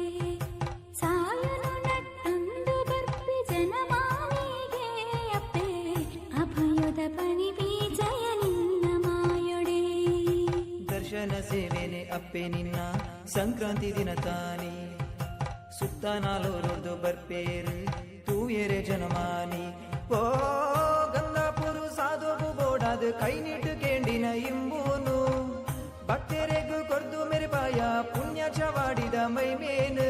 ಸಾಯನು ನಟ್ಟಂದು ಬರ್ಪಿ ಜನಮಾನಿಗೆ ಅಪ್ಪೆ ಅಭಯದ ಪನಿ ಬೀಜಯ ನಿನ್ನ ಮಾಯೊಡೆ. ದರ್ಶನ ಸೇವೆನೆ ಅಪ್ಪೆ ನಿನ್ನ ಸಂಕ್ರಾಂತಿ ದಿನ ತಾನಿ ಸುತ್ತ ನಾಲೋರೊರ್ದು ಬರ್ಪೇರು ತೂಯರೆ ಜನಮಾನಿ. ಓ ಗಂಗಾಪುರು ಸಾಧುವು ಬೋಡಾದ ಕೈ ನೀಟ್ಟು ಕೇಂಡಿನ ಇಂಬೂನು ಭಕ್ತರೆಗು ಕೊರ್ದು ಮೆರೆಪಾಯ ಪುಣ್ಯ ಚವಾಡಿದ ಮೈಮೇನು.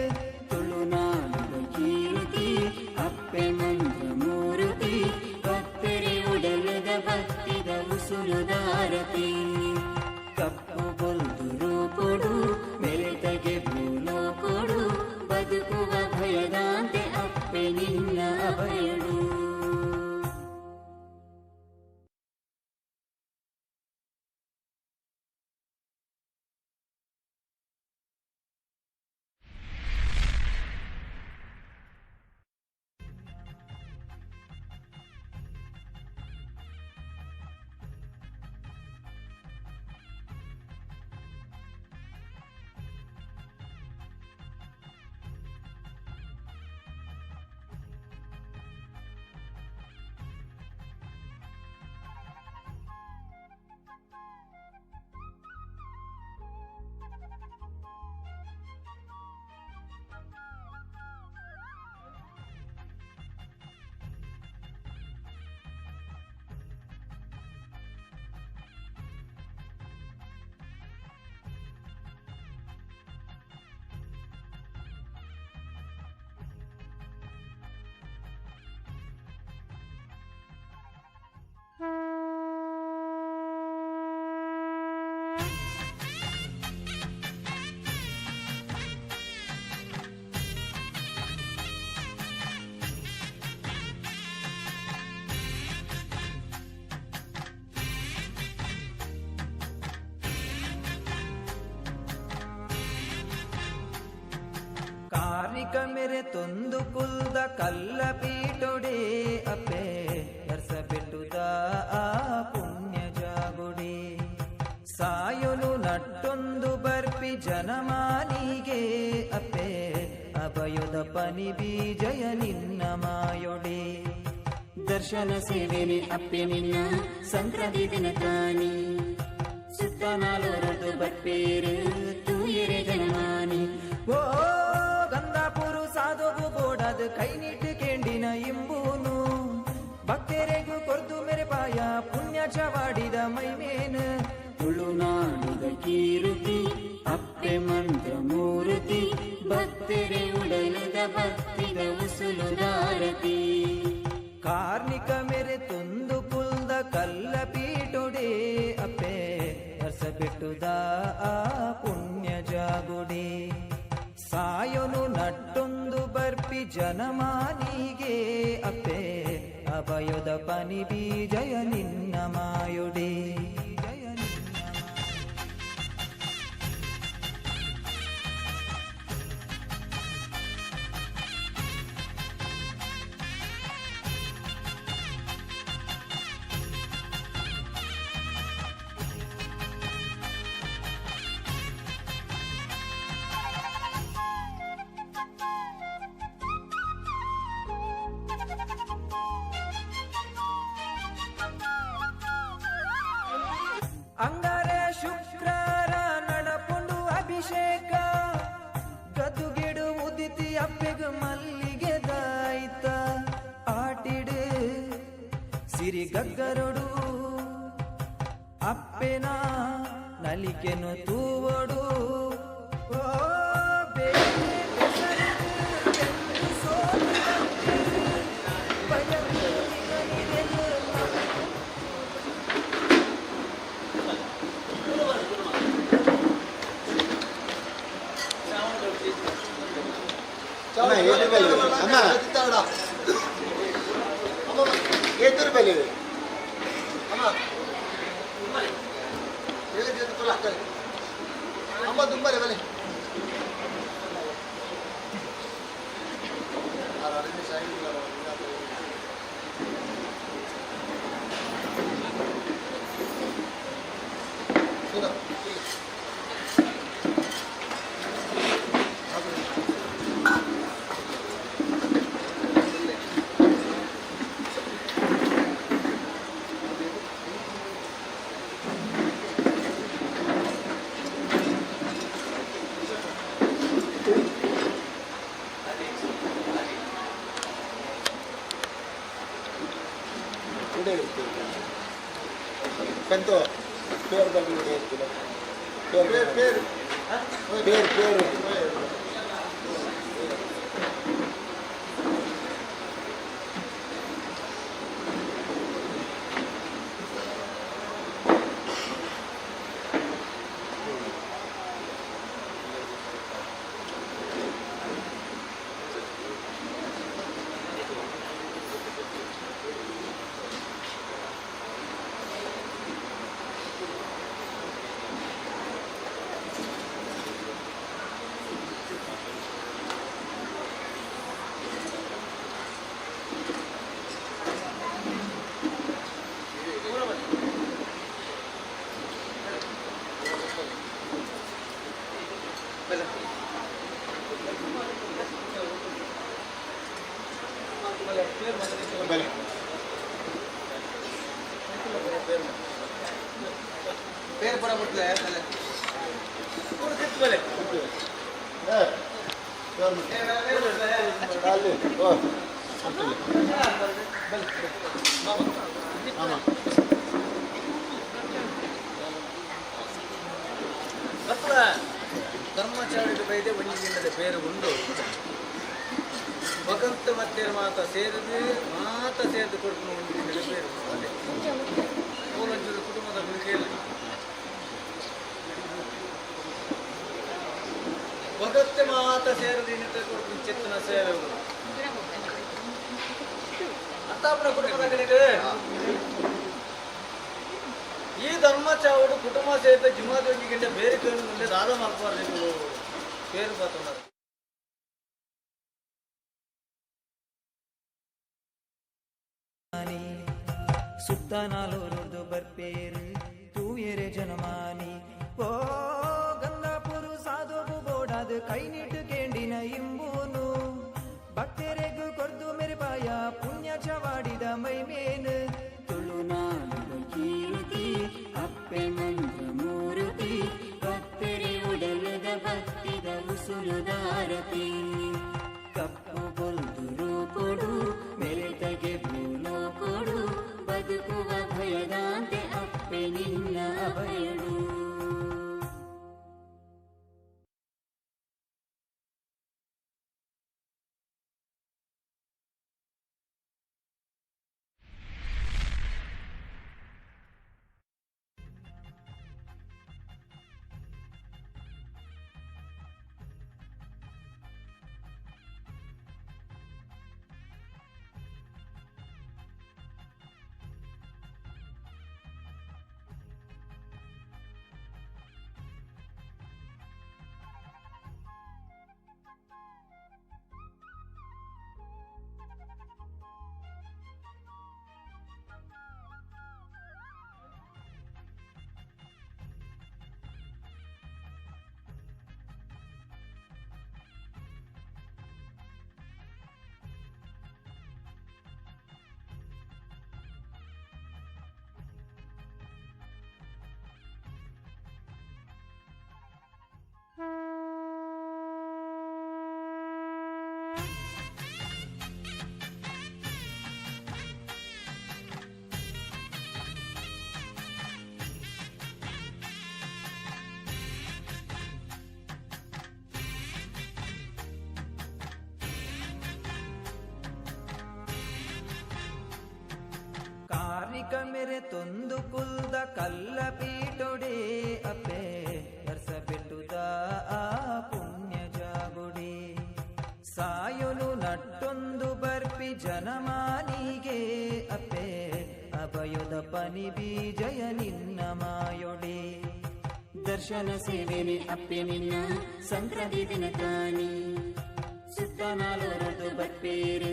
ತುಳುನಾಡುದ ಕೀರ್ತಿ ಅಪ್ಪೆ ಮಂತ್ರ ಮೂರ್ತಿ ಭಕ್ತರೆ ಉಡಲದ ಭಕ್ತಿ ಉಸುಲುದಾರತಿ. ಕಪ್ಪು ಬೊಲ್ದು ರೂಪುಡು ಮೆರೆತಗೆ ಭೂಲೋಕೊಡು ಬದುಕುವ ಭಯದಾಂತೆ ಅಪ್ಪೆ ನಿನ್ನ ಅಭಯಡು. ಕಾರ್ಣಿಕ ಮೇರೆ ತೊಂದು ಕುಲ್ದ ಕಲ್ಲ ಪೀಟೊಡೆ ಅಪ್ಪೆ ನರ್ಸ ಬೆಟ್ಟುದ ಆ ಪುಣ್ಯ ಜಾಗುಡೆ. ಸಾಯೊನು ನಟ್ಟೊಂದು ಬರ್ಪಿ ಜನಮಾನಿಗೆ ಅಪ್ಪೆ ಅಭಯದ ಪನಿ ಬೀಜಯ ನಿನ್ನ ಮಾಯೊಡೆ. ದರ್ಶನ ಸೇವೆನೆ ಅಪ್ಪೆ ನಿನ್ನ ಸಂಕ್ರಾಂತಿ ದಿನ ತಾನಿ ಸುತ್ತ ನಾಲೋರದು ಬರ್ಪೇರು ತೂಯರೆ ಜನಮಾನಿ. ಓ ಗಂಧಾಪುರು ಸಾಧುಗು ಬೋಡದು ಕೈ ನೀಟ್ಟು ಕೇಂಡಿನ ಇಂಬೂನು ಭಕ್ತರೆಗು ಕೊರ್ದು ಮೇರೆ ಪಾಯ ಪುಣ್ಯ ಚವಾಡಿದ ಮೈಮೇನು. ತುಳುನಾಡುದ ಕೀರುತಿ ಅಪ್ಪೆ ಮಂತ್ರ ಮೂರುತಿ ಭಕ್ತರೆ ಉಡಲದ ಭಕ್ತಿದ ಉಸುಲುದಾರತಿ. ಕಾರ್ಣಿಕ ಮೇರೆ ತೊಂದು ಕುಲ್ದ ಕಲ್ಲ ಪೀಟೊಡೆ ಅಪ್ಪೆ ನರ್ಸ ಬೆಟ್ಟುದ ಆ ಪುಣ್ಯ ಜಾಗುಡೆ. ಸಾಯೊನು ನಟ್ಟೊಂದು ಬರ್ಪಿ ಜನಮಾನಿಗೆ ಅಪ್ಪೆ ಅಭಯದ ಪನಿ ಬೀಜಯ ನಿನ್ನ ಮಾಯೊಡೆ. ಅಂಗಾರ ಶುಕ್ರಾರ ನಡಪುಂಡು ಅಭಿಷೇಕ ಗದುಗೆಡು ಉದಿತಿ ಅಪ್ಪೆಗ ಮಲ್ಲಿಗೆ ದಾಯ್ತ ಆಟಿಡು ಸಿರಿ ಗಗ್ಗರೊಡು ಅಪ್ಪೆನ ನಲಿಕೆನು ತೂವೊಡು. ಓ ಅಮ್ಮ ಏತುರು ಬೆಲೆ ಅಮ್ಮ ಅಮ್ಮ ದುಂಬರೆ ಬಲೆ ಕಂತು ಪೇರು ಪೇರು ಪೇರು ಪೇರು ಪೇರು. పేరు పొరపట్లే ಬಲೆ ಧರ್ಮಚಾರಿ ಬೈದೆ ಒಂಜಿಗಿಲ್ಲದೆ ಬೇರೆ ಉಂಡು ಭಗಂತ ಮತ್ತೆ ಮಾತ ಸೇರಿದು ಮಾತ ಸೇರಿದು ಕೊಡ್ಕೊಂಡು ಒಂಜಿಗಿಲ್ಲದೆ ಬೇರೆ ಅದೇ ಮೂಲಂಚೂರು ಕುಟುಂಬದ ಕೇಳಿ ಭಗತ್ತೆ ಮಾತ ಸೇರಿದು ಇನ್ನಿತರ ಕೊಡ್ಕೊಂಡು ಚಿತ್ತನ ಸೇವೆ ಅತ್ತಾಪುರ ಕುಟುಂಬದ ಕಡೆಗೆ ಈ ಧರ್ಮಚಾವುಡು ಕುಟುಂಬ ಸಹಿತ ಜಿಮ್ಮಾದೊಂದಿಗಿಂತ ಬೇರೆ ಕೇಳು ಮುಂದೆ ದಾದ ಮಲ್ಪಾರ್ದು పేరు పోతున్నారు. ಸುತ್ತನಾಲೋರುದು ಬರ್ಪೇರು ತೂಯೆರೆ ಜನಮಾನಿ ಓ ಗಂಗಾಪುರು ಸಾಧುವು ಬೋಡಾದ ಕೈ ನೀಟು ಕೇಂಡಿನ ಇಂಬೂನು ಭಕ್ತರೆಗು ಕೊರ್ದು ಮೆರೆಪಾಯ ಪುಣ್ಯ ಚವಾಡಿದ ಮೈಮೇನು ತುಳುನಾಡಿದ ಕೀರ್ತಿ ಅಪ್ಪೆ ಮಂತ್ರ ಮೂರುತಿ ಭಕ್ತರೆ ಉಡಲದ ಭಕ್ತಿದ ಉಸುಲುದಾರತಿ ಕಪ್ಪು ಬೊಲ್ದು ಕೊಡು ಮೆರೆತಗೆ ಭೂಲೋ ಕೊಡು ಬದುಕುವ ಭಯದಾಂತೆ ಅಪ್ಪೆ ನಿನ್ನ ಅಭಯಡು. ಕಾರ್ಣಿಕ ಮೇರೆ ತೊಂದು ಕುಲ್ದ ಕಲ್ಲ ಪೀಟೊಡೆ ಅಪ್ಪೆ ವರ್ಷ ಬೆಟ್ಟುದ ಆ ಪುಣ್ಯ ಜಾಗುಡಿ ಸಾಯುನು ನಟ್ಟೊಂದು ಬರ್ಪಿ ಜನಮಾನಿಗೆ ಅಪ್ಪೆ ಅಭಯದ ಪನಿ ಬೀಜಯ ನಿನ್ನ ಮಾಯೊಡೆ ದರ್ಶನ ಸೇವೆನೆ ಅಪ್ಪೆ ನಿನ್ನ ಸಂಕ್ರಾಂತಿ ದಿನ ತಾನಿ ಸುತ್ತನಾಲೋರದು ಬತ್ಪೇರು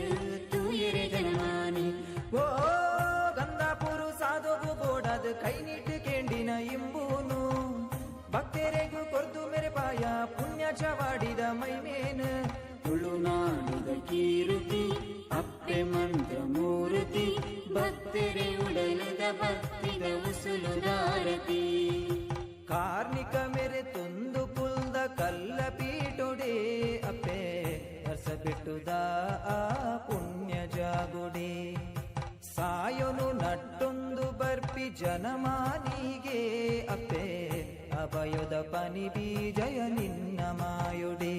ತೂಯರೆ ಜನಮಾನಿ ಓ ಗಂಗಾಪುರು ಸಾಧುವು ಬೋಡಾದ ಕೈ ನೀಟ್ಟು ಕೇಂಡಿನ ಇಂಬೂನು ಭಕ್ತರೆಗು ಕೊರ್ದು ಮೆರೆಪಾಯ ಪುಣ್ಯ ಚವಾಡಿದ ಮೈಮೇನು ತುಳುನಾಡಿದ ಕೀರ್ತಿ ಅಪ್ಪೆ ಮಂತ್ರ ಮೂರ್ತಿ ಭಕ್ತರೆ ಉಡಲದ ಭಕ್ತಿದ ಉಸುಲುದಾರತಿ ಕಾರ್ಣಿಕ ಮೇರೆ ತೊಂದು ಕುಲ್ದ ಕಲ್ಲ ಪೀಟೊಡೆ ಅಪ್ಪೆ ವರ್ಷ ಬಿಟ್ಟುದ ಆ ಪುಣ್ಯ ಜಾಗುಡೆ ಸಾಯೋನು ನಟ್ಟೊಂದು ಬರ್ಪಿ ಜನಮಾನಿಗೆ ಅಪ್ಪೆ ಅಭಯದ ಪನಿ ಬೀಜಯ ನಿನ್ನ ಮಾಯುಡೆ.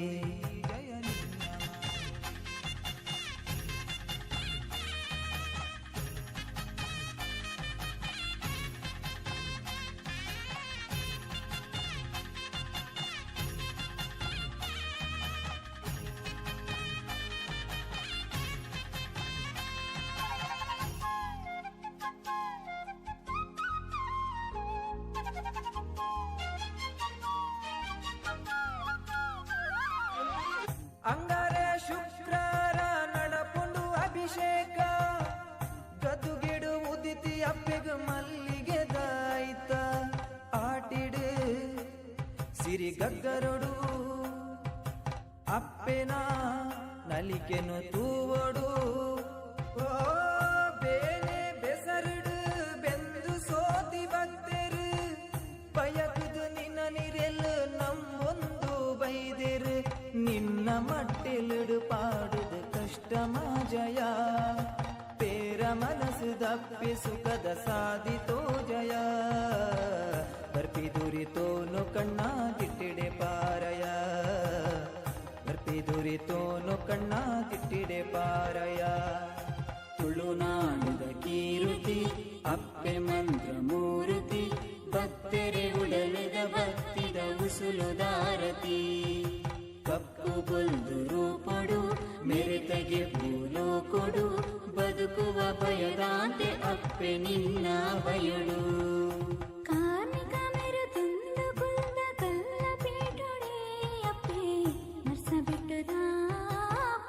ಅಂಗಾರ ಶುಕ್ರಾರ ನಡಪುಂಡು ಅಭಿಷೇಕ ಗದುಗಿಡು ಉದಿತಿ ಅಪ್ಪೆಗ ಮಲ್ಲಿಗೆ ದಾಯ್ತ ಆಟಿಡು ಸಿರಿ ಗಗ್ಗರೊಡು ನಲಿಕೆನು ತೂವೊಡು. ಓ ಬೇನೆ ಬೆಸರುಡು ಬೆಂದು ಸೋತಿ ಭಕ್ತರು ಬಯಕುದು ನಿನ್ನ ನಿರೆಲ್ ನಮ್ಮೊಂದು ಬೈದೆರು. ನಿನ್ನ ಮಟ್ಟೆಲುಡು ಪಾಡುದು ಕಷ್ಟ ಮಾಜಯ ಪೇರ ಮನಸ್ಸು ದಪ್ಪಿ ಸುಖದ ಸಾಧಿತೋ ಜಯ. ಬರ್ಪಿ ದುರಿತೋನು ಕಣ್ಣ ತಿಟ್ಟಿಡೆ ಪಾರಯ ಬರ್ಪಿ ದುರಿತೋನು ಕಣ್ಣ ತಿಟ್ಟಿಡೆ ಪಾರಯ. ತುಳುನಾಡುದ ಕೀರುತಿ ಅಪ್ಪೆ ಮಂತ್ರ ಮೂರುತಿ ಭಕ್ತರೆ ಉಡಲಿದ ಭಕ್ತಿದ ಉಸುಲುದಾರತಿ. ಕಪ್ಪು ಬೊಲ್ದು ರೂಪಡು ಮೆರೆತಗೆ ಪೂಲೋ ಕೊಡು ಬದುಕುವ ಭಯದಾಂತೆ ಅಪ್ಪೆ ನಿನ್ನ ಬಯಳು. ಕಾರ್ಮಿಕ ಮೆರುತುಂದು ಕುಲ್ದ ಕಲ್ಲ ಪೀಠೊಡೆ ಅಪ್ಪೆ ನರ್ಸಬೆಟ್ಟುದ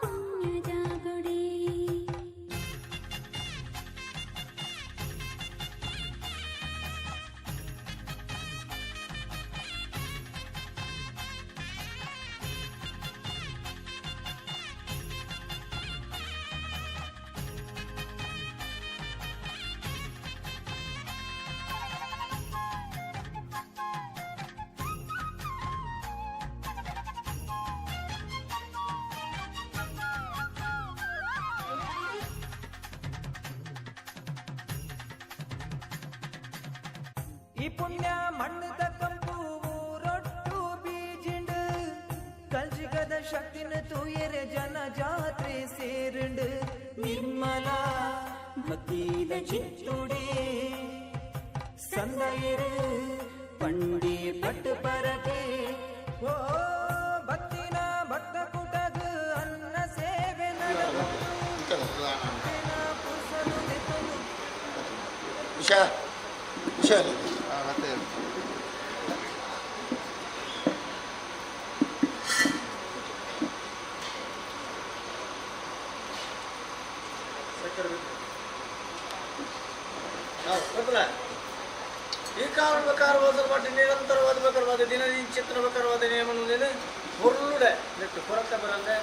ಪುಣ್ಯ ಜಾಗೊಡೆ. ಈ ಪುಣ್ಯ ಮಣ್ಣದ ಕಂಪು ರೊಟ್ಟು ಬೀಜಿಂಡು ಕಲ್ಜಿಗದ ಶಕ್ತಿನ ತೂಯರೆ ಜನ ಜಾತ್ರೆ ಸೇರುಂಡು. ನಿರ್ಮಲ ಭಕ್ತಿದ ಚಿತ್ತುಡೆ ಸಂದಯರು ಪಂಡಿ ಪಟ್ಟು ಪರಕೆ. ಓ ಭಕ್ತಿನ ಭಕ್ತ ಕೂಟಗ ಅನ್ನ ಸೇವೆ ನಡೆದು ಈ ಕಾರಣ ಪ್ರಕಾರವಾದ ಬಟ್ ನಿರಂತರವಾದ ಪ್ರಕಾರವಾದ ದಿನನಿಚಿತ್ರ ಪ್ರಕಾರವಾದ ನಿಯಮನ ಹೊರಳುಡೆ ನೆಟ್ಟು ಕೊರತೆ ಬರಂದೆ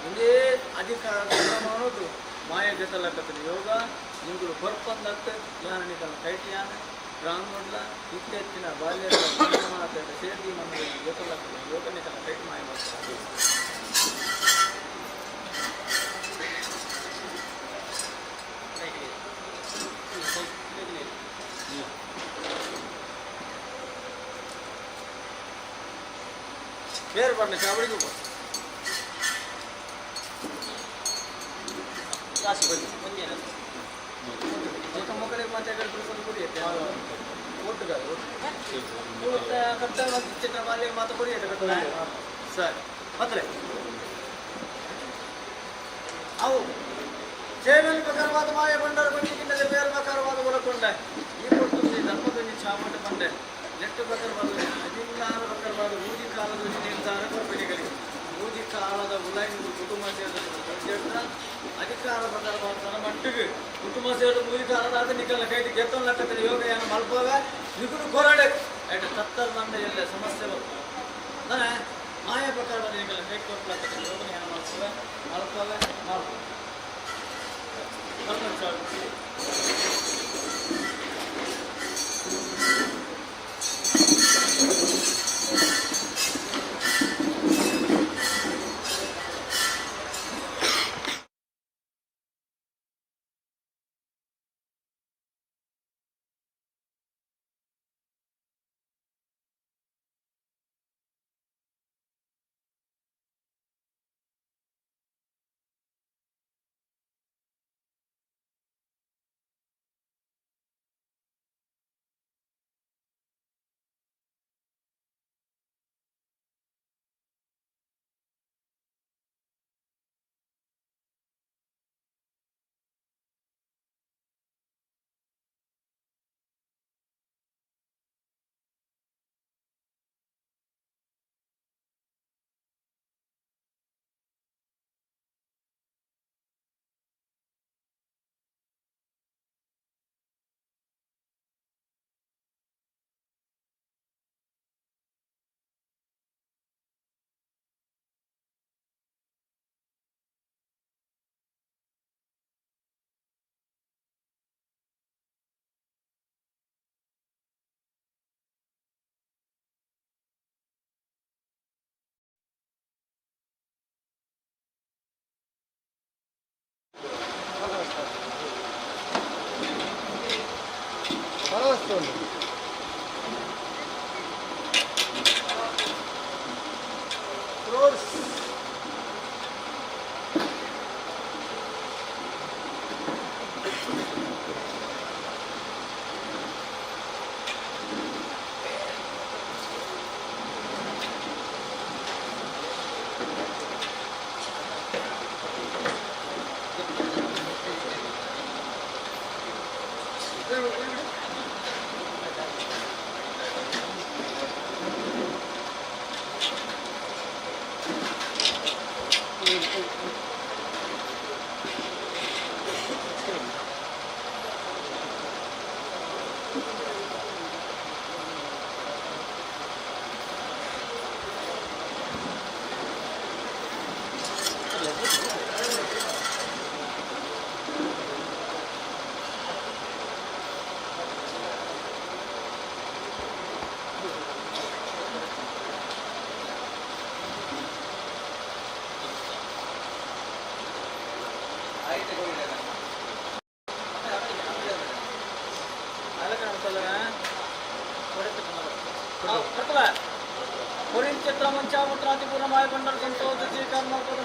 ಒಂದೇ ಅಧಿಕಾರದ ಅನ್ನೋದು ಮಾಯ ಜೊತೆಲಕ್ಕತ್ತಿನ ಯೋಗ ನಿಂಗಳು ಕೊರ್ಪಂದತ್ತೆ ಯಾನ ನಿಕಲ ಕೈಟಿಯಾನ ಗ್ರಾಮಡ್ಲ ಇತ್ತೆತ್ತಿನ ಬಾಲ್ಯದ ಸೇರಿ ನಮ್ಮ ಜೊತೆಲಕ್ಕದ ಯೋಗ ನಿಕಲ ಕೈಟಿ ಮಾಯ ಮಾಡ್ತಾರೆ. ಬೇರೆ ಬಣ್ಣ ಚಾವಡಿಗೂ ಮಕ್ಕಳಿಗೆ ಮಾತ್ರ ಕುಡಿಯುತ್ತೆ ಮಾತ್ರ ಕುಡಿಯುತ್ತೆ. ಸರಿ ಮತ್ತೆ ಅವು ಸೇವೆಯಲ್ಲಿ ಪ್ರಕಾರವಾದ ಮಾಯ ಬಂಡಾರ ಬಂಡಿಗಿಂತಲೇ ಬೇರೆ ಪ್ರಕಾರವಾದ ಒಳಕೊಂಡೆ ಈ ಕೊಟ್ಟು ಧರ್ಮದಲ್ಲಿ ಚಾಮಟ ಬಂಡೆ ನೆಟ್ಟು ಪ್ರಕಾರವಾದ ಹದಿನಾರು ಪ್ರಕಾರವಾದ ಊದಿ ಕಾಲದ ನಿರ್ಧಾರ ಕೊರಪಡಿಗಳಿಗೆ ಊದಿ ಕಾಲದ ಉಲೈಂದು ಕುಟುಂಬ ಸೇರಿದ ಅಧಿಕಾರ ಪ್ರಕಾರವಾದ ತನ್ನ ಮಟ್ಟಿಗೆ ಕುಟುಂಬ ಸೇರಿದ ಮೂಲಿ ಕಾಲದ ನಿಕಲ ಕೈಟಿ ಗೆತ್ತೊಂದು ಯೋಗ ಏನು ಮಲ್ಪೋವೆ ನಿಗುಡು ಕೊರಡೆ ಐಟ ತತ್ತರ್ ನಂಡ ಎಲ್ಲ ಸಮಸ್ಯೆ ಬರ್ತವೆ ನಾನೇ ಮಾಯ ಪ್ರಕಾರವಾದ ನಿಕಲ ಕೈ ಕೊಡ್ಲಕ್ಕ ಯೋಗ ಏನು ಮಲ್ಪೋವೆ ಮಲ್ಪೋವೆ ಮಲ್ಪೋವೆ. ಮಸ್ತ್ ಉಂಡು. ಕ್ರೋರ್ಸ್.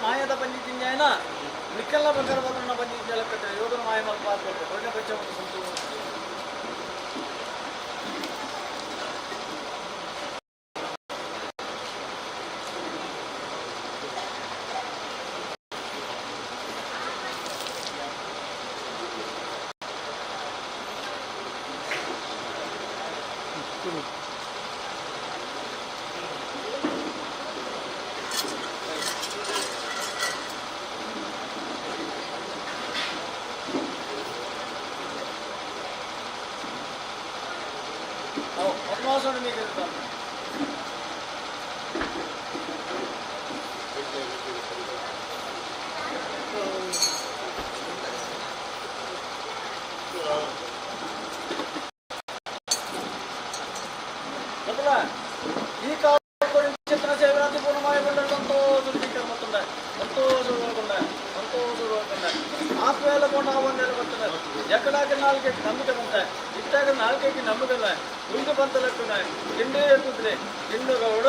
ಮಾಯದ ಬಂದಿದ್ದೀನಿ ನಿಕ್ಕೆಲ್ಲ ಬಂಗಾರ ಬಂದ್ರೆ ಬಂದಿದ್ದೆ ಯೋಗನ ಮಾಯ ಮಲ್ಪ ಒಳ್ಳೆ ಪಂಚಮೂರ್ತಿ ಸಂತೋಷ. ಈ ಚಿತ್ರ ಸೇವನಾತಿ ಪೂರ್ಣಮಾಯ ಸಂತೋಷ ಸಂತೋಷ ಸಂತೋಷ ಆತ್ಮೇಲೆ ಕೊಂಡ ಒಂದೆಲ್ಲ ಬರ್ತದೆ. ಎಕ್ಕಡಾಕ ನಾಲ್ಕಕ್ಕೆ ನಂಬಿಕೆ ಬಂತೆ, ಇಟ್ಟಾಗ ನಾಲ್ಕಕ್ಕೆ ನಂಬಿಕೆ ಮುಂದೆ ಬಂತಲಕ್ಕನೆ ತಿಂಡಿ ಎತ್ತಿದ್ರೆ ತಿಂಡು ಗೌಡ.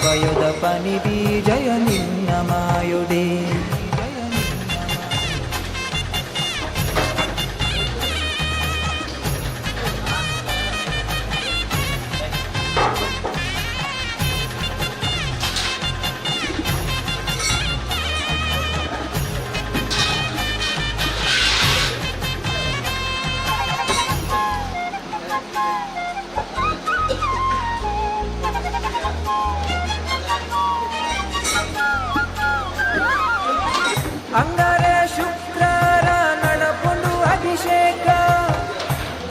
ಪಯದ ಪನಿ ಬೀಜಯ ನಿನ್ನ ಮಾಯುಡೆ. ಅಂಗಾರೆ ಶುಕ್ರಾರ ನಡಪುಂಡು ಅಭಿಷೇಕ,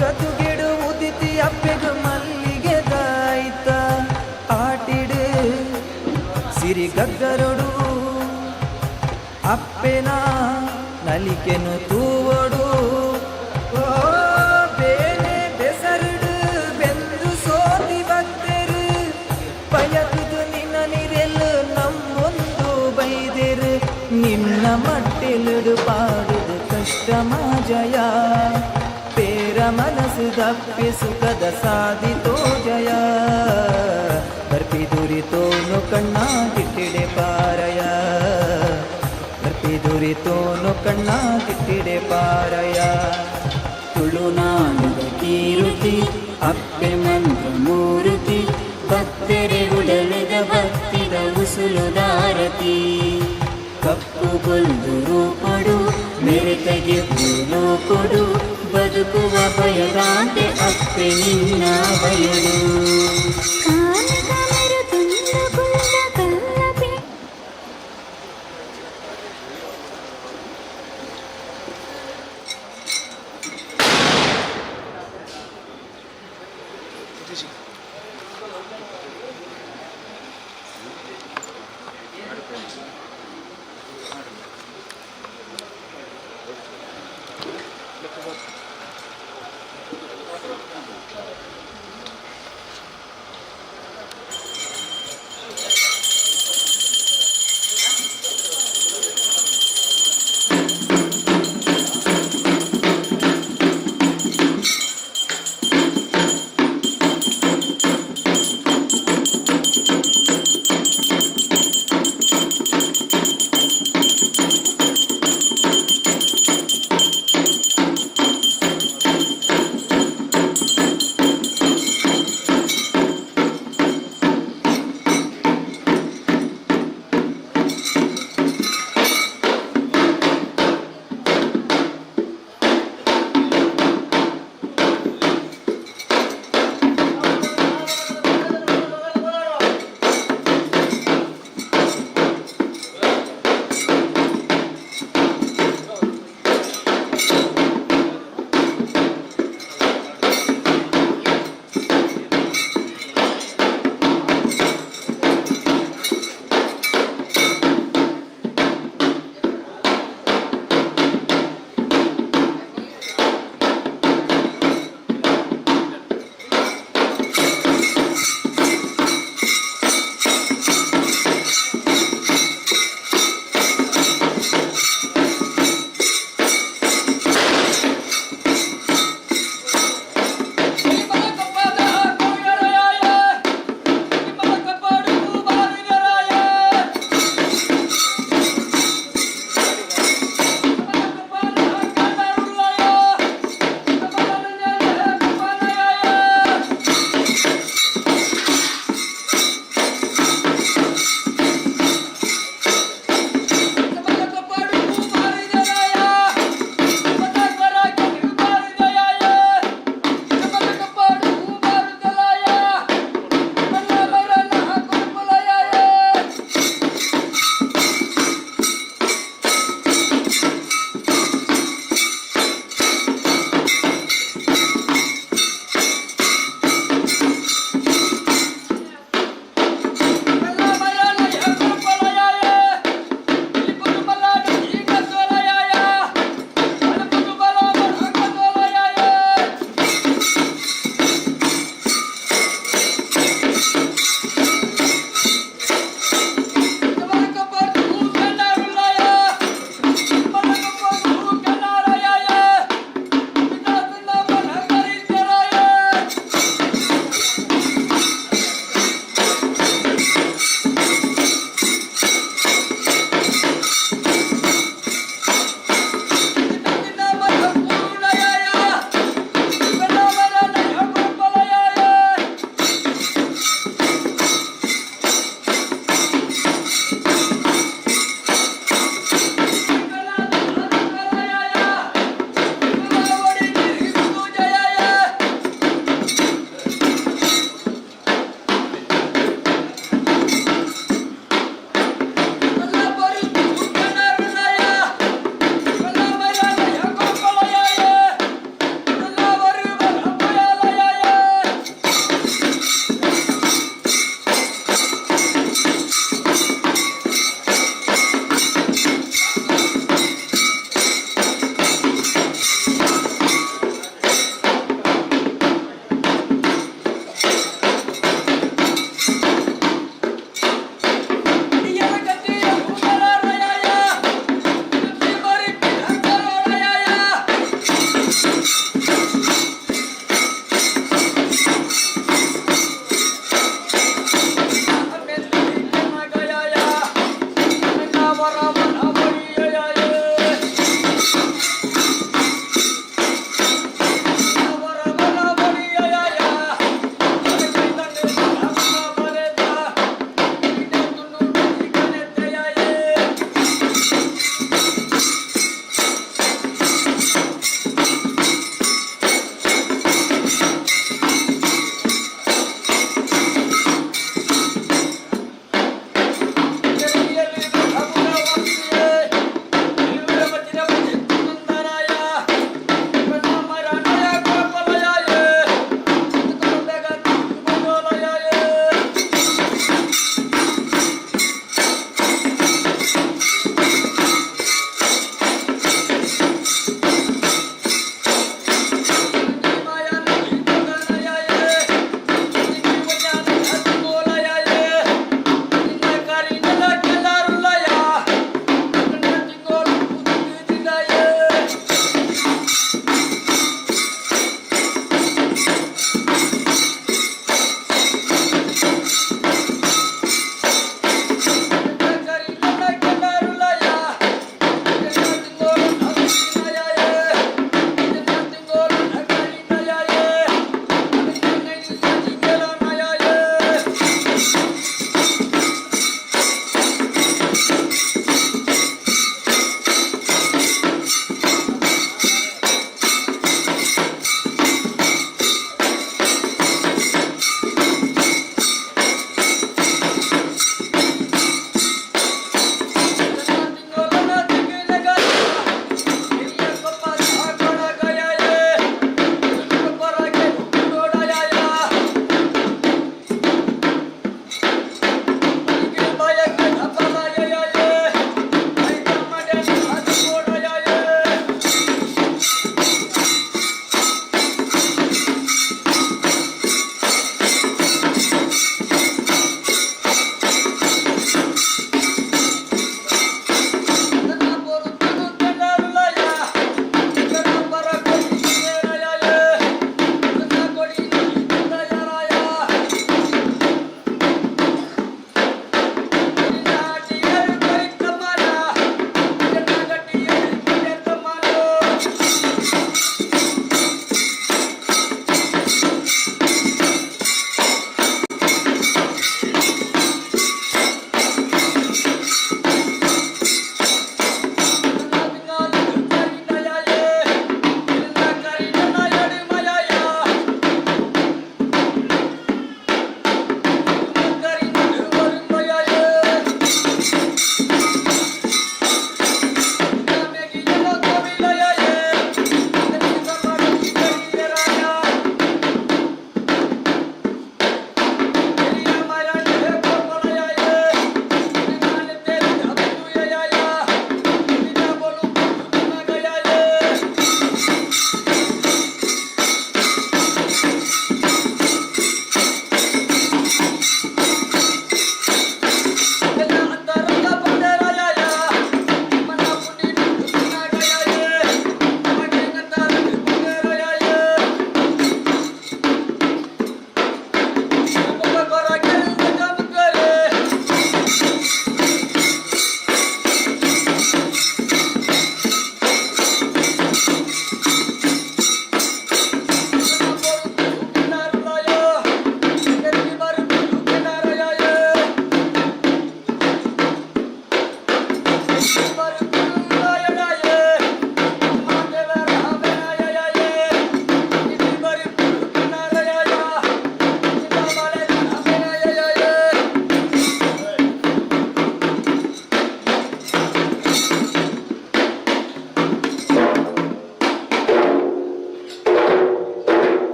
ಕದುಗೆಡು ಉದಿತಿ ಅಪ್ಪೆಗು ಮಲ್ಲಿಗೆ ದಾಯ್ತ ಆಟಿಡು ಸಿರಿ ಗಗ್ಗರೊಡು ಅಪ್ಪೆನ ನಲಿಕೆನು ತೂವೊಡು. ಓ ಬೇನೆ ಬೆಸರುಡು ಬೆಂದು ಸೋತಿ ಭಕ್ತರು ಪಯಕುದು ನಿನ್ನ ನಿರೆಲು ನಮ್ಮೊಂದು ಬೈದೆರು. ನಿನ್ನ ಮಟ್ಟಿಲುಡು ಪಾಡುದು ಕಷ್ಟ ಮಾಜಯ, ಪೇರ ಮನಸ್ಸು ದಪ್ಪಿ ಸುಖದ ಸಾಧಿತೋ ಜಯ. ಬರ್ಪಿ ದುರಿತೋನು ಕಣ್ಣ ಗಿಟ್ಟಿಡೆ ಪಾರಯ, ಬರ್ಪಿ ದುರಿತೋನು ಕಣ್ಣ ಗಿಟ್ಟಿಡೆ ಪಾರಯ. ತುಳುನಾಡದ ಕೀರುತಿ ಅಪ್ಪೆ ಮಂತ್ರ ಮೂರುತಿ, ಭಕ್ತರೆ ಉಡಲಿದ ಭಕ್ತಿದ ಉಸುಲುದಾರತಿ. ಕಪ್ಪು ಕೊಲ್ದು ರೂಪಡು ಮೆರೆತಗೆ ಕೊಡು, ಬದುಕುವ ಭಯದಾಂತೆ ಅಪ್ಪೆ ನಿನ್ನ ಬಯಲು.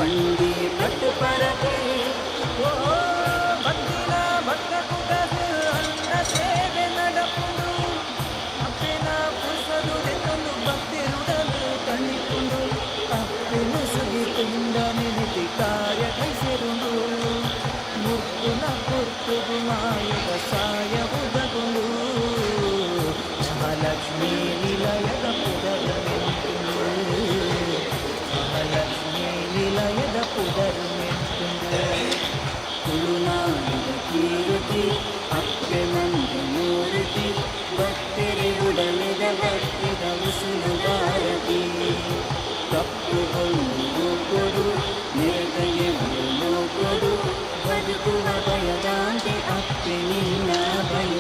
ಪಂಡಿ ಪಟ್ಟು ಪರತೆ. ಓ ಭಕ್ತಿನ ಭಕ್ತ ಕುಟದು ಅನ್ನ ಸೇವೆ ನಡಪುಂಡು. ಅಪ್ಪೆನ ಪುಸದು ದೆತ್ತೊಂದು ಭಕ್ತಿರುಡಲು ಕಣ್ಣಿಕೊಂಡು ಅಪ್ಪೆನು ಸುಗಿ ತುಂಡ ನೆನೆತಿ ಕಾರ್ಯ ಕೈಸೆರುಂಡು. ಮುರ್ಕುನ ಪುರ್ತುಗು ಮಾಯದ ಸಾಯ ಉದಗುಂಡು. ಮಹಾಲಕ್ಷ್ಮೀ ನಿಲಯದ ಪುದರು ಮೆಂತುಂಡು. ಮಹಾಲಕ್ಷ್ಮೀ ನಿಲಯದ ಪುದರು ಮೆಂತುಂಡು. ತುಳುನಾಡಿನ ಕೀರ್ತಿ ಅಪ್ಪೆ ಮಂತ್ರ ಮೂರ್ತಿ ಭಕ್ತರೆ ಉಡಲಿದ ಭಕ್ತಿದ ಉಸುಲು ಭಾರತಿ. ಕಪ್ಪು ಬೊಲ್ಲು ಕೊಡು ನೆರೆದಗೆ ಕೊಡು ಬದುಕುವ ಭಯದಾಂತೆ ಅಪ್ಪೆ ನಿನ್ನ ಭಯ.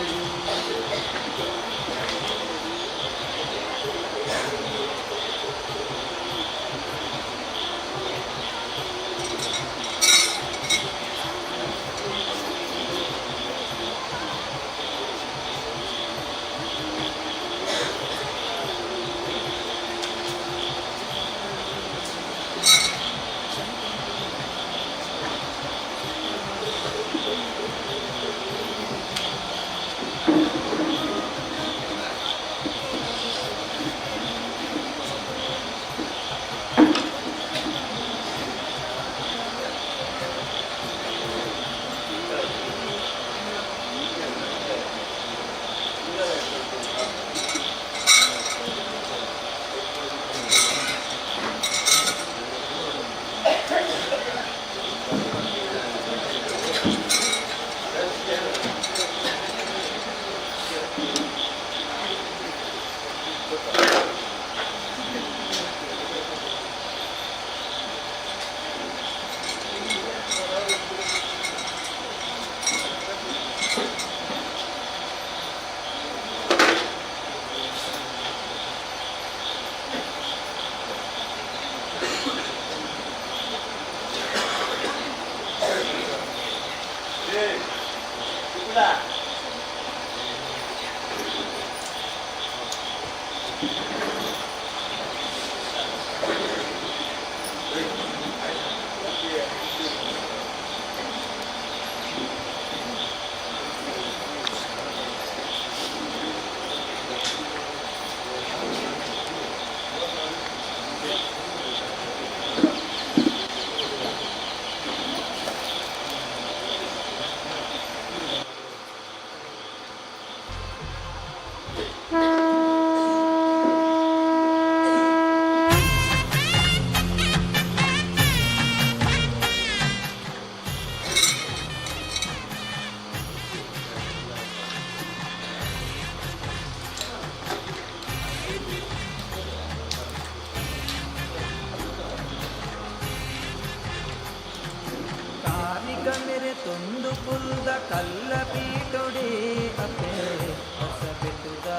ಕಾರ್ಣಿಕ ಮೇರೆ ತೊಂದು ಪುಲ್ದ ಕಲ್ಲ ಪೀಟೊಡೆ ಅಪ್ಪೆ ಹೊಸ ಬೆಟ್ಟುದ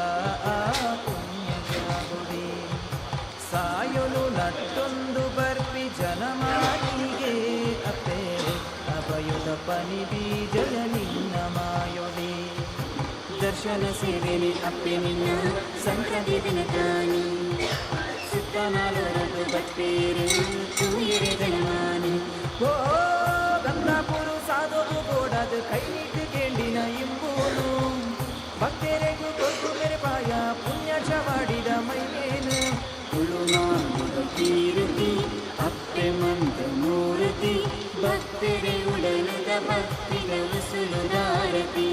ಆ ಪುಣ್ಯ ಜಾಗುಡಿ. ಸಾಯೊಲು ನಟ್ಟೊಂದು ಬರ್ಪಿ ಜನಮಾನಿಗೆ ಅಪ್ಪೆ ಅಭಯದ ಪನಿ ಬೀಜಯ ನಿನ್ನ ಮಾಯೊಡೆ. ದರ್ಶನ ಸೇವೆನೆ ಅಪ್ಪೆ ನಿನ್ನ ಸಂಕ್ರಾಂತಿ ದಿನ ತಾನಿ. ಸುತ್ತ ಮಾಲೋರದು ಬತ್ತೇರು ತೂಯರೆ ಜನಮಾನಿ. ಓ ಗಂಗಾಪುರು ಸಾಧೋದು ಗೋಡದು ಕೈ ನೀட்டு ಕೇಂಡಿನ ಇಂಬೂನು. ಭಕ್ತರೆಗೂ ಕೊಟ್ಟು ಮೇರೆ ಪಾಯ ಪುಣ್ಯ ಚವಾಡಿದ ಮೈಮೇನು. ತುಳುನಾಡಿನ ಕೀರ್ತಿ ಅಪ್ಪೆ ಮಂತ್ರ ಮೂರ್ತಿ ಭಕ್ತರೆ ಉಡಲದ ಭಕ್ತಿದ ಉಸುಲು ಭಾರತಿ.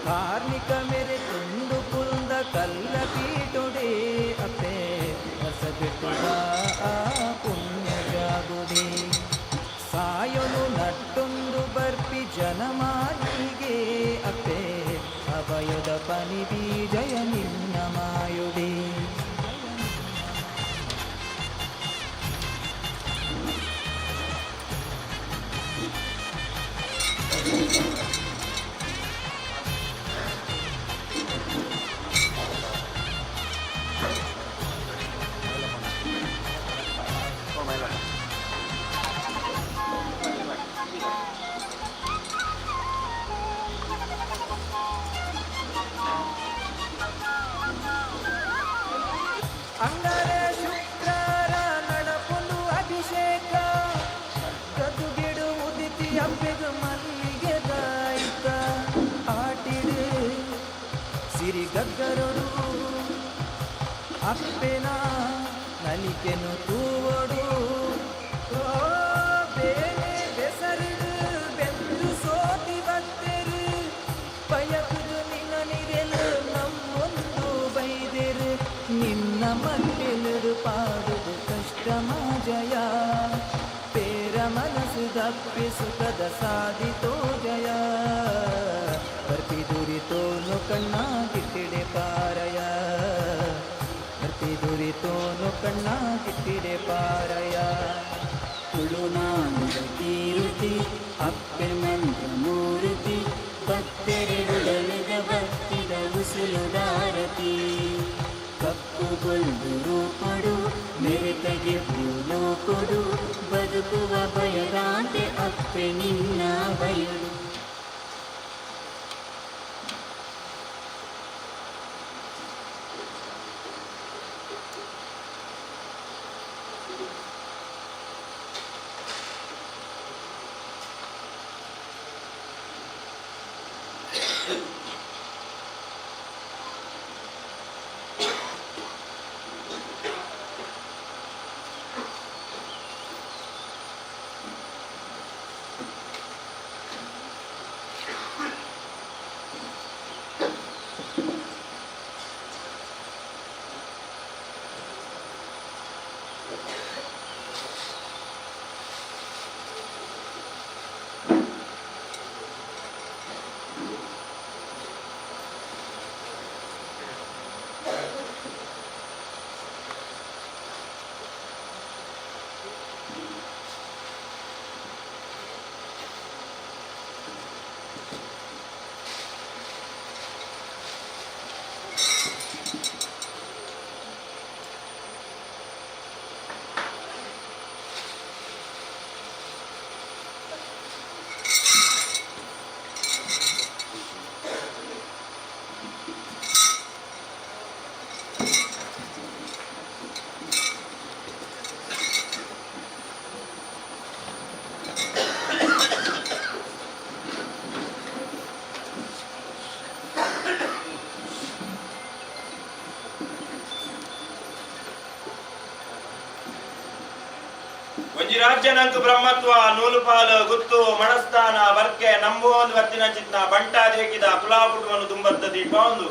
ಕಾರ್ಣಿಕ ಮೇರೆ ತುಂಡು ಕುಂದ ಕಲ್ಲ ಪೀಟೊಡೆ ಅಪ್ಪೆ ಹೊಸ ಬೆಟ್ಟುದ ಆ ಪುಣ್ಯ ಜಾಗುಡೆ. ಸಾಯೊಲು ನಟ್ಟೊಂದು ಬರ್ಪಿ ಜನಮಾನಿಗೆ ಅಪ್ಪೆ ಅಭಯದ ಪನಿ ಬೀಜಯ ನಿನ್ನ ಮಾಯುಡೆ. ಅಂಗಾರ ಶುಕ್ರಾರ ನಡಪೊಂದು ಅಭಿಷೇಕ. ಅಪ್ಪೆನ ನಲಿಕೆನು ತೂವೊಡು. ಓ ಬೇನೆ ಬೆಸರುಡು ಬೆಂದು ಸೋತಿ ಬತ್ತೆರು ಬಯಕುದು ನಿನ್ನ ನಿರೆಲು ನಮ್ಮೊಂದು ಬೈದೆರು. ನಿನ್ನ ಮಟ್ಟೆಲುಡು ಪಾಡುದು ಕಷ್ಟ ಮಾಜಯ ಪೇರ ಮನಸ್ಸು ದಪ್ಪಿ ಸುಖದ ಸಾಧಿತೋ ಜಯ. ಬರ್ಪಿ ದುರಿತೋನು ಕಣ್ಣಾಗಿಟ್ಟಿಡೆ ಪಾರಯ ಬರ್ಪಿ ದುರಿತೋನು ಕಣ್ಣಾಗಿಟ್ಟಿಡೆ ಪಾರಯ. ತುಳುನಾಡುದ ಕೀರ್ತಿ ಅಪ್ಪೆ ಮಂತ್ರ ಮೂರ್ತಿ ಭಕ್ತರೆಡುಡಲಿದ ಭಕ್ತಿದ ಉಸುಲುದಾರತಿ. ಕಪ್ಪು ಬೊಲ್ದು ರೂಪಡು ಮೆರೆತಗೆ ಲೋಕೊಡು ಬದುಕುವ ಬಯದಾಂತೆ ಅಪ್ಪೆ ನಿನ್ನ ಬಯಲು. ಒಂಜಿ ರಾಜ್ಯ ನಂಕ್ ಬ್ರಹ್ಮತ್ವ ನೂಲುಪಾಲು ಗುತ್ತು ಮಣಸ್ಥಾನ ಬರ್ಕೆ ನಂಬುವ ಒಂದು ಬತ್ತಿನ ಚಿತ್ನ ಬಂಟ ದೇಕಿದ ಕುಲಾಪುಟವನ್ನು ತುಂಬತ್ತ ದೀಪ ಒಂದು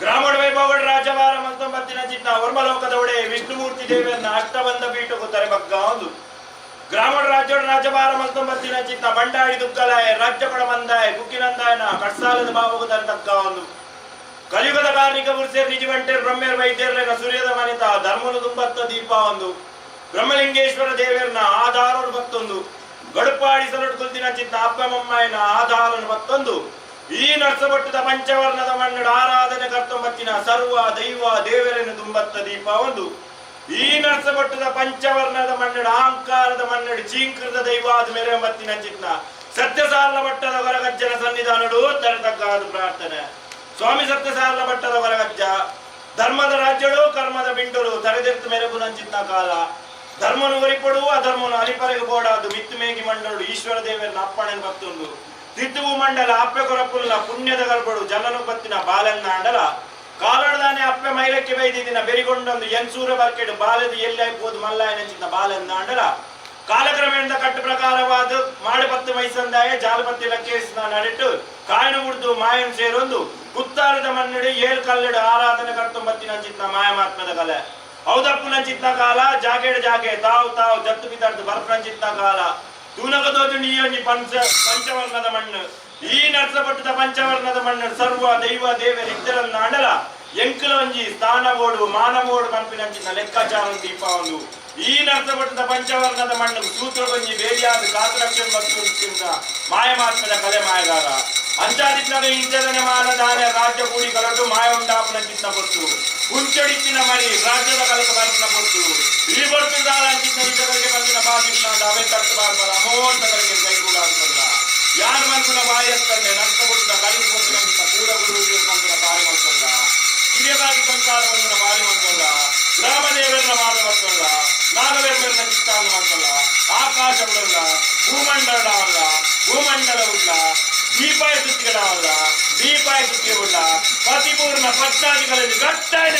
ಗ್ರಾಮಡ ವೈಭವಡ ರಾಜವಾರ ಮಲ್ತೊಂಬತ್ತಿನ ಚಿತ್ನ ವರ್ಮಲೋಕದ ಒಡೆ ವಿಷ್ಣುಮೂರ್ತಿ ದೇವಿಯನ್ನ ಅಷ್ಟಬಂಧ ಪೀಠಕ್ಕೂ ತರೆ ಬಗ್ಗ ಒಂದು ಗ್ರಾಮಡ ರಾಜ್ಯೋಡ ರಾಜಭಾರ ಮಲ್ತೊಂಬತ್ತಿನ ಚಿತ್ನ ಬಂಡಾಡಿ ದುಗ್ಗಲಾಯ ರಾಜ್ಯ ಪಡ ಮಂದಾಯ ಕುಕ್ಕಿನಂದಾಯನ ಕಟ್ಸಾಲದ ಬಾಬುಗೂ ತರೆ ತಗ್ಗ ಒಂದು ಕಲಿಯುಗದ ಕಾರ್ಮಿಕ ಪುರುಷರ್ ನಿಜವಂಟೇರ್ ಬ್ರಹ್ಮೇರ್ ವೈದ್ಯರ್ಲೇನ ಸೂರ್ಯದ ಮನಿತ ಧರ್ಮನು ತುಂಬತ್ತ ದೀಪ ಒಂದು ಬ್ರಹ್ಮಲಿಂಗೇಶ್ವರ ದೇವೇರ್ನ ಆಧಾರನು ಬತ್ತೊಂದು ಗಡುಪಾಡಿ ಸಲುಟ್ ಕುಲ್ದಿನ ಚಿತ್ತ ಅಪ್ಪ ಮಮ್ಮಾಯನ ಆಧಾರನು ಬತ್ತೊಂದು ಈ ನರಸಭಟ್ಟದ ಪಂಚವರ್ಣದ ಮಣ್ಣು ಆರಾಧನೆ ಕರ್ತೊಂಬತ್ತಿನ ಸರ್ವ ದೈವ ದೇವರನ್ನು ತುಂಬತ್ತ ದೀಪ ಒಂದು ಈ ನರಸಭಟ್ಟದ ಪಂಚವರ್ಣದ ಮಣ್ಣು ಅಹಂಕಾರದ ಮಣ್ಣು ಚೀಂಕೃತ ದೈವಾದ ಮೇರೆ ಬತ್ತಿನ ಚಿತ್ನ ಸತ್ಯಸಾರಲ ಭಟ್ಟದ ಹೊರಗಜ್ಜನ ಸನ್ನಿಧಾನಡು ತರತಕ್ಕಾದ ಪ್ರಾರ್ಥನೆ. ಸ್ವಾಮಿ ಸತ್ಯಸಾರಲ ಭಟ್ಟದ ಹೊರಗಜ್ಜ ಧರ್ಮದ ರಾಜ್ಯಡು ಕರ್ಮದ ಬಿಂಡರು ತರೆದೆತ್ತು ಮೇರೆಗು ನಂಚಿತ್ತ ಕಾಲ ಧರ್ಮನು ಒರಿಪಡು ಅಧರ್ಮನು ಅಲಿಪರೆಗೆ ಬೋಡಾದು ಮಿತ್ತು ಮೇಗಿ ಮಂಡಳು ಈಶ್ವರ ದೇವರನ್ನ ಅಪ್ಪಣೆನ ಬತ್ತುಂಡು ತಿತ್ತುವು ಮಂಡಲ ಅಪ್ಪೆ ಕೊರಪುಲ್ಲ ಪುಣ್ಯದ ಗರ್ಭಡು ಜನನು ಬತ್ತಿನ ಬಾಲನ್ನ ಅಂಡಲ ಕಾಲಡದಾನೆ ಅಪ್ಪೆ ಮೈಲಕ್ಕೆ ಬೈದಿನ ಬೆರಿಗೊಂಡೊಂದು ಎನ್ಸೂರ ಬರ್ಕೆಡು ಬಾಲದ ಎಲ್ಲಿ ಹೋದು ಮಲ್ಲಾಯ ನಂಚಿನ ಬಾಲನ್ನ ಅಂಡಲ ಕಾಲಕ್ರಮೇಣದ ಕಟ್ಟು ಪ್ರಕಾರವಾದ ಮಾಡಪತ್ತು ಮೈಸಂದಾಯ ಜಾಲಪತ್ತಿ ಲಕ್ಕೇಸಿನ ನಡೆಟ್ಟು ಕಾಯನು ಉಡ್ದು ಮಾಯನ್ ಸೇರೊಂದು ಕುತ್ತಾರದ ಮನ್ನಡಿ ಏಳು ಕಲ್ಲಡು ಆರಾಧನೆ ಕರ್ತೊಂಬತ್ತಿನ ಚಿತ್ನ ಮಾಯಮಾತ್ಮದ ಕಲೆ ಔದಪ್ಪುನ ಚಿತ್ನ ಕಾಲ ಜಾಗೇಡ ಜಾಗೆ ತಾವು ತಾವು ಜತ್ತು ಬಿದ್ದಾಡ್ದು ಬರ್ಪನ ಚಿತ್ನ ಕಾಲ ತೂನಗದೋಜು ನೀಯೊಂಜಿ ಪಂಚವರ್ಣದ ಮಣ್ಣು ಈ ನರಸಪಟ್ಟದ ಪಂಚವರ್ಣದ ಮಣ್ಣು ಸರ್ವ ದೈವ ದೇವರ ಇದ್ದರನ್ನ ಅಂಡಲ ಎಂಕಲೊಂಜಿ ಸ್ಥಾನಬೋಡು ಮಾನಬೋಡು ಪಂಪಿನಂಚಿನ ಲೆಕ್ಕಾಚಾರ ದೀಪ ಒಂದು ಈ ನರಸಪಟ್ಟದ ಪಂಚವರ್ಣದ ಮಣ್ಣು ಸೂತ್ರಗೊಂಜಿ ಬೇಡಿಯಾದ ಕಾತರಕ್ಷಣ ಮತ್ತು ಮಾಯಮಾತ್ಮದ ಕಲೆ ಮಾಯಗಾರ ಅಂಚಾದಿತ್ನಗ ಇಂಚದನೆ ಮಾನದಾನೆ ರಾಜ್ಯ ಕೂಡಿ ಕಲಟು ಮಾಯ ಉಂಡಾಪನ ಚಿತ್ತ ಪೊತ್ತು ಉಂಚಡಿತ್ತಿನ ಮರಿ ರಾಜ್ಯದ ಕಲಕ ಬರ್ತಿನ ಪೊತ್ತು ಈ ಬರ್ತುದಾರ ಅಂಚಿನ ಇತಗಳಿಗೆ ಬಂದಿನ ಬಾಜಿನ ಅವೇ ತಟ್ಟು ಬಾರ್ಬಲ ಅಮೋಂತ ಕಲಿಕೆ ಕೈಗೂಡ ಅಂತಲ್ಲ ಯಾರು ಮನ್ಪುನ ಬಾಯಿ ಹತ್ತಂದೆ ನರ್ಸಪಟ್ಟದ ಕಲಿಗೆ ಕೊಟ್ಟಿನ ಕೂಡ ಗುರು ಮಂತ್ರ ಬಾರಿ ಮಾಡ್ಕೊಂಡ ಹಿರಿಯಬಾಗಿ ಸಂಸಾರ ಬಂದನ ಬಾರಿ ಮಾಡ್ಕೊಂಡ ಗ್ರಾಮ ದೇವರನ್ನ ಮಾತ ಮಾಡ್ಕೊಂಡ ನಾಗವೇಂದ್ರನ ಚಿತ್ತಾನ ಮಾಡ್ಕೊಂಡ ಆಕಾಶ ಉಡಲ್ಲ ಭೂಮಂಡಲ ಅಲ್ಲ ಭೂಮಂಡಲ ಉಳ್ಳ ದೀಪಾಯ ಸುತ್ತಿಗಡವಲ್ಲ ದೀಪಾಯ ಸುತ್ತಿಗೆ ಪತಿಪೂರ್ಣ ಪಟ್ಟಾದಿಗಳಲ್ಲಿ ಗಟ್ಟಾಯ.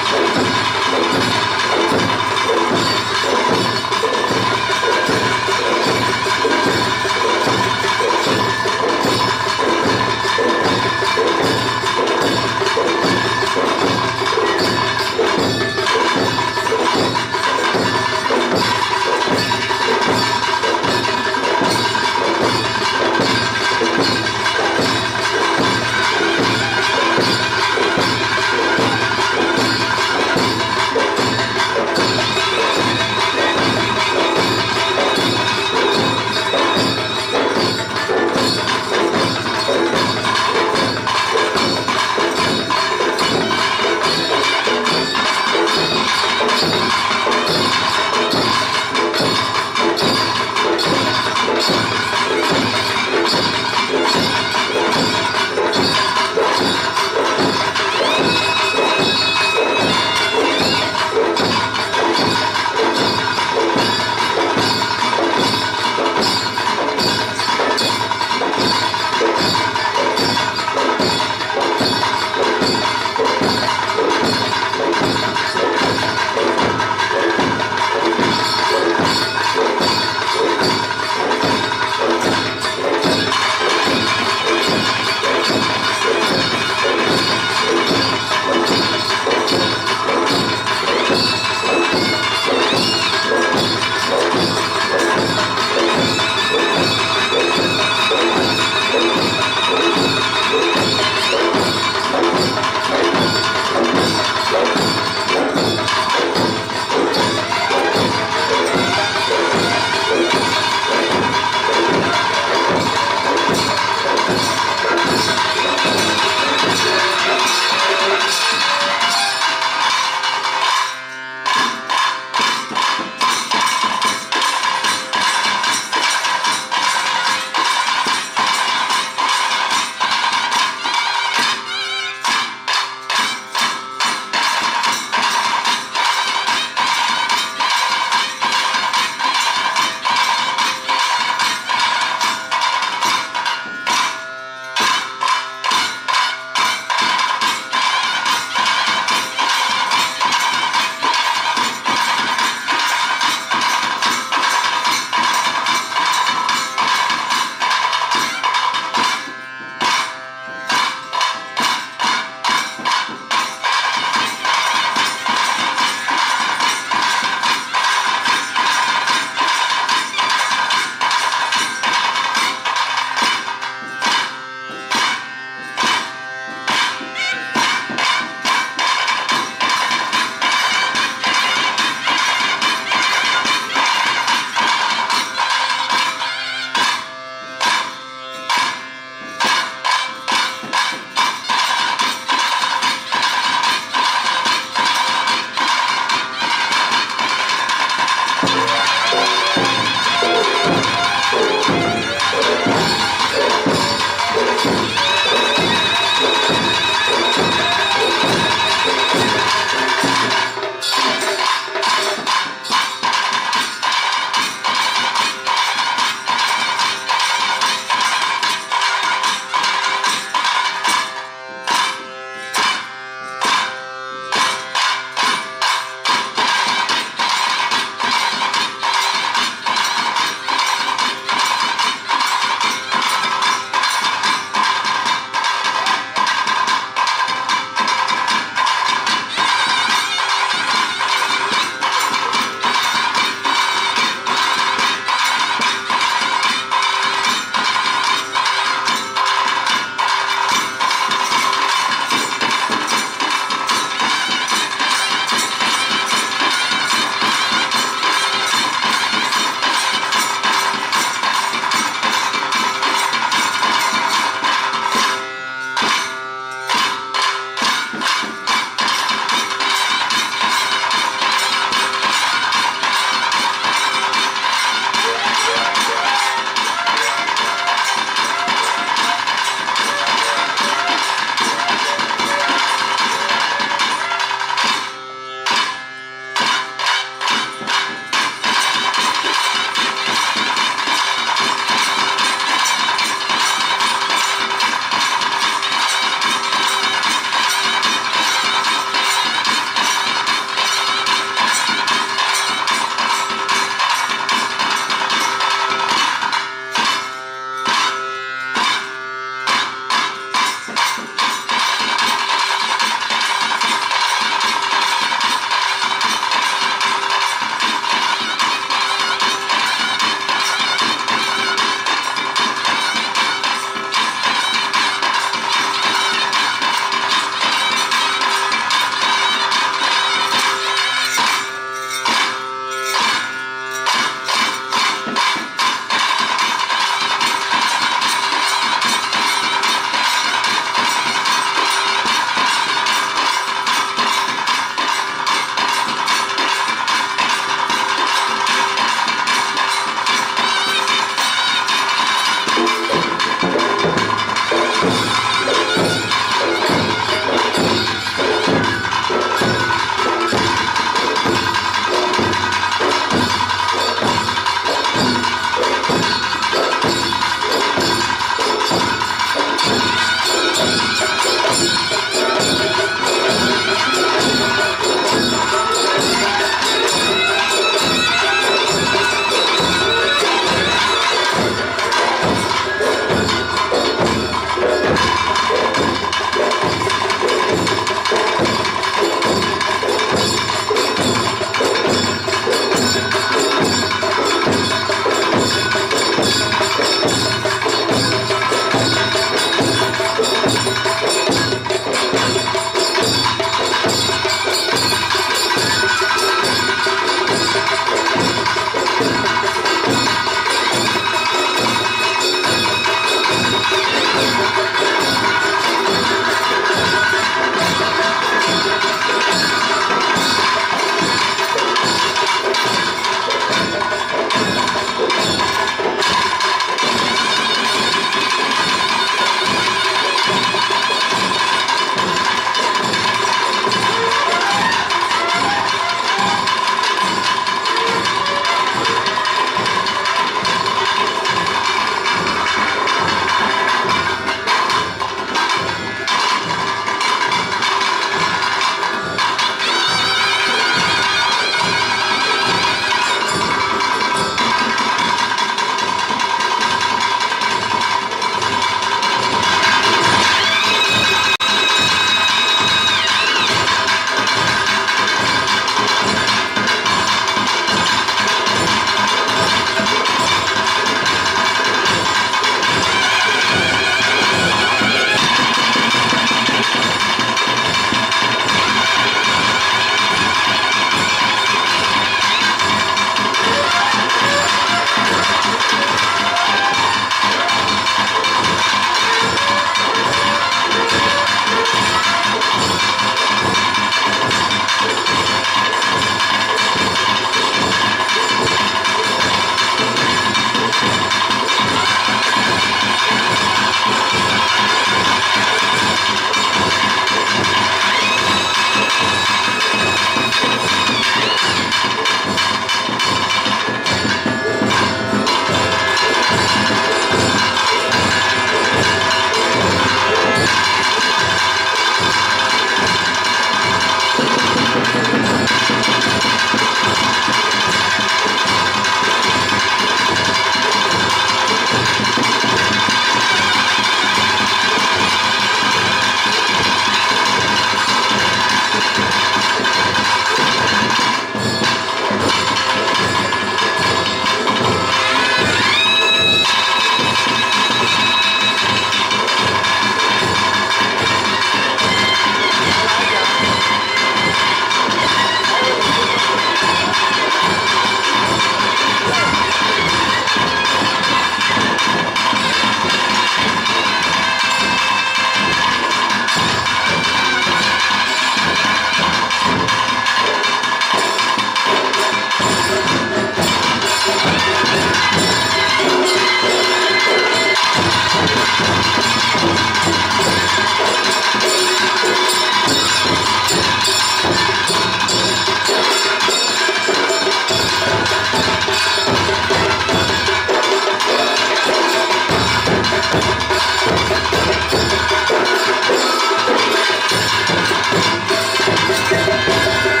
Thank you.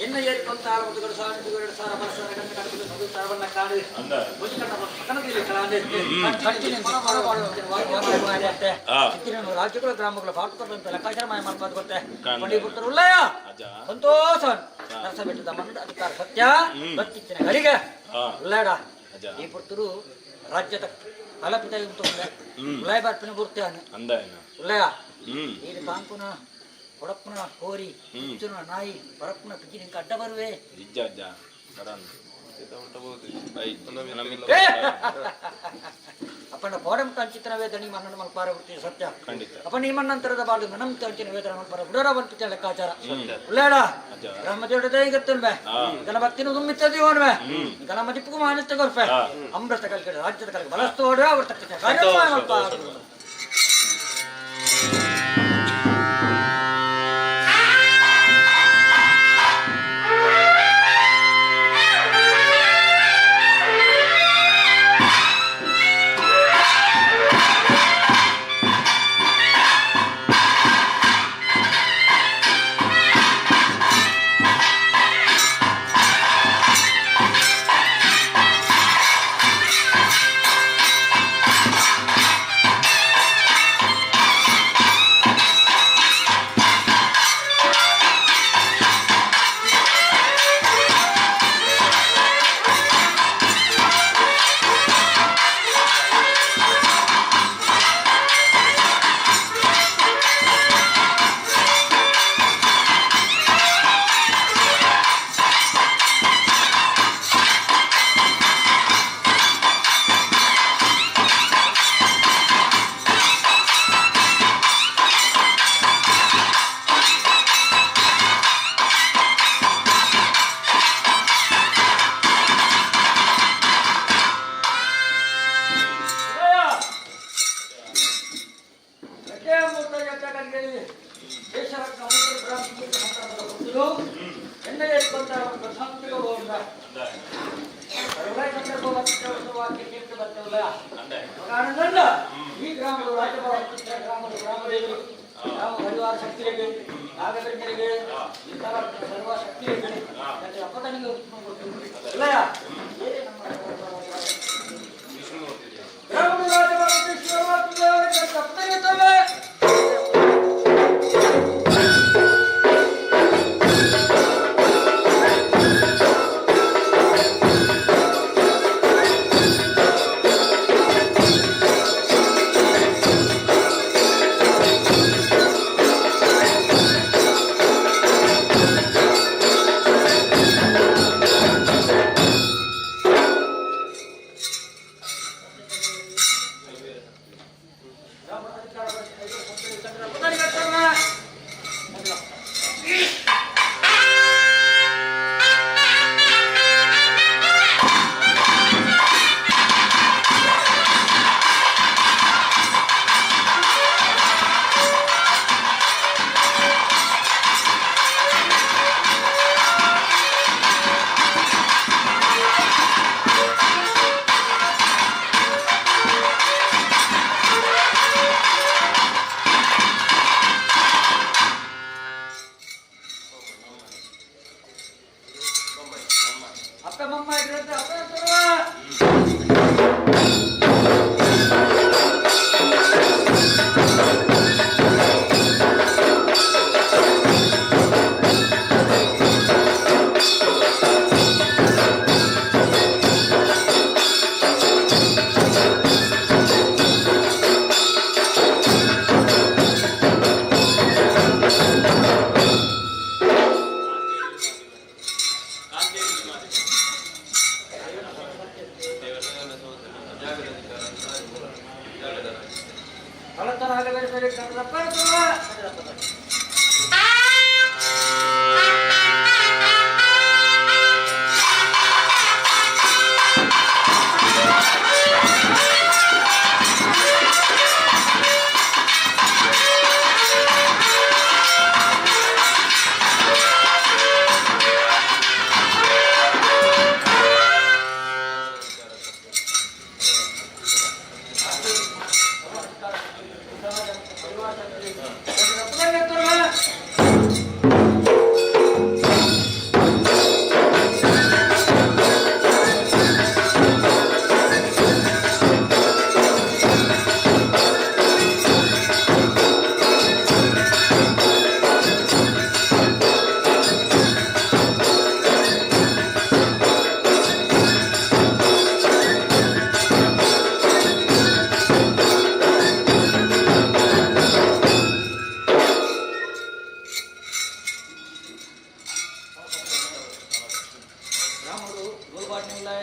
ಎನ್ನ ಏರಿ ಕೊಂತ ಆಲ ಒಂದು ಸಾವಿರ ಎರಡು ಸಾವಿರ ಬರಸಾರ ಗಂಟೆ ಕಡಪಿಲು ಸದು ಸರವಣ್ಣ ಕಾಡು ಒಂಜಿ ಕಟ್ಟ ಸಕನದಲ್ಲಿ ಕಳಾಂಡೆ ಕಟ್ಟಿನ ರಾಜ್ಯಗಳ ಗ್ರಾಮಗಳ ಪಾಠ ಲೆಕ್ಕಾಚಾರ ಮಾಯ ಮಾಡ್ಬೋದು ಗೊತ್ತೆ ಪಂಡಿಪುತ್ರರು ಉಲ್ಲಯ ಸಂತೋಷ ನರಸ ಬೆಟ್ಟದ ಮಂದ ಅಧಿಕಾರ ಸತ್ಯ ಬತ್ತಿಚ್ಚಿನ ಗಳಿಗೆ ಉಲ್ಲಾಡ ಈ ಪುರ್ತರು ರಾಜ್ಯದ ತಲಪಿತ ಉಲ್ಲಯ ಬರ್ಪಿನ ಪೂರ್ತಿ ಉಲ್ಲಯ ಇದು ಕಾಂಕುನ ಕೊಡಪ್ಪನ ಕೋರಿ ಹುಚ್ಚುನ ನಾಯಿ ಬರಪ್ಪನ ಪಿಜ್ಜಿನ ಅಡ್ಡ ಬರುವೆ. ಅಪ್ಪನ ಪೋಡಂ ಕಂಚಿತನ ವೇದನಿ ಮನ್ನನ ಮಲ್ಪಾರ ಹುಟ್ಟಿ ಸತ್ಯ. ಅಪ್ಪ ನಿಮ್ಮನ್ನಂತರದ ಬಾಳು ನಮ್ ಕಂಚಿನ ವೇದನ ಮಲ್ಪಾರ ಹುಡರ ಬಂತು ಲೆಕ್ಕಾಚಾರ ಉಲ್ಲೇಡ ಬ್ರಹ್ಮದೇವರ ದೈಗತ್ತನ್ಬೆ ಗಣಭಕ್ತಿನ ತುಂಬಿತ್ತದಿ ಓನ್ವೆ ಗಣಮತಿಪ್ಪು ಮಾನಿಸ್ತ ಕೊರ್ಪೆ ಅಮೃತ ಕಲ್ಕಡೆ ರಾಜ್ಯದ ಕಲ್ಕ ಬಲಸ್ತೋಡ ಅವ್ರ ತಕ್ಕ ಮಲ್ಪಾರ. ಈ ಗ್ರಾಮದ ಗ್ರಾಮದ ಗ್ರಾಮದೇವರು ಗ್ರಾಮ ಪರಿವಾರ ಶಕ್ತಿಗಳಿಗೆ ನಾಗರಿಕರಿಗೆ ಇತರ ಸರ್ವ ಶಕ್ತಿಗಳಿಗೆ ಅಪ್ಪತನಿಗೆ ಗ್ರಾಮದ ರಾಜಭಾರ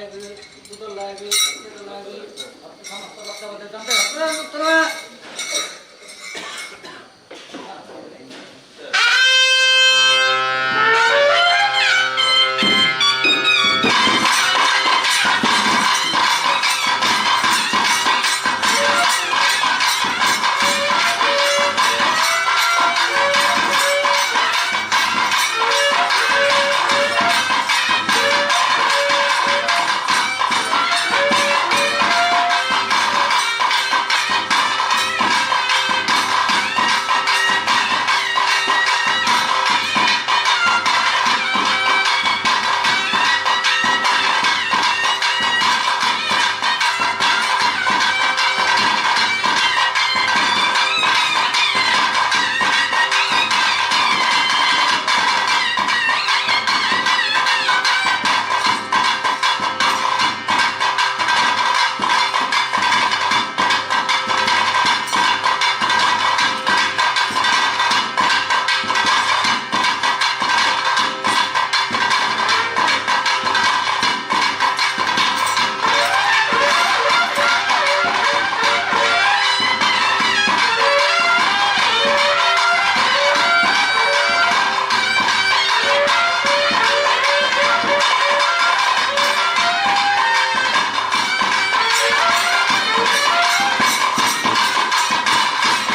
ಕುಟುಂಬಲಾಗಿ, ಕುಟುಂಬಲಾಗಿ, ಸಮಸ್ತ ಭಕ್ತ